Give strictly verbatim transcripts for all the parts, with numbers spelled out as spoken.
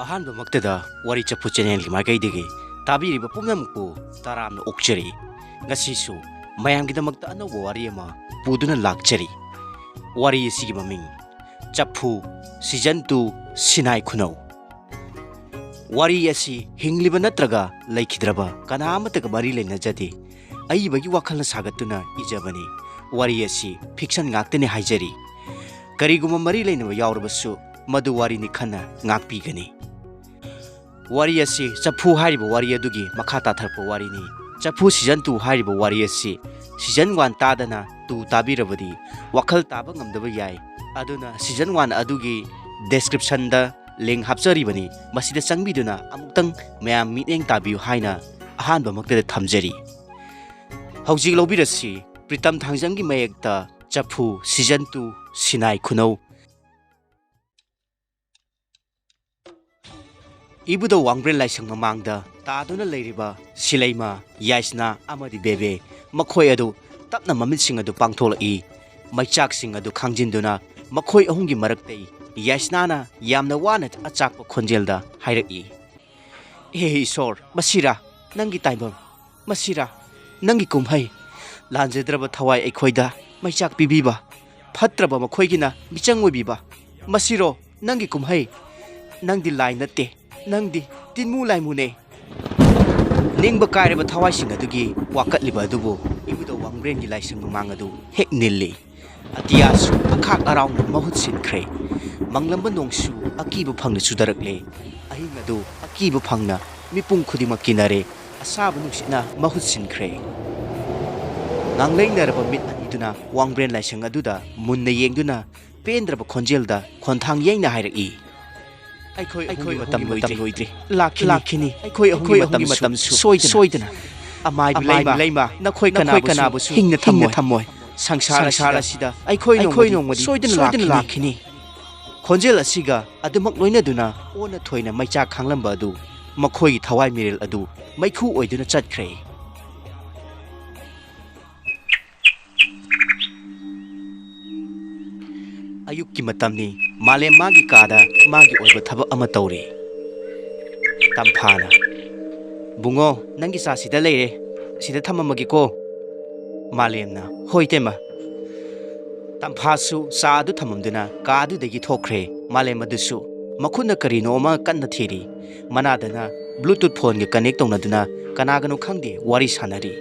ꯑꯍꯥꯟꯕꯃꯛꯇꯗ ꯋꯥꯔꯤ ꯆꯐꯨ ꯆꯦꯅꯦꯜꯒꯤ ꯃꯥꯏꯀꯩꯗꯒꯤ ꯇꯥꯕꯤꯔꯤꯕ ꯄꯨꯝꯅꯃꯛꯄꯨ ꯇꯔꯥꯝꯅ ꯑꯣꯛꯆꯔꯤ꯫ ꯉꯁꯤꯁꯨ ꯃꯌꯥꯝꯒꯤꯗꯃꯛꯇ ꯑꯅꯧꯕ ꯋꯥꯔꯤ ꯑꯃ ꯄꯨꯗꯨꯅ ꯂꯥꯛꯆꯔꯤ꯫ ꯋꯥꯔꯤ ꯑꯁꯤꯒꯤ ꯃꯃꯤꯡ ꯆꯐꯨ, season two, ꯁꯤꯅꯥꯏ ꯈꯨꯅꯧ꯫ ꯋꯥꯔꯤ ꯑꯁꯤ ꯍꯤꯡꯂꯤꯕ ꯅꯠꯇ꯭ꯔꯒ ꯂꯩꯈꯤꯗ꯭ꯔꯕ ꯀꯅꯥ ꯑꯃꯠꯇꯒ ꯃꯔꯤ ꯂꯩꯅꯖꯗꯦ꯫ ꯑꯏꯕꯒꯤ ꯋꯥꯈꯜꯅ ꯁꯥꯒꯠꯇꯨꯅ ꯏꯖꯕꯅꯤ꯫ ꯋꯥꯔꯤ ꯑꯁꯤ fiction ꯉꯥꯛꯇꯅꯤ ꯍꯥꯏꯖꯔꯤ꯫ ꯀꯔꯤꯒꯨꯝꯕ ꯃꯔꯤ ꯂꯩꯅꯕ ꯌꯥꯎꯔꯕꯁꯨ ꯃꯗꯨ ꯋꯥꯔꯤꯅꯤ ꯈꯟꯅ ꯉꯥꯛꯄꯤꯒꯅꯤ꯫ ꯋꯥꯔꯤ ꯑꯁꯤ ꯆꯐꯨ ꯍꯥꯏꯔꯤꯕ ꯋꯥꯔꯤ ꯑꯗꯨꯒꯤ ꯃꯈꯥ ꯇꯥꯊꯔꯛꯄ ꯋꯥꯔꯤꯅꯤ꯫ ꯆꯐꯨ season two ꯍꯥꯏꯔꯤꯕ ꯋꯥꯔꯤ ꯑꯁꯤ season one ꯇꯥꯗꯅ two ꯇꯥꯕꯤꯔꯕꯗꯤ ꯋꯥꯈꯜ ꯇꯥꯕ ꯉꯝꯗꯕ ꯌꯥꯏ꯫ ꯑꯗꯨꯅ season one ꯑꯗꯨꯒꯤ descriptionꯗ link ꯍꯥꯞꯆꯔꯤꯕꯅꯤ, ꯃꯁꯤꯗ ꯆꯪꯕꯤꯗꯨꯅ ꯑꯃꯨꯛꯇꯪ ꯃꯌꯥꯝ ꯃꯤꯠꯌꯦꯡ ꯇꯥꯕꯤꯌꯨ ꯍꯥꯏꯅ ꯑꯍꯥꯟꯕꯃꯛꯇꯗ ꯊꯝꯖꯔꯤ꯫ ꯍꯧꯖꯤꯛ ꯂꯧꯕꯤꯔꯁꯤ ꯄ꯭ꯔꯤꯇꯝ ꯊꯥꯡꯖꯝꯒꯤ ꯃꯌꯦꯛꯇ ꯆꯐꯨ season two, ꯁꯤꯅꯥꯏ ꯈꯨꯅꯧ꯫ ꯏꯕꯨꯙꯧ ꯋꯥꯡꯕ꯭ꯔꯦꯟ ꯂꯥꯏꯁꯪ ꯃꯃꯥꯡꯗ ꯇꯥꯗꯨꯅ ꯂꯩꯔꯤꯕ ꯁꯤꯂꯩꯃ, ꯌꯥꯏꯁꯅꯥ ꯑꯃꯗꯤ ꯕꯦꯕꯦ, ꯃꯈꯣꯏ ꯑꯗꯨ ꯇꯞꯅ ꯃꯃꯤꯠꯁꯤꯡ ꯑꯗꯨ ꯄꯥꯡꯊꯣꯛꯂꯛꯏ꯫ ꯃꯩꯆꯥꯛꯁꯤꯡ ꯑꯗꯨ ꯈꯥꯡꯖꯤꯟꯗꯨꯅ ꯃꯈꯣꯏ ꯑꯍꯨꯝꯒꯤ ꯃꯔꯛꯇꯩ ꯌꯥꯏꯁꯅꯥꯅ ꯌꯥꯝꯅ ꯋꯥꯅ ꯑꯆꯥꯛꯄ ꯈꯣꯟꯖꯦꯜꯗ ꯍꯥꯏꯔꯛꯏ, "ꯍꯦ ꯏꯁꯣꯔ, ꯃꯁꯤꯔꯥ ꯅꯪꯒꯤ ꯇꯥꯏꯕꯪ? ꯃꯁꯤꯔꯥ ꯅꯪꯒꯤ ꯀꯨꯝꯍꯩ? ꯂꯥꯟꯖꯗ꯭ꯔꯕ ꯊꯋꯥꯏ ꯑꯩꯈꯣꯏꯗ ꯃꯩꯆꯥꯛ ꯄꯤꯕꯤꯕ, ꯐꯠꯇ꯭ꯔꯕ ꯃꯈꯣꯏꯒꯤꯅ ꯃꯤꯆꯪ ꯑꯣꯏꯕꯤꯕ, ꯃꯁꯤꯔꯣ ꯅꯪꯒꯤ ꯀꯨꯝꯍꯩ? ꯅꯪꯗꯤ ꯂꯥꯏ ꯅꯠꯇꯦ, ꯅꯪꯗꯤ ꯇꯤꯟꯃꯨ ꯂꯥꯏꯃꯨꯅꯦ!" ꯅꯤꯡꯕ ꯀꯥꯏꯔꯕ ꯊꯋꯥꯏꯁꯤꯡ ꯑꯗꯨꯒꯤ ꯋꯥꯀꯠꯂꯤꯕ ꯑꯗꯨꯕꯨ ꯏꯕꯨꯙꯧ ꯋꯥꯡꯕ꯭ꯔꯦꯟꯒꯤ ꯂꯥꯏꯁꯪ ꯃꯃꯥꯡ ꯑꯗꯨ ꯍꯦꯛ ꯅꯤꯜꯂꯤ꯫ ꯑꯇꯤꯌꯥꯁꯨ ꯑꯈꯥꯛ ꯑꯔꯥꯎꯅ ꯃꯍꯨꯠ ꯁꯤꯟꯈ꯭ꯔꯦ꯫ ꯃꯪꯂꯝꯕ ꯅꯣꯡꯁꯨ ꯑꯀꯤꯕ ꯐꯪꯅ ꯆꯨꯊꯔꯛꯂꯦ꯫ ꯑꯍꯤꯡ ꯑꯗꯨ ꯑꯀꯤꯕ ꯐꯪꯅ ꯃꯤꯄꯨꯝ ꯈꯨꯗꯤꯡꯃꯛ ꯀꯤꯅꯔꯦ꯫ ꯑꯁꯥꯕ ꯅꯨꯡꯁꯤꯠꯅ ꯃꯍꯨꯠ ꯁꯤꯟꯈ꯭ꯔꯦ꯫ ꯉꯥꯡꯂꯩꯅꯔꯕ ꯃꯤꯠ ꯑꯅꯤꯗꯨꯅ ꯋꯥꯡꯕ꯭ꯔꯦꯟ ꯂꯥꯏꯁꯪ ꯑꯗꯨꯗ ꯃꯨꯟꯅ ꯌꯦꯡꯗꯨꯅ ꯄꯦꯟꯗ꯭ꯔꯕ ꯈꯣꯟꯖꯦꯜꯗ ꯈꯣꯟꯊꯥꯡ ꯌꯩꯅ ꯍꯥꯏꯔꯛꯏ, "ꯑꯩꯈꯣꯏ ꯑꯍꯨꯝꯒꯤ ꯃꯇꯝ ꯂꯣꯏꯗ꯭ꯔꯤ꯫ ꯂꯥꯛꯈꯤꯅꯤ꯫ ꯂꯥꯛꯈꯤꯅꯤ꯫ ꯑꯩꯈꯣꯏ ꯑꯍꯨꯝꯒꯤ ꯃꯇꯝꯁꯨ ꯁꯣꯏꯗꯅ꯫ ꯑꯃꯥꯏꯕꯤ ꯂꯩꯃ, ꯅꯈꯣꯏ ꯀꯅꯥꯕꯨꯁꯨ ꯍꯤꯡꯅ ꯊꯝꯃꯣꯏ꯫ ꯁꯪꯁꯥꯔ ꯑꯁꯤꯗ ꯑꯩꯈꯣꯏ ꯅꯣꯡꯃꯗꯤ ꯁꯣꯏꯗꯅ ꯂꯥꯛꯈꯤꯅꯤ꯫" ꯈꯣꯟꯖꯦꯜ ꯑꯁꯤꯒ ꯑꯗꯨꯃꯛ ꯂꯣꯏꯅꯗꯨꯅ ꯑꯣꯟꯅ ꯊꯣꯏꯅ ꯃꯩꯆꯥꯛ ꯈꯥꯡꯂꯝꯕ ꯑꯗꯨ ꯃꯈꯣꯏꯒꯤ ꯊꯋꯥꯏ ꯃꯤꯔꯦꯜ ꯑꯗꯨ ꯃꯩꯈꯨ ꯑꯣꯏꯗꯨꯅ ꯆꯠꯈ꯭ꯔꯦ꯫ ꯑꯌꯨꯛꯀꯤ ꯃꯇꯝꯅꯤ꯫ ꯃꯥꯂꯦꯝ ꯃꯥꯒꯤ ꯀꯥꯗ ꯃꯥꯒꯤ ꯑꯣꯏꯕ ꯊꯕꯛ ꯑꯃ ꯇꯧꯔꯤ꯫ ꯇꯝꯐꯥꯅ, "ꯕꯨꯡꯉꯣ, ꯅꯪꯒꯤ ꯆꯥ ꯁꯤꯗ ꯂꯩꯔꯦ, ꯁꯤꯗ ꯊꯝꯃꯝꯃꯒꯦꯀꯣ꯫" ꯃꯥꯂꯦꯝꯅ, "ꯍꯣꯏ ꯇꯦꯝꯃ꯫" ꯇꯝꯐꯥꯁꯨ ꯆꯥ ꯑꯗꯨ ꯊꯝꯃꯝꯗꯨꯅ ꯀꯥ ꯑꯗꯨꯗꯒꯤ ꯊꯣꯛꯈ꯭ꯔꯦ꯫ ꯃꯥꯂꯦꯝ ꯑꯗꯨꯁꯨ ꯃꯈꯨꯠꯅ ꯀꯔꯤꯅꯣ ꯑꯃ ꯀꯟꯅ ꯊꯤꯔꯤ꯫ ꯃꯅꯥꯗꯅ Bluetooth phoneꯒ connect ꯇꯧꯅꯗꯨꯅ ꯀꯅꯥꯒꯅꯣ ꯈꯪꯗꯦ ꯋꯥꯔꯤ ꯁꯥꯟꯅꯔꯤ꯫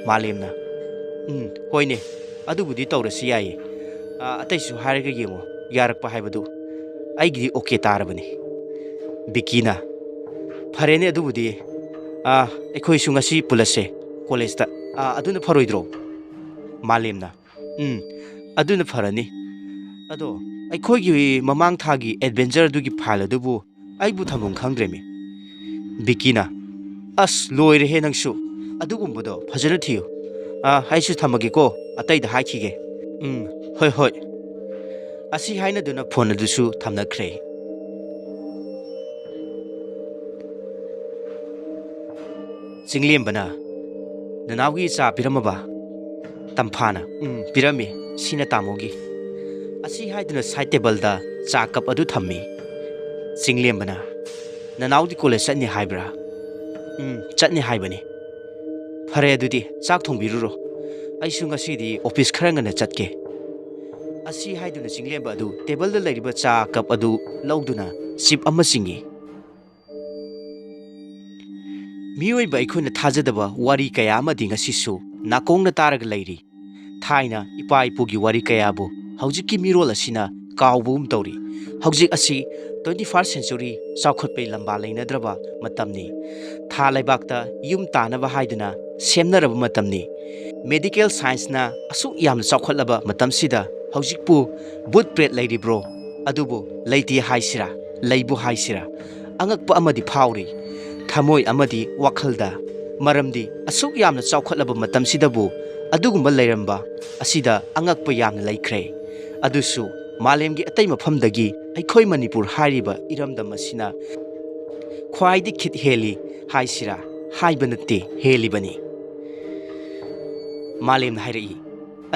ꯃꯥꯂꯦꯝꯅ, "ꯎꯝ, ꯍꯣꯏꯅꯦ, ꯑꯗꯨꯕꯨꯗꯤ ꯇꯧꯔꯁꯤ ꯌꯥꯏꯌꯦ꯫ ꯑꯥ, ꯑꯇꯩꯁꯨ ꯍꯥꯏꯔꯒ ꯌꯦꯡꯉꯣ, ꯌꯥꯔꯛꯄ ꯍꯥꯏꯕꯗꯨ꯫ ꯑꯩꯒꯤꯗꯤ okay ꯇꯥꯔꯕꯅꯤ꯫" ꯕꯤꯀꯤꯅ, "ꯐꯔꯦꯅꯦ ꯑꯗꯨꯕꯨꯗꯤ꯫ ꯑꯥ, ꯑꯩꯈꯣꯏꯁꯨ ꯉꯁꯤ ꯄꯨꯜꯂꯁꯦ collegeꯇ꯫ ꯑꯥ, ꯑꯗꯨꯅ ꯐꯔꯣꯏꯗ꯭ꯔꯣ?" ꯃꯥꯂꯦꯝꯅ, "ꯎꯝ, ꯑꯗꯨꯅ ꯐꯔꯅꯤ꯫ ꯑꯗꯣ ꯑꯩꯈꯣꯏꯒꯤ ꯃꯃꯥꯡ ꯊꯥꯒꯤ adventure ꯑꯗꯨꯒꯤ file ꯑꯗꯨꯕꯨ ꯑꯩꯕꯨ ꯊꯝꯐꯝ ꯈꯪꯗ꯭ꯔꯦꯃꯤ꯫" ꯕꯤꯀꯤꯅ, "ꯑꯁ, ꯂꯣꯏꯔꯦꯍꯦ ꯅꯪꯁꯨ꯫ ꯑꯗꯨꯒꯨꯝꯕꯗꯣ ꯐꯖꯅ ꯊꯤꯌꯨ꯫ ꯑꯥ, ꯑꯩꯁꯨ ꯊꯝꯃꯒꯦꯀꯣ, ꯑꯇꯩꯗ ꯍꯥꯏꯈꯤꯒꯦ꯫" "ꯎꯝ, ꯍꯣꯏ, ꯍꯣꯏ꯫" ꯑꯁꯤ ꯍꯥꯏꯅꯗꯨꯅ phone ꯑꯗꯨꯁꯨ ꯊꯝꯅꯈ꯭ꯔꯦ꯫ ꯆꯤꯡꯂꯦꯝꯕꯅ, "ꯅꯅꯥꯎꯒꯤ ꯆꯥ ꯄꯤꯔꯝꯃꯕ?" ꯇꯝꯐꯥꯅ, "ꯎꯝ, ꯄꯤꯔꯝꯃꯤ꯫ ꯁꯤꯅ ꯇꯥꯃꯣꯒꯤ꯫" ꯑꯁꯤ ꯍꯥꯏꯗꯨꯅ side tableꯗ ꯆꯥ cup ꯑꯗꯨ ꯊꯝꯃꯤ꯫ ꯆꯤꯡꯂꯦꯝꯕꯅ, "ꯅꯅꯥꯎꯗꯤ college ꯆꯠꯅꯤ ꯍꯥꯏꯕ꯭ꯔꯥ?" "ꯎꯝ, ꯆꯠꯅꯤ ꯍꯥꯏꯕꯅꯤ꯫" "ꯐꯔꯦ ꯑꯗꯨꯗꯤ, ꯆꯥꯛ ꯊꯣꯡꯕꯤꯔꯨꯔꯣ꯫ ꯑꯩꯁꯨ ꯉꯁꯤꯗꯤ office ꯈꯔ ꯉꯟꯅ ꯆꯠꯀꯦ꯫" ꯑꯁꯤ ꯍꯥꯏꯗꯨꯅ ꯆꯤꯡꯂꯦꯝꯕ ꯑꯗꯨ tableꯗ ꯂꯩꯔꯤꯕ ꯆꯥ cup ꯑꯗꯨ ꯂꯧꯗꯨꯅ sip ꯑꯃ ꯆꯤꯡꯏ꯫ ꯃꯤꯑꯣꯏꯕ ꯑꯩꯈꯣꯏꯅ ꯊꯥꯖꯗꯕ ꯋꯥꯔꯤ ꯀꯌꯥ ꯑꯃꯗꯤ ꯉꯁꯤꯁꯨ ꯅꯥꯀꯣꯡꯅ ꯇꯥꯔꯒ ꯂꯩꯔꯤ꯫ ꯊꯥꯏꯅ ꯏꯄꯥ ꯏꯄꯨꯒꯤ ꯋꯥꯔꯤ ꯀꯌꯥꯕꯨ ꯍꯧꯖꯤꯛꯀꯤ ꯃꯤꯔꯣꯜ ꯑꯁꯤꯅ ꯀꯥꯎꯕꯒꯨꯝ ꯇꯧꯔꯤ꯫ ꯍꯧꯖꯤꯛ ꯑꯁꯤ twenty first century ꯆꯥꯎꯈꯠꯄꯒꯤ ꯂꯝꯕꯥ ꯂꯩꯅꯗ꯭ꯔꯕ ꯃꯇꯝꯅꯤ꯫ ꯊꯥ ꯂꯩꯕꯥꯛꯇ ꯌꯨꯝ ꯇꯥꯅꯕ ꯍꯥꯏꯗꯨꯅ ꯁꯦꯝꯅꯔꯕ ꯃꯇꯝꯅꯤ꯫ Medical scienceꯅ ꯑꯁꯨꯛ ꯌꯥꯝꯅ ꯆꯥꯎꯈꯠꯂꯕ ꯃꯇꯝꯁꯤꯗ ꯍꯧꯖꯤꯛꯄꯨ ꯚꯨꯠ ꯄ꯭ꯔꯦꯠ ꯂꯩꯔꯤꯕ꯭ꯔꯣ? ꯑꯗꯨꯕꯨ ꯂꯩꯇꯦ ꯍꯥꯏꯁꯤꯔꯥ, ꯂꯩꯕꯨ ꯍꯥꯏꯁꯤꯔꯥ, ꯑꯉꯛꯄ ꯑꯃꯗꯤ ꯐꯥꯎꯔꯤ, ꯊꯃꯣꯏ ꯑꯃꯗꯤ ꯋꯥꯈꯜꯗ꯫ ꯃꯔꯝꯗꯤ ꯑꯁꯨꯛ ꯌꯥꯝꯅ ꯆꯥꯎꯈꯠꯂꯕ ꯃꯇꯝꯁꯤꯗꯕꯨ ꯑꯗꯨꯒꯨꯝꯕ ꯂꯩꯔꯝꯕ ꯑꯁꯤꯗ ꯑꯉꯛꯄ ꯌꯥꯝꯅ ꯂꯩꯈ꯭ꯔꯦ꯫ ꯑꯗꯨꯁꯨ ꯃꯥꯂꯦꯝꯒꯤ ꯑꯇꯩ ꯃꯐꯝꯗꯒꯤ ꯑꯩꯈꯣꯏ ꯃꯅꯤꯄꯨꯔ ꯍꯥꯏꯔꯤꯕ ꯏꯔꯝꯗꯝ ꯑꯁꯤꯅ ꯈ꯭ꯋꯥꯏꯗꯒꯤ ꯈꯤꯠ ꯍꯦꯜꯂꯤ ꯍꯥꯏꯁꯤꯔꯥ, ꯍꯥꯏꯕ ꯅꯠꯇꯦ, ꯍꯦꯜꯂꯤꯕꯅꯤ꯫ ꯃꯥꯂꯦꯝꯅ ꯍꯥꯏꯔꯛꯏ,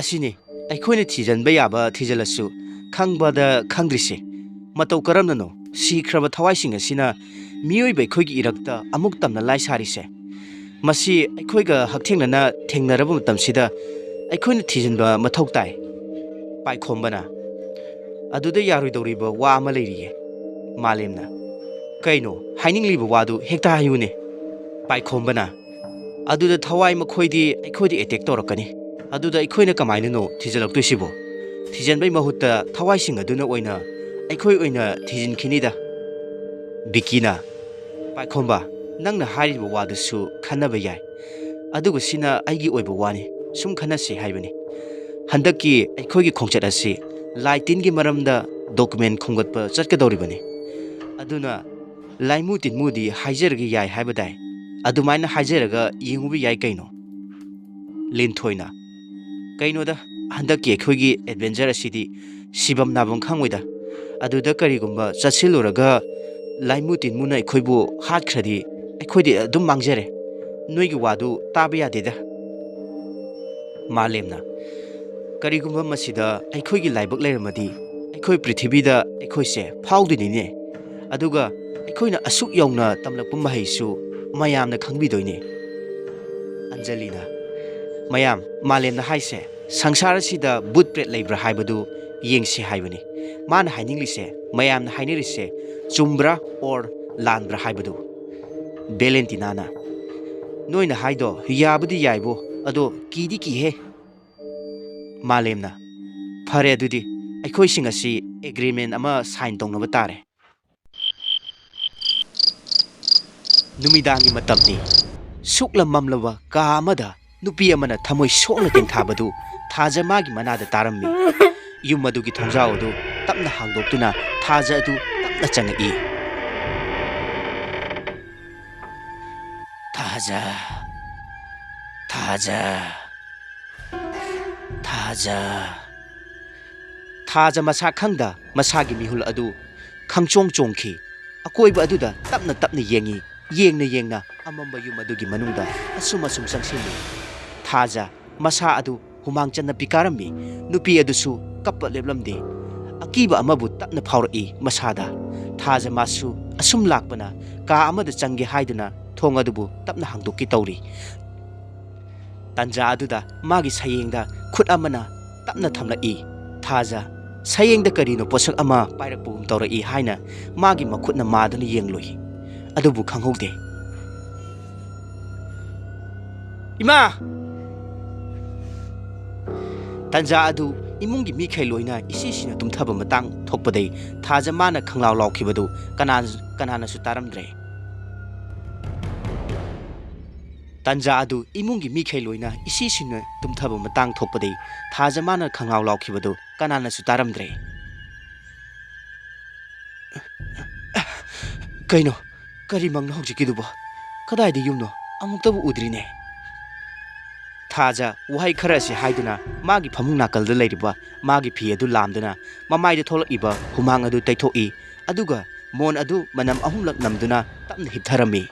"ꯑꯁꯤꯅꯤ ꯑꯩꯈꯣꯏꯅ ꯊꯤꯖꯤꯟꯕ ꯌꯥꯕ ꯊꯤꯖꯤꯜꯂꯁꯨ ꯈꯪꯕꯗ ꯈꯪꯗ꯭ꯔꯤꯁꯦ꯫ ꯃꯇꯧ ꯀꯔꯝꯅꯅꯣ ꯁꯤꯈ꯭ꯔꯕ ꯊꯋꯥꯏꯁꯤꯡ ꯑꯁꯤꯅ ꯃꯤꯑꯣꯏꯕ ꯑꯩꯈꯣꯏꯒꯤ ꯏꯔꯛꯇ ꯑꯃꯨꯛ ꯇꯝꯅ ꯂꯥꯏ ꯁꯥꯔꯤꯁꯦ? ꯃꯁꯤ ꯑꯩꯈꯣꯏꯒ ꯍꯛꯊꯦꯡꯅꯅ ꯊꯦꯡꯅꯔꯕ ꯃꯇꯝꯁꯤꯗ ꯑꯩꯈꯣꯏꯅ ꯊꯤꯖꯤꯟꯕ ꯃꯊꯧ ꯇꯥꯏ꯫ ꯄꯥꯏꯈꯣꯝꯕꯅ, "ꯑꯗꯨꯗ ꯌꯥꯔꯣꯏꯗꯧꯔꯤꯕ ꯋꯥ ꯑꯃ ꯂꯩꯔꯤꯌꯦ꯫" ꯃꯥꯂꯦꯝꯅ, "ꯀꯩꯅꯣ? ꯍꯥꯏꯅꯤꯡꯂꯤꯕ ꯋꯥꯗꯨ ꯍꯦꯛꯇ ꯍꯥꯏꯌꯨꯅꯦ꯫" ꯄꯥꯏꯈꯣꯝꯕꯅ, "ꯑꯗꯨꯗ ꯊꯋꯥꯏ ꯃꯈꯣꯏꯗꯤ ꯑꯩꯈꯣꯏꯗ ꯑꯦꯇꯦꯛ ꯇꯧꯔꯛꯀꯅꯤ꯫ ꯑꯗꯨꯗ ꯑꯩꯈꯣꯏꯅ ꯀꯃꯥꯏꯅꯅꯣ ꯊꯤꯖꯤꯜꯂꯛꯇꯣꯏꯁꯤꯕꯣ? ꯊꯤꯖꯤꯟꯕꯩ ꯃꯍꯨꯠꯇ ꯊꯋꯥꯏꯁꯤꯡ ꯑꯗꯨꯅ ꯑꯣꯏꯅ ꯑꯩꯈꯣꯏ ꯑꯣꯏꯅ ꯊꯤꯖꯤꯟꯈꯤꯅꯤꯗ꯫" ꯕꯤꯀꯤꯅ, "ꯄꯥꯏꯈꯣꯝꯕ, ꯅꯪꯅ ꯍꯥꯏꯔꯤꯕ ꯋꯥꯗꯨꯁꯨ ꯈꯟꯅꯕ ꯌꯥꯏ꯫ ꯑꯗꯨꯒ ꯁꯤꯅ ꯑꯩꯒꯤ ꯑꯣꯏꯕ ꯋꯥꯅꯤ꯫ ꯁꯨꯝ ꯈꯟꯅꯁꯤ ꯍꯥꯏꯕꯅꯤ꯫ ꯍꯟꯗꯛꯀꯤ ꯑꯩꯈꯣꯏꯒꯤ ꯈꯣꯡꯆꯠ ꯑꯁꯤ ꯂꯥꯏ ꯇꯤꯟꯒꯤ ꯃꯔꯝꯗ ꯗꯣꯀꯨꯃꯦꯟ ꯈꯣꯝꯒꯠꯄ ꯆꯠꯀꯗꯧꯔꯤꯕꯅꯤ꯫ ꯑꯗꯨꯅ ꯂꯥꯏꯃꯨ ꯇꯤꯟꯃꯨꯗꯤ ꯍꯥꯏꯖꯔꯒ ꯌꯥꯏ ꯍꯥꯏꯕꯗꯥꯏ? ꯑꯗꯨꯃꯥꯏꯅ ꯍꯥꯏꯖꯔꯒ ꯌꯦꯡꯉꯨꯕ ꯌꯥꯏ ꯀꯩꯅꯣ꯫" ꯂꯤꯟꯊꯣꯏꯅ, "ꯀꯩꯅꯣꯗ, ꯍꯟꯗꯛꯀꯤ ꯑꯩꯈꯣꯏꯒꯤ ꯑꯦꯗꯚꯦꯟꯆꯔ ꯑꯁꯤꯗꯤ ꯁꯤꯐꯝ ꯅꯥꯐꯝ ꯈꯪꯉꯣꯏꯗ꯫ ꯑꯗꯨꯗ ꯀꯔꯤꯒꯨꯝꯕ ꯆꯠꯁꯤꯜꯂꯨꯔꯒ ꯂꯥꯏꯃꯨ ꯇꯤꯟꯃꯨꯅ ꯑꯩꯈꯣꯏꯕꯨ ꯍꯥꯠꯈ꯭ꯔꯗꯤ ꯑꯩꯈꯣꯏꯗꯤ ꯑꯗꯨꯝ ꯃꯥꯡꯖꯔꯦ꯫ ꯅꯣꯏꯒꯤ ꯋꯥꯗꯨ ꯇꯥꯕ ꯌꯥꯗꯦꯗ꯫" ꯃꯥꯂꯦꯝꯅ, "ꯀꯔꯤꯒꯨꯝꯕ ꯃꯁꯤꯗ ꯑꯩꯈꯣꯏꯒꯤ ꯂꯥꯏꯕꯛ ꯂꯩꯔꯝꯃꯗꯤ ꯑꯩꯈꯣꯏ ꯄ꯭ꯔꯤꯊꯤꯕꯤꯗ ꯑꯩꯈꯣꯏꯁꯦ ꯐꯥꯎꯗꯣꯏꯅꯤꯅꯦ꯫ ꯑꯗꯨꯒ ꯑꯩꯈꯣꯏꯅ ꯑꯁꯨꯛ ꯌꯧꯅ ꯇꯝꯂꯛꯄ ꯃꯍꯩꯁꯨ ꯃꯌꯥꯝꯅ ꯈꯪꯕꯤꯗꯣꯏꯅꯦ꯫" ꯑꯟꯖꯂꯤꯅ, "ꯃꯌꯥꯝ, ꯃꯥꯂꯦꯝꯅ ꯍꯥꯏꯁꯦ ꯁꯪꯁꯥꯔ ꯑꯁꯤꯗ ꯕꯨꯠ ꯄ꯭ꯔꯦꯠ ꯂꯩꯕ꯭ꯔꯥ ꯍꯥꯏꯕꯗꯨ ꯌꯦꯡꯁꯤ ꯍꯥꯏꯕꯅꯤ꯫ ꯃꯥꯅ ꯍꯥꯏꯅꯤꯡꯂꯤꯁꯦ ꯃꯌꯥꯝꯅ ꯍꯥꯏꯅꯔꯤꯁꯦ ꯆꯨꯝꯕ꯭ꯔꯥ ꯑꯣꯔ ꯂꯥꯟꯕ꯭ꯔꯥ ꯍꯥꯏꯕꯗꯨ꯫" ꯚꯦꯂꯦꯟꯇꯤꯅꯥꯅ, "ꯅꯣꯏꯅ ꯍꯥꯏꯗꯣ ꯌꯥꯕꯨꯗꯤ ꯌꯥꯏꯕꯣ, ꯑꯗꯣ ꯀꯤꯗꯤ ꯀꯤꯍꯦ꯫" ꯃꯥꯂꯦꯝꯅ, "ꯐꯔꯦ, ꯑꯗꯨꯗꯤ ꯑꯩꯈꯣꯏꯁꯤꯡ ꯑꯁꯤ ꯑꯦꯒ꯭ꯔꯤꯃꯦꯟ ꯑꯃ ꯁꯥꯏꯟ ꯇꯧꯅꯕ ꯇꯥꯔꯦ꯫" ꯅꯨꯃꯤꯗꯥꯡꯒꯤ ꯃꯇꯝꯅꯤ꯫ ꯁꯨꯛꯂꯝ ꯃꯝꯂꯕ ꯀꯥ ꯑꯃꯗ ꯅꯨꯄꯤ ꯑꯃꯅ ꯊꯃꯣꯏ ꯁꯣꯛꯅ ꯇꯦꯡꯊꯥꯕꯗꯨ ꯊꯥꯖ ꯃꯥꯒꯤ ꯃꯅꯥꯗ ꯇꯥꯔꯝꯃꯤ꯫ ꯌꯨꯝ ꯑꯗꯨꯒꯤ ꯊꯣꯡꯖꯥꯎ ꯑꯗꯨ ꯇꯞꯅ ꯍꯥꯡꯗꯣꯛꯇꯨꯅ ꯊꯥꯖ ꯑꯗꯨ ꯇꯞꯅ ꯆꯪꯉꯛꯏ꯫ "ꯊꯥꯖ, ꯊꯥꯖ, ꯊꯥꯖ꯫" ꯊꯥꯖ ꯃꯁꯥ ꯈꯪꯗ ꯃꯁꯥꯒꯤ ꯃꯤꯍꯨꯜ ꯑꯗꯨ ꯈꯪꯆꯣꯡ ꯆꯣꯡꯈꯤ꯫ ꯑꯀꯣꯏꯕ ꯑꯗꯨꯗ ꯇꯞꯅ ꯇꯞꯅ ꯌꯦꯡꯉꯤ꯫ ꯌꯦꯡꯅ ꯌꯦꯡꯅ ꯑꯃꯝꯕ ꯌꯨꯝ ꯑꯗꯨꯒꯤ ꯃꯅꯨꯡꯗ ꯑꯁꯨꯝ ꯑꯁꯨꯝ ꯆꯪꯁꯤꯜꯂꯤ꯫ ꯊꯥꯖ ꯃꯁꯥ ꯑꯗꯨ ꯍꯨꯃꯥꯡ ꯆꯅꯞꯄꯤ ꯀꯥꯔꯝꯃꯤ꯫ ꯅꯨꯄꯤ ꯑꯗꯨꯁꯨ ꯀꯞꯄ ꯂꯦꯞꯂꯝꯗꯦ꯫ ꯑꯀꯤꯕ ꯑꯃꯕꯨ ꯇꯞꯅ ꯐꯥꯎꯔꯛꯏ ꯃꯁꯥꯗ꯫ ꯊꯥꯖ ꯃꯥꯁꯨ ꯑꯁꯨꯝ ꯂꯥꯛꯄꯅ ꯀꯥ ꯑꯃꯗ ꯆꯪꯒꯦ ꯍꯥꯏꯗꯨꯅ ꯊꯣꯡ ꯑꯗꯨꯕꯨ ꯇꯞꯅ ꯍꯥꯡꯗꯣꯛꯀꯦ ꯇꯧꯔꯤ꯫ ꯇꯟꯖꯥ ꯑꯗꯨꯗ ꯃꯥꯒꯤ ꯁꯌꯦꯡꯗ ꯈꯨꯠ ꯑꯃꯅ ꯇꯞꯅ ꯊꯝꯂꯛꯏ꯫ ꯊꯥꯖ ꯁꯌꯦꯡꯗ ꯀꯔꯤꯅꯣ ꯄꯣꯠꯁꯛ ꯑꯃ ꯄꯥꯏꯔꯛꯄꯒꯨꯝ ꯇꯧꯔꯛꯏ ꯍꯥꯏꯅ ꯃꯥꯒꯤ ꯃꯈꯨꯠꯅ ꯃꯥꯗꯨꯅ ꯌꯦꯡꯂꯨꯏ꯫ ꯑꯗꯨꯕꯨ ꯈꯪꯍꯧꯗꯦ꯫ "ꯏꯃꯥ!" ꯇꯟꯖꯥ ꯑꯗꯨ ꯏꯃꯨꯡꯒꯤ ꯃꯤꯈꯩ ꯂꯣꯏꯅ ꯏꯁꯤꯁꯤꯅ ꯇꯨꯝꯊꯕ ꯃꯇꯥꯡ ꯊꯣꯛꯄꯗꯩ ꯊꯥꯖ ꯃꯥꯅ ꯈꯪꯂꯥꯎ ꯂꯥꯎꯈꯤꯕꯗꯨ ꯀꯅꯥ-, ꯀꯅꯥꯅꯁꯨ ꯇꯥꯔꯝꯗ꯭ꯔꯦ꯫ ꯇꯟꯖꯥ ꯑꯗꯨ ꯏꯃꯨꯡꯒꯤ ꯃꯤꯈꯩ ꯂꯣꯏꯅ ꯏꯁꯤꯁꯤꯅ ꯇꯨꯝꯊꯕ ꯃꯇꯥꯡ ꯊꯣꯛꯄꯗꯩ ꯊꯥꯖ ꯃꯥꯅ ꯈꯪꯂꯥꯎ ꯂꯥꯎꯈꯤꯕꯗꯨ ꯀꯅꯥꯅꯁꯨ ꯇꯥꯔꯝꯗ꯭ꯔꯦ꯫ "ꯀꯩꯅꯣ? ꯀꯔꯤ ꯃꯪꯅꯣ ꯍꯧꯖꯤꯛꯀꯤꯗꯨꯕꯣ? ꯀꯗꯥꯏꯗ ꯌꯨꯝꯅꯣ? ꯑꯃꯨꯛꯇꯕꯨ ꯎꯗ꯭ꯔꯤꯅꯦ꯫" ꯊꯥꯖ ꯋꯥꯍꯩ ꯈꯔ ꯑꯁꯤ ꯍꯥꯏꯗꯨꯅ ꯃꯥꯒꯤ ꯐꯃꯨꯡ ꯅꯥꯀꯜꯗ ꯂꯩꯔꯤꯕ ꯃꯥꯒꯤ ꯐꯤ ꯑꯗꯨ ꯂꯥꯝꯗꯨꯅ ꯃꯃꯥꯏꯗ ꯊꯣꯛꯂꯛꯏꯕ ꯍꯨꯃꯥꯡ ꯑꯗꯨ ꯇꯩꯊꯣꯛꯏ꯫ ꯑꯗꯨꯒ ꯃꯣꯟ ꯑꯗꯨ ꯃꯅꯝ ꯑꯍꯨꯝꯂꯛ ꯅꯝꯗꯨꯅ ꯇꯞꯅ ꯍꯤꯞꯊꯔꯝꯃꯤ꯫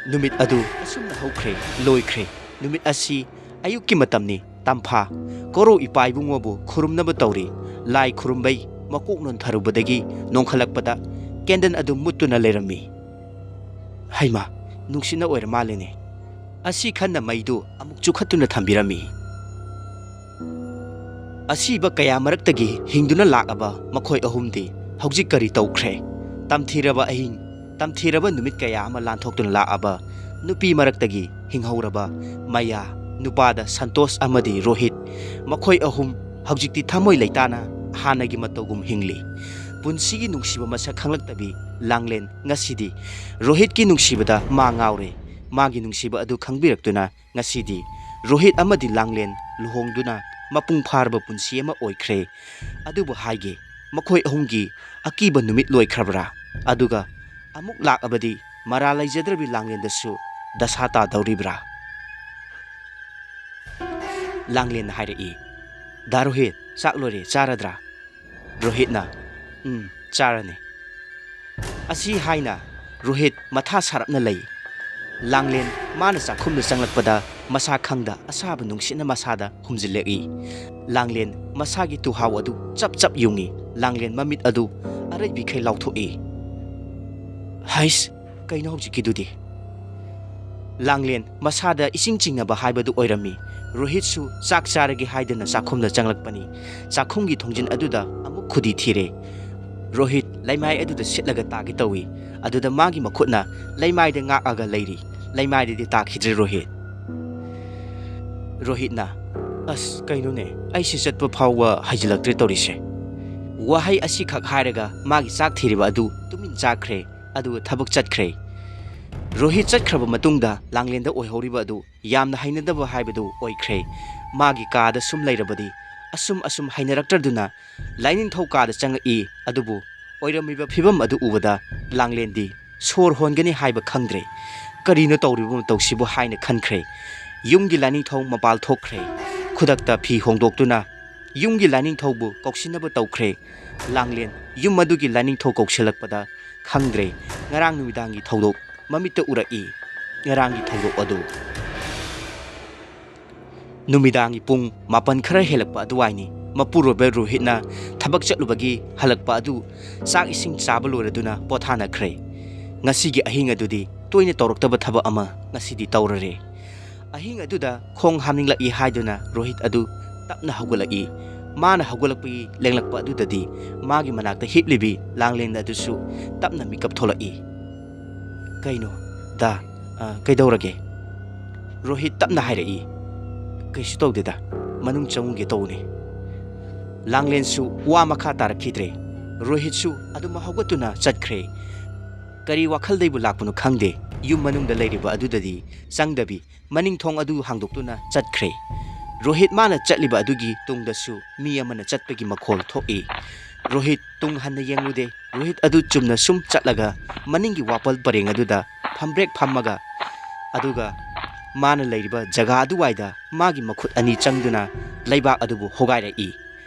ꯅꯨꯃꯤꯠ ꯑꯗꯨ ꯑꯁꯨꯝꯅ ꯍꯧꯈ꯭ꯔꯦ, ꯂꯣꯏꯈ꯭ꯔꯦ꯫ ꯅꯨꯃꯤꯠ ꯑꯁꯤ ꯑꯌꯨꯛꯀꯤ ꯃꯇꯝꯅꯤ꯫ ꯇꯝꯐꯥ ꯀꯣꯔꯧ ꯏꯄꯥ ꯏꯕꯨꯡꯉꯣꯕꯨ ꯈꯨꯔꯨꯝꯅꯕ ꯇꯧꯔꯤ꯫ ꯂꯥꯏ ꯈꯨꯔꯨꯝꯕꯩ ꯃꯀꯣꯛ ꯅꯣꯟꯊꯔꯨꯕꯗꯒꯤ ꯅꯣꯡꯈꯠꯂꯛꯄꯗ ꯀꯦꯟꯗꯜ ꯑꯗꯨ ꯃꯨꯠꯇꯨꯅ ꯂꯩꯔꯝꯃꯤ꯫ "ꯍꯩꯃꯥ, ꯅꯨꯡꯁꯤꯠꯅ ꯑꯣꯏꯔ ꯃꯥꯜꯂꯦꯅꯦ꯫" ꯑꯁꯤ ꯈꯟꯅ ꯃꯩꯗꯨ ꯑꯃꯨꯛ ꯆꯨꯈꯠꯇꯨꯅ ꯊꯝꯕꯤꯔꯝꯃꯤ꯫ ꯑꯁꯤꯕ ꯀꯌꯥ ꯃꯔꯛꯇꯒꯤ ꯍꯤꯡꯗꯨꯅ ꯂꯥꯛꯂꯕ ꯃꯈꯣꯏ ꯑꯍꯨꯝꯗꯤ ꯍꯧꯖꯤꯛ ꯀꯔꯤ ꯇꯧꯈ꯭ꯔꯦ? ꯇꯝꯊꯤꯔꯕ ꯑꯍꯤꯡ, ꯇꯝꯊꯤꯔꯕ ꯅꯨꯃꯤꯠ ꯀꯌꯥ ꯑꯃ ꯂꯥꯟꯊꯣꯛꯇꯨꯅ ꯂꯥꯛꯂꯕ ꯅꯨꯄꯤ ꯃꯔꯛꯇꯒꯤ ꯍꯤꯡꯍꯧꯔꯕ ꯃꯌꯥ, ꯅꯨꯄꯥꯗ ꯁꯟꯇꯣꯁ ꯑꯃꯗꯤ ꯔꯣꯍꯤꯠ, ꯃꯈꯣꯏ ꯑꯍꯨꯝ ꯍꯧꯖꯤꯛꯇꯤ ꯊꯃꯣꯏ ꯂꯩꯇꯥꯅ ꯍꯥꯟꯅꯒꯤ ꯃꯇꯧꯒꯨꯝ ꯍꯤꯡꯂꯤ꯫ ꯄꯨꯟꯁꯤꯒꯤ ꯅꯨꯡꯁꯤꯕ ꯃꯁꯛ ꯈꯪꯂꯛꯇꯕꯤ ꯂꯥꯡꯂꯦꯟ ꯉꯁꯤꯗꯤ ꯔꯣꯍꯤꯠꯀꯤ ꯅꯨꯡꯁꯤꯕꯗ ꯃꯥ ꯉꯥꯎꯔꯦ꯫ ꯃꯥꯒꯤ ꯅꯨꯡꯁꯤꯕ ꯑꯗꯨ ꯈꯪꯕꯤꯔꯛꯇꯨꯅ ꯉꯁꯤꯗꯤ ꯔꯣꯍꯤꯠ ꯑꯃꯗꯤ ꯂꯥꯡꯂꯦꯟ ꯂꯨꯍꯣꯡꯗꯨꯅ ꯃꯄꯨꯡ ꯐꯥꯔꯕ ꯄꯨꯟꯁꯤ ꯑꯃ ꯑꯣꯏꯈ꯭ꯔꯦ꯫ ꯑꯗꯨꯕꯨ ꯍꯥꯏꯒꯦ, ꯃꯈꯣꯏ ꯑꯍꯨꯝꯒꯤ ꯑꯀꯤꯕ ꯅꯨꯃꯤꯠ ꯂꯣꯏꯈ꯭ꯔꯕ꯭ꯔꯥ? ꯑꯗꯨꯒ ꯑꯃꯨꯛ ꯂꯥꯛꯂꯕꯗꯤ ꯃꯔꯥꯜ ꯂꯩꯖꯗ꯭ꯔꯕꯤ ꯂꯥꯡꯂꯦꯟꯗꯁꯨ ꯗꯁꯥ ꯇꯥꯗꯧꯔꯤꯕ꯭ꯔꯥ? ꯂꯥꯡꯂꯦꯟꯅ ꯍꯥꯏꯔꯛꯏ, "ꯗꯥ ꯔꯣꯍꯤꯠ, ꯆꯥꯛ ꯂꯣꯏꯔꯦ, ꯆꯥꯔꯗ꯭ꯔꯥ?" ꯔꯣꯍꯤꯠꯅ, "ꯎꯝ, ꯆꯥꯔꯅꯤ꯫" ꯑꯁꯤ ꯍꯥꯏꯅ ꯔꯣꯍꯤꯠ ꯃꯊꯥ ꯁꯥꯔꯞꯅ ꯂꯩ꯫ ꯂꯥꯡꯂꯦꯟ ꯃꯥꯅ ꯆꯥꯛꯈꯨꯝꯗ ꯆꯪꯂꯛꯄꯗ ꯃꯁꯥ ꯈꯪꯗ ꯑꯁꯥꯕ ꯅꯨꯡꯁꯤꯠꯅ ꯃꯁꯥꯗ ꯍꯨꯝꯖꯤꯜꯂꯛꯏ꯫ ꯂꯥꯡꯂꯦꯟ ꯃꯁꯥꯒꯤ ꯇꯨꯍꯥꯎ ꯑꯗꯨ ꯆꯞ ꯆꯞ ꯌꯨꯡꯏ꯫ ꯂꯥꯡꯂꯦꯟ ꯃꯃꯤꯠ ꯑꯗꯨ ꯑꯔꯩꯕꯤꯈꯩ ꯂꯥꯎꯊꯣꯛꯏ꯫ "ꯍꯩꯁ, ꯀꯩꯅꯣ ꯍꯧꯖꯤꯛꯀꯤꯗꯨꯗꯤ?" ꯂꯥꯡꯂꯦꯟ ꯃꯁꯥꯗ ꯏꯁꯤꯡ ꯆꯤꯡꯅꯕ ꯍꯥꯏꯕꯗꯨ ꯑꯣꯏꯔꯝꯃꯤ꯫ ꯔꯣꯍꯤꯠꯁꯨ ꯆꯥꯛ ꯆꯥꯔꯒꯦ ꯍꯥꯏꯗꯨꯅ ꯆꯥꯛꯈꯨꯝꯗ ꯆꯪꯂꯛꯄꯅꯤ꯫ ꯆꯥꯛꯈꯨꯝꯒꯤ ꯊꯣꯡꯖꯤꯟ ꯑꯗꯨꯗ ꯑꯃꯨꯛ ꯈꯨꯗꯤ ꯊꯤꯔꯦ꯫ ꯔꯣꯍꯤꯠ ꯂꯩꯃꯥꯏ ꯑꯗꯨꯗ ꯁꯤꯠꯂꯒ ꯇꯥꯒꯦ ꯇꯧꯏ꯫ ꯑꯗꯨꯗ ꯃꯥꯒꯤ ꯃꯈꯨꯠꯅ ꯂꯩꯃꯥꯏꯗ ꯉꯥꯛꯑꯒ ꯂꯩꯔꯤ꯫ ꯂꯩꯃꯥꯏꯗꯗꯤ ꯇꯥꯈꯤꯗ꯭ꯔꯦ ꯔꯣꯍꯤꯠ꯫ ꯔꯣꯍꯤꯠꯅ, "ꯑꯁ, ꯀꯩꯅꯣꯅꯦ, ꯑꯩꯁꯦ ꯆꯠꯄ ꯐꯥꯎꯕ ꯍꯩꯖꯤꯜꯂꯛꯇ꯭ꯔꯦ ꯇꯧꯔꯤꯁꯦ꯫" ꯋꯥꯍꯩ ꯑꯁꯤꯈꯛ ꯍꯥꯏꯔꯒ ꯃꯥꯒꯤ ꯆꯥꯛ ꯊꯤꯔꯤꯕ ꯑꯗꯨ ꯇꯨꯃꯤꯟ ꯆꯥꯈ꯭ꯔꯦ꯫ ꯑꯗꯨꯒ ꯊꯕꯛ ꯆꯠꯈ꯭ꯔꯦ꯫ ꯔꯣꯍꯤꯠ ꯆꯠꯈ꯭ꯔꯕ ꯃꯇꯨꯡꯗ ꯂꯥꯡꯂꯦꯟꯗ ꯑꯣꯏꯍꯧꯔꯤꯕ ꯑꯗꯨ ꯌꯥꯝꯅ ꯍꯩꯅꯗꯕ ꯍꯥꯏꯕꯗꯨ ꯑꯣꯏꯈ꯭ꯔꯦ꯫ ꯃꯥꯒꯤ ꯀꯥꯗ ꯁꯨꯝ ꯂꯩꯔꯕꯗꯤ ꯑꯁꯨꯝ ꯑꯁꯨꯝ ꯍꯩꯅꯔꯛꯇ꯭ꯔꯗꯨꯅ ꯂꯥꯏꯅꯤꯡꯊꯧ ꯀꯥꯗ ꯆꯪꯂꯛꯏ꯫ ꯑꯗꯨꯕꯨ ꯑꯣꯏꯔꯝꯃꯤꯕ ꯐꯤꯕꯝ ꯑꯗꯨ ꯎꯕꯗ ꯂꯥꯡꯂꯦꯟꯗꯤ ꯁꯣꯔ ꯍꯣꯟꯒꯅꯤ ꯍꯥꯏꯕ ꯈꯪꯗ꯭ꯔꯦ꯫ "ꯀꯔꯤꯅꯣ ꯇꯧꯔꯤꯕ ꯃꯇꯧꯁꯤꯕꯨ?" ꯍꯥꯏꯅ ꯈꯟꯈ꯭ꯔꯦ꯫ ꯌꯨꯝꯒꯤ ꯂꯥꯏꯅꯤꯡꯊꯧ ꯃꯄꯥꯜ ꯊꯣꯛꯈ꯭ꯔꯦ꯫ ꯈꯨꯗꯛꯇ ꯐꯤ ꯍꯣꯡꯗꯣꯛꯇꯨꯅ ꯌꯨꯝꯒꯤ ꯂꯥꯏꯅꯤꯡꯊꯧꯕꯨ ꯀꯧꯁꯤꯟꯅꯕ ꯇꯧꯈ꯭ꯔꯦ꯫ ꯂꯥꯡꯂꯦꯟ ꯌꯨꯝ ꯑꯗꯨꯒꯤ ꯂꯥꯏꯅꯤꯡꯊꯧ ꯀꯧꯁꯤꯜꯂꯛꯄꯗ ꯈꯪꯗ꯭ꯔꯦ ꯉꯔꯥꯡ ꯅꯨꯃꯤꯗꯥꯡꯒꯤ ꯊꯧꯗꯣꯛ ꯃꯃꯤꯠꯇ ꯎꯔꯛꯏ꯫ ꯉꯔꯥꯡꯒꯤ ꯊꯧꯗꯣꯛ ꯑꯗꯨ ꯅꯨꯃꯤꯗꯥꯡꯒꯤ ꯄꯨꯡ ꯃꯥꯄꯟ ꯈꯔ ꯍꯦꯜꯂꯛꯄ ꯑꯗꯨꯋꯥꯏꯅꯤ꯫ ꯃꯄꯨꯔꯣꯏꯕ ꯔꯣꯍꯤꯠꯅ ꯊꯕꯛ ꯆꯠꯂꯨꯕꯒꯤ ꯍꯜꯂꯛꯄ ꯑꯗꯨ ꯆꯥꯛ ꯏꯁꯤꯡ ꯆꯥꯕ ꯂꯣꯏꯔꯗꯨꯅ ꯄꯣꯊꯥꯅꯈ꯭ꯔꯦ꯫ ꯉꯁꯤꯒꯤ ꯑꯍꯤꯡ ꯑꯗꯨꯗꯤ ꯇꯣꯏꯅ ꯇꯧꯔꯛꯇꯕ ꯊꯕꯛ ꯑꯃ ꯉꯁꯤꯗꯤ ꯇꯧꯔꯔꯦ꯫ ꯑꯍꯤꯡ ꯑꯗꯨꯗ ꯈꯣꯡ ꯍꯥꯝꯅꯤꯡꯂꯛꯏ ꯍꯥꯏꯗꯨꯅ ꯔꯣꯍꯤꯠ ꯑꯗꯨ ꯇꯞꯅ ꯍꯧꯒꯠꯂꯛꯏ꯫ ꯃꯥꯅ ꯍꯧꯒꯠꯂꯛꯄꯒꯤ ꯂꯦꯡꯂꯛꯄ ꯑꯗꯨꯗꯗꯤ ꯃꯥꯒꯤ ꯃꯅꯥꯛꯇ ꯍꯤꯞꯂꯤꯕꯤ ꯂꯥꯡꯂꯦꯟ ꯑꯗꯨꯁꯨ ꯇꯞꯅ ꯃꯤꯀꯞ ꯊꯣꯛꯂꯛꯏ꯫ "ꯀꯩꯅꯣ, ꯗꯥ, ꯑ, ꯀꯩꯗꯧꯔꯒꯦ?" ꯔꯣꯍꯤꯠ ꯇꯞꯅ ꯍꯥꯏꯔꯛꯏ꯫ "ꯀꯩꯁꯨ ꯇꯧꯗꯦꯗ, ꯃꯅꯨꯡ ꯆꯪꯉꯨꯒꯦ ꯇꯧꯕꯅꯤ꯫" ꯂꯥꯡꯂꯦꯟꯁꯨ ꯋꯥ ꯃꯈꯥ ꯇꯥꯔꯛꯈꯤꯗ꯭ꯔꯦ꯫ ꯔꯣꯍꯤꯠꯁꯨ ꯑꯗꯨꯝ ꯍꯧꯒꯠꯇꯨꯅ ꯆꯠꯈ꯭ꯔꯦ꯫ ꯀꯔꯤ ꯋꯥꯈꯜꯗꯩꯕꯨ ꯂꯥꯛꯄꯅꯣ ꯈꯪꯗꯦ, ꯌꯨꯝ ꯃꯅꯨꯡꯗ ꯂꯩꯔꯤꯕ ꯑꯗꯨꯗꯗꯤ ꯆꯪꯗꯕꯤ, ꯃꯅꯤꯡ ꯊꯣꯡ ꯑꯗꯨ ꯍꯥꯡꯗꯣꯛꯇꯨꯅ ꯆꯠꯈ꯭ꯔꯦ꯫ ꯔꯣꯍꯤꯠ ꯃꯥꯅ ꯆꯠꯂꯤꯕ ꯑꯗꯨꯒꯤ ꯇꯨꯡꯗꯁꯨ ꯃꯤ ꯑꯃꯅ ꯆꯠꯄꯒꯤ ꯃꯈꯣꯜ ꯊꯣꯛꯏ꯫ ꯔꯣꯍꯤꯠ ꯇꯨꯡ ꯍꯟꯅ ꯌꯦꯡꯂꯨꯗꯦ꯫ ꯔꯣꯍꯤꯠ ꯑꯗꯨ ꯆꯨꯝꯅ ꯁꯨꯝ ꯆꯠꯂꯒ ꯃꯅꯤꯡꯒꯤ ꯋꯥꯄꯜ ꯄꯔꯦꯡ ꯑꯗꯨꯗ ꯐꯝꯕ꯭ꯔꯦꯛ ꯐꯝꯃꯒ, ꯑꯗꯨꯒ ꯃꯥꯅ ꯂꯩꯔꯤꯕ ꯖꯒꯥ ꯑꯗꯨꯋꯥꯏꯗ ꯃꯥꯒꯤ ꯃꯈꯨꯠ ꯑꯅꯤ ꯆꯪꯗꯨꯅ ꯂꯩꯕꯥꯛ ꯑꯗꯨꯕꯨ ꯍꯣꯒꯥꯏꯔꯛꯏ꯫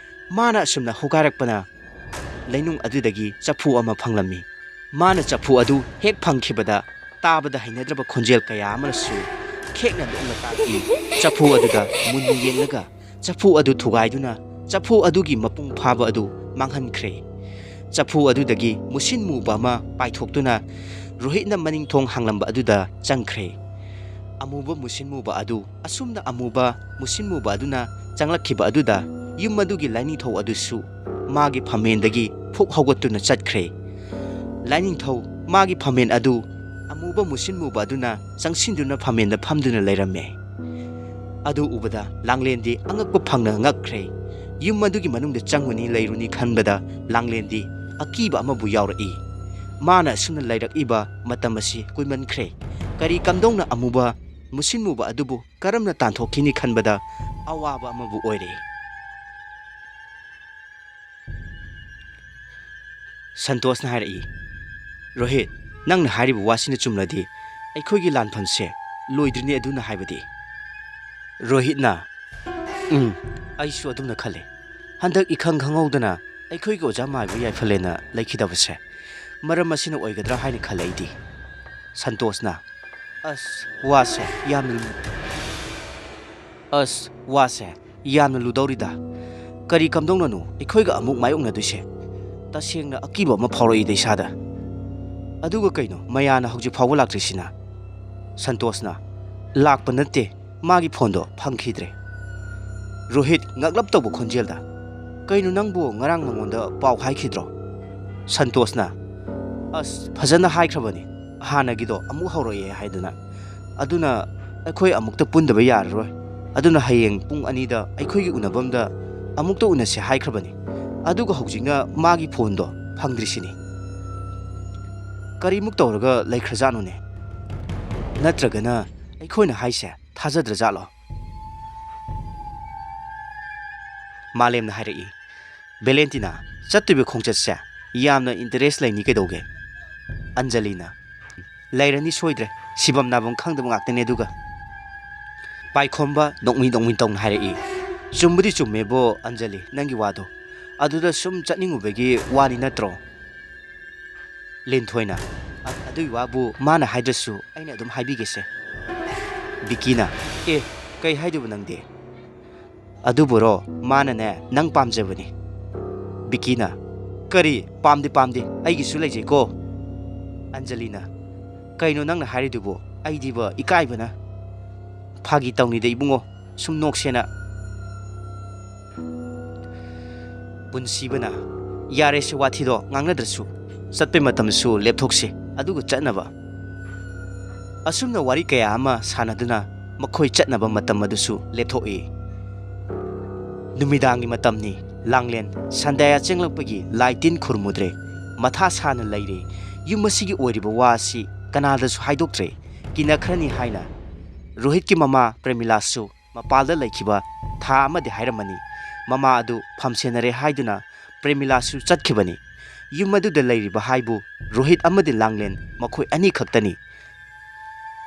ꯃꯥꯅ ꯑꯁꯨꯝꯅ ꯍꯣꯒꯥꯏꯔꯛꯄꯅ ꯂꯩꯅꯨꯡ ꯑꯗꯨꯗꯒꯤ ꯆꯐꯨ ꯑꯃ ꯐꯪꯂꯝꯃꯤ꯫ ꯃꯥꯅ ꯆꯐꯨ ꯑꯗꯨ ꯍꯦꯛ ꯐꯪꯈꯤꯕꯗ, ꯇꯥꯕꯗ ꯍꯩꯅꯗ꯭ꯔꯕ ꯈꯣꯟꯖꯦꯜ ꯀꯌꯥ ꯑꯃꯅꯁꯨ ꯈꯦꯛꯅ ꯂꯣꯡꯅ ꯇꯥꯔꯛꯏ꯫ ꯆꯐꯨ ꯑꯗꯨꯗ ꯃꯨꯟꯅ ꯌꯦꯡꯂꯒ ꯆꯐꯨ ꯑꯗꯨ ꯊꯨꯒꯥꯏꯗꯨꯅ ꯆꯐꯨ ꯑꯗꯨꯒꯤ ꯃꯄꯨꯡ ꯐꯥꯕ ꯑꯗꯨ ꯃꯥꯡꯍꯟꯈ꯭ꯔꯦ꯫ ꯆꯐꯨ ꯑꯗꯨꯗꯒꯤ ꯃꯨꯁꯤꯟ ꯃꯨꯕ ꯑꯃ ꯄꯥꯏꯊꯣꯛꯇꯨꯅ ꯔꯣꯍꯤꯠꯅ ꯃꯅꯤꯡ ꯊꯣꯡ ꯍꯥꯡꯂꯝꯕ ꯑꯗꯨꯗ ꯆꯪꯈ꯭ꯔꯦ꯫ ꯑꯃꯨꯕ ꯃꯨꯁꯤꯟ ꯃꯨꯕ ꯑꯗꯨ ꯑꯁꯨꯝꯅ ꯑꯃꯨꯕ ꯃꯨꯁꯤꯟ ꯃꯨꯕ ꯑꯗꯨꯅ ꯆꯪꯂꯛꯈꯤꯕ ꯑꯗꯨꯗ ꯌꯨꯝ ꯑꯗꯨꯒꯤ ꯂꯥꯏꯅꯤꯡꯊꯧ ꯑꯗꯨꯁꯨ ꯃꯥꯒꯤ ꯐꯝꯃꯦꯟꯗꯒꯤ ꯐꯨꯛ ꯍꯧꯒꯠꯇꯨꯅ ꯆꯠꯈ꯭ꯔꯦ꯫ ꯂꯥꯏꯅꯤꯡꯊꯧ ꯃꯥꯒꯤ ꯐꯝꯃꯦꯟ ꯑꯗꯨ ꯑꯃꯨꯕ ꯃꯨꯁꯤꯟ ꯃꯨꯕ ꯑꯗꯨꯅ ꯆꯪꯁꯤꯟꯗꯨꯅ ꯐꯝꯃꯦꯟꯗ ꯐꯝꯗꯨꯅ ꯂꯩꯔꯝꯃꯦ꯫ ꯑꯗꯨ ꯎꯕꯗ ꯂꯥꯡꯂꯦꯟꯗꯤ ꯑꯉꯛꯄ ꯐꯪꯅ ꯉꯛꯈ꯭ꯔꯦ꯫ ꯌꯨꯝ ꯑꯗꯨꯒꯤ ꯃꯅꯨꯡꯗ ꯆꯪꯉꯨꯅꯤ ꯂꯩꯔꯨꯅꯤ ꯈꯟꯕꯗ ꯂꯥꯡꯂꯦꯟꯗꯤ ꯑꯀꯤꯕ ꯑꯃꯕꯨ ꯌꯥꯎꯔꯛꯏ꯫ ꯃꯥꯅ ꯑꯁꯨꯝꯅ ꯂꯩꯔꯛꯏꯕ ꯃꯇꯝ ꯑꯁꯤ ꯀꯨꯏꯃꯟꯈ꯭ꯔꯦ꯫ ꯀꯔꯤ ꯀꯝꯗꯧꯅ ꯑꯃꯨꯕ ꯃꯨꯁꯤꯟ ꯃꯨꯕ ꯑꯗꯨꯕꯨ ꯀꯔꯝꯅ ꯇꯥꯟꯊꯣꯛꯈꯤꯅꯤ ꯈꯟꯕꯗ ꯑꯋꯥꯕ ꯑꯃꯕꯨ ꯑꯣꯏꯔꯦ꯫ ꯁꯟꯇꯣꯁꯅ ꯍꯥꯏꯔꯛꯏ, "ꯔꯣꯍꯤꯠ, ꯅꯪꯅ ꯍꯥꯏꯔꯤꯕ ꯋꯥꯁꯤꯅ ꯆꯨꯝꯂꯗꯤ ꯑꯩꯈꯣꯏꯒꯤ ꯂꯥꯟꯐꯝꯁꯦ ꯂꯣꯏꯗ꯭ꯔꯤꯅꯦ ꯑꯗꯨꯅ ꯍꯥꯏꯕꯗꯤ?" ꯔꯣꯍꯤꯠꯅ, "ꯎꯝ, ꯑꯩꯁꯨ ꯑꯗꯨꯝꯅ ꯈꯜꯂꯤ꯫ ꯍꯟꯗꯛ ꯏꯈꯪ ꯈꯪꯍꯧꯗꯅ ꯑꯩꯈꯣꯏꯒꯤ ꯑꯣꯖꯥ ꯃꯥꯏꯕ ꯌꯥꯏꯐꯂꯦꯟꯅ ꯂꯩꯈꯤꯗꯕꯁꯦ ꯃꯔꯝ ꯑꯁꯤꯅ ꯑꯣꯏꯒꯗ꯭ꯔꯥ ꯍꯥꯏꯅ ꯈꯜꯂꯦ ꯑꯩꯗꯤ꯫" ꯁꯟꯇꯣꯁꯅ, "ꯑꯁ, ꯋꯥꯁꯦ ꯌꯥꯝꯅ ꯂꯨ-, ꯑꯁ, ꯋꯥꯁꯦ ꯌꯥꯝꯅ ꯂꯨꯗꯧꯔꯤꯗ꯫ ꯀꯔꯤ ꯀꯝꯗꯧꯅꯅꯣ ꯑꯩꯈꯣꯏꯒ ꯑꯃꯨꯛ ꯃꯥꯌꯣꯛꯅꯗꯣꯏꯁꯦ? ꯇꯁꯦꯡꯅ ꯑꯀꯤꯕ ꯑꯃ ꯐꯥꯎꯔꯛꯏꯗ ꯏꯁꯥꯗ꯫ ꯑꯗꯨꯒ ꯀꯩꯅꯣ ꯃꯌꯥꯅ ꯍꯧꯖꯤꯛ ꯐꯥꯎꯕ ꯂꯥꯛꯇ꯭ꯔꯤꯁꯤꯅ?" ꯁꯟꯇꯣꯁꯅ, "ꯂꯥꯛꯄ ꯅꯠꯇꯦ, ꯃꯥꯒꯤ ꯐꯣꯟꯗꯣ ꯐꯪꯈꯤꯗ꯭ꯔꯦ꯫" ꯔꯣꯍꯤꯠ ꯉꯛꯂꯞ ꯇꯧꯕ ꯈꯣꯟꯖꯦꯜꯗ, "ꯀꯩꯅꯣ ꯅꯪꯕꯨ ꯉꯔꯥꯡ ꯃꯉꯣꯟꯗ ꯄꯥꯎ ꯍꯥꯏꯈꯤꯗ꯭ꯔꯣ?" ꯁꯟꯇꯣꯁꯅ, "ꯑꯁ, ꯐꯖꯅ ꯍꯥꯏꯈ꯭ꯔꯕꯅꯤ, ꯍꯥꯟꯅꯒꯤꯗꯣ ꯑꯃꯨꯛ ꯍꯧꯔꯛꯑꯦ ꯍꯥꯏꯗꯅ꯫ ꯑꯗꯨꯅ ꯑꯩꯈꯣꯏ ꯑꯃꯨꯛꯇ ꯄꯨꯟꯗꯕ ꯌꯥꯔꯔꯣꯏ꯫ ꯑꯗꯨꯅ ꯍꯌꯦꯡ ꯄꯨꯡ ꯑꯅꯤꯗ ꯑꯩꯈꯣꯏꯒꯤ ꯎꯅꯐꯝꯗ ꯑꯃꯨꯛꯇ ꯎꯅꯁꯦ ꯍꯥꯏꯈ꯭ꯔꯕꯅꯤ꯫ ꯑꯗꯨꯒ ꯍꯧꯖꯤꯛꯅ ꯃꯥꯒꯤ ꯐꯣꯟꯗꯣ ꯐꯪꯗ꯭ꯔꯤꯁꯤꯅꯤ꯫ ꯀꯔꯤꯃꯨꯛ ꯇꯧꯔꯒ ꯂꯩꯈ꯭ꯔꯖꯥꯠꯅꯣꯅꯦ? ꯅꯠꯇ꯭ꯔꯒꯅ ꯑꯩꯈꯣꯏꯅ ꯍꯥꯏꯁꯦ ꯊꯥꯖꯗ꯭ꯔꯖꯥꯠꯂꯣ?" ꯃꯥꯂꯦꯝꯅ ꯍꯥꯏꯔꯛꯏ, "ꯚꯦꯂꯦꯟꯇꯤꯅꯥ, ꯆꯠꯇꯣꯏꯕ ꯈꯣꯡꯆꯠꯁꯦ ꯌꯥꯝꯅ ꯏꯟꯇꯔꯦꯁ ꯂꯩꯅꯤ ꯀꯩꯗꯧꯒꯦ?" ꯑꯟꯖꯂꯤꯅ, "ꯂꯩꯔꯅꯤ ꯁꯣꯏꯗ꯭ꯔꯦ, ꯁꯤꯐꯝ ꯅꯥꯐꯝ ꯈꯪꯗꯕ ꯉꯥꯛꯇꯅꯦ ꯑꯗꯨꯒ꯫" ꯄꯥꯏꯈꯣꯝꯕ ꯅꯣꯛꯃꯤ ꯅꯣꯛꯃꯤ ꯇꯧꯅ ꯍꯥꯏꯔꯛꯏ, "ꯆꯨꯝꯕꯨꯗꯤ ꯆꯨꯝꯃꯦꯕꯣ ꯑꯟꯖꯂꯤ, ꯅꯪꯒꯤ ꯋꯥꯗꯣ꯫ ꯑꯗꯨꯗ ꯁꯨꯝ ꯆꯠꯅꯤꯡꯉꯨꯕꯒꯤ ꯋꯥꯅꯤ ꯅꯠꯇ꯭ꯔꯣ?" ꯂꯤꯟꯊꯣꯏꯅ, "ꯑ-, ꯑꯗꯨꯒꯤ ꯋꯥꯕꯨ ꯃꯥꯅ ꯍꯥꯏꯗ꯭ꯔꯁꯨ ꯑꯩꯅ ꯑꯗꯨꯝ ꯍꯥꯏꯕꯤꯒꯦꯁꯦ꯫" ꯕꯤꯀꯤꯅ, "ꯑꯦ, ꯀꯩ ꯍꯥꯏꯗꯣꯏꯕ ꯅꯪꯗꯤ?" "ꯑꯗꯨꯕꯨꯔꯣ, ꯃꯥꯅꯅꯦ ꯅꯪ ꯄꯥꯝꯖꯕꯅꯤ꯫" ꯕꯤꯀꯤꯅ, "ꯀꯔꯤ? ꯄꯥꯝꯗꯦ, ꯄꯥꯝꯗꯦ, ꯑꯩꯒꯤꯁꯨ ꯂꯩꯖꯩꯀꯣ꯫" ꯑꯟꯖꯂꯤꯅ, "ꯀꯩꯅꯣ ꯅꯪꯅ ꯍꯥꯏꯔꯤꯗꯨꯕꯨ? ꯑꯩꯗꯤꯕ ꯏꯀꯥꯏꯕꯅ꯫" "ꯐꯥꯒꯤ ꯇꯧꯅꯤꯗ ꯏꯕꯨꯡꯉꯣ, ꯁꯨꯝ ꯅꯣꯛꯁꯦꯅ꯫" ꯄꯨꯟꯁꯤꯕꯅ, "ꯌꯥꯔꯦꯁꯦ, ꯋꯥꯊꯤꯗꯣ ꯉꯥꯡꯅꯗ꯭ꯔꯁꯨ, ꯆꯠꯄꯩ ꯃꯇꯝꯁꯨ ꯂꯦꯞꯊꯣꯛꯁꯤ, ꯑꯗꯨꯒ ꯆꯠꯅꯕ꯫" ꯑꯁꯨꯝꯅ ꯋꯥꯔꯤ ꯀꯌꯥ ꯑꯃ ꯁꯥꯟꯅꯗꯨꯅ ꯃꯈꯣꯏ ꯆꯠꯅꯕ ꯃꯇꯝ ꯑꯗꯨꯁꯨ ꯂꯦꯞꯊꯣꯛꯏ꯫ ꯅꯨꯃꯤꯗꯥꯡꯒꯤ ꯃꯇꯝꯅꯤ꯫ ꯂꯥꯡꯂꯦꯟ ꯁꯟꯗ꯭ꯌꯥ ꯆꯦꯡꯂꯛꯄꯒꯤ ꯂꯥꯏ ꯇꯤꯟ ꯈꯨꯔꯨꯝꯃꯨꯗ꯭ꯔꯦ꯫ ꯃꯊꯥ ꯁꯥꯅ ꯂꯩꯔꯦ꯫ ꯌꯨꯝ ꯑꯁꯤꯒꯤ ꯑꯣꯏꯔꯤꯕ ꯋꯥ ꯑꯁꯤ ꯀꯅꯥꯗꯁꯨ ꯍꯥꯏꯗꯣꯛꯇ꯭ꯔꯦ꯫ ꯀꯤꯅꯈ꯭ꯔꯅꯤ ꯍꯥꯏꯅ꯫ ꯔꯣꯍꯤꯠꯀꯤ ꯃꯃꯥ ꯄ꯭ꯔꯦꯃꯤꯂꯥꯁꯨ ꯃꯄꯥꯜꯗ ꯂꯩꯈꯤꯕ ꯊꯥ ꯑꯃꯗꯤ ꯍꯥꯏꯔꯝꯃꯅꯤ꯫ ꯃꯃꯥ ꯑꯗꯨ ꯐꯝꯁꯦꯟꯅꯔꯦ ꯍꯥꯏꯗꯨꯅ ꯄ꯭ꯔꯦꯃꯤꯂꯥꯁꯨ ꯆꯠꯈꯤꯕꯅꯤ꯫ ꯌꯨꯝ ꯑꯗꯨꯗ ꯂꯩꯔꯤꯕ ꯍꯥꯏꯕꯨ ꯔꯣꯍꯤꯠ ꯑꯃꯗꯤ ꯂꯥꯡꯂꯦꯟ ꯃꯈꯣꯏ ꯑꯅꯤ ꯈꯛꯇꯅꯤ꯫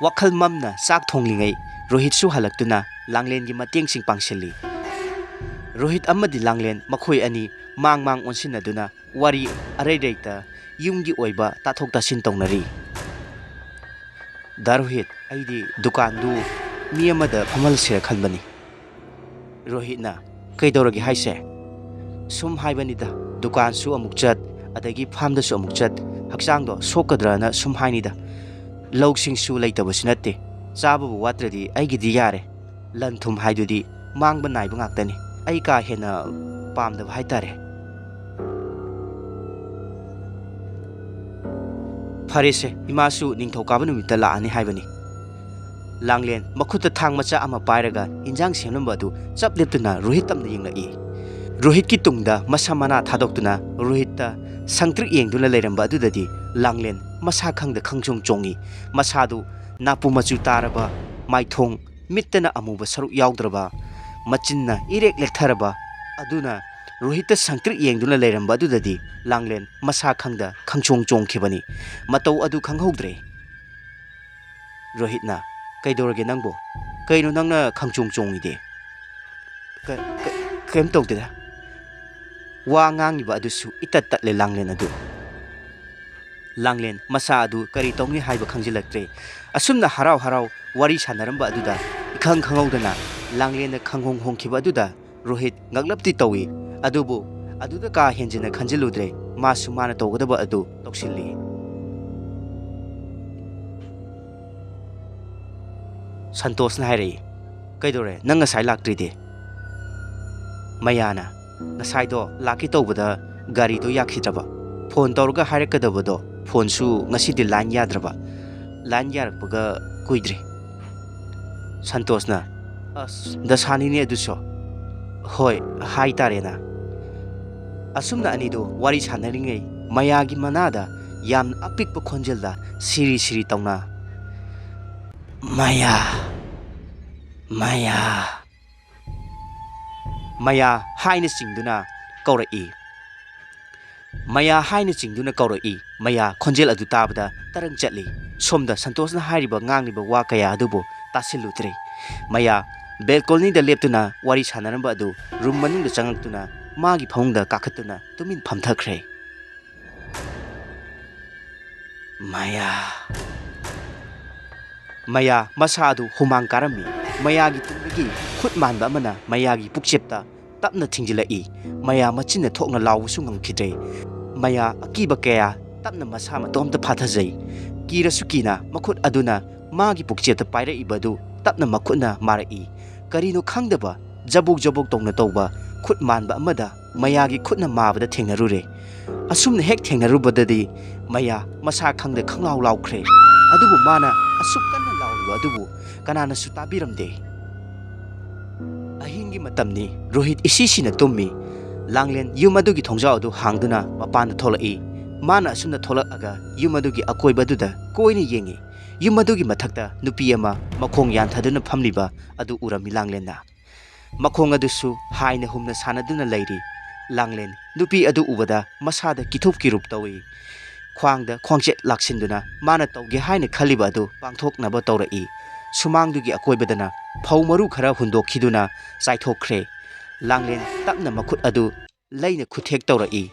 ꯋꯥꯈꯜ ꯃꯝꯅ ꯆꯥꯛ ꯊꯣꯡꯂꯤꯉꯩ ꯔꯣꯍꯤꯠꯁꯨ ꯍꯜꯂꯛꯇꯨꯅ ꯂꯥꯡꯂꯦꯟꯒꯤ ꯃꯇꯦꯡꯁꯤꯡ ꯄꯥꯡꯁꯤꯜꯂꯤ꯫ ꯔꯣꯍꯤꯠ ꯑꯃꯗꯤ ꯂꯥꯡꯂꯦꯟ ꯃꯈꯣꯏ ꯑꯅꯤ ꯃꯥꯡ ꯃꯥꯡ ꯑꯣꯟꯁꯤꯟꯅꯗꯨꯅ ꯋꯥꯔꯤ ꯑꯔꯩ ꯂꯩꯇ ꯌꯨꯝꯒꯤ ꯑꯣꯏꯕ ꯇꯥꯊꯣꯛ ꯇꯥꯁꯤꯟ ꯇꯧꯅꯔꯤ꯫ "ꯗꯥ ꯔꯣꯍꯤꯠ, ꯑꯩꯗꯤ ꯗꯨꯀꯥꯟꯗꯨ ꯃꯤ ꯑꯃꯗ ꯐꯝꯍꯜꯂꯁꯤꯔ ꯈꯟꯕꯅꯤ꯫" ꯔꯣꯍꯤꯠꯅ, "ꯀꯩꯗꯧꯔꯒꯦ ꯍꯥꯏꯁꯦ?" "ꯁꯨꯝ ꯍꯥꯏꯕꯅꯤꯗ, ꯗꯨꯀꯥꯟꯁꯨ ꯑꯃꯨꯛ ꯆꯠ, ꯑꯗꯒꯤ ꯐꯥꯝꯗꯁꯨ ꯑꯃꯨꯛ ꯆꯠ, ꯍꯛꯆꯥꯡꯗꯣ ꯁꯣꯛꯀꯗ꯭ꯔꯅ ꯁꯨꯝ ꯍꯥꯏꯅꯤꯗ꯫ ꯂꯧꯁꯤꯡꯁꯨ ꯂꯩꯇꯕꯁꯨ ꯅꯠꯇꯦ, ꯆꯥꯕꯕꯨ ꯋꯥꯠꯇ꯭ꯔꯗꯤ ꯑꯩꯒꯤꯗꯤ ꯌꯥꯔꯦ꯫ ꯂꯟ ꯊꯨꯝ ꯍꯥꯏꯗꯨꯗꯤ ꯃꯥꯡꯕ ꯅꯥꯏꯕ ꯉꯥꯛꯇꯅꯤ꯫ ꯑꯩ ꯀꯥ ꯍꯦꯟꯅ ꯄꯥꯝꯗꯕ ꯍꯥꯏꯇꯥꯔꯦ꯫" "ꯐꯔꯦꯁꯦ, ꯏꯃꯥꯁꯨ ꯅꯤꯡꯊꯧꯀꯥꯕ ꯅꯨꯃꯤꯠꯇ ꯂꯥꯛꯑꯅꯤ ꯍꯥꯏꯕꯅꯤ꯫" ꯂꯥꯡꯂꯦꯟ ꯃꯈꯨꯠꯇ ꯊꯥꯡ ꯃꯆꯥ ꯑꯃ ꯄꯥꯏꯔꯒ ꯏꯟꯖꯥꯡ ꯁꯦꯝꯂꯝꯕ ꯑꯗꯨ ꯆꯞ ꯂꯦꯞꯇꯨꯅ ꯔꯣꯍꯤꯠ ꯇꯝꯅ ꯌꯦꯡꯂꯛꯏ꯫ ꯔꯣꯍꯤꯠꯀꯤ ꯇꯨꯡꯗ ꯃꯁꯝ ꯃꯅꯥ ꯊꯥꯗꯣꯛꯇꯨꯅ ꯔꯣꯍꯤꯠꯇ ꯁꯪꯇ꯭ꯔꯤꯛ ꯌꯦꯡꯗꯨꯅ ꯂꯩꯔꯝꯕ ꯑꯗꯨꯗꯗꯤ ꯂꯥꯡꯂꯦꯟ ꯃꯁꯥ ꯈꯪꯗ ꯈꯪꯆꯣꯡ ꯆꯣꯡꯉꯤ꯫ ꯃꯁꯥꯗꯨ ꯅꯥꯄꯨ ꯃꯆꯨ ꯇꯥꯔꯕ, ꯃꯥꯏꯊꯣꯡ ꯃꯤꯠꯇꯅ ꯑꯃꯨꯕ ꯁꯔꯨꯛ ꯌꯥꯎꯗ꯭ꯔꯕ, ꯃꯆꯤꯟꯅ ꯏꯔꯦꯛ ꯂꯦꯛꯊꯔꯕ ꯑꯗꯨꯅ ꯔꯣꯍꯤꯠꯇ ꯁꯪꯇ꯭ꯔꯤꯛ ꯌꯦꯡꯗꯨꯅ ꯂꯩꯔꯝꯕ ꯑꯗꯨꯗꯗꯤ ꯂꯥꯡꯂꯦꯟ ꯃꯁꯥ ꯈꯪꯗ ꯈꯪꯆꯣꯡ ꯆꯣꯡꯈꯤꯕꯅꯤ꯫ ꯃꯇꯧ ꯑꯗꯨ ꯈꯪꯍꯧꯗ꯭ꯔꯦ꯫ ꯔꯣꯍꯤꯠꯅ, "ꯀꯩꯗꯧꯔꯒꯦ ꯅꯪꯕꯨ? ꯀꯩꯅꯣ ꯅꯪꯅ ꯈꯪꯆꯣꯡ ꯆꯣꯡꯉꯤꯗꯤ?" "ꯀ-, ꯀ-, ꯀꯩꯝ ꯇꯧꯗꯦꯗ꯫" ꯋꯥ ꯉꯥꯡꯉꯤꯕ ꯑꯗꯨꯁꯨ ꯏꯇꯠ ꯇꯠꯂꯦ ꯂꯥꯡꯂꯦꯟ ꯑꯗꯨ꯫ ꯂꯥꯡꯂꯦꯟ ꯃꯁꯥ ꯑꯗꯨ ꯀꯔꯤ ꯇꯧꯅꯤ ꯍꯥꯏꯕ ꯈꯪꯖꯤꯜꯂꯛꯇ꯭ꯔꯦ꯫ ꯑꯁꯨꯝꯅ ꯍꯔꯥꯎ ꯍꯔꯥꯎ ꯋꯥꯔꯤ ꯁꯥꯟꯅꯔꯝꯕ ꯑꯗꯨꯗ ꯏꯈꯪ ꯈꯪꯍꯧꯗꯅ ꯂꯥꯡꯂꯦꯟꯅ ꯈꯪꯍꯣꯡ ꯍꯣꯡꯈꯤꯕ ꯑꯗꯨꯗ ꯔꯣꯍꯤꯠ ꯉꯛꯂꯞꯇꯤ ꯇꯧꯏ꯫ ꯑꯗꯨꯕꯨ ꯑꯗꯨꯗ ꯀꯥ ꯍꯦꯟꯖꯤꯟꯅ ꯈꯟꯖꯤꯜꯂꯨꯗ꯭ꯔꯦ꯫ ꯃꯥꯁꯨ ꯃꯥꯅ ꯇꯧꯒꯗꯕ ꯑꯗꯨ ꯇꯧꯁꯤꯜꯂꯤ꯫ ꯁꯟꯇꯣꯁꯅ ꯍꯥꯏꯔꯛꯏ, "ꯀꯩꯗꯧꯔꯦ? ꯅꯪ ꯉꯁꯥꯏ ꯂꯥꯛꯇ꯭ꯔꯤꯗꯤ?" ꯃꯌꯥꯅ, "ꯉꯁꯥꯏꯗꯣ ꯂꯥꯛꯀꯦ ꯇꯧꯕꯗ ꯒꯥꯔꯤꯗꯣ ꯌꯥꯈꯤꯗ꯭ꯔꯕ꯫ ꯐꯣꯟ ꯇꯧꯔꯒ ꯍꯥꯏꯔꯛꯀꯗꯕꯗꯣ ꯐꯣꯟꯁꯨ ꯉꯁꯤꯗꯤ ꯂꯥꯏꯟ ꯌꯥꯗ꯭ꯔꯕ꯫ ꯂꯥꯏꯟ ꯌꯥꯔꯛꯄꯒ ꯀꯨꯏꯗ꯭ꯔꯤ꯫" ꯁꯟꯇꯣꯁꯅ, "ꯑꯁ, ꯗꯁꯥꯅꯤꯅꯦ ꯑꯗꯨꯁꯨ꯫" "ꯍꯣꯏ, ꯍꯥꯏꯇꯥꯔꯦꯅ꯫" ꯑꯁꯨꯝꯅ ꯑꯅꯤꯗꯨ ꯋꯥꯔꯤ ꯁꯥꯟꯅꯔꯤꯉꯩ ꯃꯌꯥꯒꯤ ꯃꯅꯥꯗ ꯌꯥꯝꯅ ꯑꯄꯤꯛꯄ ꯈꯣꯟꯖꯦꯜꯗ ꯁꯤꯔꯤ ꯁꯤꯔꯤ ꯇꯧꯅ, "ꯃꯌꯥ, ꯃꯌꯥ, ꯃꯌꯥ" ꯍꯥꯏꯅ ꯆꯤꯡꯗꯨꯅ ꯀꯧꯔꯛꯏ꯫ "ꯃꯌꯥ" ꯍꯥꯏꯅ ꯆꯤꯡꯗꯨꯅ ꯀꯧꯔꯛꯏ꯫ ꯃꯌꯥ ꯈꯣꯟꯖꯦꯜ ꯑꯗꯨ ꯇꯥꯕꯗ ꯇꯔꯪ ꯆꯠꯂꯤ꯫ ꯁꯣꯝꯗ ꯁꯟꯇꯣꯁꯅ ꯍꯥꯏꯔꯤꯕ ꯉꯥꯡꯂꯤꯕ ꯋꯥ ꯀꯌꯥ ꯑꯗꯨꯕꯨ ꯇꯥꯁꯤꯜꯂꯨꯗ꯭ꯔꯦ꯫ ꯃꯌꯥ ꯕꯦꯜꯀꯣꯅꯤꯗ ꯂꯦꯞꯇꯨꯅ ꯋꯥꯔꯤ ꯁꯥꯟꯅꯔꯝꯕ ꯑꯗꯨ ꯔꯨꯝ ꯃꯅꯨꯡꯗ ꯆꯪꯉꯛꯇꯨꯅ ꯃꯥꯒꯤ ꯐꯃꯨꯡꯗ ꯀꯥꯈꯠꯇꯨꯅ ꯇꯨꯃꯤꯟ ꯐꯝꯊꯈ꯭ꯔꯦ꯫ ꯃꯌꯥ꯫ ꯃꯌꯥ ꯃꯁꯥ ꯑꯗꯨ ꯍꯨꯃꯥꯡ ꯀꯥꯔꯝꯃꯤ꯫ ꯃꯌꯥꯒꯤ ꯇꯨꯡꯗꯒꯤ ꯈꯨꯠ ꯃꯥꯟꯕ ꯑꯃꯅ ꯃꯌꯥꯒꯤ ꯄꯨꯛꯆꯦꯞꯇ ꯇꯞꯅ ꯊꯤꯡꯖꯤꯜꯂꯛꯏ꯫ ꯃꯌꯥ ꯃꯆꯤꯟꯅ ꯊꯣꯛꯅ ꯂꯥꯎꯕꯁꯨ ꯉꯝꯈꯤꯗ꯭ꯔꯦ꯫ ꯃꯌꯥ ꯑꯀꯤꯕ ꯀꯌꯥ ꯇꯞꯅ ꯃꯁꯥ ꯃꯇꯣꯝꯇ ꯐꯥꯊꯖꯩ꯫ ꯀꯤꯔꯁꯨ ꯀꯤꯅ ꯃꯈꯨꯠ ꯑꯗꯨꯅ ꯃꯥꯒꯤ ꯄꯨꯛꯆꯦꯞꯇ ꯄꯥꯏꯔꯛꯏꯕ ꯑꯗꯨ ꯇꯞꯅ ꯃꯈꯨꯠꯅ ꯃꯥꯔꯛꯏ꯫ ꯀꯔꯤꯅꯣ ꯈꯪꯗꯕ ꯖꯕꯣꯛ ꯖꯕꯣꯛ ꯇꯧꯅ ꯇꯧꯕ ꯈꯨꯠ ꯃꯥꯟꯕ ꯑꯃꯗ ꯃꯌꯥꯒꯤ ꯈꯨꯠꯅ ꯃꯥꯕꯗ ꯊꯦꯡꯅꯔꯨꯔꯦ꯫ ꯑꯁꯨꯝꯅ ꯍꯦꯛ ꯊꯦꯡꯅꯔꯨꯕꯗꯗꯤ ꯃꯌꯥ ꯃꯁꯥ ꯈꯪꯗ ꯈꯪꯂꯥꯎ ꯂꯥꯎꯈ꯭ꯔꯦ꯫ ꯑꯗꯨꯕꯨ ꯃꯥꯅ ꯑꯁꯨꯛ ꯀꯟꯅ ꯂꯥꯎꯔꯤꯕ ꯑꯗꯨꯕꯨ ꯀꯅꯥꯅꯁꯨ ꯇꯥꯕꯤꯔꯝꯗꯦ꯫ ꯑꯍꯤꯡꯒꯤ ꯃꯇꯝꯅꯤ꯫ ꯔꯣꯍꯤꯠ ꯏꯁꯤꯁꯤꯅ ꯇꯨꯝꯃꯤ꯫ ꯂꯥꯡꯂꯦꯟ ꯌꯨꯝ ꯑꯗꯨꯒꯤ ꯊꯣꯡꯖꯥꯎ ꯑꯗꯨ ꯍꯥꯡꯗꯨꯅ ꯃꯄꯥꯟꯗ ꯊꯣꯛꯂꯛꯏ꯫ ꯃꯥꯅ ꯑꯁꯨꯝꯅ ꯊꯣꯛꯂꯛꯑꯒ ꯌꯨꯝ ꯑꯗꯨꯒꯤ ꯑꯀꯣꯏꯕꯗꯨꯗ ꯀꯣꯏꯅ ꯌꯦꯡꯉꯤ꯫ ꯌꯨꯝ ꯑꯗꯨꯒꯤ ꯃꯊꯛꯇ ꯅꯨꯄꯤ ꯑꯃ ꯃꯈꯣꯡ ꯌꯥꯟꯊꯗꯨꯅ ꯐꯝꯂꯤꯕ ꯑꯗꯨ ꯎꯔꯝꯃꯤ ꯂꯥꯡꯂꯦꯟꯅ꯫ ꯃꯈꯣꯡ ꯑꯗꯨꯁꯨ ꯍꯥꯏꯅ ꯍꯨꯝꯅ ꯁꯥꯟꯅꯗꯨꯅ ꯂꯩꯔꯤ꯫ ꯂꯥꯡꯂꯦꯟ ꯅꯨꯄꯤ ꯑꯗꯨ ꯎꯕꯗ ꯃꯁꯥꯗ ꯀꯤꯊꯨꯞ ꯀꯤꯔꯨꯞ ꯇꯧꯏ꯫ ꯈ꯭ꯋꯥꯡꯗ ꯈ꯭ꯋꯥꯡꯆꯦꯠ ꯂꯥꯛꯁꯤꯟꯗꯨꯅ ꯃꯥꯅ ꯇꯧꯒꯦ ꯍꯥꯏꯅ ꯈꯜꯂꯤꯕ ꯑꯗꯨ ꯄꯥꯡꯊꯣꯛꯅꯕ ꯇꯧꯔꯛꯏ꯫ ꯁꯨꯃꯥꯡꯗꯨꯒꯤ ꯑꯀꯣꯏꯕꯗꯅ ꯐꯧ ꯃꯔꯨ ꯈꯔ ꯍꯨꯟꯗꯣꯛꯈꯤꯗꯨꯅ ꯆꯥꯏꯊꯣꯛꯈ꯭ꯔꯦ꯫ ꯂꯥꯡꯂꯦꯟ ꯇꯞꯅ ꯃꯈꯨꯠ ꯑꯗꯨ ꯂꯩꯅ ꯈꯨꯠꯊꯦꯛ ꯇꯧꯔꯛꯏ꯫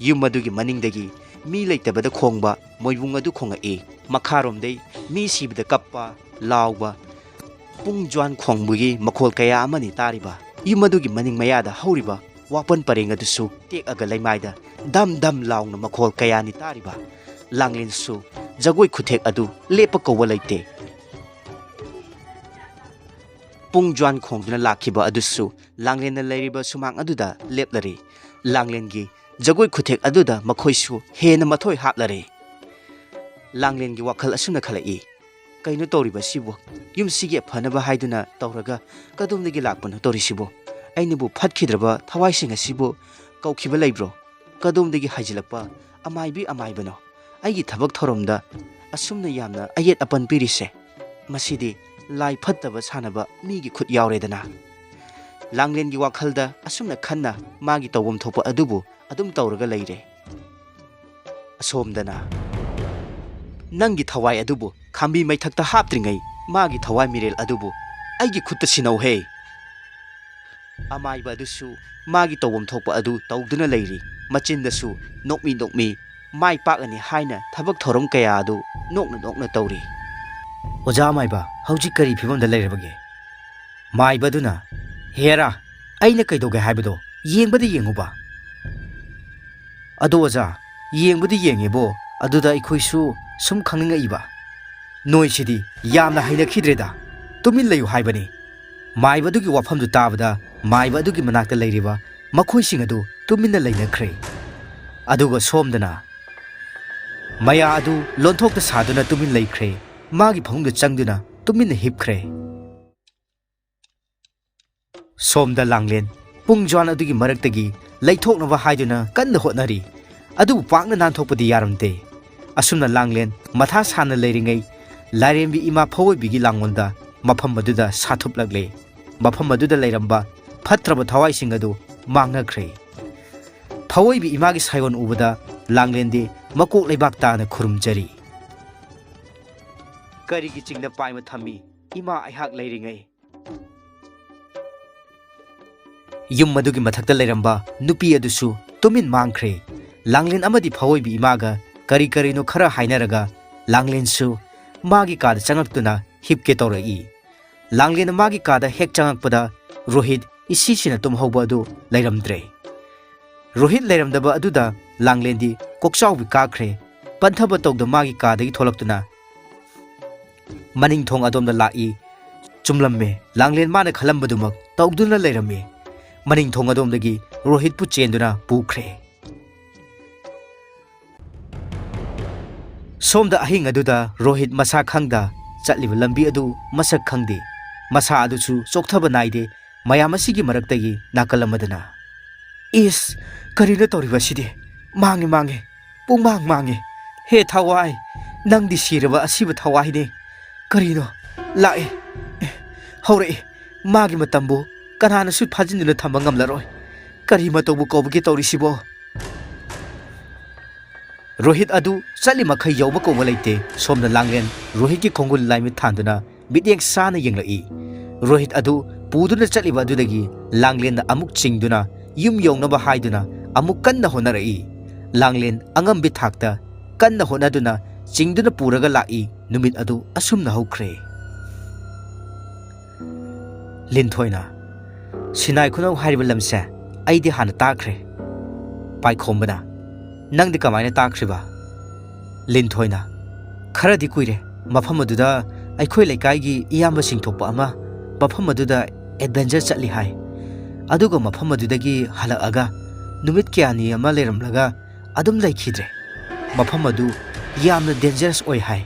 ꯌꯨꯝ ꯑꯗꯨꯒꯤ ꯃꯅꯤꯡꯗꯒꯤ ꯃꯤ ꯂꯩꯇꯕꯗ ꯈꯣꯡꯕ ꯃꯣꯏꯕꯨꯡ ꯑꯗꯨ ꯈꯣꯡꯉꯛꯏ꯫ ꯃꯈꯥꯔꯣꯝꯗꯩ ꯃꯤ ꯁꯤꯕꯗ ꯀꯞꯄ, ꯂꯥꯎꯕ, ꯄꯨꯡ ꯖ꯭ꯋꯥꯟ ꯈꯣꯡꯕꯒꯤ ꯃꯈꯣꯜ ꯀꯌꯥ ꯑꯃꯅꯤ ꯇꯥꯔꯤꯕ꯫ ꯌꯨꯝ ꯑꯗꯨꯒꯤ ꯃꯅꯤꯡ ꯃꯌꯥꯗ ꯍꯧꯔꯤꯕ ꯋꯥꯄꯟ ꯄꯔꯦꯡ ꯑꯗꯨꯁꯨ ꯇꯦꯛꯑꯒ ꯂꯩꯃꯥꯏꯗ ꯗꯝ ꯗꯝ ꯂꯥꯎꯅ ꯃꯈꯣꯜ ꯀꯌꯥꯅꯤ ꯇꯥꯔꯤꯕ꯫ ꯂꯥꯡꯂꯦꯟꯁꯨ ꯖꯒꯣꯏ ꯈꯨꯊꯦꯛ ꯑꯗꯨ ꯂꯦꯞꯄ ꯀꯧꯕ ꯂꯩꯇꯦ꯫ ꯄꯨꯡ ꯖ꯭ꯋꯥꯟ ꯈꯣꯡꯗꯨꯅ ꯂꯥꯛꯈꯤꯕ ꯑꯗꯨꯁꯨ ꯂꯥꯡꯂꯦꯟꯅ ꯂꯩꯔꯤꯕ ꯁꯨꯃꯥꯡ ꯑꯗꯨꯗ ꯂꯦꯞꯂꯔꯤ꯫ ꯂꯥꯡꯂꯦꯟꯒꯤ ꯖꯒꯣꯏ ꯈꯨꯊꯦꯛ ꯑꯗꯨꯗ ꯃꯈꯣꯏꯁꯨ ꯍꯦꯟꯅ ꯃꯊꯣꯏ ꯍꯥꯞꯂꯔꯤ꯫ ꯂꯥꯡꯂꯦꯟꯒꯤ ꯋꯥꯈꯜ ꯑꯁꯨꯝꯅ ꯈꯜꯂꯛꯏ, "ꯀꯩꯅꯣ ꯇꯧꯔꯤꯕꯁꯤꯕꯨ? ꯌꯨꯝꯁꯤꯒꯤ ꯐꯅꯕ ꯍꯥꯏꯗꯨꯅ ꯇꯧꯔꯒ ꯀꯗꯣꯝꯗꯒꯤ ꯂꯥꯛꯄꯅꯣ ꯇꯧꯔꯤꯁꯤꯕꯨ? ꯑꯩꯅꯕꯨ ꯐꯠꯈꯤꯗ꯭ꯔꯕ ꯊꯋꯥꯏꯁꯤꯡ ꯑꯁꯤꯕꯨ ꯀꯧꯈꯤꯕ ꯂꯩꯕ꯭ꯔꯣ? ꯀꯗꯣꯝꯗꯒꯤ ꯍꯥꯏꯖꯤꯜꯂꯛꯄ ꯑꯃꯥꯏꯕꯤ ꯑꯃꯥꯏꯕꯅꯣ ꯑꯩꯒꯤ ꯊꯕꯛ ꯊꯧꯔꯝꯗ ꯑꯁꯨꯝꯅ ꯌꯥꯝꯅ ꯑꯌꯦꯠ ꯑꯄꯟ ꯄꯤꯔꯤꯁꯦ? ꯃꯁꯤꯗꯤ ꯂꯥꯏ ꯐꯠꯇꯕ ꯁꯥꯟꯅꯕ ꯃꯤꯒꯤ ꯈꯨꯠ ꯌꯥꯎꯔꯦꯗꯅ"꯫ ꯂꯥꯡꯂꯦꯟꯒꯤ ꯋꯥꯈꯜꯗ ꯑꯁꯨꯝꯅ ꯈꯟꯅ ꯃꯥꯒꯤ ꯇꯧꯐꯝ ꯊꯣꯛꯄ ꯑꯗꯨꯕꯨ ꯑꯗꯨꯝ ꯇꯧꯔꯒ ꯂꯩꯔꯦ꯫ ꯑꯁꯣꯝꯗꯅ, "ꯅꯪꯒꯤ ꯊꯋꯥꯏ ꯑꯗꯨꯕꯨ ꯈꯥꯝꯕꯤ ꯃꯩꯊꯛꯇ ꯍꯥꯞꯇ꯭ꯔꯤꯉꯩ ꯃꯥꯒꯤ ꯊꯋꯥꯏ ꯃꯤꯔꯦꯜ ꯑꯗꯨꯕꯨ ꯑꯩꯒꯤ ꯈꯨꯠꯇ ꯁꯤꯟꯅꯧꯍꯦ"꯫ ꯑꯃꯥꯏꯕ ꯑꯗꯨꯁꯨ ꯃꯥꯒꯤ ꯇꯧꯐꯝ ꯊꯣꯛꯄ ꯑꯗꯨ ꯇꯧꯗꯨꯅ ꯂꯩꯔꯤ꯫ ꯃꯆꯤꯟꯗꯁꯨ ꯅꯣꯛꯃꯤ ꯅꯣꯛꯃꯤ ꯃꯥꯏ ꯄꯥꯛꯂꯅꯤ ꯍꯥꯏꯅ ꯊꯕꯛ ꯊꯧꯔꯝ ꯀꯌꯥ ꯑꯗꯨ ꯅꯣꯛꯅ ꯅꯣꯛꯅ ꯇꯧꯔꯤ꯫ "ꯑꯣꯖꯥ ꯑꯃꯥꯏꯕ, ꯍꯧꯖꯤꯛ ꯀꯔꯤ ꯐꯤꯕꯝꯗ ꯂꯩꯔꯕꯒꯦ?" ꯃꯥꯏꯕꯗꯨꯅ, "ꯍꯦꯔꯥ, ꯑꯩꯅ ꯀꯩꯗꯧꯒꯦ ꯍꯥꯏꯕꯗꯣ ꯌꯦꯡꯕꯗꯤ ꯌꯦꯡꯉꯨꯕ"꯫ "ꯑꯗꯣ ꯑꯣꯖꯥ, ꯌꯦꯡꯕꯨꯗꯤ ꯌꯦꯡꯉꯦꯕꯣ, ꯑꯗꯨꯗ ꯑꯩꯈꯣꯏꯁꯨ ꯁꯨꯝ ꯈꯪꯅꯤꯡꯉꯛꯏꯕ꯫ ꯅꯣꯏꯁꯤꯗꯤ ꯌꯥꯝꯅ ꯍꯩꯅꯈꯤꯗ꯭ꯔꯦꯗ꯫ ꯇꯨꯃꯤꯟ ꯂꯩꯌꯨ ꯍꯥꯏꯕꯅꯤ"꯫ ꯃꯥꯏꯕ ꯑꯗꯨꯒꯤ ꯋꯥꯐꯝꯗꯨ ꯇꯥꯕꯗ ꯃꯥꯏꯕ ꯑꯗꯨꯒꯤ ꯃꯅꯥꯛꯇ ꯂꯩꯔꯤꯕ ꯃꯈꯣꯏꯁꯤꯡ ꯑꯗꯨ ꯇꯨꯃꯤꯟꯅ ꯂꯩꯅꯈ꯭ꯔꯦ꯫ ꯑꯗꯨꯒ ꯁꯣꯝꯗꯅ ꯃꯌꯥ ꯑꯗꯨ ꯂꯣꯟꯊꯣꯛꯇ ꯁꯥꯗꯨꯅ ꯇꯨꯃꯤꯟ ꯂꯩꯈ꯭ꯔꯦ꯫ ꯃꯥꯒꯤ ꯐꯃꯨꯡꯗ ꯆꯪꯗꯨꯅ ꯇꯨꯃꯤꯟꯅ ꯍꯤꯞꯈ꯭ꯔꯦ꯫ ꯁꯣꯝꯗ ꯂꯥꯡꯂꯦꯟ ꯄꯨꯡ ꯖ꯭ꯋꯥꯟ ꯑꯗꯨꯒꯤ ꯃꯔꯛꯇꯒꯤ ꯂꯩꯊꯣꯛꯅꯕ ꯍꯥꯏꯗꯨꯅ ꯀꯟꯅ ꯍꯣꯠꯅꯔꯤ꯫ ꯑꯗꯨꯕꯨ ꯄꯥꯛꯅ ꯅꯥꯟꯊꯣꯛꯄꯗꯤ ꯌꯥꯔꯝꯗꯦ꯫ ꯑꯁꯨꯝꯅ ꯂꯥꯡꯂꯦꯟ ꯃꯊꯥ ꯁꯥꯅ ꯂꯩꯔꯤꯉꯩ, ꯂꯥꯏꯔꯦꯝꯕꯤ ꯏꯃꯥ ꯐꯑꯣꯏꯕꯤꯒꯤ ꯂꯥꯡꯒꯣꯜꯗ ꯃꯐꯝ ꯑꯗꯨꯗ ꯁꯥꯊꯨꯞꯂꯛꯂꯦ꯫ ꯃꯐꯝ ꯑꯗꯨꯗ ꯂꯩꯔꯝꯕ ꯐꯠꯇ꯭ꯔꯕ ꯊꯋꯥꯏꯁꯤꯡ ꯑꯗꯨ ꯃꯥꯡꯅꯈ꯭ꯔꯦ꯫ ꯐꯑꯣꯏꯕꯤ ꯏꯃꯥꯒꯤ ꯁꯥꯌꯣꯟ ꯎꯕꯗ ꯂꯥꯡꯂꯦꯟꯗꯤ ꯃꯀꯣꯛ ꯂꯩꯕꯥꯛ ꯇꯥꯅ ꯈꯨꯔꯨꯝꯖꯔꯤ꯫ "ꯀꯔꯤꯒꯤ ꯆꯤꯡꯗ ꯄꯥꯏꯃ ꯊꯝꯃꯤ, ꯏꯃꯥ ꯑꯩꯍꯥꯛ ꯂꯩꯔꯤꯉꯩ?" ꯌꯨꯝ ꯑꯗꯨꯒꯤ ꯃꯊꯛꯇ ꯂꯩꯔꯝꯕ ꯅꯨꯄꯤ ꯑꯗꯨꯁꯨ ꯇꯨꯃꯤꯟ ꯃꯥꯡꯈ꯭ꯔꯦ꯫ ꯂꯥꯡꯂꯦꯟ ꯑꯃꯗꯤ ꯐꯥꯑꯣꯏꯕꯤ ꯏꯃꯥꯒ ꯀꯔꯤ ꯀꯔꯤꯅꯣ ꯈꯔ ꯍꯥꯏꯅꯔꯒ ꯂꯥꯡꯂꯦꯟꯁꯨ ꯃꯥꯒꯤ ꯀꯥꯗ ꯆꯪꯉꯛꯇꯨꯅ ꯍꯤꯞꯀꯦ ꯇꯧꯔꯛꯏ꯫ ꯂꯥꯡꯂꯦꯟꯅ ꯃꯥꯒꯤ ꯀꯥꯗ ꯍꯦꯛ ꯆꯪꯉꯛꯄꯗ ꯔꯣꯍꯤꯠ ꯏꯁꯤꯁꯤꯅ ꯇꯨꯝꯍꯧꯕ ꯑꯗꯨ ꯂꯩꯔꯝꯗ꯭ꯔꯦ꯫ ꯔꯣꯍꯤꯠ ꯂꯩꯔꯝꯗꯕ ꯑꯗꯨꯗ ꯂꯥꯡꯂꯦꯟꯗꯤ ꯀꯣꯛꯆꯥꯎꯕꯤ ꯀꯥꯈ꯭ꯔꯦ꯫ ꯄꯟꯊꯕ ꯇꯧꯗ ꯃꯥꯒꯤ ꯀꯥꯗꯒꯤ ꯊꯣꯛꯂꯛꯇꯨꯅ ꯃꯅꯤꯡ ꯊꯣꯡ ꯑꯗꯣꯝꯗ ꯂꯥꯛꯏ꯫ ꯆꯨꯝꯂꯝꯃꯦ, ꯂꯥꯡꯂꯦꯟ ꯃꯥꯅ ꯈꯜꯂꯝꯕꯗꯨꯃꯛ ꯇꯧꯗꯨꯅ ꯂꯩꯔꯝꯃꯤ꯫ ꯃꯅꯤꯡ ꯊꯣꯡ ꯑꯗꯣꯝꯗꯒꯤ ꯔꯣꯍꯤꯠꯄꯨ ꯆꯦꯟꯗꯨꯅ ꯄꯨꯈ꯭ꯔꯦ꯫ ꯁꯣꯝꯗ ꯑꯍꯤꯡ ꯑꯗꯨꯗ ꯔꯣꯍꯤꯠ ꯃꯁꯥ ꯈꯪꯗ ꯆꯠꯂꯤꯕ ꯂꯝꯕꯤ ꯑꯗꯨ ꯃꯁꯛ ꯈꯪꯗꯦ꯫ ꯃꯁꯥ ꯑꯗꯨꯁꯨ ꯆꯣꯛꯊꯕ ꯅꯥꯏꯗꯦ꯫ ꯃꯌꯥꯝ ꯑꯁꯤꯒꯤ ꯃꯔꯛꯇꯒꯤ ꯅꯥꯀꯜ ꯑꯃꯗꯅ, "ꯏꯁ, ꯀꯔꯤꯅꯣ ꯇꯧꯔꯤꯕ ꯑꯁꯤꯗꯤ? ꯃꯥꯡꯉꯦ, ꯃꯥꯡꯉꯦ, ꯄꯨꯡꯃꯥꯡ ꯃꯥꯡꯉꯦ꯫ ꯍꯦ ꯊꯋꯥꯏ, ꯅꯪꯗꯤ ꯁꯤꯔꯕ ꯑꯁꯤꯕ ꯊꯋꯥꯏꯅꯤ꯫ ꯀꯔꯤꯅꯣ? ꯂꯥꯛꯑꯦ꯫ ꯑꯦ, ꯍꯧꯔꯛꯑꯦ꯫ ꯃꯥꯒꯤ ꯃꯇꯝꯕꯨ ꯀꯅꯥꯅꯁꯨ ꯐꯥꯖꯤꯟꯗꯨꯅ ꯊꯝꯕ ꯉꯝꯂꯔꯣꯏ꯫ ꯀꯔꯤ ꯃꯇꯧꯕꯨ ꯀꯧꯕꯒꯦ ꯇꯧꯔꯤꯁꯤꯕꯣ?" ꯔꯣꯍꯤꯠ ꯑꯗꯨ ꯆꯠꯂꯤ ꯃꯈꯩ ꯌꯧꯕ ꯀꯧꯕ ꯂꯩꯇꯦ꯫ ꯁꯣꯝꯗ ꯂꯥꯡꯂꯦꯟ ꯔꯣꯍꯤꯠꯀꯤ ꯈꯣꯡꯒꯨꯜ ꯂꯥꯏꯃꯤꯠ ꯊꯥꯟꯗꯨꯅ ꯃꯤꯠꯌꯦꯡ ꯆꯥꯅ ꯌꯦꯡꯂꯛꯏ꯫ ꯔꯣꯍꯤꯠ ꯑꯗꯨ ꯄꯨꯗꯨꯅ ꯆꯠꯂꯤꯕ ꯑꯗꯨꯗꯒꯤ ꯂꯥꯡꯂꯦꯟꯅ ꯑꯃꯨꯛ ꯆꯤꯡꯗꯨꯅ ꯌꯨꯝ ꯌꯧꯅꯕ ꯍꯥꯏꯗꯨꯅ ꯑꯃꯨꯛ ꯀꯟꯅ ꯍꯣꯠꯅꯔꯛꯏ꯫ ꯂꯥꯡꯂꯦꯟ ꯑꯉꯝꯕꯤ ꯊꯥꯛꯇ ꯀꯟꯅ ꯍꯣꯠꯅꯗꯨꯅ ꯆꯤꯡꯗꯨꯅ ꯄꯨꯔꯒ ꯂꯥꯛꯏ꯫ ꯅꯨꯃꯤꯠ ꯑꯗꯨ ꯑꯁꯨꯝꯅ ꯍꯧꯈ꯭ꯔꯦ꯫ ꯂꯤꯟꯊꯣꯏꯅ, "ꯁꯤꯅꯥꯏ ꯈꯨꯅꯧ ꯍꯥꯏꯔꯤꯕ ꯂꯝꯁꯦ ꯑꯩꯗꯤ ꯍꯥꯟꯅ ꯇꯥꯈ꯭ꯔꯦ꯫" ꯄꯥꯏꯈꯣꯝꯕꯅ, "ꯅꯪꯗꯤ ꯀꯃꯥꯏꯅ ꯇꯥꯈ꯭ꯔꯤꯕ?" ꯂꯤꯟꯊꯣꯏꯅ, "ꯈꯔꯗꯤ ꯀꯨꯏꯔꯦ꯫ ꯃꯐꯝ ꯑꯗꯨꯗ ꯑꯩꯈꯣꯏ ꯂꯩꯀꯥꯏꯒꯤ ꯏꯌꯥꯝꯕꯁꯤꯡ ꯊꯣꯛꯄ ꯑꯃ ꯃꯐꯝ ꯑꯗꯨꯗ ꯑꯦꯗꯚꯦꯟꯆꯔ ꯆꯠꯂꯤ ꯍꯥꯏ꯫ ꯑꯗꯨꯒ ꯃꯐꯝ ꯑꯗꯨꯗꯒꯤ ꯍꯜꯂꯛꯑꯒ ꯅꯨꯃꯤꯠ ꯀꯌꯥꯅꯤ ꯑꯃ ꯂꯩꯔꯝꯂꯒ ꯑꯗꯨꯝ ꯂꯩꯈꯤꯗ꯭ꯔꯦ꯫ ꯃꯐꯝ ꯑꯗꯨ ꯌꯥꯝꯅ ꯗꯦꯟꯖꯔꯁ ꯑꯣꯏ ꯍꯥꯏ꯫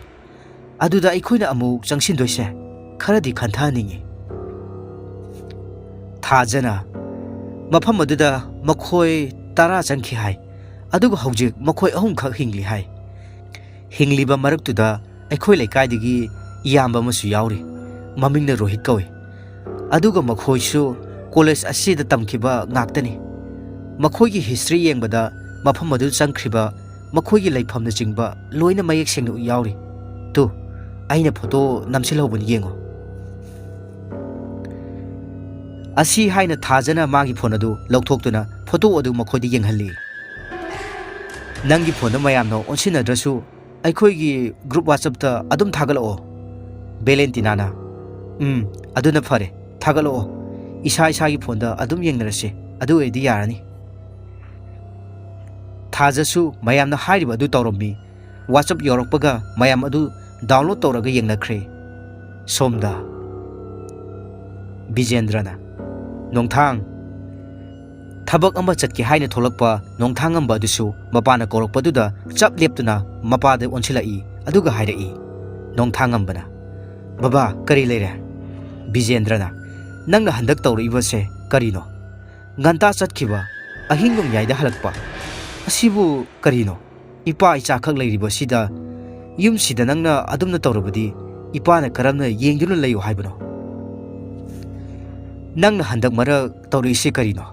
ꯑꯗꯨꯗ ꯑꯩꯈꯣꯏꯅ ꯑꯃꯨꯛ ꯆꯪꯁꯤꯟꯗꯣꯏꯁꯦ ꯈꯔꯗꯤ ꯈꯟꯊꯍꯟꯅꯤꯡꯉꯤ꯫" ꯊꯥꯖꯅ, "ꯃꯐꯝ ꯑꯗꯨꯗ ꯃꯈꯣꯏ ꯇꯔꯥ ꯆꯪꯈꯤ ꯍꯥꯏ, ꯑꯗꯨꯒ ꯍꯧꯖꯤꯛ ꯃꯈꯣꯏ ꯑꯍꯨꯝꯈꯛ ꯍꯤꯡꯂꯤ ꯍꯥꯏ꯫ ꯍꯤꯡꯂꯤꯕ ꯃꯔꯛꯇꯨꯗ ꯑꯩꯈꯣꯏ ꯂꯩꯀꯥꯏꯗꯒꯤ ꯏꯌꯥꯝꯕ ꯑꯃꯁꯨ ꯌꯥꯎꯔꯤ꯫ ꯃꯃꯤꯡꯅ ꯔꯣꯍꯤꯠ ꯀꯧꯏ꯫ ꯑꯗꯨꯒ ꯃꯈꯣꯏꯁꯨ ꯀꯣꯂꯦꯖ ꯑꯁꯤꯗ ꯇꯝꯈꯤꯕ ꯉꯥꯛꯇꯅꯤ꯫ ꯃꯈꯣꯏꯒꯤ ꯍꯤꯁꯇ꯭ꯔꯤ ꯌꯦꯡꯕꯗ ꯃꯐꯝ ꯑꯗꯨ ꯆꯪꯈ꯭ꯔꯤꯕ ꯃꯈꯣꯏꯒꯤ ꯂꯩꯐꯝꯅꯆꯤꯡꯕ ꯂꯣꯏꯅ ꯃꯌꯦꯛ ꯁꯦꯡꯅ ꯌꯥꯎꯔꯤ꯫ ꯇꯨ, ꯑꯩꯅ ꯐꯣꯇꯣ ꯅꯝꯁꯤꯜꯍꯧꯕꯅꯤ, ꯌꯦꯡꯉꯣ꯫" ꯑꯁꯤ ꯍꯥꯏꯅ ꯊꯥꯖꯅ ꯃꯥꯒꯤ ꯐꯣꯟ ꯑꯗꯨ ꯂꯧꯊꯣꯛꯇꯨꯅ ꯐꯣꯇꯣ ꯑꯗꯨ ꯃꯈꯣꯏꯗ ꯌꯦꯡꯍꯜꯂꯤ꯫ "ꯅꯪꯒꯤ ꯐꯣꯟꯗ ꯃꯌꯥꯝꯅ ꯑꯣꯟꯁꯤꯟꯅꯗ꯭ꯔꯁꯨ ꯑꯩꯈꯣꯏꯒꯤ ꯒ꯭ꯔꯨꯞ WhatsApp-ꯇ ꯑꯗꯨꯝ ꯊꯥꯒꯠꯂꯛꯑꯣ꯫" ꯚꯦꯂꯦꯟꯇꯤꯅꯥꯅ, "ꯎꯝ, ꯑꯗꯨꯅ ꯐꯔꯦ, ꯊꯥꯒꯠꯂꯛꯑꯣ꯫ ꯏꯁꯥ ꯏꯁꯥꯒꯤ ꯐꯣꯟꯗ ꯑꯗꯨꯝ ꯌꯦꯡꯅꯔꯁꯤ, ꯑꯗꯨ ꯑꯣꯏꯔꯗꯤ ꯌꯥꯔꯅꯤ꯫" ꯊꯥꯖꯁꯨ ꯃꯌꯥꯝꯅ ꯍꯥꯏꯔꯤꯕ ꯑꯗꯨ ꯇꯧꯔꯝꯃꯤ꯫ WhatsApp ꯌꯧꯔꯛꯄꯒ ꯃꯌꯥꯝ ꯑꯗꯨ download ꯇꯧꯔꯒ ꯌꯦꯡꯅꯈ꯭ꯔꯦ꯫ ꯁꯣꯝꯗ ꯕꯤꯖꯦꯟꯗ꯭ꯔꯅ, "ꯅꯣꯡꯊꯥꯡ꯫" ꯊꯕꯛ ꯑꯃ ꯆꯠꯀꯦ ꯍꯥꯏꯅ ꯊꯣꯛꯂꯛꯄ ꯅꯣꯡꯊꯥꯡꯉꯝꯕ ꯑꯗꯨꯁꯨ ꯃꯄꯥꯅ ꯀꯧꯔꯛꯄꯗꯨꯗ ꯆꯞ ꯂꯦꯞꯇꯨꯅ ꯃꯄꯥꯗ ꯑꯣꯟꯁꯤꯜꯂꯛꯏ, ꯑꯗꯨꯒ ꯍꯥꯏꯔꯛꯏ꯫ ꯅꯣꯡꯊꯥꯡꯉꯝꯕꯅ, "ꯕꯕꯥ, ꯀꯔꯤ ꯂꯩꯔꯦ?" ꯕꯤꯖꯦꯟꯗ꯭ꯔꯅ, "ꯅꯪꯅ ꯍꯟꯗꯛ ꯇꯧꯔꯛꯏꯕꯁꯦ ꯀꯔꯤꯅꯣ? ꯉꯟꯇꯥ ꯆꯠꯈꯤꯕ, ꯑꯍꯤꯡ ꯅꯣꯡꯌꯥꯏꯗ ꯍꯜꯂꯛꯄ꯫ ꯑꯁꯤꯕꯨ ꯀꯔꯤꯅꯣ? ꯏꯄꯥ ꯏꯆꯥꯈꯛ ꯂꯩꯔꯤꯕꯁꯤꯗ ꯌꯨꯝꯁꯤꯗ ꯅꯪꯅ ꯑꯗꯨꯝꯅ ꯇꯧꯔꯕꯗꯤ ꯏꯄꯥꯅ ꯀꯔꯝꯅ ꯌꯦꯡꯗꯨꯅ ꯂꯩꯌꯨ ꯍꯥꯏꯕꯅꯣ? ꯅꯪꯅ ꯍꯟꯗꯛ ꯃꯔꯛ ꯇꯧꯔꯛꯏꯁꯤ ꯀꯔꯤꯅꯣ?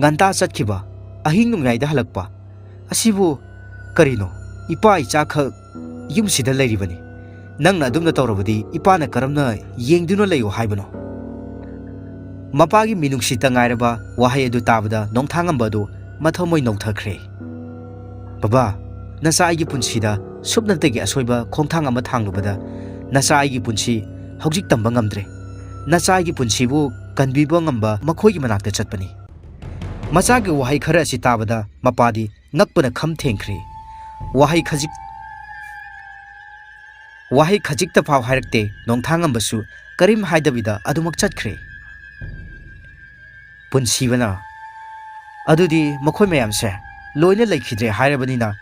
ꯉꯟꯇꯥ ꯆꯠꯈꯤꯕ, ꯑꯍꯤꯡ ꯅꯣꯡꯌꯥꯏꯗ ꯍꯜꯂꯛꯄ꯫ ꯑꯁꯤꯕꯨ ꯀꯔꯤꯅꯣ? ꯏꯄꯥ ꯏꯆꯥꯈꯛ ꯌꯨꯝꯁꯤꯗ ꯂꯩꯔꯤꯕꯅꯤ꯫ ꯅꯪꯅ ꯑꯗꯨꯝꯅ ꯇꯧꯔꯕꯗꯤ ꯏꯄꯥꯅ ꯀꯔꯝꯅ ꯌꯦꯡꯗꯨꯅ ꯂꯩꯌꯨ ꯍꯥꯏꯕꯅꯣ?" ꯃꯄꯥꯒꯤ ꯃꯤꯅꯨꯡꯁꯤꯇ ꯉꯥꯏꯔꯕ ꯋꯥꯍꯩ ꯑꯗꯨ ꯇꯥꯕꯗ ꯅꯣꯡꯊꯥꯡꯉꯝꯕ ꯑꯗꯨ ꯃꯊꯃꯣꯏ ꯅꯧꯊꯈ꯭ꯔꯦ꯫ "ꯕꯕꯥ, ꯅꯆꯥ ꯑꯩꯒꯤ ꯄꯨꯟꯁꯤꯗ ꯁꯨꯞꯅꯇꯒꯤ ꯑꯁꯣꯏꯕ ꯈꯣꯡꯊꯥꯡ ꯑꯃ ꯊꯥꯡꯂꯨꯕꯗ ꯅꯆꯥ ꯑꯩꯒꯤ ꯄꯨꯟꯁꯤ ꯍꯧꯖꯤꯛ ꯇꯝꯕ ꯉꯝꯗ꯭ꯔꯦ꯫ ꯅꯆꯥ ꯑꯩꯒꯤ ꯄꯨꯟꯁꯤꯕꯨ ꯀꯟꯕꯤꯕ ꯉꯝꯕ ꯃꯈꯣꯏꯒꯤ ꯃꯅꯥꯛꯇ ꯆꯠꯄꯅꯤ꯫" ꯃꯆꯥꯒꯤ ꯋꯥꯍꯩ ꯈꯔ ꯑꯁꯤ ꯇꯥꯕꯗ ꯃꯄꯥꯗꯤ ꯉꯛꯄꯅ ꯈꯝ ꯊꯦꯡꯈ꯭ꯔꯦ꯫ ꯋꯥꯍꯩ ꯈꯖꯤꯛ, ꯋꯥꯍꯩ ꯈꯖꯤꯛꯇ ꯐꯥꯎ ꯍꯥꯏꯔꯛꯇꯦ꯫ ꯅꯣꯡꯊꯥꯡꯉꯝꯕꯁꯨ ꯀꯔꯤꯝ ꯍꯥꯏꯗꯕꯤꯗ ꯑꯗꯨꯃꯛ ꯆꯠꯈ꯭ꯔꯦ꯫ ꯄꯨꯟꯁꯤꯕꯅ, "ꯑꯗꯨꯗꯤ ꯃꯈꯣꯏ ꯃꯌꯥꯝꯁꯦ ꯂꯣꯏꯅ ꯂꯩꯈꯤꯗ꯭ꯔꯦ ꯍꯥꯏꯔꯕꯅꯤꯅ,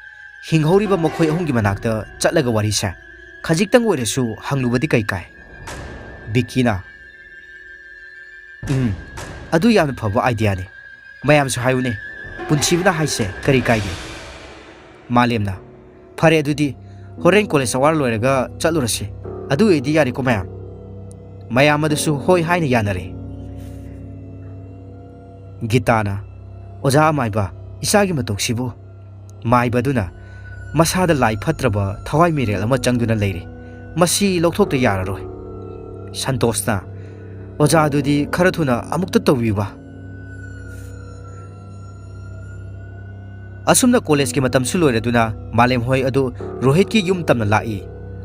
ꯍꯤꯡꯍꯧꯔꯤꯕ ꯃꯈꯣꯏ ꯑꯍꯨꯝꯒꯤ ꯃꯅꯥꯛꯇ ꯆꯠꯂꯒ ꯋꯥꯔꯤꯁꯦ ꯈꯖꯤꯛꯇꯪ ꯑꯣꯏꯔꯁꯨ ꯍꯪꯂꯨꯕꯗꯤ ꯀꯩ ꯀꯥꯏ?" ꯕꯤꯀꯤꯅ, "ꯎꯝ, ꯑꯗꯨ ꯌꯥꯝꯅ ꯐꯕ idea-ꯅꯤ꯫ ꯃꯌꯥꯝꯁꯨ ꯍꯥꯏꯌꯨꯅꯦ, ꯄꯨꯟꯁꯤꯕꯅ ꯍꯥꯏꯁꯦ ꯀꯔꯤ ꯀꯥꯏꯒꯦ?" ꯃꯥꯂꯦꯝꯅ, "ꯐꯔꯦ ꯑꯗꯨꯗꯤ, ꯍꯣꯔꯦꯟ college hour ꯂꯣꯏꯔꯒ ꯆꯠꯂꯨꯔꯁꯤ꯫ ꯑꯗꯨ ꯑꯣꯏꯔꯗꯤ ꯌꯥꯔꯦꯀꯣ ꯃꯌꯥꯝ?" ꯃꯌꯥꯝ ꯑꯗꯨꯁꯨ ꯍꯣꯏ ꯍꯥꯏꯅ ꯌꯥꯅꯔꯦ꯫ ꯒꯤꯇꯥꯅ, "ꯑꯣꯖꯥ ꯑꯃꯥꯏꯕ, ꯏꯆꯥꯒꯤ ꯃꯇꯧꯁꯤꯕꯨ?" ꯃꯥꯏꯕꯗꯨꯅ, "ꯃꯁꯥꯗ ꯂꯥꯏ ꯐꯠꯇ꯭ꯔꯕ ꯊꯋꯥꯏ ꯃꯤꯔꯦꯜ ꯑꯃ ꯆꯪꯗꯨꯅ ꯂꯩꯔꯦ꯫ ꯃꯁꯤ ꯂꯧꯊꯣꯛꯇ ꯌꯥꯔꯔꯣꯏ꯫" ꯁꯟꯇꯣꯁꯅ, "ꯑꯣꯖꯥ, ꯑꯗꯨꯗꯤ ꯈꯔ ꯊꯨꯅ ꯑꯃꯨꯛꯇ ꯇꯧꯕꯤꯌꯨꯕ꯫" ꯑꯁꯨꯝꯅ ꯀꯣꯂꯦꯖꯀꯤ ꯃꯇꯝꯁꯨ ꯂꯣꯏꯔꯗꯨꯅ ꯃꯥꯂꯦꯝ ꯍꯣꯏ ꯑꯗꯨ ꯔꯣꯍꯤꯠꯀꯤ ꯌꯨꯝ ꯇꯝꯅ ꯂꯥꯛꯏ꯫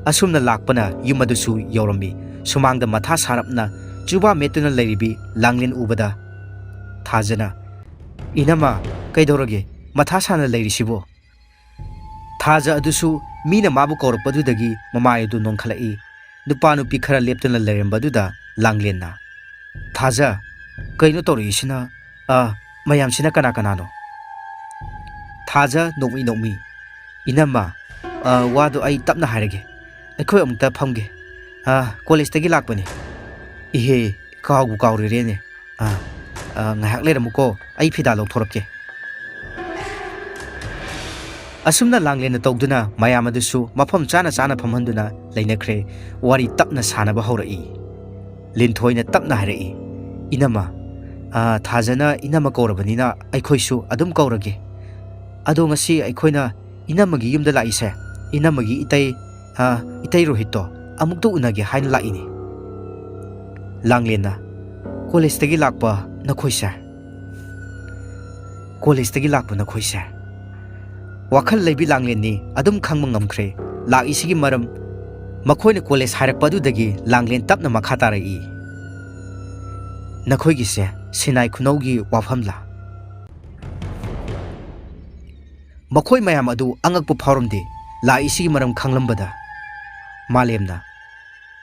ꯑꯁꯨꯝꯅ ꯂꯥꯛꯄꯅ ꯌꯨꯝ ꯑꯗꯨꯁꯨ ꯌꯧꯔꯝꯃꯤ꯫ ꯁꯨꯃꯥꯡꯗ ꯃꯊꯥ ꯁꯥꯔꯞꯅ ꯆꯨꯕꯥ ꯃꯦꯠꯇꯨꯅ ꯂꯩꯔꯤꯕꯤ ꯂꯥꯡꯂꯦꯟ ꯎꯕꯗ ꯊꯥꯖꯅ, "ꯏꯅꯝꯃ, ꯀꯩꯗꯧꯔꯒꯦ? ꯃꯊꯥ ꯁꯥꯅ ꯂꯩꯔꯤꯁꯤꯕꯣ?" ꯊꯥꯖ ꯑꯗꯨꯁꯨ ꯃꯤꯅ ꯃꯥꯕꯨ ꯀꯧꯔꯛꯄꯗꯨꯗꯒꯤ ꯃꯃꯥꯏ ꯑꯗꯨ ꯅꯣꯟꯈꯠꯂꯛꯏ꯫ ꯅꯨꯄꯥ ꯅꯨꯄꯤ ꯈꯔ ꯂꯦꯞꯇꯨꯅ ꯂꯩꯔꯝꯕꯗꯨꯗ ꯂꯥꯡꯂꯦꯟꯅ, "ꯊꯥꯖ, ꯀꯩꯅꯣ ꯇꯧꯔꯛꯏꯁꯤꯅ? ꯑ, ꯃꯌꯥꯝꯁꯤꯅ ꯀꯅꯥ ꯀꯅꯥꯅꯣ?" ꯊꯥꯖ ꯅꯣꯛꯃꯤ ꯅꯣꯛꯃꯤ, "ꯏꯅꯝꯃ, ꯑ, ꯋꯥꯗꯣ ꯑꯩ ꯇꯞꯅ ꯍꯥꯏꯔꯒꯦ꯫ ꯑꯩꯈꯣꯏ ꯑꯃꯨꯛꯇ ꯐꯝꯒꯦ꯫ ꯑ, ꯀꯣꯂꯦꯖꯇꯒꯤ ꯂꯥꯛꯄꯅꯤ꯫" "ꯏꯍꯦ, ꯀꯥꯎꯕꯨ ꯀꯥꯎꯔꯨꯔꯦꯅꯦ꯫ ꯑ, ꯑ, ꯉꯥꯏꯍꯥꯛ ꯂꯩꯔꯝꯃꯨꯀꯣ, ꯑꯩ ꯐꯤꯗꯥ ꯂꯧꯊꯣꯔꯛꯀꯦ꯫" ꯑꯁꯨꯝꯅ ꯂꯥꯡꯂꯦꯟꯅ ꯇꯧꯗꯨꯅ ꯃꯌꯥꯝ ꯑꯗꯨꯁꯨ ꯃꯐꯝ ꯆꯥꯅ ꯆꯥꯅ ꯐꯝꯍꯟꯗꯨꯅ ꯂꯩꯅꯈ꯭ꯔꯦ꯫ ꯋꯥꯔꯤ ꯇꯞꯅ ꯁꯥꯅꯕ ꯍꯧꯔꯛꯏ꯫ ꯂꯤꯟꯊꯣꯏꯅ ꯇꯞꯅ ꯍꯥꯏꯔꯛꯏ, "ꯏꯅꯝꯃ, ꯑ, ꯊꯥꯖꯅ ꯏꯅꯝꯃ ꯀꯧꯔꯕꯅꯤꯅ ꯑꯩꯈꯣꯏꯁꯨ ꯑꯗꯨꯝ ꯀꯧꯔꯒꯦ꯫ ꯑꯗꯣ ꯉꯁꯤ ꯑꯩꯈꯣꯏꯅ ꯏꯅꯝꯃꯒꯤ ꯌꯨꯝꯗ ꯂꯥꯛꯏꯁꯦ, ꯏꯅꯝꯃꯒꯤ ꯏꯇꯩ, ꯑ, ꯏꯇꯩ ꯔꯣꯍꯤꯠꯇꯣ ꯑꯃꯨꯛꯇ ꯎꯅꯒꯦ ꯍꯥꯏꯅ ꯂꯥꯛꯏꯅꯦ꯫" ꯂꯥꯡꯂꯦꯟꯅ, "ꯀꯣꯂꯦꯖꯇꯒꯤ ꯂꯥꯛꯄ ꯅꯈꯣꯏꯁꯦ? ꯀꯣꯂꯦꯖꯇꯒꯤ ꯂꯥꯛꯄ ꯅꯈꯣꯏꯁꯦ?" ꯋꯥꯈꯜ ꯂꯩꯕꯤ ꯂꯥꯡꯂꯦꯟꯅꯤ ꯑꯗꯨꯝ ꯈꯪꯕ ꯉꯝꯈ꯭ꯔꯦ ꯂꯥꯛꯏꯁꯤꯒꯤ ꯃꯔꯝ꯫ ꯃꯈꯣꯏꯅ ꯀꯣꯂꯦꯖ ꯍꯥꯏꯔꯛꯄ ꯑꯗꯨꯗꯒꯤ ꯂꯥꯡꯂꯦꯟ ꯇꯞꯅ ꯃꯈꯥ ꯇꯥꯔꯛꯏ, "ꯅꯈꯣꯏꯒꯤꯁꯦ ꯁꯤꯟꯅꯥꯏ ꯈꯨꯅꯧꯒꯤ ꯋꯥꯐꯝꯂꯥ?" ꯃꯈꯣꯏ ꯃꯌꯥꯝ ꯑꯗꯨ ꯑꯉꯛꯄ ꯐꯥꯎꯔꯝꯗꯦ ꯂꯥꯛꯏꯁꯤꯒꯤ ꯃꯔꯝ ꯈꯪꯂꯝꯕꯗ꯫ ꯃꯥꯂꯦꯝꯅ,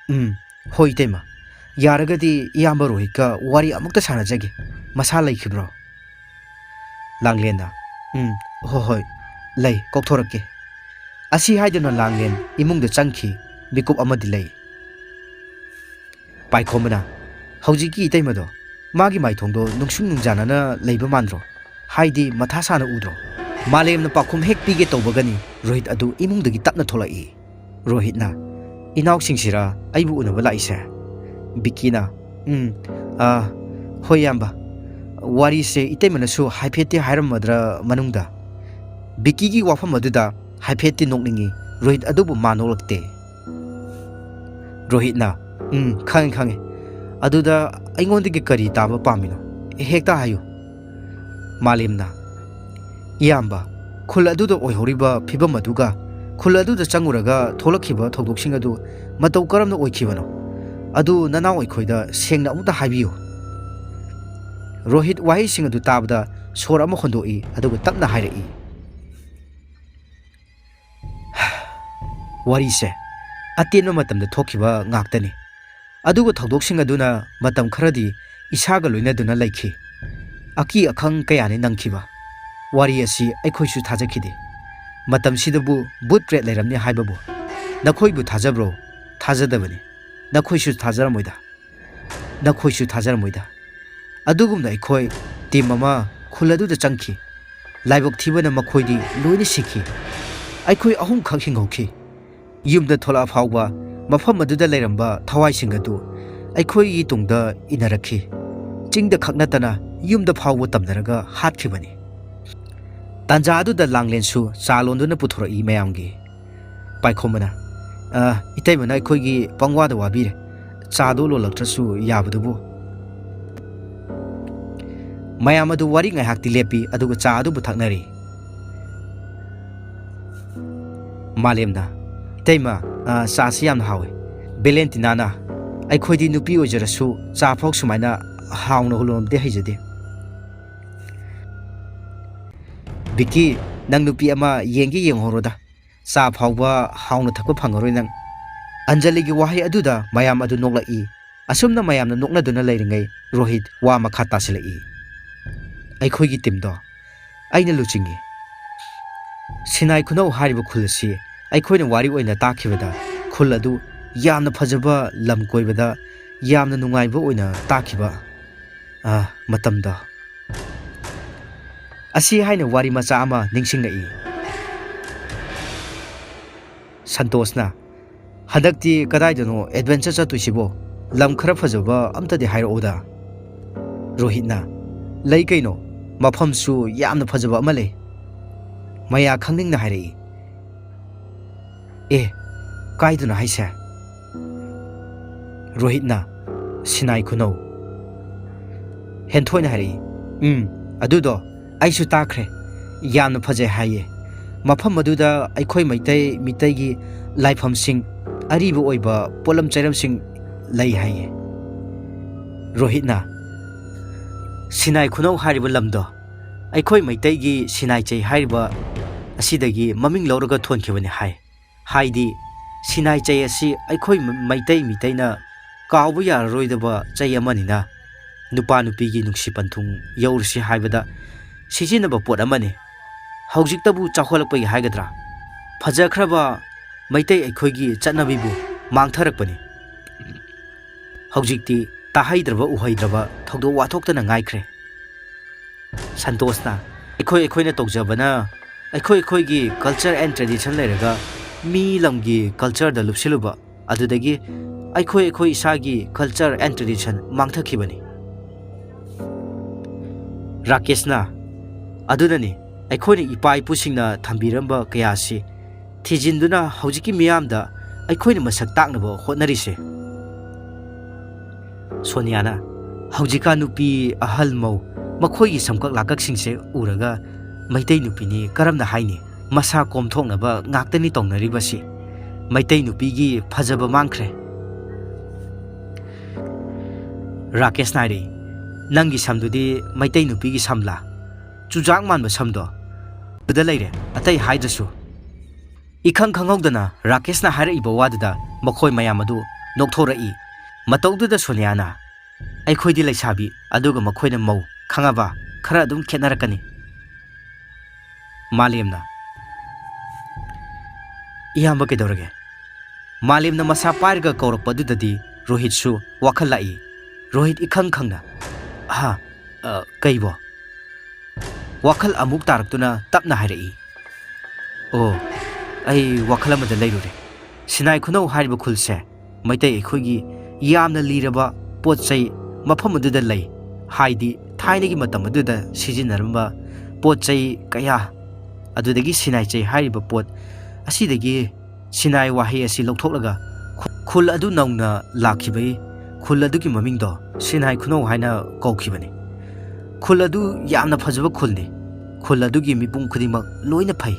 "ꯎꯝ, ꯍꯣꯏ ꯏꯇꯩꯃ, ꯌꯥꯔꯒꯗꯤ ꯏꯌꯥꯝꯕ ꯔꯣꯍꯤꯠꯀ ꯋꯥꯔꯤ ꯑꯃꯨꯛꯇ ꯁꯥꯟꯅꯖꯒꯦ꯫ ꯃꯁꯥ ꯂꯩꯈꯤꯕ꯭ꯔꯣ?" ꯂꯥꯡꯂꯦꯟꯅ, "ꯎꯝ, ꯍꯣꯏ ꯍꯣꯏ, ꯂꯩ, ꯀꯧꯊꯣꯔꯛꯀꯦ꯫" ꯑꯁꯤ ꯍꯥꯏꯗꯨꯅ ꯂꯥꯡꯂꯦꯟ ꯏꯃꯨꯡꯗ ꯆꯪꯈꯤ꯫ ꯃꯤꯀꯨꯞ ꯑꯃꯗꯤ ꯂꯩ꯫ ꯄꯥꯏꯈꯣꯝꯕꯅ, "ꯍꯧꯖꯤꯛꯀꯤ ꯏꯇꯩꯃꯗꯣ, ꯃꯥꯒꯤ ꯃꯥꯏꯊꯣꯡꯗꯣ ꯅꯨꯡꯁꯨꯡ ꯅꯨꯡꯖꯥꯅꯅ ꯂꯩꯕ ꯃꯥꯟꯗ꯭ꯔꯣ? ꯍꯥꯏꯗꯤ ꯃꯊꯥ ꯁꯥꯅ ꯎꯗ꯭ꯔꯣ?" ꯃꯥꯂꯦꯝꯅ ꯄꯥꯎꯈꯨꯝ ꯍꯦꯛ ꯄꯤꯒꯦ ꯇꯧꯕꯒꯅꯤ ꯔꯣꯍꯤꯠ ꯑꯗꯨ ꯏꯃꯨꯡꯗꯒꯤ ꯇꯞꯅ ꯊꯣꯛꯂꯛꯏ꯫ ꯔꯣꯍꯤꯠꯅ, "ꯏꯅꯥꯎꯁꯤꯡꯁꯤꯔ ꯑꯩꯕꯨ ꯎꯅꯕ ꯂꯥꯛꯏꯁꯦ?" ꯕꯤꯀꯤꯅ, "ꯎꯝ, ꯑ, ꯍꯣꯏ ꯏꯌꯥꯝꯕ꯫ ꯋꯥꯔꯤꯁꯦ ꯏꯇꯩꯃꯅꯁꯨ ꯍꯥꯏꯐꯦꯠꯇꯤ ꯍꯥꯏꯔꯝꯃꯗ꯭ꯔꯥ ꯃꯅꯨꯡꯗ?" ꯕꯤꯀꯤꯒꯤ ꯋꯥꯐꯝ ꯑꯗꯨꯗ ꯍꯥꯏꯐꯦꯠꯇꯤ ꯅꯣꯛꯅꯤꯡꯉꯤ ꯔꯣꯍꯤꯠ, ꯑꯗꯨꯕꯨ ꯃꯥ ꯅꯣꯛꯂꯛꯇꯦ꯫ ꯔꯣꯍꯤꯠꯅ, "ꯎꯝ, ꯈꯪꯉꯦ, ꯈꯪꯉꯦ꯫ ꯑꯗꯨꯗ ꯑꯩꯉꯣꯟꯗꯒꯤ ꯀꯔꯤ ꯇꯥꯕ ꯄꯥꯝꯃꯤꯅꯣ? ꯍꯦꯛꯇ ꯍꯥꯏꯌꯨ꯫" ꯃꯥꯂꯦꯝꯅ, "ꯏꯌꯥꯝꯕ, ꯈꯨꯜ ꯑꯗꯨꯗ ꯑꯣꯏꯍꯧꯔꯤꯕ ꯐꯤꯕꯝ ꯑꯗꯨꯒ ꯈꯨꯜ ꯑꯗꯨꯗ ꯆꯪꯉꯨꯔꯒ ꯊꯣꯛꯂꯛꯈꯤꯕ ꯊꯧꯗꯣꯛꯁꯤꯡ ꯑꯗꯨ ꯃꯇꯧ ꯀꯔꯝꯅ ꯑꯣꯏꯈꯤꯕꯅꯣ? ꯑꯗꯨ ꯅꯅꯥꯎ ꯑꯩꯈꯣꯏꯗ ꯁꯦꯡꯅ ꯑꯃꯨꯛꯇ ꯍꯥꯏꯕꯤꯌꯨ꯫" ꯔꯣꯍꯤꯠ ꯋꯥꯍꯩꯁꯤꯡ ꯑꯗꯨ ꯇꯥꯕꯗ ꯁꯣꯔ ꯑꯃ ꯍꯣꯟꯗꯣꯛꯏ, ꯑꯗꯨꯒ ꯇꯞꯅ ꯍꯥꯏꯔꯛꯏ, "ꯋꯥꯔꯤꯁꯦ ꯑꯇꯦꯟꯕ ꯃꯇꯝꯗ ꯊꯣꯛꯈꯤꯕ ꯉꯥꯛꯇꯅꯤ꯫ ꯑꯗꯨꯒ ꯊꯧꯗꯣꯛꯁꯤꯡ ꯑꯗꯨꯅ ꯃꯇꯝ ꯈꯔꯗꯤ ꯏꯁꯥꯒ ꯂꯣꯏꯅꯗꯨꯅ ꯂꯩꯈꯤ꯫ ꯑꯀꯤ ꯑꯈꯪ ꯀꯌꯥꯅꯤ ꯅꯪꯈꯤꯕ꯫ ꯋꯥꯔꯤ ꯑꯁꯤ ꯑꯩꯈꯣꯏꯁꯨ ꯊꯥꯖꯈꯤꯗꯦ꯫ ꯃꯇꯝꯁꯤꯗꯕꯨ ꯚꯨꯠ ꯄ꯭ꯔꯦꯠ ꯂꯩꯔꯝꯅꯤ ꯍꯥꯏꯕꯕꯨ ꯅꯈꯣꯏꯕꯨ ꯊꯥꯖꯕ꯭ꯔꯣ? ꯊꯥꯖꯗꯕꯅꯤ꯫ ꯅꯈꯣꯏꯁꯨ ꯊꯥꯖꯔꯝꯃꯣꯏꯗ꯫ ꯅꯈꯣꯏꯁꯨ ꯊꯥꯖꯔꯝꯃꯣꯏꯗ꯫ ꯑꯗꯨꯒꯨꯝꯅ ꯑꯩꯈꯣꯏ ꯇꯤꯝ ꯑꯃ ꯈꯨꯜ ꯑꯗꯨꯗ ꯆꯪꯈꯤ꯫ ꯂꯥꯏꯕꯛ ꯊꯤꯕꯅ ꯃꯈꯣꯏꯗꯤ ꯂꯣꯏꯅ ꯁꯤꯈꯤ꯫ ꯑꯩꯈꯣꯏ ꯑꯍꯨꯝꯈꯛ ꯍꯤꯡꯍꯧꯈꯤ꯫ ꯌꯨꯝꯗ ꯊꯣꯛꯂꯛꯑ ꯐꯥꯎꯕ ꯃꯐꯝ ꯑꯗꯨꯗ ꯂꯩꯔꯝꯕ ꯊꯋꯥꯏꯁꯤꯡ ꯑꯗꯨ ꯑꯩꯈꯣꯏꯒꯤ ꯇꯨꯡꯗ ꯏꯟꯅꯔꯛꯈꯤ꯫ ꯆꯤꯡꯗ ꯈꯛ ꯅꯠꯇꯅ ꯌꯨꯝꯗ ꯐꯥꯎꯕ ꯇꯝꯅꯔꯒ ꯍꯥꯠꯈꯤꯕꯅꯤ꯫" ꯇꯥꯟꯖꯥ ꯑꯗꯨꯗ ꯂꯥꯡꯂꯦꯟꯁꯨ ꯆꯥ ꯂꯣꯟꯗꯨꯅ ꯄꯨꯊꯣꯔꯛꯏ ꯃꯌꯥꯝꯒꯤ꯫ ꯄꯥꯏꯈꯣꯝꯕꯅ, "ꯑ, ꯏꯇꯩꯃꯅ ꯑꯩꯈꯣꯏꯒꯤ ꯄꯪꯋꯥꯗ ꯋꯥꯕꯤꯔꯦ꯫ ꯆꯥꯗꯣ ꯂꯣꯜꯂꯛꯇ꯭ꯔꯁꯨ ꯌꯥꯕꯗꯨꯕꯨ꯫" ꯃꯌꯥꯝ ꯑꯗꯨ ꯋꯥꯔꯤ ꯉꯥꯏꯍꯥꯛꯇꯤ ꯂꯦꯞꯄꯤ, ꯑꯗꯨꯒ ꯆꯥ ꯑꯗꯨꯕꯨ ꯊꯛꯅꯔꯤ꯫ ꯃꯥꯂꯦꯝꯅ, "ꯏꯇꯩꯃ, ꯑ, ꯆꯥꯁꯤ ꯌꯥꯝꯅ ꯍꯥꯎꯏ꯫" ꯚꯦꯂꯦꯟꯇꯤꯅꯥꯅ, "ꯑꯩꯈꯣꯏꯗꯤ ꯅꯨꯄꯤ ꯑꯣꯏꯖꯔꯁꯨ ꯆꯥ ꯐꯥꯎ ꯁꯨꯃꯥꯏꯅ ꯍꯥꯎꯅ ꯂꯣꯟꯕꯗꯤ ꯍꯩꯖꯗꯦ꯫" "ꯚꯤꯀꯤ, ꯅꯪ ꯅꯨꯄꯤ ꯑꯃ ꯌꯦꯡꯒꯦ ꯌꯦꯡꯍꯧꯔꯣꯗ꯫ ꯆꯥ ꯐꯥꯎꯕ ꯍꯥꯎꯅ ꯊꯛꯄ ꯐꯪꯉꯔꯣꯏ ꯅꯪ꯫" ꯑꯟꯖꯂꯤꯒꯤ ꯋꯥꯍꯩ ꯑꯗꯨꯗ ꯃꯌꯥꯝ ꯑꯗꯨ ꯅꯣꯛꯂꯛꯏ꯫ ꯑꯁꯨꯝꯅ ꯃꯌꯥꯝꯅ ꯅꯣꯛꯅꯗꯨꯅ ꯂꯩꯔꯤꯉꯩ ꯔꯣꯍꯤꯠ ꯋꯥ ꯃꯈꯥ ꯇꯥꯁꯤꯜꯂꯛꯏ꯫ "ꯑꯩꯈꯣꯏꯒꯤ ꯇꯤꯝꯗꯣ ꯑꯩꯅ ꯂꯨꯆꯤꯡꯉꯤ꯫ ꯁꯤꯅꯥꯏ ꯈꯨꯅꯧ ꯍꯥꯏꯔꯤꯕ ꯈꯨꯜ ꯑꯁꯤ ꯑꯩꯈꯣꯏꯅ ꯋꯥꯔꯤ ꯑꯣꯏꯅ ꯇꯥꯈꯤꯕꯗ ꯈꯨꯜ ꯑꯗꯨ ꯌꯥꯝꯅ ꯐꯖꯕ, ꯂꯝ ꯀꯣꯏꯕꯗ ꯌꯥꯝꯅ ꯅꯨꯡꯉꯥꯏꯕ ꯑꯣꯏꯅ ꯇꯥꯈꯤꯕ, ꯑ, ꯃꯇꯝꯗꯣ꯫ ꯑꯁꯤ ꯍꯥꯏꯅ ꯋꯥꯔꯤ ꯃꯆꯥ ꯑꯃ ꯅꯤꯡꯁꯤꯡꯂꯛꯏ꯫" ꯁꯟꯇꯣꯁꯅ, "ꯍꯟꯗꯛꯇꯤ ꯀꯗꯥꯏꯗꯅꯣ ꯑꯦꯗꯚꯦꯟꯆꯔ ꯆꯠꯇꯣꯏꯁꯤꯕꯣ? ꯂꯝ ꯈꯔ ꯐꯖꯕ ꯑꯝꯇꯗꯤ ꯍꯥꯏꯔꯛꯎꯗ꯫" ꯔꯣꯍꯤꯠꯅ, "ꯂꯩ ꯀꯩꯅꯣ, ꯃꯐꯝꯁꯨ ꯌꯥꯝꯅ ꯐꯖꯕ ꯑꯃ ꯂꯩ꯫" ꯃꯌꯥ ꯈꯪꯅꯤꯡꯅ ꯍꯥꯏꯔꯛꯏ꯫ "ꯑꯦ, ꯀꯥꯏꯗꯅꯣ ꯍꯥꯏꯁꯦ?" ꯔꯣꯍꯤꯠꯅ, "ꯁꯤꯅꯥꯏ ꯈꯨꯅꯧ꯫" ꯍꯦꯟꯊꯣꯏꯅ ꯍꯥꯏꯔꯛꯏ, "ꯎꯝ, ꯑꯗꯨꯗꯣ ꯑꯩꯁꯨ ꯇꯥꯈ꯭ꯔꯦ꯫ ꯌꯥꯝꯅ ꯐꯖꯩ ꯍꯥꯏꯌꯦ꯫ ꯃꯐꯝ ꯑꯗꯨꯗ ꯑꯩꯈꯣꯏ ꯃꯩꯇꯩ ꯃꯤꯇꯩꯒꯤ ꯂꯥꯏꯐꯝꯁꯤꯡ, ꯑꯔꯤꯕ ꯑꯣꯏꯕ ꯄꯣꯠꯂꯝ ꯆꯩꯔꯝꯁꯤꯡ ꯂꯩ ꯍꯥꯏꯌꯦ꯫ ꯔꯣꯍꯤꯠꯅ, "ꯁꯤꯅꯥꯏ ꯈꯨꯅꯧ ꯍꯥꯏꯔꯤꯕ ꯂꯝꯗꯣ ꯑꯩꯈꯣꯏ ꯃꯩꯇꯩꯒꯤ ꯁꯤꯅꯥꯏ ꯆꯩ ꯍꯥꯏꯔꯤꯕ ꯑꯁꯤꯗꯒꯤ ꯃꯃꯤꯡ ꯂꯧꯔꯒ ꯊꯣꯟꯈꯤꯕꯅꯤ" ꯍꯥꯏ꯫ ꯍꯥꯏꯗꯤ, ꯁꯤꯅꯥꯏ ꯆꯩ ꯑꯁꯤ ꯑꯩꯈꯣꯏ ꯃ-, ꯃꯩꯇꯩ ꯃꯤꯇꯩꯅ ꯀꯥꯎꯕ ꯌꯥꯔꯔꯣꯏꯗꯕ ꯆꯩ ꯑꯃꯅꯤꯅ, ꯅꯨꯄꯥ ꯅꯨꯄꯤꯒꯤ ꯅꯨꯡꯁꯤ ꯄꯟꯊꯨꯡ ꯌꯧꯔꯁꯤ ꯍꯥꯏꯕꯗ ꯁꯤꯖꯤꯟꯅꯕ ꯄꯣꯠ ꯑꯃꯅꯤ꯫ ꯍꯧꯖꯤꯛꯇꯕꯨ ꯆꯥꯎꯈꯠꯂꯛꯄꯒꯤ ꯍꯥꯏꯒꯗ꯭ꯔꯥ, ꯐꯖꯈ꯭ꯔꯕ ꯃꯩꯇꯩ ꯑꯩꯈꯣꯏꯒꯤ ꯆꯠꯅꯕꯤꯕꯨ ꯃꯥꯡꯊꯔꯛꯄꯅꯤ꯫ ꯍꯧꯖꯤꯛꯇꯤ ꯇꯥꯍꯩꯗ꯭ꯔꯕ ꯎꯍꯩꯗ꯭ꯔꯕ ꯊꯧꯗꯣꯛ ꯋꯥꯊꯣꯛꯇꯅ ꯉꯥꯏꯈ꯭ꯔꯦ꯫ ꯁꯟꯇꯣꯁꯅ, "ꯑꯩꯈꯣꯏ ꯑꯩꯈꯣꯏꯅ ꯇꯧꯖꯕꯅ ꯑꯩꯈꯣꯏ ꯑꯩꯈꯣꯏꯒꯤ culture and tradition ꯂꯩꯔꯒ, ꯃꯤ ꯂꯝꯒꯤ cultureꯗ ꯂꯨꯞꯁꯤꯜꯂꯨꯕ, ꯑꯗꯨꯗꯒꯤ ꯑꯩꯈꯣꯏ ꯑꯩꯈꯣꯏ ꯏꯁꯥꯒꯤ culture and tradition ꯃꯥꯡꯊꯈꯤꯕꯅꯤ"꯫ ꯔꯥꯀꯦꯁꯅ, "ꯑꯗꯨꯅꯅꯤ ꯑꯩꯈꯣꯏꯅ ꯏꯄꯥ ꯏꯄꯨꯁꯤꯡꯅ ꯊꯝꯕꯤꯔꯝꯕ ꯀꯌꯥ ꯑꯁꯤ ꯊꯤꯖꯤꯟꯗꯨꯅ ꯍꯧꯖꯤꯛꯀꯤ ꯃꯤꯌꯥꯝꯗ ꯑꯩꯈꯣꯏꯅ ꯃꯁꯛ ꯇꯥꯛꯅꯕ ꯍꯣꯠꯅꯔꯤꯁꯦ"꯫ ꯁꯣꯅꯤꯌꯥꯅ, "ꯍꯧꯖꯤꯛꯀꯥꯟ ꯅꯨꯄꯤ ꯑꯍꯜ ꯃꯧ ꯃꯈꯣꯏꯒꯤ ꯁꯝꯀꯛ ꯂꯥꯀꯛꯁꯤꯡꯁꯦ ꯎꯔꯒ, ꯃꯩꯇꯩ ꯅꯨꯄꯤꯅꯤ ꯀꯔꯝꯅ ꯍꯥꯏꯅꯤ? ꯃꯁꯥ ꯀꯣꯝꯊꯣꯛꯅꯕ ꯉꯥꯛꯇꯅꯤ ꯇꯧꯅꯔꯤꯕꯁꯤ꯫ ꯃꯩꯇꯩ ꯅꯨꯄꯤꯒꯤ ꯐꯖꯕ ꯃꯥꯡꯈ꯭ꯔꯦ"꯫ ꯔꯥꯀꯦꯁꯅ ꯍꯥꯏꯔꯛꯏ, "ꯅꯪꯒꯤ ꯁꯝꯗꯨꯗꯤ ꯃꯩꯇꯩ ꯅꯨꯄꯤꯒꯤ ꯁꯝꯂꯥ? ꯆꯨꯖꯥꯛ ꯃꯥꯟꯕ ꯁꯝꯗꯣ ꯑꯗꯨꯗ ꯂꯩꯔꯦ, ꯑꯇꯩ ꯍꯥꯏꯗ꯭ꯔꯁꯨ"꯫ ꯏꯈꯪ ꯈꯪꯍꯧꯗꯅ ꯔꯥꯀꯦꯁꯅ ꯍꯥꯏꯔꯛꯏꯕ ꯋꯥꯗꯨꯗ ꯃꯈꯣꯏ ꯃꯌꯥꯝ ꯑꯗꯨ ꯅꯣꯛꯊꯣꯔꯛꯏ꯫ ꯃꯇꯧꯗꯨꯗ ꯁꯣꯅꯤꯌꯥꯅ, "ꯑꯩꯈꯣꯏꯗꯤ ꯂꯩꯁꯥꯕꯤ, ꯑꯗꯨꯒ ꯃꯈꯣꯏꯅ ꯃꯧ, ꯈꯪꯉꯕ? ꯈꯔ ꯑꯗꯨꯝ ꯈꯦꯠꯅꯔꯛꯀꯅꯤ"꯫ ꯃꯥꯂꯦꯝꯅ, "ꯏꯌꯥꯝꯕ ꯀꯩꯗꯧꯔꯒꯦ?" ꯃꯥꯂꯦꯝꯅ ꯃꯁꯥ ꯄꯥꯏꯔꯒ ꯀꯧꯔꯛꯄꯗꯨꯗꯗꯤ ꯔꯣꯍꯤꯠꯁꯨ ꯋꯥꯈꯜ ꯂꯥꯛꯏ꯫ ꯔꯣꯍꯤꯠ ꯏꯈꯪ ꯈꯪꯅ, "ꯍꯥ? ꯑ, ꯀꯩꯕꯣ?" ꯋꯥꯈꯜ ꯑꯃꯨꯛ ꯇꯥꯔꯛꯇꯨꯅ ꯇꯞꯅ ꯍꯥꯏꯔꯛꯏ, "ꯑꯣ, ꯑꯩ ꯋꯥꯈꯜ ꯑꯃꯗ ꯂꯩꯔꯨꯔꯦ꯫ ꯁꯤꯅꯥꯏ ꯈꯨꯅꯧ ꯍꯥꯏꯔꯤꯕ ꯈꯨꯜꯁꯦ ꯃꯩꯇꯩ ꯑꯩꯈꯣꯏꯒꯤ ꯌꯥꯝꯅ ꯂꯤꯔꯕ ꯄꯣꯠ ꯆꯩ ꯃꯐꯝ ꯑꯗꯨꯗ ꯂꯩ, ꯍꯥꯏꯗꯤ ꯊꯥꯏꯅꯒꯤ ꯃꯇꯝ ꯑꯗꯨꯗ ꯁꯤꯖꯤꯟꯅꯔꯝꯕ ꯄꯣꯠ ꯆꯩ ꯀꯌꯥ, ꯑꯗꯨꯗꯒꯤ ꯁꯤꯅꯥꯏ ꯆꯩ ꯍꯥꯏꯔꯤꯕ ꯄꯣꯠ ꯑꯁꯤꯗꯒꯤ ꯁꯤꯅꯥꯏ ꯋꯥꯍꯩ ꯑꯁꯤ ꯂꯧꯊꯣꯛꯂꯒ ꯈꯨ-, ꯈꯨꯜ ꯑꯗꯨ ꯅꯧꯅ ꯂꯥꯛꯈꯤꯕꯒꯤ ꯈꯨꯜ ꯑꯗꯨꯒꯤ ꯃꯃꯤꯡꯗꯣ ꯁꯤꯅꯥꯏ ꯈꯨꯅꯧ ꯍꯥꯏꯅ ꯀꯧꯈꯤꯕꯅꯤ꯫ ꯈꯨꯜ ꯑꯗꯨ ꯌꯥꯝꯅ ꯐꯖꯕ ꯈꯨꯜꯅꯤ꯫ ꯈꯨꯜ ꯑꯗꯨꯒꯤ ꯃꯤꯄꯨꯝ ꯈꯨꯗꯤꯡꯃꯛ ꯂꯣꯏꯅ ꯐꯩ꯫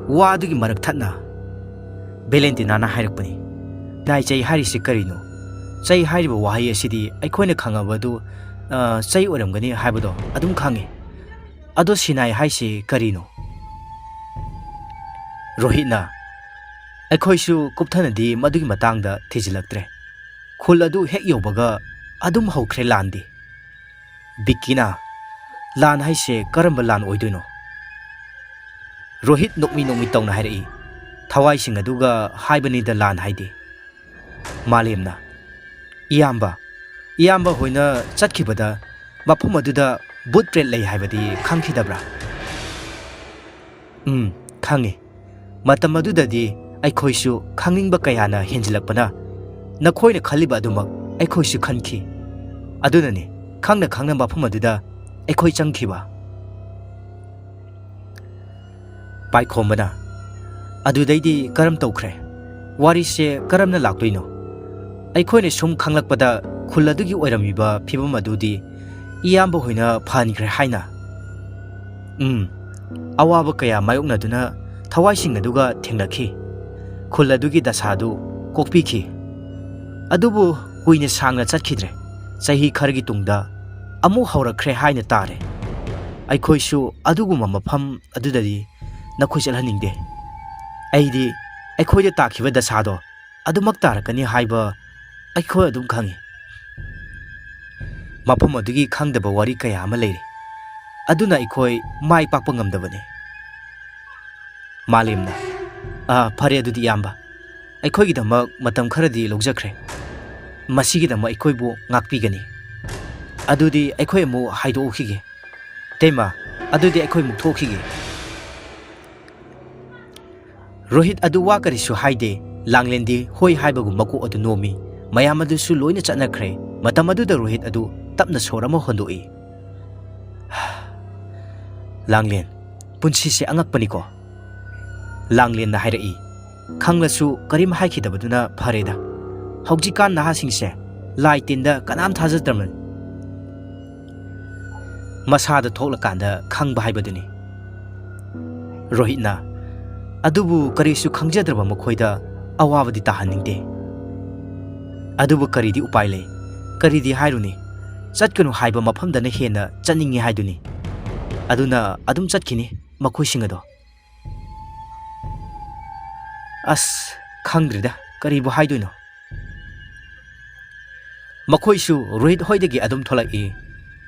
ꯋꯥ ꯑꯗꯨꯒꯤ ꯃꯔꯛ ꯊꯠꯅ ꯚꯦꯂꯦꯟꯇꯤꯅꯥꯅ ꯍꯥꯏꯔꯛꯄꯅꯤ, "ꯁꯤꯅꯥꯏ ꯆꯩ ꯍꯥꯏꯔꯤꯁꯤ ꯀꯔꯤꯅꯣ? ꯆꯩ ꯍꯥꯏꯔꯤꯕ ꯋꯥꯍꯩ ꯑꯁꯤꯗꯤ ꯑꯩꯈꯣꯏꯅ ꯈꯪꯉꯕ ꯑꯗꯨ, ꯑ, ꯆꯩ ꯑꯣꯏꯔꯝꯒꯅꯤ ꯍꯥꯏꯕꯗꯣ ꯑꯗꯨꯝ ꯈꯪꯉꯤ꯫ ꯑꯗꯣ ꯁꯤꯅꯥꯏ ꯍꯥꯏꯁꯤ ꯀꯔꯤꯅꯣ?" ꯔꯣꯍꯤꯠꯅ, "ꯑꯩꯈꯣꯏꯁꯨ ꯀꯨꯞꯊꯅꯗꯤ ꯃꯗꯨꯒꯤ ꯃꯇꯥꯡꯗ ꯊꯤꯖꯤꯜꯂꯛꯇ꯭ꯔꯦ꯫ ꯈꯨꯜ ꯑꯗꯨ ꯍꯦꯛ ꯌꯧꯕꯒ ꯑꯗꯨꯝ ꯍꯧꯈ꯭ꯔꯦ ꯂꯥꯟꯗꯤ꯫" ꯕꯤꯛꯀꯤꯅ, "ꯂꯥꯟ ꯍꯥꯏꯁꯦ ꯀꯔꯝꯕ ꯂꯥꯟ ꯑꯣꯏꯗꯣꯏꯅꯣ?" ꯔꯣꯍꯤꯠ ꯅꯣꯛꯃꯤ ꯅꯣꯛꯃꯤ ꯇꯧꯅ ꯍꯥꯏꯔꯛꯏ, "ꯊꯋꯥꯏꯁꯤꯡ ꯑꯗꯨꯒ ꯍꯥꯏꯕꯅꯤꯗ ꯂꯥꯟ ꯍꯥꯏꯗꯤ꯫" ꯃꯥꯂꯦꯝꯅ, "ꯏꯌꯥꯝꯕ, ꯏꯌꯥꯝꯕ ꯍꯣꯏꯅ ꯆꯠꯈꯤꯕꯗ ꯃꯐꯝ ꯑꯗꯨꯗ ꯕꯨꯠ ꯄ꯭ꯔꯦꯠ ꯂꯩ ꯍꯥꯏꯕꯗꯤ ꯈꯪꯈꯤꯗꯕ꯭ꯔꯥ?" "ꯎꯝ, ꯈꯪꯉꯤ꯫ ꯃꯇꯝ ꯑꯗꯨꯗꯗꯤ ꯑꯩꯈꯣꯏꯁꯨ ꯈꯪꯅꯤꯡꯕ ꯀꯌꯥꯅ ꯍꯦꯟꯖꯤꯜꯂꯛꯄꯅ ꯅꯈꯣꯏꯅ ꯈꯜꯂꯤꯕ ꯑꯗꯨꯃꯛ ꯑꯩꯈꯣꯏꯁꯨ ꯈꯟꯈꯤ꯫ ꯑꯗꯨꯅꯅꯤ ꯈꯪꯅ ꯈꯪꯅ ꯃꯐꯝ ꯑꯗꯨꯗ ꯑꯩꯈꯣꯏ ꯆꯪꯈꯤꯕ꯫" ꯄꯥꯏꯈꯣꯝꯕꯅ, "ꯑꯗꯨꯗꯩꯗꯤ ꯀꯔꯝ ꯇꯧꯈ꯭ꯔꯦ? ꯋꯥꯔꯤꯁꯦ ꯀꯔꯝꯅ ꯂꯥꯛꯇꯣꯏꯅꯣ? ꯑꯩꯈꯣꯏꯅ ꯁꯨꯝ ꯈꯪꯂꯛꯄꯗ ꯈꯨꯜ ꯑꯗꯨꯒꯤ ꯑꯣꯏꯔꯝꯃꯤꯕ ꯐꯤꯕꯝ ꯑꯗꯨꯗꯤ ꯏꯌꯥꯝꯕ ꯍꯣꯏꯅ ꯐꯍꯟꯈ꯭ꯔꯦ ꯍꯥꯏꯅ?" "ꯎꯝ, ꯑꯋꯥꯕ ꯀꯌꯥ ꯃꯥꯌꯣꯛꯅꯗꯨꯅ ꯊꯋꯥꯏꯁꯤꯡ ꯑꯗꯨꯒ ꯊꯦꯡꯅꯈꯤ꯫ ꯈꯨꯜ ꯑꯗꯨꯒꯤ ꯗꯁꯥꯗꯨ ꯀꯣꯛꯄꯤꯈꯤ꯫ ꯑꯗꯨꯕꯨ ꯀꯨꯏꯅ ꯁꯥꯡꯅ ꯆꯠꯈꯤꯗ꯭ꯔꯦ꯫ ꯆꯍꯤ ꯈꯔꯒꯤ ꯇꯨꯡꯗ ꯑꯃꯨꯛ ꯍꯧꯔꯛꯈ꯭ꯔꯦ ꯍꯥꯏꯅ ꯇꯥꯔꯦ꯫ ꯑꯩꯈꯣꯏꯁꯨ ꯑꯗꯨꯒꯨꯝꯕ ꯃꯐꯝ ꯑꯗꯨꯗꯗꯤ ꯅꯈꯣꯏ ꯆꯠꯍꯟꯅꯤꯡꯗꯦ꯫ ꯑꯩꯗꯤ ꯑꯩꯈꯣꯏꯗ ꯇꯥꯈꯤꯕ ꯗꯁꯥꯗꯣ ꯑꯗꯨꯃꯛ ꯇꯥꯔꯛꯀꯅꯤ ꯍꯥꯏꯕ ꯑꯩꯈꯣꯏ ꯑꯗꯨꯝ ꯈꯪꯉꯤ꯫ ꯃꯐꯝ ꯑꯗꯨꯒꯤ ꯈꯪꯗꯕ ꯋꯥꯔꯤ ꯀꯌꯥ ꯑꯃ ꯂꯩꯔꯤ꯫ ꯑꯗꯨꯅ ꯑꯩꯈꯣꯏ ꯃꯥꯏ ꯄꯥꯛꯄ ꯉꯝꯗꯕꯅꯤ꯫" ꯃꯥꯂꯦꯝꯅ, "ꯑꯥ, ꯐꯔꯦ ꯑꯗꯨꯗꯤ ꯏꯌꯥꯝꯕ, ꯑꯩꯈꯣꯏꯒꯤꯗꯃꯛ ꯃꯇꯝ ꯈꯔꯗꯤ ꯂꯧꯖꯈ꯭ꯔꯦ꯫ ꯃꯁꯤꯒꯤꯗꯃꯛ ꯑꯩꯈꯣꯏꯕꯨ ꯉꯥꯛꯄꯤꯒꯅꯤ꯫ ꯑꯗꯨꯗꯤ ꯑꯩꯈꯣꯏ ꯑꯃꯨꯛ ꯍꯥꯏꯗꯣꯛꯎꯈꯤꯒꯦ꯫ ꯏꯇꯩꯃ, ꯑꯗꯨꯗꯤ ꯑꯩꯈꯣꯏ ꯑꯃꯨꯛ ꯊꯣꯛꯈꯤꯒꯦ꯫" ꯔꯣꯍꯤꯠ ꯑꯗꯨ ꯋꯥ ꯀꯔꯤꯁꯨ ꯍꯥꯏꯗꯦ꯫ ꯂꯥꯡꯂꯦꯟꯗꯤ ꯍꯣꯏ ꯍꯥꯏꯕꯒꯨꯝ ꯃꯀꯣꯛ ꯑꯗꯨ ꯅꯣꯝꯃꯤ꯫ ꯃꯌꯥꯝ ꯑꯗꯨꯁꯨ ꯂꯣꯏꯅ ꯆꯠꯅꯈ꯭ꯔꯦ꯫ ꯃꯇꯝ ꯑꯗꯨꯗ ꯔꯣꯍꯤꯠ ꯑꯗꯨ ꯇꯞꯅ ꯁꯣꯔ ꯑꯃ ꯍꯣꯟꯗꯣꯛꯏ꯫ "ꯂꯥꯡꯂꯦꯟ, ꯄꯨꯟꯁꯤꯁꯦ ꯑꯉꯛꯄꯅꯤꯀꯣ꯫" ꯂꯥꯡꯂꯦꯟꯅ ꯍꯥꯏꯔꯛꯏ, "ꯈꯪꯂꯁꯨ ꯀꯔꯤꯝ ꯍꯥꯏꯈꯤꯗꯕꯗꯨꯅ ꯐꯔꯦꯗ꯫ ꯍꯧꯖꯤꯛꯀꯥꯟ ꯅꯍꯥꯁꯤꯡꯁꯦ ꯂꯥꯏ ꯇꯤꯟꯗ ꯀꯅꯥꯝ ꯊꯥꯖꯗ꯭ꯔꯕꯅꯤ꯫ ꯃꯁꯥꯗ ꯊꯣꯛꯂꯀꯥꯟꯗ ꯈꯪꯕ ꯍꯥꯏꯕꯗꯨꯅꯤ꯫ ꯔꯣꯍꯤꯠꯅ, "ꯑꯗꯨꯕꯨ ꯀꯔꯤꯁꯨ ꯈꯪꯖꯗ꯭ꯔꯕ ꯃꯈꯣꯏꯗ ꯑꯋꯥꯕꯗꯤ ꯇꯥꯍꯟꯅꯤꯡꯗꯦ꯫ ꯑꯗꯨꯕꯨ ꯀꯔꯤꯗꯤ ꯎꯄꯥꯏ ꯂꯩ? ꯀꯔꯤꯗꯤ ꯍꯥꯏꯔꯨꯅꯤ? ꯆꯠꯀꯅꯨ ꯍꯥꯏꯕ ꯃꯐꯝꯗꯅ ꯍꯦꯟꯅ ꯆꯠꯅꯤꯡꯉꯤ ꯍꯥꯏꯗꯨꯅꯤ꯫ ꯑꯗꯨꯅ ꯑꯗꯨꯝ ꯆꯠꯈꯤꯅꯤ ꯃꯈꯣꯏꯁꯤꯡ ꯑꯗꯣ꯫" ꯑꯁ, ꯈꯪꯗ꯭ꯔꯦꯗ, ꯀꯔꯤꯕꯨ ꯍꯥꯏꯗꯣꯏꯅꯣ꯫ ꯃꯈꯣꯏꯁꯨ ꯔꯣꯍꯤꯠ ꯍꯣꯏꯗꯒꯤ ꯑꯗꯨꯝ ꯊꯣꯛꯂꯛꯏ꯫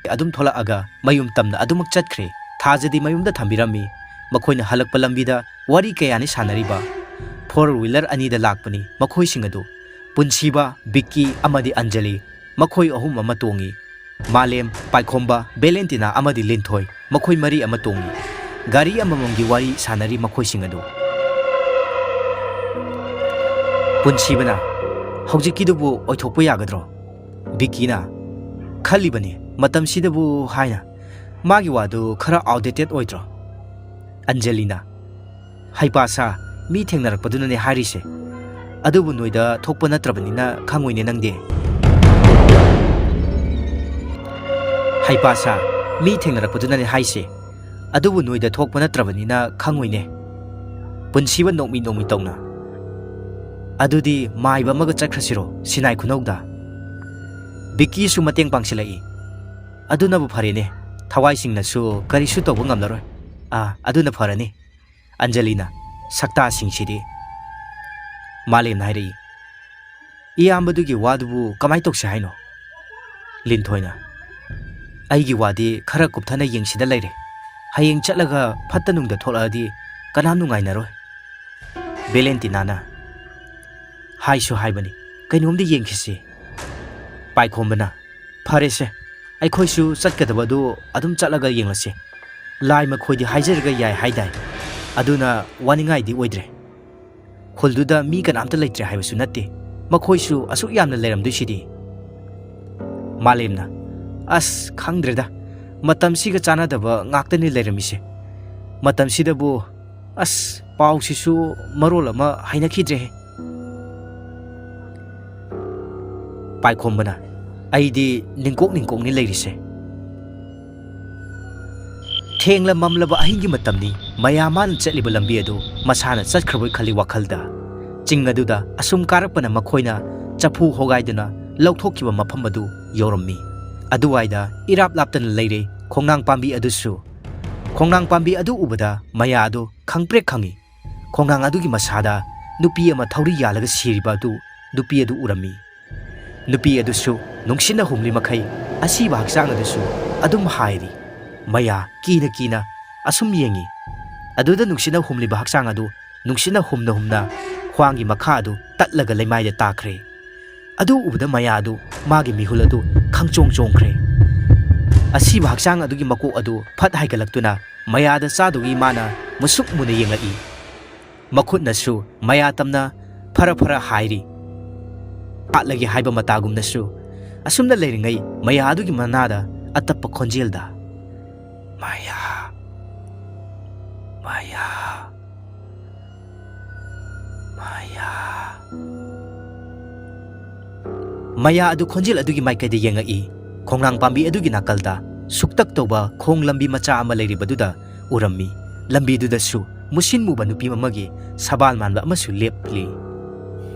ꯑꯗꯨꯝ ꯊꯣꯛꯂꯛꯑꯒ ꯃꯌꯨꯝ ꯇꯝꯅ ꯑꯗꯨꯃꯛ ꯆꯠꯈ꯭ꯔꯦ꯫ ꯊꯥꯖꯗꯤ ꯃꯌꯨꯝꯗ ꯊꯝꯕꯤꯔꯝꯃꯤ꯫ ꯃꯈꯣꯏꯅ ꯍꯜꯂꯛꯄ ꯂꯝꯕꯤꯗ ꯋꯥꯔꯤ ꯀꯌꯥꯅꯤ ꯁꯥꯟꯅꯔꯤꯕ꯫ ꯐꯣꯔ ꯋꯤꯂꯔ ꯑꯅꯤꯗ ꯂꯥꯛꯄꯅꯤ ꯃꯈꯣꯏꯁꯤꯡ ꯑꯗꯨ꯫ ꯄꯨꯟꯁꯤꯕ, ꯕꯤꯛꯀꯤ ꯑꯃꯗꯤ ꯑꯟꯖꯂꯤ, ꯃꯈꯣꯏ ꯑꯍꯨꯝ ꯑꯃ ꯇꯣꯡꯉꯤ꯫ ꯃꯥꯂꯦꯝ, ꯄꯥꯏꯈꯣꯝꯕ, ꯚꯦꯂꯦꯟꯇꯤꯅꯥ ꯑꯃꯗꯤ ꯂꯤꯟꯊꯣꯏ, ꯃꯈꯣꯏ ꯃꯔꯤ ꯑꯃ ꯇꯣꯡꯉꯤ꯫ ꯒꯥꯔꯤ ꯑꯃꯃꯝꯒꯤ ꯋꯥꯔꯤ ꯁꯥꯟꯅꯔꯤ ꯃꯈꯣꯏꯁꯤꯡ ꯑꯗꯨ꯫ ꯄꯨꯟꯁꯤꯕꯅ, "ꯍꯧꯖꯤꯛꯀꯤꯗꯨꯕꯨ ꯑꯣꯏꯊꯣꯛꯄ ꯌꯥꯒꯗ꯭ꯔꯣ?" ꯕꯤꯛꯀꯤꯅ, "ꯈꯜꯂꯤꯕꯅꯤ, ꯃꯇꯝꯁꯤꯗꯕꯨ" ꯍꯥꯏꯅ꯫ "ꯃꯥꯒꯤ ꯋꯥꯗꯨ ꯈꯔ outdated ꯑꯣꯏꯗ꯭ꯔꯣ?" ꯑꯟꯖꯂꯤꯅ, "ꯍꯩꯄꯥ ꯁꯥ, ꯃꯤ ꯊꯦꯡꯅꯔꯛꯄꯗꯨꯅꯅꯦ ꯍꯥꯏꯔꯤꯁꯦ꯫ ꯑꯗꯨꯕꯨ ꯅꯣꯏꯗ ꯊꯣꯛꯄ ꯅꯠꯇ꯭ꯔꯕꯅꯤꯅ ꯈꯪꯉꯣꯏꯅꯦ ꯅꯪꯗꯤ꯫" "ꯍꯩꯄꯥ ꯁꯥ, ꯃꯤ ꯊꯦꯡꯅꯔꯛꯄꯗꯨꯅꯅꯦ ꯍꯥꯏꯁꯦ꯫ ꯑꯗꯨꯕꯨ ꯅꯣꯏꯗ ꯊꯣꯛꯄ ꯅꯠꯇ꯭ꯔꯕꯅꯤꯅ ꯈꯪꯉꯣꯏꯅꯦ꯫" ꯄꯨꯟꯁꯤꯕ ꯅꯣꯛꯃꯤ ꯅꯣꯛꯃꯤ ꯇꯧꯅ, "ꯑꯗꯨꯗꯤ ꯃꯥꯏꯕ ꯑꯃꯒ ꯆꯠꯈ꯭ꯔꯁꯤꯔꯣ ꯁꯤꯅꯥꯏ ꯈꯨꯅꯧꯗ? ꯕꯤꯛꯀꯤꯁꯨ ꯃꯇꯦꯡ ꯄꯥꯡꯁꯤꯜꯂꯛꯏ꯫ ꯑꯗꯨꯅꯕꯨ ꯐꯔꯦꯅꯦ, ꯊꯋꯥꯏꯁꯤꯡꯅꯁꯨ ꯀꯔꯤꯁꯨ ꯇꯧꯕ ꯉꯝꯂꯔꯣꯏ꯫ ꯑꯥ, ꯑꯗꯨꯅ ꯐꯔꯅꯤ꯫" ꯑꯟꯖꯂꯤꯅ, "ꯁꯛꯇꯥꯁꯤꯡꯁꯤꯗꯤ꯫" ꯃꯥꯂꯦꯝꯅ ꯍꯥꯏꯔꯛꯏ, "ꯏꯌꯥꯝꯕꯗꯨꯒꯤ ꯋꯥꯗꯨꯕꯨ ꯀꯃꯥꯏ ꯇꯧꯁꯦ ꯍꯥꯏꯅꯣ?" ꯂꯤꯟꯊꯣꯏꯅ, "ꯑꯩꯒꯤ ꯋꯥꯗꯤ ꯈꯔ ꯀꯨꯞꯊꯅ ꯌꯦꯡꯁꯤꯗ ꯂꯩꯔꯦ꯫ ꯍꯌꯦꯡ ꯆꯠꯂꯒ ꯐꯠꯇ ꯅꯨꯡꯗ ꯊꯣꯛꯂꯛꯑꯗꯤ ꯀꯅꯥꯝ ꯅꯨꯡꯉꯥꯏꯅꯔꯣꯏ꯫" ꯚꯦꯂꯦꯟꯇꯤꯅꯥꯅ, "ꯍꯥꯏꯁꯨ ꯍꯥꯏꯕꯅꯤ, ꯀꯩꯅꯣꯝꯗꯤ ꯌꯦꯡꯈꯤꯁꯤ꯫" ꯄꯥꯏꯈꯣꯝꯕꯅ, "ꯐꯔꯦꯁꯦ, ꯑꯩꯈꯣꯏꯁꯨ ꯆꯠꯀꯗꯕꯗꯨ ꯑꯗꯨꯝ ꯆꯠꯂꯒ ꯌꯦꯡꯂꯁꯦ꯫ ꯂꯥꯏ ꯃꯈꯣꯏꯗꯤ ꯍꯥꯏꯖꯔꯒ ꯌꯥꯏ ꯍꯥꯏꯗꯥꯏ? ꯑꯗꯨꯅ ꯋꯥꯅꯤꯡꯉꯥꯏꯗꯤ ꯑꯣꯏꯗ꯭ꯔꯦ꯫ ꯈꯨꯜꯗꯨꯗ ꯃꯤ ꯀꯅꯥꯝꯇ ꯂꯩꯇ꯭ꯔꯦ ꯍꯥꯏꯕꯁꯨ ꯅꯠꯇꯦ꯫ ꯃꯈꯣꯏꯁꯨ ꯑꯁꯨꯛ ꯌꯥꯝꯅ ꯂꯩꯔꯝꯗꯣꯏꯁꯤꯗꯤ꯫" ꯃꯥꯂꯦꯝꯅ, "ꯑꯁ, ꯈꯪꯗ꯭ꯔꯦꯗ꯫ ꯃꯇꯝꯁꯤꯒ ꯆꯥꯟꯅꯗꯕ ꯉꯥꯛꯇꯅꯤ ꯂꯩꯔꯝꯃꯤꯁꯦ꯫ ꯃꯇꯝꯁꯤꯗꯕꯨ, ꯑꯁ, ꯄꯥꯎꯁꯤꯁꯨ ꯃꯔꯣꯜ ꯑꯃ ꯍꯥꯏꯅꯈꯤꯗ꯭ꯔꯦꯍꯦ꯫" ꯄꯥꯏꯈꯣꯝꯕꯅ꯫ "ꯑꯩꯗꯤ ꯅꯤꯡꯀꯣꯛ ꯅꯤꯡꯀꯣꯛꯅꯤ ꯂꯩꯔꯤꯁꯦ꯫ ꯊꯦꯡꯂ ꯃꯝꯂꯕ ꯑꯍꯤꯡꯒꯤ ꯃꯇꯝꯅꯤ꯫ ꯃꯌꯥ ꯃꯥꯅ ꯆꯠꯂꯤꯕ ꯂꯝꯕꯤ ꯑꯗꯨ ꯃꯁꯥꯅ ꯆꯠꯈ꯭ꯔꯕꯣꯏ ꯈꯜꯂꯤ ꯋꯥꯈꯜꯗ꯫ ꯆꯤꯡ ꯑꯗꯨꯗ ꯑꯁꯨꯝ ꯀꯥꯔꯛꯄꯅ ꯃꯈꯣꯏꯅ ꯆꯐꯨ ꯍꯣꯒꯥꯏꯗꯨꯅ ꯂꯧꯊꯣꯛꯈꯤꯕ ꯃꯐꯝ ꯑꯗꯨ ꯌꯧꯔꯝꯃꯤ꯫ ꯑꯗꯨꯋꯥꯏꯗ ꯏꯔꯥꯞ ꯂꯥꯞꯇꯅ ꯂꯩꯔꯦ ꯈꯣꯡꯅꯥꯡ ꯄꯥꯝꯕꯤ ꯑꯗꯨꯁꯨ꯫ ꯈꯣꯡꯅꯥꯡ ꯄꯥꯝꯕꯤ ꯑꯗꯨ ꯎꯕꯗ ꯃꯌꯥ ꯑꯗꯨ ꯈꯪꯄ꯭ꯔꯦꯛ ꯈꯪꯏ꯫ ꯈꯣꯡꯅꯥꯡ ꯑꯗꯨꯒꯤ ꯃꯁꯥꯗ ꯅꯨꯄꯤ ꯑꯃ ꯊꯧꯔꯤ ꯌꯥꯜꯂꯒ ꯁꯤꯔꯤꯕ ꯑꯗꯨ ꯅꯨꯄꯤ ꯑꯗꯨ ꯎꯔꯝꯃꯤ꯫ ꯅꯨꯄꯤ ꯑꯗꯨꯁꯨ ꯅꯨꯡꯁꯤꯠꯅ ꯍꯨꯝꯂꯤ ꯃꯈꯩ ꯑꯁꯤꯕ ꯍꯛꯆꯥꯡ ꯑꯗꯨꯁꯨ ꯑꯗꯨꯝ ꯍꯥꯏꯔꯤ꯫ ꯃꯌꯥ ꯀꯤꯅ ꯀꯤꯅ ꯑꯁꯨꯝ ꯌꯦꯡꯉꯤ꯫ ꯑꯗꯨꯗ ꯅꯨꯡꯁꯤꯠꯅ ꯍꯨꯝꯂꯤꯕ ꯍꯛꯆꯥꯡ ꯑꯗꯨ ꯅꯨꯡꯁꯤꯠꯅ ꯍꯨꯝꯅ ꯍꯨꯝꯅ ꯈ꯭ꯋꯥꯡꯒꯤ ꯃꯈꯥ ꯑꯗꯨ ꯇꯠꯂꯒ ꯂꯩꯃꯥꯏꯗ ꯇꯥꯈ꯭ꯔꯦ꯫ ꯑꯗꯨ ꯎꯕꯗ ꯃꯌꯥ ꯑꯗꯨ, ꯃꯥꯒꯤ ꯃꯤꯍꯨꯜ ꯑꯗꯨ ꯈꯪꯆꯣꯡ ꯆꯣꯡꯈ꯭ꯔꯦ꯫ ꯑꯁꯤꯕ ꯍꯛꯆꯥꯡ ꯑꯗꯨꯒꯤ ꯃꯀꯣꯛ ꯑꯗꯨ ꯐꯠ ꯍꯥꯏꯒꯠꯂꯛꯇꯨꯅ ꯃꯌꯥꯗ ꯆꯥꯗꯨꯒꯤ ꯃꯥꯅ ꯃꯨꯁꯨꯛ ꯃꯨꯅ ꯌꯦꯡꯂꯛꯏ꯫ ꯃꯈꯨꯠꯅꯁꯨ ꯃꯌꯥ ꯇꯝꯅ ꯐꯔ ꯐꯔ ꯍꯥꯏꯔꯤ꯫ ꯍꯥꯠꯂꯒꯦ ꯍꯥꯏꯕ ꯃꯇꯥꯒꯨꯝꯅꯁꯨ꯫ ꯑꯁꯨꯝꯅ ꯂꯩꯔꯤꯉꯩ ꯃꯌꯥ ꯑꯗꯨꯒꯤ ꯃꯅꯥꯗ ꯑꯇꯞꯄ ꯈꯣꯟꯖꯦꯜꯗ, "ꯃꯌꯥ, ꯃꯌꯥ, ꯃꯌꯥ"꯫ ꯃꯌꯥ ꯑꯗꯨ ꯈꯣꯟꯖꯦꯜ ꯑꯗꯨꯒꯤ ꯃꯥꯏꯀꯩꯗ ꯌꯦꯡꯉꯛꯏ꯫ ꯈꯣꯡꯅꯥꯡ ꯄꯥꯝꯕꯤ ꯑꯗꯨꯒꯤ ꯅꯥꯀꯜꯗ ꯁꯨꯛꯇꯛ ꯇꯧꯕ ꯈꯣꯡ ꯂꯝꯕꯤ ꯃꯆꯥ ꯑꯃ ꯂꯩꯔꯤꯕꯗꯨꯗ ꯎꯔꯝꯃꯤ꯫ ꯂꯝꯕꯤꯗꯨꯗꯁꯨ ꯃꯨꯁꯤꯟ ꯃꯨꯕ ꯅꯨꯄꯤ ꯑꯃꯒꯤ ꯁꯕꯥꯜ ꯃꯥꯟꯕ ꯑꯃꯁꯨ ꯂꯦꯞꯂꯤ꯫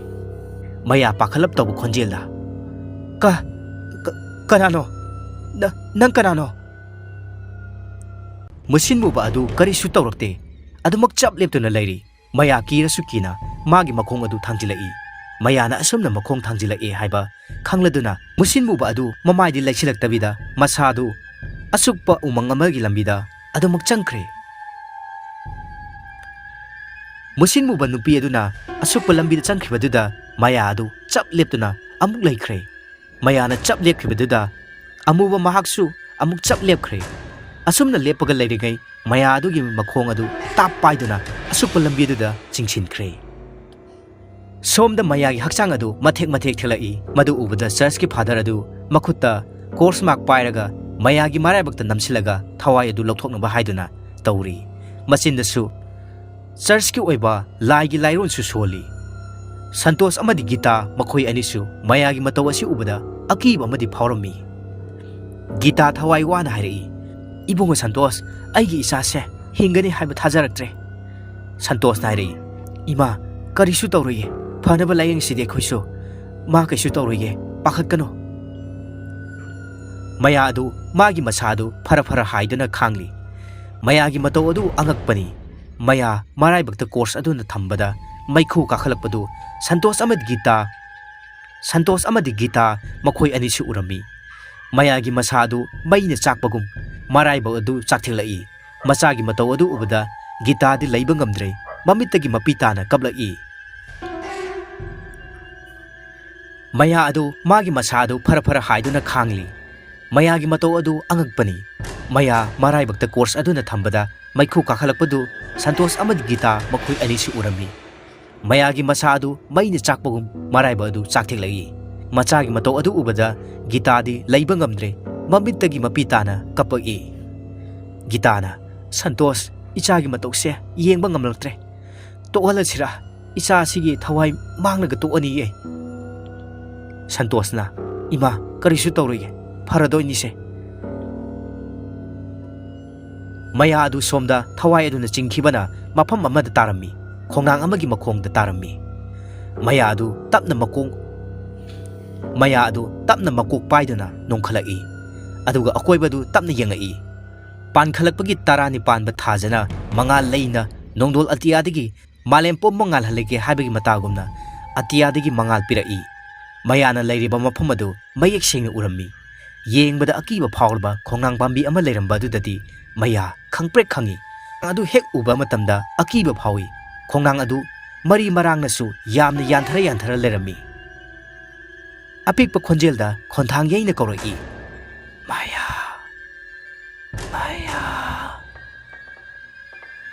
ꯃꯌꯥ ꯄꯥꯈꯠꯂꯞ ꯇꯧꯕ ꯈꯣꯟꯖꯦꯜꯗ, "ꯀ-, ꯀ-, ꯀꯅꯥꯅꯣ? ꯅ-, ꯅꯪ ꯀꯅꯥꯅꯣ?" ꯃꯨꯁꯤꯟ ꯃꯨꯕ ꯑꯗꯨ ꯀꯔꯤꯁꯨ ꯇꯧꯔꯛꯇꯦ꯫ ꯑꯗꯨꯃꯛ ꯆꯞ ꯂꯦꯞꯇꯨꯅ ꯂꯩꯔꯤ꯫ ꯃꯌꯥ ꯀꯤꯔꯁꯨ ꯀꯤꯅ ꯃꯥꯒꯤ ꯃꯈꯣꯡ ꯑꯗꯨ ꯊꯥꯡꯖꯤꯜꯂꯛꯏ꯫ ꯃꯌꯥꯅ ꯑꯁꯨꯝꯅ ꯃꯈꯣꯡ ꯊꯥꯡꯖꯤꯜꯂꯛꯑꯦ ꯍꯥꯏꯕ ꯈꯪꯂꯗꯨꯅ ꯃꯨꯁꯤꯟ ꯃꯨꯕ ꯑꯗꯨ ꯃꯃꯥꯏꯗꯤ ꯂꯩꯁꯤꯜꯂꯛꯇꯕꯤꯗ ꯃꯁꯥꯗꯨ ꯑꯁꯨꯛꯄ ꯎꯃꯪ ꯑꯃꯒꯤ ꯂꯝꯕꯤꯗ ꯑꯗꯨꯃꯛ ꯆꯪꯈ꯭ꯔꯦ꯫ ꯃꯨꯁꯤꯟ ꯃꯨꯕ ꯅꯨꯄꯤ ꯑꯗꯨꯅ ꯑꯁꯨꯛꯄ ꯂꯝꯕꯤꯗ ꯆꯪꯈꯤꯕꯗꯨꯗ ꯃꯌꯥ ꯑꯗꯨ ꯆꯞ ꯂꯦꯞꯇꯨꯅ ꯑꯃꯨꯛ ꯂꯩꯈ꯭ꯔꯦ꯫ ꯃꯌꯥꯅ ꯆꯞ ꯂꯦꯞꯈꯤꯕꯗꯨꯗ ꯑꯃꯨꯕ ꯃꯍꯥꯛꯁꯨ ꯑꯃꯨꯛ ꯆꯞ ꯂꯦꯞꯈ꯭ꯔꯦ꯫ ꯑꯁꯨꯝꯅ ꯂꯦꯞꯄꯒ ꯂꯩꯔꯤꯉꯩ ꯃꯌꯥ ꯑꯗꯨꯒꯤ ꯃꯈꯣꯡ ꯑꯗꯨ ꯇꯥꯞ ꯄꯥꯏꯗꯨꯅ ꯑꯁꯨꯛꯄ ꯂꯝꯕꯤ ꯑꯗꯨꯗ ꯆꯤꯡꯁꯤꯟꯈ꯭ꯔꯦ꯫ ꯁꯣꯝꯗ ꯃꯌꯥꯒꯤ ꯍꯛꯆꯥꯡ ꯑꯗꯨ ꯃꯊꯦꯛ ꯃꯊꯦꯛ ꯊꯦꯛꯂꯛꯏ꯫ ꯃꯗꯨ ꯎꯕꯗ ꯆꯔꯆꯀꯤ ꯐꯥꯗꯔ ꯑꯗꯨ ꯃꯈꯨꯠꯇ ꯀꯣꯔꯁ ꯃꯥꯛ ꯄꯥꯏꯔꯒ ꯃꯌꯥꯒꯤ ꯃꯔꯥꯏꯕꯛꯇ ꯅꯝꯁꯤꯜꯂꯒ ꯊꯋꯥꯏ ꯑꯗꯨ ꯂꯧꯊꯣꯛꯅꯕ ꯍꯥꯏꯗꯨꯅ ꯇꯧꯔꯤ꯫ ꯃꯆꯤꯟꯗꯁꯨ ꯆꯔꯆꯀꯤ ꯑꯣꯏꯕ ꯂꯥꯏꯒꯤ ꯂꯥꯏꯔꯣꯟꯁꯨ ꯁꯣꯜꯂꯤ꯫ ꯁꯟꯇꯣꯁ ꯑꯃꯗꯤ ꯒꯤꯇꯥ ꯃꯈꯣꯏ ꯑꯅꯤꯁꯨ ꯃꯌꯥꯒꯤ ꯃꯇꯧ ꯑꯁꯤ ꯎꯕꯗ ꯑꯀꯤꯕ ꯑꯃꯗꯤ ꯐꯥꯎꯔꯝꯃꯤ꯫ ꯒꯤꯇꯥ ꯊꯋꯥꯏ ꯋꯥꯅ ꯍꯥꯏꯔꯛꯏ, "ꯏꯕꯨꯡꯉꯣ ꯁꯟꯇꯣꯁ, ꯑꯩꯒꯤ ꯏꯆꯥꯁꯦ ꯍꯤꯡꯒꯅꯤ ꯍꯥꯏꯕ ꯊꯥꯖꯔꯛꯇ꯭ꯔꯦ꯫" ꯁꯟꯇꯣꯁꯅ ꯍꯥꯏꯔꯛꯏ, "ꯏꯃꯥ, ꯀꯔꯤꯁꯨ ꯇꯧꯔꯣꯏꯌꯦ, ꯐꯅꯕ ꯂꯥꯌꯦꯡꯁꯤꯗꯤ ꯑꯩꯈꯣꯏꯁꯨ, ꯃꯥ ꯀꯩꯁꯨ ꯇꯧꯔꯣꯏꯌꯦ, ꯄꯥꯈꯠꯀꯅꯨ꯫" ꯃꯌꯥ ꯑꯗꯨ ꯃꯥꯒꯤ ꯃꯁꯥ ꯑꯗꯨ ꯐꯔ ꯐꯔ ꯍꯥꯏꯗꯨꯅ ꯈꯥꯡꯂꯤ꯫ ꯃꯌꯥꯒꯤ ꯃꯇꯧ ꯑꯗꯨ ꯑꯉꯛꯄꯅꯤ꯫ ꯃꯌꯥ ꯃꯔꯥꯏꯕꯛꯇ ꯀꯣꯔꯁ ꯑꯗꯨꯅ ꯊꯝꯕꯗ ꯃꯩꯈꯨ ꯀꯥꯈꯠꯂꯛꯄꯗꯨ ꯁꯟꯇꯣꯁ ꯑꯃꯗꯤ ꯒꯤꯇꯥ, ꯁꯟꯇꯣꯁ ꯑꯃꯗꯤ ꯒꯤꯇꯥ ꯃꯈꯣꯏ ꯑꯅꯤꯁꯨ ꯎꯔꯝꯃꯤ꯫ ꯃꯌꯥꯒꯤ ꯃꯁꯥ ꯑꯗꯨ ꯃꯩꯅ ꯆꯥꯛꯄꯒꯨꯝ ꯃꯔꯥꯏꯕꯛ ꯑꯗꯨ ꯆꯥꯛꯊꯦꯛꯂꯛꯏ꯫ ꯃꯆꯥꯒꯤ ꯃꯇꯧ ꯑꯗꯨ ꯎꯕꯗ ꯒꯤꯇꯥꯗꯤ ꯂꯩꯕ ꯉꯝꯗ꯭ꯔꯦ, ꯃꯃꯤꯠꯇꯒꯤ ꯃꯄꯤ ꯇꯥꯅ ꯀꯞꯂꯛꯏ꯫ ꯃꯌꯥ ꯑꯗꯨ ꯃꯥꯒꯤ ꯃꯁꯥ ꯑꯗꯨ ꯐꯔ ꯐꯔ ꯍꯥꯏꯗꯨꯅ ꯈꯥꯡꯂꯤ꯫ ꯃꯌꯥꯒꯤ ꯃꯇꯧ ꯑꯗꯨ ꯑꯉꯛꯄꯅꯤ꯫ ꯃꯌꯥ ꯃꯔꯥꯏꯕꯛꯇ ꯀꯣꯔꯁ ꯑꯗꯨꯅ ꯊꯝꯕꯗ ꯃꯩꯈꯨ ꯀꯥꯈꯠꯂꯛꯄꯗꯨ ꯁꯟꯇꯣꯁ ꯑꯃꯗꯤ ꯒꯤꯇꯥ ꯃꯈꯣꯏ ꯑꯅꯤꯁꯨ ꯎꯔꯝꯃꯤ꯫ ꯃꯌꯥꯒꯤ ꯃꯁꯥ ꯑꯗꯨ ꯃꯩꯅ ꯆꯥꯛꯄꯒꯨꯝ ꯃꯔꯥꯏꯕꯛ ꯑꯗꯨ ꯆꯥꯛꯊꯦꯛꯂꯛꯏ꯫ ꯃꯆꯥꯒꯤ ꯃꯇꯧ ꯑꯗꯨ ꯎꯕꯗ ꯒꯤꯇꯥꯗꯤ ꯂꯩꯕ ꯉꯝꯗ꯭ꯔꯦ, ꯃꯃꯤꯠꯇꯒꯤ ꯃꯄꯤ ꯇꯥꯅ ꯀꯞꯄꯛꯏ꯫ ꯒꯤꯇꯥꯅ, "ꯁꯟꯇꯣꯁ, ꯏꯆꯥꯒꯤ ꯃꯇꯧꯁꯦ ꯌꯦꯡꯕ ꯉꯝꯂꯛꯇ꯭ꯔꯦ꯫ ꯇꯣꯛꯍꯜꯂꯁꯤꯔꯥ? ꯏꯆꯥ ꯑꯁꯤꯒꯤ ꯊꯋꯥꯏ ꯃꯥꯡꯂꯒ ꯇꯣꯛꯑꯅꯤꯌꯦ꯫" ꯁꯟꯇꯣꯁꯅ, "ꯏꯃꯥ, ꯀꯔꯤꯁꯨ ꯇꯧꯔꯣꯏꯌꯦ, ꯐꯔꯗꯣꯏꯅꯤꯁꯦ꯫" ꯃꯌꯥ ꯑꯗꯨ ꯁꯣꯝꯗ ꯊꯋꯥꯏ ꯑꯗꯨꯅ ꯆꯤꯡꯈꯤꯕꯅ ꯃꯐꯝ ꯑꯃꯗ ꯇꯥꯔꯝꯃꯤ, ꯈꯣꯡꯅꯥꯡ ꯑꯃꯒꯤ ꯃꯈꯣꯡꯗ ꯇꯥꯔꯝꯃꯤ꯫ ꯃꯌꯥ ꯑꯗꯨ ꯇꯞꯅ ꯃꯀꯣꯛ, ꯃꯌꯥ ꯑꯗꯨ ꯇꯞꯅ ꯃꯀꯣꯛ ꯄꯥꯏꯗꯨꯅ ꯅꯣꯡꯈꯠꯂꯛꯏ, ꯑꯗꯨꯒ ꯑꯀꯣꯏꯕꯗꯨ ꯇꯞꯅ ꯌꯦꯡꯉꯛꯏ꯫ ꯄꯥꯟꯈꯠꯂꯛꯄꯒꯤ ꯇꯔꯥꯅꯤꯄꯥꯟꯕ ꯊꯥꯖꯅ ꯃꯉꯥꯜ ꯂꯩꯅ ꯅꯣꯡꯗꯣꯜ ꯑꯇꯤꯌꯥꯗꯒꯤ ꯃꯥꯂꯦꯝ ꯄꯨꯝꯕ ꯉꯥꯜꯍꯜꯂꯒꯦ ꯍꯥꯏꯕꯒꯤ ꯃꯇꯥꯒꯨꯝꯅ ꯑꯇꯤꯌꯥꯗꯒꯤ ꯃꯉꯥꯜ ꯄꯤꯔꯛꯏ꯫ ꯃꯌꯥꯅ ꯂꯩꯔꯤꯕ ꯃꯐꯝ ꯑꯗꯨ ꯃꯌꯦꯛ ꯁꯦꯡꯅ ꯎꯔꯝꯃꯤ꯫ ꯌꯦꯡꯕꯗ ꯑꯀꯤꯕ ꯐꯥꯎꯔꯕ ꯈꯣꯡꯅꯥꯡ ꯄꯥꯝꯕꯤ ꯑꯃ ꯂꯩꯔꯝꯕ ꯑꯗꯨꯗꯗꯤ ꯃꯌꯥ ꯈꯪꯄ꯭ꯔꯦꯛ ꯈꯪꯏ꯫ ꯑꯗꯨ ꯍꯦꯛ ꯎꯕ ꯃꯇꯝꯗ ꯑꯀꯤꯕ ꯐꯥꯎꯏ꯫ ꯈꯣꯡꯅꯥꯡ ꯑꯗꯨ ꯃꯔꯤ ꯃꯔꯥꯡꯅꯁꯨ ꯌꯥꯝꯅ ꯌꯥꯟꯊꯔ ꯌꯥꯟꯊꯔ ꯂꯩꯔꯝꯃꯤ꯫ ꯑꯄꯤꯛꯄ ꯈꯣꯟꯖꯦꯜꯗ ꯈꯣꯟꯊꯥꯡ ꯌꯩꯅ ꯀꯧꯔꯛꯏ, "ꯃꯌꯥ, ꯃꯌꯥ,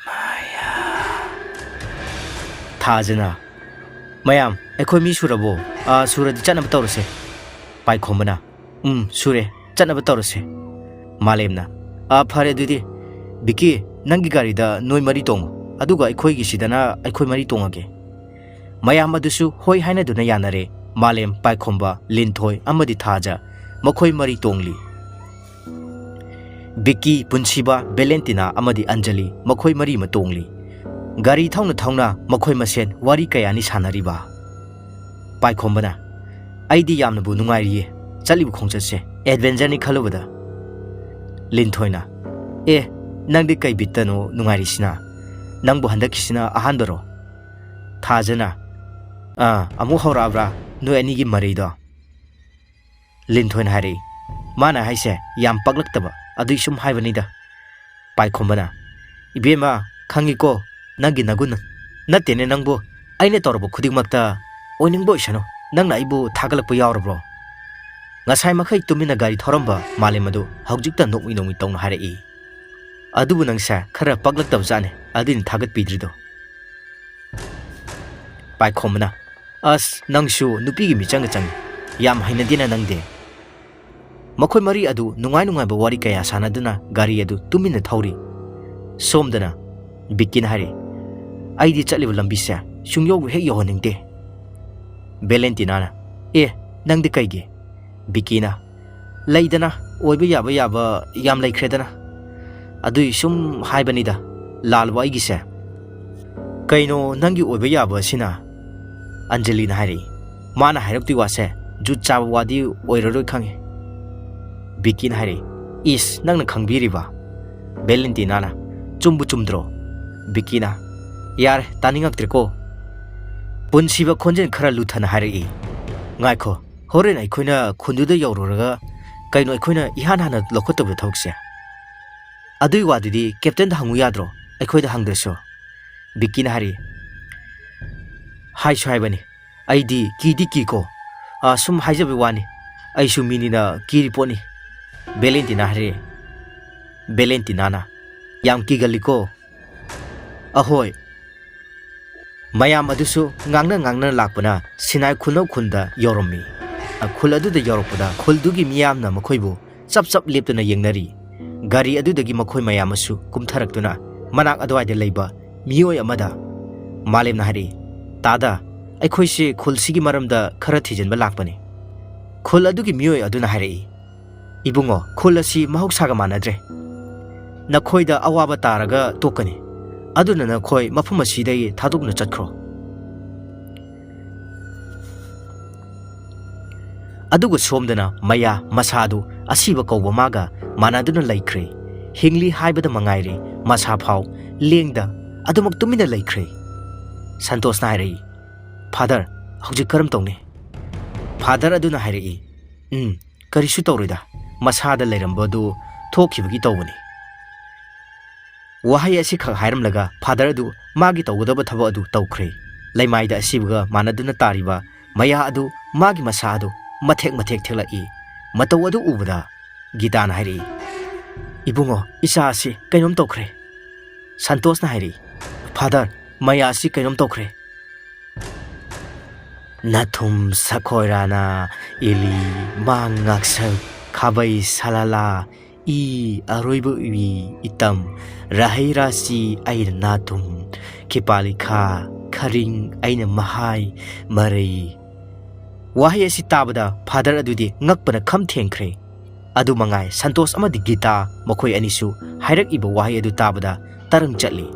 ꯃꯌꯥ꯫" ꯊꯥꯖꯅ, "ꯃꯌꯥꯝ, ꯑꯩꯈꯣꯏ ꯃꯤ ꯁꯨꯔꯕꯣ? ꯑꯥ, ꯁꯨꯔꯗꯤ ꯆꯠꯅꯕ ꯇꯧꯔꯁꯦ꯫" ꯄꯥꯏꯈꯣꯝꯕꯅ, "ꯎꯝ, ꯁꯨꯔꯦ, ꯆꯠꯅꯕ ꯇꯧꯔꯁꯦ꯫" ꯃꯥꯂꯦꯝꯅ, "ꯑꯥ, ꯐꯔꯦ ꯑꯗꯨꯗꯤ꯫ ꯕꯤꯀꯤ, ꯅꯪꯒꯤ ꯒꯥꯔꯤꯗ ꯅꯣꯏ ꯃꯔꯤ ꯇꯣꯡꯉꯣ, ꯑꯗꯨꯒ ꯑꯩꯈꯣꯏꯒꯤꯁꯤꯗꯅ ꯑꯩꯈꯣꯏ ꯃꯔꯤ ꯇꯣꯡꯉꯒꯦ꯫" ꯃꯌꯥꯝ ꯑꯗꯨꯁꯨ ꯍꯣꯏ ꯍꯥꯏꯅꯗꯨꯅ ꯌꯥꯅꯔꯦ꯫ ꯃꯥꯂꯦꯝ, ꯄꯥꯏꯈꯣꯝꯕ, ꯂꯤꯟꯊꯣꯏ ꯑꯃꯗꯤ ꯊꯥꯖ, ꯃꯈꯣꯏ ꯃꯔꯤ ꯇꯣꯡꯂꯤ꯫ ꯕꯤꯛꯀꯤ, ꯄꯨꯟꯁꯤꯕ, ꯚꯦꯂꯦꯟꯇꯤꯅꯥ ꯑꯃꯗꯤ ꯑꯟꯖꯂꯤ, ꯃꯈꯣꯏ ꯃꯔꯤ ꯑꯃ ꯇꯣꯡꯂꯤ꯫ ꯒꯥꯔꯤ ꯊꯧꯅ ꯊꯧꯅ ꯃꯈꯣꯏ ꯃꯁꯦꯟ ꯋꯥꯔꯤ ꯀꯌꯥꯅꯤ ꯁꯥꯟꯅꯔꯤꯕ꯫ ꯄꯥꯏꯈꯣꯝꯕꯅ, "ꯑꯩꯗꯤ ꯌꯥꯝꯅꯕꯨ ꯅꯨꯡꯉꯥꯏꯔꯤꯌꯦ ꯆꯠꯂꯤꯕ ꯈꯣꯡꯆꯠꯁꯦ, ꯑꯦꯗꯚꯦꯟꯆꯔꯅꯤ ꯈꯜꯂꯨꯕꯗ꯫" ꯂꯤꯟꯊꯣꯏꯅ, "ꯑꯦ, ꯅꯪꯗꯤ ꯀꯩ ꯕꯤꯠꯇꯅꯣ ꯅꯨꯡꯉꯥꯏꯔꯤꯁꯤꯅ? ꯅꯪꯕꯨ ꯍꯟꯗꯛꯀꯤꯁꯤꯅ ꯑꯍꯥꯟꯕꯔꯣ?" ꯊꯥꯖꯅ, "ꯑꯥ, ꯑꯃꯨꯛ ꯍꯧꯔꯛꯑꯕ꯭ꯔꯥ ꯅꯣꯏ ꯑꯅꯤꯒꯤ ꯃꯔꯩꯗꯣ?" ꯂꯤꯟꯊꯣꯏꯅ ꯍꯥꯏꯔꯛꯏ, ꯃꯥꯅ ꯍꯥꯏꯁꯦ ꯌꯥꯝ ꯄꯛꯂꯛꯇꯕ ꯑꯗꯨꯏ ꯁꯨꯝ ꯍꯥꯏꯕꯅꯤꯗ꯫ ꯄꯥꯏꯈꯣꯝꯕꯅ, "ꯏꯕꯦꯝꯃ, ꯈꯪꯉꯤꯀꯣ ꯅꯪꯒꯤ ꯅꯒꯨꯟ꯫ ꯅꯠꯇꯦꯅꯦ ꯅꯪꯕꯨ, ꯑꯩꯅ ꯇꯧꯔꯕ ꯈꯨꯗꯤꯡꯃꯛꯇ ꯑꯣꯏꯅꯤꯡꯕ ꯑꯣꯏꯁꯅꯨ, ꯅꯪꯅ ꯑꯩꯕꯨ ꯊꯥꯒꯠꯂꯛꯄ ꯌꯥꯎꯔꯕ꯭ꯔꯣ? ꯉꯁꯥꯏ ꯃꯈꯩ ꯇꯨꯃꯤꯟꯅ ꯒꯥꯔꯤ ꯊꯧꯔꯝꯕ ꯃꯥꯂꯦꯝ ꯑꯗꯨ ꯍꯧꯖꯤꯛꯇ ꯅꯣꯛꯃꯤ ꯅꯣꯛꯃꯤ ꯇꯧꯅ ꯍꯥꯏꯔꯛꯏ꯫ ꯑꯗꯨꯕꯨ ꯅꯪꯁꯦ ꯈꯔ ꯄꯛꯂꯛꯇꯕ ꯖꯥꯠꯅꯤ, ꯑꯗꯨꯏꯅꯤ ꯊꯥꯒꯠꯄꯤꯗ꯭ꯔꯤꯗꯣ꯫" ꯄꯥꯏꯈꯣꯝꯕꯅ, "ꯑꯁ, ꯅꯪꯁꯨ ꯅꯨꯄꯤꯒꯤ ꯃꯤꯆꯪꯒ ꯆꯪꯉꯤ꯫ ꯌꯥꯝ ꯍꯩꯅꯗꯦꯅ ꯅꯪꯗꯤ꯫" ꯃꯈꯣꯏ ꯃꯔꯤ ꯑꯗꯨ ꯅꯨꯡꯉꯥꯏ ꯅꯨꯡꯉꯥꯏꯕ ꯋꯥꯔꯤ ꯀꯌꯥ ꯁꯥꯟꯅꯗꯨꯅ ꯒꯥꯔꯤ ꯑꯗꯨ ꯇꯨꯃꯤꯟꯅ ꯊꯧꯔꯤ꯫ ꯁꯣꯝꯗꯅ ꯕꯤꯛꯀꯤꯅ ꯍꯥꯏꯔꯤ, "ꯑꯩꯗꯤ ꯆꯠꯂꯤꯕ ꯂꯝꯕꯤꯁꯦ ꯁꯨꯡꯌꯧ ꯍꯦꯛ ꯌꯧꯍꯟꯅꯤꯡꯗꯦ꯫" ꯚꯦꯂꯦꯟꯇꯤꯅꯥꯅ, "ꯑꯦ, ꯅꯪꯗꯤ ꯀꯩꯒꯤ?" ꯕꯤꯛꯀꯤꯅ, "ꯂꯩꯗꯅ, ꯑꯣꯏꯕ ꯌꯥꯕ ꯌꯥꯕ ꯌꯥꯝ ꯂꯩꯈ꯭ꯔꯦꯗꯅ꯫ ꯑꯗꯨꯏ ꯁꯨꯝ ꯍꯥꯏꯕꯅꯤꯗ, ꯂꯥꯜꯂꯕ ꯑꯩꯒꯤꯁꯦ?" "ꯀꯩꯅꯣ ꯅꯪꯒꯤ ꯑꯣꯏꯕ ꯌꯥꯕ ꯑꯁꯤꯅ?" ꯑꯟꯖꯂꯤꯅ ꯍꯥꯏꯔꯛꯏ꯫ "ꯃꯥꯅ ꯍꯥꯏꯔꯛꯇꯣꯏ ꯋꯥꯁꯦ ꯖꯨꯠ ꯆꯥꯕ ꯋꯥꯗꯤ ꯑꯣꯏꯔꯔꯣꯏ ꯈꯪꯉꯤ꯫" ꯕꯤꯛꯀꯤꯅ ꯍꯥꯏꯔꯛꯏ, "ꯏꯁ, ꯅꯪꯅ ꯈꯪꯕꯤꯔꯤꯕ?" ꯚꯦꯂꯦꯟꯇꯤꯅꯥꯅ, "ꯆꯨꯝꯕꯨ ꯆꯨꯝꯗ꯭ꯔꯣ?" ꯕꯤꯛꯀꯤꯅ, "ꯌꯥꯔꯦ, ꯇꯥꯅꯤꯡꯉꯛꯇ꯭ꯔꯦꯀꯣ꯫" ꯄꯨꯟꯁꯤꯕ ꯈꯣꯟꯖꯦꯜ ꯈꯔ ꯂꯨꯊꯅ ꯍꯥꯏꯔꯛꯏ, "ꯉꯥꯏꯈꯣ, ꯍꯣꯔꯦꯟ ꯑꯩꯈꯣꯏꯅ ꯈꯨꯟꯗꯨꯗ ꯌꯧꯔꯨꯔꯒ ꯀꯩꯅꯣ ꯑꯩꯈꯣꯏꯅ ꯏꯍꯥꯟ ꯍꯥꯟꯅ ꯂꯧꯈꯠꯇꯧꯕ ꯊꯕꯛꯁꯦ? ꯑꯗꯨꯏ ꯋꯥꯗꯨꯗꯤ ꯀꯦꯞꯇꯦꯟꯗ ꯍꯪꯉꯨ ꯌꯥꯗ꯭ꯔꯣ, ꯑꯩꯈꯣꯏꯗ ꯍꯪꯗ꯭ꯔꯁꯨ?" ꯕꯤꯛꯀꯤꯅ ꯍꯥꯏꯔꯛꯏ, "ꯍꯥꯏꯁꯨ ꯍꯥꯏꯕꯅꯤ, ꯑꯩꯗꯤ ꯀꯤꯗꯤ ꯀꯤꯀꯣ꯫ ꯑꯥ, ꯁꯨꯝ ꯍꯥꯏꯖꯕꯩ ꯋꯥꯅꯤ, ꯑꯩꯁꯨ ꯃꯤꯅꯤꯅ ꯀꯤꯔꯤ ꯄꯣꯠꯅꯤ꯫" ꯚꯦꯂꯦꯟꯇꯤꯅꯥ ꯍꯥꯏꯔꯛꯑꯦ꯫ ꯚꯦꯂꯦꯟꯇꯤꯅꯥꯅ, "ꯌꯥꯝ ꯀꯤꯒꯜꯂꯤꯀꯣ?" "ꯑꯍꯣꯏ꯫" ꯃꯌꯥꯝ ꯑꯗꯨꯁꯨ ꯉꯥꯡꯅ ꯉꯥꯡꯅ ꯂꯥꯛꯄꯅ ꯁꯤꯅꯥꯏ ꯈꯨꯅꯧ ꯈꯨꯜꯗ ꯌꯧꯔꯝꯃꯤ꯫ ꯈꯨꯜ ꯑꯗꯨꯗ ꯌꯧꯔꯛꯄꯗ ꯈꯨꯜꯗꯨꯒꯤ ꯃꯤꯌꯥꯝꯅ ꯃꯈꯣꯏꯕꯨ ꯆꯞ ꯆꯞ ꯂꯦꯞꯇꯨꯅ ꯌꯦꯡꯅꯔꯤ꯫ ꯒꯥꯔꯤ ꯑꯗꯨꯗꯒꯤ ꯃꯈꯣꯏ ꯃꯌꯥꯝ ꯑꯃꯁꯨ ꯀꯨꯝꯊꯔꯛꯇꯨꯅ ꯃꯅꯥꯛ ꯑꯗꯨꯋꯥꯏꯗ ꯂꯩꯕ ꯃꯤꯑꯣꯏ ꯑꯃꯗ ꯃꯥꯂꯦꯝꯅ ꯍꯥꯏꯔꯛꯏ, "ꯇꯥꯗ, "ꯑꯩꯈꯣꯏꯁꯤ ꯈꯨꯜꯁꯤꯒꯤ ꯃꯔꯝꯗ ꯈꯔ ꯊꯤꯖꯤꯟꯕ ꯂꯥꯛꯄꯅꯤ"꯫ ꯈꯨꯜ ꯑꯗꯨꯒꯤ ꯃꯤꯑꯣꯏ ꯑꯗꯨꯅ ꯍꯥꯏꯔꯛꯏ, "ꯏꯕꯨꯡꯉꯣ, ꯈꯨꯜ ꯑꯁꯤ ꯃꯍꯧꯁꯥꯒ ꯃꯥꯟꯅꯗ꯭ꯔꯦ꯫ ꯅꯈꯣꯏꯗ ꯑꯋꯥꯕ ꯇꯥꯔꯒ ꯇꯣꯛꯀꯅꯤ꯫ ꯑꯗꯨꯅ ꯅꯈꯣꯏ ꯃꯐꯝ ꯑꯁꯤꯗꯒꯤ ꯊꯥꯗꯣꯛꯅ ꯆꯠꯈ꯭ꯔꯣ"꯫ ꯑꯗꯨꯒ ꯁꯣꯝꯗꯅ ꯃꯌꯥ ꯃꯁꯥꯗꯨ ꯑꯁꯤꯕ ꯀꯧꯕ ꯃꯥꯒ ꯃꯥꯟꯅꯗꯨꯅ ꯂꯩꯈ꯭ꯔꯦ꯫ ꯍꯤꯡꯂꯤ ꯍꯥꯏꯕꯗ ꯃꯉꯥꯏꯔꯦ, ꯃꯁꯥ ꯐꯥꯎ ꯂꯦꯡꯗ ꯑꯗꯨꯃꯛ ꯇꯨꯃꯤꯟꯅ ꯂꯩꯈ꯭ꯔꯦ꯫ ꯁꯟꯇꯣꯁꯅ ꯍꯥꯏꯔꯛꯏ, "ꯐꯥꯗꯔ, ꯍꯧꯖꯤꯛ ꯀꯔꯝ ꯇꯧꯅꯤ?" ꯐꯥꯗꯔ ꯑꯗꯨꯅ ꯍꯥꯏꯔꯛꯏ, "ꯎꯝ, ꯀꯔꯤꯁꯨ ꯇꯧꯔꯣꯏꯗ, ꯃꯁꯥꯗ ꯂꯩꯔꯝꯕꯗꯨ ꯊꯣꯛꯈꯤꯕꯒꯤ ꯇꯧꯕꯅꯤ"꯫ ꯋꯥꯍꯩ ꯑꯁꯤꯈꯛ ꯍꯥꯏꯔꯝꯂꯒ ꯐꯥꯗꯔ ꯑꯗꯨ ꯃꯥꯒꯤ ꯇꯧꯒꯗꯕ ꯊꯕꯛ ꯑꯗꯨ ꯇꯧꯈ꯭ꯔꯦ꯫ ꯂꯩꯃꯥꯏꯗ ꯑꯁꯤꯕꯒ ꯃꯥꯟꯅꯗꯨꯅ ꯇꯥꯔꯤꯕ ꯃꯌꯥ ꯑꯗꯨ ꯃꯥꯒꯤ ꯃꯁꯥ ꯑꯗꯨ ꯃꯊꯦꯛ ꯃꯊꯦꯛ ꯊꯦꯛꯂꯛꯏ꯫ ꯃꯇꯧ ꯑꯗꯨ ꯎꯕꯗ ꯒꯤꯇꯥꯅ ꯍꯥꯏꯔꯛꯏ, "ꯏꯕꯨꯡꯉꯣ, ꯏꯆꯥ ꯑꯁꯤ ꯀꯩꯅꯣꯝ ꯇꯧꯈ꯭ꯔꯦ"꯫ ꯁꯟꯇꯣꯁꯅ ꯍꯥꯏꯔꯛꯏ, "ꯐꯥꯗꯔ, ꯃꯌꯥ ꯑꯁꯤ ꯀꯩꯅꯣꯝ ꯇꯧꯈ꯭ꯔꯦ"꯫ ꯅꯥꯊꯨꯝ ꯁꯈꯣꯏꯔꯥꯅ ꯏꯂꯤ ꯃꯥꯡ ꯉꯥꯛꯁꯛ ꯈꯥꯕꯩ ꯁꯥꯂꯥꯂꯥ ꯏ ꯑꯔꯣꯏꯕ ꯎꯏ ꯏꯇꯝ ꯔꯥꯍꯩ ꯔꯥꯁꯤ ꯑꯩꯅ ꯅꯥꯊꯨꯝ ꯈꯤꯄꯥꯂꯤꯈꯥ ꯈꯔꯤꯡ ꯑꯩꯅ ꯃꯍꯥꯏ ꯃꯔꯩ꯫ ꯋꯥꯍꯩ ꯑꯁꯤ ꯇꯥꯕꯗ ꯐꯥꯗꯔ ꯑꯗꯨꯗꯤ ꯉꯛꯄꯅ ꯈꯝ ꯊꯦꯡꯈ꯭ꯔꯦ꯫ ꯑꯗꯨ ꯃꯉꯥꯏ, ꯁꯟꯇꯣꯁ ꯑꯃꯗꯤ ꯒꯤꯇꯥ ꯃꯈꯣꯏ ꯑꯅꯤꯁꯨ ꯍꯥꯏꯔꯛꯏꯕ ꯋꯥꯍꯩ ꯑꯗꯨ ꯇꯥꯕꯗ ꯇꯔꯪ ꯆꯠꯂꯤ꯫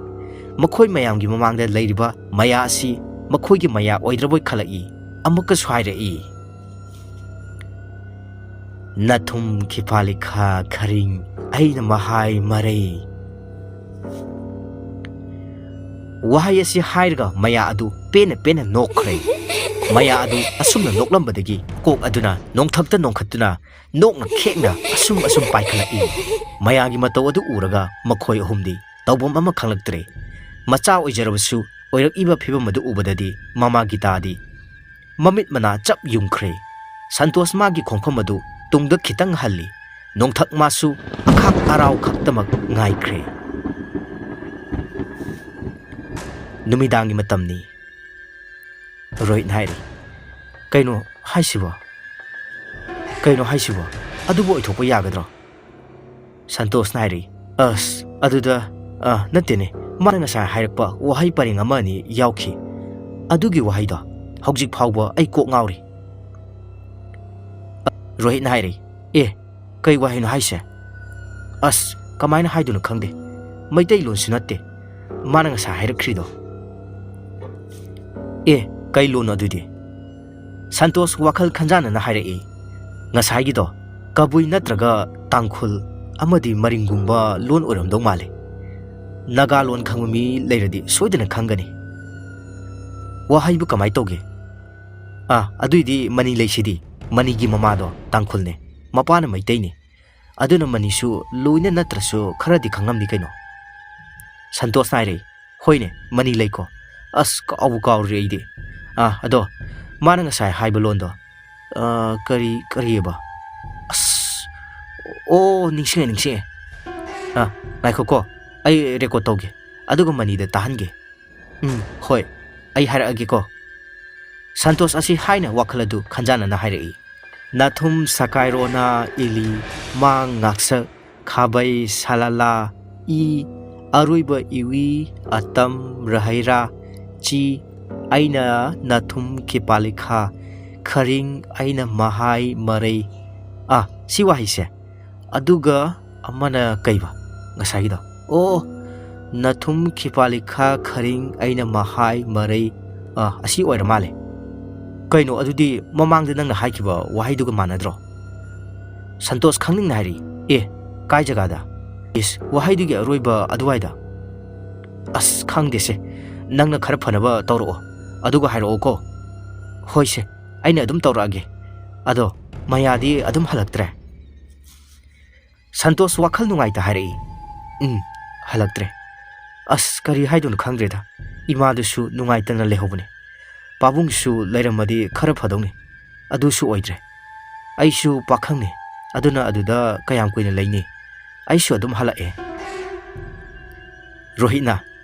ꯃꯈꯣꯏ ꯃꯌꯥꯝꯒꯤ ꯃꯃꯥꯡꯗ ꯂꯩꯔꯤꯕ ꯃꯌꯥ ꯑꯁꯤ ꯃꯈꯣꯏꯒꯤ ꯃꯌꯥ ꯑꯣꯏꯗ꯭ꯔꯕꯣꯏ ꯈꯜꯂꯛꯏ꯫ ꯑꯃꯨꯛꯀꯁꯨ ꯍꯥꯏꯔꯛꯏ, "ꯅꯥꯊꯨꯝ ꯈꯤꯐꯥꯂꯤꯈꯥ ꯈꯔꯤꯡ ꯑꯩꯅ ꯃꯍꯥꯏ ꯃꯔꯩ"꯫ ꯋꯥꯍꯩ ꯑꯁꯤ ꯍꯥꯏꯔꯒ ꯃꯌꯥ ꯑꯗꯨ ꯄꯦꯟꯅ ꯄꯦꯟꯅ ꯅꯣꯛꯈ꯭ꯔꯦ꯫ ꯃꯌꯥ ꯑꯗꯨ ꯑꯁꯨꯝꯅ ꯅꯣꯛꯂꯝꯕꯗꯒꯤ ꯀꯣꯛ ꯑꯗꯨꯅ ꯅꯣꯡꯊꯛꯇ ꯅꯣꯡꯈꯠꯇꯨꯅ ꯅꯣꯛꯅ ꯈꯦꯛꯅ ꯑꯁꯨꯝ ꯑꯁꯨꯝ ꯄꯥꯏꯈꯠꯂꯛꯏ꯫ ꯃꯌꯥꯒꯤ ꯃꯇꯧ ꯑꯗꯨ ꯎꯔꯒ ꯃꯈꯣꯏ ꯑꯍꯨꯝꯗꯤ ꯇꯧꯐꯝ ꯑꯃ ꯈꯪꯂꯛꯇ꯭ꯔꯦ꯫ ꯃꯆꯥ ꯑꯣꯏꯖꯔꯕꯁꯨ ꯑꯣꯏꯔꯛꯏꯕ ꯐꯤꯕꯝ ꯑꯗꯨ ꯎꯕꯗꯗꯤ ꯃꯃꯥ ꯒꯤꯇꯥꯗꯤ ꯃꯃꯤꯠ ꯃꯅꯥ ꯆꯞ ꯌꯨꯡꯈ꯭ꯔꯦ꯫ ꯁꯟꯇꯣꯁ ꯃꯥꯒꯤ ꯈꯣꯡꯐꯝ ꯑꯗꯨ ꯇꯨꯡꯗ ꯈꯤꯇꯪ ꯍꯜꯂꯤ꯫ ꯅꯣꯡꯊꯛ ꯃꯥꯁꯨ ꯑꯈꯥꯛ ꯑꯔꯥꯎ ꯈꯛꯇꯃꯛ ꯉꯥꯏꯈ꯭ꯔꯦ꯫ ꯅꯨꯃꯤꯗꯥꯡꯒꯤ ꯃꯇꯝꯅꯤ꯫ ꯔꯣꯍꯤꯠꯅ ꯍꯥꯏꯔꯤ, "ꯀꯩꯅꯣ ꯍꯥꯏꯁꯤꯕꯣ? ꯀꯩꯅꯣ ꯍꯥꯏꯁꯤꯕꯣ? ꯑꯗꯨꯕꯨ ꯑꯣꯏꯊꯣꯛꯄ ꯌꯥꯒꯗ꯭ꯔꯣ?" ꯁꯟꯇꯣꯁꯅ ꯍꯥꯏꯔꯤ, "ꯑꯁ, ꯑꯗꯨꯗ, ꯑ, ꯅꯠꯇꯦꯅꯦ, ꯃꯥꯅ ꯉꯁꯥꯏ ꯍꯥꯏꯔꯛꯄ ꯋꯥꯍꯩ ꯄꯔꯦꯡ ꯑꯃ ꯑꯅꯤ ꯌꯥꯎꯈꯤ꯫ ꯑꯗꯨꯒꯤ ꯋꯥꯍꯩꯗꯣ ꯍꯧꯖꯤꯛ ꯐꯥꯎꯕ ꯑꯩ ꯀꯣꯛ ꯉꯥꯎꯔꯤ꯫ ꯔꯣꯍꯤꯠꯅ ꯍꯥꯏꯔꯛꯏ, "ꯑꯦ, ꯀꯩ ꯋꯥꯍꯩꯅꯣ ꯍꯥꯏꯁꯦ? ꯑꯁ, ꯀꯃꯥꯏꯅ ꯍꯥꯏꯗꯣꯏꯅꯣ ꯈꯪꯗꯦ꯫ ꯃꯩꯇꯩꯂꯣꯟꯁꯨ ꯅꯠꯇꯦ ꯃꯥꯅ ꯉꯁꯥꯏ ꯍꯥꯏꯔꯛꯈ꯭ꯔꯤꯗꯣ꯫" "ꯑꯦ, ꯀꯩ ꯂꯣꯟꯅꯣ ꯑꯗꯨꯗꯤ?" ꯁꯟꯇꯣꯁ ꯋꯥꯈꯜ ꯈꯟꯖꯥꯟꯅꯅ ꯍꯥꯏꯔꯛꯏ, "ꯉꯁꯥꯏꯒꯤꯗꯣ ꯀꯕꯨꯏ ꯅꯠꯇ꯭ꯔꯒ ꯇꯥꯡꯈꯨꯜ ꯑꯃꯗꯤ ꯃꯔꯤꯡꯒꯨꯝꯕ ꯂꯣꯟ ꯑꯣꯏꯔꯝꯗꯧ ꯃꯥꯜꯂꯦ꯫ ꯅꯥꯒꯥ ꯂꯣꯟ ꯈꯪꯕ ꯃꯤ ꯂꯩꯔꯗꯤ ꯁꯣꯏꯗꯅ ꯈꯪꯒꯅꯤ꯫" "ꯋꯥꯍꯩꯕꯨ ꯀꯃꯥꯏꯅ ꯇꯧꯒꯦ?" "ꯑꯥ, ꯑꯗꯨꯏꯗꯤ ꯃꯅꯤ ꯂꯩꯁꯤꯗꯤ꯫ ꯃꯅꯤꯒꯤ ꯃꯃꯥꯗꯣ ꯇꯥꯡꯈꯨꯜꯅꯦ, ꯃꯄꯥꯅ ꯃꯩꯇꯩꯅꯤ꯫ ꯑꯗꯨꯅ ꯃꯅꯤꯁꯨ ꯂꯣꯏꯅ ꯅꯠꯇ꯭ꯔꯁꯨ ꯈꯔꯗꯤ ꯈꯪꯉꯝꯅꯤ ꯀꯩꯅꯣ꯫" ꯁꯟꯇꯣꯁꯅ ꯍꯥꯏꯔꯛꯏ, "ꯍꯣꯏꯅꯦ, ꯃꯅꯤ ꯂꯩꯀꯣ꯫ ꯑꯁ, ꯀꯥꯎꯕꯨ ꯀꯥꯎꯔꯨꯔꯦ ꯑꯩꯗꯤ꯫ ꯑꯥ, ꯑꯗꯣ ꯃꯥꯅ ꯉꯁꯥꯏ ꯍꯥꯏꯕ ꯂꯣꯟꯗꯣ, ꯑꯥ, ꯀꯔꯤ, ꯀꯔꯤꯑꯕ? ꯑꯁ, ꯑꯣ, ꯅꯤꯡꯁꯤꯡꯉꯦ, ꯅꯤꯡꯁꯤꯡꯉꯦ꯫ ꯑꯥ, ꯉꯥꯏꯈꯣꯀꯣ, ꯑꯩ ꯔꯦꯀꯣꯔꯗ ꯇꯧꯒꯦ, ꯑꯗꯨꯒ ꯃꯅꯤꯗ ꯇꯥꯍꯟꯒꯦ꯫ ꯎꯝ, ꯍꯣꯏ, ꯑꯩ ꯍꯥꯏꯔꯛꯑꯒꯦꯀꯣ꯫" ꯁꯟꯇꯣꯁ ꯑꯁꯤ ꯍꯥꯏꯅ ꯋꯥꯈꯜ ꯑꯗꯨ ꯈꯟꯖꯥꯟꯅꯅ ꯍꯥꯏꯔꯛꯏ, "ꯅꯥꯊꯨꯝ ꯁꯀꯥꯏꯔꯣꯅ ꯏꯂꯤ ꯃꯥꯡ ꯉꯥꯛꯁꯛ ꯈꯥꯕꯩ ꯁꯥꯂꯥꯂꯥ ꯏ ꯑꯔꯣꯏꯕ ꯏꯋꯤ ꯑꯇꯝ ꯔꯍꯩꯔꯥ ꯆꯤ ꯑꯩꯅ ꯅꯥꯊꯨꯝ ꯈꯤꯄꯥꯂꯤꯈꯥ ꯈꯔꯤꯡ ꯑꯩꯅ ꯃꯍꯥꯏ ꯃꯔꯩ꯫" ꯑꯥ, ꯁꯤ ꯋꯥꯍꯩꯁꯦ꯫ ꯑꯗꯨꯒ ꯑꯃꯅ ꯀꯩꯕ ꯉꯁꯥꯏꯒꯤꯗꯣ? ꯑꯣ, "ꯅꯥꯊꯨꯝ ꯈꯤꯄꯥꯂꯤꯈꯥ ꯈꯔꯤꯡ ꯑꯩꯅ ꯃꯍꯥꯏ ꯃꯔꯩ", ꯑꯥ, ꯑꯁꯤ ꯑꯣꯏꯔ ꯃꯥꯜꯂꯦ꯫ "ꯀꯩꯅꯣ, ꯑꯗꯨꯗꯤ ꯃꯃꯥꯡꯗ ꯅꯪꯅ ꯍꯥꯏꯈꯤꯕ ꯋꯥꯍꯩꯗꯨꯒ ꯃꯥꯟꯅꯗ꯭ꯔꯣ?" ꯁꯟꯇꯣꯁ ꯈꯪꯅꯤꯡꯅ ꯍꯥꯏꯔꯤ, "ꯑꯦ, ꯀꯥꯏ ꯖꯒꯥꯗ?" "ꯏꯁ, ꯋꯥꯍꯩꯗꯨꯒꯤ ꯑꯔꯣꯏꯕ ꯑꯗꯨꯋꯥꯏꯗ꯫" "ꯑꯁ, ꯈꯪꯗꯦꯁꯦ꯫ ꯅꯪꯅ ꯈꯔ ꯐꯅꯕ ꯇꯧꯔꯛꯑꯣ, ꯑꯗꯨꯒ ꯍꯥꯏꯔꯛꯑꯣꯀꯣ꯫" "ꯍꯣꯏꯁꯦ, ꯑꯩꯅ ꯑꯗꯨꯝ ꯇꯧꯔꯛꯑꯒꯦ꯫ ꯑꯗꯣ ꯃꯌꯥꯗꯤ ꯑꯗꯨꯝ ꯍꯜꯂꯛꯇ꯭ꯔꯦ?" ꯁꯟꯇꯣꯁ ꯋꯥꯈꯜ ꯅꯨꯡꯉꯥꯏꯇ ꯍꯥꯏꯔꯛꯏ, "ꯎꯝ, ꯍꯜꯂꯛꯇ꯭ꯔꯦ꯫ ꯑꯁ, ꯀꯔꯤ ꯍꯥꯏꯗꯣꯏꯅꯣ ꯈꯪꯗ꯭ꯔꯦꯗ꯫ ꯏꯃꯥꯗꯨꯁꯨ ꯅꯨꯡꯉꯥꯏꯇꯅ ꯂꯩꯍꯧꯕꯅꯦ꯫ ꯄꯥꯕꯨꯡꯁꯨ ꯂꯩꯔꯝꯃꯗꯤ ꯈꯔ ꯐꯗꯧꯅꯤ꯫ ꯑꯗꯨꯁꯨ ꯑꯣꯏꯗ꯭ꯔꯦ꯫ ꯑꯩꯁꯨ ꯄꯥꯈꯪꯅꯤ, ꯑꯗꯨꯅ ꯑꯗꯨꯗ ꯀꯌꯥꯝ ꯀꯨꯏꯅ ꯂꯩꯅꯤ? ꯑꯩꯁꯨ ꯑꯗꯨꯝ ꯍꯜꯂꯛꯑꯦ꯫" ꯔꯣꯍꯤꯠꯅ,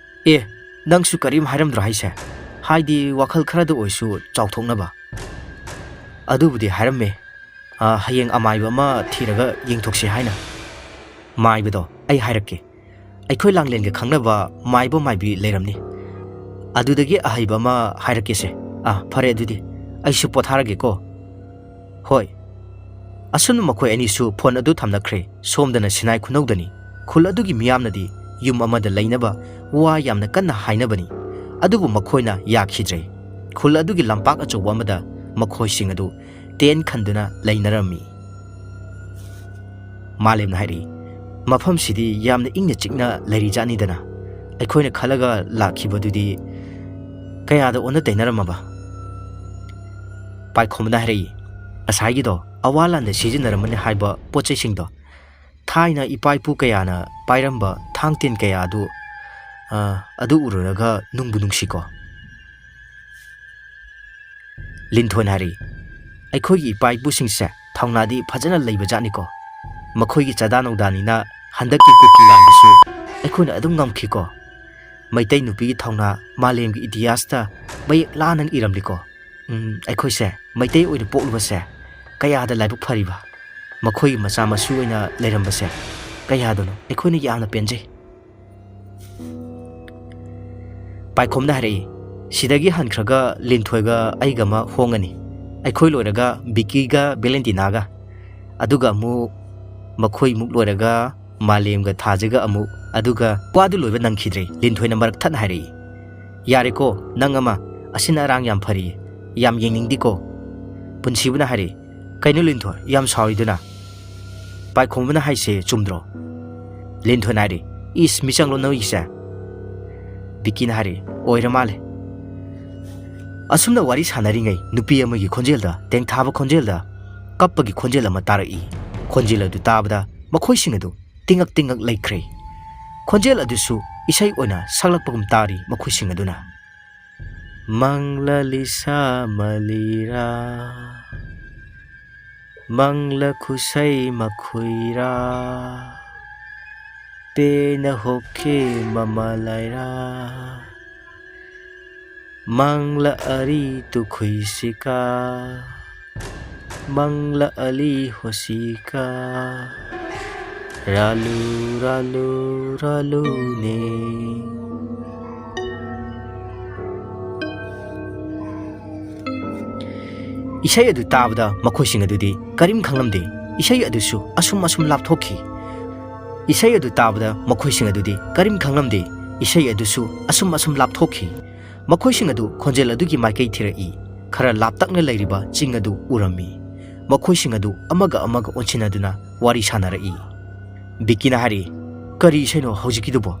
"ꯑꯦ, ꯅꯪꯁꯨ ꯀꯔꯤꯝ ꯍꯥꯏꯔꯝꯗ꯭ꯔꯣ ꯍꯥꯏꯁꯦ? ꯍꯥꯏꯗꯤ ꯋꯥꯈꯜ ꯈꯔꯗ ꯑꯣꯏꯁꯨ ꯆꯥꯎꯊꯣꯛꯅꯕ?" "ꯑꯗꯨꯕꯨꯗꯤ ꯍꯥꯏꯔꯝꯃꯦ꯫ ꯑ, ꯍꯌꯦꯡ ꯑꯃꯥꯏꯕ ꯑꯃ ꯊꯤꯔꯒ ꯌꯦꯡꯊꯣꯛꯁꯤ ꯍꯥꯏꯅ꯫" "ꯃꯥꯏꯕꯗꯣ ꯑꯩ ꯍꯥꯏꯔꯛꯀꯦ꯫ ꯑꯩꯈꯣꯏ ꯂꯥꯡꯂꯦꯟꯒ ꯈꯪꯅꯕ ꯃꯥꯏꯕ ꯃꯥꯏꯕꯤ ꯂꯩꯔꯝꯅꯤ꯫ ꯑꯗꯨꯗꯒꯤ ꯑꯍꯩꯕ ꯑꯃ ꯍꯥꯏꯔꯛꯀꯦꯁꯦ꯫ "ꯑꯥ, ꯐꯔꯦ, ꯑꯗꯨꯗꯤ ꯑꯩꯁꯨ ꯄꯣꯊꯥꯔꯒꯦꯀꯣ꯫" "ꯍꯣꯏ꯫" ꯑꯁꯨꯝꯅ ꯃꯈꯣꯏ ꯑꯅꯤꯁꯨ ꯐꯣꯟ ꯑꯗꯨ ꯊꯝꯅꯈ꯭ꯔꯦ꯫ ꯁꯣꯝꯗꯅ ꯁꯤꯅꯥꯏ ꯈꯨꯅꯧꯗꯅꯤ꯫ ꯈꯨꯜ ꯑꯗꯨꯒꯤ ꯃꯤꯌꯥꯝꯅꯗꯤ ꯌꯨꯝ ꯑꯃꯗ ꯂꯩꯅꯕ ꯋꯥ ꯌꯥꯝꯅ ꯀꯟꯅ ꯍꯥꯏꯅꯕꯅꯤ꯫ ꯑꯗꯨꯕꯨ ꯃꯈꯣꯏꯅ ꯌꯥꯈꯤꯗ꯭ꯔꯦ꯫ ꯈꯨꯜ ꯑꯗꯨꯒꯤ ꯂꯝꯄꯥꯛ ꯑꯆꯧꯕ ꯑꯃꯗ ꯃꯈꯣꯏꯁꯤꯡ ꯑꯗꯨ ꯇꯦꯟ ꯈꯟꯗꯨꯅ ꯂꯩꯅꯔꯝꯃꯤ꯫ ꯃꯥꯂꯦꯝꯅ ꯍꯥꯏꯔꯛꯏ, "ꯃꯐꯝꯁꯤꯗꯤ ꯌꯥꯝꯅ ꯏꯪꯅ ꯆꯤꯛꯅ ꯂꯩꯔꯤꯖꯥꯠꯅꯤꯗꯅ꯫ ꯑꯩꯈꯣꯏꯅ ꯈꯜꯂꯒ ꯂꯥꯛꯈꯤꯕꯗꯨꯗꯤ ꯀꯌꯥꯗ ꯑꯣꯟꯅ ꯇꯩꯅꯔꯝꯃꯕ?" ꯄꯥꯏꯈꯣꯝꯕꯅ ꯍꯥꯏꯔꯛꯏ, "ꯉꯁꯥꯏꯒꯤꯗꯣ ꯑꯋꯥ ꯂꯥꯟꯗ ꯁꯤꯖꯤꯟꯅꯔꯝꯃꯅꯤ ꯍꯥꯏꯕ ꯄꯣꯠ ꯆꯩꯁꯤꯡꯗꯣ, ꯊꯥꯏꯅ ꯏꯄꯥ ꯏꯄꯨ ꯀꯌꯥꯅ ꯄꯥꯏꯔꯝꯕ ꯊꯥꯡ ꯇꯦꯟ ꯀꯌꯥ ꯑꯗꯨ, ꯑ, ꯑꯗꯨ ꯎꯔꯨꯔꯒ ꯅꯨꯡꯕꯨ ꯅꯨꯡꯁꯤꯀꯣ꯫" ꯂꯤꯟꯊꯣꯏꯅ ꯍꯥꯏꯔꯛꯏ, "ꯑꯩꯈꯣꯏꯒꯤ ꯏꯄꯥ ꯏꯄꯨꯁꯤꯡꯁꯦ ꯊꯧꯅꯥꯗꯤ ꯐꯖꯅ ꯂꯩꯕ ꯖꯥꯠꯅꯤꯀꯣ꯫ ꯃꯈꯣꯏꯒꯤ ꯆꯥꯗꯥ ꯅꯧꯗꯥꯅꯤꯅ ꯍꯟꯗꯛꯀꯤ ꯀꯨꯀꯤ ꯂꯥꯟꯗꯨꯁꯨ ꯑꯩꯈꯣꯏꯅ ꯑꯗꯨꯝ ꯉꯝꯈꯤꯀꯣ꯫ ꯃꯩꯇꯩ ꯅꯨꯄꯤꯒꯤ ꯊꯧꯅꯥ ꯃꯥꯂꯦꯝꯒꯤ ꯏꯇꯤꯍꯥꯁꯇ ꯃꯌꯦꯛ ꯂꯥꯅ ꯏꯔꯝꯂꯤꯀꯣ꯫ ꯎꯝ, ꯑꯩꯈꯣꯏꯁꯦ ꯃꯩꯇꯩ ꯑꯣꯏꯅ ꯄꯣꯛꯂꯨꯕꯁꯦ ꯀꯌꯥꯗ ꯂꯥꯏꯕꯛ ꯐꯔꯤꯕ꯫ ꯃꯈꯣꯏꯒꯤ ꯃꯆꯥ ꯃꯁꯨ ꯑꯣꯏꯅ ꯂꯩꯔꯝꯕꯁꯦ ꯀꯌꯥꯗꯅꯣ꯫ ꯑꯩꯈꯣꯏꯅ ꯌꯥꯝꯅ ꯄꯦꯟꯖꯩ꯫" ꯄꯥꯏꯈꯣꯝꯅ ꯍꯥꯏꯔꯛꯏ, "ꯁꯤꯗꯒꯤ ꯍꯟꯈ꯭ꯔꯒ ꯂꯤꯟꯊꯣꯏꯒ ꯑꯩꯒ ꯑꯃ ꯍꯣꯡꯉꯅꯤ꯫ ꯑꯩꯈꯣꯏ ꯂꯣꯏꯔꯒ ꯕꯤꯀꯤꯒ ꯕꯦꯂꯦꯟꯇꯤꯅꯥꯒ, ꯑꯗꯨꯒ ꯑꯃꯨꯛ ꯃꯈꯣꯏꯃꯨꯛ ꯂꯣꯏꯔꯒ ꯃꯥꯂꯦꯝꯒ ꯊꯥꯖꯒ ꯑꯃꯨꯛ, ꯑꯗꯨꯒ" ꯋꯥꯗꯨ ꯂꯣꯏꯕ ꯅꯪꯈꯤꯗ꯭ꯔꯦ꯫ ꯂꯤꯟꯊꯣꯏꯅ ꯃꯔꯛ ꯊꯠꯅ ꯍꯥꯏꯔꯛꯏ, "ꯌꯥꯔꯦꯀꯣ, ꯅꯪ ꯑꯃ ꯑꯁꯤꯅ ꯑꯔꯥꯡ ꯌꯥꯝ ꯐꯔꯤ, ꯌꯥꯝ ꯌꯦꯡꯅꯤꯡꯗꯦꯀꯣ꯫" ꯄꯨꯟꯁꯤꯕꯅ ꯍꯥꯏꯔꯛꯏ, "ꯀꯩꯅꯣ ꯂꯤꯟꯊꯣꯏ, ꯌꯥꯝ ꯁꯥꯎꯔꯤꯗꯨꯅ? ꯄꯥꯏꯈꯣꯝꯕꯅ ꯍꯥꯏꯁꯦ ꯆꯨꯝꯗ꯭ꯔꯣ?" ꯂꯤꯟꯊꯣꯏꯅ ꯍꯥꯏꯔꯤ, "ꯏꯁ, ꯃꯤꯆꯪꯂꯣ ꯅꯣꯏꯒꯤꯁꯦ?" ꯕꯤꯀꯤꯅ ꯍꯥꯏꯔꯤ, "ꯑꯣꯏꯔ ꯃꯥꯜꯂꯦ꯫" ꯑꯁꯨꯝꯅ ꯋꯥꯔꯤ ꯁꯥꯟꯅꯔꯤꯉꯩ ꯅꯨꯄꯤ ꯑꯃꯒꯤ ꯈꯣꯟꯖꯦꯜꯗ, ꯇꯦꯡꯊꯥꯕ ꯈꯣꯟꯖꯦꯜꯗ ꯀꯞꯄꯒꯤ ꯈꯣꯟꯖꯦꯜ ꯑꯃ ꯇꯥꯔꯛꯏ꯫ ꯈꯣꯟꯖꯦꯜ ꯑꯗꯨ ꯇꯥꯕꯗ ꯃꯈꯣꯏꯁꯤꯡ ꯑꯗꯨ ꯇꯤꯡꯉꯛ ꯇꯤꯡꯉꯛ ꯂꯩꯈ꯭ꯔꯦ꯫ ꯈꯣꯟꯖꯦꯜ ꯑꯗꯨꯁꯨ ꯏꯁꯩ ꯑꯣꯏꯅ ꯁꯛꯂꯛꯄꯒꯨꯝ ꯇꯥꯔꯤ ꯃꯈꯣꯏꯁꯤꯡ ꯑꯗꯨꯅ꯫ ꯃꯪꯂ ꯂꯤꯁꯥ ꯃꯂꯤꯔꯥ, ꯃꯪꯂ ꯈꯨꯁꯩ ꯃꯈꯨꯏꯔꯥ, ꯄꯦꯅ ꯍꯣꯛꯈꯤ ꯃꯃ ꯂꯥꯏꯔꯥ, ꯃꯪꯂ ꯑꯔꯤ ꯇꯨꯈꯨꯏꯁꯤꯀꯥ, ꯃꯪꯂ ꯑꯂꯤ ꯍꯣꯁꯤꯀꯥ, ꯔꯥꯂꯨ, ꯔꯥꯂꯨ, ꯔꯥꯂꯨꯅꯦ꯫ ꯏꯁꯩ ꯑꯗꯨ ꯇꯥꯕꯗ ꯃꯈꯣꯏꯁꯤꯡ ꯑꯗꯨꯗꯤ ꯀꯔꯤꯝ ꯈꯪꯂꯝꯗꯦ꯫ ꯏꯁꯩ ꯑꯗꯨꯁꯨ ꯑꯁꯨꯝ ꯑꯁꯨꯝ ꯂꯥꯞꯊꯣꯛꯈꯤ꯫ ꯏꯁꯩ ꯑꯗꯨ ꯇꯥꯕꯗ ꯃꯈꯣꯏꯁꯤꯡ ꯑꯗꯨꯗꯤ ꯀꯔꯤꯝ ꯈꯪꯂꯝꯗꯦ꯫ ꯏꯁꯩ ꯑꯗꯨꯁꯨ ꯑꯁꯨꯝ ꯑꯁꯨꯝ ꯂꯥꯞꯊꯣꯛꯈꯤ꯫ ꯃꯈꯣꯏꯁꯤꯡ ꯑꯗꯨ ꯈꯣꯟꯖꯦꯜ ꯑꯗꯨꯒꯤ ꯃꯥꯏꯀꯩ ꯊꯤꯔꯛꯏ꯫ ꯈꯔ ꯂꯥꯞꯇꯛꯅ ꯂꯩꯔꯤꯕ ꯆꯤꯡ ꯑꯗꯨ ꯎꯔꯝꯃꯤ꯫ ꯃꯈꯣꯏꯁꯤꯡ ꯑꯗꯨ ꯑꯃꯒ ꯑꯃꯒ ꯑꯣꯟꯁꯤꯟꯅꯗꯨꯅ ꯋꯥꯔꯤ ꯁꯥꯟꯅꯔꯛꯏ꯫ ꯕꯤꯀꯤꯅ ꯍꯥꯏꯔꯛꯏ, "ꯀꯔꯤ ꯏꯁꯩꯅꯣ ꯍꯧꯖꯤꯛꯀꯤꯗꯨꯕꯣ?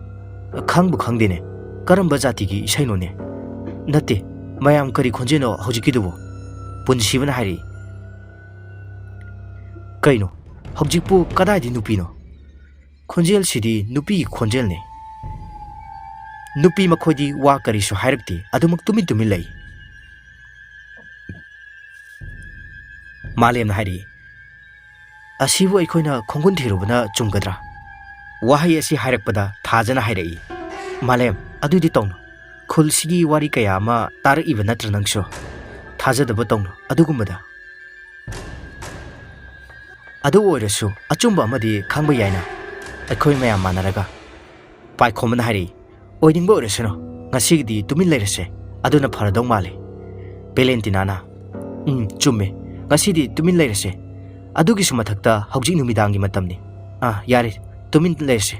ꯈꯪꯕꯨ ꯈꯪꯗꯦꯅꯦ꯫ ꯀꯔꯝꯕ ꯖꯥꯇꯤꯒꯤ ꯏꯁꯩꯅꯣꯅꯦ?" "ꯅꯠꯇꯦ, ꯃꯌꯥꯝ ꯀꯔꯤ ꯈꯣꯟꯖꯦꯜꯅꯣ ꯍꯧꯖꯤꯛꯀꯤꯗꯨꯕꯣ?" ꯄꯨꯟꯁꯤꯕꯅ ꯍꯥꯏꯔꯛꯏ, "ꯀꯩꯅꯣ, ꯍꯧꯖꯤꯛꯄꯨ ꯀꯗꯥꯏꯗꯤ ꯅꯨꯄꯤꯅꯣ? ꯈꯣꯟꯖꯦꯜꯁꯤꯗꯤ ꯅꯨꯄꯤꯒꯤ ꯈꯣꯟꯖꯦꯜꯅꯦ꯫ ꯅꯨꯄꯤ ꯃꯈꯣꯏꯗꯤ ꯋꯥ ꯀꯔꯤꯁꯨ ꯍꯥꯏꯔꯛꯇꯦ, ꯑꯗꯨꯃꯛ ꯇꯨꯃꯤꯟ ꯇꯨꯃꯤꯟ ꯂꯩ꯫" ꯃꯥꯂꯦꯝꯅ ꯍꯥꯏꯔꯛꯏ, "ꯑꯁꯤꯕꯨ ꯑꯩꯈꯣꯏꯅ ꯈꯣꯡꯒꯨꯟ ꯊꯤꯔꯨꯕꯅ ꯆꯨꯝꯒꯗ꯭ꯔꯥ?" ꯋꯥꯍꯩ ꯑꯁꯤ ꯍꯥꯏꯔꯛꯄꯗ ꯊꯥꯖꯅ ꯍꯥꯏꯔꯛꯏ, "ꯃꯥꯂꯦꯝ, ꯑꯗꯨꯗꯤ ꯇꯧꯅꯨ꯫ ꯈꯨꯜꯁꯤꯒꯤ ꯋꯥꯔꯤ ꯀꯌꯥ ꯑꯃ ꯇꯥꯔꯛꯏꯕ ꯅꯠꯇ꯭ꯔ ꯅꯪꯁꯨ? ꯊꯥꯖꯗꯕ ꯇꯧꯅꯨ ꯑꯗꯨꯒꯨꯝꯕꯗ꯫ ꯑꯗꯨ ꯑꯣꯏꯔꯁꯨ ꯑꯆꯨꯝꯕ ꯑꯃꯗꯤ ꯈꯪꯕ ꯌꯥꯏꯅ, ꯑꯩꯈꯣꯏ ꯃꯌꯥꯝ ꯃꯥꯟꯅꯔꯒ꯫" ꯄꯥꯏꯈꯣꯝꯕꯅ ꯍꯥꯏꯔꯛꯏ, "ꯑꯣꯏꯅꯤꯡꯕ ꯑꯣꯏꯔꯁꯅꯨ, ꯉꯁꯤꯒꯤꯗꯤ ꯇꯨꯃꯤꯟ ꯂꯩꯔꯁꯦ, ꯑꯗꯨꯅ ꯐꯔꯗꯧ ꯃꯥꯜꯂꯦ꯫" ꯚꯦꯂꯦꯟꯇꯤꯅꯥꯅ, "ꯎꯝ, ꯆꯨꯝꯃꯦ, ꯉꯁꯤꯗꯤ ꯇꯨꯃꯤꯟ ꯂꯩꯔꯁꯦ꯫ ꯑꯗꯨꯒꯤꯁꯨ ꯃꯊꯛꯇ ꯍꯧꯖꯤꯛ ꯅꯨꯃꯤꯗꯥꯡꯒꯤ ꯃꯇꯝꯅꯤ꯫ ꯑꯥ, ꯌꯥꯔꯦ, ꯇꯨꯃꯤꯟ ꯂꯩꯔꯁꯦ꯫"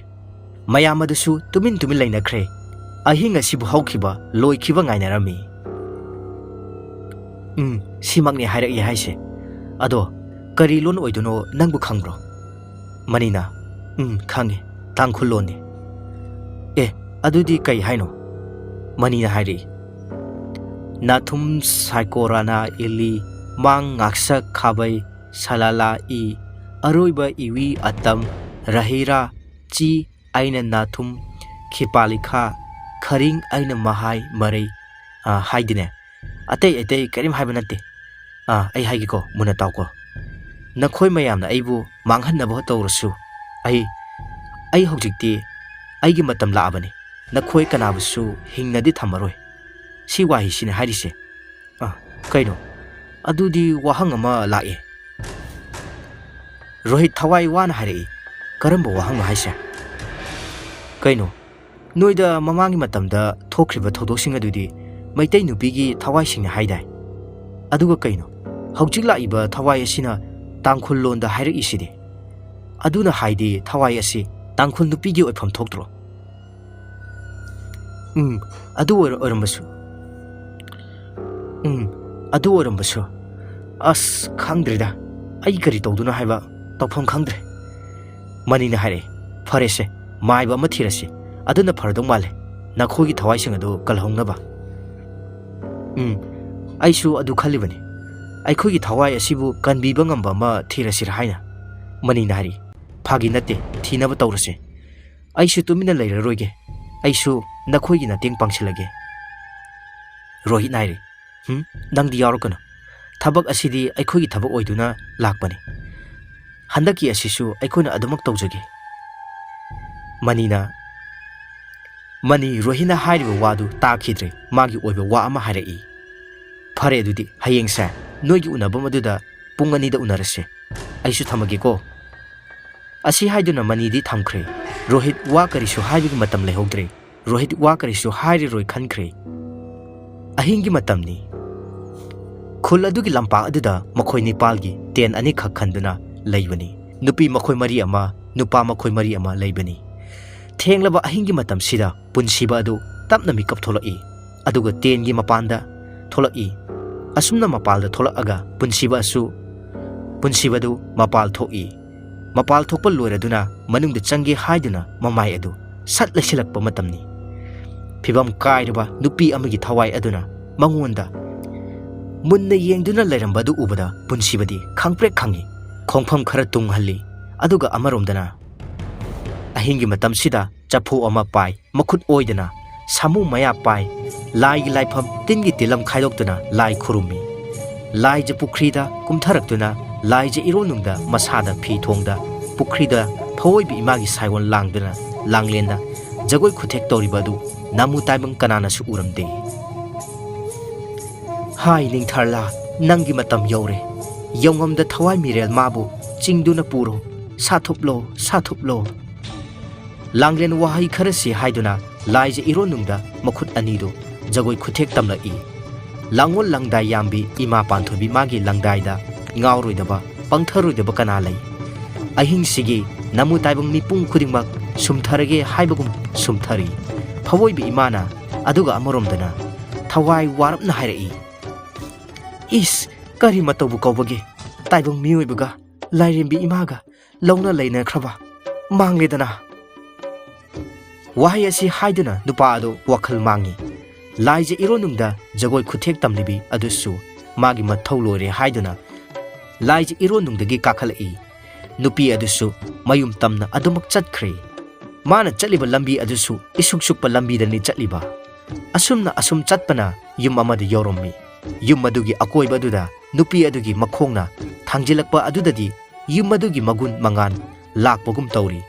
ꯃꯌꯥꯝ ꯑꯗꯨꯁꯨ ꯇꯨꯃꯤꯟ ꯇꯨꯃꯤꯟ ꯂꯩꯅꯈ꯭ꯔꯦ꯫ ꯑꯍꯤꯡ ꯑꯁꯤꯕꯨ ꯍꯧꯈꯤꯕ ꯂꯣꯏꯈꯤꯕ ꯉꯥꯏꯅꯔꯝꯃꯤ꯫ "ꯎꯝ, ꯁꯤꯃꯛꯅꯤ ꯍꯥꯏꯔꯛꯏ ꯍꯥꯏꯁꯦ꯫ ꯑꯗꯣ ꯀꯔꯤ ꯂꯣꯟ ꯑꯣꯏꯗꯣꯏꯅꯣ ꯅꯪꯕꯨ ꯈꯪꯕ꯭ꯔꯣ?" ꯃꯅꯤꯅ, "ꯎꯝ, ꯈꯪꯉꯤ, ꯇꯥꯡꯈꯨꯜ ꯂꯣꯟꯅꯤ꯫" "ꯑꯦ, ꯑꯗꯨꯗꯤ ꯀꯩ ꯍꯥꯏꯅꯣ?" ꯃꯅꯤꯅ ꯍꯥꯏꯔꯛꯏ, "ꯅꯥꯊꯨꯝ ꯁꯥꯏꯀꯣꯔꯥꯅ ꯏꯜꯂꯤ, ꯃꯥꯡ ꯉꯥꯛꯁꯛ ꯈꯥꯕꯩ ꯁꯂꯥꯂꯥ ꯏ, ꯑꯔꯣꯏꯕ ꯏꯋꯤ ꯑꯇꯝ ꯔꯍꯤꯔꯥ ꯆꯤ ꯑꯩꯅ ꯅꯥꯊꯨꯝ ꯈꯤꯄꯥꯂꯤꯈꯥ ꯈꯔꯤꯡ ꯑꯩꯅ ꯃꯍꯥꯏ ꯃꯔꯩ", ꯑ, ꯍꯥꯏꯗꯤꯅꯦ꯫ ꯑꯇꯩ ꯑꯇꯩ ꯀꯔꯤꯝ ꯍꯥꯏꯕ ꯅꯠꯇꯦ꯫ ꯑ, ꯑꯩ ꯍꯥꯏꯒꯦꯀꯣ, ꯃꯨꯟꯅ ꯇꯥꯎꯀꯣ꯫ ꯅꯈꯣꯏ ꯃꯌꯥꯝꯅ ꯑꯩꯕꯨ ꯃꯥꯡꯍꯟꯅꯕ ꯇꯧꯔꯁꯨ, ꯑꯩ, ꯑꯩ ꯍꯧꯖꯤꯛꯇꯤ ꯑꯩꯒꯤ ꯃꯇꯝ ꯂꯥꯛꯑꯕꯅꯤ꯫ ꯅꯈꯣꯏ ꯀꯅꯥꯕꯨꯁꯨ ꯍꯤꯡꯅꯗꯤ ꯊꯝꯃꯔꯣꯏ꯫ ꯁꯤ ꯋꯥꯍꯩꯁꯤꯅ ꯍꯥꯏꯔꯤꯁꯦ꯫ ꯑ, ꯀꯩꯅꯣ? ꯑꯗꯨꯗꯤ ꯋꯥꯍꯪ ꯑꯃ ꯂꯥꯛꯑꯦ꯫ ꯔꯣꯍꯤꯠ ꯊꯋꯥꯏ ꯋꯥꯅ ꯍꯥꯏꯔꯛꯏ, "ꯀꯔꯝꯕ ꯋꯥꯍꯪꯅꯣ ꯍꯥꯏꯁꯦ?" "ꯀꯩꯅꯣ? ꯅꯣꯏꯗ ꯃꯃꯥꯡꯒꯤ ꯃꯇꯝꯗ ꯊꯣꯛꯈ꯭ꯔꯤꯕ ꯊꯧꯗꯣꯛꯁꯤꯡ ꯑꯗꯨꯗꯤ ꯃꯩꯇꯩ ꯅꯨꯄꯤꯒꯤ ꯊꯋꯥꯏꯁꯤꯡꯅ ꯍꯥꯏꯗꯥꯏ? ꯑꯗꯨꯒ ꯀꯩꯅꯣ? ꯍꯧꯖꯤꯛ ꯂꯥꯛꯏꯕ ꯊꯋꯥꯏ ꯑꯁꯤꯅ ꯇꯥꯡꯈꯨꯜ ꯂꯣꯟꯗ ꯍꯥꯏꯔꯛꯏꯁꯤꯗꯤ꯫ ꯑꯗꯨꯅ ꯍꯥꯏꯗꯤ ꯊꯋꯥꯏ ꯑꯁꯤ ꯇꯥꯡꯈꯨꯜ ꯅꯨꯄꯤꯒꯤ ꯑꯣꯏꯐꯝ ꯊꯣꯛꯇ꯭ꯔꯣ? ꯎꯝ, ꯑꯗꯨ ꯑꯣꯏꯔ-, ꯑꯣꯏꯔꯝꯕꯁꯨ꯫ ꯎꯝ, ꯑꯗꯨ ꯑꯣꯏꯔꯝꯕꯁꯨ꯫ ꯑꯁ, ꯈꯪꯗ꯭ꯔꯦꯗ꯫ ꯑꯩ ꯀꯔꯤ ꯇꯧꯗꯣꯏꯅꯣ ꯍꯥꯏꯕ ꯇꯧꯐꯝ ꯈꯪꯗ꯭ꯔꯦ꯫ ꯃꯅꯤꯅ ꯍꯥꯏꯔꯛꯑꯦ, "ꯐꯔꯦꯁꯦ, ꯃꯥꯏꯕ ꯑꯃ ꯊꯤꯔꯁꯤ꯫ ꯑꯗꯨꯅ ꯐꯔꯗꯧ ꯃꯥꯜꯂꯦ, ꯅꯈꯣꯏꯒꯤ ꯊꯋꯥꯏꯁꯤꯡ ꯑꯗꯨ ꯀꯜꯍꯧꯅꯕ꯫" ꯎꯝ, ꯑꯩꯁꯨ ꯑꯗꯨ ꯈꯜꯂꯤꯕꯅꯤ꯫ ꯑꯩꯈꯣꯏꯒꯤ ꯊꯋꯥꯏ ꯑꯁꯤꯕꯨ ꯀꯟꯕꯤꯕ ꯉꯝꯕ ꯑꯃ ꯊꯤꯔꯁꯤꯔꯥ ꯍꯥꯏꯅ꯫ ꯃꯅꯤꯅ ꯍꯥꯏꯔꯤ, "ꯐꯥꯒꯤ ꯅꯠꯇꯦ, ꯊꯤꯅꯕ ꯇꯧꯔꯁꯦ꯫ ꯑꯩꯁꯨ ꯇꯨꯃꯤꯟꯅ ꯂꯩꯔꯔꯣꯏꯒꯦ꯫ ꯑꯩꯁꯨ ꯅꯈꯣꯏꯒꯤ ꯃꯇꯦꯡ ꯄꯥꯡꯁꯤꯜꯂꯒꯦ꯫" ꯔꯣꯍꯤꯠꯅ ꯍꯥꯏꯔꯤ, "ꯍꯨꯝ, ꯅꯪꯗꯤ ꯌꯥꯎꯔꯛꯀꯅꯨ꯫ ꯊꯕꯛ ꯑꯁꯤꯗꯤ ꯑꯩꯈꯣꯏꯒꯤ ꯊꯕꯛ ꯑꯣꯏꯗꯨꯅ ꯂꯥꯛꯄꯅꯤ꯫ ꯍꯟꯗꯛꯀꯤ ꯑꯁꯤꯁꯨ ꯑꯩꯈꯣꯏꯅ ꯑꯗꯨꯃꯛ ꯇꯧꯖꯒꯦ꯫" ꯃꯅꯤꯅ, ꯃꯅꯤ ꯔꯣꯍꯤꯠꯅ ꯍꯥꯏꯔꯤꯕ ꯋꯥꯗꯨ ꯇꯥꯈꯤꯗ꯭ꯔꯦ, ꯃꯥꯒꯤ ꯑꯣꯏꯕ ꯋꯥ ꯑꯃ ꯍꯥꯏꯔꯛꯏ꯫ "ꯐꯔꯦ, ꯑꯗꯨꯗꯤ ꯍꯌꯦꯡꯁꯦ ꯅꯣꯏꯒꯤ ꯎꯅꯐꯝ ꯑꯗꯨꯗ ꯄꯨꯡ ꯑꯅꯤꯗ ꯎꯅꯔꯁꯦ꯫ ꯑꯩꯁꯨ ꯊꯝꯃꯒꯦꯀꯣ꯫" ꯑꯁꯤ ꯍꯥꯏꯗꯨꯅ ꯃꯅꯤꯗꯤ ꯊꯝꯈ꯭ꯔꯦ꯫ ꯔꯣꯍꯤꯠ ꯋꯥ ꯀꯔꯤꯁꯨ ꯍꯥꯏꯕꯒꯤ ꯃꯇꯝ ꯂꯩꯍꯧꯗ꯭ꯔꯦ꯫ ꯔꯣꯍꯤꯠ ꯋꯥ ꯀꯔꯤꯁꯨ ꯍꯥꯏꯔꯔꯣꯏ ꯈꯟꯈ꯭ꯔꯦ꯫ ꯑꯍꯤꯡꯒꯤ ꯃꯇꯝꯅꯤ꯫ ꯈꯨꯜ ꯑꯗꯨꯒꯤ ꯂꯝꯄꯥꯛ ꯑꯗꯨꯗ ꯃꯈꯣꯏ ꯅꯤꯄꯥꯜꯒꯤ ꯇꯦꯟ ꯑꯅꯤꯈꯛ ꯈꯟꯗꯨꯅ ꯂꯩꯕꯅꯤ꯫ ꯅꯨꯄꯤ ꯃꯈꯣꯏ ꯃꯔꯤ ꯑꯃ, ꯅꯨꯄꯥ ꯃꯈꯣꯏ ꯃꯔꯤ ꯑꯃ ꯂꯩꯕꯅꯤ꯫ ꯊꯦꯡꯂꯕ ꯑꯍꯤꯡꯒꯤ ꯃꯇꯝꯁꯤꯗ ꯄꯨꯟꯁꯤꯕ ꯑꯗꯨ ꯇꯞꯅ ꯃꯤꯀꯞ ꯊꯣꯛꯂꯛꯏ, ꯑꯗꯨꯒ ꯇꯦꯟꯒꯤ ꯃꯄꯥꯟꯗ ꯊꯣꯛꯂꯛꯏ꯫ ꯑꯁꯨꯝꯅ ꯃꯄꯥꯜꯗ ꯊꯣꯛꯂꯛꯑꯒ ꯄꯨꯟꯁꯤꯕ ꯑꯁꯨ, ꯄꯨꯟꯁꯤꯕꯗꯨ ꯃꯄꯥꯜ ꯊꯣꯛꯏ꯫ ꯃꯄꯥꯜ ꯊꯣꯛꯄ ꯂꯣꯏꯔꯗꯨꯅ ꯃꯅꯨꯡꯗ ꯆꯪꯒꯦ ꯍꯥꯏꯗꯨꯅ ꯃꯃꯥꯏ ꯑꯗꯨ ꯁꯠ ꯂꯩꯁꯤꯜꯂꯛꯄ ꯃꯇꯝꯅꯤ꯫ ꯐꯤꯕꯝ ꯀꯥꯏꯔꯕ ꯅꯨꯄꯤ ꯑꯃꯒꯤ ꯊꯋꯥꯏ ꯑꯗꯨꯅ ꯃꯉꯣꯟꯗ ꯃꯨꯟꯅ ꯌꯦꯡꯗꯨꯅ ꯂꯩꯔꯝꯕ ꯑꯗꯨ ꯎꯕꯗ ꯄꯨꯟꯁꯤꯕꯗꯤ ꯈꯪꯄ꯭ꯔꯦꯛ ꯈꯪꯏ꯫ ꯈꯣꯡꯐꯝ ꯈꯔ ꯇꯨꯡꯍꯜꯂꯤ, ꯑꯗꯨꯒ ꯑꯃꯔꯣꯝꯗꯅ ꯑꯍꯤꯡꯒꯤ ꯃꯇꯝꯁꯤꯗ ꯆꯐꯨ ꯑꯃ ꯄꯥꯏ, ꯃꯈꯨꯠ ꯑꯣꯏꯗꯅ ꯁꯥꯃꯨ ꯃꯌꯥ ꯄꯥꯏ, ꯂꯥꯏꯒꯤ ꯂꯥꯏꯐꯝ ꯇꯤꯟꯒꯤ ꯇꯤꯂꯝ ꯈꯥꯏꯗꯣꯛꯇꯨꯅ ꯂꯥꯏ ꯈꯨꯔꯨꯝꯃꯤ꯫ ꯂꯥꯏꯖ ꯄꯨꯈ꯭ꯔꯤꯗ ꯀꯨꯝꯊꯔꯛꯇꯨꯅ ꯂꯥꯏꯖ ꯏꯔꯣꯟꯅꯨꯡꯗ ꯃꯁꯥꯗ ꯐꯤ ꯊꯣꯡꯗ ꯄꯨꯈ꯭ꯔꯤꯗ ꯐꯑꯣꯏꯕꯤ ꯏꯃꯥꯒꯤ ꯁꯥꯏꯑꯣꯟ ꯂꯥꯡꯗꯨꯅ ꯂꯥꯡꯂꯦꯟꯗ ꯖꯒꯣꯏ ꯈꯨꯊꯦꯛ ꯇꯧꯔꯤꯕ ꯑꯗꯨ ꯅꯥꯃꯨ ꯇꯥꯏꯕꯪ ꯀꯅꯥꯅꯁꯨ ꯎꯔꯝꯗꯦ꯫ ꯍꯥꯏ ꯅꯤꯡꯊꯥꯔꯂꯥ, ꯅꯪꯒꯤ ꯃꯇꯝ ꯌꯧꯔꯦ꯫ ꯌꯧꯉꯝꯗ ꯊꯋꯥꯏ ꯃꯤꯔꯦꯜ ꯃꯥꯕꯨ ꯆꯤꯡꯗꯨꯅ ꯄꯨꯔꯣ, ꯁꯥꯊꯨꯞꯂꯣ, ꯁꯥꯊꯨꯞꯂꯣ꯫ ꯂꯥꯡꯂꯦꯟ ꯋꯥꯍꯩ ꯈꯔꯁꯤ ꯍꯥꯏꯗꯨꯅ ꯂꯥꯏꯖ ꯏꯔꯣꯟꯅꯨꯡꯗ ꯃꯈꯨꯠ ꯑꯅꯤꯗꯨ ꯖꯒꯣꯏ ꯈꯨꯊꯦꯛ ꯇꯝꯂꯛꯏ꯫ ꯂꯥꯡꯑꯣꯜ ꯂꯪꯗꯥꯏ ꯌꯥꯝꯕꯤ ꯏꯃꯥ ꯄꯥꯟꯊꯣꯏꯕꯤ ꯃꯥꯒꯤ ꯂꯪꯗꯥꯏꯗ ꯉꯥꯎꯔꯣꯏꯗꯕ, ꯄꯪꯊꯔꯣꯏꯗꯕ ꯀꯅꯥ ꯂꯩ? ꯑꯍꯤꯡꯁꯤꯒꯤ ꯅꯃꯨ ꯇꯥꯏꯕꯪ ꯃꯤꯄꯨꯝ ꯈꯨꯗꯤꯡꯃꯛ ꯁꯨꯝꯊꯔꯒꯦ ꯍꯥꯏꯕꯒꯨꯝ ꯁꯨꯝꯊꯔꯤ꯫ ꯐꯋꯣꯏꯕꯤ ꯏꯃꯥꯅ ꯑꯗꯨꯒ ꯑꯃꯔꯣꯝꯗꯅ ꯊꯋꯥꯏ ꯋꯥꯔꯞꯅ ꯍꯥꯏꯔꯛꯏ, "ꯏꯁ, ꯀꯔꯤ ꯃꯇꯧꯕꯨ ꯀꯧꯕꯒꯦ? ꯇꯥꯏꯕꯪ ꯃꯤꯑꯣꯏꯕꯒ ꯂꯥꯏꯔꯦꯝꯕꯤ ꯏꯃꯥꯒ ꯂꯧꯅ ꯂꯩꯅꯈ꯭ꯔꯕ ꯃꯥꯡꯂꯦꯗꯅ!" ꯋꯥꯍꯩ ꯑꯁꯤ ꯍꯥꯏꯗꯨꯅ ꯅꯨꯄꯥ ꯑꯗꯨ ꯋꯥꯈꯜ ꯃꯥꯡꯏ꯫ ꯂꯥꯏꯖ ꯏꯔꯣꯟꯅꯨꯡꯗ ꯖꯒꯣꯏ ꯈꯨꯊꯦꯛ ꯇꯝꯂꯤꯕꯤ ꯑꯗꯨꯁꯨ ꯃꯥꯒꯤ ꯃꯊꯧ ꯂꯣꯏꯔꯦ ꯍꯥꯏꯗꯨꯅ ꯂꯥꯏꯖ ꯏꯔꯣꯟꯅꯨꯡꯗꯒꯤ ꯀꯥꯈꯠꯂꯛꯏ꯫ ꯅꯨꯄꯤ ꯑꯗꯨꯁꯨ ꯃꯌꯨꯝ ꯇꯝꯅ ꯑꯗꯨꯃꯛ ꯆꯠꯈ꯭ꯔꯦ꯫ ꯃꯥꯅ ꯆꯠꯂꯤꯕ ꯂꯝꯕꯤ ꯑꯗꯨꯁꯨ ꯏꯁꯨꯛ ꯁꯨꯛꯄ ꯂꯝꯕꯤꯗꯅꯤ ꯆꯠꯂꯤꯕ꯫ ꯑꯁꯨꯝꯅ ꯑꯁꯨꯝ ꯆꯠꯄꯅ ꯌꯨꯝ ꯑꯃꯗ ꯌꯧꯔꯝꯃꯤ꯫ ꯌꯨꯝ ꯑꯗꯨꯒꯤ ꯑꯀꯣꯏꯕ ꯑꯗꯨꯗ ꯅꯨꯄꯤ ꯑꯗꯨꯒꯤ ꯃꯈꯣꯡꯅ ꯊꯥꯡꯖꯤꯜꯂꯛꯄ ꯑꯗꯨꯗꯗꯤ ꯌꯨꯝ ꯑꯗꯨꯒꯤ ꯃꯒꯨꯟ ꯃꯉꯥꯜ ꯂꯥꯛꯄꯒꯨꯝ ꯇꯧꯔꯤ꯫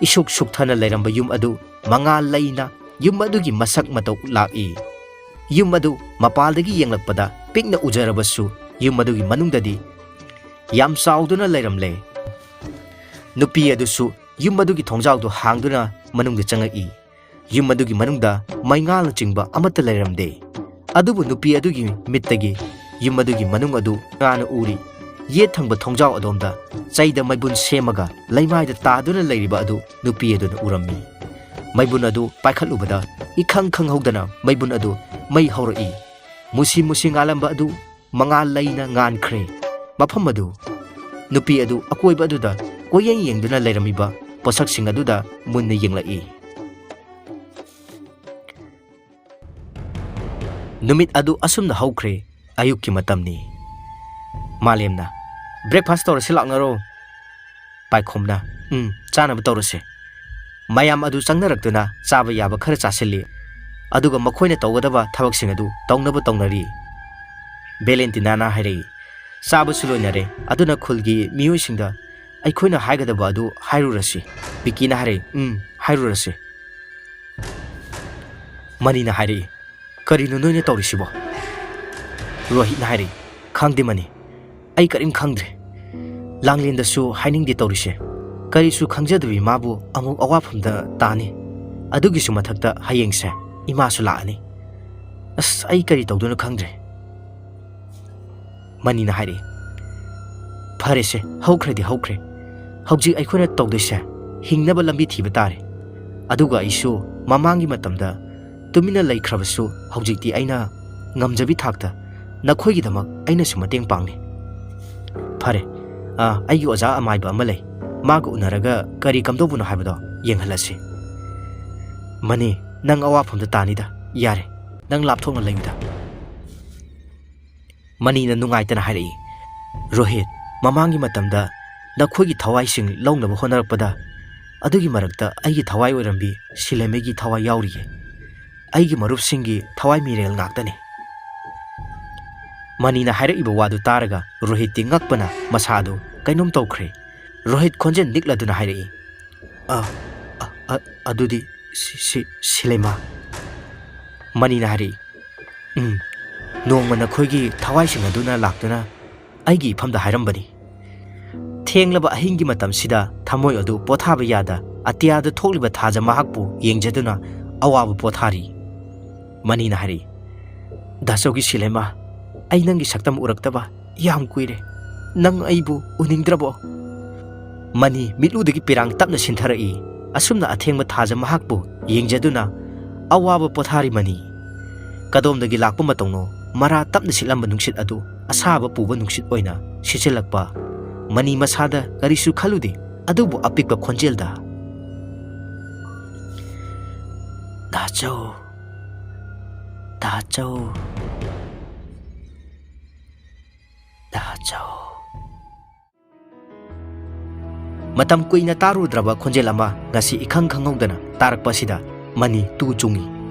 ꯏꯁꯨꯛ ꯁꯨꯛꯊꯅ ꯂꯩꯔꯝꯕ ꯌꯨꯝ ꯑꯗꯨ ꯃꯉꯥꯜ ꯂꯩꯅ ꯌꯨꯝ ꯑꯗꯨꯒꯤ ꯃꯁꯛ ꯃꯇꯧ ꯂꯥꯛꯏ꯫ ꯌꯨꯝ ꯑꯗꯨ ꯃꯄꯥꯜꯗꯒꯤ ꯌꯦꯡꯂꯛꯄꯗ ꯄꯤꯛꯅ ꯎꯖꯔꯕꯁꯨ ꯌꯨꯝ ꯑꯗꯨꯒꯤ ꯃꯅꯨꯡꯗꯗꯤ ꯌꯥꯝ ꯆꯥꯎꯗꯨꯅ ꯂꯩꯔꯝꯂꯦ꯫ ꯅꯨꯄꯤ ꯑꯗꯨꯁꯨ ꯌꯨꯝ ꯑꯗꯨꯒꯤ ꯊꯣꯡꯖꯥꯎꯗꯨ ꯍꯥꯡꯗꯨꯅ ꯃꯅꯨꯡꯗ ꯆꯪꯉꯛꯏ꯫ ꯌꯨꯝ ꯑꯗꯨꯒꯤ ꯃꯅꯨꯡꯗ ꯃꯩꯉꯥꯜꯅꯆꯤꯡꯕ ꯑꯃꯠꯇ ꯂꯩꯔꯝꯗꯦ꯫ ꯑꯗꯨꯕꯨ ꯅꯨꯄꯤ ꯑꯗꯨꯒꯤ ꯃꯤꯠꯇꯒꯤ ꯌꯨꯝ ꯑꯗꯨꯒꯤ ꯃꯅꯨꯡ ꯑꯗꯨ ꯉꯥꯟꯅ ꯎꯔꯤ꯫ ꯌꯦꯠ ꯊꯪꯕ ꯊꯣꯡꯖꯥꯎ ꯑꯗꯣꯝꯗ ꯆꯩꯗ ꯃꯩꯕꯨꯟ ꯁꯦꯝꯃꯒ ꯂꯩꯃꯥꯏꯗ ꯇꯥꯗꯨꯅ ꯂꯩꯔꯤꯕ ꯑꯗꯨ ꯅꯨꯄꯤ ꯑꯗꯨꯅ ꯎꯔꯝꯃꯤ꯫ ꯃꯩꯕꯨꯟ ꯑꯗꯨ ꯄꯥꯏꯈꯠꯂꯨꯕꯗ ꯏꯈꯪ ꯈꯪꯍꯧꯗꯅ ꯃꯩꯕꯨꯟ ꯑꯗꯨ ꯃꯩ ꯍꯧꯔꯛꯏ꯫ ꯃꯨꯁꯤ ꯃꯨꯁꯤ ꯉꯥꯜꯂꯝꯕ ꯑꯗꯨ ꯃꯉꯥꯜ ꯂꯩꯅ ꯉꯥꯟꯈ꯭ꯔꯦ꯫ ꯃꯐꯝ ꯑꯗꯨ, ꯅꯨꯄꯤ ꯑꯗꯨ ꯑꯀꯣꯏꯕ ꯑꯗꯨꯗ ꯀꯣꯏꯌꯦꯡ ꯌꯦꯡꯗꯨꯅ ꯂꯩꯔꯝꯃꯤꯕ ꯄꯣꯠꯁꯛꯁꯤꯡ ꯑꯗꯨꯗ ꯃꯨꯟꯅ ꯌꯦꯡꯂꯛꯏ꯫ ꯅꯨꯃꯤꯠ ꯑꯗꯨ ꯑꯁꯨꯝꯅ ꯍꯧꯈ꯭ꯔꯦ꯫ ꯑꯌꯨꯛꯀꯤ ꯃꯇꯝꯅꯤ꯫ ꯃꯥꯂꯦꯝꯅ, "Breakfast ꯇꯧꯔꯁꯤ ꯂꯥꯛꯅꯔꯣ?" ꯄꯥꯏꯈꯣꯝꯅ, "ꯎꯝ, ꯆꯥꯅꯕ ꯇꯧꯔꯁꯦ꯫" ꯃꯌꯥꯝ ꯑꯗꯨ ꯆꯪꯅꯔꯛꯇꯨꯅ ꯆꯥꯕ ꯌꯥꯕ ꯈꯔ ꯆꯥꯁꯤꯜꯂꯤ꯫ ꯑꯗꯨꯒ ꯃꯈꯣꯏꯅ ꯇꯧꯒꯗꯕ ꯊꯕꯛꯁꯤꯡ ꯑꯗꯨ ꯇꯧꯅꯕ ꯇꯧꯅꯔꯤ꯫ ꯚꯦꯂꯦꯟꯇꯤꯅꯥꯅ ꯍꯥꯏꯔꯛꯏ, "ꯆꯥꯕꯁꯨ ꯂꯣꯏꯅꯔꯦ, ꯑꯗꯨꯅ ꯈꯨꯜꯒꯤ ꯃꯤꯑꯣꯏꯁꯤꯡꯗ ꯑꯩꯈꯣꯏꯅ ꯍꯥꯏꯒꯗꯕ ꯑꯗꯨ ꯍꯥꯏꯔꯨꯔꯁꯤ꯫" ꯚꯤꯀꯤꯅ ꯍꯥꯏꯔꯛꯏ, "ꯎꯝ, ꯍꯥꯏꯔꯨꯔꯁꯤ꯫" ꯃꯅꯤꯅ ꯍꯥꯏꯔꯛꯏ, "ꯀꯔꯤꯅꯣ ꯅꯣꯏꯅ ꯇꯧꯔꯤꯁꯤꯕꯣ?" ꯔꯣꯍꯤꯠꯅ ꯍꯥꯏꯔꯛꯏ, "ꯈꯪꯗꯦ ꯃꯅꯤ, ꯑꯩ ꯀꯔꯤꯝ ꯈꯪꯗ꯭ꯔꯦ꯫ ꯂꯥꯡꯂꯦꯟꯗꯁꯨ ꯍꯥꯏꯅꯤꯡꯗꯦ ꯇꯧꯔꯤꯁꯦ꯫ ꯀꯔꯤꯁꯨ ꯈꯪꯖꯗꯕꯤ ꯃꯥꯕꯨ ꯑꯃꯨꯛ ꯑꯋꯥꯐꯝꯗ ꯇꯥꯅꯤ꯫ ꯑꯗꯨꯒꯤꯁꯨ ꯃꯊꯛꯇ ꯍꯌꯦꯡꯁꯦ ꯏꯃꯥꯁꯨ ꯂꯥꯛꯑꯅꯤ꯫" "ꯑꯁ, ꯑꯩ ꯀꯔꯤ ꯇꯧꯗꯣꯏꯅꯣ ꯈꯪꯗ꯭ꯔꯦ꯫" ꯃꯅꯤꯅ ꯍꯥꯏꯔꯛꯏ, "ꯐꯔꯦꯁꯦ, ꯍꯧꯈ꯭ꯔꯗꯤ ꯍꯧꯈ꯭ꯔꯦ꯫ ꯍꯧꯖꯤꯛ ꯑꯩꯈꯣꯏꯅ ꯇꯧꯗꯣꯏꯁꯦ ꯍꯤꯡꯅꯕ ꯂꯝꯕꯤ ꯊꯤꯕ ꯇꯥꯔꯦ꯫ ꯑꯗꯨꯒ ꯑꯩꯁꯨ ꯃꯃꯥꯡꯒꯤ ꯃꯇꯝꯗ ꯇꯨꯃꯤꯟꯅ ꯂꯩꯈ꯭ꯔꯕꯁꯨ ꯍꯧꯖꯤꯛꯇꯤ ꯑꯩꯅ ꯉꯝꯖꯕꯤ ꯊꯥꯛꯇ ꯅꯈꯣꯏꯒꯤꯗꯃꯛ ꯑꯩꯅꯁꯨ ꯃꯇꯦꯡ ꯄꯥꯡꯂꯤ꯫" "ꯐꯔꯦ, ꯑꯥ, ꯑꯩꯒꯤ ꯑꯣꯖꯥ ꯑꯃꯥꯏꯕ ꯑꯃ ꯂꯩ꯫ ꯃꯥꯒ ꯎꯅꯔꯒ ꯀꯔꯤ ꯀꯝꯗꯧꯕꯅꯣ ꯍꯥꯏꯕꯗꯣ ꯌꯦꯡꯍꯜꯂꯁꯤ꯫" "ꯃꯅꯤ, ꯅꯪ ꯑꯋꯥꯐꯝꯗ ꯇꯥꯅꯤꯗ꯫ ꯌꯥꯔꯦ, ꯅꯪ ꯂꯥꯞꯊꯣꯛꯅ ꯂꯩꯌꯨꯗ꯫" ꯃꯅꯤꯅ ꯅꯨꯡꯉꯥꯏꯇꯅ ꯍꯥꯏꯔꯛꯏ, "ꯔꯣꯍꯤꯠ, ꯃꯃꯥꯡꯒꯤ ꯃꯇꯝꯗ ꯅꯈꯣꯏꯒꯤ ꯊꯋꯥꯏꯁꯤꯡ ꯂꯧꯅꯕ ꯍꯣꯠꯅꯔꯛꯄꯗ ꯑꯗꯨꯒꯤ ꯃꯔꯛꯇ ꯑꯩꯒꯤ ꯊꯋꯥꯏ ꯑꯣꯏꯔꯝꯕꯤ ꯁꯤꯂꯦꯃꯩꯒꯤ ꯊꯋꯥꯏ ꯌꯥꯎꯔꯤꯌꯦ꯫ ꯑꯩꯒꯤ ꯃꯔꯨꯞꯁꯤꯡꯒꯤ ꯊꯋꯥꯏ ꯃꯤꯔꯦꯜ ꯉꯥꯛꯇꯅꯤ꯫" ꯃꯅꯤꯅ ꯍꯥꯏꯔꯛꯏꯕ ꯋꯥꯗꯨ ꯇꯥꯔꯒ ꯔꯣꯍꯤꯠꯇꯤ ꯉꯛꯄꯅ ꯃꯁꯥꯗꯨ ꯀꯩꯅꯣꯝ ꯇꯧꯈ꯭ꯔꯦ꯫ ꯔꯣꯍꯤꯠ ꯈꯣꯟꯖꯦꯜ ꯅꯤꯛꯂꯗꯨꯅ ꯍꯥꯏꯔꯛꯏ, "ꯑ, ꯑ, ꯑ, ꯑꯗꯨꯗꯤ ꯁꯤ-, ꯁꯤ-, ꯁꯤꯂꯦꯃꯥ꯫" ꯃꯅꯤꯅ ꯍꯥꯏꯔꯛꯏ, "ꯎꯝ, ꯅꯣꯡꯃ ꯅꯈꯣꯏꯒꯤ ꯊꯋꯥꯏꯁꯤꯡ ꯑꯗꯨꯅ ꯂꯥꯛꯇꯨꯅ ꯑꯩꯒꯤ ꯏꯐꯝꯗ ꯍꯥꯏꯔꯝꯕꯅꯤ꯫ ꯊꯦꯡꯂꯕ ꯑꯍꯤꯡꯒꯤ ꯃꯇꯝꯁꯤꯗ ꯊꯃꯣꯏ ꯑꯗꯨ ꯄꯣꯊꯥꯕ ꯌꯥꯗ ꯑꯇꯤꯌꯥꯗ ꯊꯣꯛꯂꯤꯕ ꯊꯥꯖ ꯃꯍꯥꯛꯄꯨ ꯌꯦꯡꯖꯗꯨꯅ ꯑꯋꯥꯕ ꯄꯣꯊꯥꯔꯤ꯫" ꯃꯅꯤꯅ ꯍꯥꯏꯔꯛꯏ, "ꯗꯥꯆꯧꯒꯤ ꯁꯤꯂꯦꯃꯥ, ꯑꯩ ꯅꯪꯒꯤ ꯁꯛꯇꯝ ꯎꯔꯛꯇꯕ ꯌꯥꯝ ꯀꯨꯏꯔꯦ꯫ ꯅꯪ ꯑꯩꯕꯨ ꯎꯅꯤꯡꯗ꯭ꯔꯕꯣ?" ꯃꯅꯤ ꯃꯤꯠꯂꯨꯗꯒꯤ ꯄꯤꯔꯥꯡ ꯇꯞꯅ ꯁꯤꯟꯊꯔꯛꯏ꯫ ꯑꯁꯨꯝꯅ ꯑꯊꯦꯡꯕ ꯊꯥꯖ ꯃꯍꯥꯛꯄꯨ ꯌꯦꯡꯖꯗꯨꯅ ꯑꯋꯥꯕ ꯄꯣꯊꯥꯔꯤ ꯃꯅꯤ꯫ ꯀꯗꯣꯝꯗꯒꯤ ꯂꯥꯛꯄ ꯃꯇꯧꯅꯣ ꯃꯔꯥ ꯇꯞꯅ ꯁꯤꯠꯂꯝꯕ ꯅꯨꯡꯁꯤꯠ ꯑꯗꯨ ꯑꯁꯥꯕ ꯄꯨꯕ ꯅꯨꯡꯁꯤꯠ ꯑꯣꯏꯅ ꯁꯤꯠꯆꯤꯜꯂꯛꯄ꯫ ꯃꯅꯤ ꯃꯁꯥꯗ ꯀꯔꯤꯁꯨ ꯈꯜꯂꯨꯗꯦ, ꯑꯗꯨꯕꯨ ꯑꯄꯤꯛꯄ ꯈꯣꯟꯖꯦꯜꯗ, "ꯗꯥꯆꯧ, ꯗꯥꯆꯧ, ꯗꯥꯆꯧ꯫" ꯃꯇꯝ ꯀꯨꯏꯅ ꯇꯥꯔꯨꯗ꯭ꯔꯕ ꯈꯣꯟꯖꯦꯜ ꯑꯃ ꯉꯁꯤ ꯏꯈꯪ ꯈꯪꯍꯧꯗꯅ ꯇꯥꯔꯛꯄ ꯑꯁꯤꯗ ꯃꯅꯤ ꯇꯨ ꯆꯨꯡꯏ꯫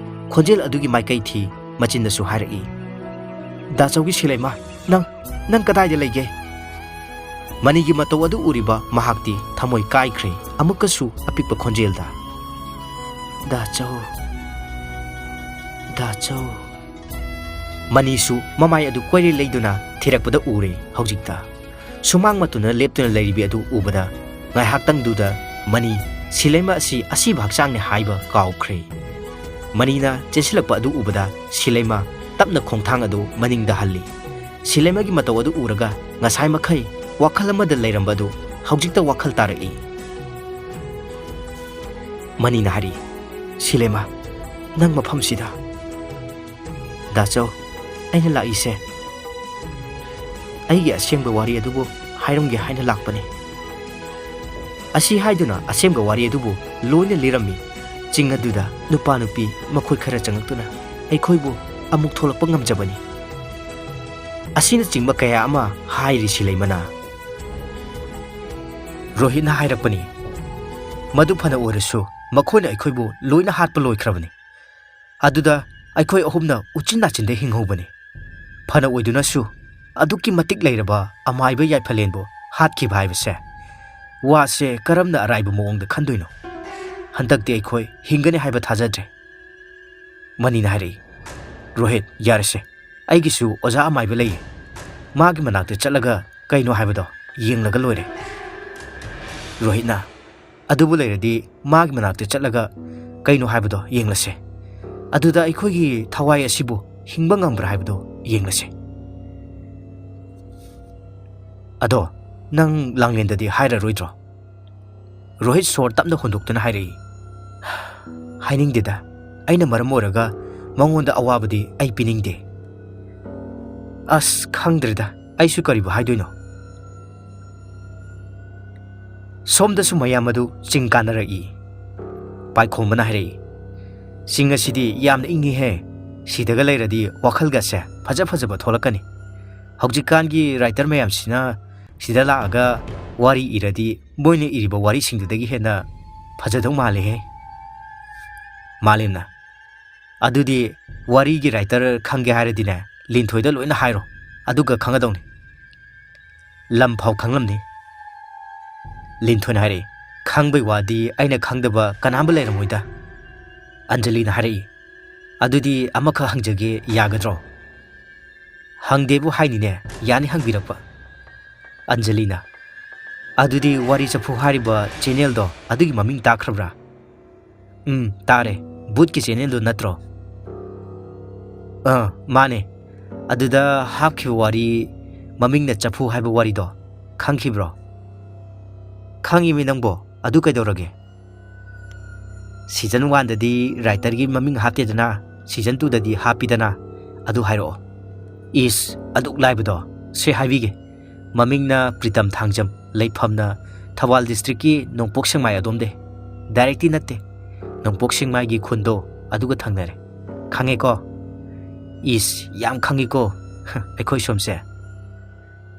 ꯈꯣꯟꯖꯦꯜ ꯑꯗꯨꯒꯤ ꯃꯥꯏꯀꯩ ꯊꯤ, ꯃꯆꯤꯟꯗꯁꯨ ꯍꯥꯏꯔꯛꯏ, "ꯗꯥꯆꯧꯒꯤ ꯁꯤꯂꯩꯃ, ꯅꯪ, ꯅꯪ ꯀꯗꯥꯏꯗ ꯂꯩꯒꯦ?" ꯃꯅꯤꯒꯤ ꯃꯇꯧ ꯑꯗꯨ ꯎꯔꯤꯕ ꯃꯍꯥꯛꯇꯤ ꯊꯃꯣꯏ ꯀꯥꯏꯈ꯭ꯔꯦ꯫ ꯑꯃꯨꯛꯀꯁꯨ ꯑꯄꯤꯛꯄ ꯈꯣꯟꯖꯦꯜꯗ, "ꯗꯥꯆꯧ, ꯗꯥꯆꯧ꯫" ꯃꯅꯤꯁꯨ ꯃꯃꯥꯏ ꯑꯗꯨ ꯀꯣꯏꯔꯦ ꯂꯩꯗꯨꯅ ꯊꯤꯔꯛꯄꯗ ꯎꯔꯦ ꯍꯧꯖꯤꯛꯇ꯫ ꯁꯨꯃꯥꯡ ꯃꯇꯨꯅ ꯂꯦꯞꯇꯨꯅ ꯂꯩꯔꯤꯕꯤ ꯑꯗꯨ ꯎꯕꯗ ꯉꯥꯏꯍꯥꯛꯇꯪꯗꯨꯗ ꯃꯅꯤ ꯁꯤꯂꯩꯃ ꯑꯁꯤ ꯑꯁꯤꯕ ꯍꯛꯆꯥꯡꯅꯤ ꯍꯥꯏꯕ ꯀꯥꯎꯈ꯭ꯔꯦ꯫ ꯃꯅꯤꯅ ꯆꯦꯟꯁꯤꯜꯂꯛꯄ ꯑꯗꯨ ꯎꯕꯗ ꯁꯤꯂꯩꯃ ꯇꯞꯅ ꯈꯣꯡꯊꯥꯡ ꯑꯗꯨ ꯃꯅꯤꯡꯗ ꯍꯜꯂꯤ꯫ ꯁꯤꯂꯩꯃꯒꯤ ꯃꯇꯧ ꯑꯗꯨ ꯎꯔꯒ ꯉꯁꯥꯏ ꯃꯈꯩ ꯋꯥꯈꯜ ꯑꯃꯗ ꯂꯩꯔꯝꯕ ꯑꯗꯨ ꯍꯧꯖꯤꯛꯇ ꯋꯥꯈꯜ ꯇꯥꯔꯛꯏ꯫ ꯃꯅꯤꯅ ꯍꯥꯏꯔꯤ, "ꯁꯤꯂꯩꯃ, ꯅꯪ ꯃꯐꯝꯁꯤꯗ?" "ꯗꯥꯆꯧ, ꯑꯩꯅ ꯂꯥꯛꯏꯁꯦ ꯑꯩꯒꯤ ꯑꯁꯦꯡꯕ ꯋꯥꯔꯤ ꯑꯗꯨꯕꯨ ꯍꯥꯏꯔꯝꯒꯦ ꯍꯥꯏꯅ ꯂꯥꯛꯄꯅꯤ꯫" ꯑꯁꯤ ꯍꯥꯏꯗꯨꯅ ꯑꯁꯦꯡꯕ ꯋꯥꯔꯤ ꯑꯗꯨꯕꯨ ꯂꯣꯏꯅ ꯂꯤꯔꯝꯃꯤ꯫ ꯆꯤꯡ ꯑꯗꯨꯗ ꯅꯨꯄꯥ ꯅꯨꯄꯤ ꯃꯈꯣꯏ ꯈꯔ ꯆꯪꯂꯛꯇꯨꯅ ꯑꯩꯈꯣꯏꯕꯨ ꯑꯃꯨꯛ ꯊꯣꯛꯂꯛꯄ ꯉꯝꯖꯕꯅꯤ꯫ ꯑꯁꯤꯅꯆꯤꯡꯕ ꯀꯌꯥ ꯑꯃ ꯍꯥꯏꯔꯤ ꯁꯤꯂꯩꯃꯅ꯫ ꯔꯣꯍꯤꯠꯅ ꯍꯥꯏꯔꯛꯄꯅꯤ, "ꯃꯗꯨ ꯐꯅ ꯑꯣꯏꯔꯁꯨ ꯃꯈꯣꯏꯅ ꯑꯩꯈꯣꯏꯕꯨ ꯂꯣꯏꯅ ꯍꯥꯠꯄ ꯂꯣꯏꯈ꯭ꯔꯕꯅꯤ꯫ ꯑꯗꯨꯗ ꯑꯩꯈꯣꯏ ꯑꯍꯨꯝꯅ ꯎꯆꯤꯟ ꯅꯥꯆꯤꯟꯗ ꯍꯤꯡꯍꯧꯕꯅꯤ꯫ ꯐꯅ ꯑꯣꯏꯗꯨꯅꯁꯨ ꯑꯗꯨꯛꯀꯤ ꯃꯇꯤꯛ ꯂꯩꯔꯕ ꯑꯃꯥꯏꯕ ꯌꯥꯏꯐꯂꯦꯟꯕꯨ ꯍꯥꯠꯈꯤꯕ ꯍꯥꯏꯕꯁꯦ ꯋꯥꯁꯦ ꯀꯔꯝꯅ ꯑꯔꯥꯏꯕ ꯃꯑꯣꯡꯗ ꯈꯟꯗꯣꯏꯅꯣ? ꯍꯟꯗꯛꯇꯤ ꯑꯩꯈꯣꯏ ꯍꯤꯡꯒꯅꯤ ꯍꯥꯏꯕ ꯊꯥꯖꯗ꯭ꯔꯦ꯫" ꯃꯅꯤꯅ ꯍꯥꯏꯔꯛꯏ, "ꯔꯣꯍꯤꯠ, ꯌꯥꯔꯦꯁꯦ꯫ ꯑꯩꯒꯤꯁꯨ ꯑꯣꯖꯥ ꯑꯃꯥꯏꯕ ꯂꯩꯌꯦ꯫ ꯃꯥꯒꯤ ꯃꯅꯥꯛꯇ ꯆꯠꯂꯒ ꯀꯩꯅꯣ ꯍꯥꯏꯕꯗꯣ ꯌꯦꯡꯂꯒ ꯂꯣꯏꯔꯦ꯫" ꯔꯣꯍꯤꯠꯅ, "ꯑꯗꯨꯕꯨ ꯂꯩꯔꯗꯤ ꯃꯥꯒꯤ ꯃꯅꯥꯛꯇ ꯆꯠꯂꯒ ꯀꯩꯅꯣ ꯍꯥꯏꯕꯗꯣ ꯌꯦꯡꯂꯁꯦ꯫ ꯑꯗꯨꯗ ꯑꯩꯈꯣꯏꯒꯤ ꯊꯋꯥꯏ ꯑꯁꯤꯕꯨ ꯍꯤꯡꯕ ꯉꯝꯕ꯭ꯔꯥ ꯍꯥꯏꯕꯗꯣ ꯌꯦꯡꯂꯁꯦ꯫ ꯑꯗꯣ ꯅꯪ ꯂꯥꯡꯂꯦꯟꯗꯗꯤ ꯍꯥꯏꯔꯔꯣꯏꯗ꯭ꯔꯣ?" ꯔꯣꯍꯤꯠ ꯁꯣꯔ ꯇꯞꯅ ꯍꯣꯟꯗꯣꯛꯇꯨꯅ ꯍꯥꯏꯔꯛꯏ, "ꯍꯥꯏꯅꯤꯡꯗꯦꯗ꯫ ꯑꯩꯅ ꯃꯔꯝ ꯑꯣꯏꯔꯒ ꯃꯉꯣꯟꯗ ꯑꯋꯥꯕꯗꯤ ꯑꯩ ꯄꯤꯅꯤꯡꯗꯦ꯫" "ꯑꯁ, ꯈꯪꯗ꯭ꯔꯦꯗ, ꯑꯩꯁꯨ ꯀꯔꯤꯕꯨ ꯍꯥꯏꯗꯣꯏꯅꯣ꯫" ꯁꯣꯝꯗꯁꯨ ꯃꯌꯥꯝ ꯑꯗꯨ ꯆꯤꯡ ꯀꯥꯟꯅꯔꯛꯏ꯫ ꯄꯥꯏꯈꯣꯝꯕꯅ ꯍꯥꯏꯔꯛꯏ, "ꯆꯤꯡ ꯑꯁꯤꯗꯤ ꯌꯥꯝꯅ ꯏꯪꯉꯤꯍꯦ꯫ ꯁꯤꯗꯒ ꯂꯩꯔꯗꯤ ꯋꯥꯈꯜꯒꯁꯦ ꯐꯖ ꯐꯖꯕ ꯊꯣꯛꯂꯛꯀꯅꯤ꯫ ꯍꯧꯖꯤꯛꯀꯥꯟꯒꯤ ꯔꯥꯏꯇꯔ ꯃꯌꯥꯝꯁꯤꯅ ꯁꯤꯗ ꯂꯥꯛꯑꯒ ꯋꯥꯔꯤ ꯏꯔꯗꯤ ꯃꯣꯏꯅ ꯏꯔꯤꯕ ꯋꯥꯔꯤꯁꯤꯡꯗꯨꯗꯒꯤ ꯍꯦꯟꯅ ꯐꯖꯗꯧ ꯃꯥꯜꯂꯦꯍꯦ꯫" ꯃꯥꯂꯦꯝꯅ, "ꯑꯗꯨꯗꯤ ꯋꯥꯔꯤꯒꯤ ꯔꯥꯏꯇꯔ ꯈꯪꯒꯦ ꯍꯥꯏꯔꯗꯤꯅꯦ, ꯂꯤꯟꯊꯣꯏꯗ ꯂꯣꯏꯅ ꯍꯥꯏꯔꯣ, ꯑꯗꯨꯒ ꯈꯪꯒꯗꯧꯅꯤ꯫ ꯂꯝ ꯐꯥꯎ ꯈꯪꯂꯝꯅꯤ꯫" ꯂꯤꯟꯊꯣꯏꯅ ꯍꯥꯏꯔꯛꯏ, "ꯈꯪꯕꯩ ꯋꯥꯗꯤ ꯑꯩꯅ ꯈꯪꯗꯕ ꯀꯅꯥꯝꯕ ꯂꯩꯔꯝꯃꯣꯏꯗ꯫" ꯑꯟꯖꯂꯤꯅ ꯍꯥꯏꯔꯛꯏ, "ꯑꯗꯨꯗꯤ ꯑꯃꯈꯛ ꯍꯪꯖꯒꯦ, ꯌꯥꯒꯗ꯭ꯔꯣ?" "ꯍꯪꯗꯦꯕꯨ ꯍꯥꯏꯅꯤꯅꯦ, ꯌꯥꯅꯤ ꯍꯪꯕꯤꯔꯛꯄ꯫" ꯑꯟꯖꯂꯤꯅ, "ꯑꯗꯨꯗꯤ ꯋꯥꯔꯤ ꯆꯐꯨ ꯍꯥꯏꯔꯤꯕ ꯆꯦꯅꯦꯜꯗꯣ ꯑꯗꯨꯒꯤ ꯃꯃꯤꯡ ꯇꯥꯈ꯭ꯔꯕ꯭ꯔꯥ?" "ꯎꯝ, ꯇꯥꯔꯦ꯫ ꯚꯨꯠꯀꯤ ꯆꯦꯅꯦꯜꯗꯨ ꯅꯠꯇ꯭ꯔꯣ? ꯑꯥ, ꯃꯥꯅꯦ꯫ ꯑꯗꯨꯗ ꯍꯥꯞꯈꯤꯕ ꯋꯥꯔꯤ, ꯃꯃꯤꯡꯅ ꯆꯐꯨ ꯍꯥꯏꯕ ꯋꯥꯔꯤꯗꯣ ꯈꯪꯈꯤꯕ꯭ꯔꯣ? ꯈꯪꯉꯤꯃꯤ ꯅꯪꯕꯣ, ꯑꯗꯨ ꯀꯩꯗꯧꯔꯒꯦ? ꯁꯤꯖꯟ ꯋꯥꯟꯗꯗꯤ ꯔꯥꯏꯇꯔꯒꯤ ꯃꯃꯤꯡ ꯍꯥꯞꯇꯦꯗꯅ, ꯁꯤꯖꯟ ꯇꯨꯗꯗꯤ ꯍꯥꯞꯄꯤꯗꯅ, ꯑꯗꯨ ꯍꯥꯏꯔꯛꯑꯣ꯫ ꯏꯁ, ꯑꯗꯨꯛ ꯂꯥꯏꯕꯗꯣ? ꯁꯦ ꯍꯥꯏꯕꯤꯒꯦ꯫ ꯃꯃꯤꯡꯅ ꯄ꯭ꯔꯤꯇꯝ ꯊꯥꯡꯖꯝ, ꯂꯩꯐꯝꯅ ꯊꯧꯕꯥꯜ ꯗꯤꯁꯇ꯭ꯔꯤꯛꯀꯤ ꯅꯣꯡꯄꯣꯛ ꯁꯦꯛꯃꯥꯏ ꯑꯗꯣꯝꯗꯩ꯫ ꯗꯥꯏꯔꯦꯛꯇꯤ ꯅꯠꯇꯦ, ꯅꯣꯡꯄꯣꯛ ꯁꯦꯛꯃꯥꯏꯒꯤ ꯈꯨꯟꯗꯣ ꯑꯗꯨꯒ ꯊꯪꯅꯔꯦ꯫ ꯈꯪꯉꯦꯀꯣ? ꯏꯁ, ꯌꯥꯝ ꯈꯪꯉꯤꯀꯣ꯫ ꯑꯩꯈꯣꯏ ꯁꯣꯝꯁꯦ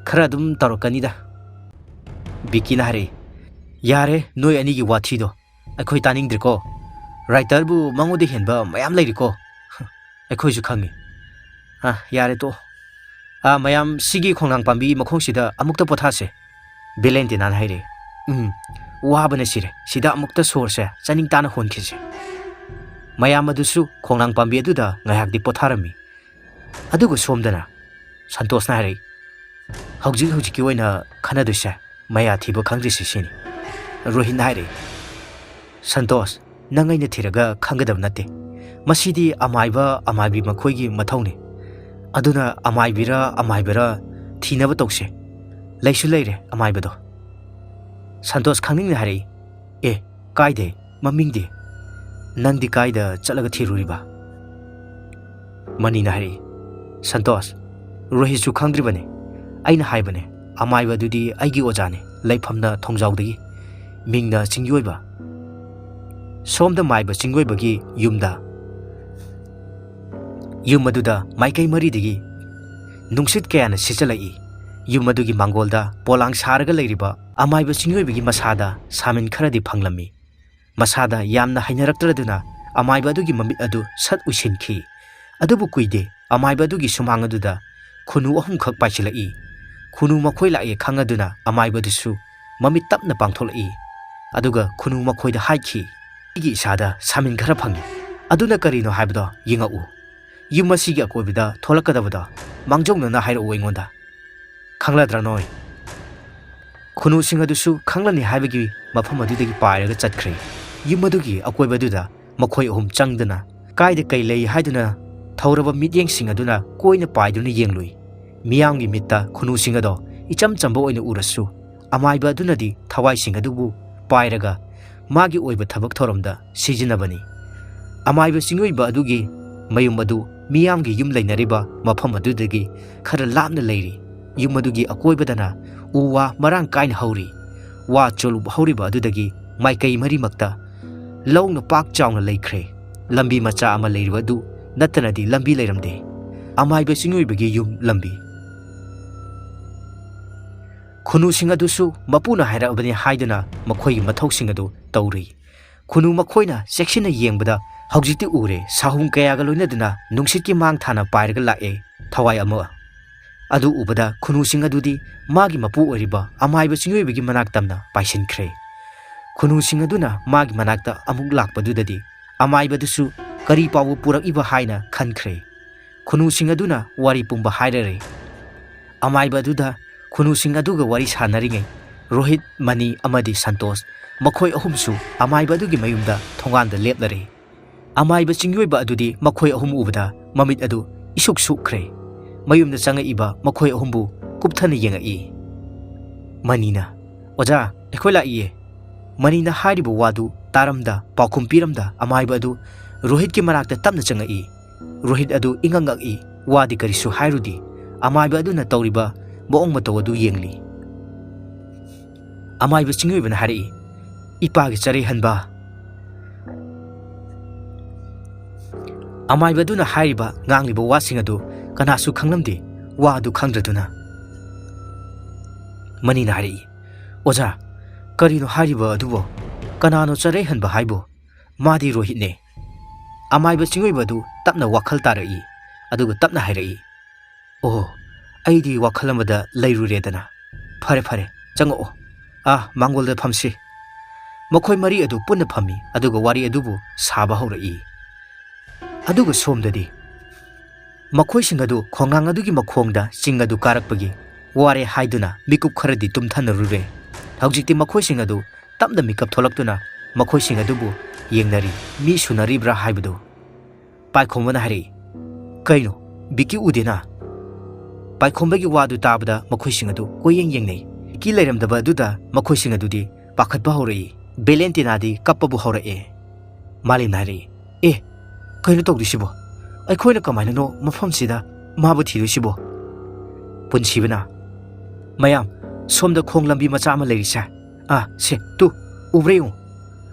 ꯈꯔ ꯑꯗꯨꯝ ꯇꯧꯔꯛꯀꯅꯤꯗ꯫ ꯕꯤꯀꯤꯅ ꯍꯥꯏꯔꯛꯏ꯫ ꯌꯥꯔꯦ, ꯅꯣꯏ ꯑꯅꯤꯒꯤ ꯋꯥꯊꯤꯗꯣ ꯑꯩꯈꯣꯏ ꯇꯥꯅꯤꯡꯗ꯭ꯔꯦꯀꯣ꯫ ꯔꯥꯏꯇꯔꯕꯨ ꯃꯉꯣꯟꯗ ꯍꯦꯟꯕ ꯃꯌꯥꯝ ꯂꯩꯔꯤꯀꯣ꯫ ꯑꯩꯈꯣꯏꯁꯨ ꯈꯪꯉꯤ꯫ ꯑ, ꯌꯥꯔꯦ, ꯇꯣꯛꯑꯣ꯫ ꯑ, ꯃꯌꯥꯝ, ꯁꯤꯒꯤ ꯈꯣꯡꯅꯥꯡ ꯄꯥꯝꯕꯤ ꯃꯈꯣꯡꯁꯤꯗ ꯑꯃꯨꯛꯇ ꯄꯣꯊꯥꯁꯦ꯫ ꯚꯦꯂꯦꯟꯇꯤꯅꯥꯅ ꯍꯥꯏꯔꯛꯑꯦ꯫ ꯎꯝ, ꯋꯥꯕꯅ ꯁꯤꯔꯦ꯫ ꯁꯤꯗ ꯑꯃꯨꯛꯇ ꯁꯣꯔꯁꯦ ꯆꯥꯅꯤꯡ ꯇꯥꯅ ꯍꯣꯟꯈꯤꯁꯦ꯫ ꯃꯌꯥꯝ ꯑꯗꯨꯁꯨ ꯈꯣꯡꯅꯥꯡ ꯄꯥꯝꯕꯤ ꯑꯗꯨꯗ ꯉꯥꯏꯍꯥꯛꯇꯤ ꯄꯣꯊꯥꯔꯝꯃꯤ꯫ ꯑꯗꯨꯒ ꯁꯣꯝꯗꯅ ꯁꯟꯇꯣꯁꯅ ꯍꯥꯏꯔꯛꯏ, "ꯍꯧꯖꯤꯛ ꯍꯧꯖꯤꯛꯀꯤ ꯑꯣꯏꯅ ꯈꯟꯅꯗꯣꯏꯁꯦ ꯃꯌꯥ ꯊꯤꯕ ꯈꯪꯗ꯭ꯔꯤꯁꯤ ꯁꯤꯅꯤ꯫" ꯔꯣꯍꯤꯟꯅ ꯍꯥꯏꯔꯛꯏ, "ꯁꯟꯇꯣꯁ, ꯅꯪ ꯑꯩꯅ ꯊꯤꯔꯒ ꯈꯪꯒꯗꯕ ꯅꯠꯇꯦ꯫ ꯃꯁꯤꯗꯤ ꯑꯃꯥꯏꯕ ꯑꯃꯥꯏꯕꯤ ꯃꯈꯣꯏꯒꯤ ꯃꯊꯧꯅꯤ꯫ ꯑꯗꯨꯅ ꯑꯃꯥꯏꯕꯤꯔ ꯑꯃꯥꯏꯕꯔ ꯊꯤꯅꯕ ꯇꯧꯁꯦ꯫ ꯂꯩꯁꯨ ꯂꯩꯔꯦ ꯑꯃꯥꯏꯕꯗꯣ꯫" ꯁꯟꯇꯣꯁ ꯈꯪꯅꯤꯡꯅ ꯍꯥꯏꯔꯛꯏ, "ꯑꯦ, ꯀꯥꯏꯗꯦ, ꯃꯃꯤꯡꯗꯤ? ꯅꯪꯗꯤ ꯀꯥꯏꯗ ꯆꯠꯂꯒ ꯊꯤꯔꯨꯔꯤꯕ?" ꯃꯅꯤꯅ ꯍꯥꯏꯔꯛꯏ, "ꯁꯟꯇꯣꯁ, ꯔꯣꯍꯤꯠꯁꯨ ꯈꯪꯗ꯭ꯔꯤꯕꯅꯤ꯫ ꯑꯩꯅ ꯍꯥꯏꯕꯅꯦ, ꯑꯃꯥꯏꯕ ꯑꯗꯨꯗꯤ ꯑꯩꯒꯤ ꯑꯣꯖꯥꯅꯤ, ꯂꯩꯐꯝꯅ ꯊꯣꯡꯖꯥꯎꯗꯒꯤ, ꯃꯤꯡꯅ ꯆꯤꯡꯌꯣꯏꯕ꯫ ꯁꯣꯝꯗ ꯃꯥꯏꯕ ꯆꯤꯡꯌꯣꯏꯕꯒꯤ ꯌꯨꯝꯗ, ꯌꯨꯝ ꯑꯗꯨꯗ ꯃꯥꯏꯀꯩ ꯃꯔꯤꯗꯒꯤ ꯅꯨꯡꯁꯤꯠ ꯀꯌꯥꯅ ꯁꯤꯠꯆꯜꯂꯛꯏ꯫ ꯌꯨꯝ ꯑꯗꯨꯒꯤ ꯃꯥꯡꯒꯣꯜꯗ ꯄꯣꯂꯥꯡ ꯁꯥꯔꯒ ꯂꯩꯔꯤꯕ ꯑꯃꯥꯏꯕ ꯆꯤꯡꯌꯣꯏꯕꯒꯤ ꯃꯁꯥꯗ ꯁꯥꯃꯤꯟ ꯈꯔꯗꯤ ꯐꯪꯂꯝꯃꯤ꯫ ꯃꯁꯥꯗ ꯌꯥꯝꯅ ꯍꯩꯅꯔꯛꯇ꯭ꯔꯗꯨꯅ ꯑꯃꯥꯏꯕ ꯑꯗꯨꯒꯤ ꯃꯃꯤꯠ ꯑꯗꯨ ꯁꯠ ꯎꯏꯁꯤꯟꯈꯤ꯫ ꯑꯗꯨꯕꯨ ꯀꯨꯏꯗꯦ, ꯑꯃꯥꯏꯕ ꯑꯗꯨꯒꯤ ꯁꯨꯃꯥꯡ ꯑꯗꯨꯗ ꯈꯨꯅꯨ ꯑꯍꯨꯝꯈꯛ ꯄꯥꯏꯁꯤꯜꯂꯛꯏ꯫ ꯈꯨꯅꯨ ꯃꯈꯣꯏ ꯂꯥꯛꯑꯦ ꯈꯪꯉꯗꯨꯅ ꯑꯃꯥꯏꯕ ꯑꯗꯨꯁꯨ ꯃꯃꯤꯠ ꯇꯞꯅ ꯄꯥꯡꯊꯣꯛꯂꯛꯏ꯫ ꯑꯗꯨꯒ ꯈꯨꯅꯨ ꯃꯈꯣꯏꯗ ꯍꯥꯏꯈꯤ, "ꯑꯩꯒꯤ ꯏꯁꯥꯗ ꯁꯥꯃꯤꯟ ꯈꯔ ꯐꯪꯉꯤ꯫ ꯑꯗꯨꯅ ꯀꯔꯤꯅꯣ ꯍꯥꯏꯕꯗꯣ ꯌꯦꯡꯉꯛꯎ꯫ ꯌꯨꯝ ꯑꯁꯤꯒꯤ ꯑꯀꯣꯏꯕꯗ ꯊꯣꯛꯂꯛꯀꯗꯕꯗꯣ ꯃꯥꯡꯖꯧꯅꯅ ꯍꯥꯏꯔꯛꯎ ꯑꯩꯉꯣꯟꯗ꯫ ꯈꯪꯂꯗ꯭ꯔꯥ ꯅꯣꯏ?" ꯈꯨꯅꯨꯁꯤꯡ ꯑꯗꯨꯁꯨ ꯈꯪꯂꯅꯤ ꯍꯥꯏꯕꯒꯤ ꯃꯐꯝ ꯑꯗꯨꯗꯒꯤ ꯄꯥꯏꯔꯒ ꯆꯠꯈ꯭ꯔꯦ꯫ ꯌꯨꯝ ꯑꯗꯨꯒꯤ ꯑꯀꯣꯏꯕꯗꯨꯗ ꯃꯈꯣꯏ ꯑꯍꯨꯝ ꯆꯪꯗꯨꯅ ꯀꯥꯏꯗ ꯀꯩ ꯂꯩ ꯍꯥꯏꯗꯨꯅ ꯊꯧꯔꯕ ꯃꯤꯠꯌꯦꯡꯁꯤꯡ ꯑꯗꯨꯅ ꯀꯣꯏꯅ ꯄꯥꯏꯗꯨꯅ ꯌꯦꯡꯂꯨꯏ꯫ ꯃꯤꯌꯥꯝꯒꯤ ꯃꯤꯠꯇ ꯈꯨꯅꯨꯁꯤꯡ ꯑꯗꯣ ꯏꯆꯝ ꯆꯝꯕ ꯑꯣꯏꯅ ꯎꯔꯁꯨ, ꯑꯃꯥꯏꯕ ꯑꯗꯨꯅꯗꯤ ꯊꯋꯥꯏꯁꯤꯡ ꯑꯗꯨꯕꯨ ꯄꯥꯏꯔꯒ ꯃꯥꯒꯤ ꯑꯣꯏꯕ ꯊꯕꯛ ꯊꯧꯔꯝꯗ ꯁꯤꯖꯤꯟꯅꯕꯅꯤ꯫ ꯑꯃꯥꯏꯕ ꯆꯤꯡꯑꯣꯏꯕ ꯑꯗꯨꯒꯤ ꯃꯌꯨꯝ ꯑꯗꯨ ꯃꯤꯌꯥꯝꯒꯤ ꯌꯨꯝ ꯂꯩꯅꯔꯤꯕ ꯃꯐꯝ ꯑꯗꯨꯗꯒꯤ ꯈꯔ ꯂꯥꯞꯅ ꯂꯩꯔꯤ꯫ ꯌꯨꯝ ꯑꯗꯨꯒꯤ ꯑꯀꯣꯏꯕꯗꯅ ꯎ ꯋꯥ ꯃꯔꯥꯡ ꯀꯥꯏꯅ ꯍꯧꯔꯤ꯫ ꯋꯥ ꯆꯣꯂꯨꯞ ꯍꯧꯔꯤꯕ ꯑꯗꯨꯗꯒꯤ ꯃꯥꯏꯀꯩ ꯃꯔꯤꯃꯛꯇ ꯂꯧꯅ ꯄꯥꯛ ꯆꯥꯎꯅ ꯂꯩꯈ꯭ꯔꯦ꯫ ꯂꯝꯕꯤ ꯃꯆꯥ ꯑꯃ ꯂꯩꯔꯤꯕ ꯑꯗꯨ ꯅꯠꯇꯅꯗꯤ ꯂꯝꯕꯤ ꯂꯩꯔꯝꯗꯦ꯫ ꯑꯃꯥꯏꯕ ꯆꯤꯡꯑꯣꯏꯕꯒꯤ ꯌꯨꯝ ꯂꯝꯕꯤ꯫ ꯈꯨꯅꯨꯁꯤꯡ ꯑꯗꯨꯁꯨ ꯃꯄꯨꯅ ꯍꯥꯏꯔꯛꯑꯕꯅꯤ ꯍꯥꯏꯗꯨꯅ ꯃꯈꯣꯏꯒꯤ ꯃꯊꯧꯁꯤꯡ ꯑꯗꯨ ꯇꯧꯔꯤ꯫ ꯈꯨꯅꯨ ꯃꯈꯣꯏꯅ ꯆꯦꯛꯁꯤꯟꯅ ꯌꯦꯡꯕꯗ ꯍꯧꯖꯤꯛꯇꯤ ꯎꯔꯦ, ꯁꯥꯍꯨꯝ ꯀꯌꯥꯒ ꯂꯣꯏꯅꯗꯨꯅ ꯅꯨꯡꯁꯤꯠꯀꯤ ꯃꯥꯡ ꯊꯥꯅ ꯄꯥꯏꯔꯒ ꯂꯥꯛꯑꯦ ꯊꯋꯥꯏ ꯑꯃ꯫ ꯑꯗꯨ ꯎꯕꯗ ꯈꯨꯅꯨꯁꯤꯡ ꯑꯗꯨꯗꯤ ꯃꯥꯒꯤ ꯃꯄꯨ ꯑꯣꯏꯔꯤꯕ ꯑꯃꯥꯏꯕ ꯆꯤꯡꯑꯣꯏꯕꯒꯤ ꯃꯅꯥꯛ ꯇꯝꯅ ꯄꯥꯏꯁꯤꯟꯈ꯭ꯔꯦ꯫ ꯈꯨꯅꯨꯁꯤꯡ ꯑꯗꯨꯅ ꯃꯥꯒꯤ ꯃꯅꯥꯛꯇ ꯑꯃꯨꯛ ꯂꯥꯛꯄꯗꯨꯗꯗꯤ ꯑꯃꯥꯏꯕꯗꯨꯁꯨ ꯀꯔꯤ ꯄꯥꯎꯕ ꯄꯨꯔꯛꯏꯕ ꯍꯥꯏꯅ ꯈꯟꯈ꯭ꯔꯦ꯫ ꯈꯨꯅꯨꯁꯤꯡ ꯑꯗꯨꯅ ꯋꯥꯔꯤ ꯄꯨꯝꯕ ꯍꯥꯏꯔꯔꯦ꯫ ꯑꯃꯥꯏꯕ ꯑꯗꯨꯗ ꯈꯨꯅꯨꯁꯤꯡ ꯑꯗꯨꯒ ꯋꯥꯔꯤ ꯁꯥꯟꯅꯔꯤꯉꯩ ꯔꯣꯍꯤꯠ, ꯃꯅꯤ ꯑꯃꯗꯤ ꯁꯟꯇꯣꯁ ꯃꯈꯣꯏ ꯑꯍꯨꯝꯁꯨ ꯑꯃꯥꯏꯕ ꯑꯗꯨꯒꯤ ꯃꯌꯨꯝꯗ ꯊꯣꯡꯒꯥꯟꯗ ꯂꯦꯞꯂꯔꯦ꯫ ꯑꯃꯥꯏꯕ ꯆꯤꯡꯑꯣꯏꯕ ꯑꯗꯨꯗꯤ ꯃꯈꯣꯏ ꯑꯍꯨꯝ ꯎꯕꯗ ꯃꯃꯤꯠ ꯑꯗꯨ ꯏꯁꯨꯛ ꯁꯨꯛꯈ꯭ꯔꯦ꯫ ꯃꯌꯨꯝꯗ ꯆꯪꯉꯛꯏꯕ ꯃꯈꯣꯏ ꯑꯍꯨꯝꯕꯨ ꯀꯨꯞꯊꯅ ꯌꯦꯡꯉꯛꯏ꯫ ꯃꯅꯤꯅ, "ꯑꯣꯖꯥ, ꯑꯩꯈꯣꯏ ꯂꯥꯛꯏꯌꯦ꯫" ꯃꯅꯤꯅ ꯍꯥꯏꯔꯤꯕ ꯋꯥꯗꯨ ꯇꯥꯔꯝꯗ ꯄꯥꯎꯈꯨꯝ ꯄꯤꯔꯝꯗ ꯑꯃꯥꯏꯕ ꯑꯗꯨ ꯔꯣꯍꯤꯠꯀꯤ ꯃꯅꯥꯛꯇ ꯇꯞꯅ ꯆꯪꯉꯛꯏ꯫ ꯔꯣꯍꯤꯠ ꯑꯗꯨ ꯏꯉꯛ ꯉꯛꯏ, ꯋꯥꯗꯤ ꯀꯔꯤꯁꯨ ꯍꯥꯏꯔꯨꯗꯤ꯫ ꯑꯃꯥꯏꯕ ꯑꯗꯨꯅ ꯇꯧꯔꯤꯕ ꯃꯑꯣꯡ ꯃꯇꯧ ꯑꯗꯨ ꯌꯦꯡꯂꯤ꯫ ꯑꯃꯥꯏꯕ ꯆꯤꯡꯑꯣꯏꯕꯅ ꯍꯥꯏꯔꯛꯏ, "ꯏꯄꯥꯒꯤ ꯆꯔꯩ ꯍꯟꯕ꯫" ꯑꯃꯥꯏꯕ ꯑꯗꯨꯅ ꯍꯥꯏꯔꯤꯕ ꯉꯥꯡꯂꯤꯕ ꯋꯥꯁꯤꯡ ꯑꯗꯨ ꯀꯅꯥꯁꯨ ꯈꯪꯂꯝꯗꯦ, ꯋꯥ ꯑꯗꯨ ꯈꯪꯗ꯭ꯔꯗꯨꯅ꯫ ꯃꯅꯤꯅ ꯍꯥꯏꯔꯛꯏ, "ꯑꯣꯖꯥ, ꯀꯔꯤꯅꯣ ꯍꯥꯏꯔꯤꯕ ꯑꯗꯨꯕꯣ? ꯀꯅꯥꯅꯣ ꯆꯔꯩ ꯍꯟꯕ ꯍꯥꯏꯕꯣ? ꯃꯥꯗꯤ ꯔꯣꯍꯤꯠꯅꯦ꯫" ꯑꯃꯥꯏꯕ ꯆꯤꯡꯑꯣꯏꯕ ꯑꯗꯨ ꯇꯞꯅ ꯋꯥꯈꯜ ꯇꯥꯔꯛꯏ, ꯑꯗꯨꯒ ꯇꯞꯅ ꯍꯥꯏꯔꯛꯏ, "ꯑꯣ, ꯑꯩꯗꯤ ꯋꯥꯈꯜ ꯑꯃꯗ ꯂꯩꯔꯨꯔꯦꯗꯅ꯫ ꯐꯔꯦ, ꯐꯔꯦ, ꯆꯪꯉꯛꯑꯣ꯫ ꯑꯥ, ꯃꯥꯡꯒꯣꯜꯗ ꯐꯝꯁꯤ꯫" ꯃꯈꯣꯏ ꯃꯔꯤ ꯑꯗꯨ ꯄꯨꯟꯅ ꯐꯝꯃꯤ, ꯑꯗꯨꯒ ꯋꯥꯔꯤ ꯑꯗꯨꯕꯨ ꯁꯥꯕ ꯍꯧꯔꯛꯏ꯫ ꯑꯗꯨꯒ ꯁꯣꯝꯗꯗꯤ ꯃꯈꯣꯏꯁꯤꯡ ꯑꯗꯨ ꯈꯣꯡꯅꯥꯡ ꯑꯗꯨꯒꯤ ꯃꯈꯣꯡꯗ ꯆꯤꯡ ꯑꯗꯨ ꯀꯥꯔꯛꯄꯒꯤ ꯋꯥꯔꯦ ꯍꯥꯏꯗꯨꯅ ꯃꯤꯀꯨꯞ ꯈꯔꯗꯤ ꯇꯨꯝꯊꯅꯔꯨꯔꯦ꯫ ꯍꯧꯖꯤꯛꯇꯤ ꯃꯈꯣꯏꯁꯤꯡ ꯑꯗꯨ ꯇꯞꯅ ꯃꯤꯀꯞ ꯊꯣꯛꯂꯛꯇꯨꯅ ꯃꯈꯣꯏꯁꯤꯡ ꯑꯗꯨꯕꯨ ꯌꯦꯡꯅꯔꯤ꯫ ꯃꯤ ꯁꯨꯅꯔꯤꯕ꯭ꯔꯥ ꯍꯥꯏꯕꯗꯨ ꯄꯥꯏꯈꯣꯝꯕꯅ ꯍꯥꯏꯔꯛꯏ꯫ "ꯀꯩꯅꯣ, ꯕꯤꯀꯤ ꯎꯗꯦꯅ?" ꯄꯥꯏꯈꯣꯝꯕꯒꯤ ꯋꯥꯗꯨ ꯇꯥꯕꯗ ꯃꯈꯣꯏꯁꯤꯡ ꯑꯗꯨ ꯀꯣꯏꯌꯦꯡ ꯌꯦꯡꯅꯩ꯫ ꯕꯤꯀꯤ ꯂꯩꯔꯝꯗꯕ ꯑꯗꯨꯗ ꯃꯈꯣꯏꯁꯤꯡ ꯑꯗꯨꯗꯤ ꯄꯥꯈꯠꯄ ꯍꯧꯔꯛꯏ꯫ ꯕꯦꯂꯦꯟꯇꯤꯅꯥꯗꯤ ꯀꯞꯄꯕꯨ ꯍꯧꯔꯛꯑꯦ꯫ ꯃꯥꯂꯦꯝꯅ ꯍꯥꯏꯔꯛꯏ, "ꯑꯦ, ꯀꯩꯅꯣ ꯇꯧꯗꯣꯏꯁꯤꯕꯣ? ꯑꯩꯈꯣꯏꯅ ꯀꯃꯥꯏꯅꯅꯣ ꯃꯐꯝꯁꯤꯗ ꯃꯥꯕꯨ ꯊꯤꯗꯣꯏꯁꯤꯕꯣ?" ꯄꯨꯟꯁꯤꯕꯅ, "ꯃꯌꯥꯝ, ꯁꯣꯝꯗ ꯈꯣꯡ ꯂꯝꯕꯤ ꯃꯆꯥ ꯑꯃ ꯂꯩꯔꯤꯁꯦ꯫ ꯑꯥ, ꯁꯦ, ꯇꯨ, ꯎꯕ꯭ꯔꯥ ꯌꯦꯡꯉꯨ꯫"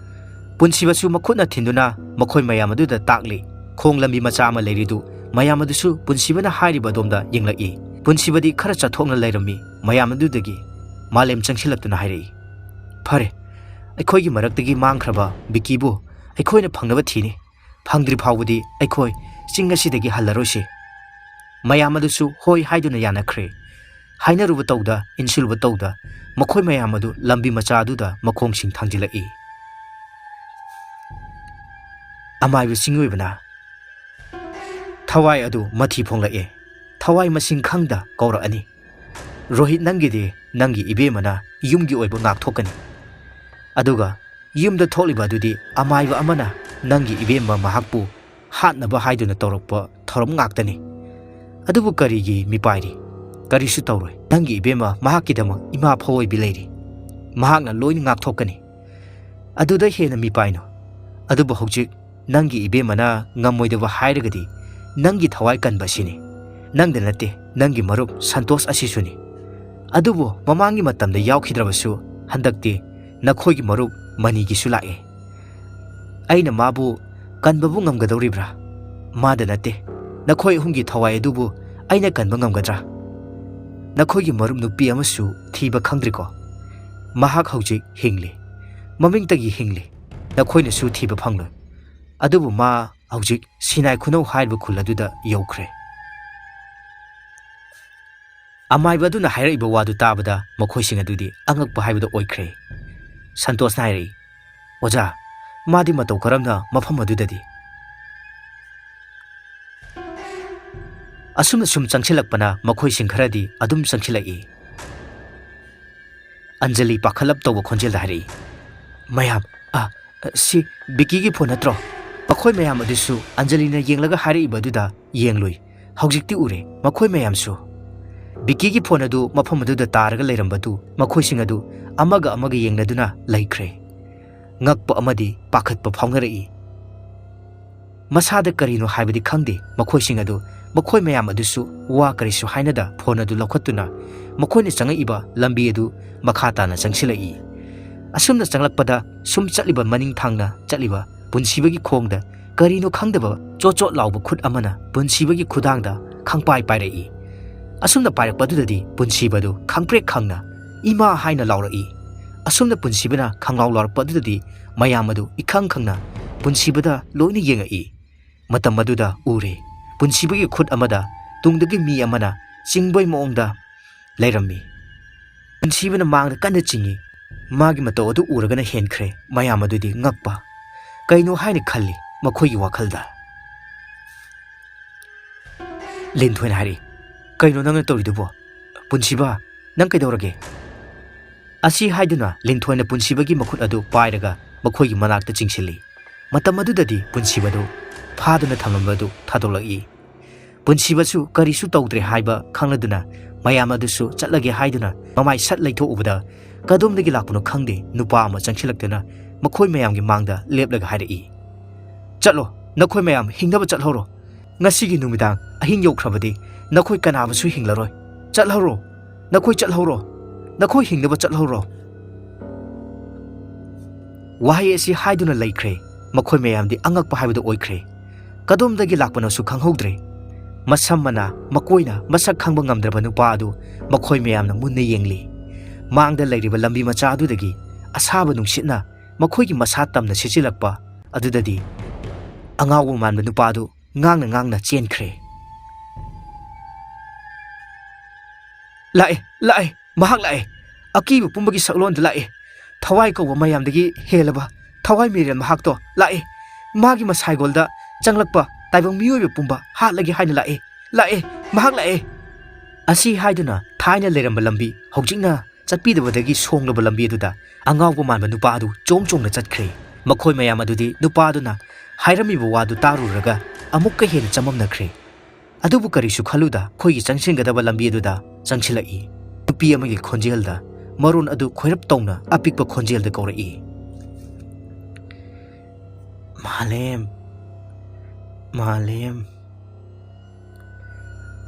ꯄꯨꯟꯁꯤꯕꯁꯨ ꯃꯈꯨꯠꯅ ꯊꯤꯟꯗꯨꯅ ꯃꯈꯣꯏ ꯃꯌꯥꯝ ꯑꯗꯨꯗ ꯇꯥꯛꯂꯤ꯫ ꯈꯣꯡ ꯂꯝꯕꯤ ꯃꯆꯥ ꯑꯃ ꯂꯩꯔꯤꯗꯨ ꯃꯌꯥꯝ ꯑꯗꯨꯁꯨ ꯄꯨꯟꯁꯤꯕꯅ ꯍꯥꯏꯔꯤꯕ ꯑꯗꯣꯝꯗ ꯌꯦꯡꯂꯛꯏ꯫ ꯄꯨꯟꯁꯤꯕꯗꯤ ꯈꯔ ꯆꯠꯊꯣꯛꯅ ꯂꯩꯔꯝꯃꯤ꯫ ꯃꯌꯥꯝ ꯑꯗꯨꯗꯒꯤ ꯃꯥꯂꯦꯝ ꯆꯪꯁꯤꯜꯂꯛꯇꯨꯅ ꯍꯥꯏꯔꯛꯏ, "ꯐꯔꯦ, ꯑꯩꯈꯣꯏꯒꯤ ꯃꯔꯛꯇꯒꯤ ꯃꯥꯡꯈ꯭ꯔꯕ ꯕꯤꯀꯤꯕꯨ ꯑꯩꯈꯣꯏꯅ ꯐꯪꯅꯕ ꯊꯤꯅꯤ꯫ ꯐꯪꯗ꯭ꯔꯤ ꯐꯥꯎꯕꯗꯤ ꯑꯩꯈꯣꯏ ꯆꯤꯡ ꯑꯁꯤꯗꯒꯤ ꯍꯜꯂꯔꯣꯏꯁꯤ꯫ ꯃꯌꯥꯝ ꯑꯗꯨꯁꯨ ꯍꯣꯏ ꯍꯥꯏꯗꯨꯅ ꯌꯥꯅꯈ꯭ꯔꯦ꯫ ꯍꯥꯏꯅꯔꯨꯕ ꯇꯧꯗ, ꯏꯟꯁꯤꯜꯂꯨꯕ ꯇꯧꯗ, ꯃꯈꯣꯏ ꯃꯌꯥꯝ ꯑꯗꯨ ꯂꯝꯕꯤ ꯃꯆꯥ ꯑꯗꯨꯗ ꯃꯈꯣꯡꯁꯤꯡ ꯊꯥꯡꯖꯤꯜꯂꯛꯏ꯫ ꯑꯃꯥꯏꯕ ꯆꯤꯡꯑꯣꯏꯕꯅ ꯊꯋꯥꯏ ꯑꯗꯨ ꯃꯊꯤ ꯐꯣꯡꯂꯛꯑꯦ꯫ ꯊꯋꯥꯏ ꯃꯁꯤꯡ ꯈꯪꯗ ꯀꯧꯔꯛꯑꯅꯤ꯫ ꯔꯣꯍꯤꯠ, ꯅꯪꯒꯤꯗꯤ ꯅꯪꯒꯤ ꯏꯕꯦꯝꯃꯅ ꯌꯨꯝꯒꯤ ꯑꯣꯏꯕ ꯉꯥꯛꯊꯣꯛꯀꯅꯤ꯫ ꯑꯗꯨꯒ ꯌꯨꯝꯗ ꯊꯣꯛꯂꯤꯕ ꯑꯗꯨꯗꯤ ꯑꯃꯥꯏꯕ ꯑꯃꯅ ꯅꯪꯒꯤ ꯏꯕꯦꯝꯃ ꯃꯍꯥꯛꯄꯨ ꯍꯥꯠꯅꯕ ꯍꯥꯏꯗꯨꯅ ꯇꯧꯔꯛꯄ ꯊꯧꯔꯝ ꯉꯥꯛꯇꯅꯤ꯫ ꯑꯗꯨꯕꯨ ꯀꯔꯤꯒꯤ ꯃꯤꯄꯥꯏꯔꯤ? ꯀꯔꯤꯁꯨ ꯇꯧꯔꯣꯏ꯫ ꯅꯪꯒꯤ ꯏꯕꯦꯝꯃ ꯃꯍꯥꯛꯀꯤꯗꯃꯛ ꯏꯃꯥ ꯐꯑꯣꯏꯕꯤ ꯂꯩꯔꯤ꯫ ꯃꯍꯥꯛꯅ ꯂꯣꯏꯅ ꯉꯥꯛꯊꯣꯛꯀꯅꯤ꯫ ꯑꯗꯨꯗ ꯍꯦꯟꯅ ꯃꯤꯄꯥꯏꯅꯣ? ꯑꯗꯨꯕꯨ ꯍꯧꯖꯤꯛ ꯅꯪꯒꯤ ꯏꯕꯦꯝꯃꯅ ꯉꯝꯃꯣꯏꯗꯕ ꯍꯥꯏꯔꯒꯗꯤ ꯅꯪꯒꯤ ꯊꯋꯥꯏ ꯀꯟꯕ ꯑꯁꯤꯅꯤ꯫ ꯅꯪꯗ ꯅꯠꯇꯦ, ꯅꯪꯒꯤ ꯃꯔꯨꯞ ꯁꯟꯇꯣꯁ ꯑꯁꯤꯁꯨꯅꯤ꯫ ꯑꯗꯨꯕꯨ ꯃꯃꯥꯡꯒꯤ ꯃꯇꯝꯗ ꯌꯥꯎꯈꯤꯗ꯭ꯔꯕꯁꯨ ꯍꯟꯗꯛꯇꯤ ꯅꯈꯣꯏꯒꯤ ꯃꯔꯨꯞ ꯃꯅꯤꯒꯤꯁꯨ ꯂꯥꯛꯑꯦ꯫ ꯑꯩꯅ ꯃꯥꯕꯨ ꯀꯟꯕꯕꯨ ꯉꯝꯒꯗꯧꯔꯤꯕ꯭ꯔꯥ? ꯃꯥꯗ ꯅꯠꯇꯦ, ꯅꯈꯣꯏ ꯑꯍꯨꯝꯒꯤ ꯊꯋꯥꯏ ꯑꯗꯨꯕꯨ ꯑꯩꯅ ꯀꯟꯕ ꯉꯝꯒꯗ꯭ꯔꯥ? ꯅꯈꯣꯏꯒꯤ ꯃꯔꯨꯞ ꯅꯨꯄꯤ ꯑꯃꯁꯨ ꯊꯤꯕ ꯈꯪꯗ꯭ꯔꯤꯀꯣ? ꯃꯍꯥꯛ ꯍꯧꯖꯤꯛ ꯍꯤꯡꯂꯤ, ꯃꯃꯤꯡꯇꯒꯤ ꯍꯤꯡꯂꯤ꯫ ꯅꯈꯣꯏꯅꯁꯨ ꯊꯤꯕ ꯐꯪꯂꯣꯏ꯫ ꯑꯗꯨꯕꯨ ꯃꯥ ꯍꯧꯖꯤꯛ ꯁꯤꯅꯥꯏ ꯈꯨꯅꯧ ꯍꯥꯏꯔꯤꯕ ꯈꯨꯜ ꯑꯗꯨꯗ ꯌꯧꯈ꯭ꯔꯦ꯫ ꯑꯃꯥꯏꯕ ꯑꯗꯨꯅ ꯍꯥꯏꯔꯛꯏꯕ ꯋꯥꯗꯨ ꯇꯥꯕꯗ ꯃꯈꯣꯏꯁꯤꯡ ꯑꯗꯨꯗꯤ ꯑꯉꯛꯄ ꯍꯥꯏꯕꯗꯨ ꯑꯣꯏꯈ꯭ꯔꯦ꯫ ꯁꯟꯇꯣꯁꯅ ꯍꯥꯏꯔꯛꯏ, "ꯑꯣꯖꯥ, ꯃꯥꯗꯤ ꯃꯇꯧ ꯀꯔꯝꯅ ꯃꯐꯝ ꯑꯗꯨꯗꯗꯤ?" ꯑꯁꯨꯝꯅ ꯁꯨꯝ ꯆꯪꯁꯤꯜꯂꯛꯄꯅ ꯃꯈꯣꯏꯁꯤꯡ ꯈꯔꯗꯤ ꯑꯗꯨꯝ ꯆꯪꯁꯤꯜꯂꯛꯏ꯫ ꯑꯟꯖꯂꯤ ꯄꯥꯈꯠꯂꯞ ꯇꯧꯕ ꯈꯣꯟꯖꯦꯜꯗ ꯍꯥꯏꯔꯛꯏ, "ꯃꯌꯥꯝ, ꯑ, ꯁꯤ ꯕꯤꯀꯤꯒꯤ ꯐꯣꯟ ꯅꯠꯇ꯭ꯔꯣ? ꯃꯈꯣꯏ ꯃꯌꯥꯝ ꯑꯗꯨꯁꯨ ꯑꯟꯖꯂꯤꯅ ꯌꯦꯡꯂꯒ ꯍꯥꯏꯔꯛꯏꯕ ꯑꯗꯨꯗ ꯌꯦꯡꯂꯨꯏ꯫ ꯍꯧꯖꯤꯛꯇꯤ ꯎꯔꯦ, ꯃꯈꯣꯏ ꯃꯌꯥꯝꯁꯨ ꯕꯤꯀꯤꯒꯤ ꯐꯣꯟ ꯑꯗꯨ ꯃꯐꯝ ꯑꯗꯨꯗ ꯇꯥꯔꯒ ꯂꯩꯔꯝꯕꯗꯨ ꯃꯈꯣꯏꯁꯤꯡ ꯑꯗꯨ ꯑꯃꯒ ꯑꯃꯒ ꯌꯦꯡꯅꯗꯨꯅ ꯂꯩꯈ꯭ꯔꯦ꯫ ꯉꯛꯄ ꯑꯃꯗꯤ ꯄꯥꯈꯠꯄ ꯐꯥꯎꯅꯔꯛꯏ꯫ ꯃꯁꯥꯗ ꯀꯔꯤꯅꯣ ꯍꯥꯏꯕꯗꯤ ꯈꯪꯗꯦ ꯃꯈꯣꯏꯁꯤꯡ ꯑꯗꯨ꯫ ꯃꯈꯣꯏ ꯃꯌꯥꯝ ꯑꯗꯨꯁꯨ ꯋꯥ ꯀꯔꯤꯁꯨ ꯍꯥꯏꯅꯗ ꯐꯣꯟ ꯑꯗꯨ ꯂꯧꯈꯠꯇꯨꯅ ꯃꯈꯣꯏꯅ ꯆꯪꯉꯛꯏꯕ ꯂꯝꯕꯤ ꯑꯗꯨ ꯃꯈꯥ ꯇꯥꯅ ꯆꯪꯁꯤꯜꯂꯛꯏ꯫ ꯑꯁꯨꯝꯅ ꯆꯪꯂꯛꯄꯗ ꯁꯨꯝ ꯆꯠꯂꯤꯕ ꯃꯅꯤꯡ ꯊꯥꯡꯅ ꯆꯠꯂꯤꯕ ꯄꯨꯟꯁꯤꯕꯒꯤ ꯈꯣꯡꯗ ꯀꯔꯤꯅꯣ ꯈꯪꯗꯕ ꯆꯣꯠ ꯆꯣꯠ ꯂꯥꯎꯕ ꯈꯨꯠ ꯑꯃꯅ ꯄꯨꯟꯁꯤꯕꯒꯤ ꯈꯨꯗꯥꯡꯗ ꯈꯪꯄꯥꯏ ꯄꯥꯏꯔꯛꯏ꯫ ꯑꯁꯨꯝꯅ ꯄꯥꯏꯔꯛꯄ ꯑꯗꯨꯗꯗꯤ ꯄꯨꯟꯁꯤꯕꯗꯨ ꯈꯪꯄ꯭ꯔꯦꯛ ꯈꯪꯅ "ꯏꯃꯥ" ꯍꯥꯏꯅ ꯂꯥꯎꯔꯛꯏ꯫ ꯑꯁꯨꯝꯅ ꯄꯨꯟꯁꯤꯕꯅ ꯈꯪꯂꯥꯎ ꯂꯥꯎꯔꯛꯄ ꯑꯗꯨꯗꯗꯤ ꯃꯌꯥꯝ ꯑꯗꯨ ꯏꯈꯪ ꯈꯪꯅ ꯄꯨꯟꯁꯤꯕꯗ ꯂꯣꯏꯅ ꯌꯦꯡꯉꯛꯏ꯫ ꯃꯇꯝ ꯑꯗꯨꯗ ꯎꯔꯦ, ꯄꯨꯟꯁꯤꯕꯒꯤ ꯈꯨꯠ ꯑꯃꯗ ꯇꯨꯡꯗꯒꯤ ꯃꯤ ꯑꯃꯅ ꯆꯤꯡꯕꯒꯤ ꯃꯑꯣꯡꯗ ꯂꯩꯔꯝꯃꯤ꯫ ꯄꯨꯟꯁꯤꯕꯅ ꯃꯥꯡꯗ ꯀꯟꯅ ꯆꯤꯡꯏ꯫ ꯃꯥꯒꯤ ꯃꯇꯧ ꯑꯗꯨ ꯎꯔꯒꯅ ꯍꯦꯟꯈ꯭ꯔꯦ ꯃꯌꯥꯝ ꯑꯗꯨꯗꯤ ꯉꯛꯄ꯫ ꯀꯩꯅꯣ ꯍꯥꯏꯅ ꯈꯜꯂꯤ ꯃꯈꯣꯏꯒꯤ ꯋꯥꯈꯜꯗ꯫ ꯂꯤꯟꯊꯣꯏꯅ ꯍꯥꯏꯔꯛꯏ, "ꯀꯩꯅꯣ ꯅꯪꯅ ꯇꯧꯔꯤꯗꯨꯕꯣ? ꯄꯨꯟꯁꯤꯕ, ꯅꯪ ꯀꯩꯗꯧꯔꯒꯦ?" ꯑꯁꯤ ꯍꯥꯏꯗꯨꯅ ꯂꯤꯟꯊꯣꯏꯅ ꯄꯨꯟꯁꯤꯕꯒꯤ ꯃꯈꯨꯠ ꯑꯗꯨ ꯄꯥꯏꯔꯒ ꯃꯈꯣꯏꯒꯤ ꯃꯅꯥꯛꯇ ꯆꯤꯡꯁꯤꯜꯂꯤ꯫ ꯃꯇꯝ ꯑꯗꯨꯗꯗꯤ ꯄꯨꯟꯁꯤꯕꯗꯨ ꯐꯥꯗꯨꯅ ꯊꯝꯂꯝꯕꯗꯨ ꯊꯥꯗꯣꯛꯂꯛꯏ꯫ ꯄꯨꯟꯁꯤꯕꯁꯨ ꯀꯔꯤꯁꯨ ꯇꯧꯗ꯭ꯔꯦ ꯍꯥꯏꯕ ꯈꯪꯂꯗꯨꯅ ꯃꯌꯥꯝ ꯑꯗꯨꯁꯨ ꯆꯠꯂꯒꯦ ꯍꯥꯏꯗꯨꯅ ꯃꯃꯥꯏ ꯁꯠ ꯂꯩꯊꯣꯛꯎꯕꯗ ꯀꯗꯣꯝꯗꯒꯤ ꯂꯥꯛꯄꯅꯣ ꯈꯪꯗꯦ ꯅꯨꯄꯥ ꯑꯃ ꯆꯪꯁꯤꯜꯂꯛꯇꯨꯅ ꯃꯈꯣꯏ ꯃꯌꯥꯝꯒꯤ ꯃꯥꯡꯗ ꯂꯦꯞꯂꯒ ꯍꯥꯏꯔꯛꯏ, "ꯆꯠꯂꯣ, ꯅꯈꯣꯏ ꯃꯌꯥꯝ ꯍꯤꯡꯅꯕ ꯆꯠꯍꯧꯔꯣ꯫ ꯉꯁꯤꯒꯤ ꯅꯨꯃꯤꯗꯥꯡ ꯑꯍꯤꯡ ꯌꯧꯈ꯭ꯔꯕꯗꯤ ꯅꯈꯣꯏ ꯀꯅꯥꯕꯨꯁꯨ ꯍꯤꯡꯂꯔꯣꯏ꯫ ꯆꯠꯍꯧꯔꯣ, ꯅꯈꯣꯏ ꯆꯠꯍꯧꯔꯣ, ꯅꯈꯣꯏ ꯍꯤꯡꯅꯕ ꯆꯠꯍꯧꯔꯣ"꯫ ꯋꯥꯍꯩ ꯑꯁꯤ ꯍꯥꯏꯗꯨꯅ ꯂꯩꯈ꯭ꯔꯦ꯫ ꯃꯈꯣꯏ ꯃꯌꯥꯝꯗꯤ ꯑꯉꯛꯄ ꯍꯥꯏꯕꯗꯨ ꯑꯣꯏꯈ꯭ꯔꯦ꯫ ꯀꯗꯣꯝꯗꯒꯤ ꯂꯥꯛꯄꯅꯣꯁꯨ ꯈꯪꯍꯧꯗ꯭ꯔꯦ꯫ ꯃꯁꯝ ꯃꯅꯥ ꯃꯀꯣꯏꯅ ꯃꯁꯛ ꯈꯪꯕ ꯉꯝꯗ꯭ꯔꯕ ꯅꯨꯄꯥ ꯑꯗꯨ ꯃꯈꯣꯏ ꯃꯌꯥꯝꯅ ꯃꯨꯟꯅ ꯌꯦꯡꯂꯤ꯫ ꯃꯥꯡꯗ ꯂꯩꯔꯤꯕ ꯂꯝꯕꯤ ꯃꯆꯥ ꯑꯗꯨꯗꯒꯤ ꯑꯁꯥꯕ ꯅꯨꯡꯁꯤꯠꯅ ꯃꯈꯣꯏꯒꯤ ꯃꯁꯥ ꯇꯝꯅ ꯁꯤꯠꯆꯤꯜꯂꯛꯄ ꯑꯗꯨꯗꯗꯤ ꯑꯉꯥꯎꯕ ꯃꯥꯟꯕ ꯅꯨꯄꯥ ꯑꯗꯨ ꯉꯥꯡꯅ ꯉꯥꯡꯅ ꯆꯦꯟꯈ꯭ꯔꯦ꯫ "ꯂꯥꯛꯑꯦ, ꯂꯥꯛꯑꯦ, ꯃꯍꯥꯛ ꯂꯥꯛꯑꯦ꯫ ꯑꯀꯤꯕ ꯄꯨꯝꯕꯒꯤ ꯁꯛꯂꯣꯟꯗ ꯂꯥꯛꯑꯦ꯫ ꯊꯋꯥꯏ ꯀꯧꯕ ꯃꯌꯥꯝꯗꯒꯤ ꯍꯦꯜꯂꯕ ꯊꯋꯥꯏ ꯃꯤꯔꯦꯜ ꯃꯍꯥꯛꯇꯣ ꯂꯥꯛꯑꯦ꯫ ꯃꯥꯒꯤ ꯃꯁꯥꯏꯒꯣꯜꯗ ꯆꯪꯂꯛꯄ ꯇꯥꯏꯕꯪ ꯃꯤꯑꯣꯏꯕ ꯄꯨꯝꯕ ꯍꯥꯠꯂꯒꯦ ꯍꯥꯏꯅ ꯂꯥꯛꯑꯦ꯫ ꯂꯥꯛꯑꯦ, ꯃꯍꯥꯛ ꯂꯥꯛꯑꯦ"꯫ ꯑꯁꯤ ꯍꯥꯏꯗꯨꯅ ꯊꯥꯏꯅ ꯂꯩꯔꯝꯕ ꯂꯝꯕꯤ, ꯍꯧꯖꯤꯛꯅ ꯆꯠꯄꯤꯗꯕꯗꯒꯤ ꯁꯣꯡꯂꯕ ꯂꯝꯕꯤ ꯑꯗꯨꯗ ꯑꯉꯥꯎꯕ ꯃꯥꯟꯕ ꯅꯨꯄꯥ ꯑꯗꯨ ꯆꯣꯡ ꯆꯣꯡꯅ ꯆꯠꯈ꯭ꯔꯦ꯫ ꯃꯈꯣꯏ ꯃꯌꯥꯝ ꯑꯗꯨꯗꯤ ꯅꯨꯄꯥꯗꯨꯅ ꯍꯥꯏꯔꯝꯃꯤꯕ ꯋꯥꯗꯨ ꯇꯥꯔꯨꯔꯒ ꯑꯃꯨꯛꯀ ꯍꯦꯟꯅ ꯆꯃꯝꯅꯈ꯭ꯔꯦ꯫ ꯑꯗꯨꯕꯨ ꯀꯔꯤꯁꯨ ꯈꯜꯂꯨꯗ ꯑꯩꯈꯣꯏꯒꯤ ꯆꯪꯁꯤꯟꯒꯗꯕ ꯂꯝꯕꯤ ꯑꯗꯨꯗ ꯆꯪꯁꯤꯜꯂꯛꯏ꯫ ꯅꯨꯄꯤ ꯑꯃꯒꯤ ꯈꯣꯟꯖꯦꯜꯗ ꯃꯔꯣꯟ ꯑꯗꯨ ꯈꯣꯏꯔꯞ ꯇꯧꯅ ꯑꯄꯤꯛꯄ ꯈꯣꯟꯖꯦꯜꯗ ꯀꯧꯔꯛꯏ, "ꯃꯥꯂꯦꯝ, ꯃꯥꯂꯦꯝ"꯫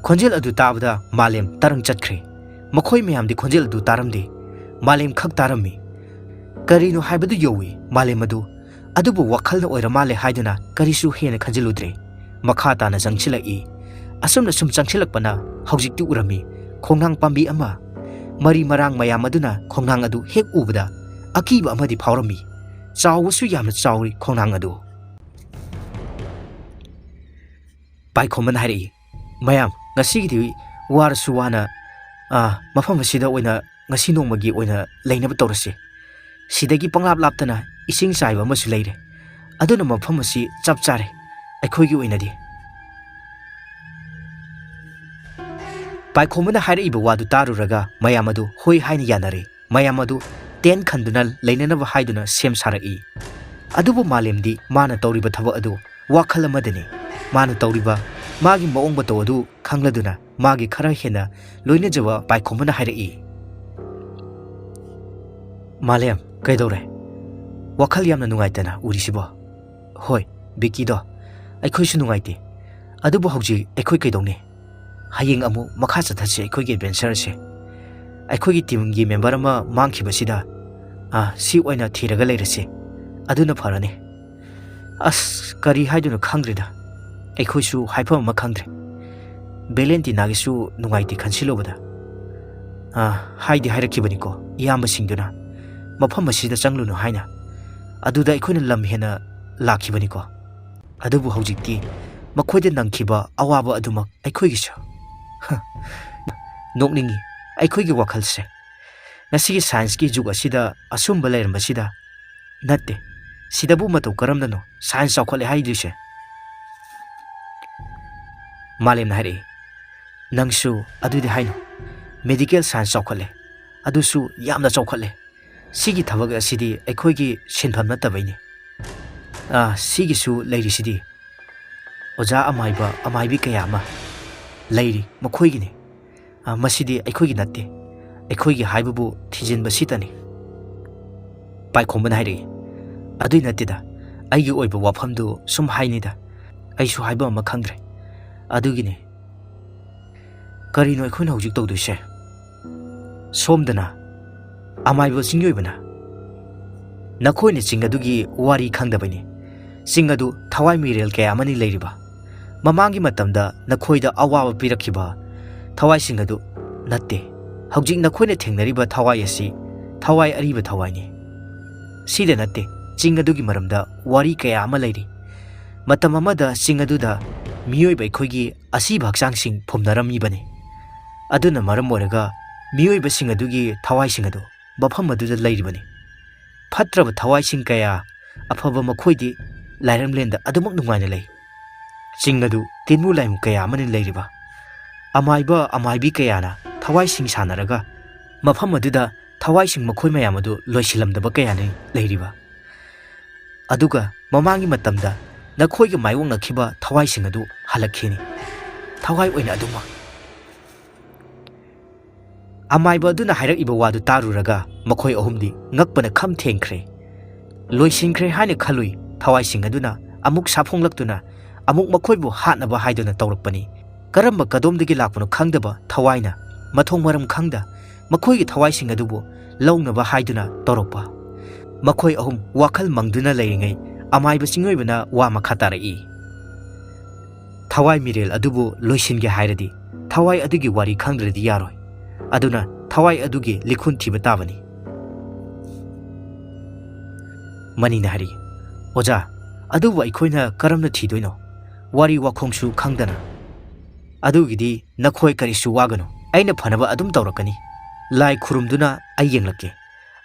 ꯈꯣꯟꯖꯦꯜ ꯑꯗꯨ ꯇꯥꯕꯗ ꯃꯥꯂꯦꯝ ꯇꯔꯪ ꯆꯠꯈ꯭ꯔꯦ꯫ ꯃꯈꯣꯏ ꯃꯌꯥꯝꯗꯤ ꯈꯣꯟꯖꯦꯜ ꯑꯗꯨ ꯇꯥꯔꯝꯗꯦ, ꯃꯥꯂꯦꯝ ꯈꯛ ꯇꯥꯔꯝꯃꯤ꯫ ꯀꯔꯤꯅꯣ ꯍꯥꯏꯕꯗꯨ ꯌꯧꯏ ꯃꯥꯂꯦꯝ ꯑꯗꯨ꯫ ꯑꯗꯨꯕꯨ ꯋꯥꯈꯜꯅ ꯑꯣꯏꯔ ꯃꯥꯜꯂꯦ ꯍꯥꯏꯗꯨꯅ ꯀꯔꯤꯁꯨ ꯍꯦꯟꯅ ꯈꯟꯖꯤꯜꯂꯨꯗ꯭ꯔꯦ꯫ ꯃꯈꯥ ꯇꯥꯅ ꯆꯪꯁꯤꯜꯂꯛꯏ꯫ ꯑꯁꯨꯝꯅ ꯁꯨꯝ ꯆꯪꯁꯤꯜꯂꯛꯄꯅ ꯍꯧꯖꯤꯛꯇꯤ ꯎꯔꯝꯃꯤ ꯈꯣꯡꯅꯥꯡ ꯄꯥꯝꯕꯤ ꯑꯃ ꯃꯔꯤ ꯃꯔꯥꯡ ꯃꯌꯥꯝ ꯑꯗꯨꯅ ꯈꯣꯡꯅꯥꯡ ꯑꯗꯨ ꯍꯦꯛ ꯎꯕꯗ ꯑꯀꯤꯕ ꯑꯃꯗꯤ ꯐꯥꯎꯔꯝꯃꯤ꯫ ꯆꯥꯎꯕꯁꯨ ꯌꯥꯝꯅ ꯆꯥꯎꯔꯤ ꯈꯣꯡꯅꯥꯡ ꯑꯗꯨ꯫ ꯄꯥꯏꯈꯣꯝꯕꯅ ꯍꯥꯏꯔꯛꯏ, "ꯃꯌꯥꯝ, ꯉꯁꯤꯒꯤꯗꯤ ꯋꯥꯔꯁꯨ ꯋꯥꯅ, ꯑꯥ, ꯃꯐꯝ ꯑꯁꯤꯗ ꯑꯣꯏꯅ ꯉꯁꯤ ꯅꯣꯡꯃꯒꯤ ꯑꯣꯏꯅ ꯂꯩꯅꯕ ꯇꯧꯔꯁꯤ꯫ ꯁꯤꯗꯒꯤ ꯄꯪꯂꯥꯞ ꯂꯥꯞꯇꯅ ꯏꯁꯤꯡ ꯆꯥꯏꯕ ꯑꯃꯁꯨ ꯂꯩꯔꯦ꯫ ꯑꯗꯨꯅ ꯃꯐꯝ ꯑꯁꯤ ꯆꯞ ꯆꯥꯔꯦ ꯑꯩꯈꯣꯏꯒꯤ ꯑꯣꯏꯅꯗꯤ"꯫ ꯄꯥꯏꯈꯣꯝꯕꯅ ꯍꯥꯏꯔꯛꯏꯕ ꯋꯥꯗꯨ ꯇꯥꯔꯨꯔꯒ ꯃꯌꯥꯝ ꯑꯗꯨ ꯍꯣꯏ ꯍꯥꯏꯅ ꯌꯥꯅꯔꯦ꯫ ꯃꯌꯥꯝ ꯑꯗꯨ ꯇꯦꯟ ꯈꯟꯗꯨꯅ ꯂꯩꯅꯅꯕ ꯍꯥꯏꯗꯨꯅ ꯁꯦꯝ ꯁꯥꯔꯛꯏ꯫ ꯑꯗꯨꯕꯨ ꯃꯥꯂꯦꯝꯗꯤ ꯃꯥꯅ ꯇꯧꯔꯤꯕ ꯊꯕꯛ ꯑꯗꯨ ꯋꯥꯈꯜ ꯑꯃꯗꯅꯤ꯫ ꯃꯥꯅ ꯇꯧꯔꯤꯕ ꯃꯥꯒꯤ ꯃꯑꯣꯡ ꯃꯇꯧ ꯑꯗꯨ ꯈꯪꯂꯗꯨꯅ ꯃꯥꯒꯤ ꯈꯔ ꯍꯦꯟꯅ ꯂꯣꯏꯅꯖꯕ ꯄꯥꯏꯈꯣꯝꯕꯅ ꯍꯥꯏꯔꯛꯏ, "ꯃꯥꯂꯦꯝ, ꯀꯩꯗꯧꯔꯦ? ꯋꯥꯈꯜ ꯌꯥꯝꯅ ꯅꯨꯡꯉꯥꯏꯇꯅ ꯎꯔꯤꯁꯤꯕꯣ?" "ꯍꯣꯏ, ꯕꯤꯀꯤꯗꯣ, ꯑꯩꯈꯣꯏꯁꯨ ꯅꯨꯡꯉꯥꯏꯇꯦ꯫ ꯑꯗꯨꯕꯨ ꯍꯧꯖꯤꯛ ꯑꯩꯈꯣꯏ ꯀꯩꯗꯧꯅꯤ? ꯍꯌꯦꯡ ꯑꯃꯨꯛ ꯃꯈꯥ ꯆꯠꯊꯁꯤ ꯑꯩꯈꯣꯏꯒꯤ adventure ꯑꯁꯦ꯫ ꯑꯩꯈꯣꯏꯒꯤ teamꯒꯤ member ꯑꯃ ꯃꯥꯡꯈꯤꯕꯁꯤꯗ, ꯑꯥ, ꯁꯤ ꯑꯣꯏꯅ ꯊꯤꯔꯒ ꯂꯩꯔꯁꯤ꯫ ꯑꯗꯨꯅ ꯐꯔꯅꯤ"꯫ ꯑꯁ, ꯀꯔꯤ ꯍꯥꯏꯗꯣꯏꯅꯣ ꯈꯪꯗ꯭ꯔꯦꯗ꯫ ꯑꯩꯈꯣꯏꯁꯨ ꯍꯥꯏꯐꯝ ꯑꯃ ꯈꯪꯗ꯭ꯔꯦ꯫ ꯚꯦꯂꯦꯟꯇꯤꯅꯥꯒꯤꯁꯨ ꯅꯨꯡꯉꯥꯏꯇꯦ ꯈꯟꯁꯤꯜꯂꯨꯕꯗ꯫ ꯑꯥ, ꯍꯥꯏꯗꯤ ꯍꯥꯏꯔꯛꯈꯤꯕꯅꯤꯀꯣ ꯏꯌꯥꯝꯕꯁꯤꯡꯗꯨꯅ ꯃꯐꯝ ꯑꯁꯤꯗ ꯆꯪꯂꯨꯅꯨ ꯍꯥꯏꯅ꯫ ꯑꯗꯨꯗ ꯑꯩꯈꯣꯏꯅ ꯂꯝ ꯍꯦꯟꯅ ꯂꯥꯛꯈꯤꯕꯅꯤꯀꯣ꯫ ꯑꯗꯨꯕꯨ ꯍꯧꯖꯤꯛꯇꯤ ꯃꯈꯣꯏꯗ ꯅꯪꯈꯤꯕ ꯑꯋꯥꯕ ꯑꯗꯨꯃꯛ ꯑꯩꯈꯣꯏꯒꯤꯁꯨ꯫ ꯍ, ꯅꯣꯛꯅꯤꯡꯉꯤ ꯑꯩꯈꯣꯏꯒꯤ ꯋꯥꯈꯜꯁꯦ꯫ ꯉꯁꯤꯒꯤ scienceꯀꯤ ꯖꯨꯒ ꯑꯁꯤꯗ ꯑꯁꯨꯝꯕ ꯂꯩꯔꯝꯕꯁꯤꯗ꯫ ꯅꯠꯇꯦ, ꯁꯤꯗꯕꯨ ꯃꯇꯧ ꯀꯔꯝꯅꯅꯣ science ꯆꯥꯎꯈꯠꯂꯦ ꯍꯥꯏꯗꯣꯏꯁꯦ? ꯃꯥꯂꯦꯝꯅ ꯍꯥꯏꯔꯛꯏ, "ꯅꯪꯁꯨ ꯑꯗꯨꯗꯤ ꯍꯥꯏꯅꯨ꯫ Medical science ꯆꯥꯎꯈꯠꯂꯦ, ꯑꯗꯨꯁꯨ ꯌꯥꯝꯅ ꯆꯥꯎꯈꯠꯂꯦ꯫ ꯁꯤꯒꯤ ꯊꯕꯛ ꯑꯁꯤꯗꯤ ꯑꯩꯈꯣꯏꯒꯤ ꯁꯤꯟꯐꯝ ꯅꯠꯇꯕꯩꯅꯤ꯫ ꯑꯥ, ꯁꯤꯒꯤꯁꯨ ꯂꯩꯔꯤꯁꯤꯗꯤ꯫ ꯑꯣꯖꯥ ꯑꯃꯥꯏꯕ, ꯑꯃꯥꯏꯕꯤ ꯀꯌꯥ ꯑꯃ ꯂꯩꯔꯤ, ꯃꯈꯣꯏꯒꯤꯅꯤ꯫ ꯑꯥ, ꯃꯁꯤꯗꯤ ꯑꯩꯈꯣꯏꯒꯤ ꯅꯠꯇꯦ꯫ ꯑꯩꯈꯣꯏꯒꯤ ꯍꯥꯏꯕꯕꯨ ꯊꯤꯖꯤꯟꯕ ꯁꯤꯇꯅꯤ꯫ ꯄꯥꯏꯈꯣꯝꯕꯅ ꯍꯥꯏꯔꯛꯏ꯫ ꯑꯗꯨꯏ ꯅꯠꯇꯦꯗ, ꯑꯩꯒꯤ ꯑꯣꯏꯕ ꯋꯥꯐꯝꯗꯨ ꯁꯨꯝ ꯍꯥꯏꯅꯤꯗ꯫ ꯑꯩꯁꯨ ꯍꯥꯏꯕ ꯑꯃ ꯈꯪꯗ꯭ꯔꯦ꯫ ꯑꯗꯨꯒꯤꯅꯤ꯫ ꯀꯔꯤꯅꯣ ꯑꯩꯈꯣꯏꯅ ꯍꯧꯖꯤꯛ ꯇꯧꯗꯣꯏꯁꯦ? ꯁꯣꯝꯗꯅ ꯑꯃꯥꯏꯕ ꯆꯤꯡꯑꯣꯏꯕꯅ, "ꯅꯈꯣꯏꯅ ꯆꯤꯡ ꯑꯗꯨꯒꯤ ꯋꯥꯔꯤ ꯈꯪꯗꯕꯅꯤ꯫ ꯆꯤꯡ ꯑꯗꯨ ꯊꯋꯥꯏ ꯃꯤꯔꯦꯜ ꯀꯌꯥ ꯑꯃꯅꯤ ꯂꯩꯔꯤꯕ꯫ ꯃꯃꯥꯡꯒꯤ ꯃꯇꯝꯗ ꯅꯈꯣꯏꯗ ꯑꯋꯥꯕ ꯄꯤꯔꯛꯈꯤꯕ ꯊꯋꯥꯏꯁꯤꯡ ꯑꯗꯨ ꯅꯠꯇꯦ꯫ ꯍꯧꯖꯤꯛ ꯅꯈꯣꯏꯅ ꯊꯦꯡꯅꯔꯤꯕ ꯊꯋꯥꯏ ꯑꯁꯤ ꯊꯋꯥꯏ ꯑꯔꯤꯕ ꯊꯋꯥꯏꯅꯤ꯫ ꯁꯤꯗ ꯅꯠꯇꯦ, ꯆꯤꯡ ꯑꯗꯨꯒꯤ ꯃꯔꯝꯗ ꯋꯥꯔꯤ ꯀꯌꯥ ꯑꯃ ꯂꯩꯔꯤ꯫ ꯃꯇꯝ ꯑꯃꯗ ꯆꯤꯡ ꯑꯗꯨꯗ ꯃꯤꯑꯣꯏꯕ ꯑꯩꯈꯣꯏꯒꯤ ꯑꯁꯤꯕ ꯍꯛꯆꯥꯡꯁꯤꯡ ꯐꯨꯝꯅꯔꯝꯃꯤꯕꯅꯤ꯫ ꯑꯗꯨꯅ ꯃꯔꯝ ꯑꯣꯏꯔꯒ ꯃꯤꯑꯣꯏꯕꯁꯤꯡ ꯑꯗꯨꯒꯤ ꯊꯋꯥꯏꯁꯤꯡ ꯑꯗꯨ ꯃꯐꯝ ꯑꯗꯨꯗ ꯂꯩꯔꯤꯕꯅꯤ꯫ ꯐꯠꯇ꯭ꯔꯕ ꯊꯋꯥꯏꯁꯤꯡ ꯀꯌꯥ, ꯑꯐꯕ ꯃꯈꯣꯏꯗꯤ ꯂꯥꯏꯔꯝꯂꯦꯟꯗ ꯑꯗꯨꯃꯛ ꯅꯨꯡꯉꯥꯏꯅ ꯂꯩ꯫ ꯆꯤꯡ ꯑꯗꯨ ꯇꯤꯟꯃꯨ ꯂꯥꯏꯃꯨ ꯀꯌꯥ ꯑꯃꯅ ꯂꯩꯔꯤꯕ꯫ ꯑꯃꯥꯏꯕ ꯑꯃꯥꯏꯕꯤ ꯀꯌꯥꯅ ꯊꯋꯥꯏꯁꯤꯡ ꯁꯥꯟꯅꯔꯒ ꯃꯐꯝ ꯑꯗꯨꯗ ꯊꯋꯥꯏꯁꯤꯡ ꯃꯈꯣꯏ ꯃꯌꯥꯝ ꯑꯗꯨ ꯂꯣꯏꯁꯤꯜꯂꯝꯗꯕ ꯀꯌꯥꯅꯤ ꯂꯩꯔꯤꯕ꯫ ꯑꯗꯨꯒ ꯃꯃꯥꯡꯒꯤ ꯃꯇꯝꯗ ꯅꯈꯣꯏꯒ ꯃꯥꯌꯣꯛꯅꯈꯤꯕ ꯊꯋꯥꯏꯁꯤꯡ ꯑꯗꯨ ꯍꯜꯂꯛꯈꯤꯅꯤ꯫ ꯊꯋꯥꯏ ꯑꯣꯏꯅ ꯑꯗꯨꯃꯛ꯫" ꯑꯃꯥꯏꯕ ꯑꯗꯨꯅ ꯍꯥꯏꯔꯛꯏꯕ ꯋꯥꯗꯨ ꯇꯥꯔꯨꯔꯒ ꯃꯈꯣꯏ ꯑꯍꯨꯝꯗꯤ ꯉꯛꯄꯅ ꯈꯝ ꯊꯦꯡꯈ꯭ꯔꯦ꯫ ꯂꯣꯏꯁꯤꯟꯈ꯭ꯔꯦ ꯍꯥꯏꯅ ꯈꯜꯂꯨꯏ ꯊꯋꯥꯏꯁꯤꯡ ꯑꯗꯨꯅ ꯑꯃꯨꯛ ꯁꯥꯐꯣꯡꯂꯛꯇꯨꯅ ꯑꯃꯨꯛ ꯃꯈꯣꯏꯕꯨ ꯍꯥꯠꯅꯕ ꯍꯥꯏꯗꯨꯅ ꯇꯧꯔꯛꯄꯅꯤ꯫ ꯀꯔꯝꯕ ꯀꯗꯣꯝꯗꯒꯤ ꯂꯥꯛꯄꯅꯣ ꯈꯪꯗꯕ ꯊꯋꯥꯏꯅ ꯃꯊꯣꯡ ꯃꯔꯝ ꯈꯪꯗ ꯃꯈꯣꯏꯒꯤ ꯊꯋꯥꯏꯁꯤꯡ ꯑꯗꯨꯕꯨ ꯂꯧꯅꯕ ꯍꯥꯏꯗꯨꯅ ꯇꯧꯔꯛꯄ꯫ ꯃꯈꯣꯏ ꯑꯍꯨꯝ ꯋꯥꯈꯜ ꯃꯪꯗꯨꯅ ꯂꯩꯔꯤꯉꯩ ꯑꯃꯥꯏꯕ ꯆꯤꯡꯑꯣꯏꯕꯅ ꯋꯥ ꯃꯈꯥ ꯇꯥꯔꯛꯏ꯫ ꯊꯋꯥꯏ ꯃꯤꯔꯦꯜ ꯑꯗꯨꯕꯨ ꯂꯣꯏꯁꯤꯟꯒꯦ ꯍꯥꯏꯔꯗꯤ ꯊꯋꯥꯏ ꯑꯗꯨꯒꯤ ꯋꯥꯔꯤ ꯈꯪꯗ꯭ꯔꯗꯤ ꯌꯥꯔꯣꯏ꯫ ꯑꯗꯨꯅ ꯊꯋꯥꯏ ꯑꯗꯨꯒꯤ ꯂꯤꯈꯨꯟ ꯊꯤꯕ ꯇꯥꯕꯅꯤ꯫ ꯃꯅꯤꯅ ꯍꯥꯏꯔꯛꯏ, "ꯑꯣꯖꯥ, ꯑꯗꯨꯕꯨ ꯑꯩꯈꯣꯏꯅ ꯀꯔꯝꯅ ꯊꯤꯗꯣꯏꯅꯣ? ꯋꯥꯔꯤ ꯋꯥꯈꯣꯡꯁꯨ ꯈꯪꯗꯅ꯫" "ꯑꯗꯨꯒꯤꯗꯤ ꯅꯈꯣꯏ ꯀꯔꯤꯁꯨ ꯋꯥꯒꯅꯨ, ꯑꯩꯅ ꯐꯅꯕ ꯑꯗꯨꯝ ꯇꯧꯔꯛꯀꯅꯤ꯫ ꯂꯥꯏ ꯈꯨꯔꯨꯝꯗꯨꯅ ꯑꯩ ꯌꯦꯡꯂꯛꯀꯦ,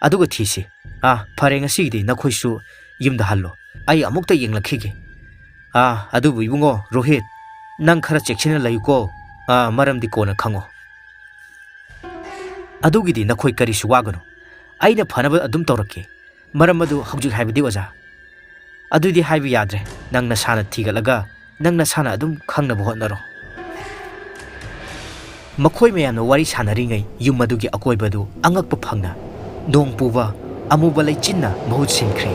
ꯑꯗꯨꯒ ꯊꯤꯁꯤ꯫ ꯑꯥ, ꯐꯔꯦ, ꯉꯁꯤꯒꯤꯗꯤ ꯅꯈꯣꯏꯁꯨ ꯌꯨꯝꯗ ꯍꯜꯂꯣ, ꯑꯩ ꯑꯃꯨꯛꯇ ꯌꯦꯡꯂꯛꯈꯤꯒꯦ꯫ ꯑꯥ, ꯑꯗꯨꯕꯨ ꯏꯕꯨꯡꯉꯣ ꯔꯣꯍꯤꯠ, ꯅꯪ ꯈꯔ ꯆꯦꯛꯁꯤꯟꯅ ꯂꯩꯌꯨꯀꯣ꯫ ꯑꯥ, ꯃꯔꯝꯗꯤ ꯀꯣꯟꯅ ꯈꯪꯉꯣ꯫ ꯑꯗꯨꯒꯤꯗꯤ ꯅꯈꯣꯏ ꯀꯔꯤꯁꯨ ꯋꯥꯒꯅꯨ, ꯑꯩꯅ ꯐꯅꯕ ꯑꯗꯨꯝ ꯇꯧꯔꯛꯀꯦ꯫ ꯃꯔꯝ ꯑꯗꯨ ꯍꯧꯖꯤꯛ ꯍꯥꯏꯕꯗꯤ ꯑꯣꯖꯥ, "ꯑꯗꯨꯗꯤ ꯍꯥꯏꯕ ꯌꯥꯗ꯭ꯔꯦ, ꯅꯪ ꯅꯁꯥꯅ ꯊꯤꯒꯠꯂꯒ ꯅꯪ ꯅꯁꯥꯅ ꯑꯗꯨꯝ ꯈꯪꯅꯕ ꯍꯣꯠꯅꯔꯣ"꯫ ꯃꯈꯣꯏ ꯃꯌꯥꯝꯅ ꯋꯥꯔꯤ ꯁꯥꯟꯅꯔꯤꯉꯩ ꯌꯨꯝ ꯑꯗꯨꯒꯤ ꯑꯀꯣꯏꯕꯗꯨ ꯑꯉꯛꯄ ꯐꯪꯅ ꯅꯣꯡ ꯄꯨꯕ ꯑꯃꯨꯕ ꯂꯩꯆꯤꯟꯅ ꯃꯍꯨꯠ ꯁꯤꯟꯈ꯭ꯔꯦ꯫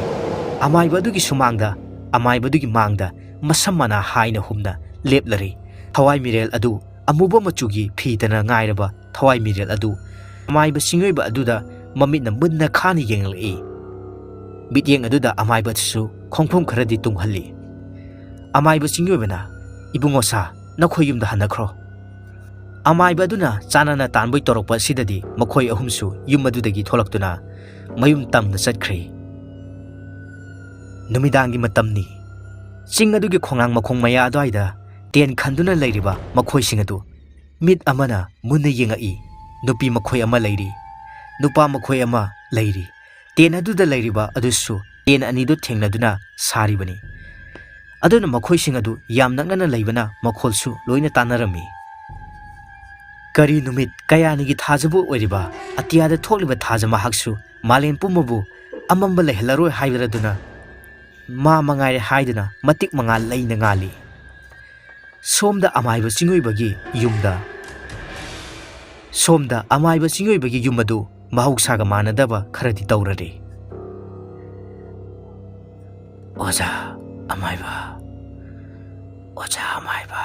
ꯑꯃꯥꯏꯕ ꯑꯗꯨꯒꯤ ꯁꯨꯃꯥꯡꯗ, ꯑꯃꯥꯏꯕ ꯑꯗꯨꯒꯤ ꯃꯥꯡꯗ ꯃꯁꯝ ꯃꯅꯥ ꯍꯥꯏꯅ ꯍꯨꯝꯅ ꯂꯦꯞꯂꯔꯦ꯫ ꯊꯋꯥꯏ ꯃꯤꯔꯦꯜ ꯑꯗꯨ ꯑꯃꯨꯕ ꯃꯆꯨꯒꯤ ꯐꯤꯗꯅ ꯉꯥꯏꯔꯕ ꯊꯋꯥꯏ ꯃꯤꯔꯦꯜ ꯑꯗꯨ ꯑꯃꯥꯏꯕ ꯆꯤꯡꯑꯣꯏꯕ ꯑꯗꯨꯗ ꯃꯃꯤꯠꯅ ꯃꯨꯟꯅ ꯈꯥꯅ ꯌꯦꯡꯂꯛꯏ꯫ ꯃꯤꯠꯌꯦꯡ ꯑꯗꯨꯗ ꯑꯃꯥꯏꯕ ꯑꯗꯨꯁꯨ ꯈꯣꯡꯐꯝ ꯈꯔꯗꯤ ꯇꯨꯡꯍꯜꯂꯤ꯫ ꯑꯃꯥꯏꯕ ꯆꯤꯡꯑꯣꯏꯕꯅ, "ꯏꯕꯨꯡꯉꯣ ꯁꯥ, ꯅꯈꯣꯏ ꯌꯨꯝꯗ ꯍꯟꯅꯈ꯭ꯔꯣ"꯫ ꯑꯃꯥꯏꯕ ꯑꯗꯨꯅ ꯆꯥꯅꯅ ꯇꯥꯟꯕꯩ ꯇꯧꯔꯛꯄ ꯑꯁꯤꯗꯗꯤ ꯃꯈꯣꯏ ꯑꯍꯨꯝꯁꯨ ꯌꯨꯝ ꯑꯗꯨꯗꯒꯤ ꯊꯣꯛꯂꯛꯇꯨꯅ ꯃꯌꯨꯝ ꯇꯝꯅ ꯆꯠꯈ꯭ꯔꯦ꯫ ꯅꯨꯃꯤꯗꯥꯡꯒꯤ ꯃꯇꯝꯅꯤ꯫ ꯆꯤꯡ ꯑꯗꯨꯒꯤ ꯈꯣꯡꯅꯥꯡ ꯃꯈꯣꯡ ꯃꯌꯥ ꯑꯗꯨꯋꯥꯏꯗ ꯇꯦꯟ ꯈꯟꯗꯨꯅ ꯂꯩꯔꯤꯕ ꯃꯈꯣꯏꯁꯤꯡ ꯑꯗꯨ ꯃꯤꯠ ꯑꯃꯅ ꯃꯨꯟꯅ ꯌꯦꯡꯉꯛꯏ꯫ ꯅꯨꯄꯤ ꯃꯈꯣꯏ ꯑꯃ ꯂꯩꯔꯤ, ꯅꯨꯄꯥ ꯃꯈꯣꯏ ꯑꯃ ꯂꯩꯔꯤ꯫ ꯇꯦꯟ ꯑꯗꯨꯗ ꯂꯩꯔꯤꯕ ꯑꯗꯨꯁꯨ ꯇꯦꯟ ꯑꯅꯤꯗꯨ ꯊꯦꯡꯅꯗꯨꯅ ꯁꯥꯔꯤꯕꯅꯤ꯫ ꯑꯗꯨꯅ ꯃꯈꯣꯏꯁꯤꯡ ꯑꯗꯨ ꯌꯥꯝ ꯅꯛꯅꯅ ꯂꯩꯕꯅ ꯃꯈꯣꯜꯁꯨ ꯂꯣꯏꯅ ꯇꯥꯟꯅꯔꯝꯃꯤ꯫ ꯀꯔꯤ ꯅꯨꯃꯤꯠ ꯀꯌꯥꯅꯤꯒꯤ ꯊꯥꯖꯕ ꯑꯣꯏꯔꯤꯕ ꯑꯇꯤꯌꯥꯗ ꯊꯣꯛꯂꯤꯕ ꯊꯥꯖ ꯃꯍꯥꯛꯁꯨ ꯃꯥꯂꯦꯝ ꯄꯨꯝꯕꯕꯨ ꯑꯃꯝꯕ ꯂꯩꯍꯜꯂꯔꯣꯏ ꯍꯥꯏꯕꯗꯨꯅ ꯃꯥ ꯃꯉꯥꯏꯔꯦ ꯍꯥꯏꯗꯨꯅ ꯃꯇꯤꯛ ꯃꯉꯥꯜ ꯂꯩꯅ ꯉꯥꯜꯂꯤ꯫ ꯁꯣꯝꯗ ꯑꯃꯥꯏꯕ ꯆꯤꯡꯑꯣꯏꯕꯒꯤ ꯌꯨꯝꯗ, ꯁꯣꯝꯗ ꯑꯃꯥꯏꯕ ꯆꯤꯡꯑꯣꯏꯕꯒꯤ ꯌꯨꯝ ꯑꯗꯨ ꯃꯍꯧꯁꯥꯒ ꯃꯥꯟꯅꯗꯕ ꯈꯔꯗꯤ ꯇꯧꯔꯔꯦ꯫ "ꯑꯣꯖꯥ ꯑꯃꯥꯏꯕ, ꯑꯣꯖꯥ ꯑꯃꯥꯏꯕ"꯫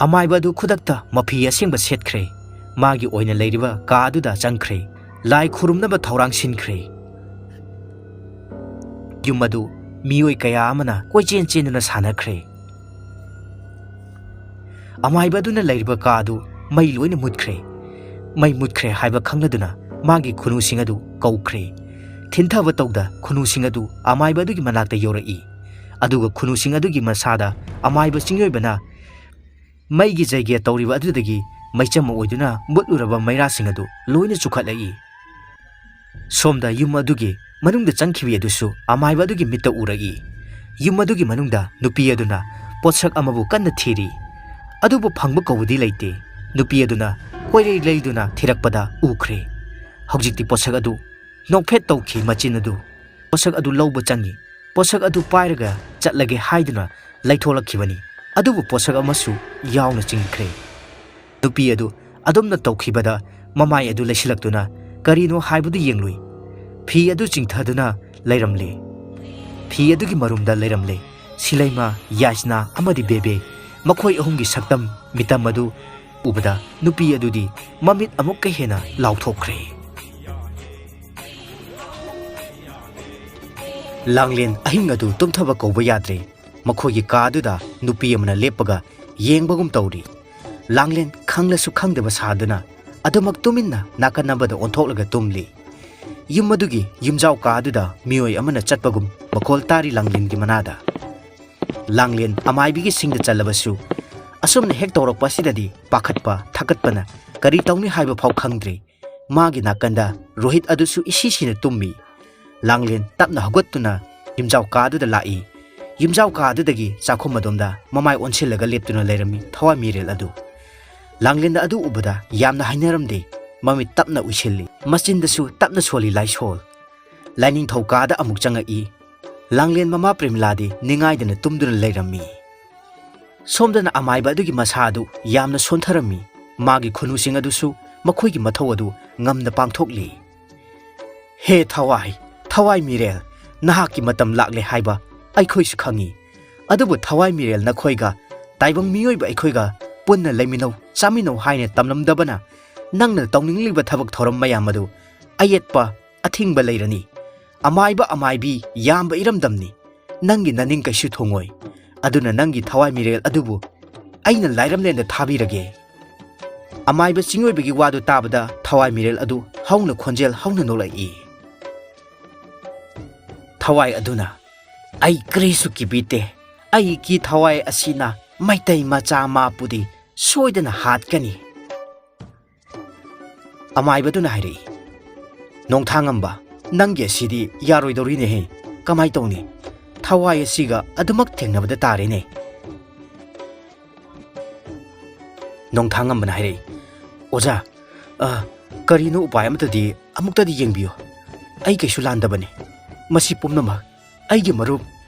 ꯑꯃꯥꯏꯕ ꯑꯗꯨ ꯈꯨꯗꯛꯇ ꯃꯐꯤ ꯑꯁꯦꯡꯕ ꯁꯦꯠꯈ꯭ꯔꯦ꯫ ꯃꯥꯒꯤ ꯑꯣꯏꯅ ꯂꯩꯔꯤꯕ ꯀꯥ ꯑꯗꯨꯗ ꯆꯪꯈ꯭ꯔꯦ꯫ ꯂꯥꯏ ꯈꯨꯔꯨꯝꯅꯕ ꯊꯧꯔꯥꯡ ꯁꯤꯟꯈ꯭ꯔꯦ꯫ ꯌꯨꯝ ꯑꯗꯨ ꯃꯤꯑꯣꯏ ꯀꯌꯥ ꯑꯃꯅ ꯀꯣꯏꯆꯦꯟ ꯆꯦꯟꯗꯨꯅ ꯁꯥꯟꯅꯈ꯭ꯔꯦ꯫ ꯑꯃꯥꯏꯕ ꯑꯗꯨꯅ ꯂꯩꯔꯤꯕ ꯀꯥ ꯑꯗꯨ ꯃꯩ ꯂꯣꯏꯅ ꯃꯨꯠꯈ꯭ꯔꯦ꯫ ꯃꯩ ꯃꯨꯠꯈ꯭ꯔꯦ ꯍꯥꯏꯕ ꯈꯪꯂꯗꯨꯅ ꯃꯥꯒꯤ ꯈꯨꯅꯨꯁꯤꯡ ꯑꯗꯨ ꯀꯧꯈ꯭ꯔꯦ꯫ ꯊꯤꯟꯊꯕ ꯇꯧꯗ ꯈꯨꯅꯨꯁꯤꯡ ꯑꯗꯨ ꯑꯃꯥꯏꯕ ꯑꯗꯨꯒꯤ ꯃꯅꯥꯛꯇ ꯌꯧꯔꯛꯏ꯫ ꯑꯗꯨꯒ ꯈꯨꯅꯨꯁꯤꯡ ꯑꯗꯨꯒꯤ ꯃꯁꯥꯗ ꯑꯃꯥꯏꯕ ꯆꯤꯡꯑꯣꯏꯕꯅ ꯃꯩꯒꯤ ꯖꯩꯒ꯭ꯌꯥ ꯇꯧꯔꯤꯕ ꯑꯗꯨꯗꯒꯤ ꯃꯩꯆꯝ ꯑꯣꯏꯗꯨꯅ ꯃꯨꯠꯂꯨꯔꯕ ꯃꯩꯔꯥꯁꯤꯡ ꯑꯗꯨ ꯂꯣꯏꯅ ꯆꯨꯈꯠꯂꯛꯏ꯫ ꯁꯣꯝꯗ ꯌꯨꯝ ꯑꯗꯨꯒꯤ ꯃꯅꯨꯡꯗ ꯆꯪꯈꯤꯕꯤ ꯑꯗꯨꯁꯨ ꯑꯃꯥꯏꯕ ꯑꯗꯨꯒꯤ ꯃꯤꯠꯇ ꯎꯔꯛꯏ꯫ ꯌꯨꯝ ꯑꯗꯨꯒꯤ ꯃꯅꯨꯡꯗ ꯅꯨꯄꯤ ꯑꯗꯨꯅ ꯄꯣꯠꯁꯛ ꯑꯃꯕꯨ ꯀꯟꯅ ꯊꯤꯔꯤ꯫ ꯑꯗꯨꯕꯨ ꯐꯪꯕ ꯀꯧꯕꯗꯤ ꯂꯩꯇꯦ꯫ ꯅꯨꯄꯤ ꯑꯗꯨꯅ ꯀꯣꯏꯂꯩ ꯂꯩꯗꯨꯅ ꯊꯤꯔꯛꯄꯗ ꯎꯈ꯭ꯔꯦ꯫ ꯍꯧꯖꯤꯛꯇꯤ ꯄꯣꯠꯁꯛ ꯑꯗꯨ ꯅꯣꯛꯐꯦꯠ ꯇꯧꯈꯤ ꯃꯆꯤꯟ ꯑꯗꯨ꯫ ꯄꯣꯠꯁꯛ ꯑꯗꯨ ꯂꯧꯕ ꯆꯪꯏ꯫ ꯄꯣꯠꯁꯛ ꯑꯗꯨ ꯄꯥꯏꯔꯒ ꯆꯠꯂꯒꯦ ꯍꯥꯏꯗꯨꯅ ꯂꯩꯊꯣꯛꯂꯛꯈꯤꯕꯅꯤ꯫ ꯑꯗꯨꯕꯨ ꯄꯣꯠꯁꯛ ꯑꯃꯁꯨ ꯌꯥꯎꯅ ꯆꯤꯡꯈ꯭ꯔꯦ꯫ ꯅꯨꯄꯤ ꯑꯗꯨ ꯑꯗꯨꯝꯅ ꯇꯧꯈꯤꯕꯗ ꯃꯃꯥꯏ ꯑꯗꯨ ꯂꯩꯁꯤꯜꯂꯛꯇꯨꯅ ꯀꯔꯤꯅꯣ ꯍꯥꯏꯕꯗꯨ ꯌꯦꯡꯂꯨꯏ꯫ ꯐꯤ ꯑꯗꯨ ꯆꯤꯡꯊꯗꯨꯅ ꯂꯩꯔꯝꯂꯦ꯫ ꯐꯤ ꯑꯗꯨꯒꯤ ꯃꯔꯨꯝꯗ ꯂꯩꯔꯝꯂꯦ ꯁꯤꯂꯩꯃ, ꯌꯥꯏꯁꯅꯥ ꯑꯃꯗꯤ ꯕꯦꯕꯦ꯫ ꯃꯈꯣꯏ ꯑꯍꯨꯝꯒꯤ ꯁꯛꯇꯝ ꯃꯤꯇꯝ ꯑꯗꯨ ꯎꯕꯗ ꯅꯨꯄꯤ ꯑꯗꯨꯗꯤ ꯃꯃꯤꯠ ꯑꯃꯨꯛꯀ ꯍꯦꯟꯅ ꯂꯥꯎꯊꯣꯛꯈ꯭ꯔꯦ꯫ ꯂꯥꯡꯂꯦꯟ ꯑꯍꯤꯡ ꯑꯗꯨ ꯇꯨꯝꯊꯕ ꯀꯧꯕ ꯌꯥꯗ꯭ꯔꯦ꯫ ꯃꯈꯣꯏꯒꯤ ꯀꯥꯗꯨꯗ ꯅꯨꯄꯤ ꯑꯃꯅ ꯂꯦꯞꯄꯒ ꯌꯦꯡꯕꯒꯨꯝ ꯇꯧꯔꯤ꯫ ꯂꯥꯡꯂꯦꯟ ꯈꯪꯂꯁꯨ ꯈꯪꯗꯕ ꯁꯥꯗꯨꯅ ꯑꯗꯨꯃꯛ ꯇꯨꯃꯤꯟꯅ ꯅꯥꯀꯟ ꯑꯃꯗ ꯑꯣꯟꯊꯣꯛꯂꯒ ꯇꯨꯝꯂꯤ꯫ ꯌꯨꯝ ꯑꯗꯨꯒꯤ ꯌꯨꯝꯖꯥꯎ ꯀꯥꯗꯨꯗ ꯃꯤꯑꯣꯏ ꯑꯃꯅ ꯆꯠꯄꯒꯨꯝ ꯃꯈꯣꯜ ꯇꯥꯔꯤ ꯂꯥꯡꯂꯦꯟꯒꯤ ꯃꯅꯥꯗ꯫ ꯂꯥꯡꯂꯦꯟ ꯑꯃꯥꯏꯕꯤꯒꯤ ꯁꯤꯡꯗ ꯆꯜꯂꯕꯁꯨ ꯑꯁꯨꯝꯅ ꯍꯦꯛ ꯇꯧꯔꯛꯄ ꯑꯁꯤꯗꯗꯤ ꯄꯥꯈꯠꯄ ꯊꯥꯀꯠꯄꯅ ꯀꯔꯤ ꯇꯧꯅꯤ ꯍꯥꯏꯕ ꯐꯥꯎ ꯈꯪꯗ꯭ꯔꯦ꯫ ꯃꯥꯒꯤ ꯅꯥꯀꯟꯗ ꯔꯣꯍꯤꯠ ꯑꯗꯨꯁꯨ ꯏꯁꯤꯁꯤꯅ ꯇꯨꯝꯃꯤ꯫ ꯂꯥꯡꯂꯦꯟ ꯇꯞꯅ ꯍꯧꯒꯠꯇꯨꯅ ꯌꯨꯝꯖꯥꯎ ꯀꯥꯗꯨꯗ ꯂꯥꯛꯏ꯫ ꯌꯨꯝꯖꯥꯎ ꯀꯥꯗꯨꯗꯒꯤ ꯆꯥꯛꯈꯨꯝ ꯑꯗꯣꯝꯗ ꯃꯃꯥꯏ ꯑꯣꯟꯁꯤꯜꯂꯒ ꯂꯦꯞꯇꯨꯅ ꯂꯩꯔꯝꯃꯤ ꯊꯋꯥꯏ ꯃꯤꯔꯦꯜ ꯑꯗꯨ꯫ ꯂꯥꯡꯂꯦꯟꯗ ꯑꯗꯨ ꯎꯕꯗ ꯌꯥꯝꯅ ꯍꯩꯅꯔꯝꯗꯦ꯫ ꯃꯃꯤꯠ ꯇꯞꯅ ꯎꯏꯁꯤꯜꯂꯤ꯫ ꯃꯆꯤꯟꯗꯁꯨ ꯇꯞꯅ ꯁꯣꯜꯂꯤ ꯂꯥꯏꯁꯣꯜ꯫ ꯂꯥꯏꯅꯤꯡꯊꯧ ꯀꯥꯗ ꯑꯃꯨꯛ ꯆꯪꯉꯛꯏ꯫ ꯂꯥꯡꯂꯦꯟ ꯃꯃꯥ ꯄ꯭ꯔꯦꯃꯤꯂꯥꯗꯤ ꯅꯤꯡꯉꯥꯏꯗꯅ ꯇꯨꯝꯗꯨꯅ ꯂꯩꯔꯝꯃꯤ꯫ ꯁꯣꯝꯗꯅ ꯑꯃꯥꯏꯕ ꯑꯗꯨꯒꯤ ꯃꯁꯥ ꯑꯗꯨ ꯌꯥꯝꯅ ꯁꯣꯟꯊꯔꯝꯃꯤ꯫ ꯃꯥꯒꯤ ꯈꯨꯅꯨꯁꯤꯡ ꯑꯗꯨꯁꯨ ꯃꯈꯣꯏꯒꯤ ꯃꯊꯧ ꯑꯗꯨ ꯉꯝꯅ ꯄꯥꯡꯊꯣꯛꯂꯤ꯫ "ꯍꯦ ꯊꯋꯥꯏ, ꯊꯋꯥꯏ ꯃꯤꯔꯦꯜ, ꯅꯍꯥꯛꯀꯤ ꯃꯇꯝ ꯂꯥꯛꯂꯦ ꯍꯥꯏꯕ ꯑꯩꯈꯣꯏꯁꯨ ꯈꯪꯏ꯫ ꯑꯗꯨꯕꯨ ꯊꯋꯥꯏ ꯃꯤꯔꯦꯜ ꯅꯈꯣꯏꯒ, ꯇꯥꯏꯕꯪ ꯃꯤꯑꯣꯏꯕ ꯑꯩꯈꯣꯏꯒ ꯄꯨꯟꯅ ꯂꯩꯃꯤꯟꯅꯧ ꯆꯥꯃꯤꯟꯅꯧ ꯍꯥꯏꯅ ꯇꯝꯂꯝꯗꯕꯅ ꯅꯪꯅ ꯇꯧꯅꯤꯡꯂꯤꯕ ꯊꯕꯛ ꯊꯧꯔꯝ ꯃꯌꯥꯝ ꯑꯗꯨ ꯑꯌꯦꯠꯄ ꯑꯊꯤꯡꯕ ꯂꯩꯔꯅꯤ꯫ ꯑꯃꯥꯏꯕ ꯑꯃꯥꯏꯕꯤ ꯌꯥꯝꯕ ꯏꯔꯝꯗꯝꯅꯤ꯫ ꯅꯪꯒꯤ ꯅꯅꯤꯡ ꯀꯩꯁꯨ ꯊꯨꯡꯉꯣꯏ꯫ ꯑꯗꯨꯅ ꯅꯪꯒꯤ ꯊꯋꯥꯏ ꯃꯤꯔꯦꯜ ꯑꯗꯨꯕꯨ ꯑꯩꯅ ꯂꯥꯏꯔꯝꯂꯦꯟꯗ ꯊꯥꯕꯤꯔꯒꯦ꯫" ꯑꯃꯥꯏꯕ ꯆꯤꯡꯑꯣꯏꯕꯒꯤ ꯋꯥꯗꯨ ꯇꯥꯕꯗ ꯊꯋꯥꯏ ꯃꯤꯔꯦꯜ ꯑꯗꯨ ꯍꯧꯅ ꯈꯣꯟꯖꯦꯜ ꯍꯧꯅ ꯅꯣꯛꯂꯛꯏ꯫ ꯊꯋꯥꯏ ꯑꯗꯨꯅ, "ꯑꯩ ꯀꯔꯤꯁꯨ ꯀꯤꯕꯤꯗꯦ꯫ ꯑꯩꯒꯤ ꯊꯋꯥꯏ ꯑꯁꯤꯅ ꯃꯩꯇꯩ ꯃꯆꯥ ꯃꯥꯄꯨꯗꯤ ꯁꯣꯏꯗꯅ ꯍꯥꯠꯀꯅꯤ꯫" ꯑꯃꯥꯏꯕꯗꯨꯅ ꯍꯥꯏꯔꯛꯏ, "ꯅꯣꯡꯊꯥꯉꯝꯕ, ꯅꯪꯒꯤ ꯑꯁꯤꯗꯤ ꯌꯥꯔꯣꯏꯗꯧꯔꯤꯅꯦꯍꯦ꯫ ꯀꯃꯥꯏ ꯇꯧꯅꯤ? ꯊꯋꯥꯏ ꯑꯁꯤꯒ ꯑꯗꯨꯃꯛ ꯊꯦꯡꯅꯕꯗ ꯇꯥꯔꯦꯅꯦ꯫" ꯅꯣꯡꯊꯥꯉꯝꯕꯅ ꯍꯥꯏꯔꯛꯏ, "ꯑꯣꯖꯥ, ꯑ, ꯀꯔꯤꯅꯣ ꯎꯄꯥꯏ ꯑꯃꯇꯗꯤ ꯑꯃꯨꯛꯇꯗꯤ ꯌꯦꯡꯕꯤꯌꯨ꯫ ꯑꯩ ꯀꯩꯁꯨ ꯂꯥꯟꯗꯕꯅꯤ꯫ ꯃꯁꯤ ꯄꯨꯝꯅꯃꯛ ꯑꯩꯒꯤ ꯃꯔꯨꯞ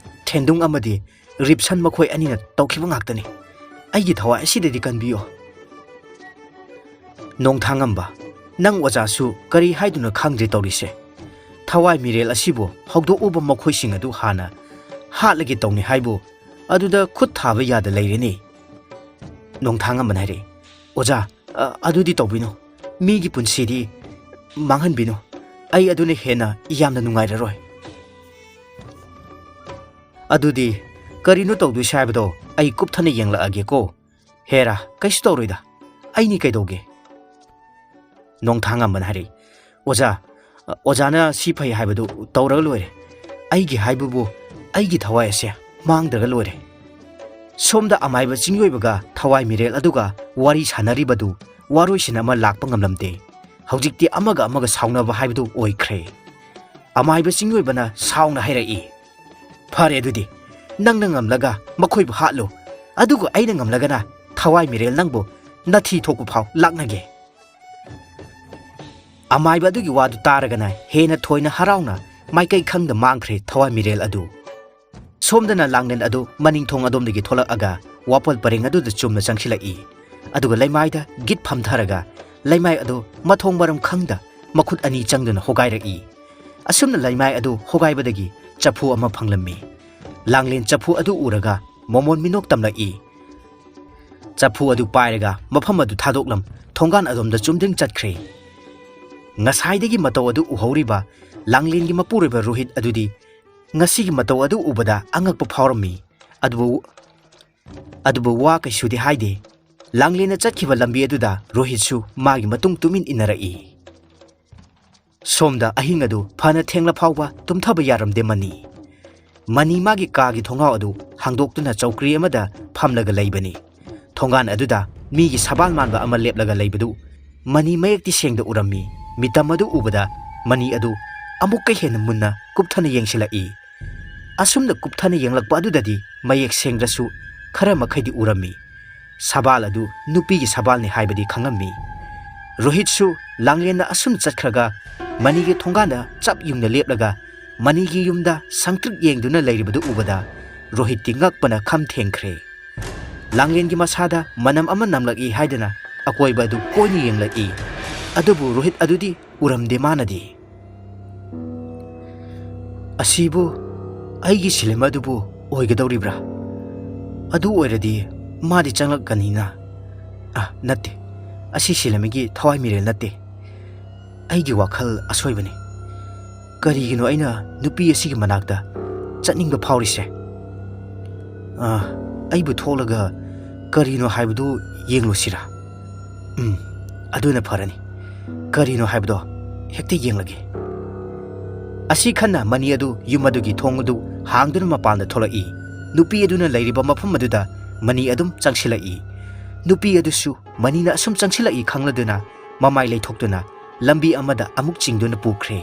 ꯊꯦꯟꯗꯨꯡ ꯑꯃꯗꯤ ꯔꯤꯞꯁꯟ ꯃꯈꯣꯏ ꯑꯅꯤꯅ ꯇꯧꯈꯤꯕ ꯉꯥꯛꯇꯅꯤ꯫ ꯑꯩꯒꯤ ꯊꯋꯥꯏ ꯑꯁꯤꯗꯗꯤ ꯀꯟꯕꯤꯌꯨ꯫ ꯅꯣꯡꯊꯥꯡꯉꯝꯕ, ꯅꯪ ꯑꯣꯖꯥꯁꯨ ꯀꯔꯤ ꯍꯥꯏꯗꯨꯅ ꯈꯪꯗ꯭ꯔꯦ ꯇꯧꯔꯤꯁꯦ꯫ ꯊꯋꯥꯏ ꯃꯤꯔꯦꯜ ꯑꯁꯤꯕꯨ ꯍꯧꯗꯣꯛꯎꯕ ꯃꯈꯣꯏꯁꯤꯡ ꯑꯗꯨ ꯍꯥꯟꯅ ꯍꯥꯠꯂꯒꯦ ꯇꯧꯅꯤ ꯍꯥꯏꯕꯨ ꯑꯗꯨꯗ ꯈꯨꯠ ꯊꯥꯕ ꯌꯥꯗ ꯂꯩꯔꯦꯅꯦ꯫ ꯅꯣꯡꯊꯥꯡꯉꯝꯕꯅ ꯍꯥꯏꯔꯛꯏ, "ꯑꯣꯖꯥ, ꯑ, ꯑꯗꯨꯗꯤ ꯇꯧꯕꯤꯅꯨ꯫ ꯃꯤꯒꯤ ꯄꯨꯟꯁꯤꯗꯤ ꯃꯥꯡꯍꯟꯕꯤꯅꯨ꯫ ꯑꯩ ꯑꯗꯨꯅ ꯍꯦꯟꯅ ꯌꯥꯝꯅ ꯅꯨꯡꯉꯥꯏꯔꯔꯣꯏ꯫ ꯑꯗꯨꯗꯤ ꯀꯔꯤꯅꯣ ꯇꯧꯗꯣꯏꯁꯦ ꯍꯥꯏꯕꯗꯣ ꯑꯩ ꯀꯨꯞꯊꯅ ꯌꯦꯡꯂꯛꯑꯒꯦꯀꯣ꯫ ꯍꯦꯔꯥ, ꯀꯩꯁꯨ ꯇꯧꯔꯣꯏꯗ꯫ ꯑꯩꯅꯤ ꯀꯩꯗꯧꯒꯦ?" ꯅꯣꯡꯊꯥꯡꯉꯝꯕꯅ ꯍꯥꯏꯔꯛꯏ, "ꯑꯣꯖꯥ, ꯑ, ꯑꯣꯖꯥꯅ ꯁꯤ ꯐꯩ ꯍꯥꯏꯕꯗꯨ ꯇꯧꯔꯒ ꯂꯣꯏꯔꯦ꯫ ꯑꯩꯒꯤ ꯍꯥꯏꯕꯕꯨ ꯑꯩꯒꯤ ꯊꯋꯥꯏ ꯑꯁꯦ ꯃꯥꯡꯗ꯭ꯔꯒ ꯂꯣꯏꯔꯦ꯫" ꯁꯣꯝꯗ ꯑꯃꯥꯏꯕ ꯆꯤꯡꯑꯣꯏꯕꯒ ꯊꯋꯥꯏ ꯃꯤꯔꯦꯜ ꯑꯗꯨꯒ ꯋꯥꯔꯤ ꯁꯥꯟꯅꯔꯤꯕꯗꯨ ꯋꯥꯔꯣꯏꯁꯤꯟ ꯑꯃ ꯂꯥꯛꯄ ꯉꯝꯂꯝꯗꯦ꯫ ꯍꯧꯖꯤꯛꯇꯤ ꯑꯃꯒ ꯑꯃꯒ ꯁꯥꯎꯅꯕ ꯍꯥꯏꯕꯗꯨ ꯑꯣꯏꯈ꯭ꯔꯦ꯫ ꯑꯃꯥꯏꯕ ꯆꯤꯡꯑꯣꯏꯕꯅ ꯁꯥꯎꯅ ꯍꯥꯏꯔꯛꯏ, "ꯐꯔꯦ ꯑꯗꯨꯗꯤ, ꯅꯪꯅ ꯉꯝꯂꯒ ꯃꯈꯣꯏꯕꯨ ꯍꯥꯠꯂꯨ, ꯑꯗꯨꯒ ꯑꯩꯅ ꯉꯝꯂꯒꯅ ꯊꯋꯥꯏ ꯃꯤꯔꯦꯜ ꯅꯪꯕꯨ ꯅꯊꯤ ꯊꯣꯛꯄ ꯐꯥꯎ ꯂꯥꯛꯅꯒꯦ꯫" ꯑꯃꯥꯏꯕ ꯑꯗꯨꯒꯤ ꯋꯥꯗꯨ ꯇꯥꯔꯒꯅ ꯍꯦꯟꯅ ꯊꯣꯏꯅ ꯍꯔꯥꯎꯅ ꯃꯥꯏꯀꯩ ꯈꯪꯗ ꯃꯥꯡꯈ꯭ꯔꯦ ꯊꯋꯥꯏ ꯃꯤꯔꯦꯜ ꯑꯗꯨ꯫ ꯁꯣꯝꯗꯅ ꯂꯥꯡꯂꯦꯟ ꯑꯗꯨ ꯃꯅꯤꯡ ꯊꯣꯡ ꯑꯗꯣꯝꯗꯒꯤ ꯊꯣꯛꯂꯛꯑꯒ ꯋꯥꯄꯜ ꯄꯔꯦꯡ ꯑꯗꯨꯗ ꯆꯨꯝꯅ ꯆꯪꯁꯤꯜꯂꯛꯏ꯫ ꯑꯗꯨꯒ ꯂꯩꯃꯥꯏꯗ ꯒꯤꯠ ꯐꯝꯊꯔꯒ ꯂꯩꯃꯥꯏ ꯑꯗꯨ ꯃꯊꯣꯡ ꯃꯔꯝ ꯈꯪꯗ ꯃꯈꯨꯠ ꯑꯅꯤ ꯆꯪꯗꯨꯅ ꯍꯣꯒꯥꯏꯔꯛꯏ꯫ ꯑꯁꯨꯝꯅ ꯂꯩꯃꯥꯏ ꯑꯗꯨ ꯍꯣꯒꯥꯏꯕꯗꯒꯤ ꯆꯐꯨ ꯑꯃ ꯐꯪꯂꯝꯃꯤ꯫ ꯂꯥꯡꯂꯦꯟ ꯆꯐꯨ ꯑꯗꯨ ꯎꯔꯒ ꯃꯣꯃꯣꯟ ꯃꯤꯅꯣꯛ ꯇꯝꯂꯛꯏ꯫ ꯆꯐꯨ ꯑꯗꯨ ꯄꯥꯏꯔꯒ ꯃꯐꯝ ꯑꯗꯨ ꯊꯥꯗꯣꯛꯂꯝ ꯊꯣꯡꯒꯥꯟ ꯑꯗꯣꯝꯗ ꯆꯨꯝꯗ꯭ꯔꯤꯡ ꯆꯠꯈ꯭ꯔꯦ꯫ ꯉꯁꯥꯏꯗꯒꯤ ꯃꯇꯧ ꯑꯗꯨ ꯎꯍꯧꯔꯤꯕ ꯂꯥꯡꯂꯦꯟꯒꯤ ꯃꯄꯨꯔꯣꯏꯕ ꯔꯣꯍꯤꯠ ꯑꯗꯨꯗꯤ ꯉꯁꯤꯒꯤ ꯃꯇꯧ ꯑꯗꯨ ꯎꯕꯗ ꯑꯉꯛꯄ ꯐꯥꯎꯔꯝꯃꯤ꯫ ꯑꯗꯨꯕꯨ, ꯑꯗꯨꯕꯨ ꯋꯥ ꯀꯩꯁꯨꯗꯤ ꯍꯥꯏꯗꯦ꯫ ꯂꯥꯡꯂꯦꯟꯅ ꯆꯠꯈꯤꯕ ꯂꯝꯕꯤ ꯑꯗꯨꯗ ꯔꯣꯍꯤꯠꯁꯨ ꯃꯥꯒꯤ ꯃꯇꯨꯡ ꯇꯨꯃꯤꯟ ꯏꯟꯅꯔꯛꯏ꯫ ꯁꯣꯝꯗ ꯑꯍꯤꯡ ꯑꯗꯨ ꯐꯅ ꯊꯦꯡꯂ ꯐꯥꯎꯕ ꯇꯨꯝꯊꯕ ꯌꯥꯔꯝꯗꯦ ꯃꯅꯤ꯫ ꯃꯅꯤ ꯃꯥꯒꯤ ꯀꯥꯒꯤ ꯊꯣꯡꯅꯥꯎ ꯑꯗꯨ ꯍꯥꯡꯗꯣꯛꯇꯨꯅ ꯆꯧꯀ꯭ꯔꯤ ꯑꯃꯗ ꯐꯝꯂꯒ ꯂꯩꯕꯅꯤ꯫ ꯊꯣꯡꯒꯥꯟ ꯑꯗꯨꯗ ꯃꯤꯒꯤ ꯁꯕꯥꯜ ꯃꯥꯟꯕ ꯑꯃ ꯂꯦꯞꯂꯒ ꯂꯩꯕꯗꯨ ꯃꯅꯤ ꯃꯌꯦꯛꯇꯤ ꯁꯦꯡꯗ ꯎꯔꯝꯃꯤ꯫ ꯃꯤꯇꯝ ꯑꯗꯨ ꯎꯕꯗ ꯃꯅꯤ ꯑꯗꯨ ꯑꯃꯨꯛꯀ ꯍꯦꯟꯅ ꯃꯨꯟꯅ ꯀꯨꯞꯊꯅ ꯌꯦꯡꯁꯤꯜꯂꯛꯏ꯫ ꯑꯁꯨꯝꯅ ꯀꯨꯞꯊꯅ ꯌꯦꯡꯂꯛꯄ ꯑꯗꯨꯗꯗꯤ ꯃꯌꯦꯛ ꯁꯦꯡꯗ꯭ꯔꯁꯨ ꯈꯔ ꯃꯈꯩꯗꯤ ꯎꯔꯝꯃꯤ꯫ ꯁꯕꯥꯜ ꯑꯗꯨ ꯅꯨꯄꯤꯒꯤ ꯁꯕꯥꯜꯅꯤ ꯍꯥꯏꯕꯗꯤ ꯈꯪꯉꯝꯃꯤ꯫ ꯔꯣꯍꯤꯠꯁꯨ ꯂꯥꯡꯂꯦꯟꯅ ꯑꯁꯨꯝ ꯆꯠꯈ꯭ꯔꯒ ꯃꯅꯤꯒꯤ ꯊꯣꯡꯒꯥꯟꯗ ꯆꯞ ꯌꯨꯡꯅ ꯂꯦꯞꯂꯒ ꯃꯅꯤꯒꯤ ꯌꯨꯝꯗ ꯁꯪꯇ꯭ꯔꯤꯛ ꯌꯦꯡꯗꯨꯅ ꯂꯩꯔꯤꯕꯗꯨ ꯎꯕꯗ ꯔꯣꯍꯤꯠꯇꯤ ꯉꯛꯄꯅ ꯈꯝ ꯊꯦꯡꯈ꯭ꯔꯦ꯫ ꯂꯥꯡꯂꯦꯟꯒꯤ ꯃꯁꯥꯗ ꯃꯅꯝ ꯑꯃ ꯅꯝꯂꯛꯏ ꯍꯥꯏꯗꯨꯅ ꯑꯀꯣꯏꯕ ꯑꯗꯨ ꯀꯣꯏꯅ ꯌꯦꯡꯂꯛꯏ꯫ ꯑꯗꯨꯕꯨ ꯔꯣꯍꯤꯠ ꯑꯗꯨꯗꯤ ꯎꯔꯝꯗꯦ ꯃꯥꯅꯗꯤ꯫ "ꯑꯁꯤꯕꯨ ꯑꯩꯒꯤ ꯁꯤꯂꯦꯝ ꯑꯗꯨꯕꯨ ꯑꯣꯏꯒꯗꯧꯔꯤꯕ꯭ꯔꯥ? ꯑꯗꯨ ꯑꯣꯏꯔꯗꯤ ꯃꯥꯗꯤ ꯆꯪꯂꯛꯀꯅꯤꯅ꯫ ꯑ, ꯅꯠꯇꯦ, ꯑꯁꯤ ꯁꯤꯂꯦꯝꯒꯤ ꯊꯋꯥꯏ ꯃꯤꯔꯦꯜ ꯅꯠꯇꯦ꯫ ꯑꯩꯒꯤ ꯋꯥꯈꯜ ꯑꯁꯣꯏꯕꯅꯤ꯫ ꯀꯔꯤꯒꯤꯅꯣ ꯑꯩꯅ ꯅꯨꯄꯤ ꯑꯁꯤꯒꯤ ꯃꯅꯥꯛꯇ ꯆꯠꯅꯤꯡꯕ ꯐꯥꯎꯔꯤꯁꯦ? ꯑ, ꯑꯩꯕꯨ ꯊꯣꯛꯂꯒ ꯀꯔꯤꯅꯣ ꯍꯥꯏꯕꯗꯨ ꯌꯦꯡꯂꯨꯁꯤꯔꯥ? ꯎꯝ, ꯑꯗꯨꯅ ꯐꯔꯅꯤ꯫ ꯀꯔꯤꯅꯣ ꯍꯥꯏꯕꯗꯣ ꯍꯦꯛꯇ ꯌꯦꯡꯂꯒꯦ꯫" ꯑꯁꯤ ꯈꯟꯅ ꯃꯅꯤ ꯑꯗꯨ ꯌꯨꯝ ꯑꯗꯨꯒꯤ ꯊꯣꯡ ꯑꯗꯨ ꯍꯥꯡꯗꯨꯅ ꯃꯄꯥꯟꯗ ꯊꯣꯛꯂꯛꯏ꯫ ꯅꯨꯄꯤ ꯑꯗꯨꯅ ꯂꯩꯔꯤꯕ ꯃꯐꯝ ꯑꯗꯨꯗ ꯃꯅꯤ ꯑꯗꯨꯝ ꯆꯪꯁꯤꯜꯂꯛꯏ꯫ ꯅꯨꯄꯤ ꯑꯗꯨꯁꯨ ꯃꯅꯤꯅ ꯑꯁꯨꯝ ꯆꯪꯁꯤꯜꯂꯛꯏ ꯈꯪꯂꯗꯨꯅ ꯃꯃꯥꯏ ꯂꯩꯊꯣꯛꯇꯨꯅ ꯂꯝꯕꯤ ꯑꯃꯗ ꯑꯃꯨꯛ ꯆꯤꯡꯗꯨꯅ ꯄꯨꯈ꯭ꯔꯦ꯫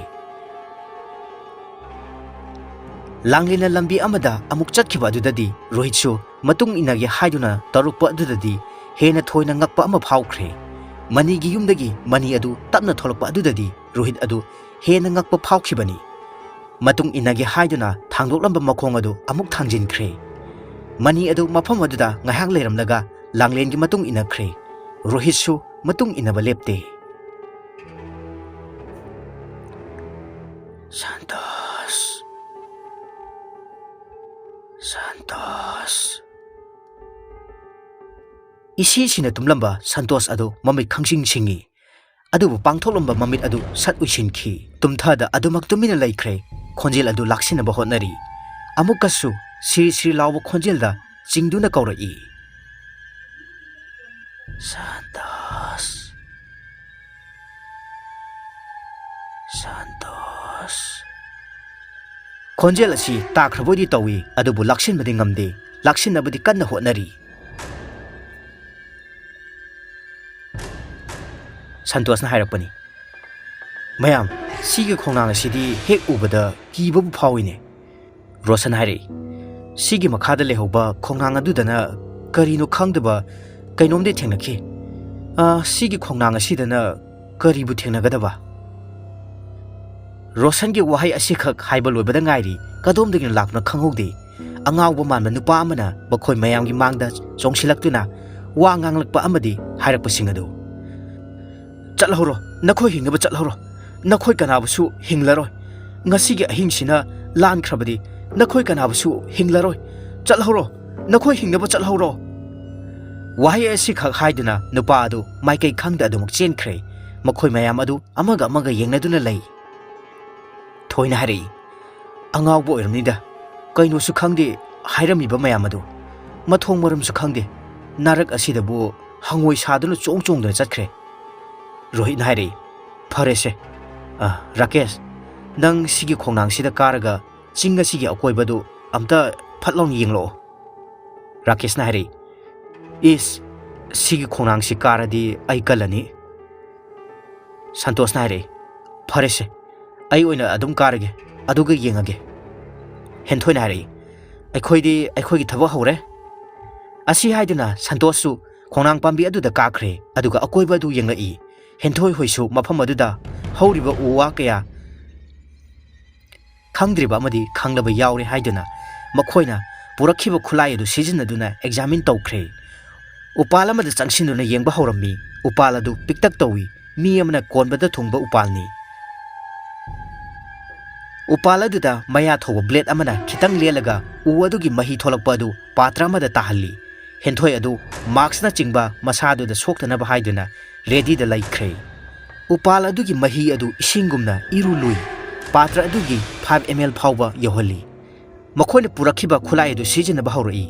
ꯂꯥꯡꯂꯦꯟꯅ ꯂꯝꯕꯤ ꯑꯃꯗ ꯑꯃꯨꯛ ꯆꯠꯈꯤꯕ ꯑꯗꯨꯗꯗꯤ ꯔꯣꯍꯤꯠꯁꯨ ꯃꯇꯨꯡ ꯏꯟꯅꯒꯦ ꯍꯥꯏꯗꯨꯅ ꯇꯧꯔꯛꯄ ꯑꯗꯨꯗꯗꯤ ꯍꯦꯟꯅ ꯊꯣꯏꯅ ꯉꯛꯄ ꯑꯃ ꯐꯥꯎꯈ꯭ꯔꯦ꯫ ꯃꯅꯤꯒꯤ ꯌꯨꯝꯗꯒꯤ ꯃꯅꯤ ꯑꯗꯨ ꯇꯞꯅ ꯊꯣꯛꯂꯛꯄ ꯑꯗꯨꯗꯗꯤ ꯔꯣꯍꯤꯠ ꯑꯗꯨ ꯍꯦꯟꯅ ꯉꯛꯄ ꯐꯥꯎꯈꯤꯕꯅꯤ꯫ ꯃꯇꯨꯡ ꯏꯟꯅꯒꯦ ꯍꯥꯏꯗꯨꯅ ꯊꯥꯡꯗꯣꯛꯂꯝꯕ ꯃꯈꯣꯡ ꯑꯗꯨ ꯑꯃꯨꯛ ꯊꯥꯡꯖꯤꯟꯈ꯭ꯔꯦ꯫ ꯃꯅꯤ ꯑꯗꯨ ꯃꯐꯝ ꯑꯗꯨꯗ ꯉꯥꯏꯍꯥꯛ ꯂꯩꯔꯝꯂꯒ ꯂꯥꯡꯂꯦꯟꯒꯤ ꯃꯇꯨꯡ ꯏꯟꯅꯈ꯭ꯔꯦ꯫ ꯔꯣꯍꯤꯠꯁꯨ ꯃꯇꯨꯡ ꯏꯟꯅꯕ ꯂꯦꯞꯇꯦ꯫ "ꯁꯟꯇꯣꯁ, ꯁꯟꯇꯣꯁ꯫" ꯏꯁꯤ ꯁꯤꯅ ꯇꯨꯝꯂꯝꯕ ꯁꯟꯇꯣꯁ ꯑꯗꯨ ꯃꯃꯤꯠ ꯈꯪꯁꯤꯡ ꯁꯤꯡꯉꯤ꯫ ꯑꯗꯨꯕꯨ ꯄꯥꯡꯊꯣꯛꯂꯝꯕ ꯃꯃꯤꯠ ꯑꯗꯨ ꯁꯠ ꯎꯏꯁꯤꯟꯈꯤ꯫ ꯇꯨꯝꯊꯗ ꯑꯗꯨꯃꯛ ꯇꯨꯃꯤꯟꯅ ꯂꯩꯈ꯭ꯔꯦ꯫ ꯈꯣꯟꯖꯦꯜ ꯑꯗꯨ ꯂꯥꯛꯁꯤꯟꯅꯕ ꯍꯣꯠꯅꯔꯤ꯫ ꯑꯃꯨꯛꯀꯁꯨ ꯁꯤꯔꯤ ꯁꯤꯔꯤ ꯂꯥꯎꯕ ꯈꯣꯟꯖꯦꯜꯗ ꯆꯤꯡꯗꯨꯅ ꯀꯧꯔꯛꯏ, "ꯁꯟꯇꯣꯁ, ꯁꯟꯇꯣꯁ꯫" ꯈꯣꯟꯖꯦꯜ ꯑꯁꯤ ꯇꯥꯈ꯭ꯔꯕꯣꯏꯗꯤ ꯇꯧꯏ, ꯑꯗꯨꯕꯨ ꯂꯥꯛꯁꯤꯟꯕꯗꯤ ꯉꯝꯗꯦ꯫ ꯂꯥꯛꯁꯤꯟꯅꯕꯗꯤ ꯀꯟꯅ ꯍꯣꯠꯅꯔꯤ꯫ ꯁꯟꯇꯣꯁꯅ ꯍꯥꯏꯔꯛꯄꯅꯤ, "ꯃꯌꯥꯝ, ꯁꯤꯒꯤ ꯈꯣꯡꯅꯥꯡ ꯑꯁꯤꯗꯤ ꯍꯦꯛ ꯎꯕꯗ ꯀꯤꯕꯕꯨ ꯐꯥꯎꯏꯅꯦ꯫" ꯔꯣꯁꯟ ꯍꯥꯏꯔꯛꯏ, "ꯁꯤꯒꯤ ꯃꯈꯥꯗ ꯂꯩꯍꯧꯕ ꯈꯣꯡꯅꯥꯡ ꯑꯗꯨꯗꯅ ꯀꯔꯤꯅꯣ ꯈꯪꯗꯕ ꯀꯩꯅꯣꯝꯗꯤ ꯊꯦꯡꯅꯈꯤ꯫ ꯑ, ꯁꯤꯒꯤ ꯈꯣꯡꯅꯥꯡ ꯑꯁꯤꯗꯅ ꯀꯔꯤꯕꯨ ꯊꯦꯡꯅꯒꯗꯕ?" ꯔꯣꯁꯟꯒꯤ ꯋꯥꯍꯩ ꯑꯁꯤꯈꯛ ꯍꯥꯏꯕ ꯂꯣꯏꯕꯗ ꯉꯥꯏꯔꯤ, ꯀꯗꯣꯝꯗꯒꯤꯅꯣ ꯂꯥꯛꯄꯅꯣ ꯈꯪꯍꯧꯗꯦ꯫ ꯑꯉꯥꯎꯕ ꯃꯥꯟꯕ ꯅꯨꯄꯥ ꯑꯃꯅ ꯃꯈꯣꯏ ꯃꯌꯥꯝꯒꯤ ꯃꯥꯡꯗ ꯆꯣꯡꯁꯤꯜꯂꯛꯇꯨꯅ ꯋꯥ ꯉꯥꯡꯂꯛꯄ ꯑꯃꯗꯤ ꯍꯥꯏꯔꯛꯄꯁꯤꯡ ꯑꯗꯨ, "ꯆꯠꯍꯧꯔꯣ, ꯅꯈꯣꯏ ꯍꯤꯡꯅꯕ ꯆꯠꯍꯧꯔꯣ꯫ ꯅꯈꯣꯏ ꯀꯅꯥꯕꯨꯁꯨ ꯍꯤꯡꯂꯔꯣꯏ꯫ ꯉꯁꯤꯒꯤ ꯑꯍꯤꯡꯁꯤꯅ ꯂꯥꯟꯈ꯭ꯔꯕꯗꯤ ꯅꯈꯣꯏ ꯀꯅꯥꯕꯨꯁꯨ ꯍꯤꯡꯂꯔꯣꯏ꯫ ꯆꯠꯍꯧꯔꯣ, ꯅꯈꯣꯏ ꯍꯤꯡꯅꯕ ꯆꯠꯍꯧꯔꯣ"꯫ ꯋꯥꯍꯩ ꯑꯁꯤꯈꯛ ꯍꯥꯏꯗꯨꯅ ꯅꯨꯄꯥ ꯑꯗꯨ ꯃꯥꯏꯀꯩ ꯈꯪꯗ ꯑꯗꯨꯃꯛ ꯆꯦꯟꯈ꯭ꯔꯦ꯫ ꯃꯈꯣꯏ ꯃꯌꯥꯝ ꯑꯗꯨ ꯑꯃꯒ ꯑꯃꯒ ꯌꯦꯡꯅꯗꯨꯅ ꯂꯩ꯫ ꯊꯣꯏꯅ ꯍꯥꯏꯔꯛꯏ, "ꯑꯉꯥꯎꯕ ꯑꯣꯏꯔꯝꯅꯤꯗ, ꯀꯩꯅꯣꯁꯨ ꯈꯪꯗꯦ ꯍꯥꯏꯔꯝꯃꯤꯕ ꯃꯌꯥꯝ ꯑꯗꯨ꯫ ꯃꯊꯣꯡ ꯃꯔꯝꯁꯨ ꯈꯪꯗꯦ꯫ ꯅꯥꯔꯛ ꯑꯁꯤꯗꯕꯨ ꯍꯪꯉꯣꯏ ꯁꯥꯗꯨꯅ ꯆꯣꯡ ꯆꯣꯡꯗꯨꯅ ꯆꯠꯈ꯭ꯔꯦ"꯫ ꯔꯣꯍꯤꯠꯅ ꯍꯥꯏꯔꯛꯏ, "ꯐꯔꯦꯁꯦ꯫ ꯑ, ꯔꯥꯀꯦꯁ, ꯅꯪ ꯁꯤꯒꯤ ꯈꯣꯡꯅꯥꯡꯁꯤꯗ ꯀꯥꯔꯒ ꯆꯤꯡ ꯑꯁꯤꯒꯤ ꯑꯀꯣꯏꯕꯗꯨ ꯑꯝꯇ ꯐꯠ ꯂꯥꯎꯅ ꯌꯦꯡꯂꯛꯑꯣ"꯫ ꯔꯥꯀꯦꯁꯅ ꯍꯥꯏꯔꯛꯏ, "ꯏꯁ, ꯁꯤꯒꯤ ꯈꯣꯡꯅꯥꯡꯁꯤ ꯀꯥꯔꯗꯤ ꯑꯩ ꯀꯜꯂꯅꯤ"꯫ ꯁꯟꯇꯣꯁꯅ ꯍꯥꯏꯔꯛꯏ, "ꯐꯔꯦꯁꯦ, ꯑꯩ ꯑꯣꯏꯅ ꯑꯗꯨꯝ ꯀꯥꯔꯒꯦ, ꯑꯗꯨꯒ ꯌꯦꯡꯉꯒꯦ"꯫ ꯍꯦꯟꯊꯣꯏꯅ ꯍꯥꯏꯔꯛꯏ, "ꯑꯩꯈꯣꯏꯗꯤ ꯑꯩꯈꯣꯏꯒꯤ ꯊꯕꯛ ꯍꯧꯔꯦ"꯫ ꯑꯁꯤ ꯍꯥꯏꯗꯨꯅ ꯁꯟꯇꯣꯁꯁꯨ ꯈꯣꯡꯅꯥꯡ ꯄꯥꯝꯕꯤ ꯑꯗꯨꯗ ꯀꯥꯈ꯭ꯔꯦ, ꯑꯗꯨꯒ ꯑꯀꯣꯏꯕ ꯑꯗꯨ ꯌꯦꯡꯂꯛꯏ꯫ ꯍꯦꯟꯊꯣꯏ ꯍꯣꯏꯁꯨ ꯃꯐꯝ ꯑꯗꯨꯗ ꯍꯧꯔꯤꯕ ꯎ ꯋꯥ ꯀꯌꯥ ꯈꯪꯗ꯭ꯔꯤꯕ ꯑꯃꯗꯤ ꯈꯪꯂꯕ ꯌꯥꯎꯔꯦ ꯍꯥꯏꯗꯨꯅ ꯃꯈꯣꯏꯅ ꯄꯨꯔꯛꯈꯤꯕ ꯈꯨꯠꯂꯥꯏ ꯑꯗꯨ ꯁꯤꯖꯤꯟꯅꯗꯨꯅ ꯑꯦꯛꯖꯥꯃꯤꯟ ꯇꯧꯈ꯭ꯔꯦ꯫ ꯎꯄꯥꯜ ꯑꯃꯗ ꯆꯪꯁꯤꯟꯗꯨꯅ ꯌꯦꯡꯕ ꯍꯧꯔꯝꯃꯤ꯫ ꯎꯄꯥꯜ ꯑꯗꯨ ꯄꯤꯛꯇꯛ ꯇꯧꯏ, ꯃꯤ ꯑꯃꯅ ꯀꯣꯟꯕꯗ ꯊꯨꯡꯕ ꯎꯄꯥꯜꯅꯤ꯫ ꯎꯄꯥꯜ ꯑꯗꯨꯗ ꯃꯌꯥ ꯊꯧꯕ ꯕ꯭ꯂꯦꯗ ꯑꯃꯅ ꯈꯤꯇꯪ ꯂꯦꯜꯂꯒ ꯎ ꯑꯗꯨꯒꯤ ꯃꯍꯤ ꯊꯣꯛꯂꯛꯄ ꯑꯗꯨ ꯄꯥꯇ꯭ꯔ ꯑꯃꯗ ꯇꯥꯍꯜꯂꯤ꯫ ꯍꯦꯟꯊꯣꯏ ꯑꯗꯨ ꯃꯥꯛꯁꯅꯆꯤꯡꯕ ꯃꯁꯥꯗꯨꯗ ꯁꯣꯛꯇꯅꯕ ꯍꯥꯏꯗꯨꯅ ꯔꯦꯗꯤꯗ ꯂꯩꯈ꯭ꯔꯦ꯫ ꯎꯄꯥꯜ ꯑꯗꯨꯒꯤ ꯃꯍꯤ ꯑꯗꯨ ꯏꯁꯤꯡꯒꯨꯝꯅ ꯏꯔꯨ ꯂꯨꯏ꯫ ꯄꯥꯇ꯭ꯔ ꯑꯗꯨꯒꯤ five ml ꯐꯥꯎꯕ ꯌꯧꯍꯜꯂꯤ꯫ ꯃꯈꯣꯏꯅ ꯄꯨꯔꯛꯈꯤꯕ ꯈꯨꯠꯂꯥꯏ ꯑꯗꯨ ꯁꯤꯖꯤꯟꯅꯕ ꯍꯧꯔꯛꯏ꯫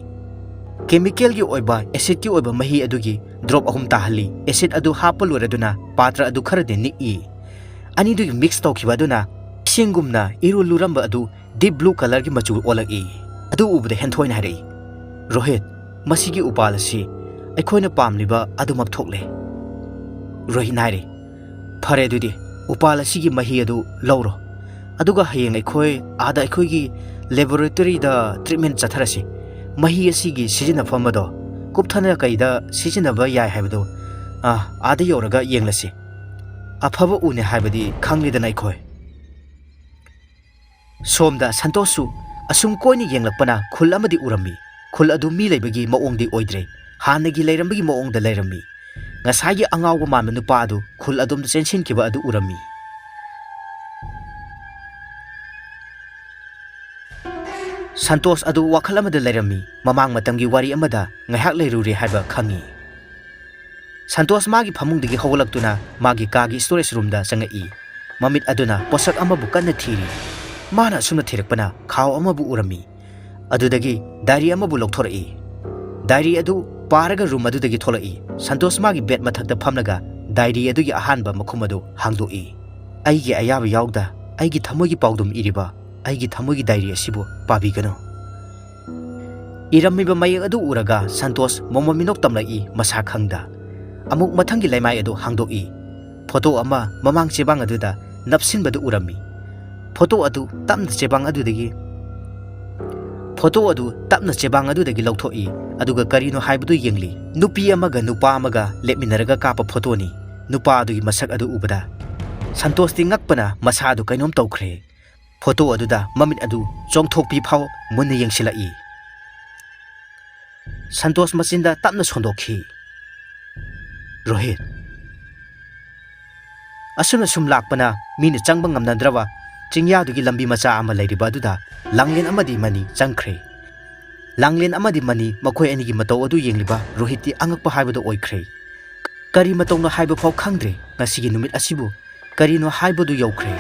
ꯀꯦꯃꯤꯀꯦꯜꯒꯤ ꯑꯣꯏꯕ ꯑꯦꯁꯤꯗꯀꯤ ꯑꯣꯏꯕ ꯃꯍꯤ ꯑꯗꯨꯒꯤ ꯗ꯭ꯔꯣꯞ ꯑꯍꯨꯝ ꯇꯥꯍꯜꯂꯤ꯫ ꯑꯦꯁꯤꯗ ꯑꯗꯨ ꯍꯥꯞꯄ ꯂꯣꯏꯔꯗꯨꯅ ꯄꯥꯇ꯭ꯔ ꯑꯗꯨ ꯈꯔꯗꯤ ꯅꯤꯛꯏ꯫ ꯑꯅꯤꯗꯨꯒꯤ ꯃꯤꯛꯁ ꯇꯧꯈꯤꯕ ꯑꯗꯨꯅ ꯏꯁꯤꯡꯒꯨꯝꯅ ꯏꯔꯨ ꯂꯨꯔꯝꯕ ꯑꯗꯨ ꯗꯤꯞ ꯕ꯭ꯂꯨ ꯀꯂꯔꯒꯤ ꯃꯆꯨ ꯑꯣꯜꯂꯛꯏ꯫ ꯑꯗꯨ ꯎꯕꯗ ꯍꯦꯟꯊꯣꯏꯅ ꯍꯥꯏꯔꯛꯏ, "ꯔꯣꯍꯤꯠ, ꯃꯁꯤꯒꯤ ꯎꯄꯥꯜ ꯑꯁꯤ ꯑꯩꯈꯣꯏꯅ ꯄꯥꯝꯂꯤꯕ ꯑꯗꯨꯃꯛ ꯊꯣꯛꯂꯦ"꯫ ꯔꯣꯍꯤꯠꯅ ꯍꯥꯏꯔꯛꯏ, "ꯐꯔꯦ, ꯑꯗꯨꯗꯤ ꯎꯄꯥꯜ ꯑꯁꯤꯒꯤ ꯃꯍꯤ ꯑꯗꯨ ꯂꯧꯔꯣ, ꯑꯗꯨꯒ ꯍꯌꯦꯡ ꯑꯩꯈꯣꯏ ꯑꯥꯗ ꯑꯩꯈꯣꯏꯒꯤ ꯂꯦꯕꯣꯔꯦꯇꯣꯔꯤꯗ ꯇ꯭ꯔꯤꯠꯃꯦꯟ ꯆꯠꯊꯔꯁꯤ꯫ ꯃꯍꯤ ꯑꯁꯤꯒꯤ ꯁꯤꯖꯤꯟꯅꯐꯝ ꯑꯗꯣ ꯀꯨꯞꯊꯅ ꯀꯩꯗ ꯁꯤꯖꯤꯟꯅꯕ ꯌꯥꯏ ꯍꯥꯏꯕꯗꯨ, ꯑꯥ, ꯑꯥꯗ ꯌꯧꯔꯒ ꯌꯦꯡꯂꯁꯤ꯫ ꯑꯐꯕ ꯎꯅꯦ ꯍꯥꯏꯕꯗꯤ ꯈꯪꯂꯦꯗꯅ ꯑꯩꯈꯣꯏ"꯫ ꯁꯣꯝꯗ ꯁꯟꯇꯣꯁꯁꯨ ꯑꯁꯨꯝ ꯀꯣꯏꯅ ꯌꯦꯡꯂꯛꯄꯅ ꯈꯨꯜ ꯑꯃꯗꯤ ꯎꯔꯝꯃꯤ꯫ ꯈꯨꯜ ꯑꯗꯨ ꯃꯤ ꯂꯩꯕꯒꯤ ꯃꯑꯣꯡꯗꯤ ꯑꯣꯏꯗ꯭ꯔꯦ꯫ ꯍꯥꯟꯅꯒꯤ ꯂꯩꯔꯝꯕꯒꯤ ꯃꯑꯣꯡꯗ ꯂꯩꯔꯝꯃꯤ꯫ ꯉꯁꯥꯏꯒꯤ ꯑꯉꯥꯎꯕ ꯃꯥꯟꯕ ꯅꯨꯄꯥ ꯑꯗꯨ ꯈꯨꯜ ꯑꯗꯣꯝꯗ ꯆꯦꯟꯁꯤꯟꯈꯤꯕ ꯑꯗꯨ ꯎꯔꯝꯃꯤ꯫ ꯁꯟꯇꯣꯁ ꯑꯗꯨ ꯋꯥꯈꯜ ꯑꯃꯗ ꯂꯩꯔꯝꯃꯤ꯫ ꯃꯃꯥꯡ ꯃꯇꯝꯒꯤ ꯋꯥꯔꯤ ꯑꯃꯗ ꯉꯥꯏꯍꯥꯛ ꯂꯩꯔꯨꯔꯦ ꯍꯥꯏꯕ ꯈꯪꯉꯤ꯫ ꯁꯟꯇꯣꯁ ꯃꯥꯒꯤ ꯐꯃꯨꯡꯗꯒꯤ ꯍꯧꯒꯠꯂꯛꯇꯨꯅ ꯃꯥꯒꯤ ꯀꯥꯒꯤ storage roomꯗ ꯆꯪꯉꯛꯏ꯫ ꯃꯃꯤꯠ ꯑꯗꯨꯅ ꯄꯣꯠꯁꯛ ꯑꯃꯕꯨ ꯀꯟꯅ ꯊꯤꯔꯤ꯫ ꯃꯥꯅ ꯑꯁꯨꯝꯅ ꯊꯤꯔꯛꯄꯅ ꯈꯥꯎ ꯑꯃꯕꯨ ꯎꯔꯝꯃꯤ꯫ ꯑꯗꯨꯗꯒꯤ diary ꯑꯃꯕꯨ ꯂꯧꯊꯣꯔꯛꯏ꯫ Diary ꯑꯗꯨ ꯄꯥꯔꯒ room ꯑꯗꯨꯗꯒꯤ ꯊꯣꯛꯂꯛꯏ꯫ ꯁꯟꯇꯣꯁ ꯃꯥꯒꯤ bed ꯃꯊꯛꯇ ꯐꯝꯂꯒ diary ꯑꯗꯨꯒꯤ ꯑꯍꯥꯟꯕ ꯃꯈꯨꯝ ꯑꯗꯨ ꯍꯥꯡꯗꯣꯛꯏ꯫ "ꯑꯩꯒꯤ ꯑꯌꯥꯕ ꯌꯥꯎꯗ ꯑꯩꯒꯤ ꯊꯃꯣꯏꯒꯤ ꯄꯥꯎꯗꯝ ꯏꯔꯤꯕ ꯑꯩꯒꯤ ꯊꯃꯣꯏꯒꯤ diary ꯑꯁꯤꯕꯨ ꯄꯥꯕꯤꯒꯅꯨ꯫" ꯏꯔꯝꯃꯤꯕ ꯃꯌꯦꯛ ꯑꯗꯨ ꯎꯔꯒ ꯁꯟꯇꯣꯁ ꯃꯣꯃꯣꯟ ꯃꯤꯅꯣꯛ ꯇꯝꯂꯛꯏ ꯃꯁꯥ ꯈꯪꯗ꯫ ꯑꯃꯨꯛ ꯃꯊꯪꯒꯤ ꯂꯩꯃꯥꯏ ꯑꯗꯨ ꯍꯥꯡꯗꯣꯛꯏ꯫ Photo ꯑꯃ ꯃꯃꯥꯡ ꯆꯦꯕꯥꯡ ꯑꯗꯨꯗ ꯅꯞꯁꯤꯟꯕꯗꯨ ꯎꯔꯝꯃꯤ꯫ Photo ꯑꯗꯨ ꯇꯞꯅ ꯆꯦꯕꯥꯡ ꯑꯗꯨꯗꯒꯤ, photo ꯑꯗꯨ ꯇꯞꯅ ꯆꯦꯕꯥꯡ ꯑꯗꯨꯗꯒꯤ ꯂꯧꯊꯣꯛꯏ, ꯑꯗꯨꯒ ꯀꯔꯤꯅꯣ ꯍꯥꯏꯕꯗꯨ ꯌꯦꯡꯂꯤ꯫ ꯅꯨꯄꯤ ꯑꯃꯒ ꯅꯨꯄꯥ ꯑꯃꯒ ꯂꯦꯞꯃꯤꯟꯅꯔꯒ ꯀꯥꯞꯄ photoꯅꯤ꯫ ꯅꯨꯄꯥ ꯑꯗꯨꯒꯤ ꯃꯁꯛ ꯑꯗꯨ ꯎꯕꯗ ꯁꯟꯇꯣꯁꯇꯤ ꯉꯛꯄꯅ ꯃꯁꯥ ꯑꯗꯨ ꯀꯩꯅꯣꯝ ꯇꯧꯈ꯭ꯔꯦ꯫ Photo ꯑꯗꯨꯗ ꯃꯃꯤꯠ ꯑꯗꯨ ꯆꯣꯡꯊꯣꯛꯄꯤ ꯐꯥꯎ ꯃꯨꯟꯅ ꯌꯦꯡꯁꯤꯜꯂꯛꯏ꯫ ꯁꯟꯇꯣꯁ ꯃꯆꯤꯟꯗ ꯇꯞꯅ ꯁꯣꯟꯗꯣꯛꯈꯤ, "ꯔꯣꯍꯤꯠ!" ꯑꯁꯨꯝꯅ ꯁꯨꯝ ꯂꯥꯛꯄꯅ ꯃꯤꯅ ꯆꯪꯕ ꯉꯝꯅꯗ꯭ꯔꯕ ꯆꯤꯡꯌꯥꯗꯨꯒꯤ ꯂꯝꯕꯤ ꯃꯆꯥ ꯑꯃ ꯂꯩꯔꯤꯕ ꯑꯗꯨꯗ ꯂꯥꯡꯂꯦꯟ ꯑꯃꯗꯤ ꯃꯅꯤ ꯆꯪꯈ꯭ꯔꯦ꯫ ꯂꯥꯡꯂꯦꯟ ꯑꯃꯗꯤ ꯃꯅꯤ ꯃꯈꯣꯏ ꯑꯅꯤꯒꯤ ꯃꯇꯧ ꯑꯗꯨ ꯌꯦꯡꯂꯤꯕ ꯔꯣꯍꯤꯠꯇꯤ ꯑꯉꯛꯄ ꯍꯥꯏꯕꯗꯨ ꯑꯣꯏꯈ꯭ꯔꯦ꯫ ꯀꯔꯤ ꯃꯇꯧꯅꯣ ꯍꯥꯏꯕ ꯐꯥꯎ ꯈꯪꯗ꯭ꯔꯦ꯫ ꯉꯁꯤꯒꯤ ꯅꯨꯃꯤꯠ ꯑꯁꯤꯕꯨ ꯀꯔꯤꯅꯣ ꯍꯥꯏꯕꯗꯨ ꯌꯧꯈ꯭ꯔꯦ꯫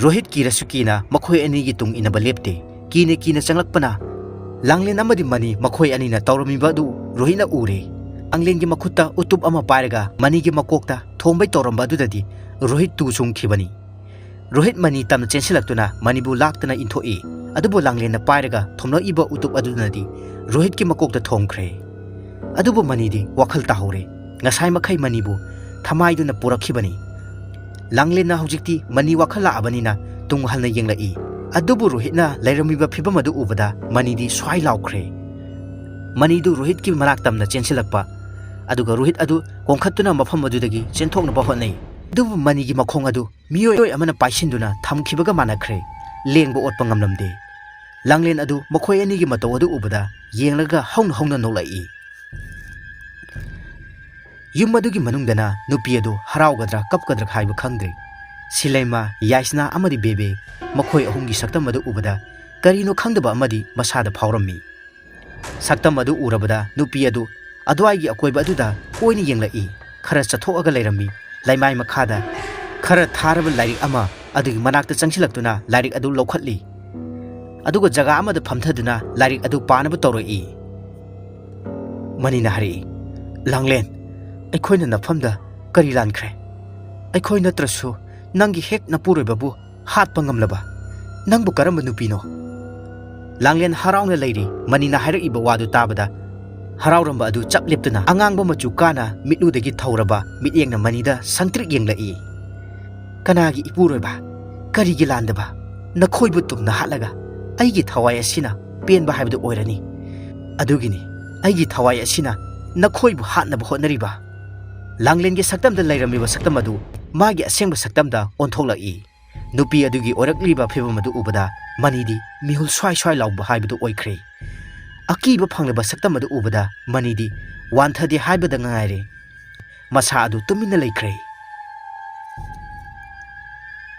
ꯔꯣꯍꯤꯠ ꯀꯤꯔꯁꯨ ꯀꯤꯅ ꯃꯈꯣꯏ ꯑꯅꯤꯒꯤ ꯇꯨꯡ ꯏꯟꯅꯕ ꯂꯦꯞꯇꯦ꯫ ꯀꯤꯅ ꯀꯤꯅ ꯆꯪꯂꯛꯄꯅ ꯂꯥꯡꯂꯦꯟ ꯑꯃꯗꯤ ꯃꯅꯤ ꯃꯈꯣꯏ ꯑꯅꯤꯅ ꯇꯧꯔꯝꯃꯤꯕ ꯑꯗꯨ ꯔꯣꯍꯤꯠꯅ ꯎꯔꯦ꯫ ꯂꯥꯡꯂꯦꯟꯒꯤ ꯃꯈꯨꯠꯇ ꯎꯇꯨꯞ ꯑꯃ ꯄꯥꯏꯔꯒ ꯃꯅꯤꯒꯤ ꯃꯀꯣꯛꯇ ꯊꯣꯝꯕꯩ ꯇꯧꯔꯝꯕ ꯑꯗꯨꯗꯗꯤ ꯔꯣꯍꯤꯠ ꯇꯨ ꯆꯨꯡꯈꯤꯕꯅꯤ꯫ ꯔꯣꯍꯤꯠ ꯃꯅꯤ ꯇꯝꯅ ꯆꯦꯟꯁꯤꯜꯂꯛꯇꯨꯅ ꯃꯅꯤꯕꯨ ꯂꯥꯛꯇꯅ ꯏꯟꯊꯣꯛꯏ꯫ ꯑꯗꯨꯕꯨ ꯂꯥꯡꯂꯦꯟꯅ ꯄꯥꯏꯔꯒ ꯊꯣꯝꯂꯛꯏꯕ ꯎꯇꯨꯞ ꯑꯗꯨꯅꯗꯤ ꯔꯣꯍꯤꯠꯀꯤ ꯃꯀꯣꯛꯇ ꯊꯣꯝꯈ꯭ꯔꯦ꯫ ꯑꯗꯨꯕꯨ ꯃꯅꯤꯗꯤ ꯋꯥꯈꯜ ꯇꯥꯍꯧꯔꯦ꯫ ꯉꯁꯥꯏ ꯃꯈꯩ ꯃꯅꯤꯕꯨ ꯊꯃꯥꯏꯗꯨꯅ ꯄꯨꯔꯛꯈꯤꯕꯅꯤ꯫ ꯂꯥꯡꯂꯦꯟꯅ ꯍꯧꯖꯤꯛꯇꯤ ꯃꯅꯤ ꯋꯥꯈꯜ ꯂꯥꯛꯑꯕꯅꯤꯅ ꯇꯨꯡ ꯍꯟꯅ ꯌꯦꯡꯂꯛꯏ꯫ ꯑꯗꯨꯕꯨ ꯔꯣꯍꯤꯠꯅ ꯂꯩꯔꯝꯃꯤꯕ ꯐꯤꯕꯝ ꯑꯗꯨ ꯎꯕꯗ ꯃꯅꯤꯗꯤ ꯁ꯭ꯋꯥꯏ ꯂꯥꯎꯈ꯭ꯔꯦ꯫ ꯃꯅꯤꯗꯨ ꯔꯣꯍꯤꯠꯀꯤ ꯃꯅꯥꯛ ꯇꯝꯅ ꯆꯦꯟꯁꯤꯜꯂꯛꯄ, ꯑꯗꯨꯒ ꯔꯣꯍꯤꯠ ꯑꯗꯨ ꯀꯣꯟꯈꯠꯇꯨꯅ ꯃꯐꯝ ꯑꯗꯨꯗꯒꯤ ꯆꯦꯟꯊꯣꯛꯅꯕ ꯍꯣꯠꯅꯩ꯫ ꯑꯗꯨꯕꯨ ꯃꯅꯤꯒꯤ ꯃꯈꯣꯡ ꯑꯗꯨ ꯃꯤꯑꯣꯏ ꯑꯃꯅ ꯄꯥꯏꯁꯤꯟꯗꯨꯅ ꯊꯝꯈꯤꯕꯒ ꯃꯥꯟꯅꯈ꯭ꯔꯦ꯫ ꯂꯦꯡꯕ ꯑꯣꯠꯄ ꯉꯝꯂꯝꯗꯦ꯫ ꯂꯥꯡꯂꯦꯟ ꯑꯗꯨ ꯃꯈꯣꯏ ꯑꯅꯤꯒꯤ ꯃꯇꯧ ꯑꯗꯨ ꯎꯕꯗ ꯌꯦꯡꯂꯒ ꯍꯧꯅ ꯍꯧꯅ ꯅꯣꯛꯂꯛꯏ꯫ ꯌꯨꯝ ꯑꯗꯨꯒꯤ ꯃꯅꯨꯡꯗꯅ ꯅꯨꯄꯤ ꯑꯗꯨ ꯍꯔꯥꯎꯒꯗ꯭ꯔꯥ ꯀꯞꯀꯗ꯭ꯔꯥ ꯍꯥꯏꯕ ꯈꯪꯗ꯭ꯔꯦ꯫ ꯁꯤꯂꯩꯃ, ꯌꯥꯏꯁꯅꯥ ꯑꯃꯗꯤ ꯕꯦꯕꯦ, ꯃꯈꯣꯏ ꯑꯍꯨꯝꯒꯤ ꯁꯛꯇꯝ ꯑꯗꯨ ꯎꯕꯗ ꯀꯔꯤꯅꯣ ꯈꯪꯗꯕ ꯑꯃꯗꯤ ꯃꯁꯥꯗ ꯐꯥꯎꯔꯝꯃꯤ꯫ ꯁꯛꯇꯝ ꯑꯗꯨ ꯎꯔꯕꯗ ꯅꯨꯄꯤ ꯑꯗꯨ ꯑꯗꯨꯋꯥꯏꯒꯤ ꯑꯀꯣꯏꯕ ꯑꯗꯨꯗ ꯀꯣꯏꯅ ꯌꯦꯡꯂꯛꯏ꯫ ꯈꯔ ꯆꯠꯊꯣꯛꯑꯒ ꯂꯩꯔꯝꯃꯤ꯫ ꯂꯩꯃꯥꯏ ꯃꯈꯥꯗ ꯈꯔ ꯊꯥꯔꯕ ꯂꯥꯏꯔꯤꯛ ꯑꯃ ꯑꯗꯨꯒꯤ ꯃꯅꯥꯛꯇ ꯆꯪꯁꯤꯜꯂꯛꯇꯨꯅ ꯂꯥꯏꯔꯤꯛ ꯑꯗꯨ ꯂꯧꯈꯠꯂꯤ꯫ ꯑꯗꯨꯒ ꯖꯒꯥ ꯑꯃꯗ ꯐꯝꯊꯗꯨꯅ ꯂꯥꯏꯔꯤꯛ ꯑꯗꯨ ꯄꯥꯅꯕ ꯇꯧꯔꯛꯏ꯫ ꯃꯅꯤꯅ ꯍꯥꯏꯔꯛꯏ, "ꯂꯥꯡꯂꯦꯟ, ꯑꯩꯈꯣꯏꯅ ꯅꯐꯝꯗ ꯀꯔꯤ ꯂꯥꯟꯈ꯭ꯔꯦ? ꯑꯩꯈꯣꯏ ꯅꯠꯇ꯭ꯔꯁꯨ ꯅꯪꯒꯤ ꯍꯦꯛ ꯅꯄꯨꯔꯣꯏꯕꯕꯨ ꯍꯥꯠꯄ ꯉꯝꯂꯕ ꯅꯪꯕꯨ ꯀꯔꯝꯕ ꯅꯨꯄꯤꯅꯣ?" ꯂꯥꯡꯂꯦꯟ ꯍꯔꯥꯎꯅ ꯂꯩꯔꯤ꯫ ꯃꯅꯤꯅ ꯍꯥꯏꯔꯛꯏꯕ ꯋꯥꯗꯨ ꯇꯥꯕꯗ ꯍꯔꯥꯎꯔꯝꯕ ꯑꯗꯨ ꯆꯞ ꯂꯦꯞꯇꯨꯅ ꯑꯉꯥꯡꯕ ꯃꯆꯨ ꯀꯥꯅ ꯃꯤꯠꯂꯨꯗꯒꯤ ꯊꯧꯔꯕ ꯃꯤꯠꯌꯦꯡꯅ ꯃꯅꯤꯗ ꯁꯪꯇ꯭ꯔꯤꯛ ꯌꯦꯡꯂꯛꯏ꯫ "ꯀꯅꯥꯒꯤ ꯏꯄꯨꯔꯣꯏꯕ? ꯀꯔꯤꯒꯤ ꯂꯥꯟꯗꯕ? ꯅꯈꯣꯏꯕꯨ ꯇꯨꯝꯅ ꯍꯥꯠꯂꯒ ꯑꯩꯒꯤ ꯊꯋꯥꯏ ꯑꯁꯤꯅ ꯄꯦꯟꯕ ꯍꯥꯏꯕꯗꯨ ꯑꯣꯏꯔꯅꯤ꯫ ꯑꯗꯨꯒꯤꯅꯤ ꯑꯩꯒꯤ ꯊꯋꯥꯏ ꯑꯁꯤꯅ ꯅꯈꯣꯏꯕꯨ ꯍꯥꯠꯅꯕ ꯍꯣꯠꯅꯔꯤꯕ꯫" ꯂꯥꯡꯂꯦꯟꯒꯤ ꯁꯛꯇꯝꯗ ꯂꯩꯔꯝꯃꯤꯕ ꯁꯛꯇꯝ ꯑꯗꯨ ꯃꯥꯒꯤ ꯑꯁꯦꯡꯕ ꯁꯛꯇꯝꯗ ꯑꯣꯟꯊꯣꯛꯂꯛꯏ꯫ ꯅꯨꯄꯤ ꯑꯗꯨꯒꯤ ꯑꯣꯏꯔꯛꯂꯤꯕ ꯐꯤꯕꯝ ꯑꯗꯨ ꯎꯕꯗ ꯃꯅꯤꯗꯤ ꯃꯤꯍꯨꯜ ꯁ꯭ꯋꯥꯏ ꯁ꯭ꯋꯥꯏ ꯂꯥꯎꯕ ꯍꯥꯏꯕꯗꯨ ꯑꯣꯏꯈ꯭ꯔꯦ꯫ ꯑꯀꯤꯕ ꯐꯪꯂꯕ ꯁꯛꯇꯝ ꯑꯗꯨ ꯎꯕꯗ ꯃꯅꯤꯗꯤ ꯋꯥꯟꯊꯗꯦ ꯍꯥꯏꯕꯗ ꯉꯥꯏꯔꯦ꯫ ꯃꯁꯥ ꯑꯗꯨ ꯇꯨꯃꯤꯟꯅ ꯂꯩꯈ꯭ꯔꯦ꯫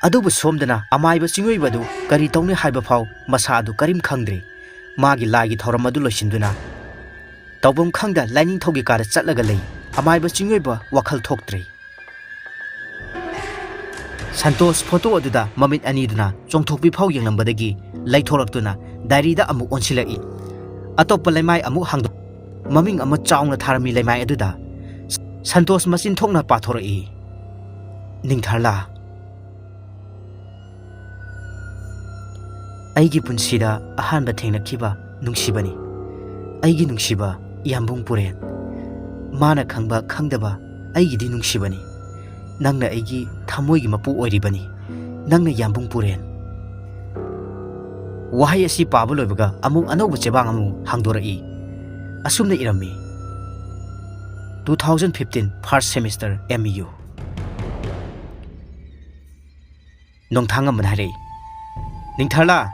ꯑꯗꯨꯕꯨ ꯁꯣꯝꯗꯅ ꯑꯃꯥꯏꯕ ꯆꯤꯡꯑꯣꯏꯕ ꯑꯗꯨ ꯀꯔꯤ ꯇꯧꯅꯤ ꯍꯥꯏꯕ ꯐꯥꯎ ꯃꯁꯥ ꯑꯗꯨ ꯀꯔꯤꯝ ꯈꯪꯗ꯭ꯔꯤ꯫ ꯃꯥꯒꯤ ꯂꯥꯏꯒꯤ ꯊꯧꯔꯝ ꯑꯗꯨ ꯂꯣꯏꯁꯤꯟꯗꯨꯅ ꯇꯧꯐꯝ ꯈꯪꯗ ꯂꯥꯏꯅꯤꯡꯊꯧꯒꯤ ꯀꯥꯗ ꯆꯠꯂꯒ ꯂꯩ꯫ ꯑꯃꯥꯏꯕ ꯆꯤꯡꯑꯣꯏꯕ ꯋꯥꯈꯜ ꯊꯣꯛꯇ꯭ꯔꯤ꯫ ꯁꯟꯇꯣꯁ ꯐꯣꯇꯣ ꯑꯗꯨꯗ ꯃꯃꯤꯠ ꯑꯅꯤꯗꯨꯅ ꯆꯣꯡꯊꯣꯛꯄꯤ ꯐꯥꯎ ꯌꯦꯡꯂꯝꯕꯗꯒꯤ ꯂꯩꯊꯣꯔꯛꯇꯨꯅ ꯗꯥꯏꯔꯤꯗ ꯑꯃꯨꯛ ꯑꯣꯟꯁꯤꯜꯂꯛꯏ꯫ ꯑꯇꯣꯞꯄ ꯂꯩꯃꯥꯏ ꯑꯃꯨꯛ ꯍꯥꯡꯗꯣꯛ, ꯃꯃꯤꯡ ꯑꯃ ꯆꯥꯎꯅ ꯊꯥꯔꯝꯃꯤ ꯂꯩꯃꯥꯏ ꯑꯗꯨꯗ꯫ ꯁꯟꯇꯣꯁ ꯃꯆꯤꯟ ꯊꯣꯛꯅ ꯄꯥꯊꯣꯔꯛꯏ, "ꯅꯤꯡꯊꯥꯔꯂꯥ, ꯑꯩꯒꯤ ꯄꯨꯟꯁꯤꯗ ꯑꯍꯥꯟꯕ ꯊꯦꯡꯅꯈꯤꯕ ꯅꯨꯡꯁꯤꯕꯅꯤ꯫ ꯑꯩꯒꯤ ꯅꯨꯡꯁꯤꯕ ꯌꯥꯝꯕꯨꯡ ꯄꯨꯔꯦꯟ꯫ ꯃꯥꯅ ꯈꯪꯕ ꯈꯪꯗꯕ ꯑꯩꯒꯤꯗꯤ ꯅꯨꯡꯁꯤꯕꯅꯤ꯫ ꯅꯪꯅ ꯑꯩꯒꯤ ꯊꯃꯣꯏꯒꯤ ꯃꯄꯨ ꯑꯣꯏꯔꯤꯕꯅꯤ꯫ ꯅꯪꯅ ꯌꯥꯝꯕꯨꯡ ꯄꯨꯔꯦꯟ꯫" ꯋꯥꯍꯩ ꯑꯁꯤ ꯄꯥꯕ ꯂꯣꯏꯕꯒ ꯑꯃꯨꯛ ꯑꯅꯧꯕ ꯆꯦꯕꯥꯡ ꯑꯃꯃꯨꯛ ꯍꯥꯡꯗꯣꯔꯛꯏ꯫ ꯑꯁꯨꯝꯅ ꯏꯔꯝꯃꯤ, "Two thousand fifteen first semester M U꯫ ꯅꯣꯡꯊꯥꯡꯉꯝꯕꯅ ꯍꯥꯏꯔꯛꯏ, "ꯅꯤꯡꯊꯔꯂꯥ!"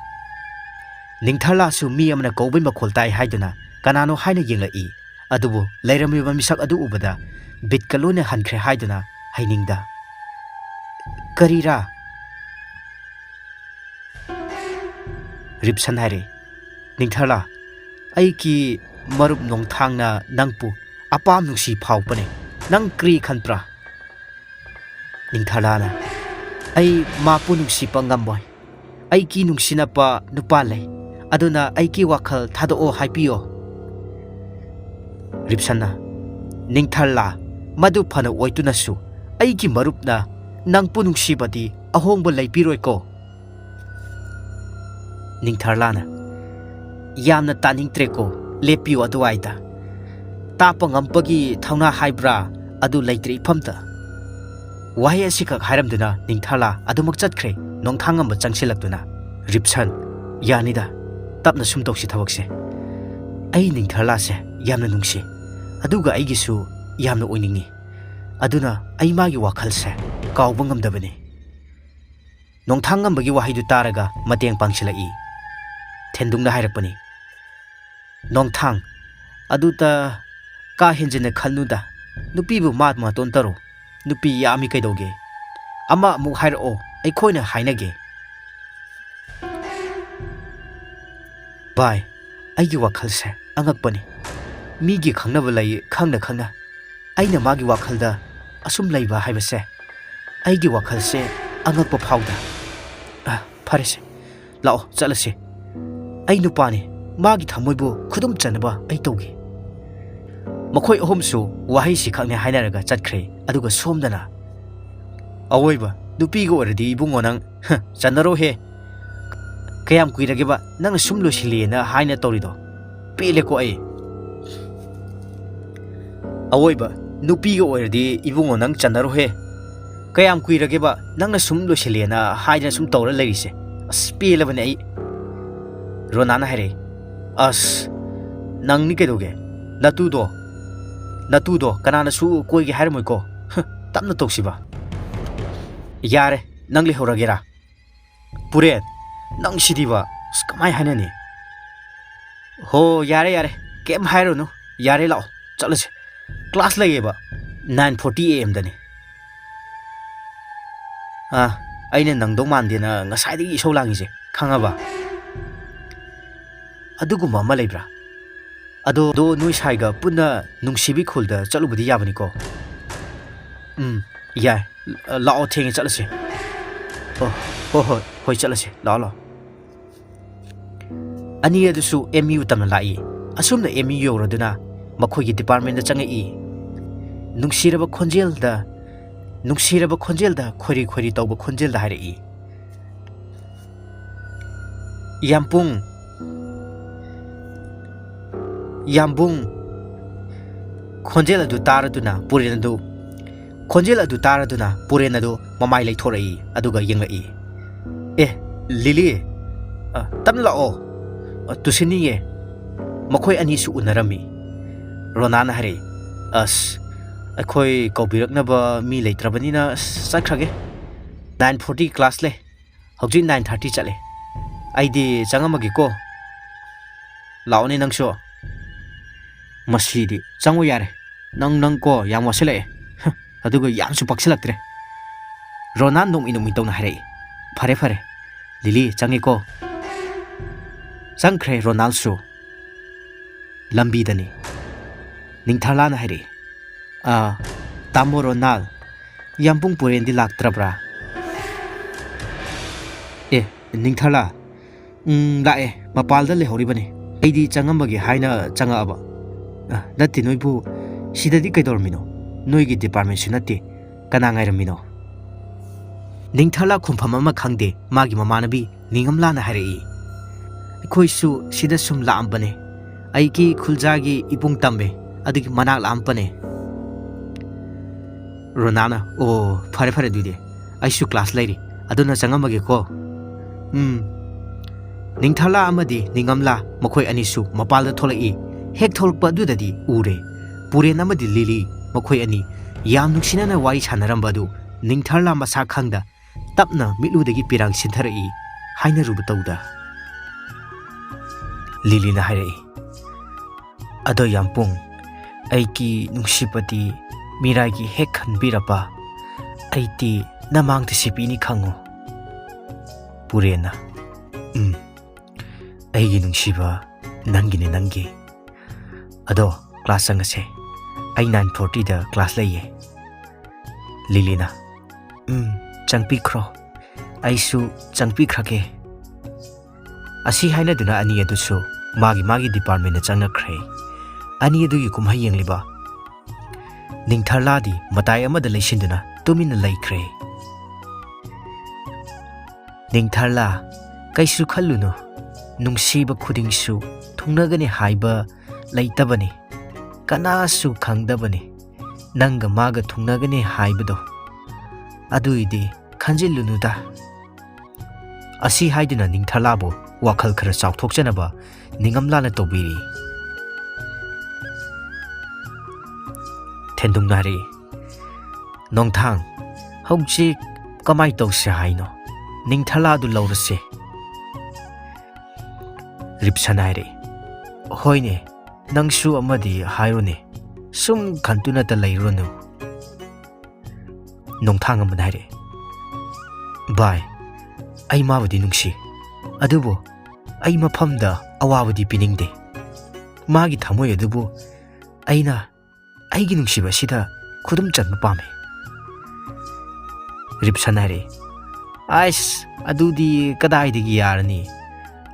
ꯅꯤꯡꯊꯔꯂꯥꯁꯨ ꯃꯤ ꯑꯃꯅ ꯀꯧꯕꯩ ꯃꯈꯣꯜ ꯇꯥꯏ ꯍꯥꯏꯗꯨꯅ ꯀꯅꯥꯅꯣ ꯍꯥꯏꯅ ꯌꯦꯡꯂꯛꯏ꯫ ꯑꯗꯨꯕꯨ ꯂꯩꯔꯝꯃꯤꯕ ꯃꯤꯁꯛ ꯑꯗꯨ ꯎꯕꯗ ꯕꯤꯠꯀ ꯂꯣꯏꯅ ꯍꯟꯈ꯭ꯔꯦ ꯍꯥꯏꯗꯨꯅ ꯍꯩꯅꯤꯡꯗ, "ꯀꯔꯤꯔꯥ?" ꯔꯤꯞꯁꯟ ꯍꯥꯏꯔꯛꯏ, "ꯅꯤꯡꯊꯔꯂꯥ, ꯑꯩꯒꯤ ꯃꯔꯨꯞ ꯅꯣꯡꯊꯥꯡꯅ ꯅꯪꯕꯨ ꯑꯄꯥꯝ ꯅꯨꯡꯁꯤ ꯐꯥꯎꯕꯅꯦ꯫ ꯅꯪ ꯀꯔꯤ ꯈꯟꯕ꯭ꯔꯥ?" ꯅꯤꯡꯊꯔꯂꯥꯅ, "ꯑꯩ ꯃꯥꯄꯨ ꯅꯨꯡꯁꯤꯕ ꯉꯝꯃꯣꯏ꯫ ꯑꯩꯒꯤ ꯅꯨꯡꯁꯤꯅꯕ ꯅꯨꯄꯥ ꯂꯩ, ꯑꯗꯨꯅ ꯑꯩꯒꯤ ꯋꯥꯈꯜ ꯊꯥꯗꯣꯛꯑꯣ ꯍꯥꯏꯕꯤꯌꯣ꯫" ꯔꯤꯞꯁꯟꯅ, "ꯅꯤꯡꯊꯔꯂꯥ, ꯃꯗꯨ ꯐꯅ ꯑꯣꯏꯗꯨꯅꯁꯨ ꯑꯩꯒꯤ ꯃꯔꯨꯞꯅ ꯅꯪꯕꯨ ꯅꯨꯡꯁꯤꯕꯗꯤ ꯑꯍꯣꯡꯕ ꯂꯩꯕꯤꯔꯣꯏꯀꯣ꯫" ꯅꯤꯡꯊꯔꯂꯥꯅ, "ꯌꯥꯝꯅ ꯇꯥꯅꯤꯡꯗ꯭ꯔꯦꯀꯣ, ꯂꯦꯞꯄꯤꯌꯨ ꯑꯗꯨꯋꯥꯏꯗ꯫ ꯇꯥꯛꯄ ꯉꯝꯕꯒꯤ ꯊꯧꯅꯥ ꯍꯥꯏꯕ꯭ꯔꯥ, ꯑꯗꯨ ꯂꯩꯇ꯭ꯔꯦ ꯏꯐꯝꯇ꯫" ꯋꯥꯍꯩ ꯑꯁꯤꯈꯛ ꯍꯥꯏꯔꯝꯗꯨꯅ ꯅꯤꯡꯊꯔꯂꯥ ꯑꯗꯨꯃꯛ ꯆꯠꯈ꯭ꯔꯦ, ꯅꯣꯡꯊꯥꯡꯉꯝꯕ ꯆꯪꯁꯤꯜꯂꯛꯇꯨꯅ, "ꯔꯤꯞꯁꯟ, ꯌꯥꯅꯤꯗ, ꯇꯞꯅ ꯁꯨꯝ ꯇꯧꯁꯤ ꯊꯕꯛꯁꯦ꯫ ꯑꯩ ꯅꯤꯡꯊꯔꯂꯥꯁꯦ ꯌꯥꯝꯅ ꯅꯨꯡꯁꯤ, ꯑꯗꯨꯒ ꯑꯩꯒꯤꯁꯨ ꯌꯥꯝꯅ ꯑꯣꯏꯅꯤꯡꯉꯤ꯫ ꯑꯗꯨꯅ ꯑꯩ ꯃꯥꯒꯤ ꯋꯥꯈꯜꯁꯦ ꯀꯥꯎꯕ ꯉꯝꯗꯕꯅꯤ꯫" ꯅꯣꯡꯊꯥꯡꯉꯝꯕꯒꯤ ꯋꯥꯍꯩꯗꯨ ꯇꯥꯔꯒ ꯃꯇꯦꯡ ꯄꯥꯡꯁꯤꯜꯂꯛꯏ꯫ ꯊꯦꯟꯗꯨꯡꯅ ꯍꯥꯏꯔꯛꯄꯅꯤ, "ꯅꯣꯡꯊꯥꯡ, ꯑꯗꯨꯗ ꯀꯥ ꯍꯦꯟꯖꯤꯟꯅ ꯈꯜꯂꯨꯗ꯫ ꯅꯨꯄꯤꯕꯨ ꯃꯥ ꯃꯇꯣꯟ ꯇꯧꯔꯣ꯫ ꯅꯨꯄꯤ ꯌꯥꯝꯃꯤ ꯀꯩꯗꯧꯒꯦ? ꯑꯃ ꯑꯃꯨꯛ ꯍꯥꯏꯔꯛꯑꯣ, ꯑꯩꯈꯣꯏꯅ ꯍꯥꯏꯅꯒꯦ꯫" ꯚꯥꯏ, ꯑꯩꯒꯤ ꯋꯥꯈꯜꯁꯦ ꯑꯉꯛꯄꯅꯤ꯫ ꯃꯤꯒꯤ ꯈꯪꯅꯕ ꯂꯩ ꯈꯪꯅ ꯈꯪꯅ ꯑꯩꯅ ꯃꯥꯒꯤ ꯋꯥꯈꯜꯗ ꯑꯁꯨꯝ ꯂꯩꯕ ꯍꯥꯏꯕꯁꯦ, ꯑꯩꯒꯤ ꯋꯥꯈꯜꯁꯦ ꯑꯉꯛꯄ ꯐꯥꯎꯗ꯫ ꯑ, ꯐꯔꯦꯁꯦ, ꯂꯥꯛꯑꯣ, ꯆꯠꯂꯁꯦ꯫ ꯑꯩ ꯅꯨꯄꯥꯅꯤ, ꯃꯥꯒꯤ ꯊꯃꯣꯏꯕꯨ ꯈꯨꯗꯨꯝ ꯆꯟꯅꯕ ꯑꯩ ꯇꯧꯒꯦ꯫ ꯃꯈꯣꯏ ꯑꯍꯨꯝꯁꯨ ꯋꯥꯍꯩꯁꯤ ꯈꯛꯅꯦ ꯍꯥꯏꯅꯔꯒ ꯆꯠꯈ꯭ꯔꯦ꯫ ꯑꯗꯨꯒ ꯁꯣꯝꯗꯅ, "ꯑꯋꯣꯏꯕ, ꯅꯨꯄꯤꯒ ꯑꯣꯏꯔꯗꯤ ꯏꯕꯨꯡꯉꯣ ꯅꯪ, ꯍ, ꯆꯟꯅꯔꯣꯍꯦ꯫ ꯀꯌꯥꯝ ꯀꯨꯏꯔꯒꯦꯕ ꯅꯪꯅ ꯁꯨꯝ ꯂꯣꯏꯁꯤꯜꯂꯦꯅ ꯍꯥꯏꯅ ꯇꯧꯔꯤꯗꯣ? ꯄꯦꯜꯂꯦꯀꯣ ꯑꯩ꯫" "ꯑꯋꯣꯏꯕ, ꯅꯨꯄꯤꯒ ꯑꯣꯏꯔꯗꯤ ꯏꯕꯨꯡꯉꯣ ꯅꯪ ꯆꯟꯅꯔꯣꯍꯦ꯫ ꯀꯌꯥꯝ ꯀꯨꯏꯔꯒꯦꯕ ꯅꯪꯅ ꯁꯨꯝ ꯂꯣꯏꯁꯤꯜꯂꯦꯅ ꯍꯥꯏꯗꯅ ꯁꯨꯝ ꯇꯧꯔ ꯂꯩꯔꯤꯁꯦ? ꯑꯁ, ꯄꯦꯜꯂꯕꯅꯦ ꯑꯩ꯫" ꯔꯣꯅꯥꯅ ꯍꯥꯏꯔꯛꯏ, "ꯑꯁ, ꯅꯪꯅꯤ ꯀꯩꯗꯧꯒꯦ? ꯅꯇꯨꯗꯣ, ꯅꯇꯨꯗꯣ ꯀꯅꯥꯅꯁꯨ ꯀꯣꯏꯒꯦ ꯍꯥꯏꯔꯝꯃꯣꯏꯀꯣ꯫ ꯍ, ꯇꯞꯅ ꯇꯧꯁꯤꯕ꯫" "ꯌꯥꯔꯦ, ꯅꯪ ꯂꯩꯍꯧꯔꯒꯦꯔꯥ? ꯄꯨꯔꯦꯟ, ꯅꯪ ꯁꯤꯗꯤꯕ, ꯑꯁ, ꯀꯃꯥꯏ ꯍꯥꯏꯅꯅꯤ? ꯍꯣ, ꯌꯥꯔꯦ, ꯌꯥꯔꯦ, ꯀꯩꯝ ꯍꯥꯏꯔꯨꯅꯨ꯫ ꯌꯥꯔꯦ, ꯂꯥꯛꯑꯣ, ꯆꯠꯂꯁꯦ꯫ ꯀ꯭ꯂꯥꯁ ꯂꯩꯌꯦꯕ, ꯅꯥꯏꯟ ꯐꯣꯔꯇꯤ ꯑꯦ ꯑꯦꯝꯗꯅꯤ꯫ ꯑꯥ, ꯑꯩꯅ ꯅꯪꯗꯧ ꯃꯥꯟꯗꯦꯅ ꯉꯁꯥꯏꯗꯒꯤ ꯏꯁꯧ ꯂꯥꯡꯉꯤꯁꯦ, ꯈꯪꯉꯕ? ꯑꯗꯨꯒꯨꯝꯕ ꯑꯃ ꯂꯩꯕ꯭ꯔꯥ? ꯑꯗꯣ, ꯑꯗꯣ ꯅꯣꯏ ꯁꯥꯏꯒ ꯄꯨꯟꯅ ꯅꯨꯡꯁꯤꯕꯤ ꯈꯨꯜꯗ ꯆꯠꯂꯨꯕꯗꯤ ꯌꯥꯕꯅꯤꯀꯣ? ꯎꯝ, ꯌꯥꯏ꯫ ꯂꯥꯛꯑꯣ, ꯊꯦꯡꯉꯦ, ꯆꯠꯂꯁꯦ꯫ ꯑꯣ, ꯍꯣꯏ, ꯍꯣꯏ, ꯍꯣꯏ, ꯆꯠꯂꯁꯦ꯫ ꯂꯥꯛꯑꯣ, ꯂꯥꯛꯑꯣ꯫ ꯑꯅꯤ ꯑꯗꯨꯁꯨ ꯑꯦꯝ ꯌꯨ ꯇꯝꯅ ꯂꯥꯛꯏ꯫ ꯑꯁꯨꯝꯅ ꯑꯦꯝ ꯌꯨ ꯌꯧꯔꯗꯨꯅ ꯃꯈꯣꯏꯒꯤ ꯗꯤꯄꯥꯔꯠꯃꯦꯟꯗ ꯆꯪꯉꯛꯏ꯫ ꯅꯨꯡꯁꯤꯔꯕ ꯈꯣꯟꯖꯦꯜꯗ, ꯅꯨꯡꯁꯤꯔꯕ ꯈꯣꯟꯖꯦꯜꯗ, ꯈꯣꯏꯔꯤ ꯈꯣꯏꯔꯤ ꯇꯧꯕ ꯈꯣꯟꯖꯦꯜꯗ ꯍꯥꯏꯔꯛꯏ, "ꯌꯥꯝꯕꯨꯡ, ꯌꯥꯝꯕꯨꯡ!" ꯈꯣꯟꯖꯦꯜ ꯑꯗꯨ ꯇꯥꯔꯗꯨꯅ ꯄꯨꯔꯦꯟ ꯑꯗꯨ, ꯈꯣꯟꯖꯦꯜ ꯑꯗꯨ ꯇꯥꯔꯗꯨꯅ ꯄꯨꯔꯦꯟ ꯑꯗꯨ ꯃꯃꯥꯏ ꯂꯩꯊꯣꯔꯛꯏ, ꯑꯗꯨꯒ ꯌꯦꯡꯂꯛꯏ꯫ "ꯑꯦ, ꯂꯤꯂꯤ, ꯑ, ꯇꯞꯅ ꯂꯥꯛꯑꯣ꯫ ꯑ, ꯇꯨꯁꯤꯟꯅꯤꯌꯦ꯫" ꯃꯈꯣꯏ ꯑꯅꯤꯁꯨ ꯎꯅꯔꯝꯃꯤ꯫ ꯔꯣꯅꯥꯅ ꯍꯥꯏꯔꯛꯏ, "ꯑꯁ, ꯑꯩꯈꯣꯏ ꯀꯧꯕꯤꯔꯛꯅꯕ ꯃꯤ ꯂꯩꯇ꯭ꯔꯕꯅꯤꯅ, ꯑꯁ, ꯆꯠꯈ꯭ꯔꯒꯦ꯫ ꯅꯥꯏꯟ ꯐꯣꯔꯇꯤ ꯀ꯭ꯂꯥꯁ ꯂꯩ꯫ ꯍꯧꯖꯤꯛ ꯅꯥꯏꯟ ꯊꯥꯔꯇꯤ ꯆꯠꯂꯦ꯫ ꯑꯩꯗꯤ ꯆꯪꯉꯝꯃꯒꯦꯀꯣ꯫ ꯂꯥꯛꯑꯣꯅꯦ ꯅꯪꯁꯨ꯫" "ꯃꯁꯤꯗꯤ ꯆꯪꯉꯣ ꯌꯥꯔꯦ꯫ ꯅꯪ, ꯅꯪ ꯀꯣ, ꯌꯥꯝ ꯋꯥꯁꯤꯜꯂꯛꯑꯦ꯫ ꯍ, ꯑꯗꯨꯒ ꯌꯥꯝꯁꯨ ꯄꯛꯁꯤꯜꯂꯛꯇ꯭ꯔꯦ꯫" ꯔꯣꯅꯥ ꯅꯣꯛꯃꯤ ꯅꯣꯛꯃꯤ ꯇꯧꯅ ꯍꯥꯏꯔꯛꯏ꯫ "ꯐꯔꯦ, ꯐꯔꯦ꯫ ꯂꯤꯂꯤ, ꯆꯪꯉꯦꯀꯣ꯫" ꯆꯪꯈ꯭ꯔꯦ ꯔꯣꯅꯥꯜꯁꯨ꯫ ꯂꯝꯕꯤꯗꯅꯤ꯫ ꯅꯤꯡꯊꯥꯂꯥꯅ ꯍꯥꯏꯔꯛꯏ, "ꯑꯥ, ꯇꯥꯃꯣ ꯔꯣꯅꯥꯜ, ꯌꯥꯝꯕꯨꯡ ꯄꯨꯔꯦꯟꯗꯤ ꯂꯥꯛꯇ꯭ꯔꯕ꯭ꯔꯥ?" "ꯑꯦ, ꯅꯤꯡꯊꯥꯂꯥ, ꯎꯝ, ꯂꯥꯛꯑꯦ, ꯃꯄꯥꯜꯗ ꯂꯩꯍꯧꯔꯤꯕꯅꯤ꯫ ꯑꯩꯗꯤ ꯆꯪꯉꯝꯃꯒꯦ ꯍꯥꯏꯅ ꯆꯪꯉꯛꯑꯕ꯫" "ꯑ, ꯅꯠꯇꯦ, ꯅꯣꯏꯕꯨ ꯁꯤꯗꯗꯤ ꯀꯩꯗꯧꯔꯝꯃꯤꯅꯣ? ꯅꯣꯏꯒꯤ ꯗꯤꯄꯥꯔꯠꯃꯦꯟꯁꯨ ꯅꯠꯇꯦ, ꯀꯅꯥ ꯉꯥꯏꯔꯝꯃꯤꯅꯣ?" ꯅꯤꯡꯊꯥꯂꯥ ꯈꯨꯝꯐꯝ ꯑꯃ ꯈꯪꯗꯦ, ꯃꯥꯒꯤ ꯃꯃꯥꯟꯅꯕꯤ ꯅꯤꯡꯉꯝꯂꯥꯅ ꯍꯥꯏꯔꯛꯏ, "ꯑꯩꯈꯣꯏꯁꯨ ꯁꯤꯗ ꯁꯨꯝ ꯂꯥꯛꯑꯝꯕꯅꯦ꯫ ꯑꯩꯒꯤ ꯈꯨꯜꯖꯥꯒꯤ ꯏꯕꯨꯡ ꯇꯝꯃꯦ, ꯑꯗꯨꯒꯤ ꯃꯅꯥꯛ ꯂꯥꯛꯑꯝꯕꯅꯦ꯫" ꯔꯣꯅꯥꯅ, "ꯑꯣ, ꯐꯔꯦ, ꯐꯔꯦ, ꯑꯗꯨꯗꯤ ꯑꯩꯁꯨ ꯀ꯭ꯂꯥꯁ ꯂꯩꯔꯤ, ꯑꯗꯨꯅ ꯆꯪꯉꯝꯃꯒꯦꯀꯣ꯫" ꯎꯝ꯫ ꯅꯤꯡꯊꯥꯂꯥ ꯑꯃꯗꯤ ꯅꯤꯡꯉꯝꯂꯥ ꯃꯈꯣꯏ ꯑꯅꯤꯁꯨ ꯃꯄꯥꯜꯗ ꯊꯣꯛꯂꯛꯏ꯫ ꯍꯦꯛ ꯊꯣꯛꯂꯛꯄ ꯑꯗꯨꯗꯗꯤ ꯎꯔꯦ, ꯄꯨꯔꯦꯟ ꯑꯃꯗꯤ ꯂꯤꯂꯤ ꯃꯈꯣꯏ ꯑꯅꯤ ꯌꯥꯝ ꯅꯨꯡꯁꯤꯅꯅ ꯋꯥꯔꯤ ꯁꯥꯟꯅꯔꯝꯕ ꯑꯗꯨ ꯅꯤꯡꯊꯥꯂꯥ ꯃꯁꯥ ꯈꯪꯗ ꯇꯞꯅ ꯃꯤꯠꯂꯨꯗꯒꯤ ꯄꯤꯔꯥꯡ ꯁꯤꯟꯊꯔꯛꯏ ꯍꯥꯏꯅꯔꯨꯕ ꯇꯧꯗ꯫ ꯂꯤꯂꯤꯅ ꯍꯥꯏꯔꯛꯏ, "ꯑꯗꯣ ꯌꯥꯝꯄꯨꯡ, ꯑꯩꯒꯤ ꯅꯨꯡꯁꯤꯕꯗꯤ ꯃꯤꯔꯥꯏꯒꯤ ꯍꯦꯛ ꯈꯟꯕꯤꯔꯕ, ꯑꯩꯗꯤ ꯅꯃꯥꯡꯗ ꯁꯤꯕꯤꯅꯤ ꯈꯪꯉꯨ꯫" ꯄꯨꯔꯦꯟꯅ, "ꯎꯝ, ꯑꯩꯒꯤ ꯅꯨꯡꯁꯤꯕ, ꯅꯪꯒꯤꯅꯦ ꯅꯪꯒꯤ꯫ ꯑꯗꯣ class ꯆꯪꯉꯁꯦ, ꯑꯩ nine fortyꯗ class ꯂꯩꯌꯦ꯫" ꯂꯤꯂꯤꯅ, "ꯎꯝ, ꯆꯪꯕꯤꯈ꯭ꯔꯣ, ꯑꯩꯁꯨ ꯆꯪꯕꯤꯈ꯭ꯔꯒꯦ꯫" ꯑꯁꯤ ꯍꯥꯏꯅꯗꯨꯅ ꯑꯅꯤ ꯑꯗꯨꯁꯨ ꯃꯥꯒꯤ ꯃꯥꯒꯤ departmentꯇ ꯆꯪꯅꯈ꯭ꯔꯦ꯫ ꯑꯅꯤ ꯑꯗꯨꯒꯤ ꯀꯨꯝꯍꯩ ꯌꯦꯡꯂꯤꯕ ꯅꯤꯡꯊꯔꯂꯥꯗꯤ ꯃꯇꯥꯏ ꯑꯃꯗ ꯂꯩꯁꯤꯟꯗꯨꯅ ꯇꯨꯃꯤꯟꯅ ꯂꯩꯈ꯭ꯔꯦ꯫ "ꯅꯤꯡꯊꯔꯂꯥ, ꯀꯩꯁꯨ ꯈꯜꯂꯨꯅꯨ, ꯅꯨꯡꯁꯤꯕ ꯈꯨꯗꯤꯡꯁꯨ ꯊꯨꯡꯅꯒꯅꯤ ꯍꯥꯏꯕ ꯂꯩꯇꯕꯅꯤ, ꯀꯅꯥꯁꯨ ꯈꯪꯗꯕꯅꯤ, ꯅꯪꯒ ꯃꯥꯒ ꯊꯨꯡꯅꯒꯅꯤ ꯍꯥꯏꯕꯗꯣ, ꯑꯗꯨꯏꯗꯤ ꯈꯟꯖꯤꯜꯂꯨꯅꯨꯗ꯫" ꯑꯁꯤ ꯍꯥꯏꯗꯨꯅ ꯅꯤꯡꯊꯔꯂꯥꯕꯨ ꯋꯥꯈꯜ ꯈꯔ ꯆꯥꯎꯊꯣꯛꯆꯅꯕ ꯅꯤꯡꯉꯝꯂꯥꯅ ꯇꯧꯕꯤꯔꯤ꯫ ꯊꯦꯟꯗꯨꯡꯅ ꯍꯥꯏꯔꯛꯏ, "ꯅꯣꯡꯊꯥꯡ, ꯍꯧꯖꯤꯛ ꯀꯃꯥꯏ ꯇꯧꯁꯦ ꯍꯥꯏꯅꯣ? ꯅꯤꯡꯊꯔꯂꯥꯗꯨ ꯂꯧꯔꯁꯦ?" ꯔꯤꯞꯁꯟ ꯍꯥꯏꯔꯛꯏ, "ꯍꯣꯏꯅꯦ, ꯅꯪꯁꯨ ꯑꯃꯗꯤ ꯍꯥꯏꯔꯣꯅꯦ, ꯁꯨꯝ ꯈꯟꯇꯨꯅꯇ ꯂꯩꯔꯨꯔꯅꯨ꯫" ꯅꯣꯡꯊꯥꯡ ꯑꯃꯅ ꯍꯥꯏꯔꯛꯏ, "ꯚꯥꯏ, ꯑꯩ ꯃꯥꯕꯨꯗꯤ ꯅꯨꯡꯁꯤ, ꯑꯗꯨꯕꯨ ꯑꯩ ꯃꯐꯝꯗ ꯑꯋꯥꯕꯗꯤ ꯄꯤꯅꯤꯡꯗꯦ꯫ ꯃꯥꯒꯤ ꯊꯃꯣꯏ ꯑꯗꯨꯕꯨ ꯑꯩꯅ ꯑꯩꯒꯤ ꯅꯨꯡꯁꯤꯕ ꯑꯁꯤꯗ ꯈꯨꯗꯨꯝ ꯆꯟꯕ ꯄꯥꯝꯃꯤ꯫" ꯔꯤꯞꯁꯟ ꯍꯥꯏꯔꯛꯏ, "ꯑꯥꯏꯁ, ꯑꯗꯨꯗꯤ ꯀꯗꯥꯏꯗꯒꯤ ꯌꯥꯔꯅꯤ?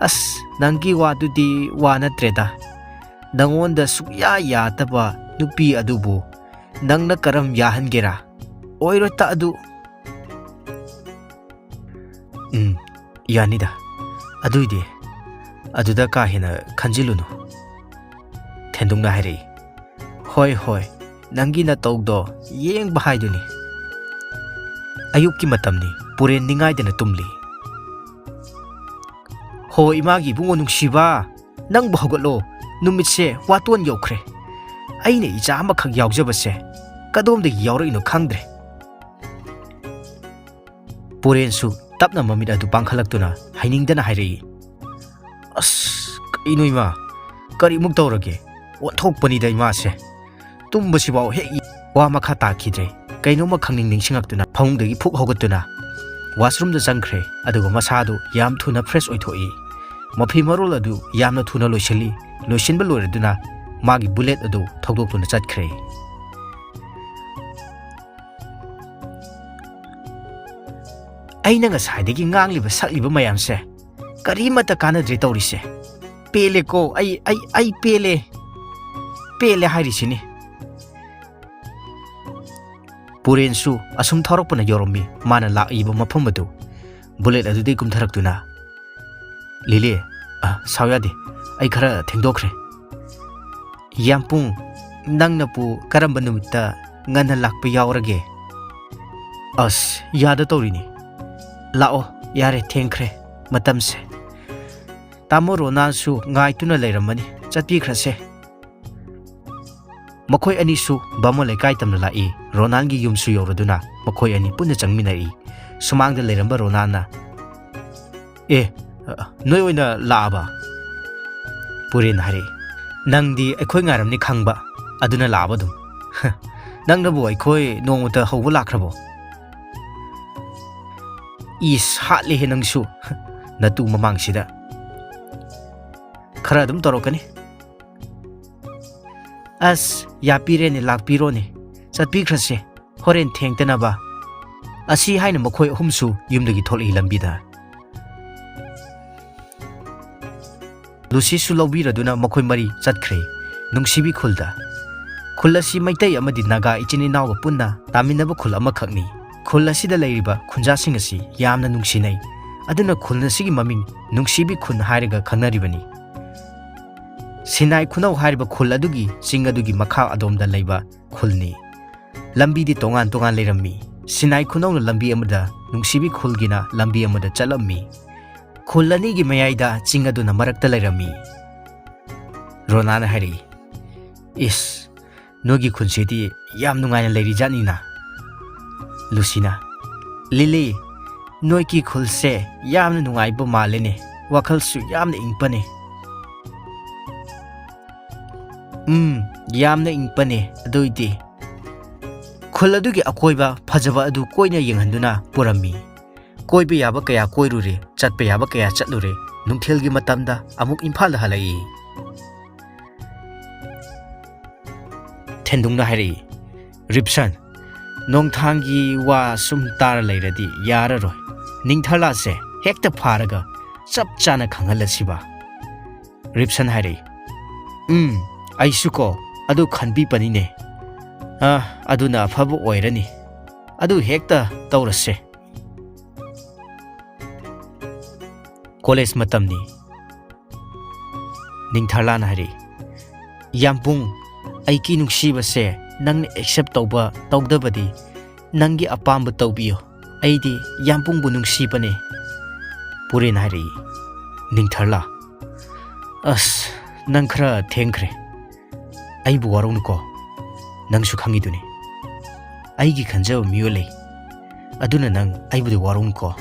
ꯑꯁ, ꯅꯪꯒꯤ ꯋꯥꯗꯨꯗꯤ ꯋꯥ ꯅꯠꯇ꯭ꯔꯦꯗ꯫ ꯅꯪꯉꯣꯟꯗ ꯁꯨꯛꯌꯥ ꯌꯥꯗꯕ ꯅꯨꯄꯤ ꯑꯗꯨꯕꯨ ꯅꯪꯅ ꯀꯔꯝ ꯌꯥꯍꯟꯒꯦꯔꯥ? ꯑꯣꯏꯔꯣꯏꯇ ꯑꯗꯨ꯫" "ꯎꯝ, ꯌꯥꯅꯤꯗ꯫ ꯑꯗꯨꯏꯗꯤ ꯑꯗꯨꯗ ꯀꯥ ꯍꯦꯟꯅ ꯈꯟꯖꯤꯜꯂꯨꯅꯨ꯫" ꯊꯦꯟꯗꯨꯡꯅ ꯍꯥꯏꯔꯛꯏ, "ꯍꯣꯏ, ꯍꯣꯏ, ꯅꯪꯒꯤ ꯅꯇꯧꯗꯣ ꯌꯦꯡꯕ ꯍꯥꯏꯗꯨꯅꯤ꯫" ꯑꯌꯨꯛꯀꯤ ꯃꯇꯝꯅꯤ, ꯄꯨꯔꯦꯟ ꯅꯤꯡꯉꯥꯏꯗꯅ ꯇꯨꯝꯂꯤ꯫ "ꯍꯣ, ꯏꯃꯥꯒꯤ ꯏꯕꯨꯡꯉꯣ ꯅꯨꯡꯁꯤꯕ, ꯅꯪꯕꯨ ꯍꯧꯒꯠꯂꯣ, ꯅꯨꯃꯤꯠꯁꯦ ꯋꯥꯇꯣꯟ ꯌꯧꯈ꯭ꯔꯦ꯫ ꯑꯩꯅ ꯏꯆꯥ ꯑꯃꯈꯛ ꯌꯥꯎꯖꯕꯁꯦ ꯀꯗꯣꯝꯗꯒꯤ ꯌꯥꯎꯔꯛꯏꯅꯣ ꯈꯪꯗ꯭ꯔꯦ꯫" ꯄꯨꯔꯦꯟꯁꯨ ꯇꯞꯅ ꯃꯃꯤꯠ ꯑꯗꯨ ꯄꯥꯡꯈꯠꯂꯛꯇꯨꯅ ꯍꯩꯅꯤꯡꯗꯅ ꯍꯥꯏꯔꯛꯏ, "ꯑꯁ, ꯀꯩꯅꯣ ꯏꯃꯥ? ꯀꯔꯤꯃꯨꯛ ꯇꯧꯔꯒꯦ? ꯑꯣꯟꯊꯣꯛꯄꯅꯤꯗ ꯏꯃꯥꯁꯦ꯫ ꯇꯨꯝꯕꯁꯤꯐꯥꯎ ꯍꯦꯛ ꯏ-" ꯋꯥ ꯃꯈꯥ ꯇꯥꯈꯤꯗ꯭ꯔꯦ꯫ ꯀꯩꯅꯣꯝꯃ ꯈꯪꯅꯤꯡ ꯅꯤꯡꯁꯤꯡꯉꯛꯇꯨꯅ ꯐꯃꯨꯡꯗꯒꯤ ꯐꯨꯛ ꯍꯧꯒꯠꯇꯨꯅ washroomꯗ ꯆꯪꯈ꯭ꯔꯦ꯫ ꯑꯗꯨꯒ ꯃꯁꯥꯗꯨ ꯌꯥꯝ ꯊꯨꯅ fresh ꯑꯣꯏꯊꯣꯛꯏ꯫ ꯃꯐꯤ ꯃꯔꯣꯜ ꯑꯗꯨ ꯌꯥꯝꯅ ꯊꯨꯅ ꯂꯣꯏꯁꯤꯜꯂꯤ꯫ ꯂꯣꯏꯁꯤꯟꯕ ꯂꯣꯏꯔꯗꯨꯅ ꯃꯥꯒꯤ bullet ꯑꯗꯨ ꯊꯧꯗꯣꯛꯇꯨꯅ ꯆꯠꯈ꯭ꯔꯦ꯫ "ꯑꯩꯅ ꯉꯁꯥꯏꯗꯒꯤ ꯉꯥꯡꯂꯤꯕ ꯁꯛꯂꯤꯕ ꯃꯌꯥꯝꯁꯦ ꯀꯔꯤꯃꯠꯇ ꯀꯥꯟꯅꯗ꯭ꯔꯦ ꯇꯧꯔꯤꯁꯦ꯫ ꯄꯦꯜꯂꯦꯀꯣ, ꯑꯩ, ꯑꯩ, ꯑꯩ ꯄꯦꯜꯂꯦ꯫ ꯄꯦꯜꯂꯦ ꯍꯥꯏꯔꯤꯁꯤꯅꯤ꯫" ꯄꯨꯔꯦꯟꯁꯨ ꯑꯁꯨꯝ ꯊꯧꯔꯛꯄꯅ ꯌꯧꯔꯝꯃꯤ꯫ ꯃꯥꯅ ꯂꯥꯛꯏꯕ ꯃꯐꯝ ꯑꯗꯨ bullet ꯑꯗꯨꯗꯒꯤ ꯀꯨꯝꯊꯔꯛꯇꯨꯅ, "ꯂꯤꯂꯤ, ꯑ, ꯁꯥꯎ ꯌꯥꯗꯦ, ꯑꯩ ꯈꯔ ꯊꯦꯡꯗꯣꯛꯈ꯭ꯔꯦ꯫" "ꯌꯥꯝꯄꯨꯡ, ꯅꯪꯅꯕꯨ ꯀꯔꯝꯕ ꯅꯨꯃꯤꯠꯇ ꯉꯟꯅ ꯂꯥꯛꯄ ꯌꯥꯎꯔꯒꯦ?" "ꯑꯁ, ꯌꯥꯗ ꯇꯧꯔꯤꯅꯤ꯫ ꯂꯥꯛꯑꯣ, ꯌꯥꯔꯦ, ꯊꯦꯡꯈ꯭ꯔꯦ ꯃꯇꯝꯁꯦ꯫ ꯇꯥꯃꯣ ꯔꯣꯅꯥꯜꯁꯨ ꯉꯥꯏꯇꯨꯅ ꯂꯩꯔꯝꯃꯅꯤ, ꯆꯠꯄꯤꯈ꯭ꯔꯁꯦ꯫" ꯃꯈꯣꯏ ꯑꯅꯤꯁꯨ ꯕꯥꯃꯣꯟ ꯂꯩꯀꯥꯏ ꯇꯝꯅ ꯂꯥꯛꯏ꯫ ꯔꯣꯅꯥꯜꯒꯤ ꯌꯨꯝꯁꯨ ꯌꯧꯔꯗꯨꯅ ꯃꯈꯣꯏ ꯑꯅꯤ ꯄꯨꯟꯅ ꯆꯪꯃꯤꯟꯅꯔꯛꯏ꯫ ꯁꯨꯃꯥꯡꯗ ꯂꯩꯔꯝꯕ ꯔꯣꯅꯥꯜꯅ, "ꯑꯦ, ꯑ, ꯅꯣꯏ ꯑꯣꯏꯅ ꯂꯥꯛꯑꯕ?" ꯄꯨꯔꯦꯟꯅ ꯍꯥꯏꯔꯛꯏ꯫ "ꯅꯪꯗꯤ ꯑꯩꯈꯣꯏ ꯉꯥꯏꯔꯝꯅꯤ ꯈꯪꯕ, ꯑꯗꯨꯅ ꯂꯥꯛꯑꯕ ꯑꯗꯨꯝ꯫ ꯅꯪꯅꯕꯨ ꯑꯩꯈꯣꯏ ꯅꯣꯡꯃꯇ ꯍꯧꯕ ꯂꯥꯛꯈ꯭ꯔꯕꯣ?" "ꯏꯁ, ꯍꯥꯠꯂꯦꯍꯦ ꯅꯪꯁꯨ, ꯅꯇꯨ ꯃꯃꯥꯡꯁꯤꯗ꯫ ꯈꯔ ꯑꯗꯨꯝ ꯇꯧꯔꯛꯀꯅꯤ꯫" "ꯑꯁ, ꯌꯥꯄꯤꯔꯦꯅꯦ, ꯂꯥꯛꯄꯤꯔꯣꯅꯦ, ꯆꯠꯄꯤꯈ꯭ꯔꯁꯦ, ꯍꯣꯔꯦꯟ ꯊꯦꯡꯇꯅꯕ꯫" ꯑꯁꯤ ꯍꯥꯏꯅ ꯃꯈꯣꯏ ꯑꯍꯨꯝꯁꯨ ꯌꯨꯝꯗꯒꯤ ꯊꯣꯛꯂꯛꯏ꯫ ꯂꯝꯕꯤꯗ ꯂꯨꯁꯤꯁꯨ ꯂꯧꯕꯤꯔꯗꯨꯅ ꯃꯈꯣꯏ ꯃꯔꯤ ꯆꯠꯈ꯭ꯔꯦ ꯅꯨꯡꯁꯤꯕꯤ ꯈꯨꯜꯗ꯫ ꯈꯨꯜ ꯑꯁꯤ ꯃꯩꯇꯩ ꯑꯃꯗꯤ ꯅꯥꯒꯥ ꯏꯆꯤꯟ ꯏꯅꯥꯎꯒ ꯄꯨꯟꯅ ꯇꯥꯃꯤꯟꯅꯕ ꯈꯨꯜ ꯑꯃꯈꯛꯅꯤ꯫ ꯈꯨꯜ ꯑꯁꯤꯗ ꯂꯩꯔꯤꯕ ꯈꯨꯟꯖꯥꯁꯤꯡ ꯑꯁꯤ ꯌꯥꯝꯅ ꯅꯨꯡꯁꯤꯅꯩ꯫ ꯑꯗꯨꯅ ꯈꯨꯜ ꯑꯁꯤꯒꯤ ꯃꯃꯤꯡ ꯅꯨꯡꯁꯤꯕꯤ ꯈꯨꯟ ꯍꯥꯏꯔꯒ ꯈꯪꯅꯔꯤꯕꯅꯤ꯫ ꯁꯤꯅꯥꯏ ꯈꯨꯅꯧ ꯍꯥꯏꯔꯤꯕ ꯈꯨꯜ ꯑꯗꯨꯒꯤ ꯆꯤꯡ ꯑꯗꯨꯒꯤ ꯃꯈꯥ ꯑꯗꯣꯝꯗ ꯂꯩꯕ ꯈꯨꯜꯅꯤ꯫ ꯂꯝꯕꯤꯗꯤ ꯇꯣꯉꯥꯟ ꯇꯣꯉꯥꯟ ꯂꯩꯔꯝꯃꯤ꯫ ꯁꯤꯅꯥꯏ ꯈꯨꯅꯧꯅ ꯂꯝꯕꯤ ꯑꯃꯗ, ꯅꯨꯡꯁꯤꯕꯤ ꯈꯨꯜꯒꯤꯅ ꯂꯝꯕꯤ ꯑꯃꯗ ꯆꯠꯂꯝꯃꯤ꯫ ꯈꯨꯜ ꯑꯅꯤꯒꯤ ꯃꯌꯥꯏꯗ ꯆꯤꯡ ꯑꯗꯨꯅ ꯃꯔꯛꯇ ꯂꯩꯔꯝꯃꯤ꯫ ꯔꯣꯅꯥꯅ ꯍꯥꯏꯔꯛꯏ, "ꯏꯁ, ꯅꯣꯏꯒꯤ ꯈꯨꯟꯁꯤꯗꯤ ꯌꯥꯝ ꯅꯨꯡꯉꯥꯏꯅ ꯂꯩꯔꯤꯖꯥꯠꯅꯤꯅ꯫" ꯂꯨꯁꯤꯅ, "ꯂꯤꯂꯤ, ꯅꯣꯏꯒꯤ ꯈꯨꯜꯁꯦ ꯌꯥꯝꯅ ꯅꯨꯡꯉꯥꯏꯕ ꯃꯥꯜꯂꯦꯅꯦ꯫ ꯋꯥꯈꯜꯁꯨ ꯌꯥꯝꯅ ꯏꯪꯄꯅꯦ꯫ ꯎꯝ, ꯌꯥꯝꯅ ꯏꯪꯄꯅꯦ꯫ ꯑꯗꯨꯏꯗꯤ ꯈꯨꯜ ꯑꯗꯨꯒꯤ ꯑꯀꯣꯏꯕ ꯐꯖꯕ ꯑꯗꯨ ꯀꯣꯏꯅ ꯌꯦꯡꯍꯟꯗꯨꯅ ꯄꯨꯔꯝꯃꯤ꯫ ꯀꯣꯏꯕ ꯌꯥꯕ ꯀꯌꯥ ꯀꯣꯏꯔꯨꯔꯦ, ꯆꯠꯄ ꯌꯥꯕ ꯀꯌꯥ ꯆꯠꯂꯨꯔꯦ꯫ ꯅꯨꯡꯊꯤꯜꯒꯤ ꯃꯇꯝꯗ ꯑꯃꯨꯛ ꯏꯝꯐꯥꯜꯗ ꯍꯜꯂꯛꯏ꯫ ꯊꯦꯟꯗꯨꯡꯅ ꯍꯥꯏꯔꯛꯏ, "ꯔꯤꯞꯁꯟ, ꯅꯣꯡꯊꯥꯡꯒꯤ ꯋꯥ ꯁꯨꯝ ꯇꯥꯔ ꯂꯩꯔꯗꯤ ꯌꯥꯔꯔꯣꯏ꯫ ꯅꯤꯡꯊꯂꯥꯁꯦ ꯍꯦꯛꯇ ꯐꯥꯔꯒ ꯆꯞ ꯆꯥꯅ ꯈꯪꯍꯜꯂꯁꯤꯕ?" ꯔꯤꯞꯁꯟ ꯍꯥꯏꯔꯛꯏ, "ꯎꯝ, ꯑꯩꯁꯨ ꯀꯣ ꯑꯗꯨ ꯈꯟꯕꯤꯕꯅꯤꯅꯦ꯫ ꯑ, ꯑꯗꯨꯅ ꯑꯐꯕ ꯑꯣꯏꯔꯅꯤ꯫ ꯑꯗꯨ ꯍꯦꯛꯇ ꯇꯧꯔꯁꯦ꯫" ꯀꯣꯂꯦꯖ ꯃꯇꯝꯅꯤ꯫ ꯅꯤꯡꯊꯂꯥꯅ ꯍꯥꯏꯔꯛꯏ, "ꯌꯥꯝꯕꯨꯡ, ꯑꯩꯒꯤ ꯅꯨꯡꯁꯤꯕꯁꯦ ꯅꯪꯅ ꯑꯦꯛꯁꯦꯞ ꯇꯧꯕ ꯇꯧꯗꯕꯗꯤ ꯅꯪꯒꯤ ꯑꯄꯥꯝꯕ ꯇꯧꯕꯤꯌꯨ꯫ ꯑꯩꯗꯤ ꯌꯥꯝꯕꯨꯡꯕꯨ ꯅꯨꯡꯁꯤꯕꯅꯦ꯫" ꯄꯨꯔꯦꯟ ꯍꯥꯏꯔꯛꯏ, "ꯅꯤꯡꯊꯂꯥ, ꯑꯁ, ꯅꯪ ꯈꯔ ꯊꯦꯡꯈ꯭ꯔꯦ꯫ ꯑꯩꯕꯨ ꯋꯥꯔꯧꯅꯨꯀꯣ꯫ ꯅꯪꯁꯨ ꯈꯪꯉꯤꯗꯨꯅꯤ, ꯑꯩꯒꯤ ꯈꯟꯖꯕ ꯃꯤꯑꯣꯏ ꯂꯩ꯫ ꯑꯗꯨꯅ ꯅꯪ ꯑꯩꯕꯨꯗꯤ ꯋꯥꯔꯧꯅꯨꯀꯣ꯫"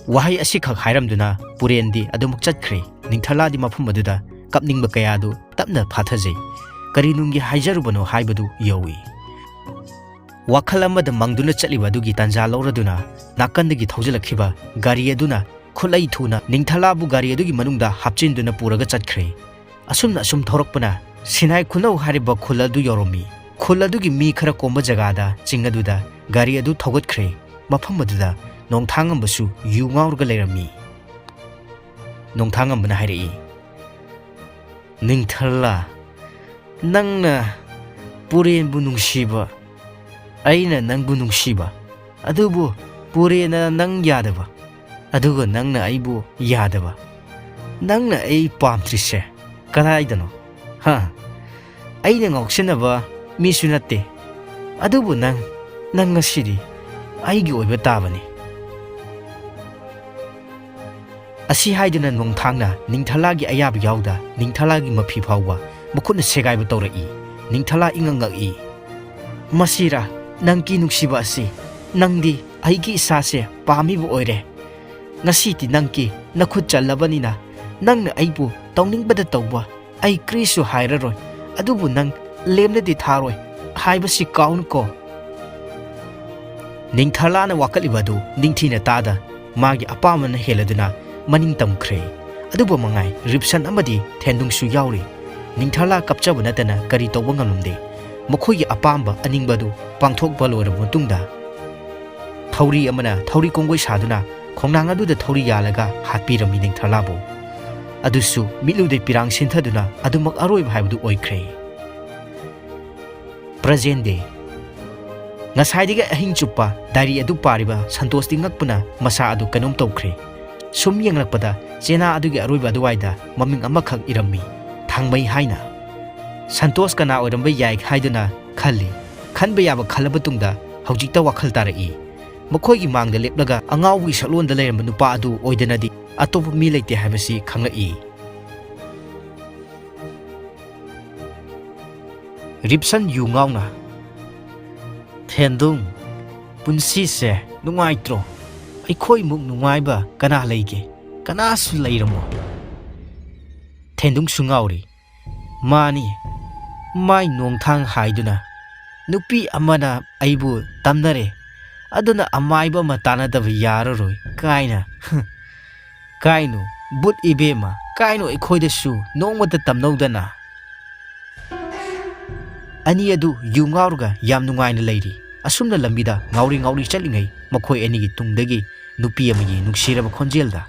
ꯋꯥꯍꯩ ꯑꯁꯤꯈꯛ ꯍꯥꯏꯔꯝꯗꯨꯅ ꯄꯨꯔꯦꯟꯗꯤ ꯑꯗꯨꯃꯛ ꯆꯠꯈ꯭ꯔꯦ꯫ ꯅꯤꯡꯊꯂꯥꯗꯤ ꯃꯐꯝ ꯑꯗꯨꯗ ꯀꯞꯅꯤꯡꯕ ꯀꯌꯥꯗꯨ ꯇꯞꯅ ꯐꯥꯊꯖꯩ꯫ ꯀꯔꯤ ꯅꯨꯡꯒꯤ ꯍꯥꯏꯖꯔꯨꯕꯅꯣ ꯍꯥꯏꯕꯗꯨ ꯌꯧꯏ꯫ ꯋꯥꯈꯜ ꯑꯃꯗ ꯃꯪꯗꯨꯅ ꯆꯠꯂꯤꯕ ꯑꯗꯨꯒꯤ ꯇꯥꯟꯖꯥ ꯂꯧꯔꯗꯨꯅ ꯅꯥꯀꯟꯗꯒꯤ ꯊꯧꯖꯤꯜꯂꯛꯈꯤꯕ ꯒꯥꯔꯤ ꯑꯗꯨꯅ ꯈꯨꯠꯂꯩ ꯊꯨꯅ ꯅꯤꯡꯊꯂꯥꯕꯨ ꯒꯥꯔꯤ ꯑꯗꯨꯒꯤ ꯃꯅꯨꯡꯗ ꯍꯥꯞꯆꯤꯟꯗꯨꯅ ꯄꯨꯔꯒ ꯆꯠꯈ꯭ꯔꯦ꯫ ꯑꯁꯨꯝꯅ ꯑꯁꯨꯝ ꯊꯧꯔꯛꯄꯅ ꯁꯤꯟꯍꯥꯏ ꯈꯨꯅꯧ ꯍꯥꯏꯔꯤꯕ ꯈꯨꯜ ꯑꯗꯨ ꯌꯧꯔꯝꯃꯤ꯫ ꯈꯨꯜ ꯑꯗꯨꯒꯤ ꯃꯤ ꯈꯔ ꯀꯣꯝꯕ ꯖꯒꯥꯗ ꯆꯤꯡ ꯑꯗꯨꯗ ꯒꯥꯔꯤ ꯑꯗꯨ ꯊꯧꯒꯠꯈ꯭ꯔꯦ꯫ ꯃꯐꯝ ꯑꯗꯨꯗ ꯅꯣꯡꯊꯥꯡꯉꯝꯕꯁꯨ ꯌꯨ ꯉꯥꯎꯔꯒ ꯂꯩꯔꯝꯃꯤ꯫ ꯅꯣꯡꯊꯥꯡꯉꯝꯕꯅ ꯍꯥꯏꯔꯛꯏ, "ꯅꯤꯡꯊꯂꯥ, ꯅꯪꯅ ꯄꯨꯔꯦꯟꯕꯨ ꯅꯨꯡꯁꯤꯕ, ꯑꯩꯅ ꯅꯪꯕꯨ ꯅꯨꯡꯁꯤꯕ, ꯑꯗꯨꯕꯨ ꯄꯨꯔꯦꯟꯅ ꯅꯪ ꯌꯥꯗꯕ, ꯑꯗꯨꯒ ꯅꯪꯅ ꯑꯩꯕꯨ ꯌꯥꯗꯕ꯫ ꯅꯪꯅ ꯑꯩ ꯄꯥꯝꯗ꯭ꯔꯤꯁꯦ ꯀꯗꯥꯏꯗꯅꯣ? ꯍꯥ? ꯑꯩꯅ ꯉꯥꯎꯁꯤꯟꯅꯕ ꯃꯤꯁꯨ ꯅꯠꯇꯦ, ꯑꯗꯨꯕꯨ ꯅꯪ, ꯅꯪ ꯉꯁꯤꯗꯤ ꯑꯩꯒꯤ ꯑꯣꯏꯕ ꯇꯥꯕꯅꯤ꯫" ꯑꯁꯤ ꯍꯥꯏꯗꯨꯅ ꯅꯣꯡꯊꯥꯡꯅ ꯅꯤꯡꯊꯂꯥꯒꯤ ꯑꯌꯥꯕ ꯌꯥꯎꯗ ꯅꯤꯡꯊꯂꯥꯒꯤ ꯃꯐꯤ ꯐꯥꯎꯕ ꯃꯈꯨꯠꯅ ꯁꯦꯒꯥꯏꯕ ꯇꯧꯔꯛꯏ꯫ ꯅꯤꯡꯊꯂꯥ ꯏꯉꯛ ꯉꯛꯏ꯫ "ꯃꯁꯤꯔꯥ ꯅꯪꯒꯤ ꯅꯨꯡꯁꯤꯕ ꯑꯁꯤ? ꯅꯪꯗꯤ ꯑꯩꯒꯤ ꯏꯁꯥꯁꯦ ꯄꯥꯝꯃꯤꯕ ꯑꯣꯏꯔꯦ꯫ ꯉꯁꯤꯗꯤ ꯅꯪꯒꯤ ꯅꯈꯨꯠ ꯆꯜꯂꯕꯅꯤꯅ ꯅꯪꯅ ꯑꯩꯕꯨ ꯇꯧꯅꯤꯡꯕꯗ ꯇꯧꯕ ꯑꯩ ꯀ꯭ꯔꯤꯁꯨ ꯍꯥꯏꯔꯔꯣꯏ꯫ ꯑꯗꯨꯕꯨ ꯅꯪ ꯂꯦꯝꯅꯗꯤ ꯊꯥꯔꯣꯏ ꯍꯥꯏꯕꯁꯤ ꯀꯥꯎꯅꯨꯀꯣ꯫ ꯅꯤꯡꯊꯂꯥꯅ ꯋꯥꯀꯠꯂꯤꯕ ꯑꯗꯨ ꯅꯤꯡꯊꯤꯅ ꯇꯥꯗ ꯃꯥꯒꯤ ꯑꯄꯥꯝꯕꯅ ꯍꯦꯜꯂꯗꯨꯅ ꯃꯅꯤꯡ ꯇꯝꯈ꯭ꯔꯦ꯫ ꯑꯗꯨꯕꯨ ꯃꯉꯥꯏ ꯔꯤꯞꯁꯟ ꯑꯃꯗꯤ ꯊꯦꯟꯗꯨꯡꯁꯨ ꯌꯥꯎꯔꯤ꯫ ꯅꯤꯡꯊꯂꯥ ꯀꯞꯆꯕ ꯅꯠꯇꯅ ꯀꯔꯤ ꯇꯧꯕ ꯉꯝꯂꯝꯗꯦ꯫ ꯃꯈꯣꯏꯒꯤ ꯑꯄꯥꯝꯕ ꯑꯅꯤꯡꯕ ꯑꯗꯨ ꯄꯥꯡꯊꯣꯛꯄ ꯂꯣꯏꯔꯕ ꯃꯇꯨꯡꯗ ꯊꯧꯔꯤ ꯑꯃꯅ ꯊꯧꯔꯤ ꯀꯣꯡꯒꯣꯏ ꯁꯥꯗꯨꯅ ꯈꯣꯡꯅꯥꯡ ꯑꯗꯨꯗ ꯊꯧꯔꯤ ꯌꯥꯜꯂꯒ ꯍꯥꯠꯄꯤꯔꯝꯃꯤ ꯅꯤꯡꯊꯂꯥꯕꯨ꯫ ꯑꯗꯨꯁꯨ ꯃꯤꯠꯂꯨꯗꯩ ꯄꯤꯔꯥꯡ ꯁꯤꯟꯊꯗꯨꯅ ꯑꯗꯨꯃꯛ ꯑꯔꯣꯏꯕ ꯍꯥꯏꯕꯗꯨ ꯑꯣꯏꯈ꯭ꯔꯦ꯫ Present day꯫ ꯉꯁꯥꯏꯗꯒꯤ ꯑꯍꯤꯡ ꯆꯨꯞꯄ ꯗꯥꯏꯔꯤ ꯑꯗꯨ ꯄꯥꯔꯤꯕ ꯁꯟꯇꯣꯁꯇꯤ ꯉꯛꯄꯅ ꯃꯁꯥ ꯑꯗꯨ ꯀꯩꯅꯣꯝ ꯇꯧꯈ꯭ꯔꯦ꯫ ꯁꯨꯝ ꯌꯦꯡꯂꯛꯄꯗ ꯆꯦꯅꯥ ꯑꯗꯨꯒꯤ ꯑꯔꯣꯏꯕ ꯑꯗꯨꯋꯥꯏꯗ ꯃꯃꯤꯡ ꯑꯃꯈꯛ ꯏꯔꯝꯃꯤ, ꯊꯥꯡꯃꯩ ꯍꯥꯏꯅ꯫ ꯁꯟꯇꯣꯁ ꯀꯅꯥ ꯑꯣꯏꯔꯝꯕ ꯌꯥꯏ ꯍꯥꯏꯗꯨꯅ ꯈꯜꯂꯤ꯫ ꯈꯟꯕ ꯌꯥꯕ ꯈꯜꯂꯕ ꯇꯨꯡꯗ ꯍꯧꯖꯤꯛꯇ ꯋꯥꯈꯜ ꯇꯥꯔꯛꯏ꯫ ꯃꯈꯣꯏꯒꯤ ꯃꯥꯡꯗ ꯂꯦꯞꯂꯒ ꯑꯉꯥꯎꯕꯒꯤ ꯁꯛꯂꯣꯟꯗ ꯂꯩꯔꯝꯕ ꯅꯨꯄꯥ ꯑꯗꯨ ꯑꯣꯏꯗꯅꯗꯤ ꯑꯇꯣꯞꯄ ꯃꯤ ꯂꯩꯇꯦ ꯍꯥꯏꯕꯁꯤ ꯈꯪꯂꯛꯏ꯫ ꯔꯤꯞꯁꯟ ꯌꯨ ꯉꯥꯎꯅ, "ꯊꯦꯟꯗꯨꯡ, ꯄꯨꯟꯁꯤꯁꯦ ꯅꯨꯡꯉꯥꯏꯇ꯭ꯔꯣ? ꯑꯩꯈꯣꯏꯃꯨꯛ ꯅꯨꯡꯉꯥꯏꯕ ꯀꯅꯥ ꯂꯩꯒꯦ? ꯀꯅꯥꯁꯨ ꯂꯩꯔꯝꯃꯣꯏ꯫" ꯊꯦꯟꯗꯨꯡꯁꯨ ꯉꯥꯎꯔꯤ꯫ "ꯃꯥꯅꯤ, ꯃꯥꯏ ꯅꯣꯡꯊꯥꯡ ꯍꯥꯏꯗꯨꯅ ꯅꯨꯄꯤ ꯑꯃꯅ ꯑꯩꯕꯨ ꯇꯝꯅꯔꯦ, ꯑꯗꯨꯅ ꯑꯃꯥꯏꯕ ꯑꯃ ꯇꯥꯟꯅꯗꯕ ꯌꯥꯔꯔꯣꯏ ꯀꯥꯏꯅ꯫ ꯀꯥꯏꯅꯣ, ꯕꯨꯠ ꯏꯕꯦꯝꯃ, ꯀꯥꯏꯅꯣ ꯑꯩꯈꯣꯏꯗꯁꯨ ꯅꯣꯡꯃꯇ ꯇꯝꯅꯧꯗꯅ?" ꯑꯅꯤ ꯑꯗꯨ ꯌꯨ ꯉꯥꯎꯔꯒ ꯌꯥꯝ ꯅꯨꯡꯉꯥꯏꯅ ꯂꯩꯔꯤ꯫ ꯑꯁꯨꯝꯅ ꯂꯝꯕꯤꯗ ꯉꯥꯎꯔꯤ ꯉꯥꯎꯔꯤ ꯆꯠꯂꯤꯉꯩ ꯃꯈꯣꯏ ꯑꯅꯤꯒꯤ ꯇꯨꯡꯗꯒꯤ ꯅꯨꯄꯤ ꯑꯃꯒꯤ ꯅꯨꯡꯁꯤꯔꯕ ꯈꯣꯟꯖꯦꯜꯗ,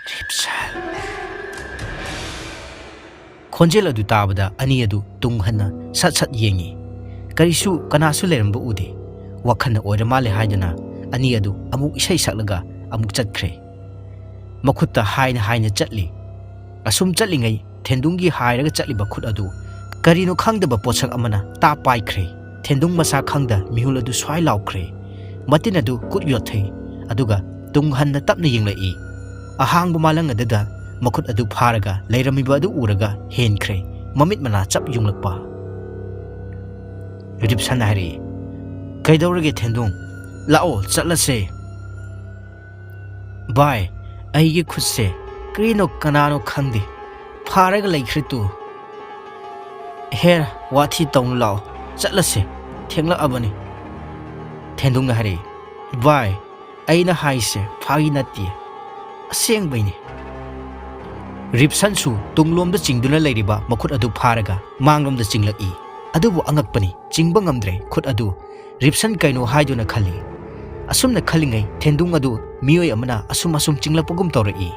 "ꯔꯤꯞꯁꯟ꯫" ꯈꯣꯟꯖꯦꯜ ꯑꯗꯨ ꯇꯥꯕꯗ ꯑꯅꯤ ꯑꯗꯨ ꯇꯨꯡ ꯍꯟꯅ ꯁꯠ ꯁꯠ ꯌꯦꯡꯉꯤ꯫ ꯀꯔꯤꯁꯨ, ꯀꯅꯥꯁꯨ ꯂꯩꯔꯝꯕ ꯎꯗꯦ꯫ ꯋꯥꯈꯜꯅ ꯑꯣꯏꯔ ꯃꯥꯜꯂꯦ ꯍꯥꯏꯗꯨꯅ ꯑꯅꯤ ꯑꯗꯨ ꯑꯃꯨꯛ ꯏꯁꯩ ꯁꯛꯂꯒ ꯑꯃꯨꯛ ꯆꯠꯈ꯭ꯔꯦ꯫ ꯃꯈꯨꯠꯇ ꯍꯥꯏꯅ ꯍꯥꯏꯅ ꯆꯠꯂꯤ꯫ ꯑꯁꯨꯝ ꯆꯠꯂꯤꯉꯩ ꯊꯦꯟꯗꯨꯡꯒꯤ ꯍꯥꯏꯔꯒ ꯆꯠꯂꯤꯕ ꯈꯨꯠ ꯑꯗꯨ ꯀꯔꯤꯅꯣ ꯈꯪꯗꯕ ꯄꯣꯠꯁꯛ ꯑꯃꯅ ꯇꯥ ꯄꯥꯏꯈ꯭ꯔꯦ꯫ ꯊꯦꯟꯗꯨꯡ ꯃꯁꯥ ꯈꯪꯗ ꯃꯤꯍꯨꯜ ꯑꯗꯨ ꯁ꯭ꯋꯥꯏ ꯂꯥꯎꯈ꯭ꯔꯦ꯫ ꯃꯇꯤꯟ ꯑꯗꯨ ꯀꯨꯠ ꯌꯣꯠꯊꯩ, ꯑꯗꯨꯒ ꯇꯨꯡ ꯍꯟꯅ ꯇꯞꯅ ꯌꯦꯡꯂꯛꯏ꯫ ꯑꯍꯥꯡꯕ ꯃꯥꯂꯪ ꯑꯗꯨꯗ ꯃꯈꯨꯠ ꯑꯗꯨ ꯐꯥꯔꯒ ꯂꯩꯔꯝꯃꯤꯕ ꯑꯗꯨ ꯎꯔꯒ ꯍꯦꯟꯈ꯭ꯔꯦ꯫ ꯃꯃꯤꯠ ꯃꯅꯥ ꯆꯞ ꯌꯨꯡꯂꯛꯄ꯫ ꯔꯤꯞꯁꯟꯅ ꯍꯥꯏꯔꯛꯏ, "ꯀꯩꯗꯧꯔꯒꯦ ꯊꯦꯟꯗꯨꯡ? ꯂꯥꯛꯑꯣ, ꯆꯠꯂꯁꯦ꯫ ꯚꯥꯏ, ꯑꯩꯒꯤ ꯈꯨꯠꯁꯦ ꯀꯔꯤꯅꯣ ꯀꯅꯥꯅꯣ ꯈꯪꯗꯦ, ꯐꯥꯔꯒ ꯂꯩꯈ꯭ꯔꯦ ꯇꯨ꯫ ꯍꯦꯔ, ꯋꯥꯊꯤ ꯇꯧꯅꯨ, ꯂꯥꯛꯑꯣ, ꯆꯠꯂꯁꯦ, ꯊꯦꯡꯂꯛꯑꯕꯅꯤ꯫ ꯊꯦꯟꯗꯨꯡꯅ ꯍꯥꯏꯔꯛꯏ, ꯚꯥꯏ, ꯑꯩꯅ ꯍꯥꯏꯁꯦ ꯐꯥꯒꯤ ꯅꯠꯇꯦ, ꯑꯁꯦꯡꯕꯩꯅꯦ꯫ ꯔꯤꯞꯁꯟꯁꯨ ꯇꯨꯡꯂꯣꯝꯗ ꯆꯤꯡꯗꯨꯅ ꯂꯩꯔꯤꯕ ꯃꯈꯨꯠ ꯑꯗꯨ ꯐꯥꯔꯒ ꯃꯥꯡꯂꯣꯝꯗ ꯆꯤꯡꯂꯛꯏ꯫ ꯑꯗꯨꯕꯨ ꯑꯉꯛꯄꯅꯤ, ꯆꯤꯡꯕ ꯉꯝꯗ꯭ꯔꯦ ꯈꯨꯠ ꯑꯗꯨ꯫ ꯔꯤꯞꯁꯟ ꯀꯩꯅꯣ ꯍꯥꯏꯗꯨꯅ ꯈꯜꯂꯤ꯫ ꯑꯁꯨꯝꯅ ꯈꯜꯂꯤꯉꯩ ꯊꯦꯟꯗꯨꯡ ꯑꯗꯨ ꯃꯤꯑꯣꯏ ꯑꯃꯅ ꯑꯁꯨꯝ ꯑꯁꯨꯝ ꯆꯤꯡꯂꯛꯄꯒꯨꯝ ꯇꯧꯔꯛꯏ꯫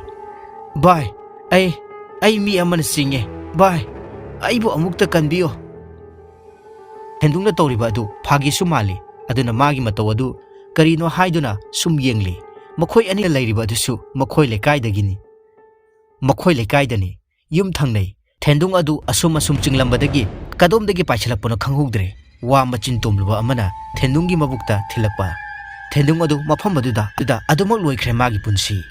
"ꯚꯥꯏ, ꯑꯩ, ꯑꯩ ꯃꯤ ꯑꯃꯅ ꯆꯤꯡꯉꯦ꯫ ꯚꯥꯏ, ꯑꯩꯕꯨ ꯑꯃꯨꯛꯇ ꯀꯟꯕꯤꯌꯣ!" ꯊꯦꯟꯗꯨꯡꯅ ꯇꯧꯔꯤꯕ ꯑꯗꯨ ꯐꯥꯒꯤꯁꯨ ꯃꯥꯜꯂꯤ꯫ ꯑꯗꯨꯅ ꯃꯥꯒꯤ ꯃꯇꯧ ꯑꯗꯨ ꯀꯔꯤꯅꯣ ꯍꯥꯏꯗꯨꯅ ꯁꯨꯝ ꯌꯦꯡꯂꯤ꯫ ꯃꯈꯣꯏ ꯑꯅꯤꯅ ꯂꯩꯔꯤꯕ ꯑꯗꯨꯁꯨ ꯃꯈꯣꯏ ꯂꯩꯀꯥꯏꯗꯒꯤꯅꯤ꯫ ꯃꯈꯣꯏ ꯂꯩꯀꯥꯏꯗꯅꯤ, ꯌꯨꯝ ꯊꯪꯅꯩ꯫ ꯊꯦꯟꯗꯨꯡ ꯑꯗꯨ ꯑꯁꯨꯝ ꯑꯁꯨꯝ ꯆꯤꯡꯂꯝꯕꯗꯒꯤ ꯀꯗꯣꯝꯗꯒꯤ ꯄꯥꯏꯁꯤꯜꯂꯛꯄꯅꯣ ꯈꯪꯍꯧꯗ꯭ꯔꯦ꯫ ꯋꯥ ꯃꯆꯤꯟ ꯇꯣꯝꯂꯨꯕ ꯑꯃꯅ ꯊꯦꯟꯗꯨꯡꯒꯤ ꯃꯕꯨꯛꯇ ꯊꯤꯜꯂꯛꯄ꯫ ꯊꯦꯟꯗꯨꯡ ꯑꯗꯨ ꯃꯐꯝ ꯑꯗꯨꯗ, ꯑꯗꯨꯗ ꯑꯗꯨꯃꯛ ꯂꯣꯏꯈ꯭ꯔꯦ ꯃꯥꯒꯤ ꯄꯨꯟꯁꯤ꯫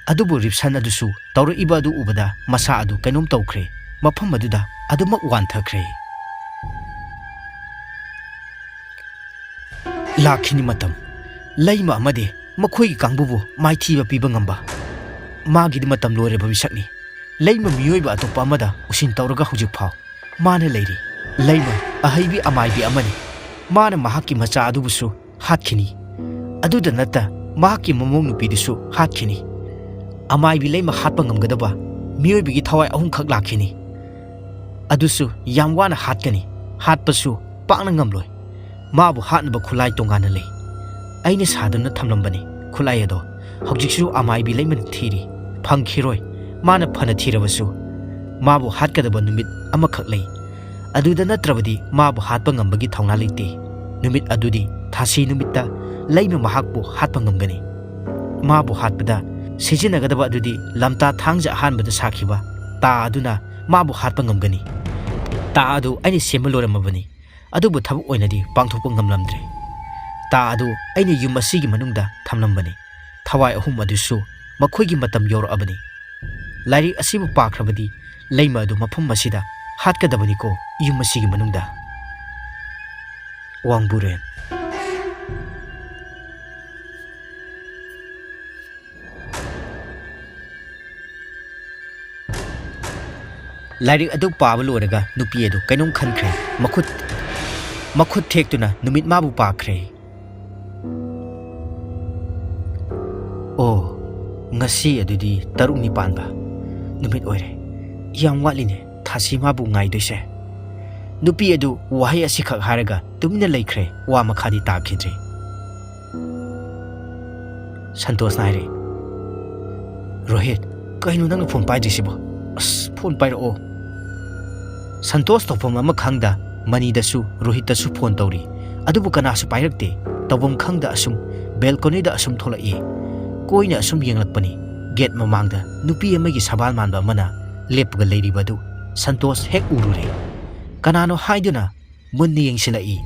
ꯑꯗꯨꯕꯨ ꯔꯤꯞꯁꯟ ꯑꯗꯨꯁꯨ ꯇꯧꯔꯛꯏꯕ ꯑꯗꯨ ꯎꯕꯗ ꯃꯁꯥ ꯑꯗꯨ ꯀꯩꯅꯣꯝ ꯇꯧꯈ꯭ꯔꯦ꯫ ꯃꯐꯝ ꯑꯗꯨꯗ ꯑꯗꯨꯃꯛ ꯋꯥꯟꯊꯈ꯭ꯔꯦ꯫ ꯂꯥꯛꯈꯤꯅꯤ ꯃꯇꯝ, ꯂꯩꯃ ꯑꯃꯗꯤ ꯃꯈꯣꯏꯒꯤ ꯀꯥꯡꯕꯨꯕꯨ ꯃꯥꯏꯊꯤꯕ ꯄꯤꯕ ꯉꯝꯕ꯫ ꯃꯥꯒꯤꯗꯤ ꯃꯇꯝ ꯂꯣꯏꯔꯕ ꯃꯤꯁꯛꯅꯤ꯫ ꯂꯩꯃ ꯃꯤꯑꯣꯏꯕ ꯑꯇꯣꯞꯄ ꯑꯃꯗ ꯎꯁꯤꯟ ꯇꯧꯔꯒ ꯍꯧꯖꯤꯛ ꯐꯥꯎ ꯃꯥꯅ ꯂꯩꯔꯤ꯫ ꯂꯩꯃ ꯑꯍꯩꯕꯤ ꯑꯃꯥꯏꯕꯤ ꯑꯃꯅꯤ꯫ ꯃꯥꯅ ꯃꯍꯥꯛꯀꯤ ꯃꯆꯥ ꯑꯗꯨꯕꯨꯁꯨ ꯍꯥꯠꯈꯤꯅꯤ꯫ ꯑꯗꯨꯗ ꯅꯠꯇ ꯃꯍꯥꯛꯀꯤ ꯃꯃꯧ ꯅꯨꯄꯤꯗꯨꯁꯨ ꯍꯥꯠꯈꯤꯅꯤ꯫ ꯑꯃꯥꯏꯕꯤ ꯂꯩꯃ ꯍꯥꯠꯄ ꯉꯝꯒꯗꯕ ꯃꯤꯑꯣꯏꯕꯒꯤ ꯊꯋꯥꯏ ꯑꯍꯨꯝꯈꯛ ꯂꯥꯛꯈꯤꯅꯤ꯫ ꯑꯗꯨꯁꯨ ꯌꯥꯝ ꯋꯥꯅ ꯍꯥꯠꯀꯅꯤ꯫ ꯍꯥꯠꯄꯁꯨ ꯄꯥꯛꯅ ꯉꯝꯂꯣꯏ꯫ ꯃꯥꯕꯨ ꯍꯥꯠꯅꯕ ꯈꯨꯠꯂꯥꯏ ꯇꯣꯉꯥꯟꯅ ꯂꯩ꯫ ꯑꯩꯅ ꯁꯥꯗꯨꯅ ꯊꯝꯂꯝꯕꯅꯤ ꯈꯨꯠꯂꯥꯏ ꯑꯗꯣ꯫ ꯍꯧꯖꯤꯛꯁꯨ ꯑꯃꯥꯏꯕꯤ ꯂꯩꯃꯅ ꯊꯤꯔꯤ꯫ ꯐꯪꯈꯤꯔꯣꯏ꯫ ꯃꯥꯅ ꯐꯅ ꯊꯤꯔꯕꯁꯨ ꯃꯥꯕꯨ ꯍꯥꯠꯀꯗꯕ ꯅꯨꯃꯤꯠ ꯑꯃꯈꯛ ꯂꯩ꯫ ꯑꯗꯨꯗ ꯅꯠꯇ꯭ꯔꯕꯗꯤ ꯃꯥꯕꯨ ꯍꯥꯠꯄ ꯉꯝꯕꯒꯤ ꯊꯧꯅꯥ ꯂꯩꯇꯦ꯫ ꯅꯨꯃꯤꯠ ꯑꯗꯨꯗꯤ ꯊꯥꯁꯤ ꯅꯨꯃꯤꯠꯇ ꯂꯩꯃ ꯃꯍꯥꯛꯄꯨ ꯍꯥꯠꯄ ꯉꯝꯒꯅꯤ꯫ ꯃꯥꯕꯨ ꯍꯥꯠꯄꯗ ꯁꯤꯖꯤꯟꯅꯒꯗꯕ ꯑꯗꯨꯗꯤ ꯂꯝꯇꯥ ꯊꯥꯡꯖ ꯑꯍꯥꯟꯕꯗ ꯁꯥꯈꯤꯕ ꯇꯥ ꯑꯗꯨꯅ ꯃꯥꯕꯨ ꯍꯥꯠꯄ ꯉꯝꯒꯅꯤ꯫ ꯇꯥ ꯑꯗꯨ ꯑꯩꯅ ꯁꯦꯝꯕ ꯂꯣꯏꯔꯝꯃꯕꯅꯤ, ꯑꯗꯨꯕꯨ ꯊꯕꯛ ꯑꯣꯏꯅꯗꯤ ꯄꯥꯡꯊꯣꯛꯄ ꯉꯝꯂꯝꯗ꯭ꯔꯦ꯫ ꯇꯥ ꯑꯗꯨ ꯑꯩꯅ ꯌꯨꯝ ꯑꯁꯤꯒꯤ ꯃꯅꯨꯡꯗ ꯊꯝꯂꯝꯕꯅꯤ꯫ ꯊꯋꯥꯏ ꯑꯍꯨꯝ ꯑꯗꯨꯁꯨ ꯃꯈꯣꯏꯒꯤ ꯃꯇꯝ ꯌꯧꯔꯛꯑꯕꯅꯤ꯫ ꯂꯥꯏꯔꯤꯛ ꯑꯁꯤꯕꯨ ꯄꯥꯈ꯭ꯔꯕꯗꯤ ꯂꯩꯃ ꯑꯗꯨ ꯃꯐꯝ ꯑꯁꯤꯗ ꯍꯥꯠꯀꯗꯕꯅꯤꯀꯣ, ꯌꯨꯝ ꯑꯁꯤꯒꯤ ꯃꯅꯨꯡꯗ꯫ ꯋꯥꯡꯕꯨꯔꯦꯟ꯫ ꯂꯥꯏꯔꯤꯛ ꯑꯗꯨ ꯄꯥꯕ ꯂꯣꯏꯔꯒ ꯅꯨꯄꯤ ꯑꯗꯨ ꯀꯩꯅꯣꯝ ꯈꯟꯈ꯭ꯔꯦ꯫ ꯃꯈꯨꯠ, ꯃꯈꯨꯠ ꯊꯦꯛꯇꯨꯅ ꯅꯨꯃꯤꯠ ꯃꯥꯕꯨ ꯄꯥꯈ꯭ꯔꯦ꯫ "ꯑꯣ, ꯉꯁꯤ ꯑꯗꯨꯗꯤ ꯇꯔꯨꯛꯅꯤ ꯄꯥꯟꯕ ꯅꯨꯃꯤꯠ ꯑꯣꯏꯔꯦ꯫ ꯌꯥꯝ ꯋꯥꯠꯂꯤꯅꯦ ꯊꯥꯁꯤ ꯃꯥꯕꯨ ꯉꯥꯏꯗꯣꯏꯁꯦ꯫" ꯅꯨꯄꯤ ꯑꯗꯨ ꯋꯥꯍꯩ ꯑꯁꯤꯈꯛ ꯍꯥꯏꯔꯒ ꯇꯨꯃꯤꯟꯅ ꯂꯩꯈ꯭ꯔꯦ, ꯋꯥ ꯃꯈꯥꯗꯤ ꯇꯥꯈꯤꯗ꯭ꯔꯦ꯫ ꯁꯟꯇꯣꯁꯅ ꯍꯥꯏꯔꯛꯏ, "ꯔꯣꯍꯤꯠ, ꯀꯩꯅꯣ ꯅꯪꯅ ꯐꯣꯟ ꯄꯥꯏꯗ꯭ꯔꯤꯁꯤꯕꯣ? ꯑꯁ, ꯐꯣꯟ ꯄꯥꯏꯔꯛꯑꯣ꯫" ꯁꯟꯇꯣꯁ ꯇꯧꯐꯝ ꯑꯃ ꯈꯪꯗ ꯃꯅꯤꯗꯁꯨ ꯔꯣꯍꯤꯠꯇꯁꯨ ꯐꯣꯟ ꯇꯧꯔꯤ꯫ ꯑꯗꯨꯕꯨ ꯀꯅꯥꯁꯨ ꯄꯥꯏꯔꯛꯇꯦ꯫ ꯇꯧꯐꯝ ꯈꯪꯗ ꯑꯁꯨꯝ ꯕꯦꯜꯀꯣꯅꯤꯗ ꯑꯁꯨꯝ ꯊꯣꯛꯂꯛꯏ꯫ ꯀꯣꯏꯅ ꯑꯁꯨꯝ ꯌꯦꯡꯂꯛꯄꯅꯤ꯫ ꯒꯦꯠ ꯃꯃꯥꯡꯗ ꯅꯨꯄꯤ ꯑꯃꯒꯤ ꯁꯕꯥꯜ ꯃꯥꯟꯕ ꯑꯃꯅ ꯂꯦꯞꯄꯒ ꯂꯩꯔꯤꯕ ꯑꯗꯨ ꯁꯟꯇꯣꯁ ꯍꯦꯛ ꯎꯔꯨꯔꯦ꯫ ꯀꯅꯥꯅꯣ ꯍꯥꯏꯗꯨꯅ ꯃꯨꯟꯅ ꯌꯦꯡꯁꯤꯜꯂꯛꯏ꯫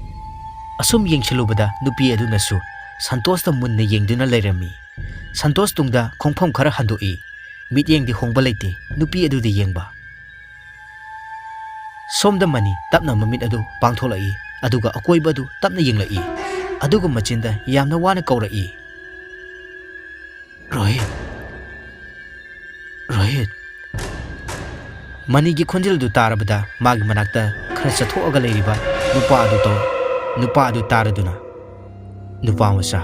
ꯑꯁꯨꯝ ꯌꯦꯡꯁꯤꯜꯂꯨꯕꯗ ꯅꯨꯄꯤ ꯑꯗꯨꯅꯁꯨ ꯁꯟꯇꯣꯁꯇ ꯃꯨꯟꯅ ꯌꯦꯡꯗꯨꯅ ꯂꯩꯔꯝꯃꯤ꯫ ꯁꯟꯇꯣꯁ ꯇꯨꯡꯗ ꯈꯣꯡꯐꯝ ꯈꯔ ꯍꯟꯗꯣꯛꯏ꯫ ꯃꯤꯠꯌꯦꯡꯗꯤ ꯍꯣꯡꯕ ꯂꯩꯇꯦ, ꯅꯨꯄꯤ ꯑꯗꯨꯗ ꯌꯦꯡꯕ꯫ ꯁꯣꯝꯗ ꯃꯅꯤ ꯇꯞꯅ ꯃꯃꯤꯠ ꯑꯗꯨ ꯄꯥꯡꯊꯣꯛꯂꯛꯏ, ꯑꯗꯨꯒ ꯑꯀꯣꯏꯕ ꯑꯗꯨ ꯇꯞꯅ ꯌꯦꯡꯂꯛꯏ, ꯑꯗꯨꯒ ꯃꯆꯤꯟꯗ ꯌꯥꯝꯅ ꯋꯥꯅ ꯀꯧꯔꯛꯏ, "ꯔꯣꯍꯤꯠ, ꯔꯣꯍꯤꯠ!" ꯃꯅꯤꯒꯤ ꯈꯣꯟꯖꯦꯜꯗꯨ ꯇꯥꯔꯕꯗ ꯃꯥꯒꯤ ꯃꯅꯥꯛꯇ ꯈꯔ ꯆꯠꯊꯣꯛꯑꯒ ꯂꯩꯔꯤꯕ ꯅꯨꯄꯥ ꯑꯗꯨ ꯇꯧ-, ꯅꯨꯄꯥ ꯑꯗꯨ ꯇꯥꯔꯗꯨꯅ, "ꯅꯨꯄꯥ ꯃꯆꯥ,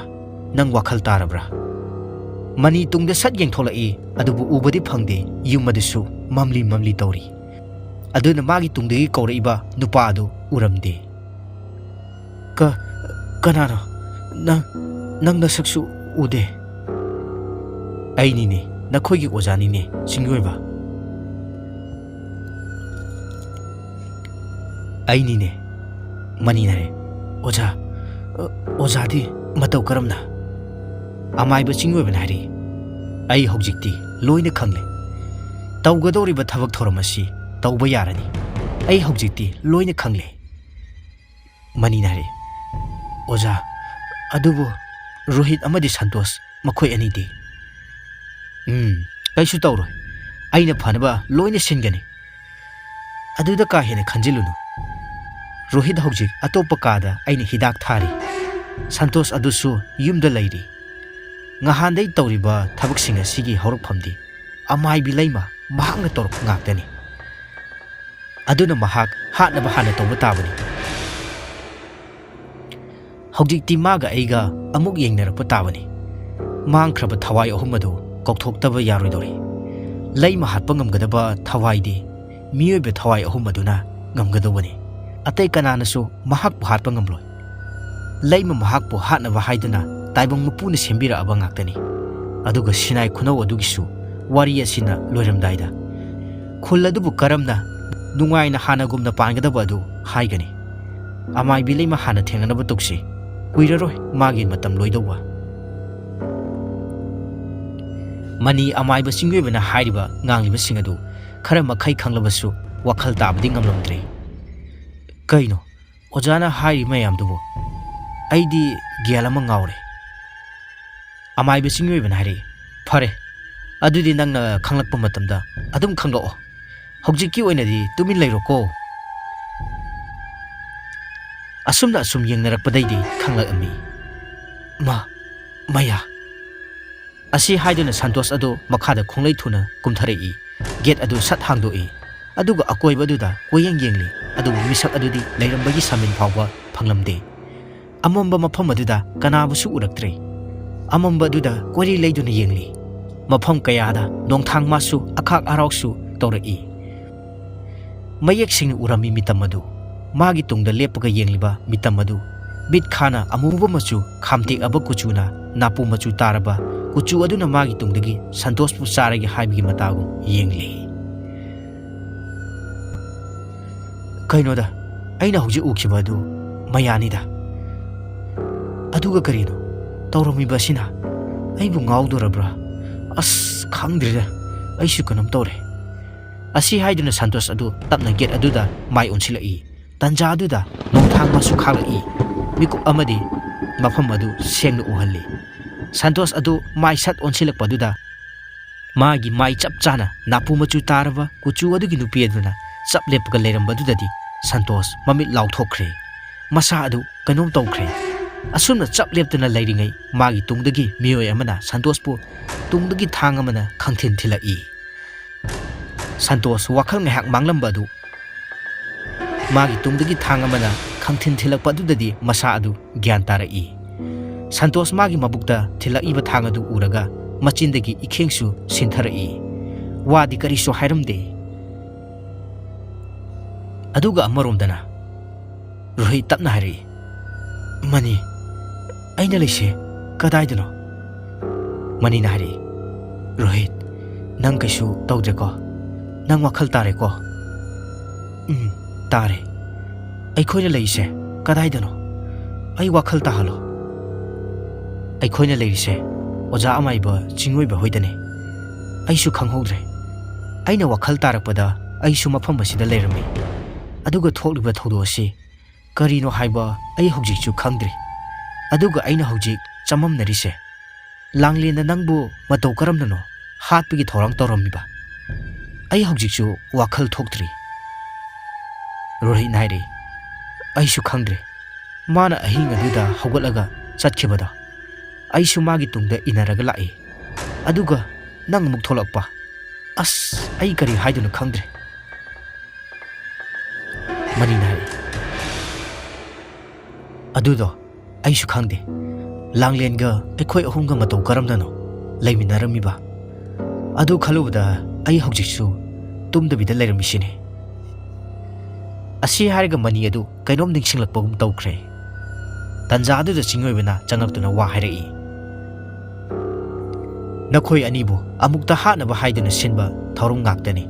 ꯅꯪ ꯋꯥꯈꯜ ꯇꯥꯔꯕ꯭ꯔꯥ?" ꯃꯅꯤ ꯇꯨꯡꯗ ꯁꯠ ꯌꯦꯡꯊꯣꯛꯂꯛꯏ, ꯑꯗꯨꯕꯨ ꯎꯕꯗꯤ ꯐꯪꯗꯦ, ꯌꯨꯝ ꯑꯗꯨꯁꯨ ꯃꯝꯂꯤ ꯃꯝꯂꯤ ꯇꯧꯔꯤ꯫ ꯑꯗꯨꯅ ꯃꯥꯒꯤ ꯇꯨꯡꯗꯒꯤ ꯀꯧꯔꯛꯏꯕ ꯅꯨꯄꯥ ꯑꯗꯨ ꯎꯔꯝꯗꯦ꯫ "ꯀ-, ꯀꯅꯥꯅꯣ? ꯅꯪ, ꯅꯪ ꯅꯁꯛꯁꯨ ꯎꯗꯦ꯫" "ꯑꯩꯅꯤꯅꯦ, ꯅꯈꯣꯏꯒꯤ ꯑꯣꯖꯥꯅꯤꯅꯦ, ꯆꯤꯡꯂꯣꯏꯕ꯫" "ꯑꯩꯅꯤꯅꯦ꯫" ꯃꯅꯤꯅ ꯍꯥꯏꯔꯦ꯫ "ꯑꯣꯖꯥ, ꯑ, ꯑꯣꯖꯥꯗꯤ ꯃꯇꯧ ꯀꯔꯝꯅ?" ꯑꯃꯥꯏꯕ ꯆꯤꯡꯂꯣꯏꯕꯅ ꯍꯥꯏꯔꯛꯏ, "ꯑꯩ ꯍꯧꯖꯤꯛꯇꯤ ꯂꯣꯏꯅ ꯈꯪꯂꯦ꯫ ꯇꯧꯒꯗꯧꯔꯤꯕ ꯊꯕꯛ ꯊꯧꯔꯝ ꯑꯁꯤ ꯇꯧꯕ ꯌꯥꯔꯅꯤ꯫ ꯑꯩ ꯍꯧꯖꯤꯛꯇꯤ ꯂꯣꯏꯅ ꯈꯪꯂꯦ꯫" ꯃꯅꯤꯅ ꯍꯥꯏꯔꯛꯏ, "ꯑꯣꯖꯥ, ꯑꯗꯨꯕꯨ ꯔꯣꯍꯤꯠ ꯑꯃꯗꯤ ꯁꯟꯇꯣꯁ ꯃꯈꯣꯏ ꯑꯅꯤꯗꯤ?" "ꯎꯝ, ꯀꯩꯁꯨ ꯇꯧꯔꯣꯏ꯫ ꯑꯩꯅ ꯐꯅꯕ ꯂꯣꯏꯅ ꯁꯤꯟꯒꯅꯤ꯫ ꯑꯗꯨꯗ ꯀꯥ ꯍꯦꯟꯅ ꯈꯟꯖꯤꯜꯂꯨꯅꯨ꯫ ꯔꯣꯍꯤꯠ ꯍꯧꯖꯤꯛ ꯑꯇꯣꯞꯄ ꯀꯥꯗ ꯑꯩꯅ ꯍꯤꯗꯥꯛ ꯊꯥꯔꯤ꯫ ꯁꯟꯇꯣꯁ ꯑꯗꯨꯁꯨ ꯌꯨꯝꯗ ꯂꯩꯔꯤ꯫ ꯉꯍꯥꯟꯗꯩ ꯇꯧꯔꯤꯕ ꯊꯕꯛꯁꯤꯡ ꯑꯁꯤꯒꯤ ꯍꯧꯔꯛꯐꯝꯗꯤ ꯑꯃꯥꯏꯕꯤ ꯂꯩꯃ ꯃꯍꯥꯛꯅ ꯇꯧꯔꯛꯄ ꯉꯥꯛꯇꯅꯤ꯫ ꯑꯗꯨꯅ ꯃꯍꯥꯛ ꯍꯥꯠꯅꯕ ꯍꯥꯟꯅ ꯇꯧꯕ ꯇꯥꯕꯅꯤ꯫ ꯍꯧꯖꯤꯛꯇꯤ ꯃꯥꯒ ꯑꯩꯒ ꯑꯃꯨꯛ ꯌꯦꯡꯅꯔꯛꯄ ꯇꯥꯕꯅꯤ꯫ ꯃꯥꯡꯈ꯭ꯔꯕ ꯊꯋꯥꯏ ꯑꯍꯨꯝ ꯑꯗꯨ ꯀꯥꯎꯊꯣꯛꯇꯕ ꯌꯥꯔꯣꯏꯗꯧꯔꯤ꯫ ꯂꯩꯃ ꯍꯥꯠꯄ ꯉꯝꯒꯗꯕ ꯊꯋꯥꯏꯗꯤ ꯃꯤꯑꯣꯏꯕ ꯊꯋꯥꯏ ꯑꯍꯨꯝ ꯑꯗꯨꯅ ꯉꯝꯒꯗꯧꯕꯅꯤ꯫ ꯑꯇꯩ ꯀꯅꯥꯅꯁꯨ ꯃꯍꯥꯛꯄꯨ ꯍꯥꯠꯄ ꯉꯝꯂꯣꯏ꯫ ꯂꯩꯃ ꯃꯍꯥꯛꯄꯨ ꯍꯥꯠꯅꯕ ꯍꯥꯏꯗꯨꯅ ꯇꯥꯏꯕꯪ ꯃꯄꯨꯅ ꯁꯦꯝꯕꯤꯔꯛꯑꯕ ꯉꯥꯛꯇꯅꯤ꯫ ꯑꯗꯨꯒ ꯁꯤꯅꯥꯏ ꯈꯨꯅꯧ ꯑꯗꯨꯒꯤꯁꯨ ꯋꯥꯔꯤ ꯑꯁꯤꯅ ꯂꯣꯏꯔꯝꯗꯥꯏꯗ ꯈꯨꯜ ꯑꯗꯨꯕꯨ ꯀꯔꯝꯅ ꯅꯨꯡꯉꯥꯏꯅ ꯍꯥꯟꯅꯒꯨꯝꯅ ꯄꯥꯟꯒꯗꯕ ꯑꯗꯨ ꯍꯥꯏꯒꯅꯤ꯫ ꯑꯃꯥꯏꯕꯤ ꯂꯩꯃ ꯍꯥꯟꯅ ꯊꯦꯡꯅꯅꯕ ꯇꯧꯁꯤ꯫ ꯀꯨꯏꯔꯔꯣꯏ ꯃꯥꯒꯤ ꯃꯇꯝ ꯂꯣꯏꯗꯧꯕ꯫ ꯃꯅꯤ ꯑꯃꯥꯏꯕ ꯆꯤꯡꯃꯤꯑꯣꯏꯕꯅ ꯍꯥꯏꯔꯤꯕ ꯉꯥꯡꯂꯤꯕꯁꯤꯡ ꯑꯗꯨ ꯈꯔ ꯃꯈꯩ ꯈꯪꯂꯕꯁꯨ ꯋꯥꯈꯜ ꯇꯥꯕꯗꯤ ꯉꯝꯂꯝꯗ꯭ꯔꯦ꯫ ꯀꯩꯅꯣ ꯑꯣꯖꯥꯅ ꯍꯥꯏꯔꯤ ꯃꯌꯥꯝꯗꯨꯕꯨ? ꯑꯩꯗꯤ ꯒ꯭ꯌꯥꯟ ꯑꯃ ꯉꯥꯎꯔꯦ꯫ ꯑꯃꯥꯏꯕ ꯆꯤꯡꯃꯤꯑꯣꯏꯕꯅ ꯍꯥꯏꯔꯛꯏ, "ꯐꯔꯦ, ꯑꯗꯨꯗꯤ ꯅꯪꯅ ꯈꯪꯂꯛꯄ ꯃꯇꯝꯗ ꯑꯗꯨꯝ ꯈꯪꯂꯛꯑꯣ꯫ ꯍꯧꯖꯤꯛꯀꯤ ꯑꯣꯏꯅꯗꯤ ꯇꯨꯃꯤꯟ ꯂꯩꯔꯣꯀꯣ꯫" ꯑꯁꯨꯝꯅ ꯑꯁꯨꯝ ꯌꯦꯡꯅꯔꯛꯄꯗꯩꯗꯤ ꯈꯪꯂꯛꯑꯝꯃꯤ꯫ ꯃꯥ, ꯃꯌꯥ꯫ ꯑꯁꯤ ꯍꯥꯏꯗꯨꯅ ꯁꯟꯇꯣꯁ ꯑꯗꯨ ꯃꯈꯥꯗ ꯈꯣꯡꯂꯩ ꯊꯨꯅ ꯀꯨꯝꯊꯔꯛꯏ꯫ ꯒꯦꯠ ꯑꯗꯨ ꯁꯠ ꯍꯥꯡꯗꯣꯛꯏ꯫ ꯑꯗꯨꯒ ꯑꯀꯣꯏꯕꯗꯨꯗ ꯀꯣꯏꯌꯦꯡ ꯌꯦꯡꯂꯤ꯫ ꯑꯗꯨꯕꯨ ꯃꯤꯁꯛ ꯑꯗꯨꯗꯤ ꯂꯩꯔꯝꯕꯒꯤ ꯁꯥꯃꯤꯟ ꯐꯥꯎꯕ ꯐꯪꯂꯝꯗꯦ꯫ ꯑꯃꯝꯕ ꯃꯐꯝ ꯑꯗꯨꯗ ꯀꯅꯥꯕꯨꯁꯨ ꯎꯔꯛꯇ꯭ꯔꯦ꯫ ꯑꯃꯝꯕ ꯑꯗꯨꯗ ꯀꯣꯏꯔꯤ ꯂꯩꯗꯨꯅ ꯌꯦꯡꯂꯤ꯫ ꯃꯐꯝ ꯀꯌꯥꯗ ꯅꯣꯡꯊꯥꯡ ꯃꯥꯁꯨ ꯑꯈꯥꯛ ꯑꯔꯥꯎꯁꯨ ꯇꯧꯔꯛꯏ꯫ ꯃꯌꯦꯛ ꯁꯦꯡꯅ ꯎꯔꯝꯃꯤ ꯃꯤꯇꯝ ꯑꯗꯨ꯫ ꯃꯥꯒꯤ ꯇꯨꯡꯗ ꯂꯦꯞꯄꯒ ꯌꯦꯡꯂꯤꯕ ꯃꯤꯇꯝ ꯑꯗꯨ꯫ ꯃꯤꯠ ꯈꯥꯅ ꯑꯃꯨꯕ ꯃꯆꯨ, ꯈꯥꯝꯇꯦꯛꯑꯕ ꯀꯨꯆꯨꯅ, ꯅꯥꯄꯨ ꯃꯆꯨ ꯇꯥꯔꯕ ꯀꯨꯆꯨ ꯑꯗꯨꯅ ꯃꯥꯒꯤ ꯇꯨꯡꯗꯒꯤ ꯁꯟꯇꯣꯁꯄꯨ ꯆꯥꯔꯒꯦ ꯍꯥꯏꯕꯒꯤ ꯃꯇꯥꯒꯨꯝ ꯌꯦꯡꯂꯤ꯫ ꯀꯩꯅꯣꯗ, ꯑꯩꯅ ꯍꯧꯖꯤꯛ ꯎꯈꯤꯕ ꯑꯗꯨ ꯃꯌꯥꯅꯤꯗ꯫ ꯑꯗꯨꯒ ꯀꯔꯤꯅꯣ ꯇꯧꯔꯝꯃꯤꯕ ꯑꯁꯤꯅ? ꯑꯩꯕꯨ ꯉꯥꯎꯗꯣꯔꯕ꯭ꯔꯥ? ꯑꯁ, ꯈꯪꯗ꯭ꯔꯦꯗ, ꯑꯩꯁꯨ ꯀꯩꯅꯣꯝ ꯇꯧꯔꯦ꯫ ꯑꯁꯤ ꯍꯥꯏꯗꯨꯅ ꯁꯟꯇꯣꯁ ꯑꯗꯨ ꯇꯞꯅ ꯒꯦꯠ ꯑꯗꯨꯗ ꯃꯥꯏ ꯑꯣꯟꯁꯤꯜꯂꯛꯏ꯫ ꯇꯟꯖꯥ ꯑꯗꯨꯗ ꯅꯣꯡꯊꯥꯡ ꯃꯥꯁꯨ ꯈꯥꯛꯂꯛꯏ꯫ ꯃꯤꯀꯨꯞ ꯑꯃꯗꯤ ꯃꯐꯝ ꯑꯗꯨ ꯁꯦꯡꯅ ꯎꯍꯜꯂꯤ꯫ ꯁꯟꯇꯣꯁ ꯑꯗꯨ ꯃꯥꯏ ꯁꯠ ꯑꯣꯟꯁꯤꯜꯂꯛꯄ ꯑꯗꯨꯗ ꯃꯥꯒꯤ ꯃꯥꯏ ꯆꯞ ꯆꯥꯅ ꯅꯥꯄꯨ ꯃꯆꯨ ꯇꯥꯔꯕ ꯀꯨꯆꯨ ꯑꯗꯨꯒꯤ ꯅꯨꯄꯤ ꯑꯗꯨꯅ ꯆꯞ ꯂꯦꯞꯄꯒ ꯂꯩꯔꯝꯕ ꯑꯗꯨꯗꯗꯤ ꯁꯟꯇꯣꯁ ꯃꯃꯤꯠ ꯂꯥꯎꯊꯣꯛꯈ꯭ꯔꯦ꯫ ꯃꯁꯥ ꯑꯗꯨ ꯀꯩꯅꯣꯝ ꯇꯧꯈ꯭ꯔꯦ꯫ ꯑꯁꯨꯝꯅ ꯆꯞ ꯂꯦꯞꯇꯨꯅ ꯂꯩꯔꯤꯉꯩ ꯃꯥꯒꯤ ꯇꯨꯡꯗꯒꯤ ꯃꯤꯑꯣꯏ ꯑꯃꯅ ꯁꯟꯇꯣꯁꯄꯨ ꯇꯨꯡꯗꯒꯤ ꯊꯥꯡ ꯑꯃꯅ ꯈꯪꯊꯤꯟ ꯊꯤꯜꯂꯛꯏ꯫ ꯁꯟꯇꯣꯁ ꯋꯥꯈꯜ ꯉꯥꯏꯍꯥꯛ ꯃꯥꯡꯂꯝꯕ ꯑꯗꯨ ꯃꯥꯒꯤ ꯇꯨꯡꯗꯒꯤ ꯊꯥꯡ ꯑꯃꯅ ꯈꯪꯊꯤꯟ ꯊꯤꯜꯂꯛꯄ ꯑꯗꯨꯗꯗꯤ ꯃꯁꯥ ꯑꯗꯨ ꯒ꯭ꯌꯥꯟ ꯇꯥꯔꯛꯏ꯫ ꯁꯟꯇꯣꯁ ꯃꯥꯒꯤ ꯃꯕꯨꯛꯇ ꯊꯤꯜꯂꯛꯏꯕ ꯊꯥꯡ ꯑꯗꯨ ꯎꯔꯒ ꯃꯆꯤꯟꯗꯒꯤ ꯏꯈꯦꯡꯁꯨ ꯁꯤꯟꯊꯔꯛꯏ꯫ ꯋꯥꯗꯤ ꯀꯔꯤꯁꯨ ꯍꯥꯏꯔꯝꯗꯦ꯫ ꯑꯗꯨꯒ ꯑꯃꯔꯣꯝꯗꯅ ꯔꯣꯍꯤꯠ ꯇꯞꯅ ꯍꯥꯏꯔꯛꯏ, "ꯃꯅꯤ, ꯑꯩꯅ ꯂꯩꯁꯦ ꯀꯗꯥꯏꯗꯅꯣ?" ꯃꯅꯤꯅ ꯍꯥꯏꯔꯛꯏ, "ꯔꯣꯍꯤꯠ, ꯅꯪ ꯀꯩꯁꯨ ꯇꯧꯗ꯭ꯔꯦꯀꯣ? ꯅꯪ ꯋꯥꯈꯜ ꯇꯥꯔꯦꯀꯣ?" "ꯎꯝ, ꯇꯥꯔꯦ꯫ ꯑꯩꯈꯣꯏꯅ ꯂꯩꯔꯤꯁꯦ ꯀꯗꯥꯏꯗꯅꯣ? ꯑꯩ ꯋꯥꯈꯜ ꯇꯥꯍꯜꯂꯣ꯫" "ꯑꯩꯈꯣꯏꯅ ꯂꯩꯔꯤꯁꯦ ꯑꯣꯖꯥ ꯑꯃꯥꯏꯕ ꯆꯤꯡꯑꯣꯏꯕ ꯍꯣꯏꯗꯅꯦ꯫ ꯑꯩꯁꯨ ꯈꯪꯍꯧꯗ꯭ꯔꯦ꯫ ꯑꯩꯅ ꯋꯥꯈꯜ ꯇꯥꯔꯛꯄꯗ ꯑꯩꯁꯨ ꯃꯐꯝ ꯑꯁꯤꯗ ꯂꯩꯔꯝꯃꯤ꯫ ꯑꯗꯨꯒ ꯊꯣꯛꯂꯤꯕ ꯊꯧꯗꯣꯛ ꯑꯁꯤ ꯀꯔꯤꯅꯣ ꯍꯥꯏꯕ ꯑꯩ ꯍꯧꯖꯤꯛꯁꯨ ꯈꯪꯗ꯭ꯔꯤ꯫ ꯑꯗꯨꯒ ꯑꯩꯅ ꯍꯧꯖꯤꯛ ꯆꯃꯝꯅꯔꯤꯁꯦ, ꯂꯥꯡꯂꯦꯟꯅ ꯅꯪꯕꯨ ꯃꯇꯧ ꯀꯔꯝꯅꯅꯣ ꯍꯥꯠꯄꯒꯤ ꯊꯧꯔꯥꯡ ꯇꯧꯔꯝꯃꯤꯕ? ꯑꯩ ꯍꯧꯖꯤꯛꯁꯨ ꯋꯥꯈꯜ ꯊꯣꯛꯇ꯭ꯔꯤ꯫" ꯔꯣꯍꯤꯠꯅ ꯍꯥꯏꯔꯛꯏ, "ꯑꯩꯁꯨ ꯈꯪꯗ꯭ꯔꯦ꯫ ꯃꯥꯅ ꯑꯍꯤꯡ ꯑꯗꯨꯗ ꯍꯧꯒꯠꯂꯒ ꯆꯠꯈꯤꯕꯗꯣ, ꯑꯩꯁꯨ ꯃꯥꯒꯤ ꯇꯨꯡꯗ ꯏꯟꯅꯔꯒ ꯂꯥꯛꯏ꯫ ꯑꯗꯨꯒ ꯅꯪ ꯑꯃꯨꯛ ꯊꯣꯛꯂꯛꯄ꯫ ꯑꯁ, ꯑꯩ ꯀꯔꯤ ꯍꯥꯏꯗꯣꯏꯅꯣ ꯈꯪꯗ꯭ꯔꯦ꯫" ꯃꯅꯤꯅ ꯍꯥꯏꯔꯛꯏ, "ꯑꯗꯨꯗꯣ ꯑꯩꯁꯨ ꯈꯪꯗꯦ꯫ ꯂꯥꯡꯂꯦꯟꯒ ꯑꯩꯈꯣꯏ ꯑꯍꯨꯝꯒ ꯃꯇꯧ ꯀꯔꯝꯅꯅꯣ ꯂꯩꯃꯤꯟꯅꯔꯝꯃꯤꯕ? ꯑꯗꯨ ꯈꯜꯂꯨꯕꯗ ꯑꯩ ꯍꯧꯖꯤꯛꯁꯨ ꯇꯨꯝꯗꯕꯤꯗ ꯂꯩꯔꯝꯃꯤꯁꯤꯅꯤ꯫" ꯑꯁꯤ ꯍꯥꯏꯔꯒ ꯃꯅꯤ ꯑꯗꯨ ꯀꯩꯅꯣꯝ ꯅꯤꯡꯁꯤꯡꯂꯛꯄꯒꯨꯝ ꯇꯧꯈ꯭ꯔꯦ꯫ ꯇꯟꯖꯥ ꯑꯗꯨꯗ ꯆꯤꯡꯑꯣꯏꯕꯅ ꯆꯪꯂꯛꯇꯨꯅ ꯋꯥ ꯍꯥꯏꯔꯛꯏ, "ꯅꯈꯣꯏ ꯑꯅꯤꯕꯨ ꯑꯃꯨꯛꯇ ꯍꯥꯠꯅꯕ ꯍꯥꯏꯗꯨꯅ ꯁꯤꯟꯕ ꯊꯧꯔꯝ ꯉꯥꯛꯇꯅꯤ꯫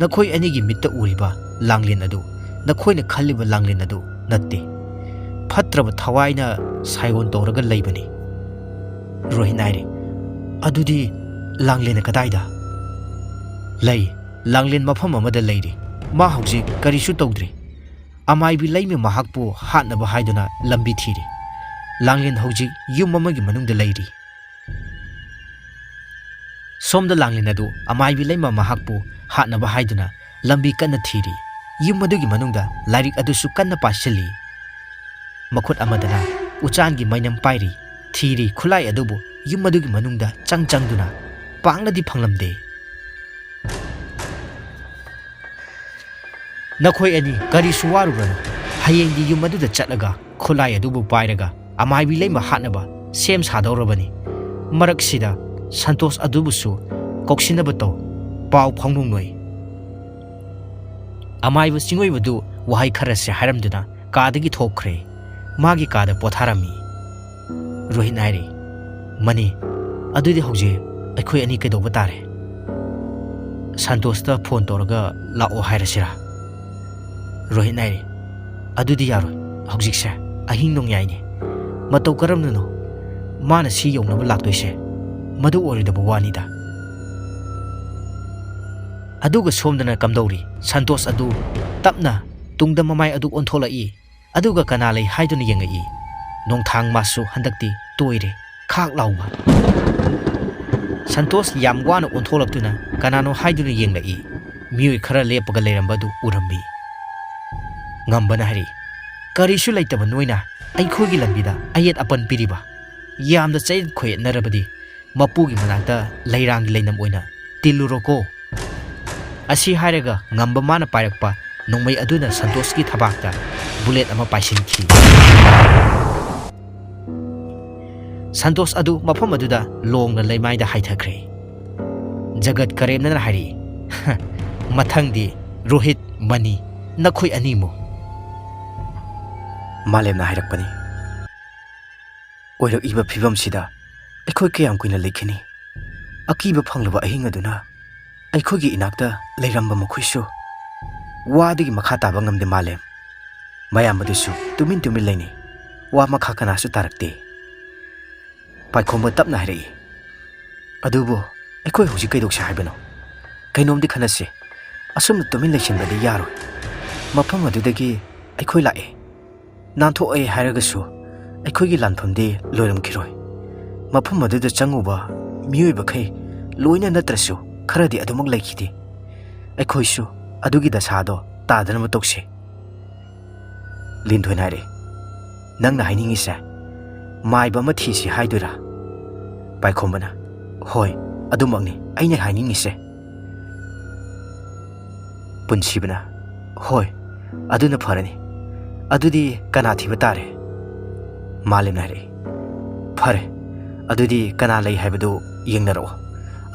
ꯅꯈꯣꯏ ꯑꯅꯤꯒꯤ ꯃꯤꯠꯇ ꯎꯔꯤꯕ ꯂꯥꯡꯂꯦꯟ ꯑꯗꯨ ꯅꯈꯣꯏꯅ ꯈꯜꯂꯤꯕ ꯂꯥꯡꯂꯦꯟ ꯑꯗꯨ ꯅꯠꯇꯦ꯫ ꯐꯠꯇ꯭ꯔꯕ ꯊꯋꯥꯏꯅ ꯁꯥꯏꯑꯣꯟ ꯇꯧꯔꯒ ꯂꯩꯕꯅꯤ꯫" ꯔꯣꯍꯤꯠꯅ ꯍꯥꯏꯔꯤ, "ꯑꯗꯨꯗꯤ ꯂꯥꯡꯂꯦꯟꯅ ꯀꯗꯥꯏꯗ?" "ꯂꯩ, ꯂꯥꯡꯂꯦꯟ ꯃꯐꯝ ꯑꯃꯗ ꯂꯩꯔꯤ꯫ ꯃꯥ ꯍꯧꯖꯤꯛ ꯀꯔꯤꯁꯨ ꯇꯧꯗ꯭ꯔꯤ꯫ ꯑꯃꯥꯏꯕꯤ ꯂꯩꯃ ꯃꯍꯥꯛꯄꯨ ꯍꯥꯠꯅꯕ ꯍꯥꯏꯗꯨꯅ ꯂꯝꯕꯤ ꯊꯤꯔꯤ꯫ ꯂꯥꯡꯂꯦꯟ ꯍꯧꯖꯤꯛ ꯌꯨꯝ ꯑꯃꯒꯤ ꯃꯅꯨꯡꯗ ꯂꯩꯔꯤ꯫" ꯁꯣꯝꯗ ꯂꯥꯡꯂꯦꯟ ꯑꯗꯨ ꯑꯃꯥꯏꯕꯤ ꯂꯩꯃ ꯃꯍꯥꯛꯄꯨ ꯍꯥꯠꯅꯕ ꯍꯥꯏꯗꯨꯅ ꯂꯝꯕꯤ ꯀꯟꯅ ꯊꯤꯔꯤ꯫ ꯌꯨꯝ ꯑꯗꯨꯒꯤ ꯃꯅꯨꯡꯗ ꯂꯥꯏꯔꯤꯛ ꯑꯗꯨꯁꯨ ꯀꯟꯅ ꯄꯥꯁꯤꯜꯂꯤ꯫ ꯃꯈꯨꯠ ꯑꯃꯗꯅ ꯎꯆꯥꯟꯒꯤ ꯃꯩꯅꯝ ꯄꯥꯏꯔꯤ꯫ ꯊꯤꯔꯤ ꯈꯨꯠꯂꯥꯏ ꯑꯗꯨꯕꯨ ꯌꯨꯝ ꯑꯗꯨꯒꯤ ꯃꯅꯨꯡꯗ ꯆꯪ ꯆꯪꯗꯨꯅ ꯄꯥꯛꯅꯗꯤ ꯐꯪꯂꯝꯗꯦ꯫ "ꯅꯈꯣꯏ ꯑꯅꯤ ꯀꯔꯤꯁꯨ ꯋꯥꯔꯨꯔꯅꯨ꯫ ꯍꯌꯦꯡꯗꯤ ꯌꯨꯝ ꯑꯗꯨꯗ ꯆꯠꯂꯒ ꯈꯨꯠꯂꯥꯏ ꯑꯗꯨꯕꯨ ꯄꯥꯏꯔꯒ ꯑꯃꯥꯏꯕꯤ ꯂꯩꯃ ꯍꯥꯠꯅꯕ ꯁꯦꯝ ꯁꯥꯗꯧꯔꯕꯅꯤ꯫ ꯃꯔꯛꯁꯤꯗ ꯁꯟꯇꯣꯁ ꯑꯗꯨꯕꯨꯁꯨ ꯀꯧꯁꯤꯟꯅꯕ ꯇꯧ꯫ ꯄꯥꯎ ꯐꯥꯎꯅꯧꯅꯣꯏ꯫" ꯑꯃꯥꯏꯕ ꯆꯤꯡꯑꯣꯏꯕꯗꯨ ꯋꯥꯍꯩ ꯈꯔꯁꯦ ꯍꯥꯏꯔꯝꯗꯨꯅ ꯀꯥꯗꯒꯤ ꯊꯣꯛꯈ꯭ꯔꯦ꯫ ꯃꯥꯒꯤ ꯀꯥꯗ ꯄꯣꯊꯥꯔꯝꯃꯤ꯫ ꯔꯣꯍꯤꯠꯅ ꯍꯥꯏꯔꯤ, "ꯃꯅꯤ, ꯑꯗꯨꯗꯤ ꯍꯧꯖꯤꯛ ꯑꯩꯈꯣꯏ ꯑꯅꯤ ꯀꯩꯗꯧꯕ ꯇꯥꯔꯦ? ꯁꯟꯇꯣꯁꯇ ꯐꯣꯟ ꯇꯧꯔꯒ ꯂꯥꯛꯑꯣ ꯍꯥꯏꯔꯁꯤꯔꯥ?" ꯔꯣꯍꯤꯠꯅ ꯍꯥꯏꯔꯤ, "ꯑꯗꯨꯗꯤ ꯌꯥꯔꯣꯏ꯫ ꯍꯧꯖꯤꯛꯁꯦ ꯑꯍꯤꯡ ꯅꯣꯡꯌꯥꯏꯅꯤ꯫ ꯃꯇꯧ ꯀꯔꯝꯅꯅꯣ ꯃꯥꯅ ꯁꯤ ꯌꯧꯅꯕ ꯂꯥꯛꯇꯣꯏꯁꯦ? ꯃꯗꯨ ꯑꯣꯏꯔꯣꯏꯗꯕ ꯋꯥꯅꯤꯗ꯫" ꯑꯗꯨꯒ ꯁꯣꯝꯗꯅ ꯀꯝꯗꯧꯔꯤ? ꯁꯟꯇꯣꯁ ꯑꯗꯨ ꯇꯞꯅ ꯇꯨꯡꯗ ꯃꯃꯥꯏ ꯑꯗꯨ ꯑꯣꯟꯊꯣꯛꯂꯛꯏ꯫ ꯑꯗꯨꯒ ꯀꯅꯥ ꯂꯩ ꯍꯥꯏꯗꯨꯅ ꯌꯦꯡꯉꯛꯏ꯫ ꯅꯣꯡꯊꯥꯡ ꯃꯥꯁꯨ ꯍꯟꯗꯛꯇꯤ ꯇꯣꯏꯔꯦ, ꯈꯥꯛ ꯂꯥꯎꯕ꯫ ꯁꯟꯇꯣꯁ ꯌꯥꯝ ꯋꯥꯅ ꯑꯣꯟꯊꯣꯛꯂꯛꯇꯨꯅ ꯀꯅꯥꯅꯣ ꯍꯥꯏꯗꯨꯅ ꯌꯦꯡꯂꯛꯏ꯫ ꯃꯤꯑꯣꯏ ꯈꯔ ꯂꯦꯞꯄꯒ ꯂꯩꯔꯝꯕ ꯑꯗꯨ ꯎꯔꯝꯃꯤ꯫ ꯉꯝꯕꯅ ꯍꯥꯏꯔꯛꯏ, "ꯀꯔꯤꯁꯨ ꯂꯩꯇꯕ ꯅꯣꯏꯅ ꯑꯩꯈꯣꯏꯒꯤ ꯂꯝꯕꯤꯗ ꯑꯌꯦꯠ ꯑꯄꯟ ꯄꯤꯔꯤꯕ? ꯌꯥꯝꯅ ꯆꯌꯦꯠ ꯈꯣꯏꯌꯦꯠꯅꯔꯕꯗꯤ ꯃꯄꯨꯒꯤ ꯃꯅꯥꯛꯇ ꯂꯩꯔꯥꯡꯒꯤ ꯂꯩꯅꯝ ꯑꯣꯏꯅ ꯇꯤꯜꯂꯨꯔꯣꯀꯣ꯫" ꯑꯁꯤ ꯍꯥꯏꯔꯒ ꯉꯝꯕ ꯃꯥꯅ ꯄꯥꯏꯔꯛꯄ ꯅꯣꯡꯃꯩ ꯑꯗꯨꯅ ꯁꯟꯇꯣꯁꯀꯤ ꯊꯕꯥꯛꯇ ꯕꯨꯂꯦꯠ ꯑꯃ ꯄꯥꯏꯁꯤꯟꯈꯤ꯫ ꯁꯟꯇꯣꯁ ꯑꯗꯨ ꯃꯐꯝ ꯑꯗꯨꯗ ꯂꯣꯡꯅ ꯂꯩꯃꯥꯏꯗ ꯍꯥꯏꯊꯈ꯭ꯔꯦ꯫ ꯖꯒꯠ ꯀꯔꯦꯝꯅꯅ ꯍꯥꯏꯔꯛꯏ, "ꯃꯊꯪꯗꯤ ꯔꯣꯍꯤꯠ, ꯃꯅꯤ, ꯅꯈꯣꯏ ꯑꯅꯤꯃꯨ꯫" ꯃꯥꯂꯦꯝꯅ ꯍꯥꯏꯔꯛꯄꯅꯤ, "ꯑꯣꯏꯔꯛꯂꯤꯕ ꯐꯤꯕꯝꯁꯤꯗ ꯑꯩꯈꯣꯏ ꯀꯌꯥꯝ ꯀꯨꯏꯅ ꯂꯩꯈꯤꯅꯤ? ꯑꯀꯤꯕ ꯐꯪꯂꯕ ꯑꯍꯤꯡ ꯑꯗꯨꯅ ꯑꯩꯈꯣꯏꯒꯤ ꯏꯅꯥꯛꯇ ꯂꯩꯔꯝꯕ ꯃꯈꯣꯏꯁꯨ ꯋꯥꯗꯒꯤ ꯃꯈꯥ ꯇꯥꯕ ꯉꯝꯗꯦ ꯃꯥꯂꯦꯝ꯫ ꯃꯌꯥꯝ ꯑꯗꯨꯁꯨ ꯇꯨꯃꯤꯟ ꯇꯨꯃꯤꯟ ꯂꯩꯅꯩ꯫ ꯋꯥ ꯃꯈꯥ ꯀꯅꯥꯁꯨ ꯇꯥꯔꯛꯇꯦ꯫" ꯄꯥꯏꯈꯣꯝꯕ ꯇꯞꯅ ꯍꯥꯏꯔꯛꯏ, "ꯑꯗꯨꯕꯨ ꯑꯩꯈꯣꯏ ꯍꯧꯖꯤꯛ ꯀꯩꯗꯧꯁꯦ ꯍꯥꯏꯕꯅꯣ? ꯀꯩꯅꯣꯝꯗꯤ ꯈꯟꯅꯁꯤ꯫ ꯑꯁꯨꯝꯅ ꯇꯨꯃꯤꯟ ꯂꯩꯁꯤꯟꯕꯗꯤ ꯌꯥꯔꯣꯏ꯫ ꯃꯐꯝ ꯑꯗꯨꯗꯒꯤ ꯑꯩꯈꯣꯏ ꯂꯥꯛꯑꯦ꯫ ꯅꯥꯟꯊꯣꯛꯑꯦ ꯍꯥꯏꯔꯒꯁꯨ ꯑꯩꯈꯣꯏꯒꯤ ꯂꯥꯟꯐꯝꯗꯤ ꯂꯣꯏꯔꯝꯈꯤꯔꯣꯏ꯫ ꯃꯐꯝ ꯑꯗꯨꯗ ꯆꯪꯉꯨꯕ ꯃꯤꯑꯣꯏꯕꯈꯩ ꯂꯣꯏꯅ ꯅꯠꯇ꯭ꯔꯁꯨ ꯈꯔꯗꯤ ꯑꯗꯨꯃꯛ ꯂꯩꯈꯤꯗꯦ꯫ ꯑꯩꯈꯣꯏꯁꯨ ꯑꯗꯨꯒꯤ ꯗꯁꯥꯗꯣ ꯇꯥꯗꯅꯕ ꯇꯧꯁꯤ꯫" ꯂꯤꯟꯊꯣꯏꯅ ꯍꯥꯏꯔꯛꯏ, "ꯅꯪꯅ ꯍꯥꯏꯅꯤꯡꯉꯤꯁꯦ ꯃꯥꯏꯕ ꯑꯃ ꯊꯤꯁꯤ ꯍꯥꯏꯗꯣꯏꯔꯥ?" ꯄꯥꯏꯈꯣꯝꯕꯅ, "ꯍꯣꯏ, ꯑꯗꯨꯃꯛꯅꯤ ꯑꯩꯅ ꯍꯥꯏꯅꯤꯡꯉꯤꯁꯦ꯫" ꯄꯨꯟꯁꯤꯕꯅ, ꯍꯣꯏ, ꯑꯗꯨꯅ ꯐꯔꯅꯤ꯫ ꯑꯗꯨꯗꯤ ꯀꯅꯥ ꯊꯤꯕ ꯇꯥꯔꯦ? ꯃꯥꯂꯦꯝꯅ ꯍꯥꯏꯔꯛꯏ꯫ ꯐꯔꯦ, ꯑꯗꯨꯗꯤ ꯀꯅꯥ ꯂꯩ ꯍꯥꯏꯕꯗꯨ ꯌꯦꯡꯅꯔꯛꯑꯣ,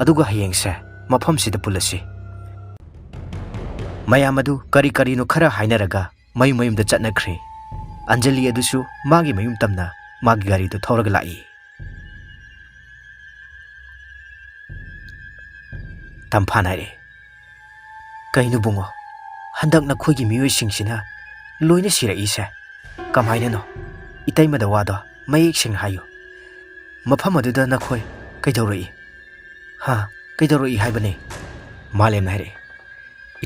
ꯑꯗꯨꯒ ꯍꯌꯦꯡꯁꯦ ꯃꯐꯝꯁꯤꯗ ꯄꯨꯜꯂꯁꯤ꯫ ꯃꯌꯥꯝ ꯑꯗꯨ ꯀꯔꯤ ꯀꯔꯤꯅꯣ ꯈꯔ ꯍꯥꯏꯅꯔꯒ ꯃꯌꯨꯝ ꯃꯌꯨꯝꯗ ꯆꯠꯅꯈ꯭ꯔꯦ꯫ ꯑꯟꯖꯂꯤ ꯑꯗꯨꯁꯨ ꯃꯥꯒꯤ ꯃꯌꯨꯝ ꯇꯝꯅ ꯃꯥꯒꯤ ꯒꯥꯔꯤꯗꯨ ꯊꯧꯔꯒ ꯂꯥꯛꯏ꯫ ꯇꯝꯐꯥꯟ ꯍꯥꯏꯔꯦ, "ꯀꯩꯅꯣ ꯕꯨꯡꯉꯣ, ꯍꯟꯗꯛ ꯅꯈꯣꯏꯒꯤ ꯃꯤꯑꯣꯏꯁꯤꯡꯁꯤꯅ ꯂꯣꯏꯅ ꯁꯤꯔꯛꯏꯁꯦ ꯀꯃꯥꯏꯅꯅꯣ? ꯏꯇꯩꯃꯗ ꯋꯥꯗꯣ ꯃꯌꯦꯛ ꯁꯦꯡꯅ ꯍꯥꯏꯌꯨ꯫ ꯃꯐꯝ ꯑꯗꯨꯗ ꯅꯈꯣꯏ ꯀꯩꯗꯧꯔꯛꯏ?" "ꯍꯥ? ꯀꯩꯗꯧꯔꯛꯏ ꯍꯥꯏꯕꯅꯦ?" ꯃꯥꯂꯦꯝꯅ ꯍꯥꯏꯔꯛꯏ꯫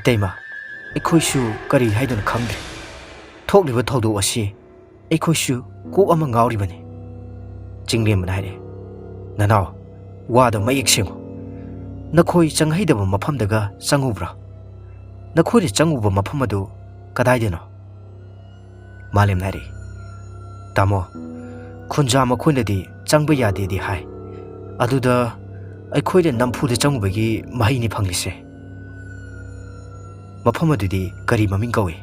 "ꯏꯇꯩꯃ, ꯑꯩꯈꯣꯏꯁꯨ ꯀꯔꯤ ꯍꯥꯏꯗꯣꯏꯅꯣ ꯈꯪꯗ꯭ꯔꯦ꯫ ꯊꯣꯛꯂꯤꯕ ꯊꯧꯗꯣꯛ ꯑꯁꯤ ꯑꯩꯈꯣꯏꯁꯨ ꯀꯣꯛ ꯑꯃ ꯉꯥꯎꯔꯤꯕꯅꯤ꯫" ꯆꯤꯡꯂꯦꯝꯕꯅ ꯍꯥꯏꯔꯛꯏ, "ꯅꯅꯥꯎ, ꯋꯥꯗꯣ ꯃꯌꯦꯛ ꯁꯦꯡꯉꯨ꯫ ꯅꯈꯣꯏ ꯆꯪꯍꯩꯗꯕ ꯃꯐꯝꯗꯒ ꯆꯪꯉꯨꯕ꯭ꯔꯥ? ꯅꯈꯣꯏꯅ ꯆꯪꯉꯨꯕ ꯃꯐꯝ ꯑꯗꯨ ꯀꯗꯥꯏꯗꯅꯣ?" ꯃꯥꯂꯦꯝꯅ ꯍꯥꯏꯔꯛꯏ, "ꯇꯥꯃꯣ, ꯈꯨꯟꯖꯥ ꯃꯈꯣꯏꯅꯗꯤ ꯆꯪꯕ ꯌꯥꯗꯦꯗꯤ ꯍꯥꯏ꯫ ꯑꯗꯨꯗ ꯑꯩꯈꯣꯏꯅ ꯅꯝꯐꯨꯗ ꯆꯪꯉꯨꯕꯒꯤ ꯃꯍꯩꯅꯤ ꯐꯪꯂꯤꯁꯦ꯫" "ꯃꯐꯝ ꯑꯗꯨꯗꯤ ꯀꯔꯤ ꯃꯃꯤꯡ ꯀꯧꯏ?"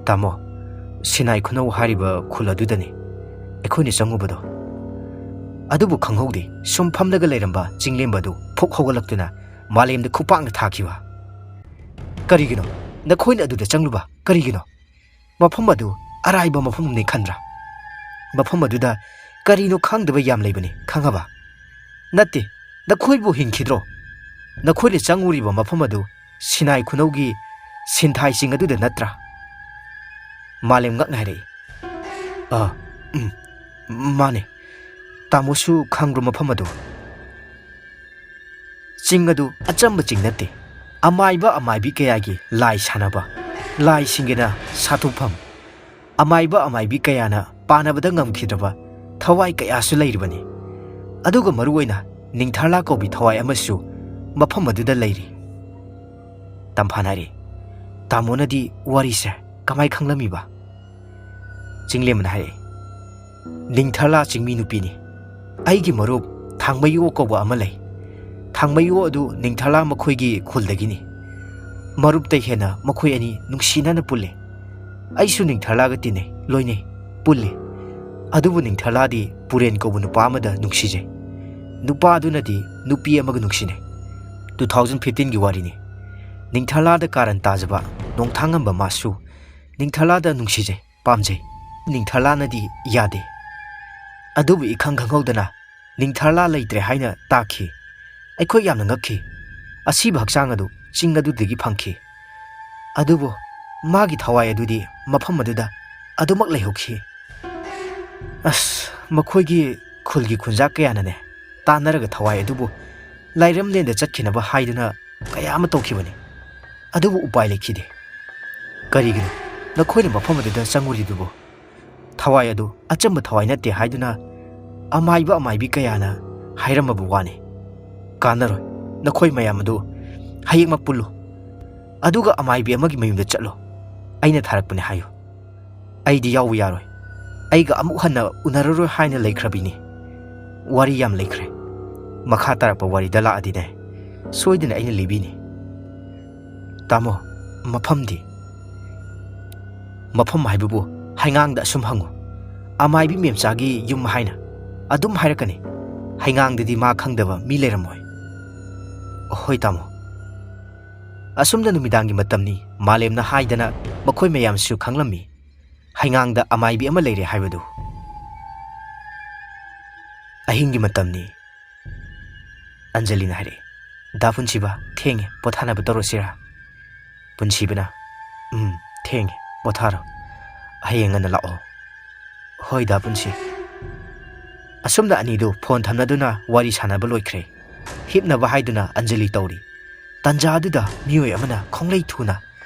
"ꯇꯥꯃꯣ, ꯁꯤꯅꯥꯏ ꯈꯨꯅꯧ ꯍꯥꯏꯔꯤꯕ ꯈꯨꯜ ꯑꯗꯨꯗꯅꯤ ꯑꯩꯈꯣꯏꯅ ꯆꯪꯉꯨꯕꯗꯣ꯫" ꯑꯗꯨꯕꯨ ꯈꯪꯍꯧꯗꯦ, ꯁꯨꯝ ꯐꯝꯂꯒ ꯂꯩꯔꯝꯕ ꯆꯤꯡꯂꯦꯝꯕ ꯑꯗꯨ ꯐꯨꯛ ꯍꯧꯒꯠꯂꯛꯇꯨꯅ ꯃꯥꯂꯦꯝꯗ ꯈꯨꯄꯥꯛꯅ ꯊꯥꯈꯤꯕ꯫ "ꯀꯔꯤꯒꯤꯅꯣ? ꯅꯈꯣꯏꯅ ꯑꯗꯨꯗ ꯆꯪꯂꯨꯕ ꯀꯔꯤꯒꯤꯅꯣ? ꯃꯐꯝ ꯑꯗꯨ ꯑꯔꯥꯏꯕ ꯃꯐꯝꯅꯤ ꯈꯟꯗ꯭ꯔꯥ? ꯃꯐꯝ ꯑꯗꯨꯗ ꯀꯔꯤꯅꯣ ꯈꯪꯗꯕ ꯌꯥꯝ ꯂꯩꯕꯅꯤ, ꯈꯪꯉꯕ? ꯅꯠꯇꯦ, ꯅꯈꯣꯏꯕꯨ ꯍꯤꯡꯈꯤꯗ꯭ꯔꯣ? ꯅꯈꯣꯏꯅ ꯆꯪꯉꯨꯔꯤꯕ ꯃꯐꯝ ꯑꯗꯨ ꯁꯤꯅꯥꯏ ꯈꯨꯅꯧꯒꯤ ꯁꯤꯟꯊꯥꯏꯁꯤꯡ ꯑꯗꯨꯗ ꯅꯠꯇ꯭ꯔꯥ?" ꯃꯥꯂꯦꯝ ꯉꯛꯅ ꯍꯥꯏꯔꯛꯏ, "ꯑ, ꯎꯝ, ꯃꯥꯅꯦ꯫ ꯇꯥꯃꯣꯁꯨ ꯈꯪꯕ꯭ꯔꯣ ꯃꯐꯝ ꯑꯗꯨ?" ꯆꯤꯡ ꯑꯗꯨ ꯑꯆꯝꯕ ꯆꯤꯡ ꯅꯠꯇꯦ꯫ ꯑꯃꯥꯏꯕ ꯑꯃꯥꯏꯕꯤ ꯀꯌꯥꯒꯤ ꯂꯥꯏ ꯁꯥꯟꯅꯕ, ꯂꯥꯏꯁꯤꯡꯒꯤꯅ ꯁꯥꯊꯨꯐꯝ, ꯑꯃꯥꯏꯕ ꯑꯃꯥꯏꯕꯤ ꯀꯌꯥꯅ ꯄꯥꯟꯅꯕꯗ ꯉꯝꯈꯤꯗ꯭ꯔꯕ ꯊꯋꯥꯏ ꯀꯌꯥꯁꯨ ꯂꯩꯔꯤꯕꯅꯤ꯫ ꯑꯗꯨꯒ ꯃꯔꯨꯑꯣꯏꯅ ꯅꯤꯡꯊꯔꯂꯥ ꯀꯧꯕꯤ ꯊꯋꯥꯏ ꯑꯃꯁꯨ ꯃꯐꯝ ꯑꯗꯨꯗ ꯂꯩꯔꯤ꯫" ꯇꯝꯐꯥꯟ ꯍꯥꯏꯔꯤ, "ꯇꯥꯃꯣꯅꯗꯤ ꯋꯥꯔꯤꯁꯦ ꯀꯃꯥꯏ ꯈꯪꯂꯝꯃꯤꯕ?" ꯆꯤꯡꯂꯦꯝꯕꯅ ꯍꯥꯏꯔꯛꯏ, "ꯅꯤꯡꯊꯔꯂꯥ ꯆꯤꯡꯃꯤ ꯅꯨꯄꯤꯅꯤ꯫ ꯑꯩꯒꯤ ꯃꯔꯨꯞ ꯊꯥꯡꯃꯩꯌꯣ ꯀꯧꯕ ꯑꯃ ꯂꯩ꯫ ꯊꯥꯡꯃꯩꯌꯣ ꯑꯗꯨ ꯅꯤꯡꯊꯔꯂꯥ ꯃꯈꯣꯏꯒꯤ ꯈꯨꯜꯗꯒꯤꯅꯤ꯫ ꯃꯔꯨꯞꯇꯩ ꯍꯦꯟꯅ ꯃꯈꯣꯏ ꯑꯅꯤ ꯅꯨꯡꯁꯤꯅꯅ ꯄꯨꯜꯂꯤ꯫ ꯑꯩꯁꯨ ꯅꯤꯡꯊꯔꯂꯥꯒ ꯇꯤꯟꯅꯩ, ꯂꯣꯏꯅꯩ, ꯄꯨꯜꯂꯤ꯫ ꯑꯗꯨꯕꯨ ꯅꯤꯡꯊꯔꯂꯥꯗꯤ ꯄꯨꯔꯦꯟ ꯀꯧꯕ ꯅꯨꯄꯥ ꯑꯃꯗ ꯅꯨꯡꯁꯤꯖꯩ꯫ ꯅꯨꯄꯥ ꯑꯗꯨꯅꯗꯤ ꯅꯨꯄꯤ ꯑꯃꯒ ꯅꯨꯡꯁꯤꯅꯩ꯫ Two thousand fifteen ꯒꯤ ꯋꯥꯔꯤꯅꯤ꯫ ꯅꯤꯡꯊꯔꯂꯥꯗ ꯀꯥꯔꯟ ꯇꯥꯖꯕ ꯅꯣꯡꯊꯥꯡꯉꯝꯕ ꯃꯥꯁꯨ ꯅꯤꯡꯊꯔꯂꯥꯗ ꯅꯨꯡꯁꯤꯖꯩ, ꯄꯥꯝꯖꯩ꯫ ꯅꯤꯡꯊꯔꯂꯥꯅꯗꯤ ꯌꯥꯗꯦ꯫ ꯑꯗꯨꯕꯨ ꯏꯈꯪ ꯈꯪꯍꯧꯗꯅ ꯅꯤꯡꯊꯔꯂꯥ ꯂꯩꯇ꯭ꯔꯦ ꯍꯥꯏꯅ ꯇꯥꯈꯤ꯫ ꯑꯩꯈꯣꯏ ꯌꯥꯝꯅ ꯉꯛꯈꯤ꯫ ꯑꯁꯤꯕ ꯍꯛꯆꯥꯡ ꯑꯗꯨ ꯆꯤꯡ ꯑꯗꯨꯗꯒꯤ ꯐꯪꯈꯤ꯫ ꯑꯗꯨꯕꯨ ꯃꯥꯒꯤ ꯊꯋꯥꯏ ꯑꯗꯨꯗꯤ ꯃꯐꯝ ꯑꯗꯨꯗ ꯑꯗꯨꯃꯛ ꯂꯩꯍꯧꯈꯤ꯫ ꯑꯁ, ꯃꯈꯣꯏꯒꯤ ꯈꯨꯜꯒꯤ ꯈꯨꯟꯖꯥ ꯀꯌꯥꯅꯅꯦ ꯇꯥꯟꯅꯔꯒ ꯊꯋꯥꯏ ꯑꯗꯨꯕꯨ ꯂꯥꯏꯔꯝꯂꯦꯟꯗ ꯆꯠꯈꯤꯅꯕ ꯍꯥꯏꯗꯨꯅ ꯀꯌꯥ ꯑꯃ ꯇꯧꯈꯤꯕꯅꯤ꯫ ꯑꯗꯨꯕꯨ ꯎꯄꯥꯏ ꯂꯩꯈꯤꯗꯦ꯫ ꯀꯔꯤꯒꯤꯅꯣ ꯅꯈꯣꯏꯅ ꯃꯐꯝ ꯑꯗꯨꯗ ꯆꯪꯉꯨꯔꯤꯗꯨꯕꯨ? ꯊꯋꯥꯏ ꯑꯗꯨ ꯑꯆꯝꯕ ꯊꯋꯥꯏ ꯅꯠꯇꯦ ꯍꯥꯏꯗꯨꯅ ꯑꯃꯥꯏꯕ ꯑꯃꯥꯏꯕꯤ ꯀꯌꯥꯅ ꯍꯥꯏꯔꯝꯃꯕ ꯋꯥꯅꯤ꯫ ꯀꯥꯟꯅꯔꯣꯏ, ꯅꯈꯣꯏ ꯃꯌꯥꯝ ꯑꯗꯨ ꯍꯌꯦꯡꯃꯛ ꯄꯨꯜꯂꯨ꯫ ꯑꯗꯨꯒ ꯑꯃꯥꯏꯕꯤ ꯑꯃꯒꯤ ꯃꯌꯨꯝꯗ ꯆꯠꯂꯨ꯫ ꯑꯩꯅ ꯊꯥꯔꯛꯄꯅꯦ ꯍꯥꯏꯌꯨ꯫ ꯑꯩꯗꯤ ꯌꯥꯎꯕ ꯌꯥꯔꯣꯏ꯫ ꯑꯩꯒ ꯑꯃꯨꯛ ꯍꯟꯅ ꯎꯅꯔꯔꯣꯏ ꯍꯥꯏꯅ ꯂꯩꯈ꯭ꯔꯕꯤꯅꯤ꯫ ꯋꯥꯔꯤ ꯌꯥꯝ ꯂꯩꯈ꯭ꯔꯦ꯫ ꯃꯈꯥ ꯇꯥꯔꯛꯄ ꯋꯥꯔꯤꯗ ꯂꯥꯛꯑꯗꯤꯅꯦ, ꯁꯣꯏꯗꯅ ꯑꯩꯅ ꯂꯤꯕꯤꯅꯤ꯫ ꯇꯥꯃꯣ, ꯃꯐꯝꯗꯤ? ꯃꯐꯝ ꯍꯥꯏꯕꯕꯨ ꯍꯩꯉꯥꯡꯗ ꯑꯁꯨꯝ ꯍꯪꯉꯨ, "ꯑꯃꯥꯏꯕꯤ ꯃꯦꯝꯆꯥꯒꯤ ꯌꯨꯝ" ꯍꯥꯏꯅ ꯑꯗꯨꯝ ꯍꯥꯏꯔꯛꯀꯅꯤ꯫ ꯍꯩꯉꯥꯡꯗꯗꯤ ꯃꯥ ꯈꯪꯗꯕ ꯃꯤ ꯂꯩꯔꯝꯃꯣꯏ꯫ ꯍꯣꯏ ꯇꯥꯃꯣ꯫ ꯑꯁꯨꯝꯅ ꯅꯨꯃꯤꯗꯥꯡꯒꯤ ꯃꯇꯝꯅꯤ꯫ ꯃꯥꯂꯦꯝꯅ ꯍꯥꯏꯗꯅ ꯃꯈꯣꯏ ꯃꯌꯥꯝꯁꯨ ꯈꯪꯂꯝꯃꯤ, ꯍꯩꯉꯥꯡꯗ ꯑꯃꯥꯏꯕꯤ ꯑꯃ ꯂꯩꯔꯦ ꯍꯥꯏꯕꯗꯨ꯫ ꯑꯍꯤꯡꯒꯤ ꯃꯇꯝꯅꯤ꯫ ꯑꯟꯖꯂꯤꯅ ꯍꯥꯏꯔꯛꯏ, "ꯗꯥ ꯄꯨꯟꯁꯤꯕ, ꯊꯦꯡꯉꯦ, ꯄꯣꯊꯥꯅꯕ ꯇꯧꯔꯁꯤꯔꯥ?" ꯄꯨꯟꯁꯤꯕꯅ, "ꯎꯝ, ꯊꯦꯡꯉꯦ, ꯄꯣꯊꯥꯔꯣ꯫ ꯍꯌꯦꯡ ꯉꯟꯅ ꯂꯥꯛꯑꯣ꯫" "ꯍꯣꯏ ꯗꯥ ꯄꯨꯟꯁꯤ꯫" ꯑꯁꯨꯝꯅ ꯑꯅꯤꯗꯨ ꯐꯣꯟ ꯊꯝꯅꯗꯨꯅ ꯋꯥꯔꯤ ꯁꯥꯟꯅꯕ ꯂꯣꯏꯈ꯭ꯔꯦ꯫ ꯍꯤꯞꯅꯕ ꯍꯥꯏꯗꯨꯅ ꯑꯟꯖꯂꯤ ꯇꯧꯔꯤ꯫ ꯇꯥꯟꯖꯥ ꯑꯗꯨꯗ ꯃꯤꯑꯣꯏ ꯑꯃꯅ ꯈꯣꯡꯂꯩ ꯊꯨꯅ,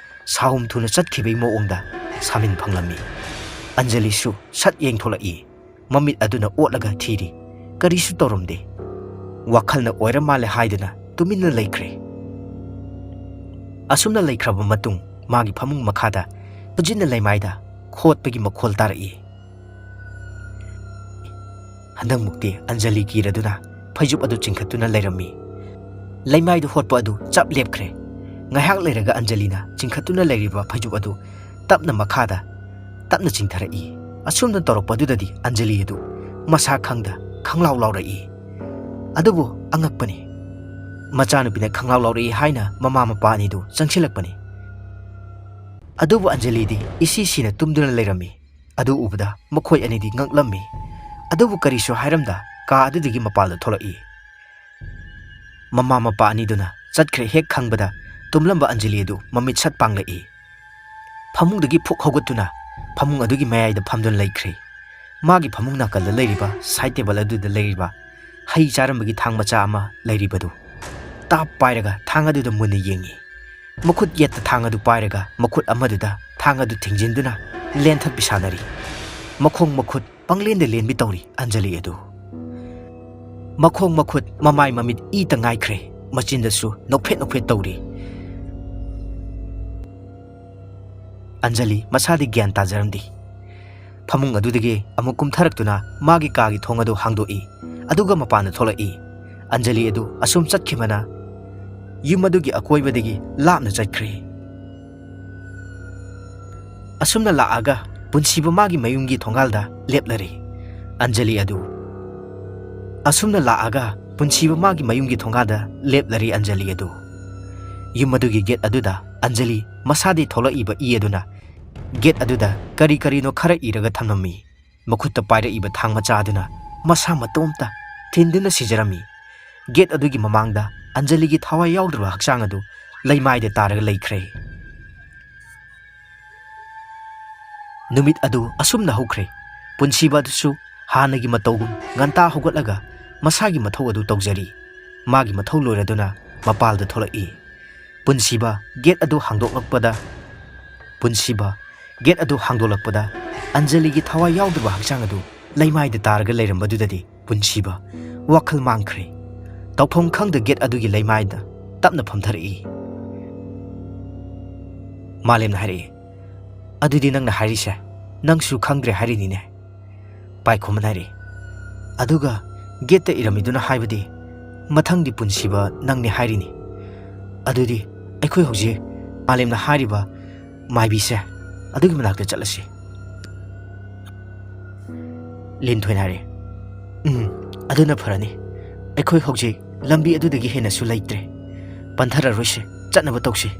ꯁꯥꯍꯨꯝ ꯊꯨꯅ ꯆꯠꯈꯤꯕꯒꯤ ꯃꯑꯣꯡꯗ ꯁꯥꯃꯤꯟ ꯐꯪꯂꯝꯃꯤ꯫ ꯑꯟꯖꯂꯤꯁꯨ ꯁꯠ ꯌꯦꯡꯊꯣꯛꯂꯛꯏ꯫ ꯃꯃꯤꯠ ꯑꯗꯨꯅ ꯑꯣꯠꯂꯒ ꯊꯤꯔꯤ꯫ ꯀꯔꯤꯁꯨ ꯇꯧꯔꯝꯗꯦ꯫ ꯋꯥꯈꯜꯅ ꯑꯣꯏꯔ ꯃꯥꯜꯂꯦ ꯍꯥꯏꯗꯨꯅ ꯇꯨꯃꯤꯟꯅ ꯂꯩꯈ꯭ꯔꯦ꯫ ꯑꯁꯨꯝꯅ ꯂꯩꯈ꯭ꯔꯕ ꯃꯇꯨꯡ ꯃꯥꯒꯤ ꯐꯃꯨꯡ ꯃꯈꯥꯗ ꯈꯨꯖꯤꯟꯅ ꯂꯩꯃꯥꯏꯗ ꯈꯣꯠꯄꯒꯤ ꯃꯈꯣꯜ ꯇꯥꯔꯛꯏ꯫ ꯍꯟꯗꯛꯃꯨꯛꯇꯤ ꯑꯟꯖꯂꯤ ꯀꯤꯔꯗꯨꯅ ꯐꯩꯖꯨꯞ ꯑꯗꯨ ꯆꯤꯡꯈꯠꯇꯨꯅ ꯂꯩꯔꯝꯃꯤ꯫ ꯂꯩꯃꯥꯏꯗ ꯍꯣꯠꯄ ꯑꯗꯨ ꯆꯞ ꯂꯦꯞꯈ꯭ꯔꯦ꯫ ꯉꯥꯏꯍꯥꯛ ꯂꯩꯔꯒ ꯑꯟꯖꯂꯤꯅ ꯆꯤꯡꯈꯠꯇꯨꯅ ꯂꯩꯔꯤꯕ ꯐꯩꯖꯨꯞ ꯑꯗꯨ ꯇꯞꯅ ꯃꯈꯥꯗ ꯇꯞꯅ ꯆꯤꯡꯊꯔꯛꯏ꯫ ꯑꯁꯨꯝꯅ ꯇꯧꯔꯛꯄꯗꯨꯗꯗꯤ ꯑꯟꯖꯂꯤ ꯑꯗꯨ ꯃꯁꯥ ꯈꯪꯗ ꯈꯪꯂꯥꯎ ꯂꯥꯎꯔꯛꯏ꯫ ꯑꯗꯨꯕꯨ ꯑꯉꯛꯄꯅꯤ, ꯃꯆꯥꯅꯨꯄꯤꯅ ꯈꯪꯂꯥꯎ ꯂꯥꯎꯔꯛꯏ ꯍꯥꯏꯅ ꯃꯃꯥ ꯃꯄꯥ ꯑꯅꯤꯗꯨ ꯆꯪꯁꯤꯜꯂꯛꯄꯅꯤ꯫ ꯑꯗꯨꯕꯨ ꯑꯟꯖꯂꯤꯗꯤ ꯏꯁꯤ ꯁꯤꯅ ꯇꯨꯝꯗꯨꯅ ꯂꯩꯔꯝꯃꯤ꯫ ꯑꯗꯨ ꯎꯕꯗ ꯃꯈꯣꯏ ꯑꯅꯤꯗꯤ ꯉꯛꯂꯝꯃꯤ꯫ ꯑꯗꯨꯕꯨ ꯀꯔꯤꯁꯨ ꯍꯥꯏꯔꯝꯗ ꯀꯥ ꯑꯗꯨꯗꯒꯤ ꯃꯄꯥꯟꯗ ꯊꯣꯛꯂꯛꯏ꯫ ꯃꯃꯥ ꯃꯄꯥ ꯑꯅꯤꯗꯨꯅ ꯆꯠꯈ꯭ꯔꯦ ꯍꯦꯛ ꯈꯪꯕꯗ ꯇꯨꯝꯂꯝꯕ ꯑꯟꯖꯂꯤ ꯑꯗꯨ ꯃꯃꯤꯠ ꯁꯠ ꯄꯥꯡꯂꯛꯏ꯫ ꯐꯃꯨꯡꯗꯒꯤ ꯐꯨꯛ ꯍꯧꯒꯠꯇꯨꯅ ꯐꯃꯨꯡ ꯑꯗꯨꯒꯤ ꯃꯌꯥꯏꯗ ꯐꯝꯗꯨꯅ ꯂꯩꯈ꯭ꯔꯦ꯫ ꯃꯥꯒꯤ ꯐꯃꯨꯡ ꯅꯥꯀꯜꯗ ꯂꯩꯔꯤꯕ ꯁꯥꯏꯠ ꯇꯦꯕꯜ ꯑꯗꯨꯗ ꯂꯩꯔꯤꯕ ꯍꯩ ꯆꯥꯔꯝꯕꯒꯤ ꯊꯥꯡ ꯃꯆꯥ ꯑꯃ ꯂꯩꯔꯤꯕꯗꯨ ꯇꯥꯞ ꯄꯥꯏꯔꯒ ꯊꯥꯡ ꯑꯗꯨꯗ ꯃꯨꯟꯅ ꯌꯦꯡꯉꯤ꯫ ꯃꯈꯨꯠ ꯌꯦꯠꯇ ꯊꯥꯡ ꯑꯗꯨ ꯄꯥꯏꯔꯒ ꯃꯈꯨꯠ ꯑꯃꯗꯨꯗ ꯊꯥꯡ ꯑꯗꯨ ꯊꯤꯡꯖꯤꯟꯗꯨꯅ ꯂꯦꯟꯊꯠꯄꯤ ꯁꯥꯟꯅꯔꯤ꯫ ꯃꯈꯣꯡ ꯃꯈꯨꯠ ꯄꯪꯂꯦꯟꯗ ꯂꯦꯟꯕꯤ ꯇꯧꯔꯤ ꯑꯟꯖꯂꯤ ꯑꯗꯨ꯫ ꯃꯈꯣꯡ ꯃꯈꯨꯠ ꯃꯃꯥꯏ ꯃꯃꯤꯠ ꯏꯇ ꯉꯥꯏꯈ꯭ꯔꯦ꯫ ꯃꯆꯤꯟꯗꯁꯨ ꯅꯣꯛꯐꯦꯠ ꯅꯣꯛꯐꯦꯠ ꯇꯧꯔꯤ꯫ ꯑꯟꯖꯂꯤ ꯃꯁꯥꯗꯤ ꯒ꯭ꯌꯥꯟ ꯇꯥꯖꯔꯝꯗꯦ꯫ ꯐꯃꯨꯡ ꯑꯗꯨꯗꯒꯤ ꯑꯃꯨꯛ ꯀꯨꯝꯊꯔꯛꯇꯨꯅ ꯃꯥꯒꯤ ꯀꯥꯒꯤ ꯊꯣꯡ ꯑꯗꯨ ꯍꯥꯡꯗꯣꯛꯏ꯫ ꯑꯗꯨꯒ ꯃꯄꯥꯟꯗ ꯊꯣꯛꯂꯛꯏ꯫ ꯑꯟꯖꯂꯤ ꯑꯗꯨ ꯑꯁꯨꯝ ꯆꯠꯈꯤꯕꯅ ꯌꯨꯝ ꯑꯗꯨꯒꯤ ꯑꯀꯣꯏꯕꯗꯒꯤ ꯂꯥꯞꯅ ꯆꯠꯈ꯭ꯔꯦ꯫ ꯑꯁꯨꯝꯅ ꯂꯥꯛꯑꯒ ꯄꯨꯟꯁꯤꯕ ꯃꯥꯒꯤ ꯃꯌꯨꯝꯒꯤ ꯊꯣꯡꯒꯥꯜꯗ ꯂꯦꯞꯂꯔꯦ꯫ ꯑꯟꯖꯂꯤ ꯑꯗꯨ ꯑꯁꯨꯝꯅ ꯂꯥꯛꯑꯒ ꯄꯨꯟꯁꯤꯕ ꯃꯥꯒꯤ ꯃꯌꯨꯝꯒꯤ ꯊꯣꯡꯒꯥꯜꯗ ꯂꯦꯞꯂꯔꯦ ꯑꯟꯖꯂꯤ ꯑꯗꯨ꯫ ꯌꯨꯝ ꯑꯗꯨꯒꯤ ꯒꯦꯠ ꯑꯗꯨꯗ ꯑꯟꯖꯂꯤ ꯃꯁꯥꯗꯤ ꯊꯣꯛꯂꯛꯏꯕ ꯏ ꯑꯗꯨꯅ ꯒꯦꯠ ꯑꯗꯨꯗ ꯀꯔꯤ ꯀꯔꯤꯅꯣ ꯈꯔ ꯏꯔꯒ ꯊꯝꯂꯝꯃꯤ꯫ ꯃꯈꯨꯠꯇ ꯄꯥꯏꯔꯛꯏꯕ ꯊꯥꯡ ꯃꯆꯥ ꯑꯗꯨꯅ ꯃꯁꯥ ꯃꯇꯣꯝꯇ ꯊꯤꯟꯗꯨꯅ ꯁꯤꯖꯔꯝꯃꯤ꯫ ꯒꯦꯠ ꯑꯗꯨꯒꯤ ꯃꯃꯥꯡꯗ ꯑꯟꯖꯂꯤꯒꯤ ꯊꯋꯥꯏ ꯌꯥꯎꯗ꯭ꯔꯕ ꯍꯛꯆꯥꯡ ꯑꯗꯨ ꯂꯩꯃꯥꯏꯗ ꯇꯥꯔꯒ ꯂꯩꯈ꯭ꯔꯦ꯫ ꯅꯨꯃꯤꯠ ꯑꯗꯨ ꯑꯁꯨꯝꯅ ꯍꯧꯈ꯭ꯔꯦ꯫ ꯄꯨꯟꯁꯤꯕ ꯑꯗꯨꯁꯨ ꯍꯥꯟꯅꯒꯤ ꯃꯇꯧꯒꯨꯝ ꯉꯟꯇꯥ ꯍꯧꯒꯠꯂꯒ ꯃꯁꯥꯒꯤ ꯃꯊꯧ ꯑꯗꯨ ꯇꯧꯖꯔꯤ꯫ ꯃꯥꯒꯤ ꯃꯊꯧ ꯂꯣꯏꯔꯗꯨꯅ ꯃꯄꯥꯜꯗ ꯊꯣꯛꯂꯛꯏ꯫ ꯄꯨꯟꯁꯤꯕ ꯒꯦꯠ ꯑꯗꯨ ꯍꯥꯡꯗꯣꯛꯂꯛꯄꯗ ꯄꯨꯟꯁꯤꯕ ꯒꯦꯠ ꯑꯗꯨ ꯍꯥꯡꯗꯣꯛꯂꯛꯄꯗ ꯑꯟꯖꯂꯤꯒꯤ ꯊꯋꯥꯏ ꯌꯥꯎꯗ꯭ꯔꯕ ꯍꯛꯆꯥꯡ ꯑꯗꯨ ꯂꯩꯃꯥꯏꯗ ꯇꯥꯔꯒ ꯂꯩꯔꯝꯕꯗꯨꯗꯗꯤ ꯄꯨꯟꯁꯤꯕ ꯋꯥꯈꯜ ꯃꯥꯡꯈ꯭ꯔꯦ꯫ ꯇꯧꯐꯝ ꯈꯪꯗ ꯒꯦꯠ ꯑꯗꯨꯒꯤ ꯂꯩꯃꯥꯏꯗ ꯇꯞꯅ ꯐꯝꯊꯔꯛꯏ꯫ ꯃꯥꯂꯦꯝꯅ ꯍꯥꯏꯔꯛꯏ, "ꯑꯗꯨꯗꯤ ꯅꯪꯅ ꯍꯥꯏꯔꯤꯁꯦ ꯅꯪꯁꯨ ꯈꯪꯗ꯭ꯔꯦ ꯍꯥꯏꯔꯤꯅꯤꯅꯦ?" ꯄꯥꯏꯈꯣꯝꯕꯅ ꯍꯥꯏꯔꯛꯏ, "ꯑꯗꯨꯒ ꯒꯦꯠꯇ ꯏꯔꯝꯃꯤꯗꯨꯅ ꯍꯥꯏꯕꯗꯤ ꯃꯊꯪꯒꯤ ꯄꯨꯟꯁꯤꯕ ꯅꯪꯅꯤ ꯍꯥꯏꯔꯤꯅꯤ꯫ ꯑꯗꯨꯗꯤ ꯑꯩꯈꯣꯏ ꯑꯩꯈꯣꯏ ꯍꯧꯖꯤꯛ ꯃꯥꯂꯦꯝꯅ ꯍꯥꯏꯔꯤꯕ ꯃꯥꯏꯕꯤꯁꯦ ꯑꯗꯨꯒꯤ ꯃꯅꯥꯛꯇ ꯆꯠꯂꯁꯤ꯫ ꯂꯤꯟꯊꯣꯏꯅ ꯍꯥꯏꯔꯦ, "ꯎꯝ, ꯑꯗꯨꯅ ꯐꯔꯅꯤ꯫ ꯑꯩꯈꯣꯏ ꯍꯧꯖꯤꯛ ꯂꯝꯕꯤ ꯑꯗꯨꯗꯒꯤ ꯍꯦꯟꯅꯁꯨ ꯂꯩꯇ꯭ꯔꯦ꯫ ꯄꯟꯊꯔꯔꯣꯏꯁꯤ, ꯆꯠꯅꯕ ꯇꯧꯁꯤ꯫"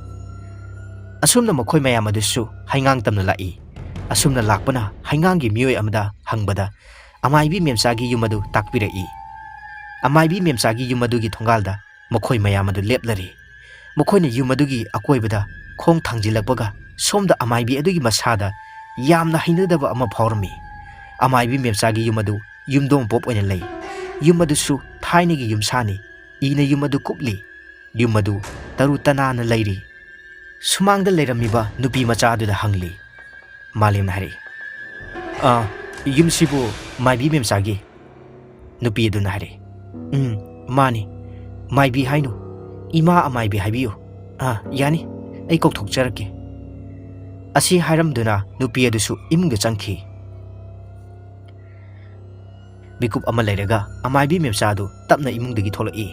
ꯑꯁꯨꯝꯅ ꯃꯈꯣꯏ ꯃꯌꯥꯝ ꯑꯗꯨꯁꯨ ꯍꯩꯉꯥꯡ ꯇꯝꯅ ꯂꯥꯛꯏ꯫ ꯑꯁꯨꯝꯅ ꯂꯥꯛꯄꯅ ꯍꯩꯉꯥꯡꯒꯤ ꯃꯤꯑꯣꯏ ꯑꯃꯗ ꯍꯪꯕꯗ ꯑꯃꯥꯏꯕꯤ ꯃꯦꯝꯆꯥꯒꯤ ꯌꯨꯝ ꯑꯗꯨ ꯇꯥꯛꯄꯤꯔꯛꯏ꯫ ꯑꯃꯥꯏꯕꯤ ꯃꯦꯝꯆꯥꯒꯤ ꯌꯨꯝ ꯑꯗꯨꯒꯤ ꯊꯣꯡꯒꯥꯜꯗ ꯃꯈꯣꯏ ꯃꯌꯥꯝ ꯑꯗꯨ ꯂꯦꯞꯂꯔꯤ꯫ ꯃꯈꯣꯏꯅ ꯌꯨꯝ ꯑꯗꯨꯒꯤ ꯑꯀꯣꯏꯕꯗ ꯈꯣꯡ ꯊꯥꯡꯖꯤꯜꯂꯛꯄꯒ ꯁꯣꯝꯗ ꯑꯃꯥꯏꯕꯤ ꯑꯗꯨꯒꯤ ꯃꯁꯥꯗ ꯌꯥꯝꯅ ꯍꯩꯅꯗꯕ ꯑꯃ ꯐꯥꯎꯔꯝꯃꯤ꯫ ꯑꯃꯥꯏꯕꯤ ꯃꯦꯝꯆꯥꯒꯤ ꯌꯨꯝ ꯑꯗꯨ ꯌꯨꯝꯗꯣꯡ ꯄꯣꯞ ꯑꯣꯏꯅ ꯂꯩ꯫ ꯌꯨꯝ ꯑꯗꯨꯁꯨ ꯊꯥꯏꯅꯒꯤ ꯌꯨꯝꯁꯥꯅꯤ꯫ ꯏꯅ ꯌꯨꯝ ꯑꯗꯨ ꯀꯨꯞꯂꯤ꯫ ꯌꯨꯝ ꯑꯗꯨ ꯇꯔꯨ ꯇꯅꯥꯟꯅ ꯂꯩꯔꯤ꯫ ꯁꯨꯃꯥꯡꯗ ꯂꯩꯔꯝꯃꯤꯕ ꯅꯨꯄꯤ ꯃꯆꯥ ꯑꯗꯨꯗ ꯍꯪꯂꯤ꯫ ꯃꯥꯂꯦꯝꯅ ꯍꯥꯏꯔꯛꯏ, "ꯑꯥ, ꯌꯨꯝꯁꯤꯕꯨ ꯃꯥꯏꯕꯤ ꯃꯦꯝꯆꯥꯒꯤ?" ꯅꯨꯄꯤ ꯑꯗꯨꯅ ꯍꯥꯏꯔꯛꯏ, "ꯎꯝ, ꯃꯥꯅꯤ꯫ ꯃꯥꯏꯕꯤ ꯍꯥꯏꯅꯨ, ꯏꯃꯥ ꯑꯃꯥꯏꯕꯤ ꯍꯥꯏꯕꯤꯌꯨ꯫ ꯑꯥ, ꯌꯥꯅꯤ, ꯑꯩ ꯀꯧꯊꯣꯛꯆꯔꯛꯀꯦ꯫" ꯑꯁꯤ ꯍꯥꯏꯔꯝꯗꯨꯅ ꯅꯨꯄꯤ ꯑꯗꯨꯁꯨ ꯏꯃꯨꯡꯗ ꯆꯪꯈꯤ꯫ ꯃꯤꯀꯨꯞ ꯑꯃ ꯂꯩꯔꯒ ꯑꯃꯥꯏꯕꯤ ꯃꯦꯝꯆꯥ ꯑꯗꯨ ꯇꯞꯅ ꯏꯃꯨꯡꯗꯒꯤ ꯊꯣꯛꯂꯛꯏ꯫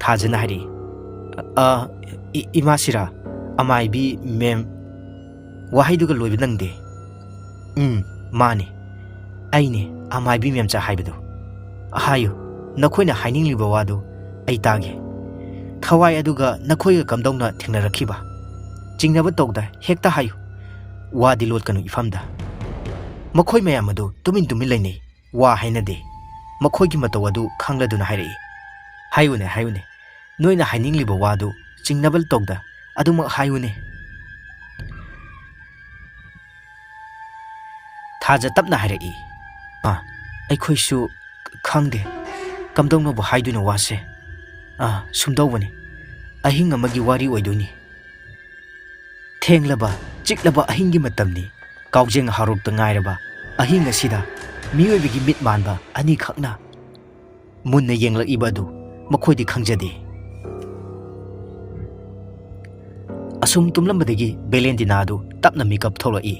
ꯊꯥꯖꯅ ꯍꯥꯏꯔꯛꯏ, "ꯑ, ꯏ-, ꯏꯃꯥ ꯁꯤꯔꯥ, ꯑꯃꯥꯏꯕꯤ ꯃꯦꯝ?" ꯋꯥꯍꯩꯗꯨꯒ ꯂꯣꯏꯕ ꯅꯪꯗꯦ꯫ "ꯎꯝ, ꯃꯥꯅꯤ꯫ ꯑꯩꯅꯦ ꯑꯃꯥꯏꯕꯤ ꯃꯦꯝꯆꯥ ꯍꯥꯏꯕꯗꯨ꯫ ꯍꯥꯏꯌꯨ, ꯅꯈꯣꯏꯅ ꯍꯥꯏꯅꯤꯡꯂꯤꯕ ꯋꯥꯗꯨ ꯑꯩ ꯇꯥꯒꯦ꯫ ꯊꯋꯥꯏ ꯑꯗꯨꯒ ꯅꯈꯣꯏꯒ ꯀꯝꯗꯧꯅ ꯊꯦꯡꯅꯔꯛꯈꯤꯕ? ꯆꯤꯡꯅꯕ ꯇꯧꯗ, ꯍꯦꯛꯇ ꯍꯥꯏꯌꯨ꯫ ꯋꯥꯗꯤ ꯂꯣꯠꯀꯅꯨ ꯏꯐꯝꯗ꯫" ꯃꯈꯣꯏ ꯃꯌꯥꯝ ꯑꯗꯨ ꯇꯨꯃꯤꯟ ꯇꯨꯃꯤꯟ ꯂꯩꯅꯩ꯫ ꯋꯥ ꯍꯥꯏꯅꯗꯦ꯫ ꯃꯈꯣꯏꯒꯤ ꯃꯇꯧ ꯑꯗꯨ ꯈꯪꯂꯗꯨꯅ ꯍꯥꯏꯔꯛꯏ, "ꯍꯥꯏꯌꯨꯅꯦ, ꯍꯥꯏꯌꯨꯅꯦ꯫ ꯅꯣꯏꯅ ꯍꯥꯏꯅꯤꯡꯂꯤꯕ ꯋꯥꯗꯨ ꯆꯤꯡꯅꯕ ꯇꯧꯗ ꯑꯗꯨꯃꯛ ꯍꯥꯏꯌꯨꯅꯦ꯫" ꯊꯥꯖ ꯇꯞꯅ ꯍꯥꯏꯔꯛꯏ, "ꯑꯥ, ꯑꯩꯈꯣꯏꯁꯨ ꯈꯪꯗꯦ꯫ ꯀꯝꯗꯧꯅꯕꯨ ꯍꯥꯏꯗꯣꯏꯅꯣ ꯋꯥꯁꯦ? ꯑꯥ, ꯁꯨꯝꯗꯧꯕꯅꯤ꯫ ꯑꯍꯤꯡ ꯑꯃꯒꯤ ꯋꯥꯔꯤ ꯑꯣꯏꯗꯣꯏꯅꯤ꯫ ꯊꯦꯡꯂꯕ, ꯆꯤꯛꯂꯕ ꯑꯍꯤꯡꯒꯤ ꯃꯇꯝꯅꯤ꯫ ꯀꯥꯎꯖꯦꯡ ꯍꯥꯔꯣꯛꯇ ꯉꯥꯏꯔꯕ ꯑꯍꯤꯡ ꯑꯁꯤꯗ ꯃꯤꯑꯣꯏꯕꯒꯤ ꯃꯤꯠ ꯃꯥꯟꯕ ꯑꯅꯤꯈꯛꯅ ꯃꯨꯟꯅ ꯌꯦꯡꯂꯛꯏꯕ ꯑꯗꯨ ꯃꯈꯣꯏꯗꯤ ꯈꯪꯖꯗꯦ꯫" ꯑꯁꯨꯝ ꯇꯨꯝꯂꯝꯕꯗꯒꯤ ꯕꯦꯂꯦꯟꯗꯤꯅꯥ ꯑꯗꯨ ꯇꯞꯅ ꯃꯤꯀꯞ ꯊꯣꯛꯂꯛꯏ꯫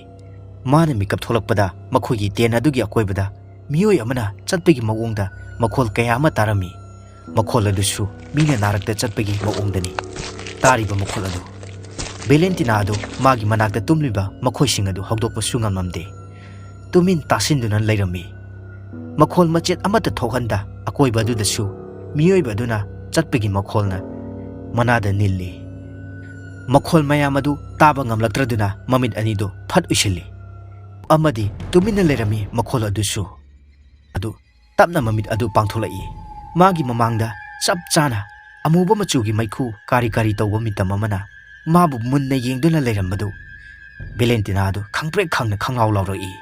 ꯃꯥꯅ ꯃꯤꯀꯞ ꯊꯣꯛꯂꯛꯄꯗ ꯃꯈꯣꯏꯒꯤ ꯇꯦꯟ ꯑꯗꯨꯒꯤ ꯑꯀꯣꯏꯕꯗ ꯃꯤꯑꯣꯏ ꯑꯃꯅ ꯆꯠꯄꯒꯤ ꯃꯑꯣꯡꯗ ꯃꯈꯣꯜ ꯀꯌꯥ ꯑꯃ ꯇꯥꯔꯝꯃꯤ꯫ ꯃꯈꯣꯜ ꯑꯗꯨꯁꯨ ꯃꯤꯅ ꯅꯥꯔꯛꯇ ꯆꯠꯄꯒꯤ ꯃꯑꯣꯡꯗꯅꯤ꯫ ꯇꯥꯔꯤꯕ ꯃꯈꯣꯜ ꯑꯗꯨ꯫ ꯚꯦꯂꯦꯟꯇꯤꯅꯥ ꯑꯗꯨ ꯃꯥꯒꯤ ꯃꯅꯥꯛꯇ ꯇꯨꯝꯂꯤꯕ ꯃꯈꯣꯏꯁꯤꯡ ꯑꯗꯨ ꯍꯧꯗꯣꯛꯄꯁꯨ ꯉꯝꯂꯝꯗꯦ꯫ ꯇꯨꯃꯤꯟ ꯇꯥꯁꯤꯟꯗꯨꯅ ꯂꯩꯔꯝꯃꯤ꯫ ꯃꯈꯣꯜ ꯃꯆꯦꯠ ꯑꯃꯠꯇ ꯊꯣꯛꯍꯟꯗ ꯑꯀꯣꯏꯕ ꯑꯗꯨꯗꯁꯨ ꯃꯤꯑꯣꯏꯕ ꯑꯗꯨꯅ ꯆꯠꯄꯒꯤ ꯃꯈꯣꯜꯅ ꯃꯅꯥꯗ ꯅꯤꯜꯂꯤ꯫ ꯃꯈꯣꯜ ꯃꯌꯥꯝ ꯑꯗꯨ ꯇꯥꯕ ꯉꯝꯂꯛꯇ꯭ꯔꯗꯨꯅ ꯃꯃꯤꯠ ꯑꯅꯤꯗꯨ ꯐꯠ ꯎꯏꯁꯤꯜꯂꯤ꯫ ꯑꯃꯗꯤ ꯇꯨꯃꯤꯟꯅ ꯂꯩꯔꯝꯃꯤ ꯃꯈꯣꯜ ꯑꯗꯨꯁꯨ꯫ ꯑꯗꯨ ꯇꯞꯅ ꯃꯃꯤꯠ ꯑꯗꯨ ꯄꯥꯡꯊꯣꯛꯂꯛꯏ꯫ ꯃꯥꯒꯤ ꯃꯃꯥꯡꯗ ꯆꯞ ꯆꯥꯅ ꯑꯃꯨꯕ ꯃꯆꯨꯒꯤ ꯃꯩꯈꯨ ꯀꯥꯔꯤ ꯀꯥꯔꯤ ꯇꯧꯕ ꯃꯤꯇꯝ ꯑꯃꯅ ꯃꯥꯕꯨ ꯃꯨꯟꯅ ꯌꯦꯡꯗꯨꯅ ꯂꯩꯔꯝꯕꯗꯨ ꯚꯦꯂꯦꯟꯇꯤꯅꯥ ꯑꯗꯨ ꯈꯪꯄ꯭ꯔꯦꯛ ꯈꯪꯅ ꯈꯪꯂꯥꯎ ꯂꯥꯎꯔꯛꯏ꯫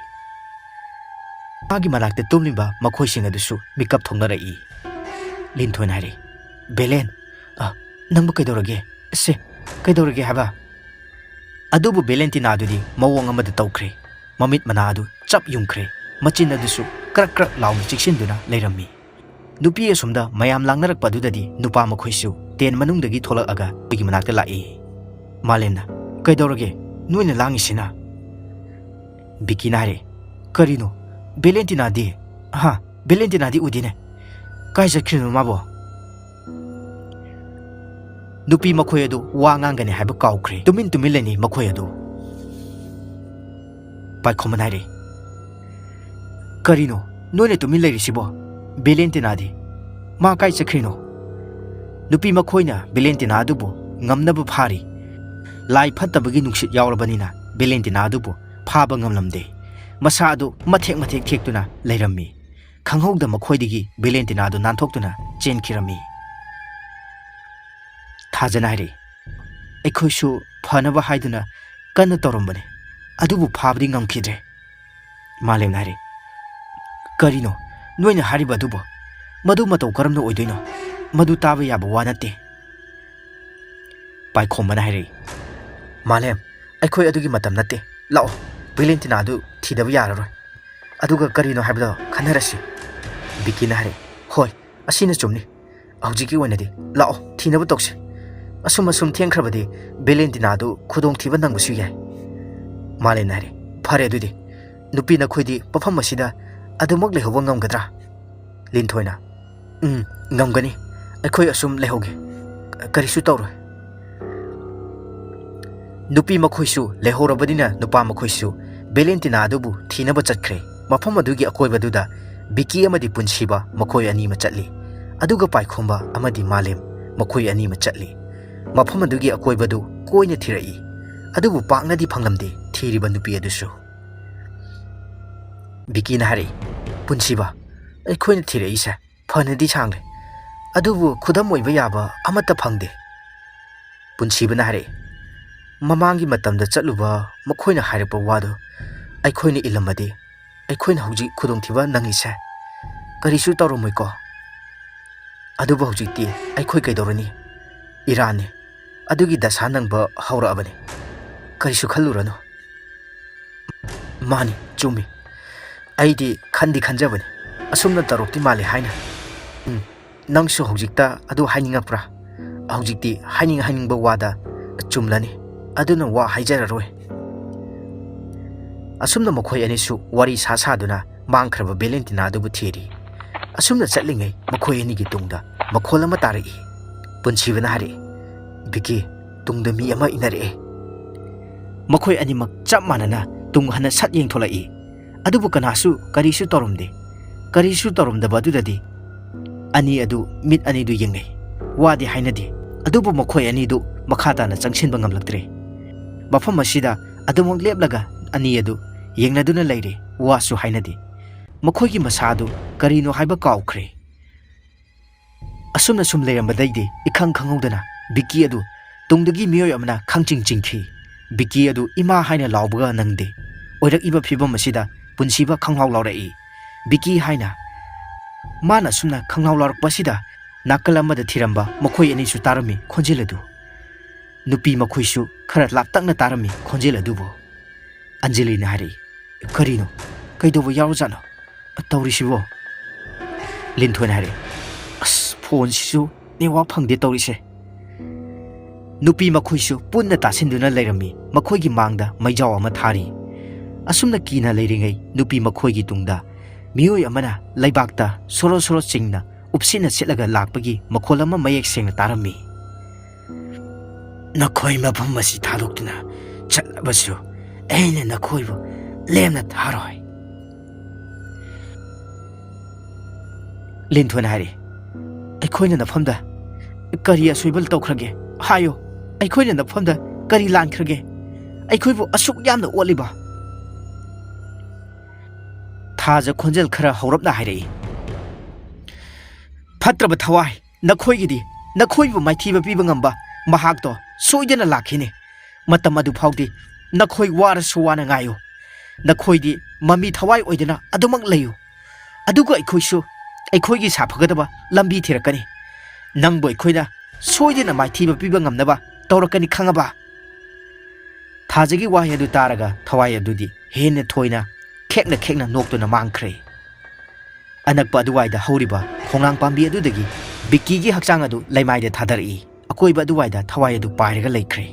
ꯃꯥꯒꯤ ꯃꯅꯥꯛꯇ ꯇꯨꯝꯂꯤꯕ ꯃꯈꯣꯏꯁꯤꯡ ꯑꯗꯨꯁꯨ ꯃꯤꯀꯞ ꯊꯣꯛꯅꯔꯛꯏ꯫ ꯂꯤꯟꯊꯣꯏꯅ ꯍꯥꯏꯔꯛꯏ, "ꯚꯦꯂꯦꯟ, ꯑ, ꯅꯪꯕꯨ ꯀꯩꯗꯧꯔꯒꯦ? ꯁꯦ, ꯀꯩꯗꯧꯔꯒꯦ ꯍꯥꯏꯕ?" ꯑꯗꯨꯕꯨ ꯚꯦꯂꯦꯟꯇꯤꯅꯥꯗꯨꯗꯤ ꯃꯑꯣꯡ ꯑꯃꯗ ꯇꯧꯈ꯭ꯔꯦ꯫ ꯃꯃꯤꯠ ꯃꯅꯥ ꯑꯗꯨ ꯆꯞ ꯌꯨꯡꯈ꯭ꯔꯦ꯫ ꯃꯆꯤꯟ ꯑꯗꯨꯁꯨ ꯀ꯭ꯔꯛ ꯀ꯭ꯔꯛ ꯂꯥꯎꯅ ꯆꯤꯛꯁꯤꯟꯗꯨꯅ ꯂꯩꯔꯝꯃꯤ꯫ ꯅꯨꯄꯤ ꯑꯁꯣꯝꯗ ꯃꯌꯥꯝ ꯂꯥꯡꯅꯔꯛꯄ ꯑꯗꯨꯗꯗꯤ ꯅꯨꯄꯥ ꯃꯈꯣꯏꯁꯨ ꯇꯦꯟ ꯃꯅꯨꯡꯗꯒꯤ ꯊꯣꯛꯂꯛꯑꯒ ꯑꯩꯈꯣꯏꯒꯤ ꯃꯅꯥꯛꯇ ꯂꯥꯛꯏ꯫ ꯃꯥꯂꯦꯝꯅ, "ꯀꯩꯗꯧꯔꯒꯦ? ꯅꯣꯏꯅ ꯂꯥꯡꯉꯤꯁꯤꯅ?" ꯕꯤꯀꯤꯅ ꯍꯥꯏꯔꯛꯏ, "ꯀꯔꯤꯅꯣ? ꯚꯦꯂꯦꯟꯇꯤꯅꯥꯗꯤ? ꯍꯥ? ꯚꯦꯂꯦꯟꯇꯤꯅꯥꯗꯤ ꯎꯗꯦꯅꯦ꯫ ꯀꯥꯏ ꯆꯠꯈ꯭ꯔꯤꯅꯣ ꯃꯥꯕꯣ?" ꯅꯨꯄꯤ ꯃꯈꯣꯏ ꯑꯗꯨ ꯋꯥ ꯉꯥꯡꯒꯅꯤ ꯍꯥꯏꯕ ꯀꯥꯎꯈ꯭ꯔꯦ꯫ ꯇꯨꯃꯤꯟ ꯇꯨꯃꯤꯟ ꯂꯩꯅꯩ ꯃꯈꯣꯏ ꯑꯗꯨ꯫ ꯄꯥꯏꯈꯣꯝꯕꯅ ꯍꯥꯏꯔꯛꯏ, "ꯀꯔꯤꯅꯣ ꯅꯣꯏꯅ ꯇꯨꯃꯤꯟ ꯂꯩꯔꯤꯁꯤꯕꯣ? ꯚꯦꯂꯦꯟꯇꯤꯅꯥꯗꯤ? ꯃꯥ ꯀꯥꯏ ꯆꯠꯈ꯭ꯔꯤꯅꯣ?" ꯅꯨꯄꯤ ꯃꯈꯣꯏꯅ ꯚꯦꯂꯦꯟꯇꯤꯅꯥ ꯑꯗꯨꯕꯨ ꯉꯝꯅꯕ ꯐꯥꯔꯤ꯫ ꯂꯥꯏ ꯐꯠꯇꯕꯒꯤ ꯅꯨꯡꯁꯤꯠ ꯌꯥꯎꯔꯕꯅꯤꯅ ꯚꯦꯂꯦꯟꯇꯤꯅꯥ ꯑꯗꯨꯕꯨ ꯐꯥꯕ ꯉꯝꯂꯝꯗꯦ꯫ ꯃꯁꯥ ꯑꯗꯨ ꯃꯊꯦꯛ ꯃꯊꯦꯛ ꯊꯦꯛꯇꯨꯅ ꯂꯩꯔꯝꯃꯤ꯫ ꯈꯪꯍꯧꯗ ꯃꯈꯣꯏꯗꯒꯤ ꯚꯦꯂꯦꯟꯇꯤꯅꯥꯗꯨ ꯅꯥꯟꯊꯣꯛꯇꯨꯅ ꯆꯦꯟꯈꯤꯔꯝꯃꯤ꯫ ꯊꯥꯖꯅ ꯍꯥꯏꯔꯛꯏ, "ꯑꯩꯈꯣꯏꯁꯨ ꯐꯅꯕ ꯍꯥꯏꯗꯨꯅ ꯀꯟꯅ ꯇꯧꯔꯝꯕꯅꯤ, ꯑꯗꯨꯕꯨ ꯐꯥꯕꯗꯤ ꯉꯝꯈꯤꯗ꯭ꯔꯦ꯫" ꯃꯥꯂꯦꯝꯅ ꯍꯥꯏꯔꯛꯏ, "ꯀꯔꯤꯅꯣ ꯅꯣꯏꯅ ꯍꯥꯏꯔꯤꯕ ꯑꯗꯨꯕꯨ? ꯃꯗꯨ ꯃꯇꯧ ꯀꯔꯝꯅ ꯑꯣꯏꯗꯣꯏꯅꯣ? ꯃꯗꯨ ꯇꯥꯕ ꯌꯥꯕ ꯋꯥ ꯅꯠꯇꯦ꯫" ꯄꯥꯏꯈꯣꯝꯕꯅ ꯍꯥꯏꯔꯛꯏ, "ꯃꯥꯂꯦꯝ, ꯑꯩꯈꯣꯏ ꯑꯗꯨꯒꯤ ꯃꯇꯝ ꯅꯠꯇꯦ꯫ ꯂꯥꯛꯑꯣ, ꯚꯦꯂꯦꯟꯇꯤꯅꯥ ꯑꯗꯨ ꯊꯤꯗꯕ ꯌꯥꯔꯔꯣꯏ꯫ ꯑꯗꯨꯒ ꯀꯔꯤꯅꯣ ꯍꯥꯏꯕꯗꯣ ꯈꯟꯅꯔꯁꯤ꯫" ꯕꯤꯀꯤꯅ ꯍꯥꯏꯔꯛꯏ, "ꯍꯣꯏ, ꯑꯁꯤꯅ ꯆꯨꯝꯅꯤ꯫ ꯍꯧꯖꯤꯛꯀꯤ ꯑꯣꯏꯅꯗꯤ ꯂꯥꯛꯑꯣ, ꯊꯤꯅꯕ ꯇꯧꯁꯤ꯫ ꯑꯁꯨꯝ ꯑꯁꯨꯝ ꯊꯦꯡꯈ꯭ꯔꯕꯗꯤ ꯚꯦꯂꯦꯟꯇꯤꯅꯥꯗꯨ ꯈꯨꯗꯣꯡꯊꯤꯕ ꯅꯪꯕꯁꯨ ꯌꯥꯏ꯫" ꯃꯥꯂꯦꯝꯅ ꯍꯥꯏꯔꯛꯏ, "ꯐꯔꯦ ꯑꯗꯨꯗꯤ, ꯅꯨꯄꯤ ꯅꯈꯣꯏꯗꯤ ꯃꯐꯝ ꯑꯁꯤꯗ ꯑꯗꯨꯃꯛ ꯂꯩꯍꯧꯕ ꯉꯝꯒꯗ꯭ꯔꯥ?" ꯂꯤꯟꯊꯣꯏꯅ, "ꯎꯝ, ꯉꯝꯒꯅꯤ꯫ ꯑꯩꯈꯣꯏ ꯑꯁꯨꯝ ꯂꯩꯍꯧꯒꯦ꯫ ꯀꯔꯤꯁꯨ ꯇꯧꯔꯣꯏ꯫" ꯅꯨꯄꯤ ꯃꯈꯣꯏꯁꯨ ꯂꯩꯍꯧꯔꯕꯅꯤꯅ ꯅꯨꯄꯥ ꯃꯈꯣꯏꯁꯨ ꯚꯦꯂꯦꯟꯇꯤꯅꯥ ꯑꯗꯨꯕꯨ ꯊꯤꯅꯕ ꯆꯠꯈ꯭ꯔꯦ꯫ ꯃꯐꯝ ꯑꯗꯨꯒꯤ ꯑꯀꯣꯏꯕꯗꯨꯗ ꯕꯤꯀꯤ ꯑꯃꯗꯤ ꯄꯨꯟꯁꯤꯕ ꯃꯈꯣꯏ ꯑꯅꯤꯃꯛ ꯆꯠꯂꯤ꯫ ꯑꯗꯨꯒ ꯄꯥꯏꯈꯣꯝꯕ ꯑꯃꯗꯤ ꯃꯥꯂꯦꯝ ꯃꯈꯣꯏ ꯑꯅꯤꯃꯛ ꯆꯠꯂꯤ꯫ ꯃꯐꯝ ꯑꯗꯨꯒꯤ ꯑꯀꯣꯏꯕꯗꯨ ꯀꯣꯏꯅ ꯊꯤꯔꯛꯏ꯫ ꯑꯗꯨꯕꯨ ꯄꯥꯛꯅꯗꯤ ꯐꯪꯂꯝꯗꯦ ꯊꯤꯔꯤꯕ ꯅꯨꯄꯤ ꯑꯗꯨꯁꯨ꯫ ꯕꯤꯀꯤꯅ ꯍꯥꯏꯔꯛꯏ, "ꯄꯨꯟꯁꯤꯕ, ꯑꯩꯈꯣꯏꯅ ꯊꯤꯔꯛꯏꯁꯦ ꯐꯅꯗꯤ ꯁꯥꯡꯂꯦ, ꯑꯗꯨꯕꯨ ꯈꯨꯗꯝ ꯑꯣꯏꯕ ꯌꯥꯕ ꯑꯃꯠꯇ ꯐꯪꯗꯦ꯫" ꯄꯨꯟꯁꯤꯕꯅ ꯍꯥꯏꯔꯛꯏ, "ꯃꯃꯥꯡꯒꯤ ꯃꯇꯝꯗ ꯆꯠꯂꯨꯕ ꯃꯈꯣꯏꯅ ꯍꯥꯏꯔꯛꯄ ꯋꯥꯗꯨ ꯑꯩꯈꯣꯏꯅ ꯏꯜꯂꯝꯃꯗꯤ ꯑꯩꯈꯣꯏꯅ ꯍꯧꯖꯤꯛ ꯈꯨꯗꯣꯡꯊꯤꯕ ꯅꯪꯉꯤꯁꯦ ꯀꯔꯤꯁꯨ ꯇꯧꯔꯝꯃꯣꯏꯀꯣ? ꯑꯗꯨꯕꯨ ꯍꯧꯖꯤꯛꯇꯤ ꯑꯩꯈꯣꯏ ꯀꯩꯗꯧꯔꯨꯅꯤ? ꯏꯔꯥꯟꯅꯤ꯫ ꯑꯗꯨꯒꯤ ꯗꯁꯥ ꯅꯪꯕ ꯍꯧꯔꯛꯑꯕꯅꯤ꯫ ꯀꯔꯤꯁꯨ ꯈꯜꯂꯨꯔꯅꯨ꯫" "ꯃꯥꯅꯤ, ꯆꯨꯝꯃꯤ꯫ ꯑꯩꯗꯤ ꯈꯟꯗꯤ ꯈꯟꯖꯕꯅꯤ, ꯑꯁꯨꯝꯅ ꯇꯧꯔꯛꯇꯤ ꯃꯥꯜꯂꯤ ꯍꯥꯏꯅ꯫ ꯎꯝ, ꯅꯪꯁꯨ ꯍꯧꯖꯤꯛꯇ ꯑꯗꯨ ꯍꯥꯏꯅꯤꯡꯉꯛꯄ꯭ꯔꯥ? ꯍꯧꯖꯤꯛꯇꯤ ꯍꯥꯏꯅꯤꯡ ꯍꯥꯏꯅꯤꯡꯕ ꯋꯥꯗ ꯆꯨꯝꯂꯅꯤ꯫ ꯑꯗꯨꯅ ꯋꯥ ꯍꯥꯏꯖꯔꯔꯣꯏ꯫" ꯑꯁꯨꯝꯅ ꯃꯈꯣꯏ ꯑꯅꯤꯁꯨ ꯋꯥꯔꯤ ꯁꯥ ꯁꯥꯗꯨꯅ ꯃꯥꯡꯈ꯭ꯔꯕ ꯚꯦꯂꯦꯟꯇꯤꯅꯥ ꯑꯗꯨꯕꯨ ꯊꯤꯔꯤ꯫ ꯑꯁꯨꯝꯅ ꯆꯠꯂꯤꯉꯩ ꯃꯈꯣꯏ ꯑꯅꯤꯒꯤ ꯇꯨꯡꯗ ꯃꯈꯣꯜ ꯑꯃ ꯇꯥꯔꯛꯏ꯫ ꯄꯨꯟꯁꯤꯕꯅ ꯍꯥꯏꯔꯛꯏ, "ꯕꯤꯀꯤ, ꯇꯨꯡꯗ ꯃꯤ ꯑꯃ ꯏꯟꯅꯔꯛꯑꯦ꯫" ꯃꯈꯣꯏ ꯑꯅꯤꯃꯛ ꯆꯞ ꯃꯥꯟꯅꯅ ꯇꯨꯡ ꯍꯟꯅ ꯁꯠ ꯌꯦꯡꯊꯣꯛꯂꯛꯏ꯫ ꯑꯗꯨꯕꯨ ꯀꯅꯥꯁꯨ ꯀꯔꯤꯁꯨ ꯇꯧꯔꯝꯗꯦ꯫ ꯀꯔꯤꯁꯨ ꯇꯧꯔꯝꯗꯕ ꯑꯗꯨꯗꯗꯤ ꯑꯅꯤ ꯑꯗꯨ ꯃꯤꯠ ꯑꯅꯤꯗꯨ ꯌꯦꯡꯅꯩ꯫ ꯋꯥꯗꯤ ꯍꯥꯏꯅꯗꯦ꯫ ꯑꯗꯨꯕꯨ ꯃꯈꯣꯏ ꯑꯅꯤꯗꯨ ꯃꯈꯥ ꯇꯥꯅ ꯆꯪꯁꯤꯟꯕ ꯉꯝꯂꯛꯇ꯭ꯔꯦ꯫ ꯃꯐꯝ ꯑꯁꯤꯗ ꯑꯗꯨꯃꯛ ꯂꯦꯞꯂꯒ ꯑꯅꯤ ꯑꯗꯨ ꯌꯦꯡꯅꯗꯨꯅ ꯂꯩꯔꯦ꯫ ꯋꯥꯁꯨ ꯍꯥꯏꯅꯗꯦ꯫ ꯃꯈꯣꯏꯒꯤ ꯃꯁꯥꯗꯨ ꯀꯔꯤꯅꯣ ꯍꯥꯏꯕ ꯀꯥꯎꯈ꯭ꯔꯦ꯫ ꯑꯁꯨꯝꯅ ꯁꯨꯝ ꯂꯩꯔꯝꯕꯗꯩꯗꯤ ꯏꯈꯪ ꯈꯪꯍꯧꯗꯅ ꯕꯤꯀꯤ ꯑꯗꯨ ꯇꯨꯡꯗꯒꯤ ꯃꯤꯑꯣꯏ ꯑꯃꯅ ꯈꯪꯆꯤꯡ ꯆꯤꯡꯈꯤ꯫ ꯕꯤꯀꯤ ꯑꯗꯨ ꯏꯃꯥ ꯍꯥꯏꯅ ꯂꯥꯎꯕꯒ ꯅꯪꯗꯦ꯫ ꯑꯣꯏꯔꯛꯏꯕ ꯐꯤꯕꯝ ꯑꯁꯤꯗ ꯄꯨꯟꯁꯤꯕ ꯈꯪꯂꯥꯎ ꯂꯥꯎꯔꯛꯏ, "ꯕꯤꯀꯤ" ꯍꯥꯏꯅ꯫ ꯃꯥꯅ ꯑꯁꯨꯝꯅ ꯈꯪꯂꯥꯎ ꯂꯥꯎꯔꯛꯄ ꯑꯁꯤꯗ ꯅꯥꯀꯜ ꯑꯃꯗ ꯊꯤꯔꯝꯕ ꯃꯈꯣꯏ ꯑꯅꯤꯁꯨ ꯇꯥꯔꯝꯃꯤ ꯈꯣꯟꯖꯦꯜ ꯑꯗꯨ꯫ ꯅꯨꯄꯤ ꯃꯈꯣꯏꯁꯨ ꯈꯔ ꯂꯥꯞꯇꯛꯅ ꯇꯥꯔꯝꯃꯤ ꯈꯣꯟꯖꯦꯜ ꯑꯗꯨꯕꯨ꯫ ꯑꯟꯖꯂꯤꯅ ꯍꯥꯏꯔꯛꯏ, "ꯀꯔꯤꯅꯣ? ꯀꯩꯗꯧꯕ ꯌꯥꯎꯔꯖꯥꯠꯅꯣ ꯇꯧꯔꯤꯁꯤꯕꯣ?" ꯂꯤꯟꯊꯣꯏꯅ ꯍꯥꯏꯔꯛꯏ, "ꯑꯁ, ꯐꯣꯟꯁꯤꯁꯨ ꯅꯦꯠꯋꯥꯛ ꯐꯪꯗꯦ ꯇꯧꯔꯤꯁꯦ꯫" ꯅꯨꯄꯤ ꯃꯈꯣꯏꯁꯨ ꯄꯨꯟꯅ ꯇꯥꯁꯤꯟꯗꯨꯅ ꯂꯩꯔꯝꯃꯤ꯫ ꯃꯈꯣꯏꯒꯤ ꯃꯥꯡꯗ ꯃꯩꯖꯥꯎ ꯑꯃ ꯊꯥꯔꯤ꯫ ꯑꯁꯨꯝꯅ ꯀꯤꯅ ꯂꯩꯔꯤꯉꯩ ꯅꯨꯄꯤ ꯃꯈꯣꯏꯒꯤ ꯇꯨꯡꯗ ꯃꯤꯑꯣꯏ ꯑꯃꯅ ꯂꯩꯕꯥꯛꯇ ꯁꯣꯔꯣ ꯁꯣꯔꯣ ꯆꯤꯡꯅ ꯎꯞꯁꯤꯠꯅ ꯁꯤꯠꯂꯒ ꯂꯥꯛꯄꯒꯤ ꯃꯈꯣꯜ ꯑꯃ ꯃꯌꯦꯛ ꯁꯦꯡꯅ ꯇꯥꯔꯝꯃꯤ꯫ ꯅꯈꯣꯏ ꯃꯐꯝ ꯑꯁꯤ ꯊꯥꯗꯣꯛꯇꯨꯅ ꯆꯠꯂꯕꯁꯨ ꯑꯩꯅ ꯅꯈꯣꯏꯕꯨ ꯂꯦꯝꯅ ꯊꯥꯔꯣꯏ꯫ ꯂꯤꯟꯊꯣꯏꯅ ꯍꯥꯏꯔꯤ, "ꯑꯩꯈꯣꯏꯅ ꯅꯐꯝꯗ ꯀꯔꯤ ꯑꯁꯣꯏꯕ ꯇꯧꯈ꯭ꯔꯒꯦ? ꯍꯥꯏꯌꯨ, ꯑꯩꯈꯣꯏꯅ ꯅꯐꯝꯗ ꯀꯔꯤ ꯂꯥꯟꯈ꯭ꯔꯒꯦ? ꯑꯩꯈꯣꯏꯕꯨ ꯑꯁꯨꯛ ꯌꯥꯝꯅ ꯑꯣꯠꯂꯤꯕ?" ꯊꯥꯖ ꯈꯣꯟꯖꯦꯜ ꯈꯔ ꯍꯧꯔꯞꯅ ꯍꯥꯏꯔꯛꯏ, "ꯐꯠꯇ꯭ꯔꯕ ꯊꯋꯥꯏ, ꯅꯈꯣꯏꯒꯤꯗꯤ ꯅꯈꯣꯏꯕꯨ ꯃꯥꯏꯊꯤꯕ ꯄꯤꯕ ꯉꯝꯕ ꯃꯍꯥꯛꯇꯣ ꯁꯣꯏꯗꯅ ꯂꯥꯛꯈꯤꯅꯤ꯫ ꯃꯇꯝ ꯑꯗꯨ ꯐꯥꯎꯗꯤ ꯅꯈꯣꯏ ꯋꯥꯔꯁꯨ ꯋꯥꯅ ꯉꯥꯏꯌꯨ꯫ ꯅꯈꯣꯏꯗꯤ ꯃꯃꯤ ꯊꯋꯥꯏ ꯑꯣꯏꯗꯨꯅ ꯑꯗꯨꯃꯛ ꯂꯩꯌꯨ꯫ ꯑꯗꯨꯒ ꯑꯩꯈꯣꯏꯁꯨ ꯑꯩꯈꯣꯏꯒꯤ ꯁꯥꯐꯒꯗꯕ ꯂꯝꯕꯤ ꯊꯤꯔꯛꯀꯅꯤ꯫ ꯅꯪꯕꯨ ꯑꯩꯈꯣꯏꯅ ꯁꯣꯏꯗꯅ ꯃꯥꯏꯊꯤꯕ ꯄꯤꯕ ꯉꯝꯅꯕ ꯇꯧꯔꯛꯀꯅꯤ, ꯈꯪꯉꯕ?" ꯊꯥꯖꯒꯤ ꯋꯥꯍꯩ ꯑꯗꯨ ꯇꯥꯔꯒ ꯊꯋꯥꯏ ꯑꯗꯨꯗꯤ ꯍꯦꯟꯅ ꯊꯣꯏꯅ ꯈꯦꯛꯅ ꯈꯦꯛꯅ ꯅꯣꯛꯇꯨꯅ ꯃꯥꯡꯈ꯭ꯔꯦ꯫ ꯑꯅꯛꯄ ꯑꯗꯨꯋꯥꯏꯗ ꯍꯧꯔꯤꯕ ꯈꯣꯡꯅꯥꯡ ꯄꯥꯝꯕꯤ ꯑꯗꯨꯗꯒꯤ ꯕꯤꯛꯀꯤꯒꯤ ꯍꯛꯆꯥꯡ ꯑꯗꯨ ꯂꯩꯃꯥꯏꯗ ꯊꯥꯗꯔꯛꯏ꯫ ꯑꯀꯣꯏꯕ ꯑꯗꯨꯋꯥꯏꯗ ꯊꯋꯥꯏ ꯑꯗꯨ ꯄꯥꯏꯔꯒ ꯂꯩꯈ꯭ꯔꯦ꯫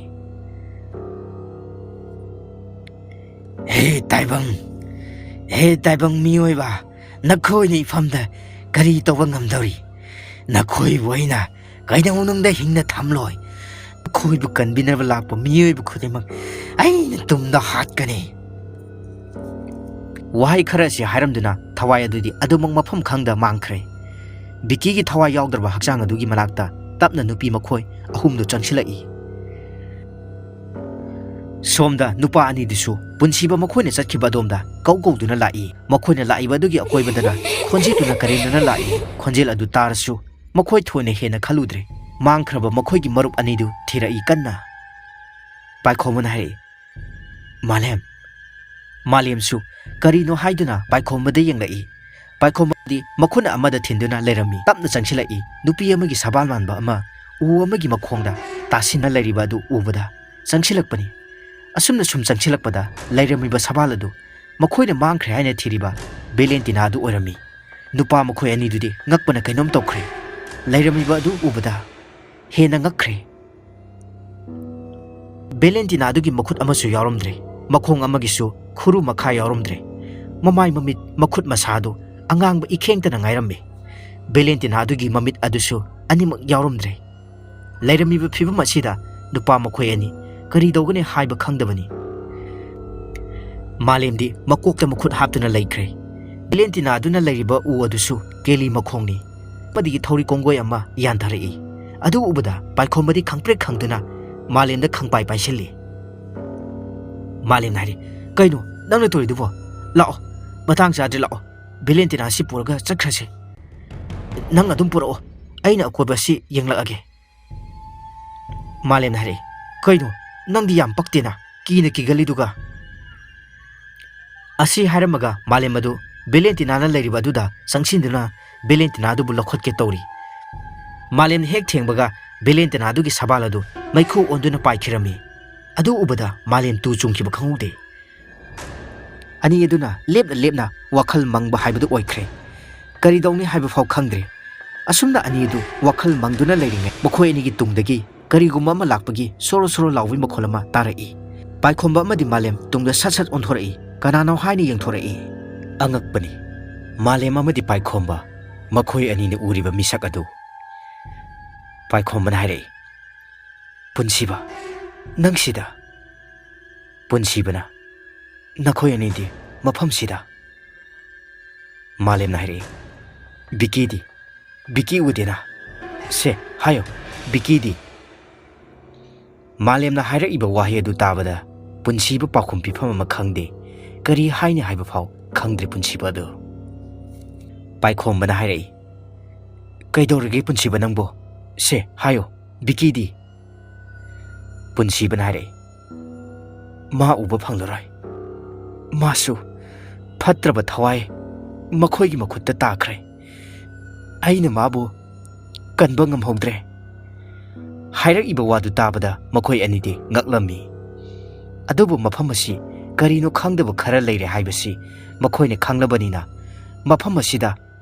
"ꯍꯦ ꯇꯥꯏꯕꯪ, ꯍꯦ ꯇꯥꯏꯕꯪ ꯃꯤꯑꯣꯏꯕ, ꯅꯈꯣꯏꯅ ꯏꯐꯝꯗ ꯀꯔꯤ ꯇꯧꯕ ꯉꯝꯗꯧꯔꯤ? ꯅꯈꯣꯏꯕꯨ ꯑꯩꯅ ꯀꯩꯗꯧꯅꯨꯡꯗ ꯍꯤꯡꯅ ꯊꯝꯂꯣꯏ꯫ ꯅꯈꯣꯏꯕꯨ ꯀꯟꯕꯤꯅꯕ ꯂꯥꯛꯄ ꯃꯤꯑꯣꯏꯕ ꯈꯨꯗꯤꯡꯃꯛ ꯑꯩꯅ ꯇꯨꯝꯗ ꯍꯥꯠꯀꯅꯤ꯫" ꯋꯥꯍꯩ ꯈꯔ ꯑꯁꯤ ꯍꯥꯏꯔꯝꯗꯨꯅ ꯊꯋꯥꯏ ꯑꯗꯨꯗꯤ ꯑꯗꯨꯃꯛ ꯃꯐꯝ ꯈꯪꯗ ꯃꯥꯡꯈ꯭ꯔꯦ꯫ ꯕꯤꯛꯀꯤꯒꯤ ꯊꯋꯥꯏ ꯌꯥꯎꯗ꯭ꯔꯕ ꯍꯛꯆꯥꯡ ꯑꯗꯨꯒꯤ ꯃꯅꯥꯛꯇ ꯇꯞꯅ ꯅꯨꯄꯤ ꯃꯈꯣꯏ ꯑꯍꯨꯝꯗꯨ ꯆꯪꯁꯤꯜꯂꯛꯏ꯫ ꯁꯣꯝꯗ ꯅꯨꯄꯥ ꯑꯅꯤꯗꯨꯁꯨ ꯄꯨꯟꯁꯤꯕ ꯃꯈꯣꯏꯅ ꯆꯠꯈꯤꯕ ꯑꯗꯣꯝꯗ ꯀꯧ ꯀꯧꯗꯨꯅ ꯂꯥꯛꯏ꯫ ꯃꯈꯣꯏꯅ ꯂꯥꯛꯏꯕ ꯑꯗꯨꯒꯤ ꯑꯀꯣꯏꯕꯗꯅ ꯈꯣꯟꯖꯦꯜꯗꯨꯅ ꯀꯔꯦꯝꯅꯅ ꯂꯥꯛꯏ꯫ ꯈꯣꯟꯖꯦꯜ ꯑꯗꯨ ꯇꯥꯔꯁꯨ ꯃꯈꯣꯏ ꯊꯣꯏꯅ ꯍꯦꯟꯅ ꯈꯜꯂꯨꯗ꯭ꯔꯦ꯫ ꯃꯥꯡꯈ꯭ꯔꯕ ꯃꯈꯣꯏꯒꯤ ꯃꯔꯨꯞ ꯑꯅꯤꯗꯨ ꯊꯤꯔꯛꯏ ꯀꯟꯅ꯫ ꯄꯥꯏꯈꯣꯝꯕꯅ ꯍꯥꯏꯔꯛꯏ, "ꯃꯥꯂꯦꯝ꯫" ꯃꯥꯂꯦꯝꯁꯨ ꯀꯔꯤꯅꯣ ꯍꯥꯏꯗꯨꯅ ꯄꯥꯏꯈꯣꯝꯕꯗ ꯌꯦꯡꯂꯛꯏ꯫ ꯄꯥꯏꯈꯣꯝꯕꯗꯤ ꯃꯈꯨꯠ ꯑꯃꯗ ꯊꯤꯟꯗꯨꯅ ꯂꯩꯔꯝꯃꯤ꯫ ꯇꯞꯅ ꯆꯪꯁꯤꯜꯂꯛꯏ꯫ ꯅꯨꯄꯤ ꯑꯃꯒꯤ ꯁꯕꯥꯜ ꯃꯥꯟꯕ ꯑꯃ ꯎ ꯑꯃꯒꯤ ꯃꯈꯣꯡꯗ ꯇꯥꯁꯤꯟꯅ ꯂꯩꯔꯤꯕ ꯑꯗꯨ ꯎꯕꯗ ꯆꯪꯁꯤꯜꯂꯛꯄꯅꯤ꯫ ꯑꯁꯨꯝꯅ ꯁꯨꯝ ꯆꯪꯁꯤꯜꯂꯛꯄꯗ ꯂꯩꯔꯝꯃꯤꯕ ꯁꯕꯥꯜ ꯑꯗꯨ ꯃꯈꯣꯏꯅ ꯃꯥꯡꯈ꯭ꯔꯦ ꯍꯥꯏꯅ ꯊꯤꯔꯤꯕ ꯚꯦꯂꯦꯟꯇꯤꯅꯥ ꯑꯗꯨ ꯑꯣꯏꯔꯝꯃꯤ꯫ ꯅꯨꯄꯥ ꯃꯈꯣꯏ ꯑꯅꯤꯗꯨꯗꯤ ꯉꯛꯄꯅ ꯀꯩꯅꯣꯝ ꯇꯧꯈ꯭ꯔꯦ꯫ ꯂꯩꯔꯝꯃꯤꯕ ꯑꯗꯨ ꯎꯕꯗ ꯍꯦꯟꯅ ꯉꯛꯈ꯭ꯔꯦ꯫ ꯚꯦꯂꯦꯟꯇꯤꯅꯥꯗꯨꯒꯤ ꯃꯈꯨꯠ ꯑꯃꯁꯨ ꯌꯥꯎꯔꯝꯗ꯭ꯔꯦ꯫ ꯃꯈꯣꯡ ꯑꯃꯒꯤꯁꯨ ꯈꯨꯔꯨ ꯃꯈꯥ ꯌꯥꯎꯔꯝꯗ꯭ꯔꯦ꯫ ꯃꯃꯥꯏ ꯃꯃꯤꯠ ꯃꯈꯨꯠ ꯃꯁꯥꯗꯨ ꯑꯉꯥꯡꯕ ꯏꯈꯦꯡꯇꯅ ꯉꯥꯏꯔꯝꯃꯤ꯫ ꯚꯦꯂꯦꯟꯇꯤꯅꯥꯗꯨꯒꯤ ꯃꯃꯤꯠ ꯑꯗꯨꯁꯨ ꯑꯅꯤꯃꯛ ꯌꯥꯎꯔꯝꯗ꯭ꯔꯦ꯫ ꯂꯩꯔꯝꯃꯤꯕ ꯐꯤꯕꯝ ꯑꯁꯤꯗ ꯅꯨꯄꯥ ꯃꯈꯣꯏ ꯑꯅꯤ ꯀꯔꯤ ꯇꯧꯒꯅꯤ ꯍꯥꯏꯕ ꯈꯪꯗꯕꯅꯤ꯫ ꯃꯥꯂꯦꯝꯗꯤ ꯃꯀꯣꯛꯇ ꯃꯈꯨꯠ ꯍꯥꯞꯇꯨꯅ ꯂꯩꯈ꯭ꯔꯦ꯫ ꯚꯦꯂꯦꯟꯇꯤꯅꯥꯗꯨꯅ ꯂꯩꯔꯤꯕ ꯎ ꯑꯗꯨꯁꯨ ꯀꯦꯂꯤ ꯃꯈꯣꯡꯅꯤ꯫ ꯄꯗꯒꯤ ꯊꯧꯔꯤ ꯀꯣꯡꯒꯣꯏ ꯑꯃ ꯌꯥꯟꯊꯔꯛꯏ꯫ ꯑꯗꯨ ꯎꯕꯗ ꯄꯥꯏꯈꯣꯝꯕꯗꯤ ꯈꯪꯄ꯭ꯔꯦꯛ ꯈꯪꯗꯨꯅ ꯃꯥꯂꯦꯝꯗ ꯈꯪꯄꯥꯏ ꯄꯥꯏꯁꯤꯜꯂꯤ꯫ ꯃꯥꯂꯦꯝꯅ ꯍꯥꯏꯔꯤ, "ꯀꯩꯅꯣ ꯅꯪꯅ ꯇꯧꯔꯤꯗꯨꯕꯣ? ꯂꯥꯛꯑꯣ, ꯃꯇꯥꯡ ꯆꯥꯗ꯭ꯔꯦ, ꯂꯥꯛꯑꯣ꯫ ꯚꯦꯂꯦꯟꯇꯤꯅꯥꯁꯤ ꯄꯨꯔꯒ ꯆꯠꯈ꯭ꯔꯁꯦ꯫ ꯅꯪ ꯑꯗꯨꯝ ꯄꯨꯔꯛꯑꯣ, ꯑꯩꯅ ꯑꯀꯣꯏꯕꯁꯤ ꯌꯦꯡꯂꯛꯑꯒꯦ꯫" ꯃꯥꯂꯦꯝꯅ ꯍꯥꯏꯔꯛꯏ, "ꯀꯩꯅꯣ, ꯅꯪꯗꯤ ꯌꯥꯝ ꯄꯛꯇꯦꯅ, ꯀꯤꯅ ꯀꯤꯒꯜꯂꯤꯗꯨꯒ?" ꯑꯁꯤ ꯍꯥꯏꯔꯝꯃꯒ ꯃꯥꯂꯦꯝ ꯑꯗꯨ ꯚꯦꯂꯦꯟꯇꯤꯅꯥꯅ ꯂꯩꯔꯤꯕ ꯑꯗꯨꯗ ꯆꯪꯁꯤꯟꯗꯨꯅ ꯚꯦꯂꯦꯟꯇꯤꯅꯥ ꯑꯗꯨꯕꯨ ꯂꯧꯈꯠꯀꯦ ꯇꯧꯔꯤ꯫ ꯃꯥꯂꯦꯝꯅ ꯍꯦꯛ ꯊꯦꯡꯕꯒ ꯚꯦꯂꯦꯟꯇꯤꯅꯥ ꯑꯗꯨꯒꯤ ꯁꯕꯥꯜ ꯑꯗꯨ ꯃꯩꯈꯨ ꯑꯣꯟꯗꯨꯅ ꯄꯥꯏꯈꯤꯔꯝꯃꯤ꯫ ꯑꯗꯨ ꯎꯕꯗ ꯃꯥꯂꯦꯝ ꯇꯨ ꯆꯨꯡꯈꯤꯕ ꯈꯪꯍꯧꯗꯦ꯫ ꯑꯅꯤ ꯑꯗꯨꯅ ꯂꯦꯞꯅ ꯂꯦꯞꯅ ꯋꯥꯈꯜ ꯃꯪꯕ ꯍꯥꯏꯕꯗꯨ ꯑꯣꯏꯈ꯭ꯔꯦ꯫ ꯀꯔꯤꯗꯧꯅꯤ ꯍꯥꯏꯕ ꯐꯥꯎ ꯈꯪꯗ꯭ꯔꯦ꯫ ꯑꯁꯨꯝꯅ ꯑꯅꯤ ꯑꯗꯨ ꯋꯥꯈꯜ ꯃꯪꯗꯨꯅ ꯂꯩꯔꯤꯉꯩ ꯃꯈꯣꯏ ꯑꯅꯤꯒꯤ ꯇꯨꯡꯗꯒꯤ ꯀꯔꯤꯒꯨꯝꯕ ꯑꯃ ꯂꯥꯛꯄꯒꯤ ꯁꯣꯔꯣ ꯁꯣꯔꯣ ꯂꯥꯎꯕꯒꯤ ꯃꯈꯣꯜ ꯑꯃ ꯇꯥꯔꯛꯏ꯫ ꯄꯥꯏꯈꯣꯝꯕ ꯑꯃꯗꯤ ꯃꯥꯂꯦꯝ ꯇꯨꯡꯗ ꯁꯠ ꯁꯠ ꯑꯣꯟꯊꯣꯔꯛꯏ꯫ ꯀꯅꯥꯅꯣ ꯍꯥꯏꯅ ꯌꯦꯡꯊꯣꯔꯛꯏ꯫ ꯑꯉꯛꯄꯅꯤ꯫ ꯃꯥꯂꯦꯝ ꯑꯃꯗꯤ ꯄꯥꯏꯈꯣꯝꯕ ꯃꯈꯣꯏ ꯑꯅꯤꯅ ꯎꯔꯤꯕ ꯃꯤꯁꯛ ꯑꯗꯨ꯫ ꯄꯥꯏꯈꯣꯝꯕꯅ ꯍꯥꯏꯔꯛꯏ, "ꯄꯨꯟꯁꯤꯕ, ꯅꯪ ꯁꯤꯗ?" ꯄꯨꯟꯁꯤꯕꯅ, "ꯅꯈꯣꯏ ꯑꯅꯤꯗꯤ ꯃꯐꯝꯁꯤꯗ?" ꯃꯥꯂꯦꯝꯅ ꯍꯥꯏꯔꯛꯏ, "ꯕꯤꯀꯤꯗꯤ? ꯕꯤꯀꯤ ꯎꯗꯦꯅ꯫ ꯁꯦ, ꯍꯥꯏꯌꯣ, ꯕꯤꯀꯤꯗꯤ?" ꯃꯥꯂꯦꯝꯅ ꯍꯥꯏꯔꯛꯏꯕ ꯋꯥꯍꯩ ꯑꯗꯨ ꯇꯥꯕꯗ ꯄꯨꯟꯁꯤꯕ ꯄꯥꯎꯈꯨꯝ ꯄꯤꯐꯝ ꯑꯃ ꯈꯪꯗꯦ꯫ ꯀꯔꯤ ꯍꯥꯏꯅꯤ ꯍꯥꯏꯕ ꯐꯥꯎ ꯈꯪꯗ꯭ꯔꯦ ꯄꯨꯟꯁꯤꯕ ꯑꯗꯨ꯫ ꯄꯥꯏꯈꯣꯝꯕꯅ ꯍꯥꯏꯔꯛꯏ, "ꯀꯩꯗꯧꯔꯒꯦ ꯄꯨꯟꯁꯤꯕ ꯅꯪꯕꯨ? ꯁꯦ, ꯍꯥꯏꯌꯣ, ꯕꯤꯀꯤꯗꯤ?" ꯄꯨꯟꯁꯤꯕꯅ ꯍꯥꯏꯔꯛꯏ, "ꯃꯥ ꯎꯕ ꯐꯪꯂꯔꯣꯏ꯫ ꯃꯥꯁꯨ ꯐꯠꯇ꯭ꯔꯕ ꯊꯋꯥꯏ ꯃꯈꯣꯏꯒꯤ ꯃꯈꯨꯠꯇ ꯇꯥꯈ꯭ꯔꯦ꯫ ꯑꯩꯅ ꯃꯥꯕꯨ ꯀꯟꯕ ꯉꯝꯍꯧꯗ꯭ꯔꯦ꯫" ꯍꯥꯏꯔꯛꯏꯕ ꯋꯥꯗꯨ ꯇꯥꯕꯗ ꯃꯈꯣꯏ ꯑꯅꯤꯗꯤ ꯉꯛꯂꯝꯃꯤ꯫ ꯑꯗꯨꯕꯨ ꯃꯐꯝ ꯑꯁꯤ ꯀꯔꯤꯅꯣ ꯈꯪꯗꯕ ꯈꯔ ꯂꯩꯔꯦ ꯍꯥꯏꯕꯁꯤ ꯃꯈꯣꯏꯅ ꯈꯪꯂꯕꯅꯤꯅ, ꯃꯐꯝ ꯑꯁꯤꯗ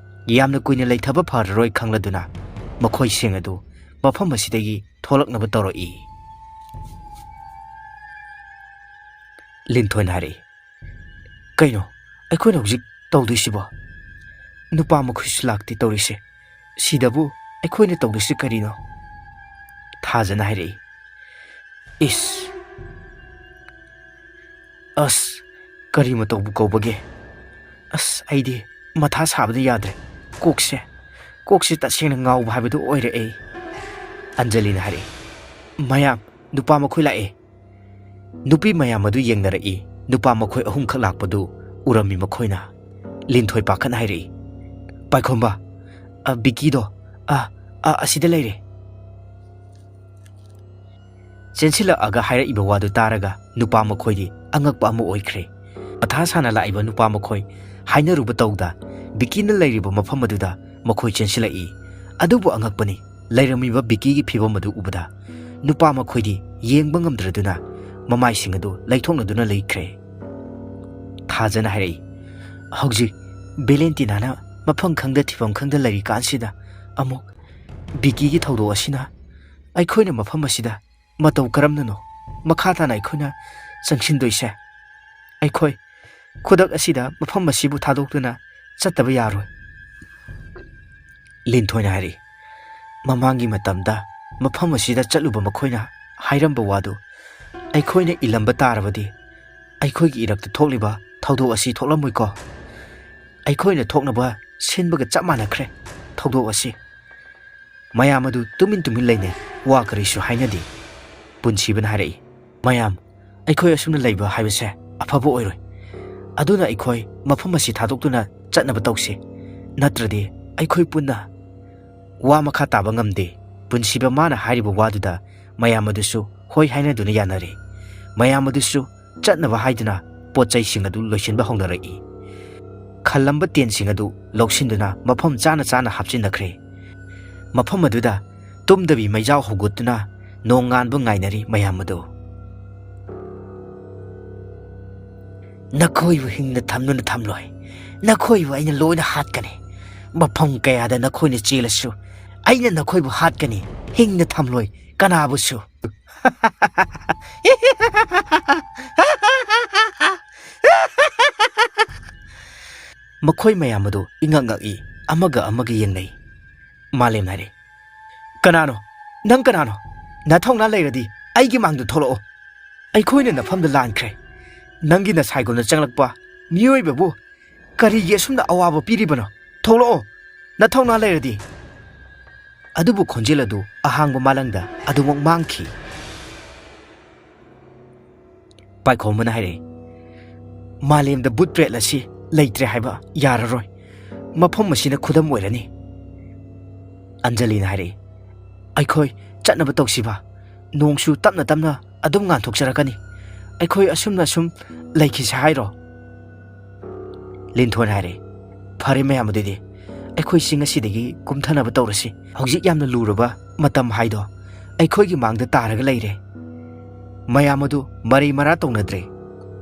ꯌꯥꯝꯅ ꯀꯨꯏꯅ ꯂꯩꯊꯕ ꯐꯔꯔꯣꯏ ꯈꯪꯂꯗꯨꯅ ꯃꯈꯣꯏꯁꯤꯡ ꯑꯗꯨ ꯃꯐꯝ ꯑꯁꯤꯗꯒꯤ ꯊꯣꯛꯂꯛꯅꯕ ꯇꯧꯔꯛꯏ꯫ ꯂꯤꯟꯊꯣꯏꯅ ꯍꯥꯏꯔꯛꯏ, "ꯀꯩꯅꯣ ꯑꯩꯈꯣꯏꯅ ꯍꯧꯖꯤꯛ ꯇꯧꯗꯣꯏꯁꯤꯕꯣ? ꯅꯨꯄꯥ ꯃꯈꯣꯏꯁꯨ ꯂꯥꯛꯇꯦ ꯇꯧꯔꯤꯁꯦ꯫ ꯁꯤꯗꯕꯨ ꯑꯩꯈꯣꯏꯅ ꯇꯧꯗꯣꯏꯁꯤ ꯀꯔꯤꯅꯣ?" ꯊꯥꯖꯅ ꯍꯥꯏꯔꯛꯏ, "ꯏꯁ, ꯑꯁ, ꯀꯔꯤ ꯃꯇꯧꯕꯨ ꯀꯧꯕꯒꯦ? ꯑꯁ, ꯑꯩꯗꯤ ꯃꯊꯥ ꯁꯥꯕꯗ ꯌꯥꯗ꯭ꯔꯦ꯫ ꯀꯣꯛꯁꯦ, ꯀꯣꯛꯁꯦ ꯇꯁꯦꯡꯅ ꯉꯥꯎꯕ ꯍꯥꯏꯕꯗꯨ ꯑꯣꯏꯔꯛꯑꯦ"꯫ ꯑꯟꯖꯂꯤꯅ ꯍꯥꯏꯔꯛꯏ꯫ "ꯃꯌꯥꯝ, ꯅꯨꯄꯥ ꯃꯈꯣꯏ ꯂꯥꯛꯑꯦ"꯫ ꯅꯨꯄꯤ ꯃꯌꯥꯝ ꯑꯗꯨ ꯌꯦꯡꯅꯔꯛꯏ꯫ ꯅꯨꯄꯥ ꯃꯈꯣꯏ ꯑꯍꯨꯝꯈꯛ ꯂꯥꯛꯄꯗꯨ ꯎꯔꯝꯃꯤ ꯃꯈꯣꯏꯅ꯫ ꯂꯤꯟꯊꯣꯏ ꯄꯥꯈꯠꯅ ꯍꯥꯏꯔꯛꯏ, "ꯄꯥꯏꯈꯣꯝꯕ, ꯑ, ꯕꯤꯀꯤꯗꯣ, ꯑ, ꯑ, ꯑꯁꯤꯗ ꯂꯩꯔꯦ"꯫ ꯆꯦꯟꯁꯤꯜꯂꯛꯑꯒ ꯍꯥꯏꯔꯛꯏꯕ ꯋꯥꯗꯨ ꯇꯥꯔꯒ ꯅꯨꯄꯥ ꯃꯈꯣꯏꯗꯤ ꯑꯉꯛꯄ ꯑꯃ ꯑꯣꯏꯈ꯭ꯔꯦ꯫ ꯃꯊꯥ ꯁꯥꯅ ꯂꯥꯛꯏꯕ ꯅꯨꯄꯥ ꯃꯈꯣꯏ ꯍꯥꯏꯅꯔꯨꯕ ꯇꯧꯗ ꯕꯤꯀꯤꯅ ꯂꯩꯔꯤꯕ ꯃꯐꯝ ꯑꯗꯨꯗ ꯃꯈꯣꯏ ꯆꯦꯟꯁꯤꯜꯂꯛꯏ꯫ ꯑꯗꯨꯕꯨ ꯑꯉꯛꯄꯅꯤ, ꯂꯩꯔꯝꯃꯤꯕ ꯕꯤꯀꯤꯒꯤ ꯐꯤꯕꯝ ꯑꯗꯨ ꯎꯕꯗ ꯅꯨꯄꯥ ꯃꯈꯣꯏꯗꯤ ꯌꯦꯡꯕ ꯉꯝꯗ꯭ꯔꯗꯨꯅ ꯃꯃꯥꯏꯁꯤꯡ ꯑꯗꯨ ꯂꯩꯊꯣꯛꯅꯗꯨꯅ ꯂꯩꯈ꯭ꯔꯦ꯫ ꯊꯥꯖꯅ ꯍꯥꯏꯔꯛꯏ, "ꯍꯧꯖꯤꯛ ꯚꯦꯂꯦꯟꯇꯤꯅꯥꯅ ꯃꯐꯝ ꯈꯪꯗ ꯊꯤꯐꯝ ꯈꯪꯗ ꯂꯩꯔꯤꯀꯥꯟꯁꯤꯗ ꯑꯃꯨꯛ ꯕꯤꯀꯤꯒꯤ ꯊꯧꯗꯣꯛ ꯑꯁꯤꯅ ꯑꯩꯈꯣꯏꯅ ꯃꯐꯝ ꯑꯁꯤꯗ ꯃꯇꯧ ꯀꯔꯝꯅꯅꯣ ꯃꯈꯥ ꯇꯥꯅ ꯑꯩꯈꯣꯏꯅ ꯆꯪꯁꯤꯟꯗꯣꯏꯁꯦ? ꯑꯩꯈꯣꯏ ꯈꯨꯗꯛ ꯑꯁꯤꯗ ꯃꯐꯝ ꯑꯁꯤꯕꯨ ꯊꯥꯗꯣꯛꯇꯨꯅ ꯆꯠꯇꯕ ꯌꯥꯔꯣꯏ"꯫ ꯂꯤꯟꯊꯣꯏꯅ ꯍꯥꯏꯔꯛꯏ, "ꯃꯃꯥꯡꯒꯤ ꯃꯇꯝꯗ ꯃꯐꯝ ꯑꯁꯤꯗ ꯆꯠꯂꯨꯕ ꯃꯈꯣꯏꯅ ꯍꯥꯏꯔꯝꯕ ꯋꯥꯗꯨ ꯑꯩꯈꯣꯏꯅ ꯏꯜꯂꯝꯕ ꯇꯥꯔꯕꯗꯤ ꯑꯩꯈꯣꯏꯒꯤ ꯏꯔꯛꯇ ꯊꯣꯛꯂꯤꯕ ꯊꯧꯗꯣꯛ ꯑꯁꯤ ꯊꯣꯛꯂꯝꯃꯣꯏꯀꯣ? ꯑꯩꯈꯣꯏꯅ ꯊꯣꯛꯅꯕ ꯁꯤꯟꯕꯒ ꯆꯞ ꯃꯥꯟꯅꯈ꯭ꯔꯦ ꯊꯧꯗꯣꯛ ꯑꯁꯤ"꯫ ꯃꯌꯥꯝ ꯑꯗꯨ ꯇꯨꯃꯤꯟ ꯇꯨꯃꯤꯟ ꯂꯩꯅꯩ, ꯋꯥ ꯀꯔꯤꯁꯨ ꯍꯥꯏꯅꯗꯦ꯫ ꯄꯨꯟꯁꯤꯕꯅ ꯍꯥꯏꯔꯛꯏ, "ꯃꯌꯥꯝ, ꯑꯩꯈꯣꯏ ꯑꯁꯨꯝꯅ ꯂꯩꯕ ꯍꯥꯏꯕꯁꯦ ꯑꯐꯕ ꯑꯣꯏꯔꯣꯏ꯫ ꯑꯗꯨꯅ ꯑꯩꯈꯣꯏ ꯃꯐꯝ ꯑꯁꯤ ꯊꯥꯗꯣꯛꯇꯨꯅ ꯆꯠꯅꯕ ꯇꯧꯁꯤ꯫ ꯅꯠꯇ꯭ꯔꯗꯤ ꯑꯩꯈꯣꯏ ꯄꯨꯟꯅ ꯋꯥ ꯃꯈꯥ ꯇꯥꯕ ꯉꯝꯗꯦ"꯫ ꯄꯨꯟꯁꯤꯕ ꯃꯥꯅ ꯍꯥꯏꯔꯤꯕ ꯋꯥꯗꯨꯗ ꯃꯌꯥꯝ ꯑꯗꯨꯁꯨ ꯍꯣꯏ ꯍꯥꯏꯅꯗꯨꯅ ꯌꯥꯅꯔꯦ꯫ ꯃꯌꯥꯝ ꯑꯗꯨꯁꯨ ꯆꯠꯅꯕ ꯍꯥꯏꯗꯨꯅ ꯄꯣꯠ ꯆꯩꯁꯤꯡ ꯑꯗꯨ ꯂꯣꯏꯁꯤꯟꯕ ꯍꯧꯅꯔꯛꯏ꯫ ꯈꯜꯂꯝꯕ ꯇꯦꯟꯁꯤꯡ ꯑꯗꯨ ꯂꯧꯁꯤꯟꯗꯨꯅ ꯃꯐꯝ ꯆꯥꯅ ꯆꯥꯅ ꯍꯥꯞꯆꯤꯟꯅꯈ꯭ꯔꯦ꯫ ꯃꯐꯝ ꯑꯗꯨꯗ ꯇꯨꯝꯗꯕꯤ ꯃꯩꯖꯥꯎ ꯍꯧꯒꯠꯇꯨꯅ ꯅꯣꯡꯉꯥꯟꯕ ꯉꯥꯏꯅꯔꯤ ꯃꯌꯥꯝ ꯑꯗꯨ꯫ "ꯅꯈꯣꯏꯕꯨ ꯍꯤꯡꯅ ꯊꯝꯗꯨꯅ ꯊꯝꯂꯣꯏ꯫ ꯅꯈꯣꯏꯕꯨ ꯑꯩꯅ ꯂꯣꯏꯅ ꯍꯥꯠꯀꯅꯤ꯫ ꯃꯐꯝ ꯀꯌꯥꯗ ꯅꯈꯣꯏꯅ ꯆꯦꯜꯂꯁꯨ ꯑꯩꯅ ꯅꯈꯣꯏꯕꯨ ꯍꯥꯠꯀꯅꯤ꯫ ꯍꯤꯡꯅ ꯊꯝꯂꯣꯏ ꯀꯅꯥꯕꯨꯁꯨ"꯫ ꯃꯈꯣꯏ ꯃꯌꯥꯝ ꯑꯗꯨ ꯏꯉꯛ ꯉꯛꯏ, ꯑꯃꯒ ꯑꯃꯒ ꯌꯦꯡꯅꯩ꯫ ꯃꯥꯂꯦꯝꯅ ꯍꯥꯏꯔꯦ, "ꯀꯅꯥꯅꯣ? ꯅꯪ ꯀꯅꯥꯅꯣ? ꯅꯊꯧꯅꯥ ꯂꯩꯔꯗꯤ ꯑꯩꯒꯤ ꯃꯥꯡꯗ ꯊꯣꯛꯂꯛꯑꯣ꯫ ꯑꯩꯈꯣꯏꯅ ꯅꯐꯝꯗ ꯂꯥꯟꯈ꯭ꯔꯦ꯫ ꯅꯪꯒꯤ ꯅꯁꯥꯏꯒꯨꯝꯅ ꯆꯪꯂꯛꯄ ꯃꯤꯑꯣꯏꯕꯕꯨ ꯀꯔꯤꯒꯤ ꯑꯁꯨꯝꯅ ꯑꯋꯥꯕ ꯄꯤꯔꯤꯕꯅꯣ? ꯊꯣꯛꯂꯛꯑꯣ, ꯅꯊꯧꯅꯥ ꯂꯩꯔꯗꯤ꯫ ꯑꯗꯨꯕꯨ ꯈꯣꯟꯖꯦꯜ ꯑꯗꯨ ꯑꯍꯥꯡꯕ ꯃꯥꯂꯪꯗ ꯑꯗꯨꯃꯛ ꯃꯥꯡꯈꯤ꯫ ꯄꯥꯏꯈꯣꯝꯕꯅ ꯍꯥꯏꯔꯛꯏ, "ꯃꯥꯂꯦꯝꯗ ꯕꯨꯠ ꯄ꯭ꯔꯦꯠ ꯑꯁꯤ ꯂꯩꯇ꯭ꯔꯦ ꯍꯥꯏꯕ ꯌꯥꯔꯔꯣꯏ꯫ ꯃꯐꯝ ꯑꯁꯤꯅ ꯈꯨꯗꯝ ꯑꯣꯏꯔꯅꯤ꯫" ꯑꯟꯖꯂꯤꯅ ꯍꯥꯏꯔꯛꯏ, "ꯑꯩꯈꯣꯏ ꯆꯠꯅꯕ ꯇꯧꯁꯤꯕ꯫ ꯅꯣꯡꯁꯨ ꯇꯞꯅ ꯇꯞꯅ ꯑꯗꯨꯝ ꯉꯥꯟꯊꯣꯛꯆꯔꯛꯀꯅꯤ꯫ ꯑꯩꯈꯣꯏ ꯑꯁꯨꯝꯅ ꯑꯁꯨꯝ ꯂꯩꯈꯤꯁꯦ ꯍꯥꯏꯔꯣ?" ꯂꯤꯟꯊꯣꯏꯅ ꯍꯥꯏꯔꯛꯏ, "ꯐꯔꯦ ꯃꯌꯥꯝ, ꯑꯗꯨꯗꯤ ꯑꯩꯈꯣꯏ ꯆꯤꯡ ꯑꯁꯤꯗꯒꯤ ꯀꯨꯝꯊꯅꯕ ꯇꯧꯔꯁꯤ꯫ ꯍꯧꯖꯤꯛ ꯌꯥꯝꯅ ꯂꯨꯔꯕ ꯃꯇꯝ ꯍꯥꯏꯗꯣ ꯑꯩꯈꯣꯏꯒꯤ ꯃꯥꯡꯗ ꯇꯥꯔꯒ ꯂꯩꯔꯦ꯫" ꯃꯌꯥꯝ ꯑꯗꯨ ꯃꯔꯩ ꯃꯔꯥ ꯇꯧꯅꯗ꯭ꯔꯦ꯫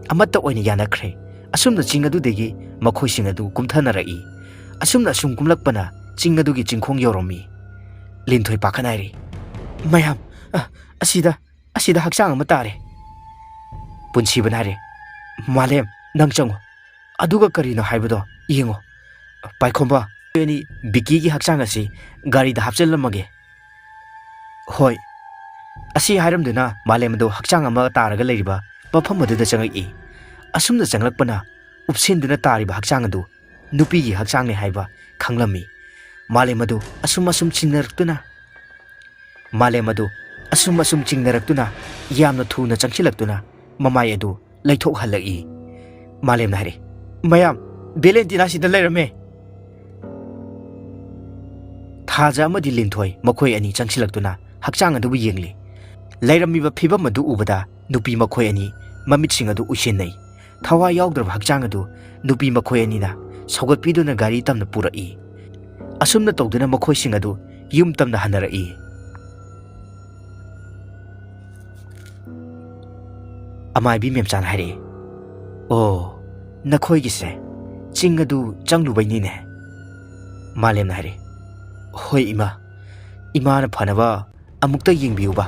ꯑꯃꯠꯇ ꯑꯣꯏꯅ ꯌꯥꯅꯈ꯭ꯔꯦ꯫ ꯑꯁꯨꯝꯅ ꯆꯤꯡ ꯑꯗꯨꯗꯒꯤ ꯃꯈꯣꯏꯁꯤꯡ ꯑꯗꯨ ꯀꯨꯝꯊꯅꯔꯛꯏ꯫ ꯑꯁꯨꯝꯅ ꯑꯁꯨꯝ ꯀꯨꯝꯂꯛꯄꯅ ꯆꯤꯡ ꯑꯗꯨꯒꯤ ꯆꯤꯡꯈꯣꯡ ꯌꯧꯔꯝꯃꯤ꯫ ꯂꯤꯟꯊꯣꯏ ꯄꯥꯈꯠꯅ ꯍꯥꯏꯔꯤ, "ꯃꯌꯥꯝ, ꯑ, ꯑꯁꯤꯗ, ꯑꯁꯤꯗ ꯍꯛꯆꯥꯡ ꯑꯃ ꯇꯥꯔꯦ꯫" ꯄꯨꯟꯁꯤꯕꯅ ꯍꯥꯏꯔꯦ, "ꯃꯥꯂꯦꯝ, ꯅꯪ ꯆꯪꯉꯨ꯫ ꯑꯗꯨꯒ ꯀꯔꯤꯅꯣ ꯍꯥꯏꯕꯗꯣ ꯌꯦꯡꯉꯨ꯫ ꯄꯥꯏꯈꯣꯝꯕ, ꯑꯅꯤ ꯕꯤꯀꯤꯒꯤ ꯍꯛꯆꯥꯡ ꯑꯁꯤ ꯒꯥꯔꯤꯗ ꯍꯥꯞꯆꯤꯜꯂꯝꯃꯒꯦ꯫" ꯍꯣꯏ꯫ ꯑꯁꯤ ꯍꯥꯏꯔꯝꯗꯨꯅ ꯃꯥꯂꯦꯝ ꯑꯗꯨ ꯍꯛꯆꯥꯡ ꯑꯃ ꯇꯥꯔꯒ ꯂꯩꯔꯤꯕ ꯃꯐꯝ ꯑꯗꯨꯗ ꯆꯪꯂꯛꯏ꯫ ꯑꯁꯨꯝꯅ ꯆꯪꯂꯛꯄꯅ ꯎꯞꯁꯤꯟꯗꯨꯅ ꯇꯥꯔꯤꯕ ꯍꯛꯆꯥꯡ ꯑꯗꯨ ꯅꯨꯄꯤꯒꯤ ꯍꯛꯆꯥꯡꯅꯤ ꯍꯥꯏꯕ ꯈꯪꯂꯝꯃꯤ꯫ ꯃꯥꯂꯦꯝ ꯑꯗꯨ ꯑꯁꯨꯝ ꯑꯁꯨꯝ ꯆꯤꯡꯅꯔꯛꯇꯨꯅ, ꯃꯥꯂꯦꯝ ꯑꯗꯨ ꯑꯁꯨꯝ ꯑꯁꯨꯝ ꯆꯤꯡꯅꯔꯛꯇꯨꯅ ꯌꯥꯝꯅ ꯊꯨꯅ ꯆꯪꯁꯤꯜꯂꯛꯇꯨꯅ ꯃꯃꯥꯏ ꯑꯗꯨ ꯂꯩꯊꯣꯛꯍꯜꯂꯛꯏ꯫ ꯃꯥꯂꯦꯝꯅ ꯍꯥꯏꯔꯛꯏ, "ꯃꯌꯥꯝ, ꯚꯦꯂꯦꯟꯇꯤꯅꯥ ꯁꯤꯗ ꯂꯩꯔꯝꯃꯦ!" ꯊꯥꯖ ꯑꯃꯗꯤ ꯂꯤꯟꯊꯣꯏ ꯃꯈꯣꯏ ꯑꯅꯤ ꯆꯪꯁꯤꯜꯂꯛꯇꯨꯅ ꯍꯛꯆꯥꯡ ꯑꯗꯨꯕꯨ ꯌꯦꯡꯂꯤ꯫ ꯂꯩꯔꯝꯃꯤꯕ ꯐꯤꯕꯝ ꯑꯗꯨ ꯎꯕꯗ ꯅꯨꯄꯤ ꯃꯈꯣꯏ ꯑꯅꯤ ꯃꯃꯤꯠꯁꯤꯡ ꯑꯗꯨ ꯎꯏꯁꯤꯟꯅꯩ꯫ ꯊꯋꯥꯏ ꯌꯥꯎꯗ꯭ꯔꯕ ꯍꯛꯆꯥꯡ ꯑꯗꯨ ꯅꯨꯄꯤ ꯃꯈꯣꯏ ꯑꯅꯤꯅ ꯁꯧꯒꯠꯄꯤꯗꯨꯅ ꯒꯥꯔꯤ ꯇꯝꯅ ꯄꯨꯔꯛꯏ꯫ ꯑꯁꯨꯝꯅ ꯇꯧꯗꯨꯅ ꯃꯈꯣꯏꯁꯤꯡ ꯑꯗꯨ ꯌꯨꯝ ꯇꯝꯅ ꯍꯟꯅꯔꯛꯏ꯫ ꯑꯃꯥꯏꯕꯤ ꯃꯦꯝꯆꯥꯅ ꯍꯥꯏꯔꯛꯏ, "ꯑꯣ, ꯅꯈꯣꯏꯒꯤꯁꯦ ꯆꯤꯡ ꯑꯗꯨ ꯆꯪꯂꯨꯕꯩꯅꯤꯅꯦ?" ꯃꯥꯂꯦꯝꯅ ꯍꯥꯏꯔꯛꯏ, "ꯍꯣꯏ ꯏꯃꯥ, ꯏꯃꯥꯅ ꯐꯅꯕ ꯑꯃꯨꯛꯇ ꯌꯦꯡꯕꯤꯌꯨꯕ꯫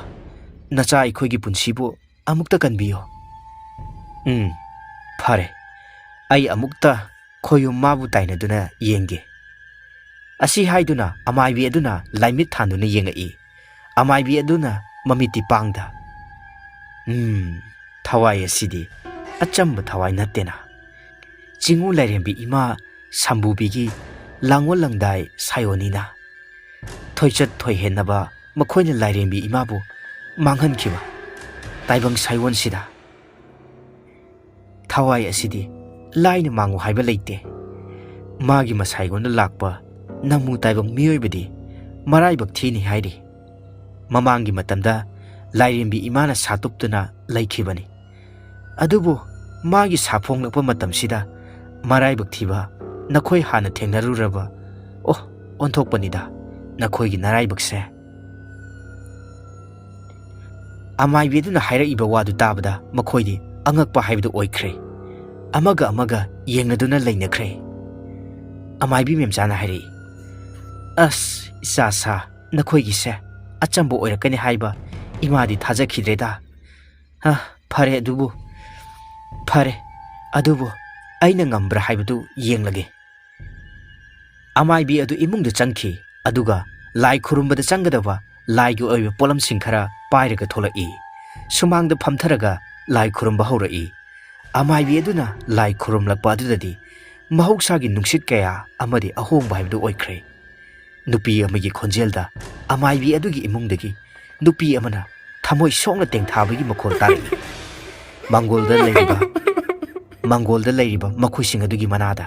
ꯅꯆꯥ ꯑꯩꯈꯣꯏꯒꯤ ꯄꯨꯟꯁꯤꯕꯨ ꯑꯃꯨꯛꯇ ꯀꯟꯕꯤꯌꯨ꯫" "ꯎꯝ, ꯐꯔꯦ꯫ ꯑꯩ ꯑꯃꯨꯛꯇ ꯈꯣꯌꯨꯝ ꯃꯥꯕꯨ ꯇꯥꯏꯅꯗꯨꯅ ꯌꯦꯡꯒꯦ꯫" ꯑꯁꯤ ꯍꯥꯏꯗꯨꯅ ꯑꯃꯥꯏꯕꯤ ꯑꯗꯨꯅ ꯂꯥꯏꯃꯤꯠ ꯊꯥꯟꯗꯨꯅ ꯌꯦꯡꯉꯛꯏ꯫ ꯑꯃꯥꯏꯕꯤ ꯑꯗꯨꯅ ꯃꯃꯤꯠꯇꯤ ꯄꯥꯡꯗ ꯎꯝ, ꯊꯋꯥꯏ ꯑꯁꯤꯗꯤ ꯑꯆꯝꯕ ꯊꯋꯥꯏ ꯅꯠꯇꯦꯅ꯫ ꯆꯤꯡꯉꯨ ꯂꯥꯏꯔꯦꯝꯕꯤ ꯏꯃꯥ ꯁꯝꯕꯨꯕꯤꯒꯤ ꯂꯥꯡꯑꯣꯜ ꯂꯪꯗꯥꯏ ꯁꯥꯏꯑꯣꯟꯅꯤꯅ꯫ ꯊꯣꯏꯆꯠ ꯊꯣꯏꯍꯦꯟꯅꯕ ꯃꯈꯣꯏꯅ ꯂꯥꯏꯔꯦꯝꯕꯤ ꯏꯃꯥꯕꯨ ꯃꯥꯡꯍꯟꯈꯤꯕ ꯇꯥꯏꯕꯪ ꯁꯥꯏꯑꯣꯟꯁꯤꯗ꯫ ꯊꯋꯥꯏ ꯑꯁꯤꯗꯤ ꯂꯥꯏꯅ ꯃꯥꯡꯉꯨ ꯍꯥꯏꯕ ꯂꯩꯇꯦ꯫ ꯃꯥꯒꯤ ꯃꯁꯥꯏꯒꯣꯟꯗ ꯂꯥꯛꯄ ꯅꯃꯨ ꯇꯥꯏꯕꯪ ꯃꯤꯑꯣꯏꯕꯗꯤ ꯃꯔꯥꯏꯕꯛ ꯊꯤꯅꯤ ꯍꯥꯏꯔꯤ꯫ ꯃꯃꯥꯡꯒꯤ ꯃꯇꯝꯗ ꯂꯥꯏꯔꯦꯝꯕꯤ ꯏꯃꯥꯅ ꯁꯥꯇꯨꯞꯇꯨꯅ ꯂꯩꯈꯤꯕꯅꯤ꯫ ꯑꯗꯨꯕꯨ ꯃꯥꯒꯤ ꯁꯥꯐꯣꯡꯂꯛꯄ ꯃꯇꯝꯁꯤꯗ ꯃꯔꯥꯏꯕꯛ ꯊꯤꯕ ꯅꯈꯣꯏ ꯍꯥꯟꯅ ꯊꯦꯡꯅꯔꯨꯔꯕ, ꯑꯣ, ꯑꯣꯟꯊꯣꯛꯄꯅꯤꯗ ꯅꯈꯣꯏꯒꯤ ꯅꯔꯥꯏꯕꯛꯁꯦ꯫ ꯑꯃꯥꯏꯕꯤ ꯑꯗꯨꯅ ꯍꯥꯏꯔꯛꯏꯕ ꯋꯥꯗꯨ ꯇꯥꯕꯗ ꯃꯈꯣꯏꯗꯤ ꯑꯉꯛꯄ ꯍꯥꯏꯕꯗꯨ ꯑꯣꯏꯈ꯭ꯔꯦ꯫ ꯑꯃꯒ ꯑꯃꯒ ꯌꯦꯡꯅꯗꯨꯅ ꯂꯩꯅꯈ꯭ꯔꯦ꯫ ꯑꯃꯥꯏꯕꯤ ꯃꯦꯝꯆꯥꯅ ꯍꯥꯏꯔꯛꯏ, "ꯑꯁ, ꯏꯆꯥ ꯁꯥ, ꯅꯈꯣꯏꯒꯤꯁꯦ ꯑꯆꯝꯕ ꯑꯣꯏꯔꯛꯀꯅꯤ ꯍꯥꯏꯕ ꯏꯃꯥꯗꯤ ꯊꯥꯖꯈꯤꯗ꯭ꯔꯦꯗ꯫ ꯑ, ꯐꯔꯦ ꯑꯗꯨꯕꯨ, ꯐꯔꯦ, ꯑꯗꯨꯕꯨ ꯑꯩꯅ ꯉꯝꯕ꯭ꯔꯥ ꯍꯥꯏꯕꯗꯨ ꯌꯦꯡꯂꯒꯦ꯫" ꯑꯃꯥꯏꯕꯤ ꯑꯗꯨ ꯏꯃꯨꯡꯗ ꯆꯪꯈꯤ, ꯑꯗꯨꯒ ꯂꯥꯏ ꯈꯨꯔꯨꯝꯕꯗ ꯆꯪꯒꯗꯕ ꯂꯥꯏꯒꯤ ꯑꯣꯏꯕ ꯄꯣꯠꯂꯝꯁꯤꯡ ꯈꯔ ꯄꯥꯏꯔꯒ ꯊꯣꯛꯂꯛꯏ꯫ ꯁꯨꯃꯥꯡꯗ ꯐꯝꯊꯔꯒ ꯂꯥꯏ ꯈꯨꯔꯨꯝꯕ ꯍꯧꯔꯛꯏ꯫ ꯑꯃꯥꯏꯕꯤ ꯑꯗꯨꯅ ꯂꯥꯏ ꯈꯨꯔꯨꯝꯂꯛꯄ ꯑꯗꯨꯗꯗꯤ ꯃꯍꯧꯁꯥꯒꯤ ꯅꯨꯡꯁꯤꯠ ꯀꯌꯥ ꯑꯃꯗꯤ ꯑꯍꯣꯡꯕ ꯍꯥꯏꯕꯗꯨ ꯑꯣꯏꯈ꯭ꯔꯦ꯫ ꯅꯨꯄꯤ ꯑꯃꯒꯤ ꯈꯣꯟꯖꯦꯜꯗ ꯑꯃꯥꯏꯕꯤ ꯑꯗꯨꯒꯤ ꯏꯃꯨꯡꯗꯒꯤ ꯅꯨꯄꯤ ꯑꯃꯅ ꯊꯃꯣꯏ ꯁꯣꯛꯅ ꯇꯦꯡꯊꯥꯕꯒꯤ ꯃꯈꯣꯜ ꯇꯥꯔꯛꯏ꯫ ꯃꯥꯡꯒꯣꯜꯗ ꯂꯩꯔꯤꯕ, ꯃꯥꯡꯒꯣꯜꯗ ꯂꯩꯔꯤꯕ ꯃꯈꯣꯏꯁꯤꯡ ꯑꯗꯨꯒꯤ ꯃꯅꯥꯗ꯫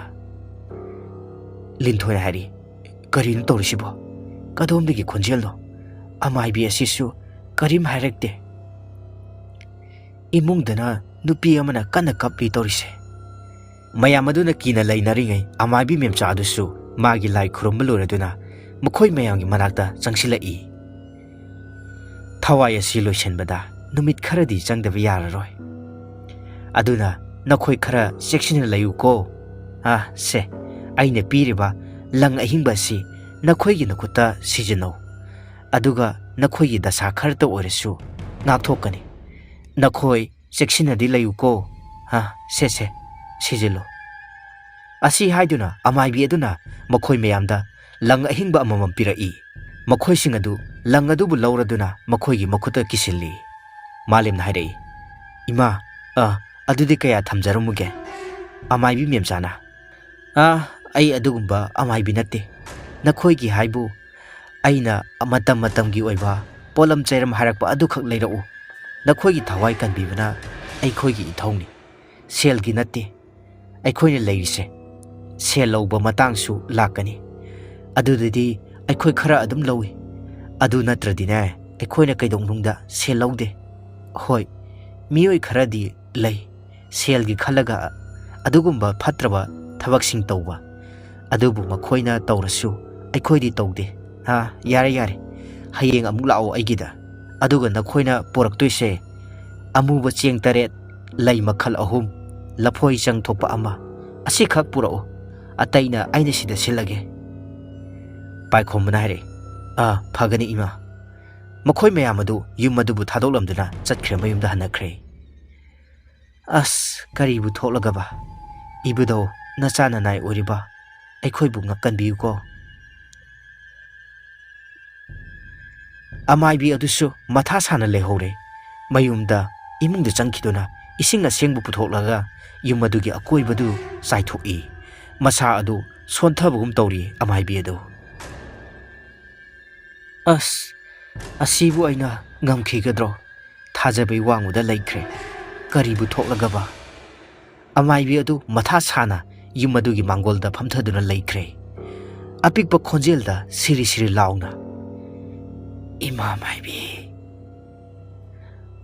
ꯂꯤꯟꯊꯣꯏꯅ ꯍꯥꯏꯔꯤ, "ꯀꯔꯤꯅꯣ ꯇꯧꯔꯤꯁꯤꯕꯣ? ꯀꯗꯣꯝꯗꯒꯤ ꯈꯣꯟꯖꯦꯜꯅꯣ? ꯑꯃꯥꯏꯕꯤ ꯑꯁꯤꯁꯨ ꯀꯔꯤꯝ ꯍꯥꯏꯔꯛꯇꯦ꯫ ꯏꯃꯨꯡꯗꯅ ꯅꯨꯄꯤ ꯑꯃꯅ ꯀꯟꯅ ꯀꯞꯂꯤ ꯇꯧꯔꯤꯁꯦ꯫" ꯃꯌꯥꯝ ꯑꯗꯨꯅ ꯀꯤꯅ ꯂꯩꯅꯔꯤꯉꯩ ꯑꯃꯥꯏꯕꯤ ꯃꯦꯝꯆꯥ ꯑꯗꯨꯁꯨ ꯃꯥꯒꯤ ꯂꯥꯏ ꯈꯨꯔꯨꯝꯕ ꯂꯣꯏꯔꯗꯨꯅ ꯃꯈꯣꯏ ꯃꯌꯥꯝꯒꯤ ꯃꯅꯥꯛꯇ ꯆꯪꯁꯤꯜꯂꯛꯏ꯫ "ꯊꯋꯥꯏ ꯑꯁꯤ ꯂꯣꯏꯁꯤꯟꯕꯗ ꯅꯨꯃꯤꯠ ꯈꯔꯗꯤ ꯆꯪꯗꯕ ꯌꯥꯔꯔꯣꯏ꯫ ꯑꯗꯨꯅ ꯅꯈꯣꯏ ꯈꯔ ꯆꯦꯛꯁꯤꯟꯅ ꯂꯩꯌꯨꯀꯣ꯫ ꯑꯥ, ꯁꯦ, ꯑꯩꯅ ꯄꯤꯔꯤꯕ ꯂꯪ ꯑꯍꯤꯡꯕ ꯑꯁꯤ ꯅꯈꯣꯏꯒꯤ ꯅꯈꯨꯠꯇ ꯁꯤꯖꯤꯟꯅꯧ꯫ ꯑꯗꯨꯒ ꯅꯈꯣꯏꯒꯤ ꯗꯁꯥ ꯈꯔꯇ ꯑꯣꯏꯔꯁꯨ ꯉꯥꯛꯊꯣꯛꯀꯅꯤ꯫ ꯅꯈꯣꯏ ꯆꯦꯛꯁꯤꯟꯅꯗꯤ ꯂꯩꯌꯨꯀꯣ꯫ ꯍꯥ, ꯁꯦ, ꯁꯦ, ꯁꯤꯖꯤꯜꯂꯨ꯫" ꯑꯁꯤ ꯍꯥꯏꯗꯨꯅ ꯑꯃꯥꯏꯕꯤ ꯑꯗꯨꯅ ꯃꯈꯣꯏ ꯃꯌꯥꯝꯗ ꯂꯪ ꯑꯍꯤꯡꯕ ꯑꯃꯃꯝ ꯄꯤꯔꯛꯏ꯫ ꯃꯈꯣꯏꯁꯤꯡ ꯑꯗꯨ ꯂꯪ ꯑꯗꯨꯕꯨ ꯂꯧꯔꯗꯨꯅ ꯃꯈꯣꯏꯒꯤ ꯃꯈꯨꯠꯇ ꯀꯤꯁꯤꯜꯂꯤ꯫ ꯃꯥꯂꯦꯝꯅ ꯍꯥꯏꯔꯛꯏ, "ꯏꯃꯥ, ꯑ, ꯑꯗꯨꯗꯤ ꯀꯌꯥ ꯊꯝꯖꯔꯝꯃꯨꯒꯦ?" ꯑꯃꯥꯏꯕꯤ ꯃꯦꯝꯆꯥꯅ, "ꯑ, ꯑꯩ ꯑꯗꯨꯒꯨꯝꯕ ꯑꯃꯥꯏꯕꯤ ꯅꯠꯇꯦ꯫ ꯅꯈꯣꯏꯒꯤ ꯍꯥꯏꯕꯨ ꯑꯩꯅ ꯃꯇꯝ ꯃꯇꯝꯒꯤ ꯑꯣꯏꯕ ꯄꯣꯠꯂꯝ ꯆꯩꯔꯝ ꯍꯥꯏꯔꯛꯄ ꯑꯗꯨꯈꯛ ꯂꯩꯔꯛꯎ꯫ ꯅꯈꯣꯏꯒꯤ ꯊꯋꯥꯏ ꯀꯟꯕꯤꯕꯅ ꯑꯩꯈꯣꯏꯒꯤ ꯏꯊꯧꯅꯤ, ꯁꯦꯜꯒꯤ ꯅꯠꯇꯦ꯫ ꯑꯩꯈꯣꯏꯅ ꯂꯩꯔꯤꯁꯦ ꯁꯦꯜ ꯂꯧꯕ ꯃꯇꯥꯡꯁꯨ ꯂꯥꯛꯀꯅꯤ꯫ ꯑꯗꯨꯗꯗꯤ ꯑꯩꯈꯣꯏ ꯈꯔ ꯑꯗꯨꯝ ꯂꯧꯏ꯫ ꯑꯗꯨ ꯅꯠꯇ꯭ꯔꯗꯤꯅꯦ, ꯑꯩꯈꯣꯏꯅ ꯀꯩꯗꯧꯅꯨꯡꯗ ꯁꯦꯜ ꯂꯧꯗꯦ꯫ ꯍꯣꯏ, ꯃꯤꯑꯣꯏ ꯈꯔꯗꯤ ꯂꯩ, ꯁꯦꯜꯒꯤ ꯈꯜꯂꯒ ꯑꯗꯨꯒꯨꯝꯕ ꯐꯠꯇ꯭ꯔꯕ ꯊꯕꯛꯁꯤꯡ ꯇꯧꯕ꯫ ꯑꯗꯨꯕꯨ ꯃꯈꯣꯏꯅ ꯇꯧꯔꯁꯨ ꯑꯩꯈꯣꯏꯗꯤ ꯇꯧꯗꯦ꯫ ꯑꯥ, ꯌꯥꯔꯦ, ꯌꯥꯔꯦ꯫ ꯍꯌꯦꯡ ꯑꯃꯨꯛ ꯂꯥꯛꯑꯣ ꯑꯩꯒꯤꯗ꯫ ꯑꯗꯨꯒ ꯅꯈꯣꯏꯅ ꯄꯨꯔꯛꯇꯣꯏꯁꯦ ꯑꯃꯨꯕ ꯆꯦꯡ ꯇꯔꯦꯠ, ꯂꯩ ꯃꯈꯜ ꯑꯍꯨꯝ, ꯂꯐꯣꯏ ꯆꯪ ꯊꯣꯛꯄ ꯑꯃ, ꯑꯁꯤꯈꯛ ꯄꯨꯔꯛꯎ꯫ ꯑꯇꯩꯅ ꯑꯩꯅ ꯁꯤꯗ ꯁꯤꯜꯂꯒꯦ꯫" ꯄꯥꯏꯈꯣꯝꯕꯅ ꯍꯥꯏꯔꯛꯏ, "ꯑꯥ, ꯐꯒꯅꯤ ꯏꯃꯥ꯫" ꯃꯈꯣꯏ ꯃꯌꯥꯝ ꯑꯗꯨ ꯌꯨꯝ ꯑꯗꯨꯕꯨ ꯊꯥꯗꯣꯛꯂꯝꯗꯨꯅ ꯆꯠꯈ꯭ꯔꯦ, ꯃꯌꯨꯝꯗ ꯍꯟꯅꯈ꯭ꯔꯦ꯫ ꯑꯁ, ꯀꯔꯤꯕꯨ ꯊꯣꯛꯂꯒꯕ? ꯏꯕꯨꯙꯧ, ꯅꯆꯥ ꯅꯅꯥꯏ ꯑꯣꯏꯔꯤꯕ ꯑꯩꯈꯣꯏꯕꯨ ꯉꯥꯛꯀꯟꯕꯤꯌꯨꯀꯣ꯫ ꯑꯃꯥꯏꯕꯤ ꯑꯗꯨꯁꯨ ꯃꯊꯥ ꯁꯥꯅ ꯂꯩꯍꯧꯔꯦ꯫ ꯃꯌꯨꯝꯗ, ꯏꯃꯨꯡꯗ ꯆꯪꯈꯤꯗꯨꯅ ꯏꯁꯤꯡ ꯑꯁꯦꯡꯕ ꯄꯨꯊꯣꯛꯂꯒ ꯌꯨꯝ ꯑꯗꯨꯒꯤ ꯑꯀꯣꯏꯕꯗꯨ ꯆꯥꯏꯊꯣꯛꯏ꯫ ꯃꯁꯥ ꯑꯗꯨ ꯁꯣꯟꯊꯕꯒꯨꯝ ꯇꯧꯔꯤ ꯑꯃꯥꯏꯕꯤ ꯑꯗꯨ꯫ "ꯑꯁ, ꯑꯁꯤꯕꯨ ꯑꯩꯅ ꯉꯝꯈꯤꯒꯗ꯭ꯔꯣ? ꯊꯥꯖꯕꯩ ꯋꯥꯡꯃꯗ ꯂꯩꯈ꯭ꯔꯦ꯫ ꯀꯔꯤꯕꯨ ꯊꯣꯛꯂꯒꯕ?" ꯑꯃꯥꯏꯕꯤ ꯑꯗꯨ ꯃꯊꯥ ꯁꯥꯅ ꯌꯨꯝ ꯑꯗꯨꯒꯤ ꯃꯥꯡꯒꯣꯜꯗ ꯐꯝꯊꯗꯨꯅ ꯂꯩꯈ꯭ꯔꯦ꯫ ꯑꯄꯤꯛꯄ ꯈꯣꯟꯖꯦꯜꯗ ꯁꯤꯔꯤ ꯁꯤꯔꯤ ꯂꯥꯎꯅ, "ꯏꯃꯥ ꯃꯥꯏꯕꯤ!"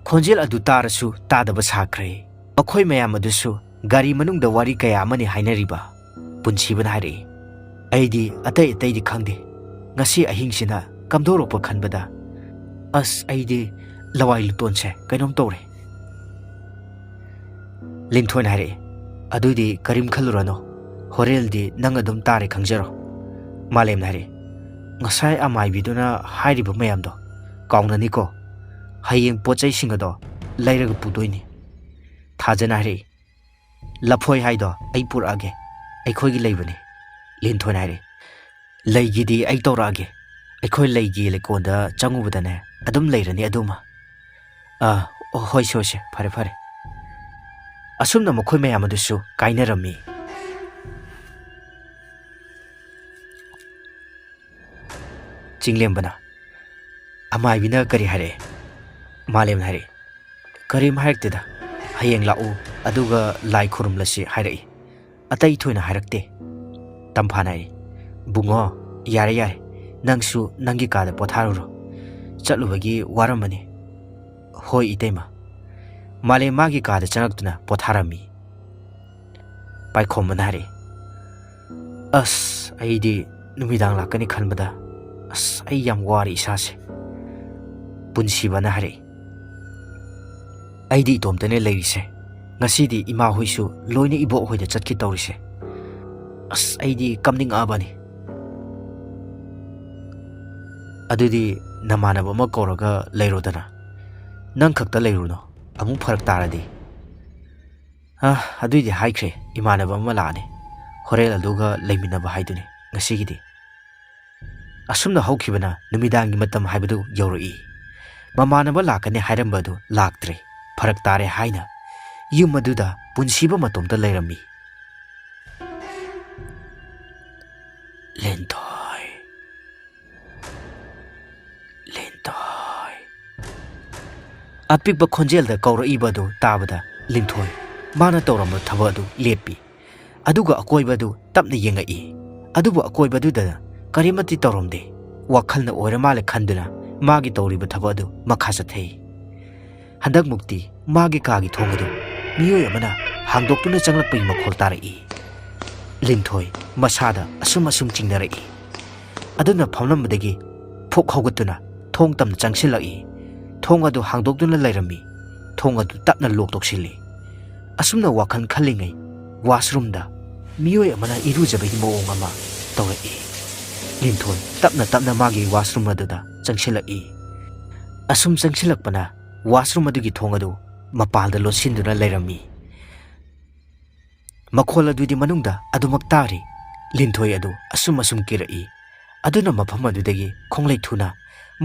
ꯈꯣꯟꯖꯦꯜ ꯑꯗꯨ ꯇꯥꯔꯁꯨ ꯇꯥꯗꯕ ꯁꯥꯈ꯭ꯔꯦ꯫ ꯃꯈꯣꯏ ꯃꯌꯥꯝ ꯑꯗꯨꯁꯨ ꯒꯥꯔꯤ ꯃꯅꯨꯡꯗ ꯋꯥꯔꯤ ꯀꯌꯥ ꯑꯃꯅꯤ ꯍꯥꯏꯅꯔꯤꯕ꯫ ꯄꯨꯟꯁꯤꯕꯅ ꯍꯥꯏꯔꯛꯏ, "ꯑꯩꯗꯤ ꯑꯇꯩ ꯑꯇꯩꯗꯤ ꯈꯪꯗꯦ꯫ ꯉꯁꯤ ꯑꯍꯤꯡꯁꯤꯅ ꯀꯝꯗꯧꯔꯛꯄ ꯈꯟꯕꯗ, ꯑꯁ, ꯑꯩꯗꯤ ꯂꯋꯥꯏ ꯂꯨꯇꯣꯟꯁꯦ ꯀꯩꯅꯣꯝ ꯇꯧꯔꯦ꯫" ꯂꯤꯟꯊꯣꯏꯅ ꯍꯥꯏꯔꯛꯏ, "ꯑꯗꯨꯗꯤ ꯀꯔꯤꯝ ꯈꯜꯂꯨꯔꯅꯨ, ꯍꯣꯔꯦꯟꯗꯤ ꯅꯪ ꯑꯗꯨꯝ ꯇꯥꯔꯦ ꯈꯪꯖꯔꯣ꯫" ꯃꯥꯂꯦꯝꯅ ꯍꯥꯏꯔꯛꯏ, "ꯉꯁꯥꯏ ꯑꯃꯥꯏꯕꯤꯗꯨꯅ ꯍꯥꯏꯔꯤꯕ ꯃꯌꯥꯝꯗꯣ ꯀꯥꯎꯅꯅꯤꯀꯣ꯫ ꯍꯌꯦꯡ ꯄꯣꯠ ꯆꯩꯁꯤꯡ ꯑꯗꯣ ꯂꯩꯔꯒ ꯄꯨꯗꯣꯏꯅꯤ꯫" ꯊꯥꯖꯅ ꯍꯥꯏꯔꯛꯏ, "ꯂꯐꯣꯏ ꯍꯥꯏꯗꯣ ꯑꯩ ꯄꯨꯔꯛꯑꯒꯦ, ꯑꯩꯈꯣꯏꯒꯤ ꯂꯩꯕꯅꯤ꯫" ꯂꯤꯟꯊꯣꯏꯅ ꯍꯥꯏꯔꯛꯏ, "ꯂꯩꯒꯤꯗꯤ ꯑꯩ ꯇꯧꯔꯛꯑꯒꯦ, ꯑꯩꯈꯣꯏ ꯂꯩꯒꯤ ꯂꯩꯀꯣꯜꯗ ꯆꯪꯉꯨꯕꯗꯅꯦ ꯑꯗꯨꯝ ꯂꯩꯔꯅꯤ ꯑꯗꯨꯃ꯫" ꯑꯥ, ꯑꯣ, ꯍꯣꯏꯁꯦ, ꯍꯣꯏꯁꯦ, ꯐꯔꯦ, ꯐꯔꯦ꯫ ꯑꯁꯨꯝꯅ ꯃꯈꯣꯏ ꯃꯌꯥꯝ ꯑꯗꯨꯁꯨ ꯀꯥꯏꯅꯔꯝꯃꯤ꯫ ꯆꯤꯡꯂꯦꯝꯕꯅ, "ꯑꯃꯥꯏꯕꯤꯅ ꯀꯔꯤ ꯍꯥꯏꯔꯛꯑꯦ?" ꯃꯥꯂꯦꯝꯅ ꯍꯥꯏꯔꯛꯏ, "ꯀꯔꯤꯝ ꯍꯥꯏꯔꯛꯇꯦꯗ꯫ ꯍꯌꯦꯡ ꯂꯥꯛꯎ, ꯑꯗꯨꯒ ꯂꯥꯏ ꯈꯨꯔꯨꯝꯂꯁꯤ" ꯍꯥꯏꯔꯛꯏ꯫ "ꯑꯇꯩ ꯊꯣꯏꯅ ꯍꯥꯏꯔꯛꯇꯦ꯫" ꯇꯝꯐꯥꯅ ꯍꯥꯏꯔꯤ, "ꯕꯨꯡꯉꯣ, ꯌꯥꯔꯦ, ꯌꯥꯔꯦ, ꯅꯪꯁꯨ ꯅꯪꯒꯤ ꯀꯥꯗ ꯄꯣꯊꯥꯔꯨꯔꯣ꯫ ꯆꯠꯂꯨꯕꯒꯤ ꯋꯥꯔꯝꯃꯅꯤ꯫" "ꯍꯣꯏ, ꯏꯇꯩꯃ꯫" ꯃꯥꯂꯦꯝ ꯃꯥꯒꯤ ꯀꯥꯗ ꯆꯪꯂꯛꯇꯨꯅ ꯄꯣꯊꯥꯔꯝꯃꯤ꯫ ꯄꯥꯏꯈꯣꯝꯕꯅ ꯍꯥꯏꯔꯛꯏ, "ꯑꯁ, ꯑꯩꯗꯤ ꯅꯨꯃꯤꯗꯥꯡ ꯂꯥꯛꯀꯅꯤ ꯈꯟꯕꯗ, ꯑꯁ, ꯑꯩ ꯌꯥꯝ ꯋꯥꯔꯦ ꯏꯁꯥꯁꯦ꯫" ꯄꯨꯟꯁꯤꯕꯅ ꯍꯥꯏꯔꯛꯏ, "ꯑꯩꯗꯤ ꯏꯇꯣꯝꯇꯅꯦ ꯂꯩꯔꯤꯁꯦ꯫ ꯉꯁꯤꯗꯤ ꯏꯃꯥ ꯍꯣꯏꯁꯨ ꯂꯣꯏꯅ ꯏꯕꯣꯛ ꯍꯣꯏꯗ ꯆꯠꯈꯤ ꯇꯧꯔꯤꯁꯦ꯫ ꯑꯁ, ꯑꯩꯗꯤ ꯀꯞꯅꯤꯡꯉꯛꯑꯕꯅꯤ꯫" "ꯑꯗꯨꯗꯤ ꯅꯃꯥꯟꯅꯕ ꯑꯃ ꯀꯧꯔꯒ ꯂꯩꯔꯣꯗꯅ꯫ ꯅꯪ ꯈꯛꯇ ꯂꯩꯔꯨꯅꯣ, ꯑꯃꯨꯛ ꯐꯔꯛ ꯇꯥꯔꯗꯤ꯫" "ꯑ, ꯑꯗꯨꯏꯗꯤ ꯍꯥꯏꯈ꯭ꯔꯦ, ꯏꯃꯥꯟꯅꯕ ꯑꯃ ꯂꯥꯛꯑꯅꯤ꯫ ꯍꯣꯔꯦꯟ ꯑꯗꯨꯒ ꯂꯩꯃꯤꯟꯅꯕ ꯍꯥꯏꯗꯨꯅꯤ ꯉꯁꯤꯒꯤꯗꯤ꯫" ꯑꯁꯨꯝꯅ ꯍꯧꯈꯤꯕꯅ ꯅꯨꯃꯤꯗꯥꯡꯒꯤ ꯃꯇꯝ ꯍꯥꯏꯕꯗꯨ ꯌꯧꯔꯛꯏ꯫ ꯃꯃꯥꯟꯅꯕ ꯂꯥꯛꯀꯅꯤ ꯍꯥꯏꯔꯝꯕ ꯑꯗꯨ ꯂꯥꯛꯇ꯭ꯔꯦ꯫ ꯐꯔꯛ ꯇꯥꯔꯦ ꯍꯥꯏꯅ ꯌꯨꯝ ꯑꯗꯨꯗ ꯄꯨꯟꯁꯤꯕ ꯃꯇꯣꯝꯇ ꯂꯩꯔꯝꯃꯤ꯫ "ꯂꯦꯟꯊꯣꯏ, ꯂꯦꯟꯊꯣꯏ꯫" ꯑꯄꯤꯛꯄ ꯈꯣꯟꯖꯦꯜꯗ ꯀꯧꯔꯛꯏꯕ ꯑꯗꯨ ꯇꯥꯕꯗ ꯂꯤꯟꯊꯣꯏ ꯃꯥꯅ ꯇꯧꯔꯝꯕ ꯊꯕꯛ ꯑꯗꯨ ꯂꯦꯞꯄꯤ꯫ ꯑꯗꯨꯒ ꯑꯀꯣꯏꯕꯗꯨ ꯇꯞꯅ ꯌꯦꯡꯉꯛꯏ꯫ ꯑꯗꯨꯕꯨ ꯑꯀꯣꯏꯕꯗꯨꯗ ꯀꯔꯤꯃꯠꯇꯤ ꯇꯧꯔꯝꯗꯦ꯫ ꯋꯥꯈꯜꯅ ꯑꯣꯏꯔ ꯃꯥꯜꯂꯦ ꯈꯟꯗꯨꯅ ꯃꯥꯒꯤ ꯇꯧꯔꯤꯕ ꯊꯕꯛ ꯑꯗꯨ ꯃꯈꯥ ꯆꯠꯊꯩ꯫ ꯍꯟꯗꯛꯃꯨꯛꯇꯤ ꯃꯥꯒꯤ ꯀꯥꯒꯤ ꯊꯣꯡ ꯑꯗꯨ ꯃꯤꯑꯣꯏ ꯑꯃꯅ ꯍꯥꯡꯗꯣꯛꯇꯨꯅ ꯆꯪꯂꯛꯄꯒꯤ ꯃꯈꯣꯜ ꯇꯥꯔꯛꯏ꯫ ꯂꯤꯟꯊꯣꯏ ꯃꯁꯥꯗ ꯑꯁꯨꯝ ꯑꯁꯨꯝ ꯆꯤꯡꯅꯔꯛꯏ꯫ ꯑꯗꯨꯅ ꯐꯝꯂꯝꯕꯗꯒꯤ ꯐꯨꯛ ꯍꯧꯒꯠꯇꯨꯅ ꯊꯣꯡ ꯇꯝꯅ ꯆꯪꯁꯤꯜꯂꯛꯏ꯫ ꯊꯣꯡ ꯑꯗꯨ ꯍꯥꯡꯗꯣꯛꯇꯨꯅ ꯂꯩꯔꯝꯃꯤ꯫ ꯊꯣꯡ ꯑꯗꯨ ꯇꯞꯅ ꯂꯣꯛ ꯇꯧꯁꯤꯜꯂꯤ꯫ ꯑꯁꯨꯝꯅ ꯋꯥꯈꯜ ꯈꯜꯂꯤꯉꯩ ꯋꯥꯁꯔꯨꯝꯗ ꯃꯤꯑꯣꯏ ꯑꯃꯅ ꯏꯔꯨꯖꯕꯒꯤ ꯃꯑꯣꯡ ꯑꯃ ꯇꯧꯔꯛꯏ꯫ ꯂꯤꯟꯊꯣꯏ ꯇꯞꯅ ꯇꯞꯅ ꯃꯥꯒꯤ ꯋꯥꯁꯔꯨꯝ ꯑꯗꯨꯗ ꯆꯪꯁꯤꯜꯂꯛꯏ꯫ ꯑꯁꯨꯝ ꯆꯪꯁꯤꯜꯂꯛꯄꯅ ꯋꯥꯁꯔꯨꯝ ꯑꯗꯨꯒꯤ ꯊꯣꯡ ꯑꯗꯨ ꯃꯄꯥꯜꯗ ꯂꯣꯟꯁꯤꯟꯗꯨꯅ ꯂꯩꯔꯝꯃꯤ꯫ ꯃꯈꯣꯜ ꯑꯗꯨꯗꯤ ꯃꯅꯨꯡꯗ ꯑꯗꯨꯃꯛ ꯇꯥꯔꯤ꯫ ꯂꯤꯟꯊꯣꯏ ꯑꯗꯨ ꯑꯁꯨꯝ ꯑꯁꯨꯝ ꯀꯤꯔꯛꯏ꯫ ꯑꯗꯨꯅ ꯃꯐꯝ ꯑꯗꯨꯗꯒꯤ ꯈꯣꯡꯂꯩ ꯊꯨꯅ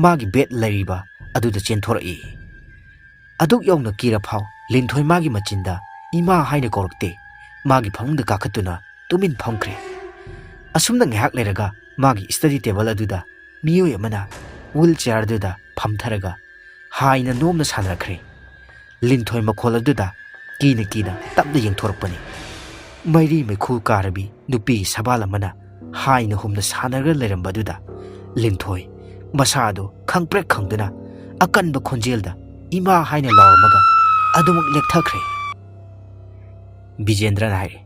ꯃꯥꯒꯤ ꯕꯦꯗ ꯂꯩꯔꯤꯕ ꯑꯗꯨꯗ ꯆꯦꯟꯊꯣꯔꯛꯏ꯫ ꯑꯗꯨꯛ ꯌꯧꯅ ꯀꯤꯔ ꯐꯥꯎ ꯂꯤꯟꯊꯣꯏ ꯃꯥꯒꯤ ꯃꯆꯤꯟꯗ "ꯏꯃꯥ" ꯍꯥꯏꯅ ꯀꯧꯔꯛꯇꯦ꯫ ꯃꯥꯒꯤ ꯐꯃꯨꯡꯗ ꯀꯥꯈꯠꯇꯨꯅ ꯇꯨꯃꯤꯟ ꯐꯝꯈ꯭ꯔꯦ꯫ ꯑꯁꯨꯝꯅ ꯉꯥꯏꯍꯥꯛ ꯂꯩꯔꯒ ꯃꯥꯒꯤ study table ꯑꯗꯨꯗ ꯃꯤꯑꯣꯏ ꯑꯃꯅ wheel chair ꯑꯗꯨꯗ ꯐꯝꯊꯔꯒ ꯍꯥꯏꯅ ꯅꯣꯝꯅ ꯁꯥꯟꯅꯔꯛꯈ꯭ꯔꯦ꯫ ꯂꯤꯟꯊꯣꯏ ꯃꯈꯣꯜ ꯑꯗꯨꯗ ꯀꯤꯅ ꯀꯤꯅ ꯇꯞꯅ ꯌꯦꯡꯊꯣꯔꯛꯄꯅꯤ꯫ ꯃꯩꯔꯤ ꯃꯩꯈꯨ ꯀꯥꯔꯕꯤ ꯅꯨꯄꯤꯒꯤ ꯁꯕꯥꯜ ꯑꯃꯅ ꯍꯥꯏꯅ ꯍꯨꯝꯅ ꯁꯥꯟꯅꯔꯒ ꯂꯩꯔꯝꯕ ꯑꯗꯨꯗ ꯂꯤꯟꯊꯣꯏ ꯃꯁꯥ ꯑꯗꯨ ꯈꯪꯄ꯭ꯔꯦꯛ ꯈꯪꯗꯨꯅ ꯑꯀꯟꯕ ꯈꯣꯟꯖꯦꯜꯗ "ꯏꯃꯥ" ꯍꯥꯏꯅ ꯂꯥꯎꯔꯝꯃꯒ ꯑꯗꯨꯃꯛ ꯂꯦꯛꯊꯈ꯭ꯔꯦ꯫ ꯕꯤꯖꯦꯟꯗ꯭ꯔꯅ ꯍꯥꯏꯔꯦ,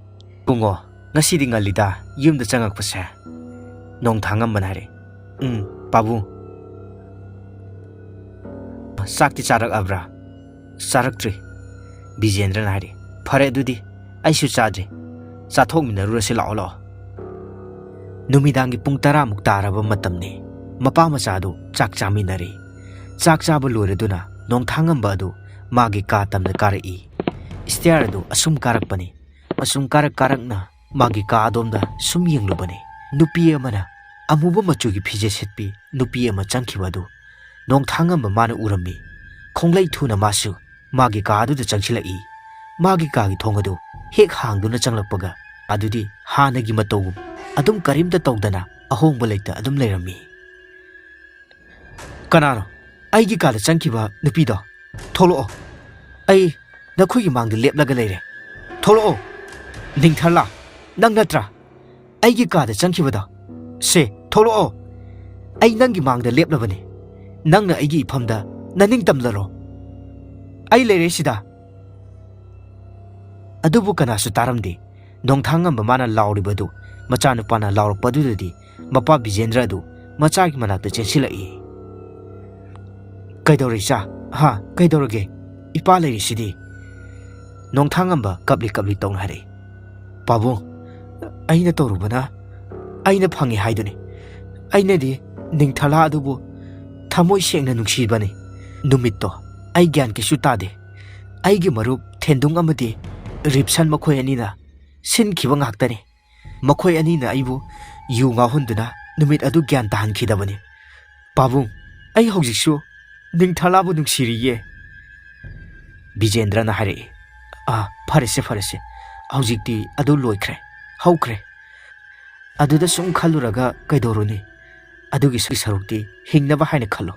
"ꯏꯕꯨꯡꯉꯣ, ꯉꯁꯤꯗꯤ ꯉꯜꯂꯤꯗ ꯌꯨꯝꯗ ꯆꯪꯉꯛꯄꯁꯦ?" ꯅꯣꯡꯊꯥꯡꯉꯝꯕꯅ ꯍꯥꯏꯔꯦ, "ꯎꯝ, ꯄꯥꯕꯨꯡ꯫ ꯆꯥꯛꯇꯤ ꯆꯥꯔꯛꯑꯕ꯭ꯔꯥ?" "ꯆꯥꯔꯛꯇ꯭ꯔꯤ꯫" ꯕꯤꯖꯦꯟꯗ꯭ꯔꯅ ꯍꯥꯏꯔꯦ, "ꯐꯔꯦ ꯑꯗꯨꯗꯤ, ꯑꯩꯁꯨ ꯆꯥꯗ꯭ꯔꯤ꯫ ꯆꯥꯊꯣꯛꯃꯤꯟꯅꯔꯨꯔꯁꯤ, ꯂꯥꯛꯑꯣ, ꯂꯥꯛꯑꯣ꯫" ꯅꯨꯃꯤꯗꯥꯡꯒꯤ ꯄꯨꯡ ꯇꯔꯥꯃꯨꯛ ꯇꯥꯔꯕ ꯃꯇꯝꯅꯤ꯫ ꯃꯄꯥ ꯃꯆꯥꯗꯨ ꯆꯥꯛ ꯆꯥꯃꯤꯟꯅꯔꯤ꯫ ꯆꯥꯛ ꯆꯥꯕ ꯂꯣꯏꯔꯗꯨꯅ ꯅꯣꯡꯊꯥꯡꯉꯝꯕ ꯑꯗꯨ ꯃꯥꯒꯤ ꯀꯥ ꯇꯝꯅ ꯀꯥꯔꯛꯏ꯫ Stair ꯑꯗꯨ ꯑꯁꯨꯝ ꯀꯥꯔꯛꯄꯅꯤ꯫ ꯑꯁꯨꯝ ꯀꯥꯔꯛ ꯀꯥꯔꯛꯅ ꯃꯥꯒꯤ ꯀꯥ ꯑꯗꯣꯝꯗ ꯁꯨꯝ ꯌꯦꯡꯂꯨꯕꯅꯤ꯫ ꯅꯨꯄꯤ ꯑꯃꯅ ꯑꯃꯨꯕ ꯃꯆꯨꯒꯤ ꯐꯤꯖꯦꯠ ꯁꯦꯠꯄꯤ ꯅꯨꯄꯤ ꯑꯃ ꯆꯪꯈꯤꯕ ꯑꯗꯨ ꯅꯣꯡꯊꯥꯡꯉꯝꯕ ꯃꯥꯅ ꯎꯔꯝꯃꯤ꯫ ꯈꯣꯡꯂꯩ ꯊꯨꯅ ꯃꯥꯁꯨ ꯃꯥꯒꯤ ꯀꯥ ꯑꯗꯨꯗ ꯆꯪꯁꯤꯜꯂꯛꯏ꯫ ꯃꯥꯒꯤ ꯀꯥꯒꯤ ꯊꯣꯡ ꯑꯗꯨ ꯍꯦꯛ ꯍꯥꯡꯗꯨꯅ ꯆꯪꯂꯛꯄꯒ ꯑꯗꯨꯗꯤ ꯍꯥꯟꯅꯒꯤ ꯃꯇꯧꯒꯨꯝ ꯑꯗꯨꯝ ꯀꯔꯤꯝꯇ ꯇꯧꯗꯅ ꯑꯍꯣꯡꯕ ꯂꯩꯇ ꯑꯗꯨꯝ ꯂꯩꯔꯝꯃꯤ꯫ "ꯀꯅꯥꯅꯣ ꯑꯩꯒꯤ ꯀꯥꯗ ꯆꯪꯈꯤꯕ ꯅꯨꯄꯤꯗꯣ? ꯊꯣꯛꯂꯛꯑꯣ꯫ ꯑꯩ ꯅꯈꯣꯏꯒꯤ ꯃꯥꯡꯗ ꯂꯦꯞꯂꯒ ꯂꯩꯔꯦ꯫ ꯊꯣꯛꯂꯛꯑꯣ꯫ ꯅꯤꯡꯊꯔꯂꯥ, ꯅꯪ ꯅꯠꯇ꯭ꯔꯥ ꯑꯩꯒꯤ ꯀꯥꯗ ꯆꯪꯈꯤꯕꯗꯣ? ꯁꯦ, ꯊꯣꯛꯂꯛꯑꯣ꯫ ꯑꯩ ꯅꯪꯒꯤ ꯃꯥꯡꯗ ꯂꯦꯞꯂꯕꯅꯤ꯫ ꯅꯪꯅ ꯑꯩꯒꯤ ꯏꯐꯝꯗ ꯅꯅꯤꯡ ꯇꯝꯂꯔꯣ꯫ ꯑꯩ ꯂꯩꯔꯦ ꯁꯤꯗ꯫" ꯑꯗꯨꯕꯨ ꯀꯅꯥꯁꯨ ꯇꯥꯔꯝꯗꯦ꯫ ꯅꯣꯡꯊꯥꯡꯉꯝꯕ ꯃꯥꯅ ꯂꯥꯎꯔꯤꯕꯗꯨ ꯃꯆꯥꯅꯨꯄꯥꯅ ꯂꯥꯎꯔꯛꯄꯗꯨꯗꯗꯤ ꯃꯄꯥ ꯕꯤꯖꯦꯟꯗ꯭ꯔ ꯑꯗꯨ ꯃꯆꯥꯒꯤ ꯃꯅꯥꯛꯇ ꯆꯦꯟꯁꯤꯜꯂꯛꯏ꯫ "ꯀꯩꯗꯧꯔꯦ ꯏꯆꯥ? ꯍꯥ, ꯀꯩꯗꯧꯔꯒꯦ? ꯏꯄꯥ ꯂꯩꯔꯤꯁꯤꯗꯤ꯫" ꯅꯣꯡꯊꯥꯡꯉꯝꯕ ꯀꯞꯂꯤ ꯀꯞꯂꯤ ꯇꯧꯅ ꯍꯥꯏꯔꯛꯏ꯫ "ꯄꯥꯕꯨꯡ, ꯑꯩꯅ ꯇꯧꯔꯨꯕꯅ ꯑꯩꯅ ꯐꯪꯉꯤ ꯍꯥꯏꯗꯨꯅꯤ꯫ ꯑꯩꯅꯗꯤ ꯅꯤꯡꯊꯂꯥ ꯑꯗꯨꯕꯨ ꯊꯃꯣꯏ ꯁꯦꯡꯅ ꯅꯨꯡꯁꯤꯕꯅꯤ꯫ ꯅꯨꯃꯤꯠꯇꯣ ꯑꯩ ꯒ꯭ꯌꯥꯟ ꯀꯩꯁꯨ ꯇꯥꯗꯦ꯫ ꯑꯩꯒꯤ ꯃꯔꯨꯞ ꯊꯦꯟꯗꯨꯡ ꯑꯃꯗꯤ ꯔꯤꯞꯁꯟ ꯃꯈꯣꯏ ꯑꯅꯤꯅ ꯁꯤꯟꯈꯤꯕ ꯉꯥꯛꯇꯅꯤ꯫ ꯃꯈꯣꯏ ꯑꯅꯤꯅ ꯑꯩꯕꯨ ꯌꯨ ꯉꯥꯎꯍꯟꯗꯨꯅ ꯅꯨꯃꯤꯠ ꯑꯗꯨ ꯒ꯭ꯌꯥꯟ ꯇꯥꯍꯟꯈꯤꯗꯕꯅꯤ꯫ ꯄꯥꯕꯨꯡ, ꯑꯩ ꯍꯧꯖꯤꯛꯁꯨ ꯅꯤꯡꯊꯂꯥꯕꯨ ꯅꯨꯡꯁꯤꯔꯤꯌꯦ꯫" ꯕꯤꯖꯦꯟꯗ꯭ꯔꯅ ꯍꯥꯏꯔꯛꯏ꯫ "ꯑꯥ, ꯐꯔꯦꯁꯦ, ꯐꯔꯦꯁꯦ, ꯍꯧꯖꯤꯛꯇꯤ ꯑꯗꯨ ꯂꯣꯏꯈ꯭ꯔꯦ, ꯍꯧꯈ꯭ꯔꯦ꯫ ꯑꯗꯨꯗ ꯁꯨꯝ ꯈꯜꯂꯨꯔꯒ ꯀꯩꯗꯧꯔꯨꯅꯤ? ꯑꯗꯨꯒꯤ ꯁꯔꯨꯛꯇꯤ ꯍꯤꯡꯅꯕ ꯍꯥꯏꯅ ꯈꯜꯂꯣ꯫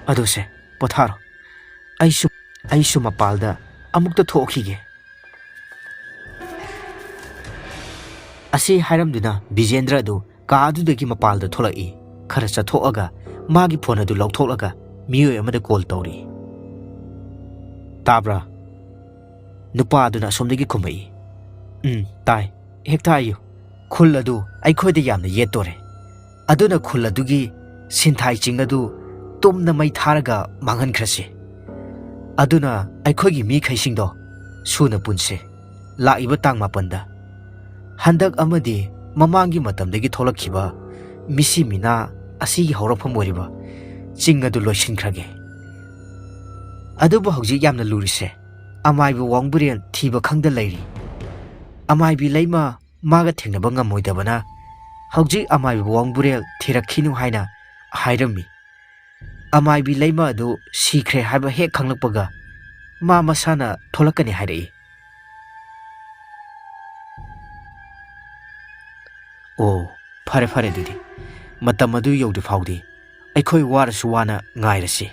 ꯑꯗꯨꯁꯦ, ꯄꯣꯊꯥꯔꯣ꯫ ꯑꯩꯁꯨ, ꯑꯩꯁꯨ ꯃꯄꯥꯜꯗ ꯑꯃꯨꯛꯇ ꯊꯣꯛꯈꯤꯒꯦ"꯫ ꯑꯁꯤ ꯍꯥꯏꯔꯝꯗꯨꯅ ꯕꯤꯖꯦꯟꯗ꯭ꯔ ꯑꯗꯨ ꯀꯥ ꯑꯗꯨꯗꯒꯤ ꯃꯄꯥꯜꯗ ꯊꯣꯛꯂꯛꯏ꯫ ꯈꯔ ꯆꯠꯊꯣꯛꯑꯒ ꯃꯥꯒꯤ ꯐꯣꯟ ꯑꯗꯨ ꯂꯧꯊꯣꯛꯂꯒ ꯃꯤꯑꯣꯏ ꯑꯃꯗ ꯀꯣꯜ ꯇꯧꯔꯤ꯫ "ꯇꯥꯕ꯭ꯔꯥ?" ꯅꯨꯄꯥ ꯑꯗꯨꯅ ꯑꯁꯣꯝꯗꯒꯤ ꯈꯨꯝꯃꯛꯏ꯫ "ꯎꯝ, ꯇꯥꯏ꯫ ꯍꯦꯛꯇ ꯍꯥꯏꯌꯨ꯫ ꯈꯨꯜ ꯑꯗꯨ ꯑꯩꯈꯣꯏꯗ ꯌꯥꯝꯅ ꯌꯦꯠꯇꯣꯔꯦ꯫ ꯑꯗꯨꯅ ꯈꯨꯜ ꯑꯗꯨꯒꯤ ꯁꯤꯟꯊꯥꯏ ꯆꯤꯡ ꯑꯗꯨ ꯇꯨꯝꯅ ꯃꯩ ꯊꯥꯔꯒ ꯃꯥꯡꯍꯟꯈ꯭ꯔꯁꯤ꯫ ꯑꯗꯨꯅ ꯑꯩꯈꯣꯏꯒꯤ ꯃꯤꯈꯩꯁꯤꯡꯗꯣ ꯁꯨꯅ ꯄꯨꯟꯁꯤ꯫ ꯂꯥꯛꯏꯕ ꯇꯥꯡ ꯃꯥꯄꯟꯗ꯫ ꯍꯟꯗꯛ ꯑꯃꯗꯤ ꯃꯃꯥꯡꯒꯤ ꯃꯇꯝꯗꯒꯤ ꯊꯣꯛꯂꯛꯈꯤꯕ ꯃꯤꯁꯤ ꯃꯤꯅꯥ ꯑꯁꯤꯒꯤ ꯍꯧꯔꯛꯐꯝ ꯑꯣꯏꯔꯤꯕ ꯆꯤꯡ ꯑꯗꯨ ꯂꯣꯏꯁꯤꯟꯈ꯭ꯔꯒꯦ꯫ ꯑꯗꯨꯕꯨ ꯍꯧꯖꯤꯛ ꯌꯥꯝꯅ ꯂꯨꯔꯤꯁꯦ, ꯑꯃꯥꯏꯕ ꯋꯥꯡꯕꯨꯔꯦꯜ ꯊꯤꯕ ꯈꯪꯗ ꯂꯩꯔꯤ꯫ ꯑꯃꯥꯏꯕꯤ ꯂꯩꯃ ꯃꯥꯒ ꯊꯦꯡꯅꯕ ꯉꯝꯃꯣꯏꯗꯕꯅ ꯍꯧꯖꯤꯛ ꯑꯃꯥꯏꯕ ꯋꯥꯡꯕꯨꯔꯦꯜ ꯊꯤꯔꯛꯈꯤꯅꯨ ꯍꯥꯏꯅ ꯍꯥꯏꯔꯝꯃꯤ꯫ ꯑꯃꯥꯏꯕꯤ ꯂꯩꯃ ꯑꯗꯨ ꯁꯤꯈ꯭ꯔꯦ ꯍꯥꯏꯕ ꯍꯦꯛ ꯈꯪꯂꯛꯄꯒ ꯃꯥ ꯃꯁꯥꯅ ꯊꯣꯛꯂꯛꯀꯅꯤ ꯍꯥꯏꯔꯛꯏ"꯫ "ꯑꯣ, ꯐꯔꯦ, ꯐꯔꯦ, ꯑꯗꯨꯗꯤ ꯃꯇꯝ ꯑꯗꯨ ꯌꯧꯗ꯭ꯔꯤ ꯐꯥꯎꯗꯤ ꯑꯩꯈꯣꯏ ꯋꯥꯔꯁꯨ ꯋꯥꯅ ꯉꯥꯏꯔꯁꯤ"꯫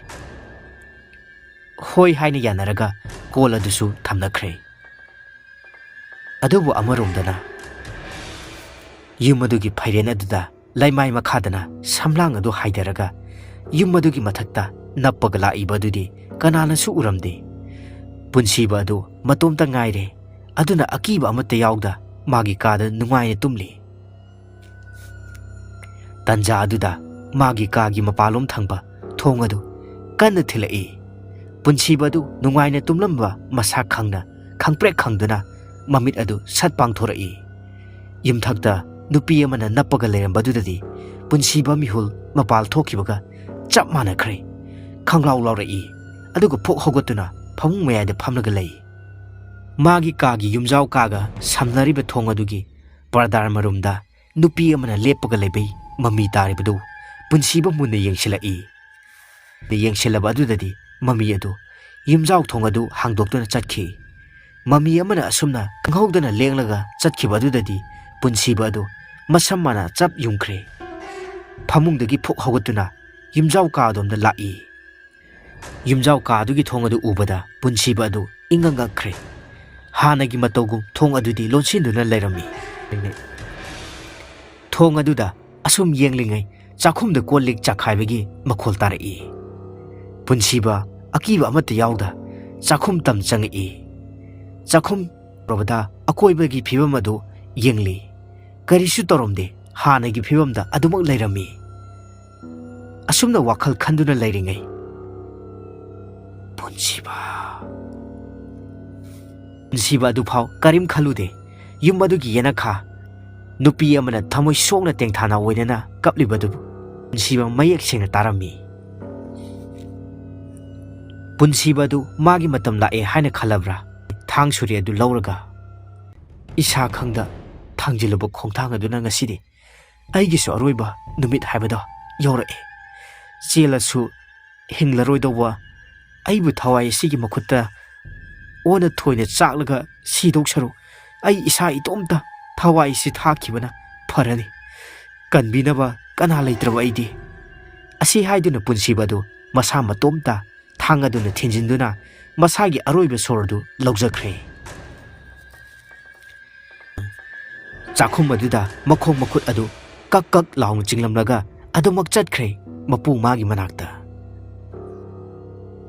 "ꯍꯣꯏ" ꯍꯥꯏꯅ ꯌꯥꯅꯔꯒ ꯀꯣꯜ ꯑꯗꯨꯁꯨ ꯊꯝꯅꯈ꯭ꯔꯦ꯫ ꯑꯗꯨꯕꯨ ꯑꯃꯔꯣꯝꯗꯅ ꯌꯨꯝ ꯑꯗꯨꯒꯤ ꯐꯩꯔꯦꯟ ꯑꯗꯨꯗ ꯂꯩꯃꯥꯏ ꯃꯈꯥꯗꯅ ꯁꯝꯂꯥꯡ ꯑꯗꯨ ꯍꯥꯏꯗꯔꯒ ꯌꯨꯝ ꯑꯗꯨꯒꯤ ꯃꯊꯛꯇ ꯅꯞꯄꯒ ꯂꯥꯛꯏꯕ ꯑꯗꯨꯗꯤ ꯀꯅꯥꯅꯁꯨ ꯎꯔꯝꯗꯦ꯫ ꯄꯨꯟꯁꯤꯕ ꯑꯗꯨ ꯃꯇꯣꯝꯇ ꯉꯥꯏꯔꯦ꯫ ꯑꯗꯨꯅ ꯑꯀꯤꯕ ꯑꯃꯠꯇ ꯌꯥꯎꯗ ꯃꯥꯒꯤ ꯀꯥꯗ ꯅꯨꯡꯉꯥꯏꯅ ꯇꯨꯝꯂꯤ꯫ ꯇꯟꯖꯥ ꯑꯗꯨꯗ ꯃꯥꯒꯤ ꯀꯥꯒꯤ ꯃꯄꯥꯂꯣꯝ ꯊꯪꯕ ꯊꯣꯡ ꯑꯗꯨ ꯀꯟꯅ ꯊꯤꯜꯂꯛꯏ꯫ ꯄꯨꯟꯁꯤꯕ ꯑꯗꯨ ꯅꯨꯡꯉꯥꯏꯅ ꯇꯨꯝꯂꯝꯕ ꯃꯁꯛ ꯈꯪꯅ ꯈꯪꯄ꯭ꯔꯦꯛ ꯈꯪꯗꯨꯅ ꯃꯃꯤꯠ ꯑꯗꯨ ꯁꯠ ꯄꯥꯡꯊꯣꯔꯛꯏ꯫ ꯌꯨꯝꯊꯛꯇ ꯅꯨꯄꯤ ꯑꯃꯅ ꯅꯞꯄꯒ ꯂꯩꯔꯝꯕꯗꯨꯗꯗꯤ ꯄꯨꯟꯁꯤꯕ ꯃꯤꯍꯨꯜ ꯃꯄꯥꯜ ꯊꯣꯛꯈꯤꯕꯒ ꯆꯞ ꯃꯥꯟꯅꯈ꯭ꯔꯦ꯫ ꯈꯪꯂꯥꯎ ꯂꯥꯎꯔꯛꯏ꯫ ꯑꯗꯨꯒ ꯐꯨꯛ ꯍꯧꯒꯠꯇꯨꯅ ꯐꯃꯨꯡ ꯃꯌꯥꯏꯗ ꯐꯝꯂꯒ ꯂꯩ꯫ ꯃꯥꯒꯤ ꯀꯥꯒꯤ ꯌꯨꯝꯖꯥꯎ ꯀꯥꯒ ꯁꯝꯅꯔꯤꯕ ꯊꯣꯡ ꯑꯗꯨꯒꯤ ꯄꯔꯗꯥꯔ ꯃꯔꯨꯝꯗ ꯅꯨꯄꯤ ꯑꯃꯅ ꯂꯦꯞꯄꯒ ꯂꯩꯕꯩ ꯃꯃꯤ ꯇꯥꯔꯤꯕꯗꯨ ꯄꯨꯟꯁꯤꯕ ꯃꯨꯟꯅ ꯌꯦꯡꯁꯤꯜꯂꯛꯏ꯫ ꯌꯦꯡꯁꯤꯜꯂꯕ ꯑꯗꯨꯗꯗꯤ ꯃꯃꯤ ꯑꯗꯨ ꯌꯨꯝꯖꯥꯎ ꯊꯣꯡ ꯑꯗꯨ ꯍꯥꯡꯗꯣꯛꯇꯨꯅ ꯆꯠꯈꯤ꯫ ꯃꯃꯤ ꯑꯃꯅ ꯑꯁꯨꯝꯅ ꯈꯪꯍꯧꯗꯅ ꯂꯦꯡꯂꯒ ꯆꯠꯈꯤꯕ ꯑꯗꯨꯗꯗꯤ ꯄꯨꯟꯁꯤꯕ ꯑꯗꯨ ꯃꯁꯝ ꯃꯅꯥ ꯆꯞ ꯌꯨꯡꯈ꯭ꯔꯦ꯫ ꯐꯃꯨꯡꯗꯒꯤ ꯐꯨꯛ ꯍꯧꯒꯠꯇꯨꯅ ꯌꯨꯝꯖꯥꯎ ꯀꯥ ꯑꯗꯣꯝꯗ ꯂꯥꯛꯏ꯫ ꯌꯨꯝꯖꯥꯎ ꯀꯥ ꯑꯗꯨꯒꯤ ꯊꯣꯡ ꯑꯗꯨ ꯎꯕꯗ ꯄꯨꯟꯁꯤꯕ ꯑꯗꯨ ꯏꯉꯛ ꯉꯛꯈ꯭ꯔꯦ꯫ ꯍꯥꯟꯅꯒꯤ ꯃꯇꯧꯒꯨꯝ ꯊꯣꯡ ꯑꯗꯨꯗꯤ ꯂꯣꯟꯁꯤꯟꯗꯨꯅ ꯂꯩꯔꯝꯃꯤ꯫ ꯊꯣꯡ ꯑꯗꯨꯗ ꯑꯁꯨꯝ ꯌꯦꯡꯂꯤꯉꯩ ꯆꯥꯛꯈꯨꯝꯗ ꯀꯣꯜ ꯂꯤꯛ ꯆꯥꯛꯈꯥꯏꯕꯒꯤ ꯃꯈꯣꯜ ꯇꯥꯔꯛꯏ꯫ ꯄꯨꯟꯁꯤꯕ ꯑꯀꯤꯕ ꯑꯃꯠꯇ ꯌꯥꯎꯗ ꯆꯥꯛꯈꯨꯝ ꯇꯝ ꯆꯪꯉꯛꯏ꯫ ꯆꯥꯛꯈꯨꯝ ꯌꯧꯔꯕꯗ ꯑꯀꯣꯏꯕꯒꯤ ꯐꯤꯕꯝ ꯑꯗꯨ ꯌꯦꯡꯂꯤ꯫ ꯀꯔꯤꯁꯨ ꯇꯧꯔꯝꯗꯦ꯫ ꯍꯥꯟꯅꯒꯤ ꯐꯤꯕꯝꯗ ꯑꯗꯨꯃꯛ ꯂꯩꯔꯝꯃꯤ꯫ ꯑꯁꯨꯝꯅ ꯋꯥꯈꯜ ꯈꯟꯗꯨꯅ ꯂꯩꯔꯤꯉꯩ ꯄꯨꯟꯁꯤꯕ ꯄꯨꯟꯁꯤꯕ ꯑꯗꯨꯐꯥꯎ ꯀꯔꯤꯝ ꯈꯜꯂꯨꯗꯦ꯫ ꯌꯨꯝ ꯑꯗꯨꯒꯤ ꯌꯦꯅꯈꯥ ꯅꯨꯄꯤ ꯑꯃꯅ ꯊꯃꯣꯏ ꯁꯣꯛꯅ ꯇꯦꯡꯊꯥꯅ ꯑꯣꯏꯅꯅ ꯀꯞꯂꯤꯕꯗꯨꯕꯨ ꯄꯨꯟꯁꯤꯕ ꯃꯌꯦꯛ ꯁꯦꯡꯅ ꯇꯥꯔꯝꯃꯤ꯫ ꯄꯨꯟꯁꯤꯕ ꯑꯗꯨ ꯃꯥꯒꯤ ꯃꯇꯝ ꯂꯥꯛꯑꯦ ꯍꯥꯏꯅ ꯈꯜꯂꯕ꯭ꯔꯥ? ꯊꯥꯡ ꯁꯨꯔꯤ ꯑꯗꯨ ꯂꯧꯔꯒ ꯏꯁꯥ ꯈꯪꯗ ꯊꯥꯡꯖꯤꯜꯂꯨꯕ ꯈꯣꯡꯊꯥꯡ ꯑꯗꯨꯅ ꯉꯁꯤꯗꯤ ꯑꯩꯒꯤꯁꯨ ꯑꯔꯣꯏꯕ ꯅꯨꯃꯤꯠ ꯍꯥꯏꯕꯗꯣ ꯌꯧꯔꯛꯑꯦ꯫ ꯆꯦꯜꯂꯁꯨ ꯍꯤꯡꯂꯔꯣꯏꯗꯧꯕ ꯑꯩꯕꯨ ꯊꯋꯥꯏ ꯑꯁꯤꯒꯤ ꯃꯈꯨꯠꯇ ꯑꯣꯟꯅ ꯊꯣꯏꯅ ꯆꯥꯛꯂꯒ ꯁꯤꯗꯧ ꯁꯔꯨꯛ ꯑꯩ ꯏꯁꯥ ꯏꯇꯣꯝꯇ ꯊꯋꯥꯏ ꯑꯁꯤ ꯊꯥꯛꯈꯤꯕꯅ ꯐꯔꯅꯤ꯫ ꯀꯟꯕꯤꯅꯕ ꯀꯅꯥ ꯂꯩꯇ꯭ꯔꯕ ꯑꯩꯗꯤ꯫ ꯑꯁꯤ ꯍꯥꯏꯗꯨꯅ ꯄꯨꯟꯁꯤꯕ ꯑꯗꯨ ꯃꯁꯥ ꯃꯇꯣꯝꯇ ꯊꯥꯡ ꯑꯗꯨꯅ ꯊꯤꯟꯖꯤꯟꯗꯨꯅ ꯃꯁꯥꯒꯤ ꯑꯔꯣꯏꯕ ꯁꯣꯔ ꯑꯗꯨ ꯂꯧꯖꯈ꯭ꯔꯦ꯫ ꯆꯥꯛꯈꯨꯝ ꯑꯗꯨꯗ ꯃꯈꯣꯡ ꯃꯈꯨꯠ ꯑꯗꯨ ꯀꯛ ꯀꯛ ꯂꯥꯎꯅ ꯆꯤꯡꯂꯝꯂꯒ ꯑꯗꯨꯃꯛ ꯆꯠꯈ꯭ꯔꯦ ꯃꯄꯨ ꯃꯥꯒꯤ ꯃꯅꯥꯛꯇ꯫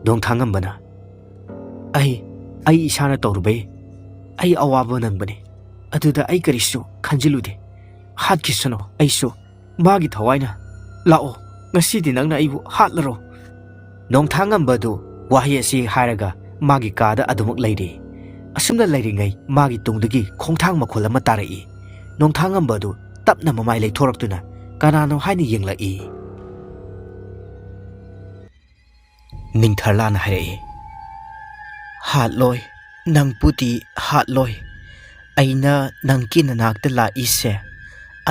ꯅꯣꯡꯊꯥꯡꯉꯝꯕꯅ, "ꯑꯩ, ꯑꯩ ꯏꯁꯥꯅ ꯇꯧꯔꯨꯕꯩ ꯑꯩ ꯑꯋꯥꯕ ꯅꯪꯕꯅꯤ꯫ ꯑꯗꯨꯗ ꯑꯩ ꯀꯔꯤꯁꯨ ꯈꯟꯖꯤꯜꯂꯨꯗꯦ꯫ ꯍꯥꯠꯈꯤꯁꯅꯨ, ꯑꯩꯁꯨ ꯃꯥꯒꯤ ꯊꯋꯥꯏꯅ꯫ ꯂꯥꯛꯑꯣ, ꯉꯁꯤꯗꯤ ꯅꯪꯅ ꯑꯩꯕꯨ ꯍꯥꯠꯂꯔꯣ꯫" ꯅꯣꯡꯊꯥꯡꯉꯝꯕ ꯑꯗꯨ ꯋꯥꯍꯩ ꯑꯁꯤ ꯍꯥꯏꯔꯒ ꯃꯥꯒꯤ ꯀꯥꯗ ꯑꯗꯨꯃꯛ ꯂꯩꯔꯤ꯫ ꯑꯁꯨꯝꯅ ꯂꯩꯔꯤꯉꯩ ꯃꯥꯒꯤ ꯇꯨꯡꯗꯒꯤ ꯈꯣꯡꯊꯥꯡ ꯃꯈꯣꯜ ꯑꯃ ꯇꯥꯔꯛꯏ꯫ ꯅꯣꯡꯊꯥꯡꯉꯝꯕ ꯑꯗꯨ ꯇꯞꯅ ꯃꯃꯥꯏ ꯂꯩꯊꯣꯔꯛꯇꯨꯅ ꯀꯅꯥꯅꯣ ꯍꯥꯏꯅ ꯌꯦꯡꯂꯛꯏ꯫ ꯅꯤꯡꯊꯔꯂꯥꯅ ꯍꯥꯏꯔꯛꯏ, "ꯍꯥꯠꯂꯣꯏ, ꯅꯪꯕꯨꯗꯤ ꯍꯥꯠꯂꯣꯏ꯫ ꯑꯩꯅ ꯅꯪꯒꯤ ꯅꯅꯥꯛꯇ ꯂꯥꯛꯏꯁꯦ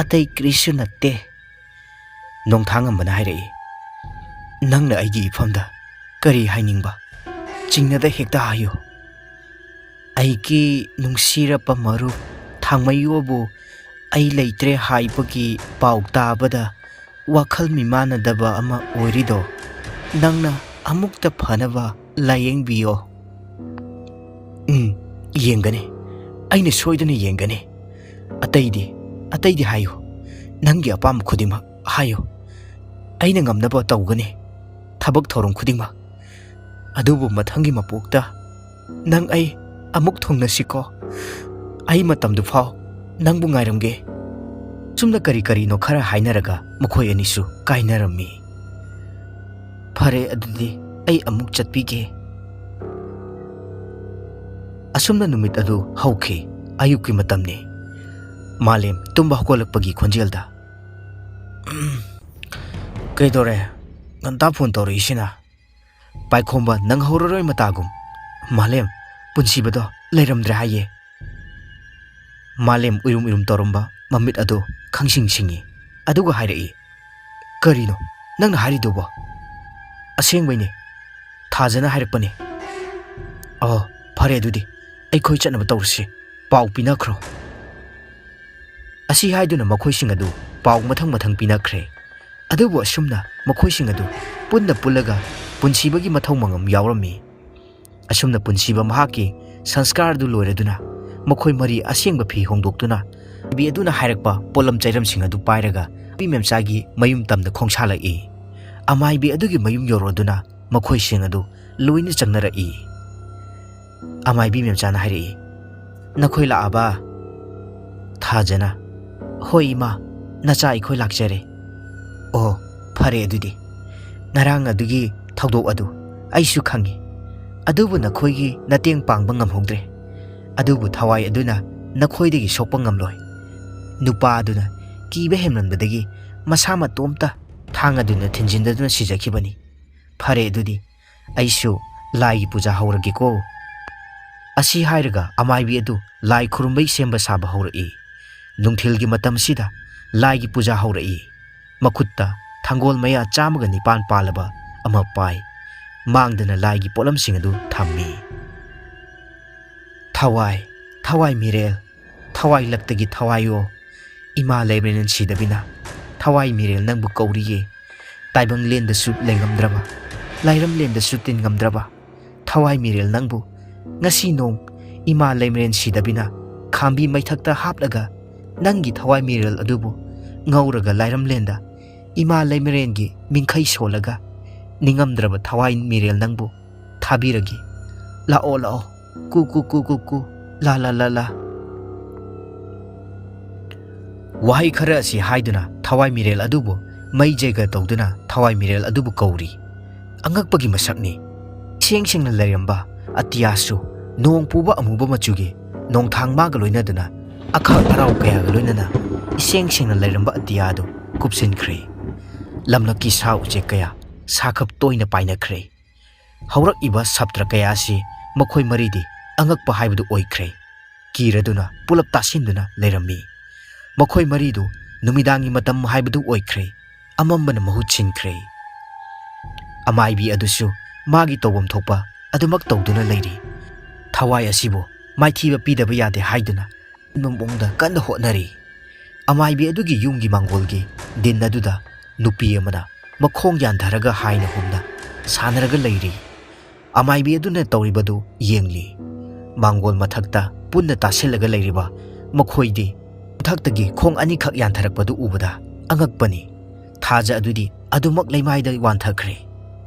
ꯑꯇꯩ ꯀꯔꯤꯁꯨ ꯅꯠꯇꯦ꯫" ꯅꯣꯡꯊꯥꯡꯉꯝꯕꯅ ꯍꯥꯏꯔꯛꯏ, "ꯅꯪꯅ ꯑꯩꯒꯤ ꯏꯐꯝꯗ ꯀꯔꯤ ꯍꯥꯏꯅꯤꯡꯕ?" ꯆꯤꯡꯅꯗ ꯍꯦꯛꯇ ꯍꯥꯏꯌꯨ꯫ ꯑꯩꯒꯤ ꯅꯨꯡꯁꯤꯔꯕ ꯃꯔꯨꯞ ꯊꯥꯡꯃꯩꯌꯣꯕꯨ ꯑꯩ ꯂꯩꯇ꯭ꯔꯦ ꯍꯥꯏꯕꯒꯤ ꯄꯥꯎ ꯇꯥꯕꯗ ꯋꯥꯈꯜ ꯃꯤꯃꯥꯟꯅꯗꯕ ꯑꯃ ꯑꯣꯏꯔꯤꯗꯣ ꯅꯪꯅ ꯑꯃꯨꯛꯇ ꯐꯅꯕ ꯂꯥꯌꯦꯡꯕꯤꯌꯣ꯫ ꯎꯝ, ꯌꯦꯡꯒꯅꯤ꯫ ꯑꯩꯅ ꯁꯣꯏꯗꯅ ꯌꯦꯡꯒꯅꯤ꯫ ꯑꯇꯩꯗꯤ, ꯑꯇꯩꯗꯤ ꯍꯥꯏꯌꯨ꯫ ꯅꯪꯒꯤ ꯑꯄꯥꯝꯕ ꯈꯨꯗꯤꯡꯃꯛ ꯍꯥꯏꯌꯨ꯫ ꯑꯩꯅ ꯉꯝꯅꯕ ꯇꯧꯒꯅꯤ꯫ ꯊꯕꯛ ꯊꯧꯔꯝ ꯈꯨꯗꯤꯡꯃꯛ꯫ ꯑꯗꯨꯕꯨ ꯃꯊꯪꯒꯤ ꯃꯄꯣꯛꯇ ꯅꯪ ꯑꯩ ꯑꯃꯨꯛ ꯊꯨꯡꯅꯁꯤꯀꯣ꯫ ꯑꯩ ꯃꯇꯝꯗꯨ ꯐꯥꯎ ꯅꯪꯕꯨ ꯉꯥꯏꯔꯝꯒꯦ꯫ ꯁꯨꯝꯅ ꯀꯔꯤ ꯀꯔꯤꯅꯣ ꯈꯔ ꯍꯥꯏꯅꯔꯒ ꯃꯈꯣꯏ ꯑꯅꯤꯁꯨ ꯀꯥꯏꯅꯔꯝꯃꯤ꯫ ꯐꯔꯦ, ꯑꯗꯨꯗꯤ ꯑꯩ ꯑꯃꯨꯛ ꯆꯠꯄꯤꯒꯦ꯫ ꯑꯁꯨꯝꯅ ꯅꯨꯃꯤꯠ ꯑꯗꯨ ꯍꯧꯈꯤ꯫ ꯑꯌꯨꯛꯀꯤ ꯃꯇꯝꯅꯤ꯫ ꯃꯥꯂꯦꯝ ꯇꯨꯝꯕ ꯍꯧꯒꯠꯂꯛꯄꯒꯤ ꯈꯣꯟꯖꯦꯜꯗ, "ꯎꯝ, ꯀꯩꯗꯧꯔꯦ? ꯉꯟꯇꯥ ꯐꯣꯟ ꯇꯧꯔꯛꯏꯁꯤꯅ? ꯄꯥꯏꯈꯣꯝꯕ ꯅꯪꯍꯧꯔꯔꯣꯏ ꯃꯇꯥꯒꯨꯝ꯫ ꯃꯥꯂꯦꯝ, ꯄꯨꯟꯁꯤꯕꯗꯣ ꯂꯩꯔꯝꯗ꯭ꯔꯦ ꯍꯥꯏꯌꯦ꯫" ꯃꯥꯂꯦꯝ ꯎꯏꯔꯨꯝ ꯎꯏꯔꯨꯝ ꯇꯧꯔꯝꯕ ꯃꯃꯤꯠ ꯑꯗꯨ ꯈꯪꯁꯤꯡ ꯁꯤꯡꯉꯤ꯫ ꯑꯗꯨꯒ ꯍꯥꯏꯔꯛꯏ, "ꯀꯔꯤꯅꯣ ꯅꯪꯅ ꯍꯥꯏꯔꯤꯗꯨꯕꯣ?" "ꯑꯁꯦꯡꯕꯩꯅꯦ꯫ ꯊꯥꯖꯅ ꯍꯥꯏꯔꯛꯄꯅꯦ꯫" "ꯑꯣ, ꯐꯔꯦ ꯑꯗꯨꯗꯤ꯫ ꯑꯩꯈꯣꯏ ꯆꯠꯅꯕ ꯇꯧꯔꯁꯤ꯫ ꯄꯥꯎ ꯄꯤꯅꯈ꯭ꯔꯣ꯫" ꯑꯁꯤ ꯍꯥꯏꯗꯨꯅ ꯃꯈꯣꯏꯁꯤꯡ ꯑꯗꯨ ꯄꯥꯎ ꯃꯊꯪ ꯃꯊꯪ ꯄꯤꯅꯈ꯭ꯔꯦ꯫ ꯑꯗꯨꯕꯨ ꯑꯁꯨꯝꯅ ꯃꯈꯣꯏꯁꯤꯡ ꯑꯗꯨ ꯄꯨꯟꯅ ꯄꯨꯜꯂꯒ ꯄꯨꯟꯁꯤꯕꯒꯤ ꯃꯊꯧ ꯃꯉꯝ ꯌꯥꯎꯔꯝꯃꯤ꯫ ꯑꯁꯨꯝꯅ ꯄꯨꯟꯁꯤꯕ ꯃꯍꯥꯛꯀꯤ ꯁꯪꯁꯀꯥꯔ ꯑꯗꯨ ꯂꯣꯏꯔꯗꯨꯅ ꯃꯈꯣꯏ ꯃꯔꯤ ꯑꯁꯦꯡꯕ ꯐꯤ ꯍꯣꯡꯗꯣꯛꯇꯨꯅ ꯅꯨꯄꯤ ꯑꯗꯨꯅ ꯍꯥꯏꯔꯛꯄ ꯄꯣꯠꯂꯝ ꯆꯩꯔꯝꯁꯤꯡ ꯑꯗꯨ ꯄꯥꯏꯔꯒ ꯅꯨꯄꯤ ꯃꯦꯝꯆꯥꯒꯤ ꯃꯌꯨꯝ ꯇꯝꯗ ꯈꯣꯡꯁꯥꯜꯂꯛꯏ꯫ ꯑꯃꯥꯏꯕꯤ ꯑꯗꯨꯒꯤ ꯃꯌꯨꯝ ꯌꯧꯔꯗꯨꯅ ꯃꯈꯣꯏꯁꯤꯡ ꯑꯗꯨ ꯂꯣꯏꯅ ꯆꯪꯅꯔꯛꯏ꯫ ꯑꯃꯥꯏꯕꯤ ꯃꯦꯝꯆꯥꯅ ꯍꯥꯏꯔꯛꯏ, "ꯅꯈꯣꯏ ꯂꯥꯛꯑꯕ? ꯊꯥꯖꯅ, ꯍꯣꯏ ꯏꯃꯥ, ꯅꯆꯥ ꯑꯩꯈꯣꯏ ꯂꯥꯛꯆꯔꯦ꯫" "ꯑꯣ, ꯐꯔꯦ ꯑꯗꯨꯗꯤ꯫ ꯉꯔꯥꯡ ꯑꯗꯨꯒꯤ ꯊꯧꯗꯣꯛ ꯑꯗꯨ ꯑꯩꯁꯨ ꯈꯪꯉꯤ꯫ ꯑꯗꯨꯕꯨ ꯅꯈꯣꯏꯒꯤ ꯃꯇꯦꯡ ꯄꯥꯡꯕ ꯉꯝꯍꯧꯗ꯭ꯔꯦ꯫ ꯑꯗꯨꯕꯨ ꯊꯋꯥꯏ ꯑꯗꯨꯅ ꯅꯈꯣꯏꯗꯒꯤ ꯁꯣꯛꯄ ꯉꯝꯂꯣꯏ꯫ ꯅꯨꯄꯥ ꯑꯗꯨꯅ ꯀꯤꯕ ꯍꯦꯟꯃꯟꯕꯗꯒꯤ ꯃꯁꯥ ꯃꯇꯣꯝꯇ ꯊꯥꯡ ꯑꯗꯨꯅ ꯊꯤꯟꯖꯤꯟꯗꯗꯨꯅ ꯁꯤꯖꯈꯤꯕꯅꯤ꯫ ꯐꯔꯦ ꯑꯗꯨꯗꯤ, ꯑꯩꯁꯨ ꯂꯥꯏꯒꯤ ꯄꯨꯖꯥ ꯍꯧꯔꯒꯦꯀꯣ꯫" ꯑꯁꯤ ꯍꯥꯏꯔꯒ ꯑꯃꯥꯏꯕꯤ ꯑꯗꯨ ꯂꯥꯏ ꯈꯨꯔꯨꯝꯕꯩ ꯁꯦꯝꯕ ꯁꯥꯕ ꯍꯧꯔꯛꯏ꯫ ꯅꯨꯡꯊꯤꯜꯒꯤ ꯃꯇꯝꯁꯤꯗ ꯂꯥꯏꯒꯤ ꯄꯨꯖꯥ ꯍꯧꯔꯛꯏ꯫ ꯃꯈꯨꯠꯇ ꯊꯥꯡꯒꯣꯜ ꯃꯌꯥ ꯆꯥꯝꯃꯒ ꯅꯤꯄꯥꯟ ꯄꯥꯜꯂꯕ ꯑꯃ ꯄꯥꯏ꯫ ꯃꯥꯡꯗꯅ ꯂꯥꯏꯒꯤ ꯄꯣꯠꯂꯝꯁꯤꯡ ꯑꯗꯨ ꯊꯝꯃꯤ꯫ ꯊꯋꯥꯏ, ꯊꯋꯥꯏ ꯃꯤꯔꯦꯜ, ꯊꯋꯥꯏ ꯂꯛꯇꯒꯤ ꯊꯋꯥꯏꯌꯣ, ꯏꯃꯥ ꯂꯩꯃꯔꯦꯟ ꯁꯤꯗꯕꯤꯅ ꯊꯋꯥꯏ ꯃꯤꯔꯦꯜ ꯅꯪꯕꯨ ꯀꯧꯔꯤꯌꯦ꯫ ꯇꯥꯏꯕꯪꯂꯦꯟꯗꯁꯨ ꯂꯩꯉꯝꯗ꯭ꯔꯕ, ꯂꯥꯏꯔꯝꯂꯦꯟꯗꯁꯨ ꯇꯤꯟꯉꯝꯗ꯭ꯔꯕ ꯊꯋꯥꯏ ꯃꯤꯔꯦꯜ ꯅꯪꯕꯨ ꯉꯁꯤ ꯅꯣꯡ ꯏꯃꯥ ꯂꯩꯃꯔꯦꯟ ꯁꯤꯗꯕꯤꯅ ꯈꯥꯝꯕꯤ ꯃꯩꯊꯛꯇ ꯍꯥꯞꯂꯒ ꯅꯪꯒꯤ ꯊꯋꯥꯏ ꯃꯤꯔꯦꯜ ꯑꯗꯨꯕꯨ ꯉꯧꯔꯒ ꯂꯥꯏꯔꯝꯂꯦꯟꯗ ꯏꯃꯥ ꯂꯩꯃꯔꯦꯟꯒꯤ ꯃꯤꯡꯈꯩ ꯁꯣꯜꯂꯒ ꯅꯤꯡꯉꯝꯗ꯭ꯔꯕ ꯊꯋꯥꯏ ꯃꯤꯔꯦꯜ ꯅꯪꯕꯨ ꯊꯥꯕꯤꯔꯒꯦ꯫ ꯂꯥꯛꯑꯣ, ꯂꯥꯛꯑꯣ꯫ ꯀꯨ, ꯀꯨ, ꯀꯨ, ꯀꯨ, ꯀꯨ꯫ ꯂꯥ, ꯂꯥ, ꯂꯥ, ꯂꯥ꯫ ꯋꯥꯍꯩ ꯈꯔ ꯑꯁꯤ ꯍꯥꯏꯗꯨꯅ ꯊꯋꯥꯏ ꯃꯤꯔꯦꯜ ꯑꯗꯨꯕꯨ ꯃꯩ ꯖꯩꯒ ꯇꯧꯗꯨꯅ ꯊꯋꯥꯏ ꯃꯤꯔꯦꯜ ꯑꯗꯨꯕꯨ ꯀꯧꯔꯤ꯫ ꯑꯉꯛꯄꯒꯤ ꯃꯁꯛꯅꯤ꯫ ꯏꯁꯦꯡ ꯁꯦꯡꯅ ꯂꯩꯔꯝꯕ ꯑꯇꯤꯌꯥꯁꯨ ꯅꯣꯡ ꯄꯨꯕ ꯑꯃꯨꯕ ꯃꯆꯨꯒꯤ ꯅꯣꯡꯊꯥꯡ ꯃꯥꯒ ꯂꯣꯏꯅꯗꯨꯅ ꯑꯈꯥꯛ ꯑꯔꯥꯎ ꯀꯌꯥꯒ ꯂꯣꯏꯅꯅ ꯏꯁꯦꯡ ꯁꯦꯡꯅ ꯂꯩꯔꯝꯕ ꯑꯇꯤꯌꯥ ꯑꯗꯨ ꯀꯨꯞꯁꯤꯟꯈ꯭ꯔꯦ꯫ ꯂꯝꯂꯛꯀꯤ ꯁꯥ ꯎꯆꯦꯛ ꯀꯌꯥ ꯁꯥꯈꯞ ꯇꯣꯏꯅ ꯄꯥꯏꯅꯈ꯭ꯔꯦ꯫ ꯍꯧꯔꯛꯏꯕ ꯁꯥꯇ꯭ꯔ ꯀꯌꯥ ꯑꯁꯤ ꯃꯈꯣꯏ ꯃꯔꯤꯗꯤ ꯑꯉꯛꯄ ꯍꯥꯏꯕꯗꯨ ꯑꯣꯏꯈ꯭ꯔꯦ꯫ ꯀꯤꯔꯗꯨꯅ ꯄꯨꯂꯞ ꯇꯥꯁꯤꯟꯗꯨꯅ ꯂꯩꯔꯝꯃꯤ꯫ ꯃꯈꯣꯏ ꯃꯔꯤꯗꯨ ꯅꯨꯃꯤꯗꯥꯡꯒꯤ ꯃꯇꯝ ꯍꯥꯏꯕꯗꯨ ꯑꯣꯏꯈ꯭ꯔꯦ꯫ ꯑꯃꯝꯕꯅ ꯃꯍꯨꯠ ꯁꯤꯟꯈ꯭ꯔꯦ꯫ ꯑꯃꯥꯏꯕꯤ ꯑꯗꯨꯁꯨ ꯃꯥꯒꯤ ꯇꯧꯐꯝ ꯊꯣꯛꯄ ꯑꯗꯨꯃꯛ ꯇꯧꯗꯨꯅ ꯂꯩꯔꯤ꯫ ꯊꯋꯥꯏ ꯑꯁꯤꯕꯨ ꯃꯥꯏꯊꯤꯕ ꯄꯤꯗꯕ ꯌꯥꯗꯦ ꯍꯥꯏꯗꯨꯅ ꯀꯟꯕ ꯃꯑꯣꯡꯗ ꯀꯟꯅ ꯍꯣꯠꯅꯔꯤ꯫ ꯑꯃꯥꯏꯕꯤ ꯑꯗꯨꯒꯤ ꯌꯨꯝꯒꯤ ꯃꯥꯡꯒꯣꯜꯒꯤ ꯗꯤꯟ ꯑꯗꯨꯗ ꯅꯨꯄꯤ ꯑꯃꯅ ꯃꯈꯣꯡ ꯌꯥꯟꯊꯔꯒ ꯍꯥꯏꯅ ꯍꯨꯝꯅ ꯁꯥꯟꯅꯔꯒ ꯂꯩꯔꯤ꯫ ꯑꯃꯥꯏꯕꯤ ꯑꯗꯨꯅ ꯇꯧꯔꯤꯕꯗꯨ ꯌꯦꯡꯂꯤ꯫ ꯃꯥꯡꯒꯣꯜ ꯃꯊꯛꯇ ꯄꯨꯟꯅ ꯇꯥꯁꯤꯜꯂꯒ ꯂꯩꯔꯤꯕ ꯃꯈꯣꯏꯗꯤ ꯃꯊꯛꯇꯒꯤ ꯈꯣꯡ ꯑꯅꯤꯈꯛ ꯌꯥꯟꯊꯔꯛꯄꯗꯨ ꯎꯕꯗ ꯑꯉꯛꯄꯅꯤ꯫ ꯊꯥꯖ ꯑꯗꯨꯗꯤ ꯑꯗꯨꯃꯛ ꯂꯩꯃꯥꯏꯗ ꯋꯥꯟꯊꯈ꯭ꯔꯦ꯫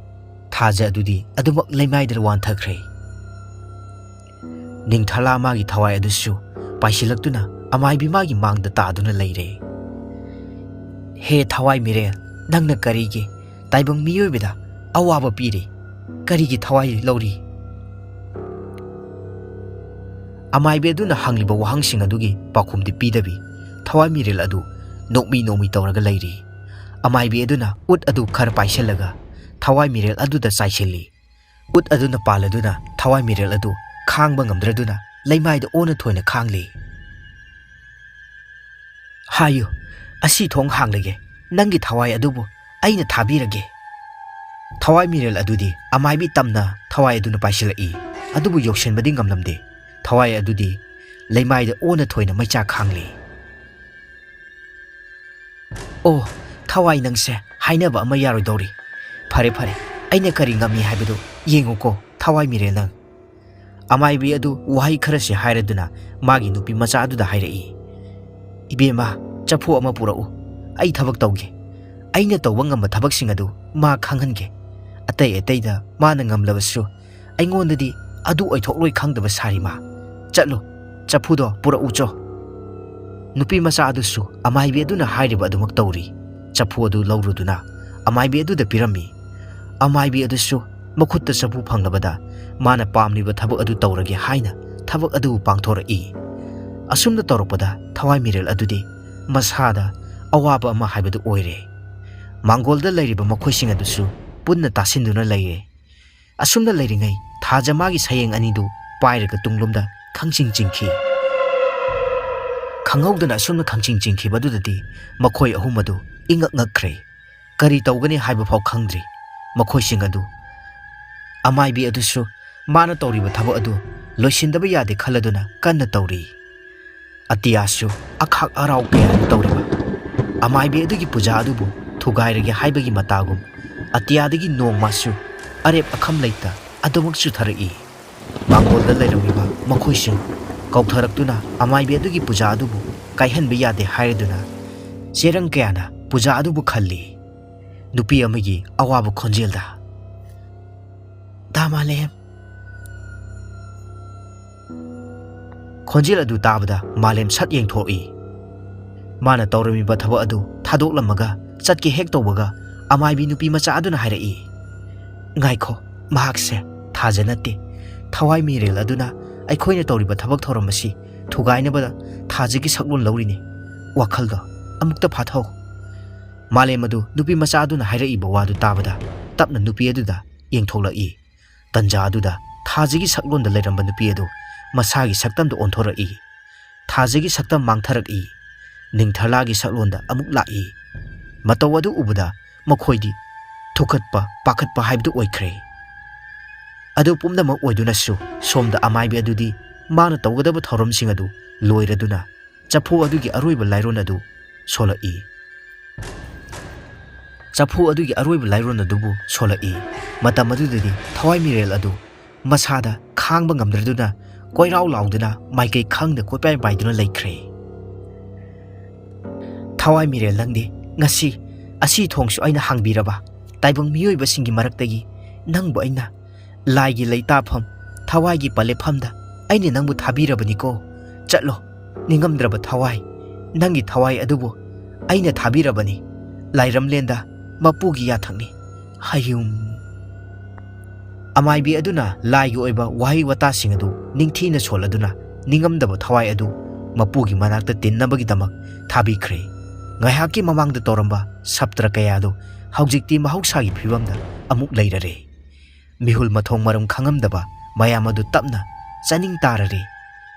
ꯊꯥꯖ ꯑꯗꯨꯗꯤ ꯑꯗꯨꯃꯛ ꯂꯩꯃꯥꯏꯗ ꯋꯥꯟꯊꯈ꯭ꯔꯦ꯫ ꯅꯤꯡꯊꯂꯥ ꯃꯥꯒꯤ ꯊꯋꯥꯏ ꯑꯗꯨꯁꯨ ꯄꯥꯏꯁꯤꯜꯂꯛꯇꯨꯅ ꯑꯃꯥꯏꯕꯤ ꯃꯥꯒꯤ ꯃꯥꯡꯗ ꯇꯥꯗꯨꯅ ꯂꯩꯔꯦ꯫ ꯍꯦ ꯊꯋꯥꯏ ꯃꯤꯔꯦꯜ, ꯅꯪꯅ ꯀꯔꯤꯒꯤ ꯇꯥꯏꯕꯪ ꯃꯤꯑꯣꯏꯕꯗ ꯑꯋꯥꯕ ꯄꯤꯔꯤ? ꯀꯔꯤꯒꯤ ꯊꯋꯥꯏ ꯂꯧꯔꯤ? ꯑꯃꯥꯏꯕꯤ ꯑꯗꯨꯅ ꯍꯪꯂꯤꯕ ꯋꯥꯍꯪꯁꯤꯡ ꯑꯗꯨꯒꯤ ꯄꯥꯎꯈꯨꯝꯗꯤ ꯄꯤꯗꯕꯤ ꯊꯋꯥꯏ ꯃꯤꯔꯦꯜ ꯑꯗꯨ ꯅꯣꯛꯃꯤ ꯅꯣꯛꯃꯤ ꯇꯧꯔꯒ ꯂꯩꯔꯤ꯫ ꯑꯃꯥꯏꯕꯤ ꯑꯗꯨꯅ ꯎꯠ ꯑꯗꯨ ꯈꯔ ꯄꯥꯏꯁꯤꯜꯂꯒ ꯊꯋꯥꯏ ꯃꯤꯔꯦꯜ ꯑꯗꯨꯗ ꯆꯥꯏꯁꯤꯜꯂꯤ꯫ ꯎꯠ ꯑꯗꯨꯅ ꯄꯥꯜꯂꯗꯨꯅ ꯊꯋꯥꯏ ꯃꯤꯔꯦꯜ ꯑꯗꯨ ꯈꯥꯡꯕ ꯉꯝꯗ꯭ꯔꯗꯨꯅ ꯂꯩꯃꯥꯏꯗ ꯑꯣꯟꯅ ꯊꯣꯏꯅ ꯈꯥꯡꯂꯤ꯫ ꯍꯥꯏꯌꯨ, ꯑꯁꯤ ꯊꯣꯡ ꯍꯥꯡꯂꯒꯦ, ꯅꯪꯒꯤ ꯊꯋꯥꯏ ꯑꯗꯨꯕꯨ ꯑꯩꯅ ꯊꯥꯕꯤꯔꯒꯦ꯫ ꯊꯋꯥꯏ ꯃꯤꯔꯦꯜ ꯑꯗꯨꯗꯤ ꯑꯃꯥꯏꯕꯤ ꯇꯝꯅ ꯊꯋꯥꯏ ꯑꯗꯨꯅ ꯄꯥꯏꯁꯤꯜꯂꯛꯏ꯫ ꯑꯗꯨꯕꯨ ꯌꯧꯁꯤꯟꯕꯗꯤ ꯉꯝꯂꯝꯗꯦ꯫ ꯊꯋꯥꯏ ꯑꯗꯨꯗꯤ ꯂꯩꯃꯥꯏꯗ ꯑꯣꯟꯅ ꯊꯣꯏꯅ ꯃꯩꯆꯥꯛ ꯈꯥꯡꯂꯤ꯫ "ꯑꯣ, ꯊꯋꯥꯏ, ꯅꯪꯁꯦ ꯍꯥꯏꯅꯕ ꯑꯃ ꯌꯥꯔꯣꯏꯗꯧꯔꯤ꯫ ꯐꯔꯦ, ꯐꯔꯦ, ꯑꯩꯅ ꯀꯔꯤ ꯉꯝꯃꯤ ꯍꯥꯏꯕꯗꯨ ꯌꯦꯡꯉꯨꯀꯣ, ꯊꯋꯥꯏ ꯃꯤꯔꯦꯜ ꯅꯪ꯫" ꯑꯃꯥꯏꯕꯤ ꯑꯗꯨ ꯋꯥꯍꯩ ꯈꯔꯁꯤ ꯍꯥꯏꯔꯗꯨꯅ ꯃꯥꯒꯤ ꯅꯨꯄꯤ ꯃꯆꯥ ꯑꯗꯨꯗ ꯍꯥꯏꯔꯛꯏ, "ꯏꯕꯦꯝꯃ, ꯆꯐꯨ ꯑꯃ ꯄꯨꯔꯛꯎ꯫ ꯑꯩ ꯊꯕꯛ ꯇꯧꯒꯦ꯫ ꯑꯩꯅ ꯇꯧꯕ ꯉꯝꯕ ꯊꯕꯛꯁꯤꯡ ꯑꯗꯨ ꯃꯥ ꯈꯪꯍꯟꯒꯦ꯫ ꯑꯇꯩ ꯑꯇꯩꯗ ꯃꯥꯅ ꯉꯝꯂꯕꯁꯨ ꯑꯩꯉꯣꯟꯗꯗꯤ ꯑꯗꯨ ꯑꯣꯏꯊꯣꯛꯂꯣꯏ ꯈꯪꯗꯕ ꯁꯥꯔꯤ ꯃꯥ꯫ ꯆꯠꯂꯨ, ꯆꯐꯨꯗꯣ ꯄꯨꯔꯛꯎ ꯆꯣ꯫" ꯅꯨꯄꯤ ꯃꯆꯥ ꯑꯗꯨꯁꯨ ꯑꯃꯥꯏꯕꯤ ꯑꯗꯨꯅ ꯍꯥꯏꯔꯤꯕ ꯑꯗꯨꯃꯛ ꯇꯧꯔꯤ꯫ ꯆꯐꯨ ꯑꯗꯨ ꯂꯧꯔꯨꯗꯨꯅ ꯑꯃꯥꯏꯕꯤ ꯑꯗꯨꯗ ꯄꯤꯔꯝꯃꯤ꯫ ꯑꯃꯥꯏꯕꯤ ꯑꯗꯨꯁꯨ ꯃꯈꯨꯠꯇ ꯆꯐꯨ ꯐꯪꯂꯕꯗ ꯃꯥꯅ ꯄꯥꯝꯂꯤꯕ ꯊꯕꯛ ꯑꯗꯨ ꯇꯧꯔꯒꯦ ꯍꯥꯏꯅ ꯊꯕꯛ ꯑꯗꯨ ꯄꯥꯡꯊꯣꯔꯛꯏ꯫ ꯑꯁꯨꯝꯅ ꯇꯧꯔꯛꯄꯗ ꯊꯋꯥꯏ ꯃꯤꯔꯦꯜ ꯑꯗꯨꯗꯤ ꯃꯁꯥꯗ ꯑꯋꯥꯕ ꯑꯃ ꯍꯥꯏꯕꯗꯨ ꯑꯣꯏꯔꯦ꯫ ꯃꯥꯡꯒꯣꯜꯗ ꯂꯩꯔꯤꯕ ꯃꯈꯣꯏꯁꯤꯡ ꯑꯗꯨꯁꯨ ꯄꯨꯟꯅ ꯇꯥꯁꯤꯟꯗꯨꯅ ꯂꯩꯔꯦ꯫ ꯑꯁꯨꯝꯅ ꯂꯩꯔꯤꯉꯩ ꯊꯥꯖ ꯃꯥꯒꯤ ꯁꯌꯦꯡ ꯑꯅꯤꯗꯨ ꯄꯥꯏꯔꯒ ꯇꯨꯡꯂꯣꯝꯗ ꯈꯪꯆꯤꯡ ꯆꯤꯡꯈꯤ꯫ ꯈꯪꯍꯧꯗꯅ ꯑꯁꯨꯝꯅ ꯈꯪꯆꯤꯡ ꯆꯤꯡꯈꯤꯕ ꯑꯗꯨꯗꯗꯤ ꯃꯈꯣꯏ ꯑꯍꯨꯝ ꯑꯗꯨ ꯏꯉꯛ ꯉꯛꯈ꯭ꯔꯦ꯫ ꯀꯔꯤ ꯇꯧꯒꯅꯤ ꯍꯥꯏꯕ ꯐꯥꯎ ꯈꯪꯗ꯭ꯔꯤ꯫ ꯃꯈꯣꯏꯁꯤꯡ ꯑꯗꯨ, ꯑꯃꯥꯏꯕꯤ ꯑꯗꯨꯁꯨ ꯃꯥꯅ ꯇꯧꯔꯤꯕ ꯊꯕꯛ ꯑꯗꯨ ꯂꯣꯏꯁꯤꯟꯗꯕ ꯌꯥꯗꯦ ꯈꯜꯂꯗꯨꯅ ꯀꯟꯅ ꯇꯧꯔꯤ꯫ ꯑꯇꯤꯌꯥꯁꯨ ꯑꯈꯥꯛ ꯑꯔꯥꯎ ꯀꯌꯥꯅ ꯇꯧꯔꯤꯕ ꯑꯃꯥꯏꯕꯤ ꯑꯗꯨꯒꯤ ꯄꯨꯖꯥ ꯑꯗꯨꯕꯨ ꯊꯨꯒꯥꯏꯔꯒꯦ ꯍꯥꯏꯕꯒꯤ ꯃꯇꯥꯒꯨꯝ ꯑꯇꯤꯌꯥꯗꯒꯤ ꯅꯣꯡꯃꯁꯨ ꯑꯔꯦꯞ ꯑꯈꯝ ꯂꯩꯇ ꯑꯗꯨꯃꯛ ꯆꯨꯊꯔꯛꯏ꯫ ꯃꯥꯡꯒꯣꯜꯗ ꯂꯩꯔꯝꯃꯤꯕ ꯃꯈꯣꯏꯁꯤꯡ ꯀꯧꯊꯔꯛꯇꯨꯅ ꯑꯃꯥꯏꯕꯤ ꯑꯗꯨꯒꯤ ꯄꯨꯖꯥ ꯑꯗꯨꯕꯨ ꯀꯥꯏꯍꯟꯕ ꯌꯥꯗꯦ ꯍꯥꯏꯔꯗꯨꯅ ꯆꯦꯔꯪ ꯀꯌꯥꯅ ꯄꯨꯖꯥ ꯑꯗꯨꯕꯨ ꯈꯜꯂꯤ꯫ ꯅꯨꯄꯤ ꯑꯃꯒꯤ ꯑꯋꯥꯕ ꯈꯣꯟꯖꯦꯜꯗ, "ꯗꯥ ꯃꯥꯂꯦꯝ!" ꯈꯣꯟꯖꯦꯜ ꯑꯗꯨ ꯇꯥꯕꯗ ꯃꯥꯂꯦꯝ ꯁꯠ ꯌꯦꯡꯊꯣꯛꯏ꯫ ꯃꯥꯅ ꯇꯧꯔꯝꯃꯤꯕ ꯊꯕꯛ ꯑꯗꯨ ꯊꯥꯗꯣꯛꯂꯝꯃꯒ ꯆꯠꯀꯦ ꯍꯦꯛ ꯇꯧꯕꯒ ꯑꯃꯥꯏꯕꯤ ꯅꯨꯄꯤ ꯃꯆꯥ ꯑꯗꯨꯅ ꯍꯥꯏꯔꯛꯏ, "ꯉꯥꯏꯈꯣ, ꯃꯍꯥꯛꯁꯦ ꯊꯥꯖ ꯅꯠꯇꯦ꯫ ꯊꯋꯥꯏ ꯃꯤꯔꯦꯜ ꯑꯗꯨꯅ ꯑꯩꯈꯣꯏꯅ ꯇꯧꯔꯤꯕ ꯊꯕꯛ ꯊꯧꯔꯝ ꯑꯁꯤ ꯊꯨꯒꯥꯏꯅꯕꯗ ꯊꯥꯖꯒꯤ ꯁꯛꯂꯣꯟ ꯂꯧꯔꯤꯅꯤ꯫ ꯋꯥꯈꯜꯗꯣ ꯑꯃꯨꯛꯇ ꯐꯥꯊꯧ꯫" ꯃꯥꯂꯦꯝ ꯑꯗꯨ ꯅꯨꯄꯤ ꯃꯆꯥ ꯑꯗꯨꯅ ꯍꯥꯏꯔꯛꯏꯕ ꯋꯥꯗꯨ ꯇꯥꯕꯗ ꯇꯞꯅ ꯅꯨꯄꯤ ꯑꯗꯨꯗ ꯌꯦꯡꯊꯣꯛꯂꯛꯏ꯫ ꯇꯟꯖꯥ ꯑꯗꯨꯗ ꯊꯥꯖꯒꯤ ꯁꯛꯂꯣꯟꯗ ꯂꯩꯔꯝꯕ ꯅꯨꯄꯤ ꯑꯗꯨ ꯃꯁꯥꯒꯤ ꯁꯛꯇꯝꯗ ꯑꯣꯟꯊꯣꯔꯛꯏ꯫ ꯊꯥꯖꯒꯤ ꯁꯛꯇꯝ ꯃꯥꯡꯊꯔꯛꯏ꯫ ꯅꯤꯡꯊꯂꯥꯒꯤ ꯁꯛꯂꯣꯟꯗ ꯑꯃꯨꯛ ꯂꯥꯛꯏ꯫ ꯃꯇꯧ ꯑꯗꯨ ꯎꯕꯗ ꯃꯈꯣꯏꯗꯤ ꯊꯨꯀꯠꯄ, ꯄꯥꯈꯠꯄ ꯍꯥꯏꯕꯗꯨ ꯑꯣꯏꯈ꯭ꯔꯦ꯫ ꯑꯗꯨ ꯄꯨꯝꯅꯃꯛ ꯑꯣꯏꯗꯨꯅꯁꯨ ꯁꯣꯝꯗ ꯑꯃꯥꯏꯕꯤ ꯑꯗꯨꯗꯤ ꯃꯥꯅ ꯇꯧꯒꯗꯕ ꯊꯧꯔꯝꯁꯤꯡ ꯑꯗꯨ ꯂꯣꯏꯔꯗꯨꯅ ꯆꯐꯨ ꯑꯗꯨꯒꯤ ꯑꯔꯣꯏꯕ ꯂꯥꯏꯔꯣꯟ ꯑꯗꯨ ꯁꯣꯜꯂꯛꯏ꯫ ꯆꯐꯨ ꯑꯗꯨꯒꯤ ꯑꯔꯣꯏꯕ ꯂꯥꯏꯔꯣꯟ ꯑꯗꯨꯕꯨ ꯁꯣꯜꯂꯛꯏ꯫ ꯃꯇꯝ ꯑꯗꯨꯗꯗꯤ ꯊꯋꯥꯏ ꯃꯤꯔꯦꯜ ꯑꯗꯨ ꯃꯁꯥꯗ ꯈꯥꯡꯕ ꯉꯝꯗ꯭ꯔꯗꯨꯅ ꯀꯣꯏꯔꯥꯎ ꯂꯥꯎꯗꯨꯅ ꯃꯥꯏꯀꯩ ꯈꯪꯗ ꯀꯣꯏꯄꯥꯏ ꯄꯥꯏꯗꯨꯅ ꯂꯩꯈ꯭ꯔꯦ꯫ "ꯊꯋꯥꯏ ꯃꯤꯔꯦꯜ ꯅꯪꯗꯤ ꯉꯁꯤ ꯑꯁꯤ ꯊꯣꯡꯁꯨ ꯑꯩꯅ ꯍꯥꯡꯕꯤꯔꯕ, ꯇꯥꯏꯕꯪ ꯃꯤꯑꯣꯏꯕꯁꯤꯡꯒꯤ ꯃꯔꯛꯇꯒꯤ ꯅꯪꯕꯨ ꯑꯩꯅ ꯂꯥꯏꯒꯤ ꯂꯩꯇꯥꯐꯝ, ꯊꯋꯥꯏꯒꯤ ꯄꯂꯦꯞꯐꯝꯗ ꯑꯩꯅ ꯅꯪꯕꯨ ꯊꯥꯕꯤꯔꯕꯅꯤꯀꯣ꯫ ꯆꯠꯂꯣ, ꯅꯤꯡꯉꯝꯗ꯭ꯔꯕ ꯊꯋꯥꯏ, ꯅꯪꯒꯤ ꯊꯋꯥꯏ ꯑꯗꯨꯕꯨ ꯑꯩꯅ ꯊꯥꯕꯤꯔꯕꯅꯤ꯫ ꯂꯥꯏꯔꯝꯂꯦꯟꯗ ꯃꯄꯨꯒꯤ ꯌꯥꯊꯛꯅꯤ꯫ ꯍꯌꯨꯝ"꯫ ꯑꯃꯥꯏꯕꯤ ꯑꯗꯨꯅ ꯂꯥꯏꯒꯤ ꯑꯣꯏꯕ ꯋꯥꯍꯩ ꯋꯥꯇꯥꯁꯤꯡ ꯑꯗꯨ ꯅꯤꯡꯊꯤꯅ ꯁꯣꯜꯂꯗꯨꯅ ꯅꯤꯡꯉꯝꯗꯕ ꯊꯋꯥꯏ ꯑꯗꯨ ꯃꯄꯨꯒꯤ ꯃꯅꯥꯛꯇ ꯇꯤꯟꯅꯕꯒꯤꯗꯃꯛ ꯊꯥꯕꯤꯈ꯭ꯔꯦ꯫ ꯉꯥꯏꯍꯥꯛꯀꯤ ꯃꯃꯥꯡꯗ ꯇꯧꯔꯝꯕ ꯁꯞꯇ꯭ꯔ ꯀꯌꯥ ꯑꯗꯨ ꯍꯧꯖꯤꯛꯇꯤ ꯃꯍꯧꯁꯥꯒꯤ ꯐꯤꯕꯝꯗ ꯑꯃꯨꯛ ꯂꯩꯔꯔꯦ꯫ ꯃꯤꯍꯨꯜ ꯃꯊꯣꯡ ꯃꯔꯝ ꯈꯪꯉꯝꯗꯕ ꯃꯌꯥꯝ ꯑꯗꯨ ꯇꯞꯅ ꯆꯥꯅꯤꯡ ꯇꯥꯔꯔꯦ꯫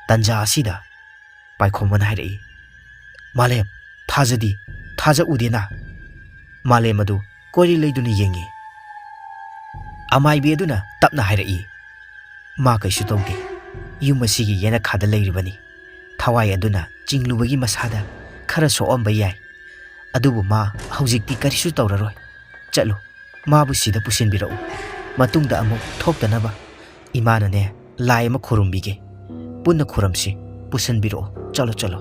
ꯇꯟꯖꯥ ꯑꯁꯤꯗ ꯄꯥꯏꯈꯣꯝꯕꯅ ꯍꯥꯏꯔꯛꯏ, "ꯃꯥꯂꯦꯝ, ꯊꯥꯖꯗꯤ, ꯊꯥꯖ ꯎꯗꯦꯅ"꯫ ꯃꯥꯂꯦꯝ ꯑꯗꯨ ꯀꯣꯏꯔꯤ ꯂꯩꯗꯨꯅ ꯌꯦꯡꯉꯤ꯫ ꯑꯃꯥꯏꯕꯤ ꯑꯗꯨꯅ ꯇꯞꯅ ꯍꯥꯏꯔꯛꯏ, "ꯃꯥ ꯀꯩꯁꯨ ꯇꯧꯗꯦ꯫ ꯌꯨꯝ ꯑꯁꯤꯒꯤ ꯌꯦꯅꯈꯥꯗ ꯂꯩꯔꯤꯕꯅꯤ꯫ ꯊꯋꯥꯏ ꯑꯗꯨꯅ ꯆꯤꯡꯂꯨꯕꯒꯤ ꯃꯁꯥꯗ ꯈꯔ ꯁꯣꯛꯑꯝꯕ ꯌꯥꯏ꯫ ꯑꯗꯨꯕꯨ ꯃꯥ ꯍꯧꯖꯤꯛꯇꯤ ꯀꯔꯤꯁꯨ ꯇꯧꯔꯔꯣꯏ꯫ ꯆꯠꯂꯨ, ꯃꯥꯕꯨ ꯁꯤꯗ ꯄꯨꯁꯤꯟꯕꯤꯔꯛꯎ꯫ ꯃꯇꯨꯡꯗ ꯑꯃꯨꯛ ꯊꯣꯛꯇꯅꯕ ꯏꯃꯥꯅꯅꯦ ꯂꯥꯏ ꯑꯃ ꯈꯨꯔꯨꯝꯕꯤꯒꯦ꯫ ꯄꯨꯟꯅ ꯈꯨꯔꯝꯁꯤ꯫ ꯄꯨꯁꯤꯟꯕꯤꯔꯛꯑꯣ꯫ ꯆꯠꯂꯣ, ꯆꯠꯂꯣ"꯫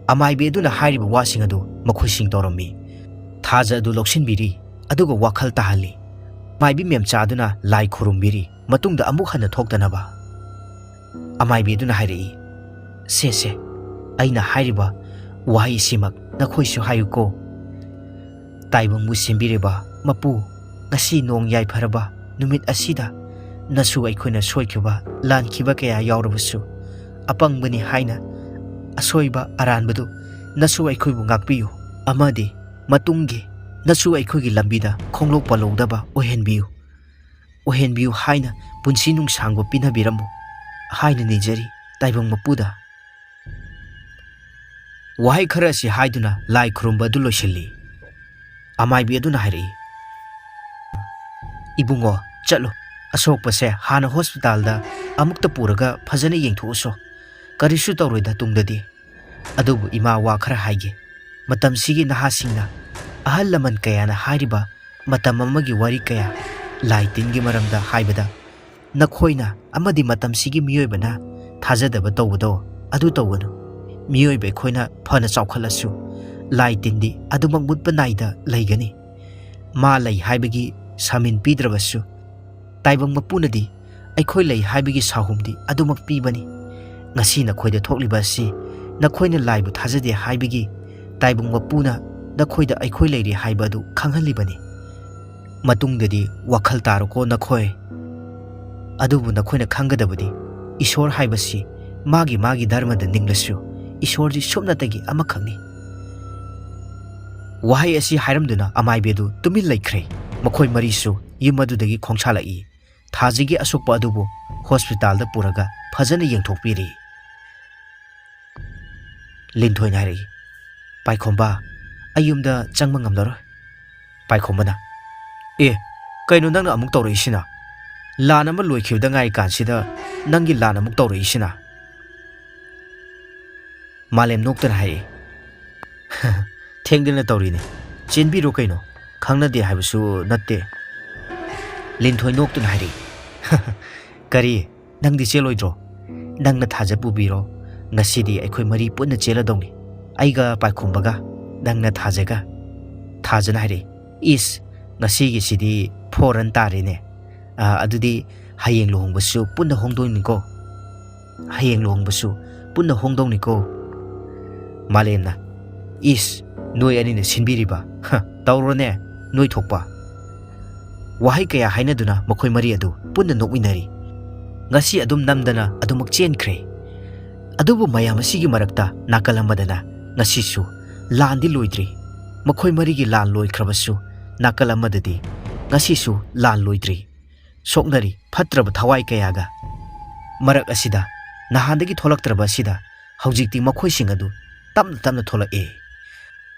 ꯑꯃꯥꯏꯕꯤ ꯑꯗꯨꯅ ꯍꯥꯏꯔꯤꯕ ꯋꯥꯁꯤꯡ ꯑꯗꯨ ꯃꯈꯣꯏꯁꯤꯡ ꯇꯧꯔꯝꯃꯤ꯫ ꯊꯥꯖ ꯑꯗꯨ ꯂꯧꯁꯤꯟꯕꯤꯔꯤ, ꯑꯗꯨꯒ ꯋꯥꯈꯜ ꯇꯥꯍꯜꯂꯤ꯫ ꯃꯥꯏꯕꯤ ꯃꯦꯝꯆꯥ ꯑꯗꯨꯅ ꯂꯥꯏ ꯈꯨꯔꯨꯝꯕꯤꯔꯤ, ꯃꯇꯨꯡꯗ ꯑꯃꯨꯛ ꯍꯟꯅ ꯊꯣꯛꯇꯅꯕ꯫ ꯑꯃꯥꯏꯕꯤ ꯑꯗꯨꯅ ꯍꯥꯏꯔꯛꯏ, "ꯁꯦ, ꯁꯦ, ꯑꯩꯅ ꯍꯥꯏꯔꯤꯕ ꯋꯥꯍꯩꯁꯤꯃꯛ ꯅꯈꯣꯏꯁꯨ ꯍꯥꯏꯌꯨꯀꯣ꯫ ꯇꯥꯏꯕꯪꯕꯨ ꯁꯦꯝꯕꯤꯔꯤꯕ ꯃꯄꯨ, ꯉꯁꯤ ꯅꯣꯡ ꯌꯥꯏꯐꯔꯕ ꯅꯨꯃꯤꯠ ꯑꯁꯤꯗ ꯅꯁꯨ ꯑꯩꯈꯣꯏꯅ ꯁꯣꯏꯈꯤꯕ ꯂꯥꯟꯈꯤꯕ ꯀꯌꯥ ꯌꯥꯎꯔꯕꯁꯨ, ꯑꯄꯪꯕꯅꯤ ꯍꯥꯏꯅ ꯑꯁꯣꯏꯕ ꯑꯔꯥꯟꯕꯗꯨ ꯅꯁꯨ ꯑꯩꯈꯣꯏꯕꯨ ꯉꯥꯛꯄꯤꯌꯨ ꯑꯃꯗꯤ ꯃꯇꯨꯡꯒꯤ ꯅꯁꯨ ꯑꯩꯈꯣꯏꯒꯤ ꯂꯝꯕꯤꯗ ꯈꯣꯡꯂꯣꯛ ꯄꯜꯂꯧꯗꯕ ꯑꯣꯏꯍꯟꯕꯤꯌꯨ, ꯑꯣꯏꯍꯟꯕꯤꯌꯨ ꯍꯥꯏꯅ ꯄꯨꯟꯁꯤ ꯅꯨꯡꯁꯥꯡꯕ ꯄꯤꯅꯕꯤꯔꯝꯃꯨ" ꯍꯥꯏꯅ ꯅꯤꯖꯔꯤ ꯇꯥꯏꯕꯪ ꯃꯄꯨꯗ꯫ ꯋꯥꯍꯩ ꯈꯔ ꯑꯁꯤ ꯍꯥꯏꯗꯨꯅ ꯂꯥꯏ ꯈꯨꯔꯨꯝꯕ ꯑꯗꯨ ꯂꯣꯏꯁꯤꯜꯂꯤ꯫ ꯑꯃꯥꯏꯕꯤ ꯑꯗꯨꯅ ꯍꯥꯏꯔꯛꯏ, "ꯏꯕꯨꯡꯉꯣ, ꯆꯠꯂꯨ, ꯑꯁꯣꯛꯄꯁꯦ ꯍꯥꯟꯅ ꯍꯣꯁꯄꯤꯇꯥꯜꯗ ꯑꯃꯨꯛꯇ ꯄꯨꯔꯒ ꯐꯖꯅ ꯌꯦꯡꯊꯣꯛꯎꯁꯣ, ꯀꯔꯤꯁꯨ ꯇꯧꯔꯣꯏꯗ ꯇꯨꯡꯗꯗꯤ꯫ ꯑꯗꯨꯕꯨ ꯏꯃꯥ, ꯋꯥ ꯈꯔ ꯍꯥꯏꯒꯦ, ꯃꯇꯝꯁꯤꯒꯤ ꯅꯍꯥꯁꯤꯡꯅ ꯑꯍꯜ ꯂꯃꯟ ꯀꯌꯥꯅ ꯍꯥꯏꯔꯤꯕ ꯃꯇꯝ ꯑꯃꯒꯤ ꯋꯥꯔꯤ ꯀꯌꯥ, ꯂꯥꯏ ꯇꯤꯟꯒꯤ ꯃꯔꯝꯗ ꯍꯥꯏꯕꯗ, ꯅꯈꯣꯏꯅ ꯑꯃꯗꯤ ꯃꯇꯝꯁꯤꯒꯤ ꯃꯤꯑꯣꯏꯕꯅ ꯊꯥꯖꯗꯕ ꯇꯧꯕꯗꯣ ꯑꯗꯨ ꯇꯧꯒꯅꯨ꯫ ꯃꯤꯑꯣꯏꯕ ꯑꯩꯈꯣꯏꯅ ꯐꯅ ꯆꯥꯎꯈꯠꯂꯁꯨ ꯂꯥꯏ ꯇꯤꯟꯗꯤ ꯑꯗꯨꯃꯛ ꯃꯨꯠꯄ ꯅꯥꯏꯗ ꯂꯩꯒꯅꯤ꯫ ꯃꯥ ꯂꯩ ꯍꯥꯏꯕꯒꯤ ꯁꯥꯃꯤꯟ ꯄꯤꯗ꯭ꯔꯕꯁꯨ, ꯇꯥꯏꯕꯪ ꯃꯄꯨꯅꯗꯤ ꯑꯩꯈꯣꯏ ꯂꯩ ꯍꯥꯏꯕꯒꯤ ꯁꯥꯍꯨꯝꯗꯤ ꯑꯗꯨꯃꯛ ꯄꯤꯕꯅꯤ꯫ ꯉꯁꯤ ꯅꯈꯣꯏꯗ ꯊꯣꯛꯂꯤꯕ ꯑꯁꯤ ꯅꯈꯣꯏꯅ ꯂꯥꯏꯕꯨ ꯊꯥꯖꯗꯦ ꯍꯥꯏꯕꯒꯤ ꯇꯥꯏꯕꯪ ꯃꯄꯨꯅ ꯅꯈꯣꯏꯗ ꯑꯩꯈꯣꯏ ꯂꯩꯔꯤ ꯍꯥꯏꯕ ꯑꯗꯨ ꯈꯪꯍꯜꯂꯤꯕꯅꯤ꯫ ꯃꯇꯨꯡꯗꯗꯤ ꯋꯥꯈꯜ ꯇꯥꯔꯣꯀꯣ ꯅꯈꯣꯏ꯫ ꯑꯗꯨꯕꯨ ꯅꯈꯣꯏꯅ ꯈꯪꯒꯗꯕꯗꯤ, ꯏꯁꯣꯔ ꯍꯥꯏꯕꯁꯤ ꯃꯥꯒꯤ ꯃꯥꯒꯤ ꯙꯔꯃꯗ ꯅꯤꯡꯂꯁꯨ, ꯏꯁꯣꯔꯗꯤ ꯁꯨꯞꯅꯇꯒꯤ ꯑꯃꯈꯛꯅꯤ"꯫ ꯋꯥꯍꯩ ꯑꯁꯤ ꯍꯥꯏꯔꯝꯗꯨꯅ ꯑꯃꯥꯏꯕꯤ ꯑꯗꯨ ꯇꯨꯃꯤꯟ ꯂꯩꯈ꯭ꯔꯦ꯫ ꯃꯈꯣꯏ ꯃꯔꯤꯁꯨ ꯌꯨꯝ ꯑꯗꯨꯗꯒꯤ ꯈꯣꯡꯁꯥꯜꯂꯛꯏ꯫ ꯊꯥꯖꯒꯤ ꯑꯁꯣꯛꯄ ꯑꯗꯨꯕꯨ ꯍꯣꯁꯄꯤꯇꯥꯜꯗ ꯄꯨꯔꯒ ꯐꯖꯅ ꯌꯦꯡꯊꯣꯛꯄꯤꯔꯤ꯫ ꯂꯤꯟꯊꯣꯏꯅ ꯍꯥꯏꯔꯛꯏ, "ꯄꯥꯏꯈꯣꯝꯕ, ꯑꯩ ꯌꯨꯝꯗ ꯆꯪꯕ ꯉꯝꯂꯔꯣꯏ"꯫ ꯄꯥꯏꯈꯣꯝꯕꯅ, "ꯑꯦ, ꯀꯩꯅꯣ ꯅꯪꯅ ꯑꯃꯨꯛ ꯇꯧꯔꯛꯏꯁꯤꯅ? ꯂꯥꯟ ꯑꯃ ꯂꯣꯏꯈꯤꯕꯗ ꯉꯥꯏꯔꯤ ꯀꯥꯟꯁꯤꯗ ꯅꯪꯒꯤ ꯂꯥꯟ ꯑꯃꯨꯛ ꯇꯧꯔꯛꯏꯁꯤꯅ?" ꯃꯥꯂꯦꯝ ꯅꯣꯛꯇꯅ ꯍꯥꯏꯔꯛꯏ, "ꯊꯦꯡꯗꯅ ꯇꯧꯔꯤꯅꯤ, ꯆꯦꯟꯕꯤꯔꯣ ꯀꯩꯅꯣ, ꯈꯪꯅꯗꯦ ꯍꯥꯏꯕꯁꯨ ꯅꯠꯇꯦ"꯫ ꯂꯤꯟꯊꯣꯏ ꯅꯣꯛꯇꯨꯅ ꯍꯥꯏꯔꯛꯏ, "ꯀꯔꯤ? ꯅꯪꯗꯤ ꯆꯦꯜꯂꯣꯏꯗ꯭ꯔꯣ? ꯅꯪꯅ ꯊꯥꯖ ꯄꯨꯕꯤꯔꯣ, ꯉꯁꯤꯗꯤ ꯑꯩꯈꯣꯏ ꯃꯔꯤ ꯄꯨꯟꯅ ꯆꯦꯜꯂꯗꯧꯅꯤ, ꯑꯩꯒ ꯄꯥꯏꯈꯣꯝꯕꯒ, ꯅꯪꯅ ꯊꯥꯖꯒ"꯫ ꯊꯥꯖꯅ ꯍꯥꯏꯔꯛꯏ, "ꯏꯁ, ꯉꯁꯤꯒꯤꯁꯤꯗꯤ ꯐꯣꯔ ꯔꯟ ꯇꯥꯔꯦꯅꯦ꯫ ꯑꯥ, ꯑꯗꯨꯗꯤ ꯍꯌꯦꯡ ꯂꯨꯍꯣꯡꯕꯁꯨ ꯄꯨꯟꯅ ꯍꯣꯡꯗꯣꯏꯅꯤꯀꯣ? ꯍꯌꯦꯡ ꯂꯨꯍꯣꯡꯕꯁꯨ ꯄꯨꯟꯅ ꯍꯣꯡꯗꯧꯅꯤꯀꯣ"꯫ ꯃꯥꯂꯦꯝꯅ, "ꯏꯁ, ꯅꯣꯏ ꯑꯅꯤꯅ ꯁꯤꯟꯕꯤꯔꯤꯕ? ꯍ, ꯇꯧꯔꯣꯅꯦ, ꯅꯣꯏ ꯊꯣꯛꯄ"꯫ ꯋꯥꯍꯩ ꯀꯌꯥ ꯍꯥꯏꯅꯗꯨꯅ ꯃꯈꯣꯏ ꯃꯔꯤ ꯑꯗꯨ ꯄꯨꯟꯅ ꯅꯣꯛꯃꯤꯟꯅꯔꯤ꯫ ꯉꯁꯤ ꯑꯗꯨꯝ ꯅꯝꯗꯅ ꯑꯗꯨꯃꯛ ꯆꯦꯟꯈ꯭ꯔꯦ꯫ ꯑꯗꯨꯕꯨ ꯃꯌꯥꯝ ꯑꯁꯤꯒꯤ ꯃꯔꯛꯇ ꯅꯥꯀꯜ ꯑꯃꯗꯅ ꯉꯁꯤꯁꯨ ꯂꯥꯟꯗꯤ ꯂꯣꯏꯗ꯭ꯔꯤ꯫ ꯃꯈꯣꯏ ꯃꯔꯤꯒꯤ ꯂꯥꯟ ꯂꯣꯏꯈ꯭ꯔꯕꯁꯨ ꯅꯥꯀꯜ ꯑꯃꯗꯗꯤ ꯉꯁꯤꯁꯨ ꯂꯥꯟ ꯂꯣꯏꯗ꯭ꯔꯤ꯫ ꯁꯣꯛꯅꯔꯤ ꯐꯠꯇ꯭ꯔꯕ ꯊꯋꯥꯏ ꯀꯌꯥꯒ꯫ ꯃꯔꯛ ꯑꯁꯤꯗ ꯅꯍꯥꯟꯗꯒꯤ ꯊꯣꯛꯂꯛꯇ꯭ꯔꯕ ꯑꯁꯤꯗ ꯍꯧꯖꯤꯛꯇꯤ ꯃꯈꯣꯏꯁꯤꯡ ꯑꯗꯨ ꯇꯞꯅ ꯇꯞꯅ ꯊꯣꯛꯂꯛꯑꯦ꯫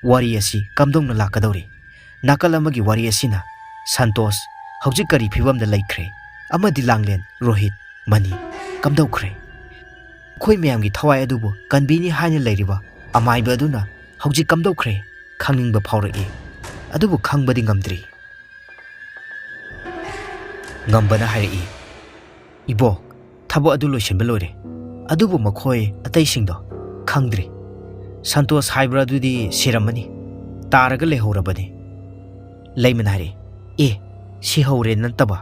ꯋꯥꯔꯤ ꯑꯁꯤ ꯀꯝꯗꯧꯅ ꯂꯥꯛꯀꯗꯧꯔꯤ? ꯅꯥꯀꯜ ꯑꯃꯒꯤ ꯋꯥꯔꯤ ꯑꯁꯤꯅ ꯁꯟꯇꯣꯁ ꯍꯧꯖꯤꯛ ꯀꯔꯤ ꯐꯤꯕꯝꯗ ꯂꯩꯈ꯭ꯔꯦ? ꯑꯃꯗꯤ ꯂꯥꯡꯂꯦꯟ, ꯔꯣꯍꯤꯠ, ꯃꯅꯤ ꯀꯝꯗꯧꯈ꯭ꯔꯦ? ꯑꯩꯈꯣꯏ ꯃꯌꯥꯝꯒꯤ ꯊꯋꯥꯏ ꯑꯗꯨꯕꯨ ꯀꯟꯕꯤꯅꯤ ꯍꯥꯏꯅ ꯂꯩꯔꯤꯕ ꯑꯃꯥꯏꯕ ꯑꯗꯨꯅ ꯍꯧꯖꯤꯛ ꯀꯝꯗꯧꯈ꯭ꯔꯦ ꯈꯪꯅꯤꯡꯕ ꯐꯥꯎꯔꯛꯏ꯫ ꯑꯗꯨꯕꯨ ꯈꯪꯕꯗꯤ ꯉꯝꯗ꯭ꯔꯤ꯫ ꯉꯝꯕꯅ ꯍꯥꯏꯔꯛꯏ, "ꯏꯕꯣ, ꯊꯕꯛ ꯑꯗꯨ ꯂꯣꯏꯁꯤꯟꯕ ꯂꯣꯏꯔꯦ꯫ ꯑꯗꯨꯕꯨ ꯃꯈꯣꯏ ꯑꯇꯩꯁꯤꯡꯗꯣ ꯈꯪꯗ꯭ꯔꯤ꯫ ꯁꯟꯇꯣꯁ ꯍꯥꯏꯕ꯭ꯔꯥ ꯑꯗꯨꯗꯤ ꯁꯤꯔꯝꯃꯅꯤ, ꯇꯥꯔꯒ ꯂꯩꯍꯧꯔꯕꯅꯤ꯫" ꯂꯩꯃꯅ ꯍꯥꯏꯔꯛꯏ, "ꯑꯦ, ꯁꯤꯍꯧꯔꯦ ꯅꯠꯇꯕ,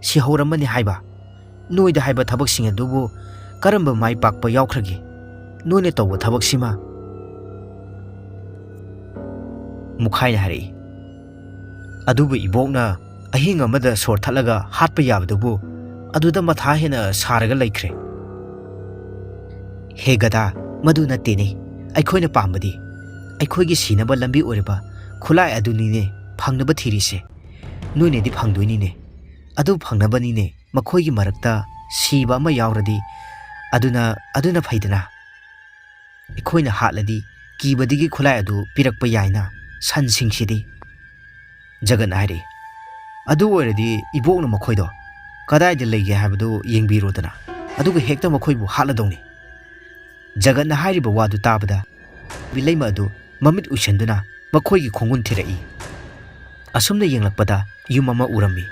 ꯁꯤꯍꯧꯔꯝꯃꯅꯤ ꯍꯥꯏꯕ? ꯅꯣꯏꯗ ꯍꯥꯏꯕ ꯊꯕꯛꯁꯤꯡ ꯑꯗꯨꯕꯨ ꯀꯔꯝꯕ ꯃꯥꯏ ꯄꯥꯛꯄ ꯌꯥꯎꯈ꯭ꯔꯒꯦ? ꯅꯣꯏꯅ ꯇꯧꯕ ꯊꯕꯛꯁꯤꯃ?" ꯃꯨꯈꯥꯏꯅ ꯍꯥꯏꯔꯛꯏ, "ꯑꯗꯨꯕꯨ ꯏꯕꯣꯛꯅ ꯑꯍꯤꯡ ꯑꯃꯗ ꯁꯣꯔ ꯊꯠꯂꯒ ꯍꯥꯠꯄ ꯌꯥꯕꯗꯨꯕꯨ ꯑꯗꯨꯗ ꯃꯊꯥ ꯍꯦꯟꯅ ꯁꯥꯔꯒ ꯂꯩꯈ꯭ꯔꯦ꯫" "ꯍꯦ ꯒꯗꯥ, ꯃꯗꯨ ꯅꯠꯇꯦꯅꯦ꯫ ꯑꯩꯈꯣꯏꯅ ꯄꯥꯝꯕꯗꯤ ꯑꯩꯈꯣꯏꯒꯤ ꯁꯤꯅꯕ ꯂꯝꯕꯤ ꯑꯣꯏꯔꯕ ꯈꯨꯠꯂꯥꯏ ꯑꯗꯨꯅꯤꯅꯦ ꯐꯪꯅꯕ ꯊꯤꯔꯤꯁꯦ꯫ ꯅꯣꯏꯅꯗꯤ ꯐꯪꯗꯣꯏꯅꯤꯅꯦ꯫ ꯑꯗꯨ ꯐꯪꯅꯕꯅꯤꯅꯦ ꯃꯈꯣꯏꯒꯤ ꯃꯔꯛꯇ ꯁꯤꯕ ꯑꯃ ꯌꯥꯎꯔꯗꯤ ꯑꯗꯨꯅ, ꯑꯗꯨꯅ ꯐꯩꯗꯅ꯫ ꯑꯩꯈꯣꯏꯅ ꯍꯥꯠꯂꯗꯤ ꯀꯤꯕꯗꯒꯤ ꯈꯨꯠꯂꯥꯏ ꯑꯗꯨ ꯄꯤꯔꯛꯄ ꯌꯥꯏꯅ ꯁꯟꯁꯤꯡꯁꯤꯗꯤ꯫" ꯖꯒꯠꯅ ꯍꯥꯏꯔꯛꯏ, "ꯑꯗꯨ ꯑꯣꯏꯔꯗꯤ ꯏꯕꯣꯛꯅ ꯃꯈꯣꯏꯗꯣ ꯀꯗꯥꯏꯗ ꯂꯩꯒꯦ ꯍꯥꯏꯕꯗꯨ ꯌꯦꯡꯕꯤꯔꯣꯗꯅ, ꯑꯗꯨꯒ ꯍꯦꯛꯇ ꯃꯈꯣꯏꯕꯨ ꯍꯥꯠꯂꯗꯧꯅꯤ꯫" ꯖꯒꯠꯅ ꯍꯥꯏꯔꯤꯕ ꯋꯥꯗꯨ ꯇꯥꯕꯗ ꯕꯤꯂꯩꯃ ꯑꯗꯨ ꯃꯃꯤꯠ ꯎꯏꯁꯟꯗꯨꯅ ꯃꯈꯣꯏꯒꯤ ꯈꯣꯡꯒꯨꯟ ꯊꯤꯔꯛꯏ꯫ ꯑꯁꯨꯝꯅ ꯌꯦꯡꯂꯛꯄꯗ ꯌꯨꯝ ꯑꯃ ꯎꯔꯝꯃꯤ꯫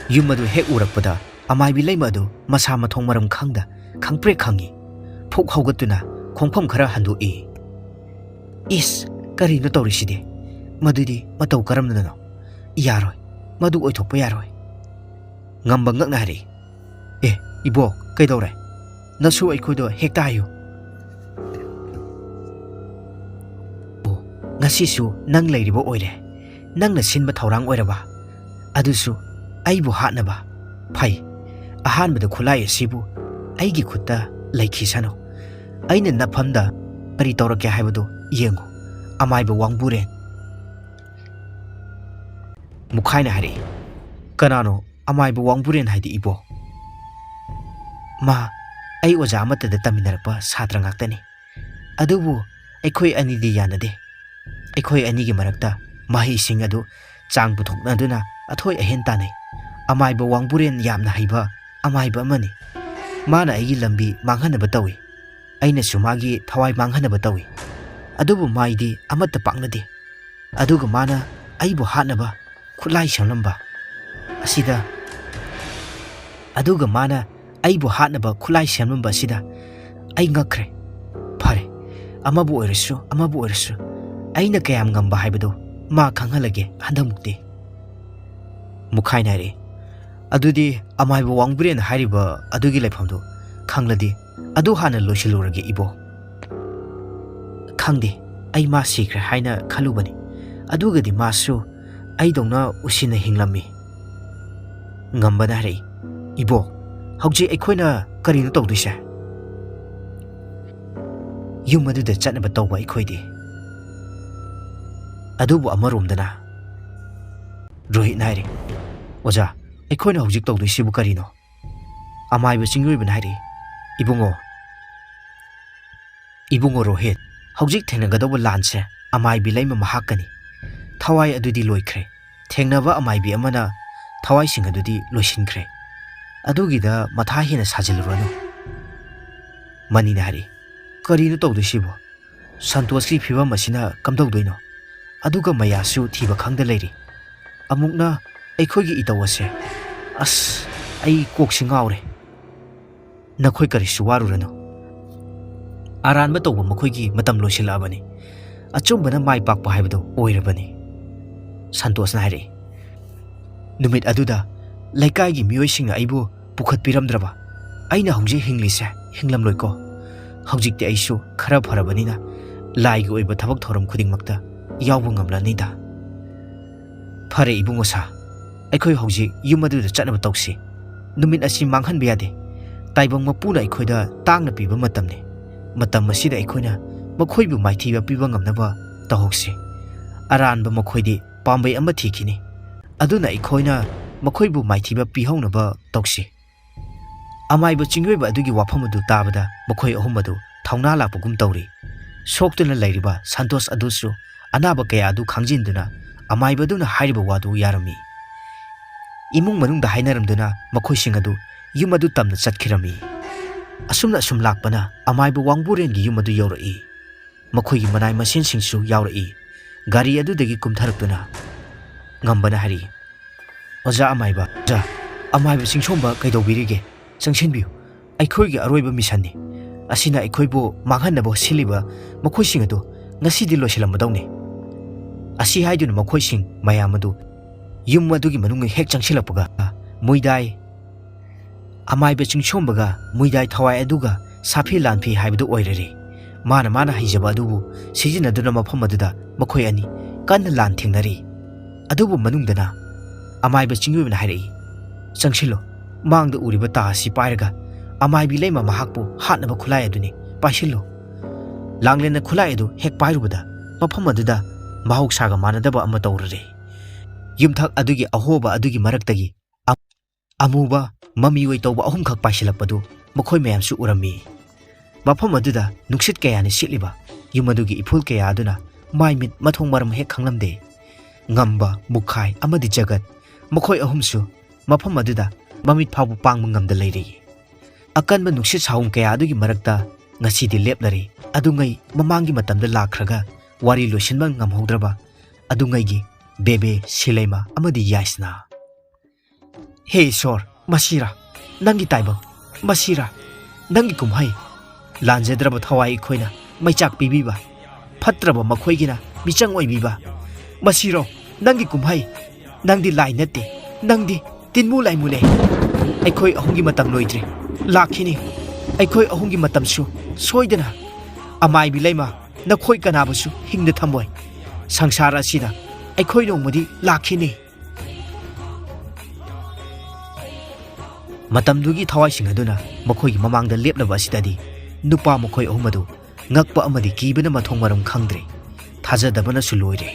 ꯌꯨꯝ ꯑꯗꯨ ꯍꯦꯛ ꯎꯔꯛꯄꯗ ꯑꯃꯥꯏꯕꯤ ꯂꯩꯃ ꯑꯗꯨ ꯃꯁꯥ ꯃꯊꯣꯡ ꯃꯔꯝ ꯈꯪꯗ ꯈꯪꯄ꯭ꯔꯦꯛ ꯈꯪꯉꯤ꯫ ꯐꯨꯛ ꯍꯧꯒꯠꯇꯨꯅ ꯈꯣꯡꯐꯝ ꯈꯔ ꯍꯟꯗꯣꯛꯏ꯫ "ꯏꯁ, ꯀꯔꯤꯅꯣ ꯇꯧꯔꯤꯁꯤꯗꯤ? ꯃꯗꯨꯗꯤ ꯃꯇꯧ ꯀꯔꯝꯅꯅꯣ? ꯌꯥꯔꯣꯏ, ꯃꯗꯨ ꯑꯣꯏꯊꯣꯛꯄ ꯌꯥꯔꯣꯏ꯫" ꯉꯝꯕ ꯉꯛꯅ ꯍꯥꯏꯔꯛꯏ, "ꯑꯦ, ꯏꯕꯣꯛ, ꯀꯩꯗꯧꯔꯦ? ꯅꯁꯨ ꯑꯩꯈꯣꯏꯗꯣ ꯍꯦꯛꯇ ꯍꯥꯏꯌꯨ꯫" "ꯑꯣ, ꯉꯁꯤꯁꯨ ꯅꯪ ꯂꯩꯔꯤꯕ ꯑꯣꯏꯔꯦ꯫ ꯅꯪꯅ ꯁꯤꯟꯕ ꯊꯧꯔꯥꯡ ꯑꯣꯏꯔꯕ, ꯑꯗꯨꯁꯨ ꯑꯩꯕꯨ ꯍꯥꯠꯅꯕ꯫ ꯐꯩ, ꯑꯍꯥꯟꯕꯗ ꯈꯨꯠꯂꯥꯏ ꯑꯁꯤꯕꯨ ꯑꯩꯒꯤ ꯈꯨꯠꯇ ꯂꯩꯈꯤꯁꯅꯨ꯫ ꯑꯩꯅ ꯅꯐꯝꯗ ꯀꯔꯤ ꯇꯧꯔꯛꯀꯦ ꯍꯥꯏꯕꯗꯨ ꯌꯦꯡꯉꯨ, ꯑꯃꯥꯏꯕ ꯋꯥꯡꯕꯨꯔꯦꯟ꯫" ꯃꯨꯈꯥꯏꯅ ꯍꯥꯏꯔꯛꯏ, "ꯀꯅꯥꯅꯣ ꯑꯃꯥꯏꯕ ꯋꯥꯡꯕꯨꯔꯦꯟ ꯍꯥꯏꯗꯤ ꯏꯕꯣ?" "ꯃꯥ ꯑꯩ ꯑꯣꯖꯥ ꯑꯃꯠꯇꯗ ꯇꯝꯃꯤꯟꯅꯔꯛꯄ ꯁꯥꯇ꯭ꯔ ꯉꯥꯛꯇꯅꯤ꯫ ꯑꯗꯨꯕꯨ ꯑꯩꯈꯣꯏ ꯑꯅꯤꯗꯤ ꯌꯥꯅꯗꯦ꯫ ꯑꯩꯈꯣꯏ ꯑꯅꯤꯒꯤ ꯃꯔꯛꯇ ꯃꯍꯩꯁꯤꯡ ꯑꯗꯨ ꯆꯥꯡ ꯄꯨꯊꯣꯛꯅꯗꯨꯅ ꯑꯊꯣꯏ ꯑꯍꯦꯟ ꯇꯥꯟꯅꯩ꯫ ꯑꯃꯥꯏꯕ ꯋꯥꯡꯕꯨꯔꯦꯟ ꯌꯥꯝꯅ ꯍꯩꯕ ꯑꯃꯥꯏꯕ ꯑꯃꯅꯤ꯫ ꯃꯥꯅ ꯑꯩꯒꯤ ꯂꯝꯕꯤ ꯃꯥꯡꯍꯟꯅꯕ ꯇꯧꯏ꯫ ꯑꯩꯅꯁꯨ ꯃꯥꯒꯤ ꯊꯋꯥꯏ ꯃꯥꯡꯍꯟꯅꯕ ꯇꯧꯏ꯫ ꯑꯗꯨꯕꯨ ꯃꯥꯏꯗꯤ ꯑꯃꯠꯇ ꯄꯥꯛꯅꯗꯦ꯫ ꯑꯗꯨꯒ ꯃꯥꯅ ꯑꯩꯕꯨ ꯍꯥꯠꯅꯕ ꯈꯨꯠꯂꯥꯏ ꯁꯦꯝꯂꯝꯕ ꯑꯁꯤꯗ ꯑꯗꯨꯒ ꯃꯥꯅ ꯑꯩꯕꯨ ꯍꯥꯠꯅꯕ ꯈꯨꯠꯂꯥꯏ ꯁꯦꯝꯂꯝꯕ ꯑꯁꯤꯗ ꯑꯩ ꯉꯛꯈ꯭ꯔꯦ꯫ ꯐꯔꯦ, ꯑꯃꯕꯨ ꯑꯣꯏꯔꯁꯨ ꯑꯃꯕꯨ ꯑꯣꯏꯔꯁꯨ, ꯑꯩꯅ ꯀꯌꯥꯝ ꯉꯝꯕ ꯍꯥꯏꯕꯗꯨ ꯃꯥ ꯈꯪꯍꯜꯂꯒꯦ ꯍꯟꯗꯛꯃꯨꯛꯇꯤ꯫ ꯃꯨꯈꯥꯏꯅ ꯍꯥꯏꯔꯛꯏ, "ꯑꯗꯨꯗꯤ ꯑꯃꯥꯏꯕ ꯋꯥꯡꯕ꯭ꯔꯦꯟ ꯍꯥꯏꯔꯤꯕ ꯑꯗꯨꯒꯤ ꯂꯩꯐꯝꯗꯨ ꯈꯪꯂꯗꯤ ꯑꯗꯨ ꯍꯥꯟꯅ ꯂꯣꯏꯁꯤꯜꯂꯨꯔꯒꯦ ꯏꯕꯣ꯫ ꯈꯪꯗꯦ, ꯑꯩ ꯃꯥ ꯁꯤꯈ꯭ꯔꯦ ꯍꯥꯏꯅ ꯈꯜꯂꯨꯕꯅꯤ꯫ ꯑꯗꯨꯒꯗꯤ ꯃꯥꯁꯨ ꯑꯩꯗꯧꯅ ꯎꯁꯤꯟꯅ ꯍꯤꯡꯂꯝꯃꯤ꯫" ꯉꯝꯕꯅ ꯍꯥꯏꯔꯛꯏ, "ꯏꯕꯣ, ꯍꯧꯖꯤꯛ ꯑꯩꯈꯣꯏꯅ ꯀꯔꯤꯅꯣ ꯇꯧꯗꯣꯏꯁꯦ? ꯌꯨꯝ ꯑꯗꯨꯗ ꯆꯠꯅꯕ ꯇꯧꯕ ꯑꯩꯈꯣꯏꯗꯤ꯫" ꯑꯗꯨꯕꯨ ꯑꯃꯔꯣꯝꯗꯅ ꯔꯣꯍꯤꯠꯅ ꯍꯥꯏꯔꯤ, "ꯑꯣꯖꯥ, ꯑꯩꯈꯣꯏꯅ ꯍꯧꯖꯤꯛ ꯇꯧꯗꯣꯏꯁꯤꯕꯨ ꯀꯔꯤꯅꯣ?" ꯑꯃꯥꯏꯕ ꯆꯤꯡꯂꯣꯏꯕꯅ ꯍꯥꯏꯔꯤ, "ꯏꯕꯨꯡꯉꯣ, ꯏꯕꯨꯡꯉꯣ ꯔꯣꯍꯤꯠ, ꯍꯧꯖꯤꯛ ꯊꯦꯡꯅꯒꯗꯧꯕ ꯂꯥꯟꯁꯦ ꯑꯃꯥꯏꯕꯤ ꯂꯩꯃ ꯃꯍꯥꯛꯀꯅꯤ꯫ ꯊꯋꯥꯏ ꯑꯗꯨꯗꯤ ꯂꯣꯏꯈ꯭ꯔꯦ꯫ ꯊꯦꯡꯅꯕ ꯑꯃꯥꯏꯕꯤ ꯑꯃꯅ ꯊꯋꯥꯏꯁꯤꯡ ꯑꯗꯨꯗꯤ ꯂꯣꯏꯁꯤꯟꯈ꯭ꯔꯦ꯫ ꯑꯗꯨꯒꯤꯗ ꯃꯊꯥ ꯍꯦꯟꯅ ꯁꯥꯖꯤꯜꯂꯨꯔꯅꯨ꯫" ꯃꯅꯤꯅ ꯍꯥꯏꯔꯛꯏ, "ꯀꯔꯤꯅꯣ ꯇꯧꯗꯣꯏꯁꯤꯕꯣ? ꯁꯟꯇꯣꯁꯀꯤ ꯐꯤꯕꯝ ꯑꯁꯤꯅ ꯀꯝꯗꯧꯗꯣꯏꯅꯣ? ꯑꯗꯨꯒ ꯃꯌꯥꯁꯨ ꯊꯤꯕ ꯈꯪꯗ ꯂꯩꯔꯤ꯫ ꯑꯃꯨꯛꯅ ꯑꯩꯈꯣꯏꯒꯤ ꯏꯇꯧ ꯑꯁꯦ, ꯑꯁ, ꯑꯩ ꯀꯣꯛꯁꯤ ꯉꯥꯎꯔꯦ꯫" "ꯅꯈꯣꯏ ꯀꯔꯤꯁꯨ ꯋꯥꯔꯨꯔꯅꯨ꯫ ꯑꯔꯥꯟꯕ ꯇꯧꯕ ꯃꯈꯣꯏꯒꯤ ꯃꯇꯝ ꯂꯣꯏꯁꯤꯜꯂꯛꯑꯕꯅꯤ꯫ ꯑꯆꯨꯝꯕꯅ ꯃꯥꯏ ꯄꯥꯛꯄ ꯍꯥꯏꯕꯗꯨ ꯑꯣꯏꯔꯕꯅꯤ꯫" ꯁꯟꯇꯣꯁꯅ ꯍꯥꯏꯔꯛꯏ, "ꯅꯨꯃꯤꯠ ꯑꯗꯨꯗ ꯂꯩꯀꯥꯏꯒꯤ ꯃꯤꯑꯣꯏꯁꯤꯡꯅ ꯑꯩꯕꯨ ꯄꯨꯈꯠꯄꯤꯔꯝꯗ꯭ꯔꯕ, ꯑꯩꯅ ꯍꯧꯖꯤꯛ ꯍꯤꯡꯂꯤꯁꯦ ꯍꯤꯡꯂꯝꯂꯣꯏꯀꯣ꯫ ꯍꯧꯖꯤꯛꯇꯤ ꯑꯩꯁꯨ ꯈꯔ ꯐꯔꯕꯅꯤꯅ ꯂꯥꯏꯒꯤ ꯑꯣꯏꯕ ꯊꯕꯛ ꯊꯧꯔꯝ ꯈꯨꯗꯤꯡꯃꯛꯇ ꯌꯥꯎꯕ ꯉꯝꯂꯅꯤꯗ꯫" "ꯐꯔꯦ ꯏꯕꯨꯡꯉꯣ ꯁꯥ, ꯑꯩꯈꯣꯏ ꯍꯧꯖꯤꯛ ꯌꯨꯝ ꯑꯗꯨꯗ ꯆꯠꯅꯕ ꯇꯧꯁꯤ꯫ ꯅꯨꯃꯤꯠ ꯑꯁꯤ ꯃꯥꯡꯍꯟꯕ ꯌꯥꯗꯦ꯫ ꯇꯥꯏꯕꯪ ꯃꯄꯨꯅ ꯑꯩꯈꯣꯏꯗ ꯇꯥꯡꯅ ꯄꯤꯕ ꯃꯇꯝꯅꯤ꯫ ꯃꯇꯝ ꯑꯁꯤꯗ ꯑꯩꯈꯣꯏꯅ ꯃꯈꯣꯏꯕꯨ ꯃꯥꯏꯊꯤꯕ ꯄꯤꯕ ꯉꯝꯅꯕ ꯇꯧꯍꯧꯁꯤ꯫ ꯑꯔꯥꯟꯕ ꯃꯈꯣꯏꯗꯤ ꯄꯥꯝꯕꯩ ꯑꯃ ꯊꯤꯈꯤꯅꯤ꯫ ꯑꯗꯨꯅ ꯑꯩꯈꯣꯏꯅ ꯃꯈꯣꯏꯕꯨ ꯃꯥꯏꯊꯤꯕ ꯄꯤꯍꯧꯅꯕ ꯇꯧꯁꯤ꯫" ꯑꯃꯥꯏꯕ ꯆꯤꯡꯂꯣꯏꯕ ꯑꯗꯨꯒꯤ ꯋꯥꯐꯝ ꯑꯗꯨ ꯇꯥꯕꯗ ꯃꯈꯣꯏ ꯑꯍꯨꯝ ꯑꯗꯨ ꯊꯧꯅꯥ ꯂꯥꯛꯄꯒꯨꯝ ꯇꯧꯔꯤ꯫ ꯁꯣꯛꯇꯨꯅ ꯂꯩꯔꯤꯕ ꯁꯟꯇꯣꯁ ꯑꯗꯨꯁꯨ ꯑꯅꯥꯕ ꯀꯌꯥ ꯑꯗꯨ ꯈꯥꯡꯖꯤꯟꯗꯨꯅ ꯑꯃꯥꯏꯕ ꯑꯗꯨꯅ ꯍꯥꯏꯔꯤꯕ ꯋꯥꯗꯨ ꯌꯥꯔꯝꯃꯤ꯫ ꯏꯃꯨꯡ ꯃꯅꯨꯡꯗ ꯍꯥꯏꯅꯔꯝꯗꯨꯅ ꯃꯈꯣꯏꯁꯤꯡ ꯑꯗꯨ ꯌꯨꯝ ꯑꯗꯨ ꯇꯝꯅ ꯆꯠꯈꯤꯔꯝꯃꯤ꯫ ꯑꯁꯨꯝꯅ ꯑꯁꯨꯝ ꯂꯥꯛꯄꯅ ꯑꯃꯥꯏꯕ ꯋꯥꯡꯕꯨꯔꯦꯟꯒꯤ ꯌꯨꯝ ꯑꯗꯨ ꯌꯧꯔꯛꯏ꯫ ꯃꯈꯣꯏꯒꯤ ꯃꯅꯥꯏ ꯃꯁꯤꯟꯁꯤꯡꯁꯨ ꯌꯥꯎꯔꯛꯏ꯫ ꯒꯥꯔꯤ ꯑꯗꯨꯗꯒꯤ ꯀꯨꯝꯊꯔꯛꯇꯨꯅ ꯉꯝꯕꯅ ꯍꯥꯏꯔꯛꯏ, "ꯑꯣꯖꯥ ꯑꯃꯥꯏꯕ, ꯑꯣꯖꯥ ꯑꯃꯥꯏꯕ ꯆꯤꯡꯁꯣꯝꯕ ꯀꯩꯗꯧꯕꯤꯔꯤꯒꯦ? ꯆꯪꯁꯤꯟꯕꯤꯌꯨ꯫ ꯑꯩꯈꯣꯏꯒꯤ ꯑꯔꯣꯏꯕ ꯃꯤꯁꯟꯅꯤ꯫ ꯑꯁꯤꯅ ꯑꯩꯈꯣꯏꯕꯨ ꯃꯥꯡꯍꯟꯅꯕ ꯁꯤꯜꯂꯤꯕ ꯃꯈꯣꯏꯁꯤꯡ ꯑꯗꯨ ꯉꯁꯤꯗꯤ ꯂꯣꯏꯁꯤꯜꯂꯝꯃꯗꯧꯅꯤ"꯫ ꯑꯁꯤ ꯍꯥꯏꯗꯨꯅ ꯃꯈꯣꯏꯁꯤꯡ ꯃꯌꯥꯝ ꯑꯗꯨ ꯌꯨꯝ ꯑꯗꯨꯒꯤ ꯃꯅꯨꯡ ꯍꯦꯛ ꯆꯪꯁꯤꯜꯂꯛꯄꯒ, ꯃꯨꯏꯗꯥꯏ ꯑꯃꯥꯏꯕ ꯆꯤꯡꯁꯣꯝꯕꯒ ꯃꯨꯏꯗꯥꯏ ꯊꯋꯥꯏ ꯑꯗꯨꯒ ꯁꯥꯐꯤ ꯂꯥꯟꯐꯤ ꯍꯥꯏꯕꯗꯨ ꯑꯣꯏꯔꯔꯦ꯫ ꯃꯥꯅ ꯃꯥꯅ ꯍꯩꯖꯕ ꯑꯗꯨꯕꯨ ꯁꯤꯖꯤꯟꯅꯗꯨꯅ ꯃꯐꯝ ꯑꯗꯨꯗ ꯃꯈꯣꯏ ꯑꯅꯤ ꯀꯟꯅ ꯂꯥꯟ ꯊꯦꯡꯅꯔꯤ꯫ ꯑꯗꯨꯕꯨ ꯃꯅꯨꯡꯗꯅ ꯑꯃꯥꯏꯕ ꯆꯤꯡꯑꯣꯏꯕꯅ ꯍꯥꯏꯔꯛꯏ, "ꯆꯪꯁꯤꯜꯂꯣ꯫ ꯃꯥꯡꯗ ꯎꯔꯤꯕ ꯇꯥ ꯑꯁꯤ ꯄꯥꯏꯔꯒ ꯑꯃꯥꯏꯕꯤ ꯂꯩꯃ ꯃꯍꯥꯛꯄꯨ ꯍꯥꯠꯅꯕ ꯈꯨꯠꯂꯥꯏ ꯑꯗꯨꯅꯤ꯫ ꯄꯥꯏꯁꯤꯜꯂꯣ"꯫ ꯂꯥꯡꯂꯦꯟꯅ ꯈꯨꯠꯂꯥꯏ ꯑꯗꯨ ꯍꯦꯛ ꯄꯥꯏꯔꯨꯕꯗ ꯃꯐꯝ ꯑꯗꯨꯗ ꯃꯍꯧꯁꯥꯒ ꯃꯥꯟꯅꯗꯕ ꯑꯃ ꯇꯧꯔꯔꯦ꯫ ꯌꯨꯝꯊꯛ ꯑꯗꯨꯒꯤ ꯑꯍꯣꯕ ꯑꯗꯨꯒꯤ ꯃꯔꯛꯇꯒꯤ ꯑ-, ꯑꯃꯨꯕ ꯃꯃꯤ ꯑꯣꯏ ꯇꯧꯕ ꯑꯍꯨꯝꯈꯛ ꯄꯥꯏꯁꯤꯜꯂꯛꯄꯗꯨ ꯃꯈꯣꯏ ꯃꯌꯥꯝꯁꯨ ꯎꯔꯝꯃꯤ꯫ ꯃꯐꯝ ꯑꯗꯨꯗ ꯅꯨꯡꯁꯤꯠ ꯀꯌꯥꯅ ꯁꯤꯠꯂꯤꯕ ꯌꯨꯝ ꯑꯗꯨꯒꯤ ꯏꯐꯨꯜ ꯀꯌꯥ ꯑꯗꯨꯅ ꯃꯥꯏ ꯃꯤꯠ ꯃꯊꯣꯡ ꯃꯔꯝ ꯍꯦꯛ ꯈꯪꯂꯝꯗꯦ꯫ ꯉꯝꯕ, ꯃꯨꯈꯥꯏ ꯑꯃꯗꯤ ꯖꯒꯠ, ꯃꯈꯣꯏ ꯑꯍꯨꯝꯁꯨ ꯃꯐꯝ ꯑꯗꯨꯗ ꯃꯃꯤꯠ ꯐꯥꯎꯕ ꯄꯥꯡꯕ ꯉꯝꯗ ꯂꯩꯔꯤ꯫ ꯑꯀꯟꯕ ꯅꯨꯡꯁꯤꯠ ꯁꯥꯍꯨꯝ ꯀꯌꯥ ꯑꯗꯨꯒꯤ ꯃꯔꯛꯇ ꯉꯁꯤꯗꯤ ꯂꯦꯞꯂꯔꯦ꯫ ꯑꯗꯨꯉꯩ ꯃꯃꯥꯡꯒꯤ ꯃꯇꯝꯗ ꯂꯥꯛꯈ꯭ꯔꯒ ꯋꯥꯔꯤ ꯂꯣꯏꯁꯤꯟꯕ ꯉꯝꯍꯧꯗ꯭ꯔꯕ ꯑꯗꯨꯉꯩꯒꯤ ꯕꯦꯕꯦ, ꯁꯤꯂꯩꯃ ꯑꯃꯗꯤ ꯌꯥꯏꯁꯅꯥ꯫ ꯍꯦ ꯏꯁꯣꯔ, ꯃꯁꯤꯔꯥ ꯅꯪꯒꯤ ꯇꯥꯏꯕꯪ? ꯃꯁꯤꯔꯥ ꯅꯪꯒꯤ ꯀꯨꯝꯍꯩ? ꯂꯥꯟꯖꯗ꯭ꯔꯕ ꯊꯋꯥꯏ ꯑꯩꯈꯣꯏꯅ ꯃꯩꯆꯥꯛ ꯄꯤꯕꯤꯕ, ꯐꯠꯇ꯭ꯔꯕ ꯃꯈꯣꯏꯒꯤꯅ ꯃꯤꯆꯪ ꯑꯣꯏꯕꯤꯕ, ꯃꯁꯤꯔꯣ ꯅꯪꯒꯤ ꯀꯨꯝꯍꯩ? ꯅꯪꯗꯤ ꯂꯥꯏ ꯅꯠꯇꯦ, ꯅꯪꯗꯤ ꯇꯤꯟꯃꯨ ꯂꯥꯏꯃꯨꯅꯦ꯫ ꯑꯩꯈꯣꯏ ꯑꯍꯨꯝꯒꯤ ꯃꯇꯝ ꯂꯣꯏꯗ꯭ꯔꯤ, ꯂꯥꯛꯈꯤꯅꯤ꯫ ꯑꯩꯈꯣꯏ ꯑꯍꯨꯝꯒꯤ ꯃꯇꯝꯁꯨ ꯁꯣꯏꯗꯅ꯫ ꯑꯃꯥꯏꯕꯤ ꯂꯩꯃ, ꯅꯈꯣꯏ ꯀꯅꯥꯕꯨꯁꯨ ꯍꯤꯡꯗ ꯊꯝꯃꯣꯏ꯫ ꯁꯪꯁꯥꯔ ꯑꯁꯤꯗ ꯑꯩꯈꯣꯏ ꯅꯣꯡꯃꯗꯤ ꯂꯥꯛꯈꯤꯅꯤ꯫ ꯃꯇꯝꯗꯨꯒꯤ ꯊꯋꯥꯏꯁꯤꯡ ꯑꯗꯨꯅ ꯃꯈꯣꯏꯒꯤ ꯃꯃꯥꯡꯗ ꯂꯦꯞꯂꯕ ꯑꯁꯤꯗꯗꯤ ꯅꯨꯄꯥ ꯃꯈꯣꯏ ꯑꯍꯨꯝ ꯑꯗꯨ ꯉꯛꯄ ꯑꯃꯗꯤ ꯀꯤꯕꯅ ꯃꯊꯣꯡ ꯃꯔꯝ ꯈꯪꯗ꯭ꯔꯦ꯫ ꯊꯥꯖꯗꯕꯅꯁꯨ ꯂꯣꯏꯔꯦ꯫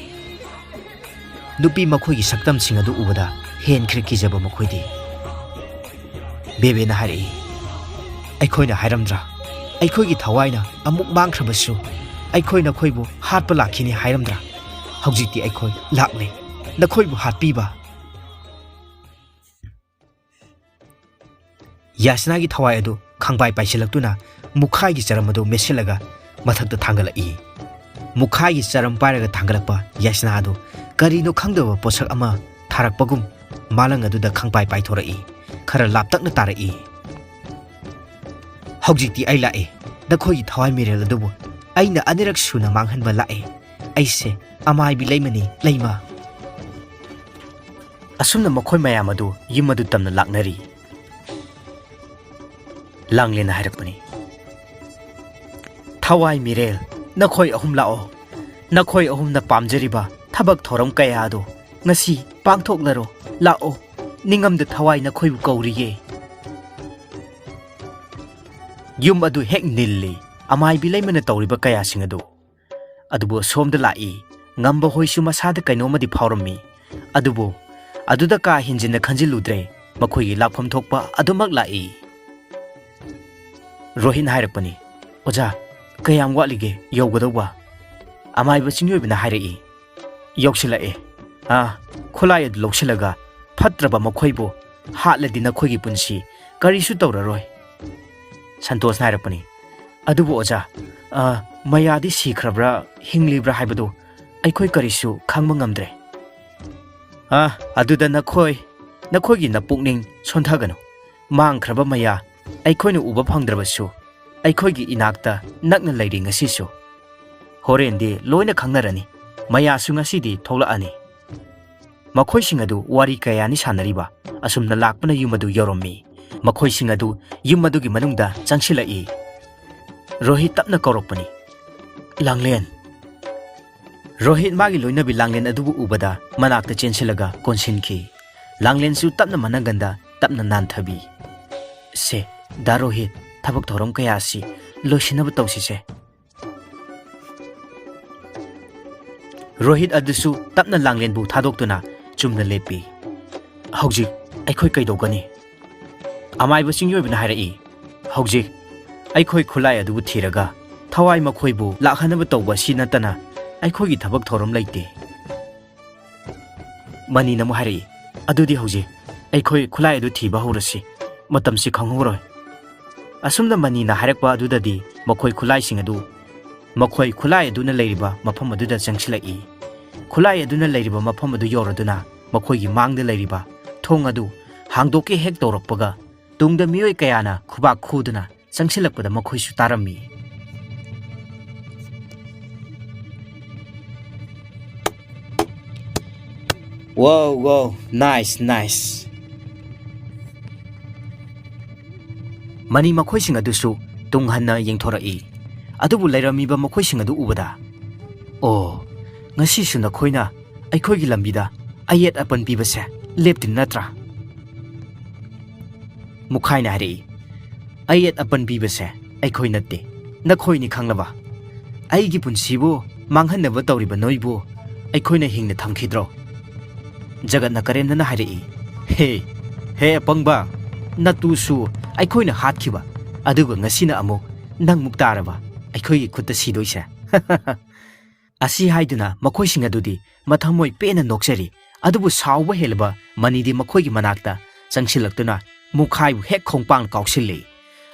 ꯅꯨꯄꯤ ꯃꯈꯣꯏꯒꯤ ꯁꯛꯇꯝꯁꯤꯡ ꯑꯗꯨ ꯎꯕꯗ ꯍꯦꯟꯈ꯭ꯔꯦ ꯀꯤꯖꯕ ꯃꯈꯣꯏꯗꯤ꯫ ꯕꯦꯕꯦꯅ ꯍꯥꯏꯔꯛꯏ, "ꯑꯩꯈꯣꯏꯅ ꯍꯥꯏꯔꯝꯗ꯭ꯔꯥ? ꯑꯩꯈꯣꯏꯒꯤ ꯊꯋꯥꯏꯅ ꯑꯃꯨꯛ ꯃꯥꯡꯈ꯭ꯔꯕꯁꯨ ꯑꯩꯈꯣꯏ ꯅꯈꯣꯏꯕꯨ ꯍꯥꯠꯄ ꯂꯥꯛꯈꯤꯅꯤ ꯍꯥꯏꯔꯝꯗ꯭ꯔꯥ? ꯍꯧꯖꯤꯛꯇꯤ ꯑꯩꯈꯣꯏ ꯂꯥꯛꯂꯦ, ꯅꯈꯣꯏꯕꯨ ꯍꯥꯠꯄꯤꯕ"꯫ ꯌꯥꯁꯅꯥꯒꯤ ꯊꯋꯥꯏ ꯑꯗꯨ ꯈꯪꯄꯥꯏ ꯄꯥꯏꯁꯤꯜꯂꯛꯇꯨꯅ ꯃꯨꯈꯥꯏꯒꯤ ꯆꯔꯝ ꯑꯗꯨ ꯃꯦꯠꯁꯤꯜꯂꯒ ꯃꯊꯛꯇ ꯊꯥꯡꯒꯠꯂꯛꯏ꯫ ꯃꯨꯈꯥꯏꯒꯤ ꯆꯔꯝ ꯄꯥꯏꯔꯒ ꯊꯥꯡꯒꯠꯂꯛꯄ ꯌꯥꯁꯅꯥ ꯑꯗꯨ ꯀꯔꯤꯅꯣ ꯈꯪꯗꯕ ꯄꯣꯠꯁꯛ ꯑꯃ ꯊꯥꯔꯛꯄꯒꯨꯝ ꯃꯥꯂꯪ ꯑꯗꯨꯗ ꯈꯪꯄꯥꯏ ꯄꯥꯏꯊꯣꯔꯛꯏ꯫ ꯈꯔ ꯂꯥꯞꯇꯛꯅ ꯇꯥꯔꯛꯏ꯫ "ꯍꯧꯖꯤꯛꯇꯤ ꯑꯩ ꯂꯥꯛꯑꯦ꯫ ꯅꯈꯣꯏꯒꯤ ꯊꯋꯥꯏ ꯃꯤꯔꯦꯜ ꯑꯗꯨꯕꯨ ꯑꯩꯅ ꯑꯅꯤꯔꯛ ꯁꯨꯅ ꯃꯥꯡꯍꯟꯕ ꯂꯥꯛꯑꯦ꯫ ꯑꯩꯁꯦ ꯑꯃꯥꯏꯕꯤ ꯂꯩꯃꯅꯤ, ꯂꯩꯃ꯫" ꯑꯁꯨꯝꯅ ꯃꯈꯣꯏ ꯃꯌꯥꯝ ꯑꯗꯨ ꯌꯨꯝ ꯑꯗꯨ ꯇꯝꯅ ꯂꯥꯛꯅꯔꯤ꯫ ꯂꯥꯡꯂꯦꯟꯅ ꯍꯥꯏꯔꯛꯄꯅꯤ, "ꯊꯋꯥꯏ ꯃꯤꯔꯦꯜ, ꯅꯈꯣꯏ ꯑꯍꯨꯝ ꯂꯥꯛꯑꯣ꯫ ꯅꯈꯣꯏ ꯑꯍꯨꯝꯅ ꯄꯥꯝꯖꯔꯤꯕ ꯊꯕꯛ ꯊꯧꯔꯝ ꯀꯌꯥ ꯑꯗꯨ ꯉꯁꯤ ꯄꯥꯡꯊꯣꯛꯂꯔꯣ꯫ ꯂꯥꯛꯑꯣ, ꯅꯤꯡꯉꯝꯗ ꯊꯋꯥꯏ ꯅꯈꯣꯏꯕꯨ ꯀꯧꯔꯤꯌꯦ꯫" ꯌꯨꯝ ꯑꯗꯨ ꯍꯦꯛ ꯅꯤꯜꯂꯤ꯫ ꯑꯃꯥꯏꯕꯤ ꯂꯩꯃꯅ ꯇꯧꯔꯤꯕ ꯀꯌꯥꯁꯤꯡ ꯑꯗꯨ꯫ ꯑꯗꯨꯕꯨ ꯑꯁꯣꯝꯗ ꯂꯥꯛꯏ꯫ ꯉꯝꯕ ꯍꯣꯏꯁꯨ ꯃꯁꯥꯗ ꯀꯩꯅꯣꯝꯃꯗꯤ ꯐꯥꯎꯔꯝꯃꯤ꯫ ꯑꯗꯨꯕꯨ ꯑꯗꯨꯗ ꯀꯥ ꯍꯦꯟꯖꯤꯟꯅ ꯈꯟꯖꯤꯜꯂꯨꯗ꯭ꯔꯦ꯫ ꯃꯈꯣꯏꯒꯤ ꯂꯥꯛꯐꯝ ꯊꯣꯛꯄ ꯑꯗꯨꯃꯛ ꯂꯥꯛꯏ꯫ ꯔꯣꯍꯤꯠꯅ ꯍꯥꯏꯔꯛꯄꯅꯤ, "ꯑꯣꯖꯥ, ꯀꯌꯥꯝ ꯋꯥꯠꯂꯤꯒꯦ ꯌꯧꯒꯗꯧꯕ?" ꯑꯃꯥꯏꯕ ꯆꯤꯡꯑꯣꯏꯕꯅ ꯍꯥꯏꯔꯛꯏ, "ꯌꯧꯁꯤꯜꯂꯛꯑꯦ꯫ ꯑꯥ, ꯈꯨꯠꯂꯥꯏ ꯑꯗꯨ ꯂꯧꯁꯤꯜꯂꯒ ꯐꯠꯇ꯭ꯔꯕ ꯃꯈꯣꯏꯕꯨ ꯍꯥꯠꯂꯗꯤ ꯅꯈꯣꯏꯒꯤ ꯄꯨꯟꯁꯤ ꯀꯔꯤꯁꯨ ꯇꯧꯔꯔꯣꯏ꯫" ꯁꯟꯇꯣꯁꯅ ꯍꯥꯏꯔꯛꯄꯅꯤ, "ꯑꯗꯨꯕꯨ ꯑꯣꯖꯥ, ꯑ, ꯃꯌꯥꯗꯤ ꯁꯤꯈ꯭ꯔꯕ꯭ꯔꯥ ꯍꯤꯡꯂꯤꯕ꯭ꯔꯥ ꯍꯥꯏꯕꯗꯨ ꯑꯩꯈꯣꯏ ꯀꯔꯤꯁꯨ ꯈꯪꯕ ꯉꯝꯗ꯭ꯔꯦ꯫" "ꯑ, ꯑꯗꯨꯗ ꯅꯈꯣꯏ, ꯅꯈꯣꯏꯒꯤ ꯅꯄꯨꯛꯅꯤꯡ ꯁꯣꯟꯊꯒꯅꯨ꯫ ꯃꯥꯡꯈ꯭ꯔꯕ ꯃꯌꯥ ꯑꯩꯈꯣꯏꯅ ꯎꯕ ꯐꯪꯗ꯭ꯔꯕꯁꯨ ꯑꯩꯈꯣꯏꯒꯤ ꯏꯅꯥꯛꯇ ꯅꯛꯅ ꯂꯩꯔꯤ ꯉꯁꯤꯁꯨ꯫ ꯍꯣꯔꯦꯟꯗꯤ ꯂꯣꯏꯅ ꯈꯪꯅꯔꯅꯤ꯫ ꯃꯌꯥꯁꯨ ꯉꯁꯤꯗꯤ ꯊꯣꯛꯂꯛꯑꯅꯤ꯫" ꯃꯈꯣꯏꯁꯤꯡ ꯑꯗꯨ ꯋꯥꯔꯤ ꯀꯌꯥꯅꯤ ꯁꯥꯟꯅꯔꯤꯕ꯫ ꯑꯁꯨꯝꯅ ꯂꯥꯛꯄꯅ ꯌꯨꯝ ꯑꯗꯨ ꯌꯧꯔꯝꯃꯤ꯫ ꯃꯈꯣꯏꯁꯤꯡ ꯑꯗꯨ ꯌꯨꯝ ꯑꯗꯨꯒꯤ ꯃꯅꯨꯡꯗ ꯆꯪꯁꯤꯜꯂꯛꯏ꯫ ꯔꯣꯍꯤꯠ ꯇꯞꯅ ꯀꯧꯔꯛꯄꯅꯤ, "ꯂꯥꯡꯂꯦꯟ!" ꯔꯣꯍꯤꯠ ꯃꯥꯒꯤ ꯂꯣꯏꯅꯕꯤ ꯂꯥꯡꯂꯦꯟ ꯑꯗꯨꯕꯨ ꯎꯕꯗ ꯃꯅꯥꯛꯇ ꯆꯦꯟꯁꯤꯜꯂꯒ ꯀꯣꯟꯁꯤꯟꯈꯤ꯫ ꯂꯥꯡꯂꯦꯟꯁꯨ ꯇꯞꯅ ꯃꯅꯪꯒꯟꯗ ꯇꯞꯅ ꯅꯥꯟꯊꯕꯤ꯫ "ꯁꯦ, ꯗꯥ ꯔꯣꯍꯤꯠ, ꯊꯕꯛ ꯊꯧꯔꯝ ꯀꯌꯥ ꯑꯁꯤ ꯂꯣꯏꯁꯤꯟꯅꯕ ꯇꯧꯁꯤꯁꯦ꯫" ꯔꯣꯍꯤꯠ ꯑꯗꯨꯁꯨ ꯇꯞꯅ ꯂꯥꯡꯂꯦꯟꯕꯨ ꯊꯥꯗꯣꯛꯇꯨꯅ ꯆꯨꯝꯅ ꯂꯦꯞꯄꯤ꯫ "ꯍꯧꯖꯤꯛ ꯑꯩꯈꯣꯏ ꯀꯩꯗꯧꯒꯅꯤ?" ꯑꯃꯥꯏꯕ ꯆꯤꯡꯑꯣꯏꯕꯅ ꯍꯥꯏꯔꯛꯏ, "ꯍꯧꯖꯤꯛ ꯑꯩꯈꯣꯏ ꯈꯨꯠꯂꯥꯏ ꯑꯗꯨꯕꯨ ꯊꯤꯔꯒ ꯊꯋꯥꯏ ꯃꯈꯣꯏꯕꯨ ꯂꯥꯛꯍꯟꯅꯕ ꯇꯧꯕ ꯑꯁꯤ ꯅꯠꯇꯅ ꯑꯩꯈꯣꯏꯒꯤ ꯊꯕꯛ ꯊꯧꯔꯝ ꯂꯩꯇꯦ꯫" ꯃꯅꯤꯅ ꯑꯃꯨꯛ ꯍꯥꯏꯔꯛꯏ, "ꯑꯗꯨꯗꯤ ꯍꯧꯖꯤꯛ ꯑꯩꯈꯣꯏ ꯈꯨꯠꯂꯥꯏ ꯑꯗꯨ ꯊꯤꯕ ꯍꯧꯔꯁꯤ꯫ ꯃꯇꯝꯁꯤ ꯈꯪꯍꯧꯔꯣꯏ꯫ ꯑꯁꯨꯝꯅ ꯃꯅꯤꯅ ꯍꯥꯏꯔꯛꯄ ꯑꯗꯨꯗꯗꯤ ꯃꯈꯣꯏ ꯈꯨꯠꯂꯥꯏꯁꯤꯡ ꯑꯗꯨ, ꯃꯈꯣꯏ ꯈꯨꯠꯂꯥꯏ ꯑꯗꯨꯅ ꯂꯩꯔꯤꯕ ꯃꯐꯝ ꯑꯗꯨꯗ ꯆꯪꯁꯤꯜꯂꯛꯏ꯫ ꯈꯨꯠꯂꯥꯏ ꯑꯗꯨꯅ ꯂꯩꯔꯤꯕ ꯃꯐꯝ ꯑꯗꯨ ꯌꯧꯔꯗꯨꯅ ꯃꯈꯣꯏꯒꯤ ꯃꯥꯡꯗ ꯂꯩꯔꯤꯕ ꯊꯣꯡ ꯑꯗꯨ ꯍꯥꯡꯗꯣꯛꯀꯦ ꯍꯦꯛ ꯇꯧꯔꯛꯄꯒ, ꯇꯨꯡꯗ ꯃꯤꯑꯣꯏ ꯀꯌꯥꯅ ꯈꯨꯕꯥꯛ ꯈꯨꯗꯨꯅ ꯆꯪꯁꯤꯜꯂꯛꯄꯗ ꯃꯈꯣꯏꯁꯨ ꯇꯥꯔꯝꯃꯤ꯫ Wow, wow, nice, nice. ꯃꯅꯤ ꯃꯈꯣꯏꯁꯤꯡ ꯑꯗꯨꯁꯨ ꯇꯨꯡ ꯍꯟꯅ ꯌꯦꯡꯊꯣꯔꯛꯏ꯫ ꯑꯗꯨꯕꯨ ꯂꯩꯔꯝꯃꯤꯕ ꯃꯈꯣꯏꯁꯤꯡ ꯑꯗꯨ ꯎꯕꯗ, "ꯑꯣ, ꯉꯁꯤꯁꯨ ꯅꯈꯣꯏꯅ ꯑꯩꯈꯣꯏꯒꯤ ꯂꯝꯕꯤꯗ ꯑꯌꯦꯠ ꯑꯄꯟ ꯄꯤꯕꯁꯦ ꯂꯦꯞꯇ꯭ꯔꯤ ꯅꯠꯇ꯭ꯔꯥ?" ꯃꯨꯈꯥꯏꯅ ꯍꯥꯏꯔꯛꯏ, "ꯑꯌꯦꯠ ꯑꯄꯟ ꯄꯤꯕꯁꯦ ꯑꯩꯈꯣꯏ ꯅꯠꯇꯦ, ꯅꯈꯣꯏꯅꯤ ꯈꯪꯂꯕ? ꯑꯩꯒꯤ ꯄꯨꯟꯁꯤꯕꯨ ꯃꯥꯡꯍꯟꯅꯕ ꯇꯧꯔꯤꯕ ꯅꯣꯏꯕꯨ ꯑꯩꯈꯣꯏꯅ ꯍꯤꯡꯅ ꯊꯝꯈꯤꯗ꯭ꯔꯣ?" ꯖꯒꯠꯅ ꯀꯔꯦꯝꯅꯅ ꯍꯥꯏꯔꯛꯏ, "ꯍꯦ, ꯍꯦ ꯑꯄꯪꯕ, ꯅꯇꯨꯁꯨ ꯑꯩꯈꯣꯏꯅ ꯍꯥꯠꯈꯤꯕ, ꯑꯗꯨꯒ ꯉꯁꯤꯅ ꯑꯃꯨꯛ ꯅꯪꯃꯨꯛ ꯇꯥꯔꯕ ꯑꯩꯈꯣꯏꯒꯤ ꯈꯨꯠꯇ ꯁꯤꯗꯣꯏꯁꯦ?" ꯑꯁꯤ ꯍꯥꯏꯗꯨꯅ ꯃꯈꯣꯏꯁꯤꯡ ꯑꯗꯨꯗꯤ ꯃꯊꯃꯣꯏ ꯄꯦꯟꯅ ꯅꯣꯛꯆꯔꯤ꯫ ꯑꯗꯨꯕꯨ ꯁꯥꯎꯕ ꯍꯦꯜꯂꯕ ꯃꯅꯤꯗꯤ ꯃꯈꯣꯏꯒꯤ ꯃꯅꯥꯛꯇ ꯆꯪꯁꯤꯜꯂꯛꯇꯨꯅ ꯃꯨꯈꯥꯏꯕꯨ ꯍꯦꯛ ꯈꯣꯡꯄꯥꯛꯅ ꯀꯥꯎꯁꯤꯜꯂꯤ꯫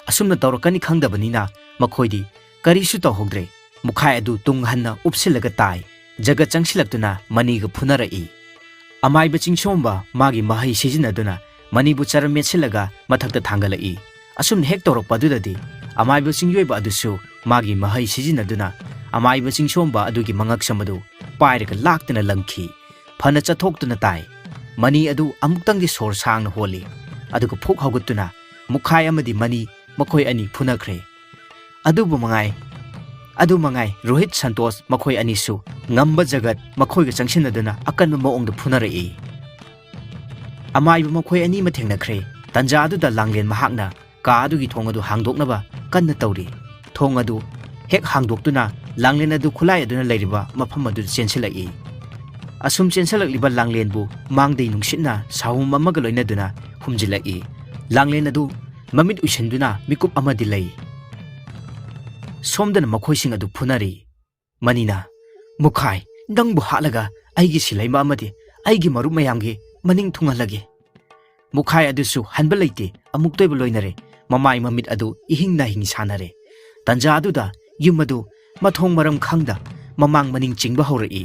ꯑꯁꯨꯝꯅ ꯇꯧꯔꯛꯀꯅꯤ ꯈꯪꯗꯕꯅꯤꯅ ꯃꯈꯣꯏꯗꯤ ꯀꯔꯤꯁꯨ ꯇꯧꯍꯧꯗ꯭ꯔꯦ꯫ ꯃꯨꯈꯥꯏ ꯑꯗꯨ ꯇꯨꯡ ꯍꯟꯅ ꯎꯞꯁꯤꯜꯂꯒ ꯇꯥꯏ꯫ ꯖꯒꯠ ꯆꯪꯁꯤꯜꯂꯛꯇꯨꯅ ꯃꯅꯤꯒ ꯐꯨꯅꯔꯛꯏ꯫ ꯑꯃꯥꯏꯕ ꯆꯤꯡꯁꯣꯝꯕ ꯃꯥꯒꯤ ꯃꯍꯩ ꯁꯤꯖꯤꯟꯅꯗꯨꯅ ꯃꯅꯤꯕꯨ ꯆꯔꯝ ꯃꯦꯠꯁꯤꯜꯂꯒ ꯃꯊꯛꯇ ꯊꯥꯡꯒꯠꯂꯛꯏ꯫ ꯑꯁꯨꯝꯅ ꯍꯦꯛ ꯇꯧꯔꯛꯄ ꯑꯗꯨꯗꯗꯤ ꯑꯃꯥꯏꯕ ꯆꯤꯡꯌꯣꯏꯕ ꯑꯗꯨꯁꯨ ꯃꯥꯒꯤ ꯃꯍꯩ ꯁꯤꯖꯤꯟꯅꯗꯨꯅ ꯑꯃꯥꯏꯕ ꯆꯤꯡꯁꯣꯝꯕ ꯑꯗꯨꯒꯤ ꯃꯉꯛꯁꯝ ꯑꯗꯨ ꯄꯥꯏꯔꯒ ꯂꯥꯛꯇꯅ ꯂꯪꯈꯤ꯫ ꯐꯅ ꯆꯠꯊꯣꯛꯇꯨꯅ ꯇꯥꯏ꯫ ꯃꯅꯤ ꯑꯗꯨ ꯑꯃꯨꯛꯇꯪꯗꯤ ꯁꯣꯔ ꯁꯥꯡꯅ ꯍꯣꯜꯂꯤ, ꯑꯗꯨꯒ ꯐꯨꯛ ꯍꯧꯒꯠꯇꯨꯅ ꯃꯨꯈꯥꯏ ꯑꯃꯗꯤ ꯃꯅꯤ ꯃꯈꯣꯏ ꯑꯅꯤ ꯐꯨꯅꯈ꯭ꯔꯦ꯫ ꯑꯗꯨꯕꯨ ꯃꯉꯥꯏ, ꯑꯗꯨ ꯃꯉꯥꯏ, ꯔꯣꯍꯤꯠ ꯁꯟꯇꯣꯁ ꯃꯈꯣꯏ ꯑꯅꯤꯁꯨ ꯉꯝꯕ ꯖꯒꯠ ꯃꯈꯣꯏꯒ ꯆꯪꯁꯤꯟꯅꯗꯨꯅ ꯑꯀꯟꯕ ꯃꯑꯣꯡꯗ ꯐꯨꯅꯔꯛꯏ꯫ ꯑꯃꯥꯏꯕ ꯃꯈꯣꯏ ꯑꯅꯤꯃꯛ ꯊꯦꯡꯅꯈ꯭ꯔꯦ꯫ ꯇꯟꯖꯥ ꯑꯗꯨꯗ ꯂꯥꯡꯂꯦꯟ ꯃꯍꯥꯛꯅ ꯀꯥ ꯑꯗꯨꯒꯤ ꯊꯣꯡ ꯑꯗꯨ ꯍꯥꯡꯗꯣꯛꯅꯕ ꯀꯟꯅ ꯇꯧꯔꯤ꯫ ꯊꯣꯡ ꯑꯗꯨ ꯍꯦꯛ ꯍꯥꯡꯗꯣꯛꯇꯨꯅ ꯂꯥꯡꯂꯦꯟ ꯑꯗꯨ ꯈꯨꯠꯂꯥꯏ ꯑꯗꯨꯅ ꯂꯩꯔꯤꯕ ꯃꯐꯝ ꯑꯗꯨꯗ ꯆꯦꯟꯁꯤꯜꯂꯛꯏ꯫ ꯑꯁꯨꯝ ꯆꯦꯟꯁꯤꯜꯂꯛꯂꯤꯕ ꯂꯥꯡꯂꯦꯟꯕꯨ ꯃꯥꯡꯗꯩ ꯅꯨꯡꯁꯤꯠꯅ ꯁꯥꯍꯨꯝ ꯑꯃꯒ ꯂꯣꯏꯅꯗꯨꯅ ꯍꯨꯝꯖꯤꯜꯂꯛꯏ꯫ ꯂꯥꯡꯂꯦꯟ ꯑꯗꯨ ꯃꯃꯤꯠ ꯎꯏꯁꯤꯟꯗꯨꯅ ꯃꯤꯀꯨꯞ ꯑꯃꯗꯤ ꯂꯩ꯫ ꯁꯣꯝꯗꯅ ꯃꯈꯣꯏꯁꯤꯡ ꯑꯗꯨ ꯐꯨꯅꯔꯤ꯫ ꯃꯅꯤꯅ, "ꯃꯨꯈꯥꯏ, ꯅꯪꯕꯨ ꯍꯥꯠꯂꯒ ꯑꯩꯒꯤ ꯁꯤꯂꯩꯃ ꯑꯃꯗꯤ ꯑꯩꯒꯤ ꯃꯔꯨꯞ ꯃꯌꯥꯝꯒꯤ ꯃꯅꯤꯡ ꯊꯨꯡꯍꯜꯂꯒꯦ꯫" ꯃꯨꯈꯥꯏ ꯑꯗꯨꯁꯨ ꯍꯟꯕ ꯂꯩꯇꯦ꯫ ꯑꯃꯨꯛꯇ ꯑꯣꯏꯕ ꯂꯣꯏꯅꯔꯦ꯫ ꯃꯃꯥꯏ ꯃꯃꯤꯠ ꯑꯗꯨ ꯏꯍꯤꯡ ꯅꯥꯍꯤꯡ ꯁꯥꯟꯅꯔꯦ꯫ ꯇꯟꯖꯥ ꯑꯗꯨꯗ ꯌꯨꯝ ꯑꯗꯨ ꯃꯊꯣꯡ ꯃꯔꯝ ꯈꯪꯗ ꯃꯃꯥꯡ ꯃꯅꯤꯡ ꯆꯤꯡꯕ ꯍꯧꯔꯛꯏ꯫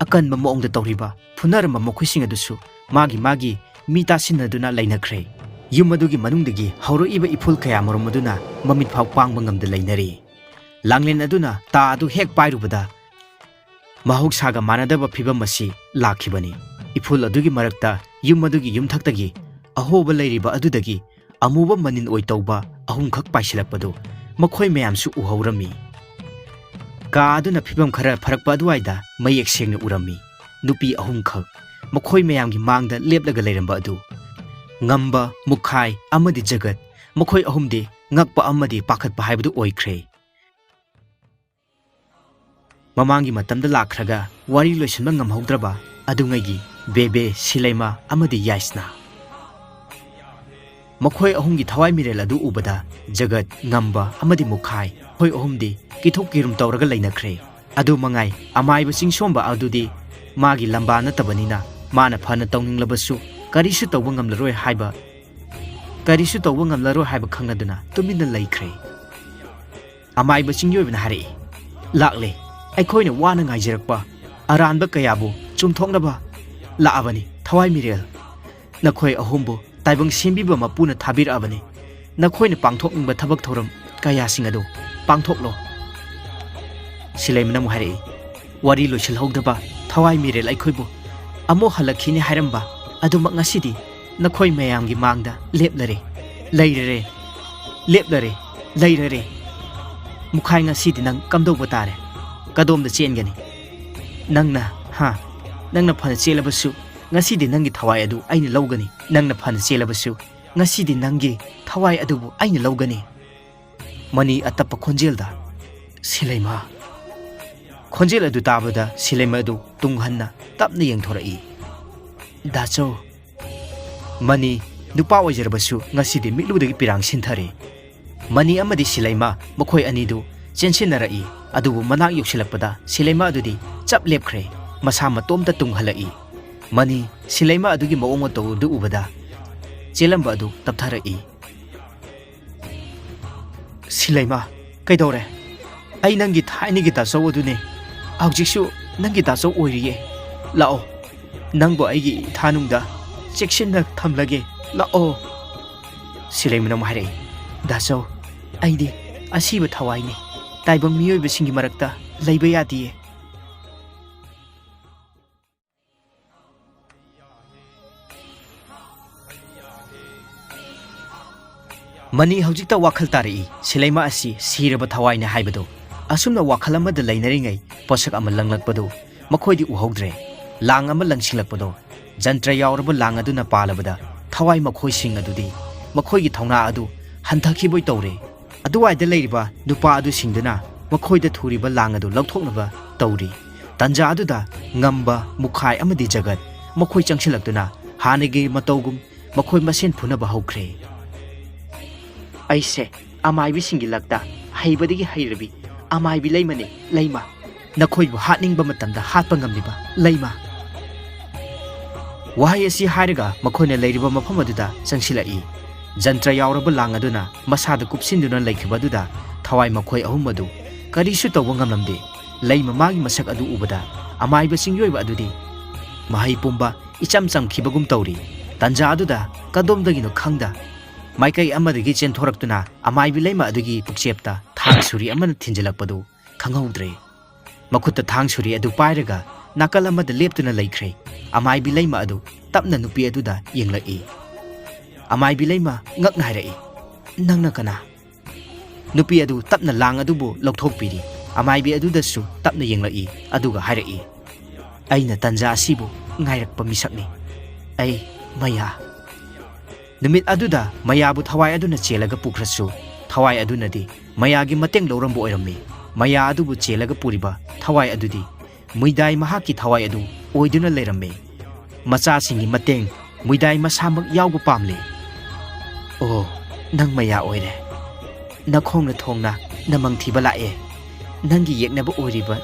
ꯑꯀꯟꯕ ꯃꯑꯣꯡꯗ ꯇꯧꯔꯤꯕ ꯐꯨꯅꯔꯝꯕ ꯃꯈꯣꯏꯁꯤꯡ ꯑꯗꯨꯁꯨ ꯃꯥꯒꯤ ꯃꯥꯒꯤ ꯃꯤ ꯇꯥꯁꯤꯟꯅꯗꯨꯅ ꯂꯩꯅꯈ꯭ꯔꯦ꯫ ꯌꯨꯝ ꯑꯗꯨꯒꯤ ꯃꯅꯨꯡꯗꯒꯤ ꯍꯧꯔꯛꯏꯕ ꯏꯐꯨꯜ ꯀꯌꯥꯃꯔꯨꯝ ꯑꯗꯨꯅ ꯃꯃꯤꯠ ꯐꯥꯎ ꯄꯥꯡꯕ ꯉꯝꯗ ꯂꯩꯅꯔꯤ꯫ ꯂꯥꯡꯂꯦꯟ ꯑꯗꯨꯅ ꯇꯥ ꯑꯗꯨ ꯍꯦꯛ ꯄꯥꯏꯔꯨꯕꯗ ꯃꯍꯧꯁꯥꯒ ꯃꯥꯟꯅꯗꯕ ꯐꯤꯚꯝ ꯑꯁꯤ ꯂꯥꯛꯈꯤꯕꯅꯤ꯫ ꯏꯐꯨꯜ ꯑꯗꯨꯒꯤ ꯃꯔꯛꯇ ꯌꯨꯝ ꯑꯗꯨꯒꯤ ꯌꯨꯝꯊꯛꯇꯒꯤ ꯑꯍꯣꯕ ꯂꯩꯔꯤꯕ ꯑꯗꯨꯗꯒꯤ ꯑꯃꯨꯕ ꯃꯅꯤꯟ ꯑꯣꯏ ꯇꯧꯕ ꯑꯍꯨꯝꯈꯛ ꯄꯥꯏꯁꯤꯜꯂꯛꯄꯗꯨ ꯃꯈꯣꯏ ꯃꯌꯥꯝꯁꯨ ꯎꯍꯧꯔꯝꯃꯤ꯫ ꯀꯥ ꯑꯗꯨꯅ ꯐꯤꯚꯝ ꯈꯔ ꯐꯔꯛꯄ ꯑꯗꯨꯋꯥꯏꯗ ꯃꯌꯦꯛ ꯁꯦꯡꯅ ꯎꯔꯝꯃꯤ꯫ ꯅꯨꯄꯤ ꯑꯍꯨꯝꯈꯛ ꯃꯈꯣꯏ ꯃꯌꯥꯝꯒꯤ ꯃꯥꯡꯗ ꯂꯦꯞꯂꯒ ꯂꯩꯔꯝꯕ ꯑꯗꯨ ꯉꯝꯕ, ꯃꯨꯈꯥꯏ ꯑꯃꯗꯤ ꯖꯒꯠ, ꯃꯈꯣꯏ ꯑꯍꯨꯝꯗꯤ ꯉꯛꯄ ꯑꯃꯗꯤ ꯄꯥꯈꯠꯄ ꯍꯥꯏꯕꯗꯨ ꯑꯣꯏꯈ꯭ꯔꯦ꯫ ꯃꯃꯥꯡꯒꯤ ꯃꯇꯝꯗ ꯂꯥꯛꯈ꯭ꯔꯒ ꯋꯥꯔꯤ ꯂꯣꯏꯁꯤꯟꯕ ꯉꯝꯍꯧꯗ꯭ꯔꯕ ꯑꯗꯨꯉꯩꯒꯤ ꯕꯦꯕꯦ, ꯁꯤꯂꯩꯃ ꯑꯃꯗꯤ ꯌꯥꯏꯁꯅꯥ꯫ ꯃꯈꯣꯏ ꯑꯍꯨꯝꯒꯤ ꯊꯋꯥꯏ ꯃꯤꯔꯦꯜ ꯑꯗꯨ ꯎꯕꯗ ꯖꯒꯠ, ꯉꯝꯕ ꯑꯃꯗꯤ ꯃꯨꯈꯥꯏ, ꯃꯈꯣꯏ ꯑꯍꯨꯝꯗꯤ ꯀꯤꯊꯣꯛ ꯀꯤꯔꯨꯝ ꯇꯧꯔꯒ ꯂꯩꯅꯈ꯭ꯔꯦ꯫ ꯑꯗꯨ ꯃꯉꯥꯏ, ꯑꯃꯥꯏꯕ ꯆꯤꯡꯁꯣꯝꯕ ꯑꯗꯨꯗꯤ ꯃꯥꯒꯤ ꯂꯝꯕꯥ ꯅꯠꯇꯕꯅꯤꯅ ꯃꯥꯅ ꯐꯅ ꯇꯧꯅꯤꯡꯂꯕꯁꯨ ꯀꯔꯤꯁꯨ ꯇꯧꯕ ꯉꯝꯂꯔꯣꯏ ꯍꯥꯏꯕ, ꯀꯔꯤꯁꯨ ꯇꯧꯕ ꯉꯝꯂꯔꯣꯏ ꯍꯥꯏꯕ ꯈꯪꯂꯗꯨꯅ ꯇꯨꯃꯤꯟꯅ ꯂꯩꯈ꯭ꯔꯦ꯫ ꯑꯃꯥꯏꯕ ꯆꯤꯡꯃꯤꯑꯣꯏꯕꯅ ꯍꯥꯏꯔꯛꯏ, "ꯂꯥꯛꯂꯦ, ꯑꯩꯈꯣꯏꯅ ꯋꯥꯅ ꯉꯥꯏꯖꯔꯛꯄ ꯑꯔꯥꯟꯕ ꯀꯌꯥꯕꯨ ꯆꯨꯝꯊꯣꯛꯅꯕ ꯂꯥꯛꯑꯕꯅꯤ, ꯊꯋꯥꯏ ꯃꯤꯔꯦꯜ꯫ ꯅꯈꯣꯏ ꯑꯍꯨꯝꯕꯨ ꯇꯥꯏꯕꯪ ꯁꯦꯝꯕꯤꯕ ꯃꯄꯨꯅ ꯊꯥꯕꯤꯔꯛꯑꯕꯅꯤ꯫ ꯅꯈꯣꯏꯅ ꯄꯥꯡꯊꯣꯛꯅꯤꯡꯕ ꯊꯕꯛ ꯊꯧꯔꯝ ꯀꯌꯥꯁꯤꯡ ꯑꯗꯨ ꯄꯥꯡꯊꯣꯛꯂꯣ꯫" ꯁꯤꯂꯩꯃꯅ ꯑꯃꯨꯛ ꯍꯥꯏꯔꯛꯏ, "ꯋꯥꯔꯤ ꯂꯣꯏꯁꯤꯜꯍꯧꯗꯕ ꯊꯋꯥꯏ ꯃꯤꯔꯦꯜ ꯑꯩꯈꯣꯏꯕꯨ ꯑꯃꯨꯛ ꯍꯜꯂꯛꯈꯤꯅꯤ ꯍꯥꯏꯔꯝꯕ ꯑꯗꯨꯃꯛ ꯉꯁꯤꯗꯤ ꯅꯈꯣꯏ ꯃꯌꯥꯝꯒꯤ ꯃꯥꯡꯗ ꯂꯦꯞꯂꯔꯦ, ꯂꯩꯔꯔꯦ, ꯂꯦꯞꯂꯔꯦ, ꯂꯩꯔꯔꯦ꯫ ꯃꯨꯈꯥꯏ, ꯉꯁꯤꯗꯤ ꯅꯪ ꯀꯝꯗꯧꯕ ꯇꯥꯔꯦ? ꯀꯗꯣꯝꯗ ꯆꯦꯟꯒꯅꯤ? ꯅꯪꯅ, ꯍꯥ? ꯅꯪꯅ ꯐꯅ ꯆꯦꯜꯂꯕꯁꯨ ꯉꯁꯤꯗꯤ ꯅꯪꯒꯤ ꯊꯋꯥꯏ ꯑꯗꯨ ꯑꯩꯅ ꯂꯧꯒꯅꯤ꯫ ꯅꯪꯅ ꯐꯅ ꯆꯦꯜꯂꯕꯁꯨ ꯉꯁꯤꯗꯤ ꯅꯪꯒꯤ ꯊꯋꯥꯏ ꯑꯗꯨꯕꯨ ꯑꯩꯅ ꯂꯧꯒꯅꯤ꯫" ꯃꯅꯤ ꯑꯇꯞꯄ ꯈꯣꯟꯖꯦꯜꯗ, "ꯁꯤꯂꯩꯃ꯫" ꯈꯣꯟꯖꯦꯜ ꯑꯗꯨ ꯇꯥꯕꯗ ꯁꯤꯂꯩꯃ ꯑꯗꯨ ꯇꯨꯡ ꯍꯟꯅ ꯇꯞꯅ ꯌꯦꯡꯊꯣꯔꯛꯏ꯫ "ꯗꯥꯆꯧ꯫" ꯃꯅꯤ, ꯅꯨꯄꯥ ꯑꯣꯏꯖꯔꯕꯁꯨ ꯉꯁꯤꯗꯤ ꯃꯤꯠꯂꯨꯗꯒꯤ ꯄꯤꯔꯥꯡ ꯁꯤꯟꯊꯔꯦ꯫ ꯃꯅꯤ ꯑꯃꯗꯤ ꯁꯤꯂꯩꯃ ꯃꯈꯣꯏ ꯑꯅꯤꯗꯨ ꯆꯦꯟꯁꯤꯟꯅꯔꯛꯏ꯫ ꯑꯗꯨꯕꯨ ꯃꯅꯥꯛ ꯌꯧꯁꯤꯜꯂꯛꯄꯗ ꯁꯤꯂꯩꯃ ꯑꯗꯨꯗꯤ ꯆꯞ ꯂꯦꯞꯈ꯭ꯔꯦ꯫ ꯃꯁꯥ ꯃꯇꯣꯝꯇ ꯇꯨꯡꯍꯜꯂꯛꯏ꯫ ꯃꯅꯤ, ꯁꯤꯂꯩꯃ ꯑꯗꯨꯒꯤ ꯃꯑꯣꯡ ꯃꯇꯧ ꯑꯗꯨ ꯎꯕꯗ, ꯆꯦꯜꯂꯝꯕ ꯑꯗꯨ ꯇꯞꯊꯔꯛꯏ꯫ "ꯁꯤꯂꯩꯃ, ꯀꯩꯗꯧꯔꯦ? ꯑꯩ ꯅꯪꯒꯤ ꯊꯥꯏꯅꯒꯤ ꯗꯥꯆꯧ ꯑꯗꯨꯅꯦ꯫ ꯍꯧꯖꯤꯛꯁꯨ ꯅꯪꯒꯤ ꯗꯥꯆꯧ ꯑꯣꯏꯔꯤꯌꯦ꯫ ꯂꯥꯛꯑꯣ, ꯅꯪꯕꯨ ꯑꯩꯒꯤ ꯏꯊꯥꯅꯨꯡꯗ ꯆꯦꯛꯁꯤꯟꯅ ꯊꯝꯂꯒꯦ꯫ ꯂꯥꯛꯑꯣ꯫" ꯁꯤꯂꯩꯃꯅ ꯑꯃꯨꯛ ꯍꯥꯏꯔꯛꯏ, "ꯗꯥꯆꯧ, ꯑꯩꯗꯤ ꯑꯁꯤꯕ ꯊꯋꯥꯏꯅꯤ꯫ ꯇꯥꯏꯕꯪ ꯃꯤꯑꯣꯏꯕꯁꯤꯡꯒꯤ ꯃꯔꯛꯇ ꯂꯩꯕ ꯌꯥꯗꯤꯌꯦ꯫" ꯃꯅꯤ ꯍꯧꯖꯤꯛꯇ ꯋꯥꯈꯜ ꯇꯥꯔꯛꯏ, ꯁꯤꯂꯩꯃ ꯑꯁꯤ ꯁꯤꯔꯕ ꯊꯋꯥꯏꯅꯦ ꯍꯥꯏꯕꯗꯨ꯫ ꯑꯁꯨꯝꯅ ꯋꯥꯈꯜ ꯑꯃꯗ ꯂꯩꯅꯔꯤꯉꯩ ꯄꯣꯠꯁꯛ ꯑꯃ ꯂꯪꯂꯛꯄꯗꯨ ꯃꯈꯣꯏꯗꯤ ꯎꯍꯧꯗ꯭ꯔꯦ꯫ ꯂꯥꯡ ꯑꯃ ꯂꯪꯁꯤꯜꯂꯛꯄꯗꯣ, ꯖꯟꯇ꯭ꯔ ꯌꯥꯎꯔꯕ ꯂꯥꯡ ꯑꯗꯨꯅ ꯄꯥꯜꯂꯕꯗ ꯊꯋꯥꯏ ꯃꯈꯣꯏꯁꯤꯡ ꯑꯗꯨꯗꯤ ꯃꯈꯣꯏꯒꯤ ꯊꯧꯅꯥ ꯑꯗꯨ ꯍꯟꯊꯈꯤꯕꯣꯏ ꯇꯧꯔꯦ꯫ ꯑꯗꯨꯋꯥꯏꯗ ꯂꯩꯔꯤꯕ ꯅꯨꯄꯥ ꯑꯗꯨꯁꯤꯡꯗꯨꯅ ꯃꯈꯣꯏꯗ ꯊꯨꯔꯤꯕ ꯂꯥꯡ ꯑꯗꯨ ꯂꯧꯊꯣꯛꯅꯕ ꯇꯧꯔꯤ꯫ ꯇꯟꯖꯥ ꯑꯗꯨꯗ ꯉꯝꯕ, ꯃꯨꯈꯥꯏ ꯑꯃꯗꯤ ꯖꯒꯠ ꯃꯈꯣꯏ ꯆꯪꯁꯤꯜꯂꯛꯇꯨꯅ ꯍꯥꯟꯅꯒꯤ ꯃꯇꯧꯒꯨꯝ ꯃꯈꯣꯏ ꯃꯁꯦꯟ ꯐꯨꯅꯕ ꯍꯧꯈ꯭ꯔꯦ꯫ "ꯑꯩꯁꯦ ꯑꯃꯥꯏꯕꯤꯁꯤꯡꯒꯤ ꯂꯛꯇ ꯍꯩꯕꯗꯒꯤ ꯍꯩꯔꯕꯤ ꯑꯃꯥꯏꯕꯤ ꯂꯩꯃꯅꯦ, ꯂꯩꯃ꯫ ꯅꯈꯣꯏꯕꯨ ꯍꯥꯠꯅꯤꯡꯕ ꯃꯇꯝꯗ ꯍꯥꯠꯄ ꯉꯝꯂꯤꯕ ꯂꯩꯃ꯫" ꯋꯥꯍꯩ ꯑꯁꯤ ꯍꯥꯏꯔꯒ ꯃꯈꯣꯏꯅ ꯂꯩꯔꯤꯕ ꯃꯐꯝ ꯑꯗꯨꯗ ꯆꯪꯁꯤꯜꯂꯛꯏ꯫ ꯖꯟꯇ꯭ꯔ ꯌꯥꯎꯔꯕ ꯂꯥꯡ ꯑꯗꯨꯅ ꯃꯁꯥꯗ ꯀꯨꯞꯁꯤꯟꯗꯨꯅ ꯂꯩꯈꯤꯕ ꯑꯗꯨꯗ ꯊꯋꯥꯏ ꯃꯈꯣꯏ ꯑꯍꯨꯝ ꯑꯗꯨ ꯀꯔꯤꯁꯨ ꯇꯧꯕ ꯉꯝꯂꯝꯗꯦ꯫ ꯂꯩꯃ ꯃꯥꯒꯤ ꯃꯁꯛ ꯑꯗꯨ ꯎꯕꯗ ꯑꯃꯥꯏꯕ ꯆꯤꯡꯌꯣꯏꯕ ꯑꯗꯨꯗꯤ ꯃꯍꯩ ꯄꯨꯝꯕ ꯏꯆꯝ ꯆꯝꯈꯤꯕꯒꯨꯝ ꯇꯧꯔꯤ꯫ ꯇꯟꯖꯥ ꯑꯗꯨꯗ ꯀꯗꯣꯝꯗꯒꯤꯅꯣ ꯈꯪꯗ ꯃꯥꯏꯀꯩ ꯑꯃꯗꯒꯤ ꯆꯦꯟꯊꯣꯔꯛꯇꯨꯅ ꯑꯃꯥꯏꯕꯤ ꯂꯩꯃ ꯑꯗꯨꯒꯤ ꯄꯨꯛꯆꯦꯞꯇ ꯊꯥꯡ ꯁꯨꯔꯤ ꯑꯃꯅ ꯊꯤꯟꯖꯤꯜꯂꯛꯄꯗꯨ ꯈꯪꯍꯧꯗ꯭ꯔꯦ꯫ ꯃꯈꯨꯠꯇ ꯊꯥꯡ ꯁꯨꯔꯤ ꯑꯗꯨ ꯄꯥꯏꯔꯒ ꯅꯥꯀꯜ ꯑꯃꯗ ꯂꯦꯞꯇꯨꯅ ꯂꯩꯈ꯭ꯔꯦ꯫ ꯑꯃꯥꯏꯕꯤ ꯂꯩꯃ ꯑꯗꯨ ꯇꯞꯅ ꯅꯨꯄꯤ ꯑꯗꯨꯗ ꯌꯦꯡꯂꯛꯏ꯫ ꯑꯃꯥꯏꯕꯤ ꯂꯩꯃ ꯉꯛꯅ ꯍꯥꯏꯔꯛꯏ, "ꯅꯪꯅ ꯀꯅꯥ?" ꯅꯨꯄꯤ ꯑꯗꯨ ꯇꯞꯅ ꯂꯥꯡ ꯑꯗꯨꯕꯨ ꯂꯧꯊꯣꯛꯄꯤꯔꯤ꯫ ꯑꯃꯥꯏꯕꯤ ꯑꯗꯨꯗꯁꯨ ꯇꯞꯅ ꯌꯦꯡꯂꯛꯏ, ꯑꯗꯨꯒ ꯍꯥꯏꯔꯛꯏ, "ꯑꯩꯅ ꯇꯟꯖꯥ ꯑꯁꯤꯕꯨ ꯉꯥꯏꯔꯛꯄ ꯃꯤꯁꯛꯅꯤ꯫ ꯑꯩ ꯃꯌꯥ꯫" ꯅꯨꯃꯤꯠ ꯑꯗꯨꯗ ꯃꯌꯥꯕꯨ ꯊꯋꯥꯏ ꯑꯗꯨꯅ ꯆꯦꯜꯂꯒ ꯄꯨꯈ꯭ꯔꯁꯨ, ꯊꯋꯥꯏ ꯑꯗꯨꯅꯗꯤ ꯃꯌꯥꯒꯤ ꯃꯇꯦꯡ ꯂꯧꯔꯝꯕ ꯑꯣꯏꯔꯝꯃꯤ꯫ ꯃꯌꯥ ꯑꯗꯨꯕꯨ ꯆꯦꯜꯂꯒ ꯄꯨꯔꯤꯕ ꯊꯋꯥꯏ ꯑꯗꯨꯗꯤ ꯃꯨꯏꯗꯥꯏ ꯃꯍꯥꯛꯀꯤ ꯊꯋꯥꯏ ꯑꯗꯨ ꯑꯣꯏꯗꯨꯅ ꯂꯩꯔꯝꯃꯤ꯫ ꯃꯆꯥꯁꯤꯡꯒꯤ ꯃꯇꯦꯡ ꯃꯨꯏꯗꯥꯏ ꯃꯁꯥꯃꯛ ꯌꯥꯎꯕ ꯄꯥꯝꯂꯤ꯫ "ꯑꯣ, ꯅꯪ ꯃꯌꯥ ꯑꯣꯏꯔꯦ꯫ ꯅꯈꯣꯡꯅ ꯊꯣꯡꯅ ꯅꯃꯪ ꯊꯤꯕ ꯂꯥꯛꯑꯦ꯫ ꯅꯪꯒꯤ ꯌꯦꯛꯅꯕ ꯑꯣꯏꯔꯤꯕ,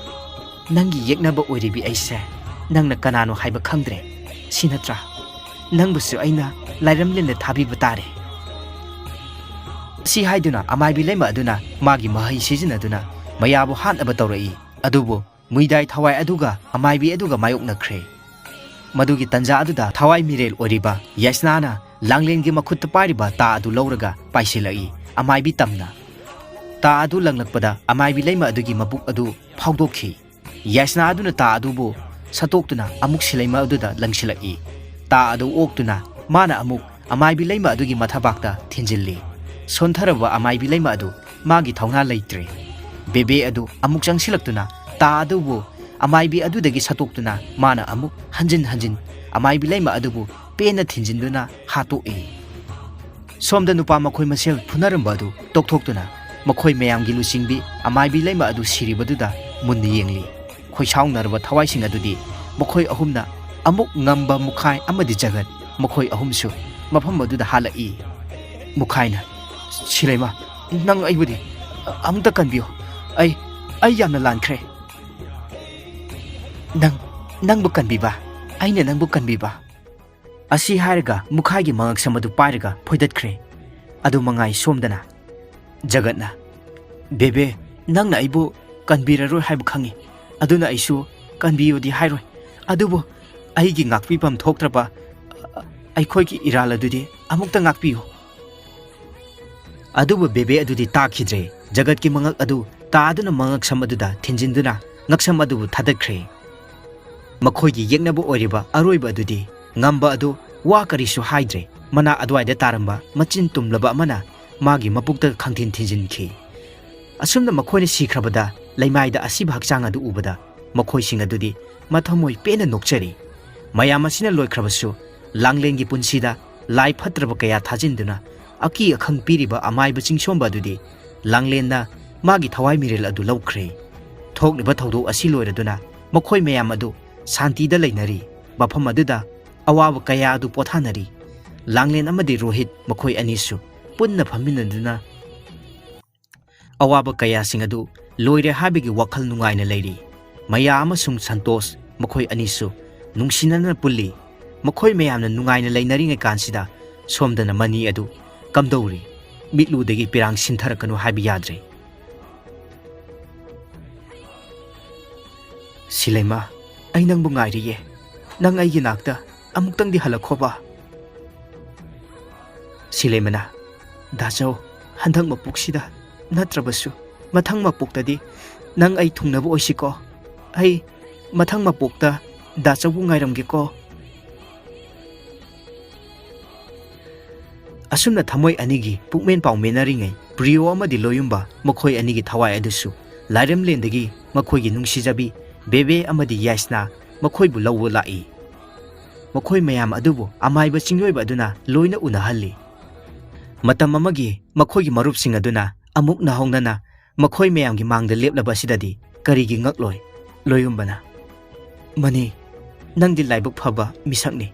ꯅꯪꯒꯤ ꯌꯦꯛꯅꯕ ꯑꯣꯏꯔꯤꯕꯤ ꯑꯩꯁꯦ ꯅꯪꯅ ꯀꯅꯥꯅꯣ ꯍꯥꯏꯕ ꯈꯪꯗ꯭ꯔꯦ꯫ ꯁꯤ ꯅꯠꯇ꯭ꯔꯥ? ꯅꯪꯕꯨꯁꯨ ꯑꯩꯅ ꯂꯥꯏꯔꯝꯂꯦꯟꯗ ꯊꯥꯕꯤꯕ ꯇꯥꯔꯦ꯫ ꯑꯁꯤ ꯍꯥꯏꯗꯨꯅ ꯑꯃꯥꯏꯕꯤ ꯂꯩꯃ ꯑꯗꯨꯅ ꯃꯥꯒꯤ ꯃꯍꯩ ꯁꯤꯖꯤꯟꯅꯗꯨꯅ ꯃꯌꯥꯕꯨ ꯍꯥꯠꯅꯕ ꯇꯧꯔꯛꯏ꯫ ꯑꯗꯨꯕꯨ ꯃꯨꯏꯗꯥꯏ ꯊꯋꯥꯏ ꯑꯗꯨꯒ ꯑꯃꯥꯏꯕꯤ ꯑꯗꯨꯒ ꯃꯥꯌꯣꯛꯅꯈ꯭ꯔꯦ꯫ ꯃꯗꯨꯒꯤ ꯇꯟꯖꯥ ꯑꯗꯨꯗ ꯊꯋꯥꯏ ꯃꯤꯔꯦꯜ ꯑꯣꯏꯔꯤꯕ ꯌꯥꯏꯁꯅꯥꯅ ꯂꯥꯡꯂꯦꯟꯒꯤ ꯃꯈꯨꯠꯇ ꯄꯥꯏꯔꯤꯕ ꯇꯥ ꯑꯗꯨ ꯂꯧꯔꯒ ꯄꯥꯏꯁꯤꯜꯂꯛꯏ꯫ ꯑꯃꯥꯏꯕꯤ ꯇꯝꯅ ꯇꯥ ꯑꯗꯨ ꯂꯪꯂꯛꯄꯗ ꯑꯃꯥꯏꯕꯤ ꯂꯩꯃ ꯑꯗꯨꯒꯤ ꯃꯕꯨꯛ ꯑꯗꯨ ꯐꯥꯎꯗꯣꯛꯈꯤ꯫ ꯌꯥꯏꯁꯅꯥ ꯑꯗꯨꯅ ꯇꯥ ꯑꯗꯨꯕꯨ ꯁꯠꯇꯣꯛꯇꯨꯅ ꯑꯃꯨꯛ ꯁꯤꯂꯩꯃ ꯑꯗꯨꯗ ꯂꯪꯁꯤꯜꯂꯛꯏ꯫ ꯇꯥ ꯑꯗꯨ ꯑꯣꯛꯇꯨꯅ ꯃꯥꯅ ꯑꯃꯨꯛ ꯑꯃꯥꯏꯕꯤ ꯂꯩꯃ ꯑꯗꯨꯒꯤ ꯃꯊꯕꯥꯛꯇ ꯊꯤꯟꯖꯤꯜꯂꯤ꯫ ꯁꯣꯟꯊꯔꯕ ꯑꯃꯥꯏꯕꯤ ꯂꯩꯃ ꯑꯗꯨ ꯃꯥꯒꯤ ꯊꯧꯅꯥ ꯂꯩꯇ꯭ꯔꯦ꯫ ꯕꯦꯕꯦ ꯑꯗꯨ ꯑꯃꯨꯛ ꯆꯪꯁꯤꯜꯂꯛꯇꯨꯅ ꯇꯥ ꯑꯗꯨꯕꯨ ꯑꯃꯥꯏꯕꯤ ꯑꯗꯨꯗꯒꯤ ꯁꯠꯇꯣꯛꯇꯨꯅ ꯃꯥꯅ ꯑꯃꯨꯛ ꯍꯟꯖꯤꯟ ꯍꯟꯖꯤꯟ ꯑꯃꯥꯏꯕꯤ ꯂꯩꯃ ꯑꯗꯨꯕꯨ ꯄꯦꯟꯅ ꯊꯤꯟꯖꯤꯟꯗꯨꯅ ꯍꯥꯠꯇꯣꯛꯏ꯫ ꯁꯣꯝꯗ ꯅꯨꯄꯥ ꯃꯈꯣꯏ ꯃꯁꯦꯜ ꯐꯨꯅꯔꯝꯕ ꯑꯗꯨ ꯇꯣꯛꯊꯣꯛꯇꯨꯅ ꯃꯈꯣꯏ ꯃꯌꯥꯝꯒꯤ ꯂꯨꯆꯤꯡꯕꯤ ꯑꯃꯥꯏꯕꯤ ꯂꯩꯃ ꯑꯗꯨ ꯁꯤꯔꯤꯕꯗꯨꯗ ꯃꯨꯟꯅ ꯌꯦꯡꯂꯤ꯫ ꯈꯣꯏꯁꯥꯎꯅꯔꯕ ꯊꯋꯥꯏꯁꯤꯡ ꯑꯗꯨꯗꯤ ꯃꯈꯣꯏ ꯑꯍꯨꯝꯅ ꯑꯃꯨꯛ ꯉꯝꯕ, ꯃꯨꯈꯥꯏ ꯑꯃꯗꯤ ꯖꯒꯠ, ꯃꯈꯣꯏ ꯑꯍꯨꯝꯁꯨ ꯃꯐꯝ ꯑꯗꯨꯗ ꯍꯥꯠꯂꯛꯏ꯫ ꯃꯨꯈꯥꯏꯅ, "ꯁꯤꯂꯩꯃ, ꯅꯪ ꯑꯩꯕꯨꯗꯤ ꯑꯃꯨꯛꯇ ꯀꯟꯕꯤꯌꯨ꯫ ꯑꯩ, ꯑꯩ ꯌꯥꯝꯅ ꯂꯥꯟꯈ꯭ꯔꯦ꯫ ꯅꯪ, ꯅꯪꯕꯨ ꯀꯟꯕꯤꯕ, ꯑꯩꯅ ꯅꯪꯕꯨ ꯀꯟꯕꯤꯕ"꯫ ꯑꯁꯤ ꯍꯥꯏꯔꯒ ꯃꯨꯈꯥꯏꯒꯤ ꯃꯉꯛꯁꯝ ꯑꯗꯨ ꯄꯥꯏꯔꯒ ꯐꯣꯏꯗꯠꯈ꯭ꯔꯦ꯫ ꯑꯗꯨ ꯃꯉꯥꯏ ꯁꯣꯝꯗꯅ ꯖꯒꯠꯅ, "ꯕꯦꯕꯦ, ꯅꯪꯅ ꯑꯩꯕꯨ ꯀꯟꯕꯤꯔꯔꯣꯏ ꯍꯥꯏꯕ ꯈꯪꯉꯤ, ꯑꯗꯨꯅ ꯑꯩꯁꯨ ꯀꯟꯕꯤꯌꯨꯗꯤ ꯍꯥꯏꯔꯣꯏ, ꯑꯗꯨꯕꯨ ꯑꯩꯒꯤ ꯉꯥꯛꯄꯤꯐꯝ ꯊꯣꯛꯇ꯭ꯔꯕ ꯑꯩꯈꯣꯏꯒꯤ ꯏꯔꯥꯜ ꯑꯗꯨꯗꯤ ꯑꯃꯨꯛꯇ ꯉꯥꯛꯄꯤꯌꯨ"꯫ ꯑꯗꯨꯕꯨ ꯕꯦꯕꯦ ꯑꯗꯨꯗꯤ ꯇꯥꯈꯤꯗ꯭ꯔꯦ꯫ ꯖꯒꯠꯀꯤ ꯃꯉꯛ ꯑꯗꯨ ꯇꯥꯗꯨꯅ ꯃꯉꯛꯁꯝ ꯑꯗꯨꯗ ꯊꯤꯟꯖꯤꯟꯗꯨꯅ ꯉꯛꯁꯝ ꯑꯗꯨꯕꯨ ꯊꯥꯗꯠꯈ꯭ꯔꯦ꯫ ꯃꯈꯣꯏꯒꯤ ꯌꯦꯛꯅꯕ ꯑꯣꯏꯔꯤꯕ ꯑꯔꯣꯏꯕ ꯑꯗꯨꯗꯤ ꯉꯝꯕ ꯑꯗꯨ ꯋꯥ ꯀꯔꯤꯁꯨ ꯍꯥꯏꯗ꯭ꯔꯦ꯫ ꯃꯅꯥ ꯑꯗꯨꯋꯥꯏꯗ ꯇꯥꯔꯝꯕ ꯃꯆꯤꯟ ꯇꯨꯝꯂꯕ ꯑꯃꯅ ꯃꯥꯒꯤ ꯃꯄꯨꯛꯇ ꯈꯪꯊꯤꯟ ꯊꯤꯟꯖꯤꯟꯈꯤ꯫ ꯑꯁꯨꯝꯅ ꯃꯈꯣꯏꯅ ꯁꯤꯈ꯭ꯔꯕꯗ ꯂꯩꯃꯥꯏꯗ ꯑꯁꯤꯕ ꯍꯛꯆꯥꯡ ꯑꯗꯨ ꯎꯕꯗ ꯃꯈꯣꯏꯁꯤꯡ ꯑꯗꯨꯗꯤ ꯃꯊꯃꯣꯏ ꯄꯦꯟꯅ ꯅꯣꯛꯆꯔꯤ꯫ ꯃꯌꯥꯝ ꯑꯁꯤꯅ ꯂꯣꯏꯈ꯭ꯔꯕꯁꯨ ꯂꯥꯡꯂꯦꯟꯒꯤ ꯄꯨꯟꯁꯤꯗ ꯂꯥꯏ ꯐꯠꯇ꯭ꯔꯕ ꯀꯌꯥ ꯊꯥꯖꯤꯟꯗꯨꯅ ꯑꯀꯤ ꯑꯈꯪ ꯄꯤꯔꯤꯕ ꯑꯃꯥꯏꯕ ꯆꯤꯡꯁꯣꯝꯕ ꯑꯗꯨꯗꯤ ꯂꯥꯡꯂꯦꯟꯅ ꯃꯥꯒꯤ ꯊꯋꯥꯏ ꯃꯤꯔꯦꯜ ꯑꯗꯨ ꯂꯧꯈ꯭ꯔꯦ꯫ ꯊꯣꯛꯂꯤꯕ ꯊꯧꯗꯣꯛ ꯑꯁꯤ ꯂꯣꯏꯔꯗꯨꯅ ꯃꯈꯣꯏ ꯃꯌꯥꯝ ꯑꯗꯨ ꯁꯥꯟꯇꯤꯗ ꯂꯩꯅꯔꯤ꯫ ꯃꯐꯝ ꯑꯗꯨꯗ ꯑꯋꯥꯕ ꯀꯌꯥ ꯑꯗꯨ ꯄꯣꯊꯥꯅꯔꯤ꯫ ꯂꯥꯡꯂꯦꯟ ꯑꯃꯗꯤ ꯔꯣꯍꯤꯠ ꯃꯈꯣꯏ ꯑꯅꯤꯁꯨ ꯄꯨꯟꯅ ꯐꯝꯃꯤꯟꯅꯗꯨꯅ ꯑꯋꯥꯕ ꯀꯌꯥꯁꯤꯡ ꯑꯗꯨ ꯂꯣꯏꯔꯦ ꯍꯥꯏꯕꯒꯤ ꯋꯥꯈꯜ ꯅꯨꯡꯉꯥꯏꯅ ꯂꯩꯔꯤ꯫ ꯃꯌꯥ ꯑꯃꯁꯨꯡ ꯁꯟꯇꯣꯁ ꯃꯈꯣꯏ ꯑꯅꯤꯁꯨ ꯅꯨꯡꯁꯤꯅꯅ ꯄꯨꯜꯂꯤ꯫ ꯃꯈꯣꯏ ꯃꯌꯥꯝꯅ ꯅꯨꯡꯉꯥꯏꯅ ꯂꯩꯅꯔꯤꯉꯩ ꯀꯥꯟꯁꯤꯗ ꯁꯣꯝꯗꯅ ꯃꯅꯤ ꯑꯗꯨ ꯀꯝꯗꯧꯔꯤ? ꯃꯤꯠꯂꯨꯗꯒꯤ ꯄꯤꯔꯥꯡ ꯁꯤꯟꯊꯔꯛꯀꯅꯨ ꯍꯥꯏꯕ ꯌꯥꯗ꯭ꯔꯦ꯫ ꯁꯤꯂꯩꯃ, ꯑꯩ ꯅꯪꯕꯨ ꯉꯥꯏꯔꯤꯌꯦ꯫ ꯅꯪ ꯑꯩꯒꯤ ꯅꯥꯛꯇ ꯑꯃꯨꯛꯇꯪꯗꯤ ꯍꯜꯂꯛꯈꯣꯕ꯫ ꯁꯤꯂꯩꯃꯅ, ꯗꯥꯆꯧ, ꯍꯟꯗꯛ ꯃꯄꯣꯛꯁꯤꯗ ꯅꯠꯇ꯭ꯔꯕꯁꯨ ꯃꯊꯪ ꯃꯄꯣꯛꯇꯗꯤ ꯅꯪ ꯑꯩ ꯊꯨꯡꯅꯕ ꯑꯣꯏꯁꯤꯀꯣ꯫ ꯑꯩ ꯃꯊꯪ ꯃꯄꯣꯛꯇ ꯗꯥꯆꯧꯕꯨ ꯉꯥꯏꯔꯝꯒꯦꯀꯣ꯫ ꯑꯁꯨꯝꯅ ꯊꯃꯣꯏ ꯑꯅꯤꯒꯤ ꯄꯨꯛꯃꯦꯟ ꯄꯥꯎꯃꯦꯟꯅꯔꯤꯉꯩ ꯄ꯭ꯔꯤꯌꯣ ꯑꯃꯗꯤ ꯂꯣꯌꯨꯝꯕ ꯃꯈꯣꯏ ꯑꯅꯤꯒꯤ ꯊꯋꯥꯏ ꯑꯗꯨꯁꯨ ꯂꯥꯏꯔꯦꯝꯂꯦꯟꯗꯒꯤ ꯃꯈꯣꯏꯒꯤ ꯅꯨꯡꯁꯤꯖꯕꯤ ꯕꯦꯕꯦ ꯑꯃꯗꯤ ꯌꯥꯏꯁꯅꯥ ꯃꯈꯣꯏꯕꯨ ꯂꯧꯕ ꯂꯥꯛꯏ꯫ ꯃꯈꯣꯏ ꯃꯌꯥꯝ ꯑꯗꯨꯕꯨ ꯑꯃꯥꯏꯕ ꯆꯤꯡꯂꯣꯏꯕ ꯑꯗꯨꯅ ꯂꯣꯏꯅ ꯎꯅꯍꯜꯂꯤ꯫ ꯃꯇꯝ ꯑꯃꯒꯤ ꯃꯈꯣꯏꯒꯤ ꯃꯔꯨꯞꯁꯤꯡ ꯑꯗꯨꯅ ꯑꯃꯨꯛ ꯅꯧꯍꯧꯅꯅ ꯃꯈꯣꯏ ꯃꯌꯥꯝꯒꯤ ꯃꯥꯡꯗ ꯂꯦꯞꯂꯕ ꯑꯁꯤꯗꯗꯤ ꯀꯔꯤꯒꯤ ꯉꯛꯂꯣꯏ? ꯂꯣꯌꯨꯝꯕꯅ, ꯃꯅꯤ, ꯅꯪꯗꯤ ꯂꯥꯏꯕꯛ ꯐꯕ ꯃꯤꯁꯛꯅꯤ꯫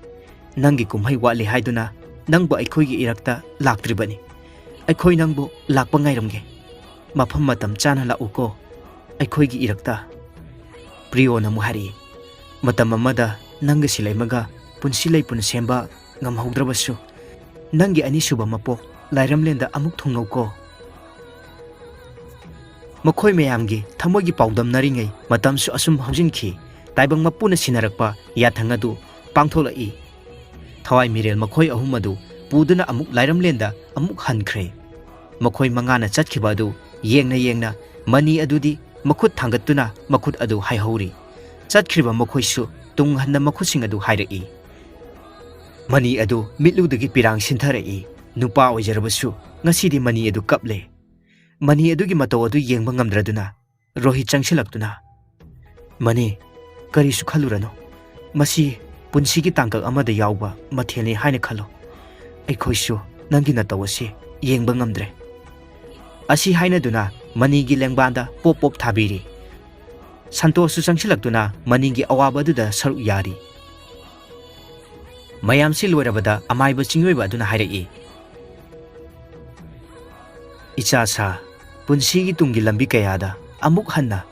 ꯅꯪꯒꯤ ꯀꯨꯝꯍꯩ ꯋꯥꯠꯂꯤ ꯍꯥꯏꯗꯨꯅ ꯅꯪꯕꯨ ꯑꯩꯈꯣꯏꯒꯤ ꯏꯔꯛꯇ ꯂꯥꯛꯇ꯭ꯔꯤꯕꯅꯤ꯫ ꯑꯩꯈꯣꯏ ꯅꯪꯕꯨ ꯂꯥꯛꯄ ꯉꯥꯏꯔꯝꯒꯦ꯫ ꯃꯐꯝ ꯃꯇꯝ ꯆꯥꯅ ꯂꯥꯛꯎꯀꯣ ꯑꯩꯈꯣꯏꯒꯤ ꯏꯔꯛꯇ꯫ ꯄ꯭ꯔꯤꯌꯣꯅ ꯑꯃꯨꯛ ꯍꯥꯏꯔꯛꯏ, ꯃꯇꯝ ꯑꯃꯗ ꯅꯪꯒ ꯁꯤꯂꯩꯃꯒ ꯄꯨꯟꯁꯤ ꯂꯩꯄꯨꯟ ꯁꯦꯝꯕ ꯉꯝꯍꯧꯗ꯭ꯔꯕꯁꯨ, ꯅꯪꯒꯤ ꯑꯅꯤꯁꯨꯕ ꯃꯄꯣꯛ ꯂꯥꯏꯔꯝꯂꯦꯟꯗ ꯑꯃꯨꯛ ꯊꯨꯡꯅꯧꯀꯣ꯫ ꯃꯈꯣꯏ ꯃꯌꯥꯝꯒꯤ ꯊꯃꯣꯏꯒꯤ ꯄꯥꯎꯗꯝꯅꯔꯤꯉꯩ ꯃꯇꯝꯁꯨ ꯑꯁꯨꯝ ꯍꯧꯖꯤꯟꯈꯤ꯫ ꯇꯥꯏꯕꯪ ꯃꯄꯨꯅ ꯁꯤꯟꯅꯔꯛꯄ ꯌꯥꯊꯪ ꯑꯗꯨ ꯄꯥꯡꯊꯣꯛꯂꯛꯏ꯫ ꯊꯋꯥꯏ ꯃꯤꯔꯦꯜ ꯃꯈꯣꯏ ꯑꯍꯨꯝ ꯑꯗꯨ ꯄꯨꯗꯨꯅ ꯑꯃꯨꯛ ꯂꯥꯏꯔꯝꯂꯦꯟꯗ ꯑꯃꯨꯛ ꯍꯟꯈ꯭ꯔꯦ꯫ ꯃꯈꯣꯏ ꯃꯉꯥꯅ ꯆꯠꯈꯤꯕ ꯑꯗꯨ ꯌꯦꯡꯅ ꯌꯦꯡꯅ ꯃꯅꯤ ꯑꯗꯨꯗꯤ ꯃꯈꯨꯠ ꯊꯥꯡꯒꯠꯇꯨꯅ ꯃꯈꯨꯠ ꯑꯗꯨ ꯍꯥꯏꯍꯧꯔꯤ꯫ ꯆꯠꯈ꯭ꯔꯤꯕ ꯃꯈꯣꯏꯁꯨ ꯇꯨꯡ ꯍꯟꯅ ꯃꯈꯨꯠꯁꯤꯡ ꯑꯗꯨ ꯍꯥꯏꯔꯛꯏ꯫ ꯃꯅꯤ ꯑꯗꯨ ꯃꯤꯠꯂꯨꯗꯒꯤ ꯄꯤꯔꯥꯡ ꯁꯤꯟꯊꯔꯛꯏ꯫ ꯅꯨꯄꯥ ꯑꯣꯏꯖꯔꯕꯁꯨ ꯉꯁꯤꯗꯤ ꯃꯅꯤ ꯑꯗꯨ ꯀꯞꯂꯦ꯫ ꯃꯅꯤ ꯑꯗꯨꯒꯤ ꯃꯇꯧ ꯑꯗꯨ ꯌꯦꯡꯕ ꯉꯝꯗ꯭ꯔꯗꯨꯅ ꯔꯣꯍꯤꯠ ꯆꯪꯁꯤꯜꯂꯛꯇꯨꯅ, "ꯃꯅꯤ, ꯀꯔꯤꯁꯨ ꯈꯜꯂꯨꯔꯅꯨ꯫ ꯃꯁꯤ ꯄꯨꯟꯁꯤꯒꯤ ꯇꯥꯡꯀꯛ ꯑꯃꯗ ꯌꯥꯎꯕ ꯃꯊꯦꯜꯅꯤ ꯍꯥꯏꯅ ꯈꯜꯂꯨ꯫ ꯑꯩꯈꯣꯏꯁꯨ ꯅꯪꯒꯤ ꯅꯇꯧ ꯑꯁꯤ ꯌꯦꯡꯕ ꯉꯝꯗ꯭ꯔꯦ"꯫ ꯑꯁꯤ ꯍꯥꯏꯅꯗꯨꯅ ꯃꯅꯤꯒꯤ ꯂꯦꯡꯕꯥꯟꯗ ꯄꯣꯞ ꯄꯣꯞ ꯊꯥꯕꯤꯔꯤ꯫ ꯁꯟꯇꯣꯁꯁꯨ ꯆꯪꯁꯤꯜꯂꯛꯇꯨꯅ ꯃꯅꯤꯒꯤ ꯑꯋꯥꯕ ꯑꯗꯨꯗ ꯁꯔꯨꯛ ꯌꯥꯔꯤ꯫ ꯃꯌꯥꯝꯁꯤ ꯂꯣꯏꯔꯕꯗ ꯑꯃꯥꯏꯕ ꯆꯤꯡꯑꯣꯏꯕ ꯑꯗꯨꯅ ꯍꯥꯏꯔꯛꯏ, "ꯏꯆꯥ ꯁꯥ, ꯄꯨꯟꯁꯤꯒꯤ ꯇꯨꯡꯒꯤ ꯂꯝꯕꯤ ꯀꯌꯥꯗ ꯑꯃꯨꯛ ꯍꯟꯅ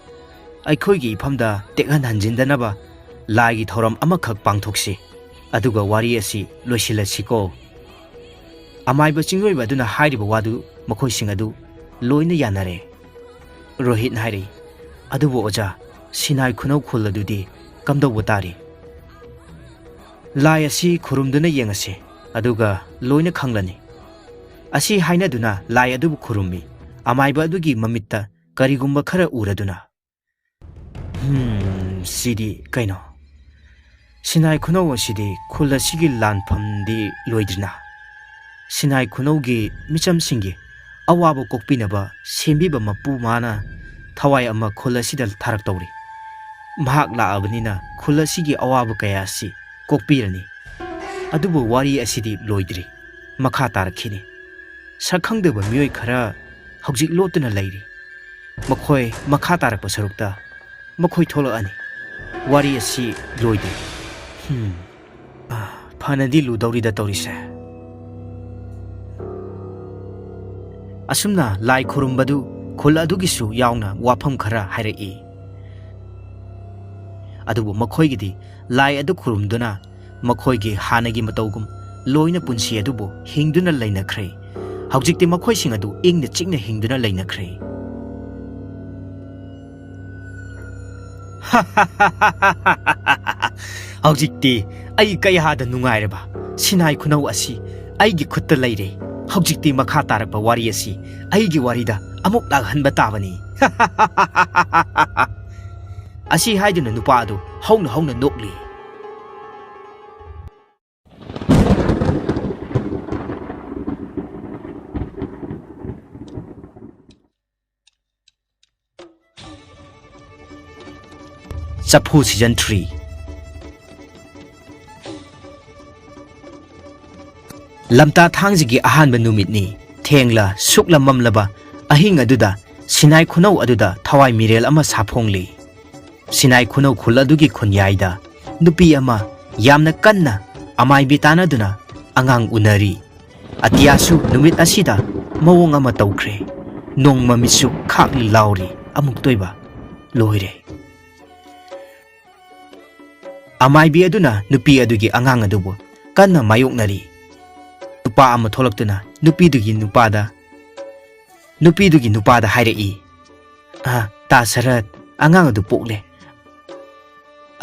ꯑꯩꯈꯣꯏꯒꯤ ꯏꯐꯝꯗ ꯇꯦꯛꯍꯟ ꯍꯟꯖꯤꯟꯗꯅꯕ ꯂꯥꯏꯒꯤ ꯊꯧꯔꯝ ꯑꯃꯈꯛ ꯄꯥꯡꯊꯣꯛꯁꯤ꯫ ꯑꯗꯨꯒ ꯋꯥꯔꯤ ꯑꯁꯤ ꯂꯣꯏꯁꯤꯜꯂꯁꯤꯀꯣ꯫ ꯑꯃꯥꯏꯕ ꯆꯤꯡꯂꯣꯏꯕ ꯑꯗꯨꯅ ꯍꯥꯏꯔꯤꯕ ꯋꯥꯗꯨ ꯃꯈꯣꯏꯁꯤꯡ ꯑꯗꯨ ꯂꯣꯏꯅ ꯌꯥꯅꯔꯦ꯫ ꯔꯣꯍꯤꯠꯅ ꯍꯥꯏꯔꯛꯏ, "ꯑꯗꯨꯕꯨ ꯑꯣꯖꯥ, ꯁꯤꯅꯥꯏ ꯈꯨꯅꯧ ꯈꯨꯜ ꯑꯗꯨꯗꯤ ꯀꯝꯗꯧꯕ ꯇꯥꯔꯤ?" "ꯂꯥꯏ ꯑꯁꯤ ꯈꯨꯔꯨꯝꯗꯨꯅ ꯌꯦꯡꯉꯁꯤ, ꯑꯗꯨꯒ ꯂꯣꯏꯅ ꯈꯪꯂꯅꯤ"꯫ ꯑꯁꯤ ꯍꯥꯏꯅꯗꯨꯅ ꯂꯥꯏ ꯑꯗꯨꯕꯨ ꯈꯨꯔꯨꯝꯃꯤ꯫ ꯑꯃꯥꯏꯕ ꯑꯗꯨꯒꯤ ꯃꯃꯤꯠꯇ ꯀꯔꯤꯒꯨꯝꯕ ꯈꯔ ꯎꯔꯗꯨꯅ, "ꯍꯝ, ꯁꯤꯗꯤ ꯀꯩꯅꯣ? ꯁꯤꯅꯥꯏ ꯈꯨꯅꯧ ꯑꯁꯤꯗꯤ ꯈꯨꯜ ꯑꯁꯤꯒꯤ ꯂꯥꯟꯐꯝꯗꯤ ꯂꯣꯏꯗ꯭ꯔꯤꯅ? ꯁꯤꯅꯥꯏ ꯈꯨꯅꯧꯒꯤ ꯃꯤꯆꯝꯁꯤꯡꯒꯤ ꯑꯋꯥꯕ ꯀꯣꯛꯄꯤꯅꯕ ꯁꯦꯝꯕꯤꯕ ꯃꯄꯨ ꯃꯥꯅ ꯊꯋꯥꯏ ꯑꯃ ꯈꯨꯜ ꯑꯁꯤꯗ ꯊꯥꯔꯛꯇꯧꯔꯤ꯫ ꯃꯍꯥꯛ ꯂꯥꯛꯑꯕꯅꯤꯅ ꯈꯨꯜ ꯑꯁꯤꯒꯤ ꯑꯋꯥꯕ ꯀꯌꯥ ꯑꯁꯤ ꯀꯣꯛꯄꯤꯔꯅꯤ꯫ ꯑꯗꯨꯕꯨ ꯋꯥꯔꯤ ꯑꯁꯤꯗꯤ ꯂꯣꯏꯗ꯭ꯔꯤ, ꯃꯈꯥ ꯇꯥꯔꯛꯈꯤꯅꯤ꯫ ꯁꯛꯈꯪꯗꯕ ꯃꯤꯑꯣꯏ ꯈꯔ ꯍꯧꯖꯤꯛ ꯂꯣꯠꯇꯨꯅ ꯂꯩꯔꯤ꯫ ꯃꯈꯣꯏ ꯃꯈꯥ ꯇꯥꯔꯛꯄ ꯁꯔꯨꯛꯇ ꯃꯈꯣꯏ ꯊꯣꯛꯂꯛꯑꯅꯤ꯫ ꯋꯥꯔꯤ ꯑꯁꯤ ꯂꯣꯏꯗ꯭ꯔꯤ꯫ ꯍꯝ꯫ ꯑꯥ, ꯐꯅꯗꯤ ꯂꯨꯗꯧꯔꯤꯗ ꯇꯧꯔꯤꯁꯦ"꯫ ꯑꯁꯨꯝꯅ ꯂꯥꯏ ꯈꯨꯔꯨꯝꯕꯗꯨ ꯈꯨꯜ ꯑꯗꯨꯒꯤꯁꯨ ꯌꯥꯎꯅ ꯋꯥꯐꯝ ꯈꯔ ꯍꯥꯏꯔꯛꯏ꯫ ꯑꯗꯨꯕꯨ ꯃꯈꯣꯏꯒꯤꯗꯤ ꯂꯥꯏ ꯑꯗꯨ ꯈꯨꯔꯨꯝꯗꯨꯅ ꯃꯈꯣꯏꯒꯤ ꯍꯥꯟꯅꯒꯤ ꯃꯇꯧꯒꯨꯝ ꯂꯣꯏꯅ ꯄꯨꯟꯁꯤ ꯑꯗꯨꯕꯨ ꯍꯤꯡꯗꯨꯅ ꯂꯩꯅꯈ꯭ꯔꯦ꯫ ꯍꯧꯖꯤꯛꯇꯤ ꯃꯈꯣꯏꯁꯤꯡ ꯑꯗꯨ ꯏꯪꯅ ꯆꯤꯛꯅ ꯍꯤꯡꯗꯨꯅ ꯂꯩꯅꯈ꯭ꯔꯦ꯫ "ꯍꯧꯖꯤꯛꯇꯤ ꯑꯩ ꯀꯌꯥꯗ ꯅꯨꯡꯉꯥꯏꯔꯕ! ꯁꯤꯅꯥꯏ ꯈꯨꯅꯧ ꯑꯁꯤ ꯑꯩꯒꯤ ꯈꯨꯠꯇ ꯂꯩꯔꯦ꯫ ꯍꯧꯖꯤꯛꯇꯤ ꯃꯈꯥ ꯇꯥꯔꯛꯄ ꯋꯥꯔꯤ ꯑꯁꯤ ꯑꯩꯒꯤ ꯋꯥꯔꯤꯗ ꯑꯃꯨꯛ ꯂꯥꯛꯍꯟꯕ ꯇꯥꯕꯅꯤ"꯫ ꯑꯁꯤ ꯍꯥꯏꯗꯨꯅ ꯅꯨꯄꯥ ꯑꯗꯨ ꯍꯧꯅ ꯍꯧꯅ ꯅꯣꯛꯂꯤ꯫ ꯆꯐꯨ season three꯫ ꯂꯝꯇꯥ ꯊꯥꯡꯖꯒꯤ ꯑꯍꯥꯟꯕ ꯅꯨꯃꯤꯠꯅꯤ꯫ ꯊꯦꯡꯂ ꯁꯨꯛꯂ ꯃꯝꯂꯕ ꯑꯍꯤꯡ ꯑꯗꯨꯗ ꯁꯤꯅꯥꯏ ꯈꯨꯅꯧ ꯑꯗꯨꯗ ꯊꯋꯥꯏ ꯃꯤꯔꯦꯜ ꯑꯃ ꯁꯥꯐꯣꯡꯂꯤ꯫ ꯁꯤꯅꯥꯏ ꯈꯨꯅꯧ ꯈꯨꯜ ꯑꯗꯨꯒꯤ ꯈꯨꯟꯌꯥꯏꯗ ꯅꯨꯄꯤ ꯑꯃ ꯌꯥꯝꯅ ꯀꯟꯅ ꯑꯃꯥꯏꯕꯤ ꯇꯥꯟꯅꯗꯨꯅ ꯑꯉꯥꯡ ꯎꯅꯔꯤ꯫ ꯑꯇꯤꯌꯥꯁꯨ ꯅꯨꯃꯤꯠ ꯑꯁꯤꯗ ꯃꯑꯣꯡ ꯑꯃ ꯇꯧꯈ꯭ꯔꯦ꯫ ꯅꯣꯡ ꯃꯃꯤꯠꯁꯨ ꯈꯥꯛꯂꯤ ꯂꯥꯎꯔꯤ ꯑꯃꯨꯛꯇꯣꯏꯕ꯫ ꯂꯣꯏꯔꯦ꯫ ꯑꯃꯥꯏꯕꯤ ꯑꯗꯨꯅ ꯅꯨꯄꯤ ꯑꯗꯨꯒꯤ ꯑꯉꯥꯡ ꯑꯗꯨꯕꯨ ꯀꯟꯅ ꯃꯥꯌꯣꯛꯅꯔꯤ꯫ ꯅꯨꯄꯥ ꯑꯃ ꯊꯣꯛꯂꯛꯇꯨꯅ ꯅꯨꯄꯤꯗꯨꯒꯤ ꯅꯨꯄꯥꯗ, ꯅꯨꯄꯤꯗꯨꯒꯤ ꯅꯨꯄꯥꯗ ꯍꯥꯏꯔꯛꯏ, "ꯑ, ꯇꯥ ꯁꯔꯠ, ꯑꯉꯥꯡ ꯑꯗꯨ ꯄꯣꯛꯂꯦ꯫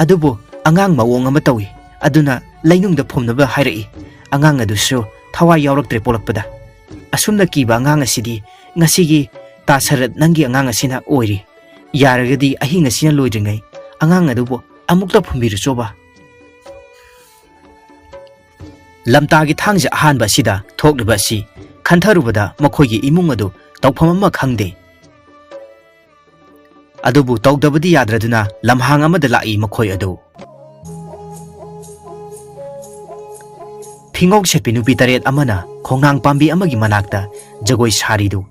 ꯑꯗꯨꯕꯨ ꯑꯉꯥꯡ ꯃꯑꯣꯡ ꯑꯃ ꯇꯧꯏ, ꯑꯗꯨꯅ ꯂꯩꯅꯨꯡꯗ ꯐꯨꯝꯅꯕ ꯍꯥꯏꯔꯛꯏ꯫ ꯑꯉꯥꯡ ꯑꯗꯨꯁꯨ ꯊꯋꯥꯏ ꯌꯥꯎꯔꯛꯇ꯭ꯔꯦ ꯄꯣꯛꯂꯛꯄꯗ꯫ ꯑꯁꯨꯝꯅ ꯀꯤꯕ ꯑꯉꯥꯡ ꯑꯁꯤꯗꯤ ꯉꯁꯤꯒꯤ ꯇꯥ ꯁꯔꯠ ꯅꯪꯒꯤ ꯑꯉꯥꯡ ꯑꯁꯤꯅ ꯑꯣꯏꯔꯤ꯫ ꯌꯥꯔꯒꯗꯤ ꯑꯍꯤꯡ ꯑꯁꯤꯅ ꯂꯣꯏꯗ꯭ꯔꯤꯉꯩ ꯑꯉꯥꯡ ꯑꯗꯨꯕꯨ ꯑꯃꯨꯛꯇ ꯐꯨꯝꯕꯤꯔꯨꯆꯣꯕ꯫" ꯂꯝꯇꯥꯒꯤ ꯊꯥꯡꯖ ꯑꯍꯥꯟꯕ ꯑꯁꯤꯗ ꯊꯣꯛꯂꯤꯕ ꯑꯁꯤ ꯈꯟꯊꯔꯨꯕꯗ ꯃꯈꯣꯏꯒꯤ ꯏꯃꯨꯡ ꯑꯗꯨ ꯇꯧꯐꯝ ꯑꯃ ꯈꯪꯗꯦ꯫ ꯑꯗꯨꯕꯨ ꯇꯧꯗꯕꯗꯤ ꯌꯥꯗ꯭ꯔꯗꯨꯅ ꯂꯝꯍꯥꯡ ꯑꯃꯗ ꯂꯥꯛꯏ ꯃꯈꯣꯏ ꯑꯗꯨ꯫ ꯐꯤꯉꯧ ꯁꯦꯠꯄꯤ ꯅꯨꯄꯤ ꯇꯔꯦꯠ ꯑꯃꯅ ꯈꯣꯡꯅꯥꯡ ꯄꯥꯝꯕꯤ ꯑꯃꯒꯤ ꯃꯅꯥꯛꯇ ꯖꯒꯣꯏ ꯁꯥꯔꯤꯗꯨ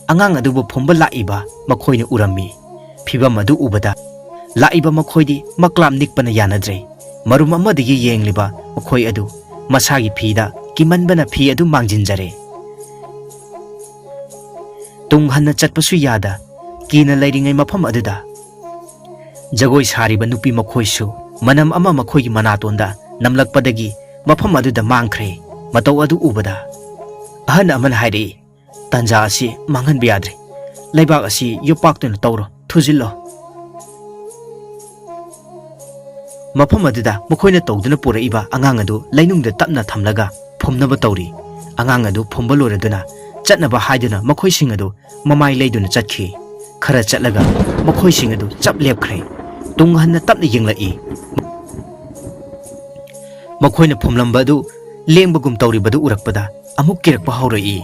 ꯑꯉꯥꯡ ꯑꯗꯨꯕꯨ ꯐꯨꯝꯕ ꯂꯥꯛꯏꯕ ꯃꯈꯣꯏꯅ ꯎꯔꯝꯃꯤ꯫ ꯐꯤꯚꯝ ꯑꯗꯨ ꯎꯕꯗ ꯂꯥꯛꯏꯕ ꯃꯈꯣꯏꯗꯤ ꯃꯀ꯭ꯂꯥꯝ ꯅꯤꯛꯄꯅ ꯌꯥꯅꯗ꯭ꯔꯦ꯫ ꯃꯔꯨꯝ ꯑꯃꯗꯒꯤ ꯌꯦꯡꯂꯤꯕ ꯃꯈꯣꯏ ꯑꯗꯨ ꯃꯁꯥꯒꯤ ꯐꯤꯗ ꯀꯤꯃꯟꯕꯅ ꯐꯤ ꯑꯗꯨ ꯃꯥꯡꯖꯤꯟꯖꯔꯦ꯫ ꯇꯨꯡ ꯍꯟꯅ ꯆꯠꯄꯁꯨ ꯌꯥꯗ ꯀꯤꯅ ꯂꯩꯔꯤꯉꯩ ꯃꯐꯝ ꯑꯗꯨꯗ ꯖꯒꯣꯏ ꯁꯥꯔꯤꯕ ꯅꯨꯄꯤ ꯃꯈꯣꯏꯁꯨ ꯃꯅꯝ ꯑꯃ ꯃꯈꯣꯏꯒꯤ ꯃꯅꯥꯇꯣꯟꯗ ꯅꯝꯂꯛꯄꯗꯒꯤ ꯃꯐꯝ ꯑꯗꯨꯗ ꯃꯥꯡꯈ꯭ꯔꯦ꯫ ꯃꯇꯧ ꯑꯗꯨ ꯎꯕꯗ ꯑꯍꯟ ꯑꯃꯅ ꯍꯥꯏꯔꯛꯏ, "ꯇꯥꯟꯖꯥ ꯑꯁꯤ ꯃꯥꯡꯍꯟꯕ ꯌꯥꯗ꯭ꯔꯦ꯫ ꯂꯩꯕꯥꯛ ꯑꯁꯤ ꯌꯣꯄꯥꯛꯇꯨꯅ ꯇꯧꯔꯣ, ꯊꯨꯖꯤꯜꯂꯣ꯫" ꯃꯐꯝ ꯑꯗꯨꯗ ꯃꯈꯣꯏꯅ ꯇꯧꯗꯨꯅ ꯄꯨꯔꯛꯏꯕ ꯑꯉꯥꯡ ꯑꯗꯨ ꯂꯩꯅꯨꯡꯗ ꯇꯞꯅ ꯊꯝꯂꯒ ꯐꯨꯝꯅꯕ ꯇꯧꯔꯤ꯫ ꯑꯉꯥꯡ ꯑꯗꯨ ꯐꯨꯝꯕ ꯂꯣꯏꯔꯗꯨꯅ ꯆꯠꯅꯕ ꯍꯥꯏꯗꯨꯅ ꯃꯈꯣꯏꯁꯤꯡ ꯑꯗꯨ ꯃꯃꯥꯏ ꯂꯩꯗꯨꯅ ꯆꯠꯈꯤ꯫ ꯈꯔ ꯆꯠꯂꯒ ꯃꯈꯣꯏꯁꯤꯡ ꯑꯗꯨ ꯆꯞ ꯂꯦꯞꯈ꯭ꯔꯦ꯫ ꯇꯨꯡ ꯍꯟꯅ ꯇꯞꯅ ꯌꯦꯡꯂꯛꯏ꯫ ꯃꯈꯣꯏꯅ ꯐꯨꯝꯂꯝꯕ ꯑꯗꯨ ꯂꯦꯡꯕꯒꯨꯝ ꯇꯧꯔꯤꯕꯗꯨ ꯎꯔꯛꯄꯗ ꯑꯃꯨꯛ ꯀꯤꯔꯛꯄ ꯍꯧꯔꯛꯏ꯫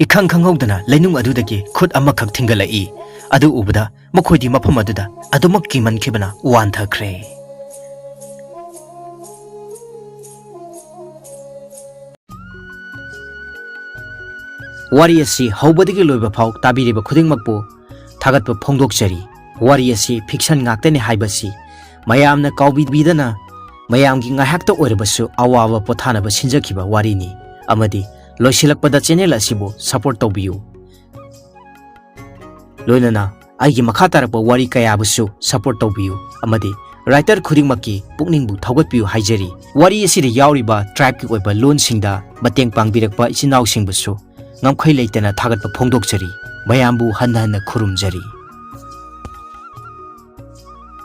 ꯏꯈꯪ ꯈꯪꯍꯧꯗꯅ ꯂꯩꯅꯨꯡ ꯑꯗꯨꯗꯒꯤ ꯈꯨꯠ ꯑꯃꯈꯛ ꯊꯤꯡꯒꯠꯂꯛꯏ꯫ ꯑꯗꯨ ꯎꯕꯗ ꯃꯈꯣꯏꯗꯤ ꯃꯐꯝ ꯑꯗꯨꯗ ꯑꯗꯨꯃꯛ ꯀꯤꯃꯟꯈꯤꯕꯅ ꯋꯥꯟꯊꯈ꯭ꯔꯦ꯫ ꯋꯥꯔꯤ ꯑꯁꯤ ꯍꯧꯕꯗꯒꯤ ꯂꯣꯏꯕ ꯐꯥꯎ ꯇꯥꯕꯤꯔꯤꯕ ꯈꯨꯗꯤꯡꯃꯛꯄꯨ ꯊꯥꯒꯠꯄ ꯐꯣꯡꯗꯣꯛꯆꯔꯤ꯫ ꯋꯥꯔꯤ ꯑꯁꯤ ꯐꯤꯛꯁꯟ ꯉꯥꯛꯇꯅꯤ ꯍꯥꯏꯕꯁꯤ ꯃꯌꯥꯝꯅ ꯀꯥꯎꯕꯤꯕꯤꯗꯅ ꯃꯌꯥꯝꯒꯤ ꯉꯥꯏꯍꯥꯛꯇ ꯑꯣꯏꯔꯕꯁꯨ ꯑꯋꯥꯕ ꯄꯣꯊꯥꯅꯕ ꯁꯤꯟꯖꯈꯤꯕ ꯋꯥꯔꯤꯅꯤ꯫ ꯑꯃꯗꯤ ꯂꯣꯏꯁꯤꯜꯂꯛꯄꯗ ꯆꯦꯅꯦꯜ ꯑꯁꯤꯕꯨ ꯁꯄꯣꯔꯠ ꯇꯧꯕꯤꯌꯨ꯫ ꯂꯣꯏꯅꯅ ꯑꯩꯒꯤ ꯃꯈꯥ ꯇꯥꯔꯛꯄ ꯋꯥꯔꯤ ꯀꯌꯥꯕꯨꯁꯨ support ꯇꯧꯕꯤꯌꯨ ꯑꯃꯗꯤ writer ꯈꯨꯗꯤꯡꯃꯛꯀꯤ ꯄꯨꯛꯅꯤꯡꯕꯨ ꯊꯧꯒꯠꯄꯤꯌꯨ ꯍꯥꯏꯖꯔꯤ꯫ ꯋꯥꯔꯤ ꯑꯁꯤꯗ ꯌꯥꯎꯔꯤꯕ tribeꯀꯤ ꯑꯣꯏꯕ ꯂꯣꯟꯁꯤꯡꯗ ꯃꯇꯦꯡ ꯄꯥꯡꯕꯤꯔꯛꯄ ꯏꯆꯤꯟ ꯏꯅꯥꯎꯁꯤꯡꯕꯨꯁꯨ ꯉꯝꯈꯩ ꯂꯩꯇꯅ ꯊꯥꯒꯠꯄ ꯐꯣꯡꯗꯣꯛꯆꯔꯤ꯫ ꯃꯌꯥꯝꯕꯨ ꯍꯟꯅ ꯍꯟꯅ ꯈꯨꯔꯨꯝꯖꯔꯤ꯫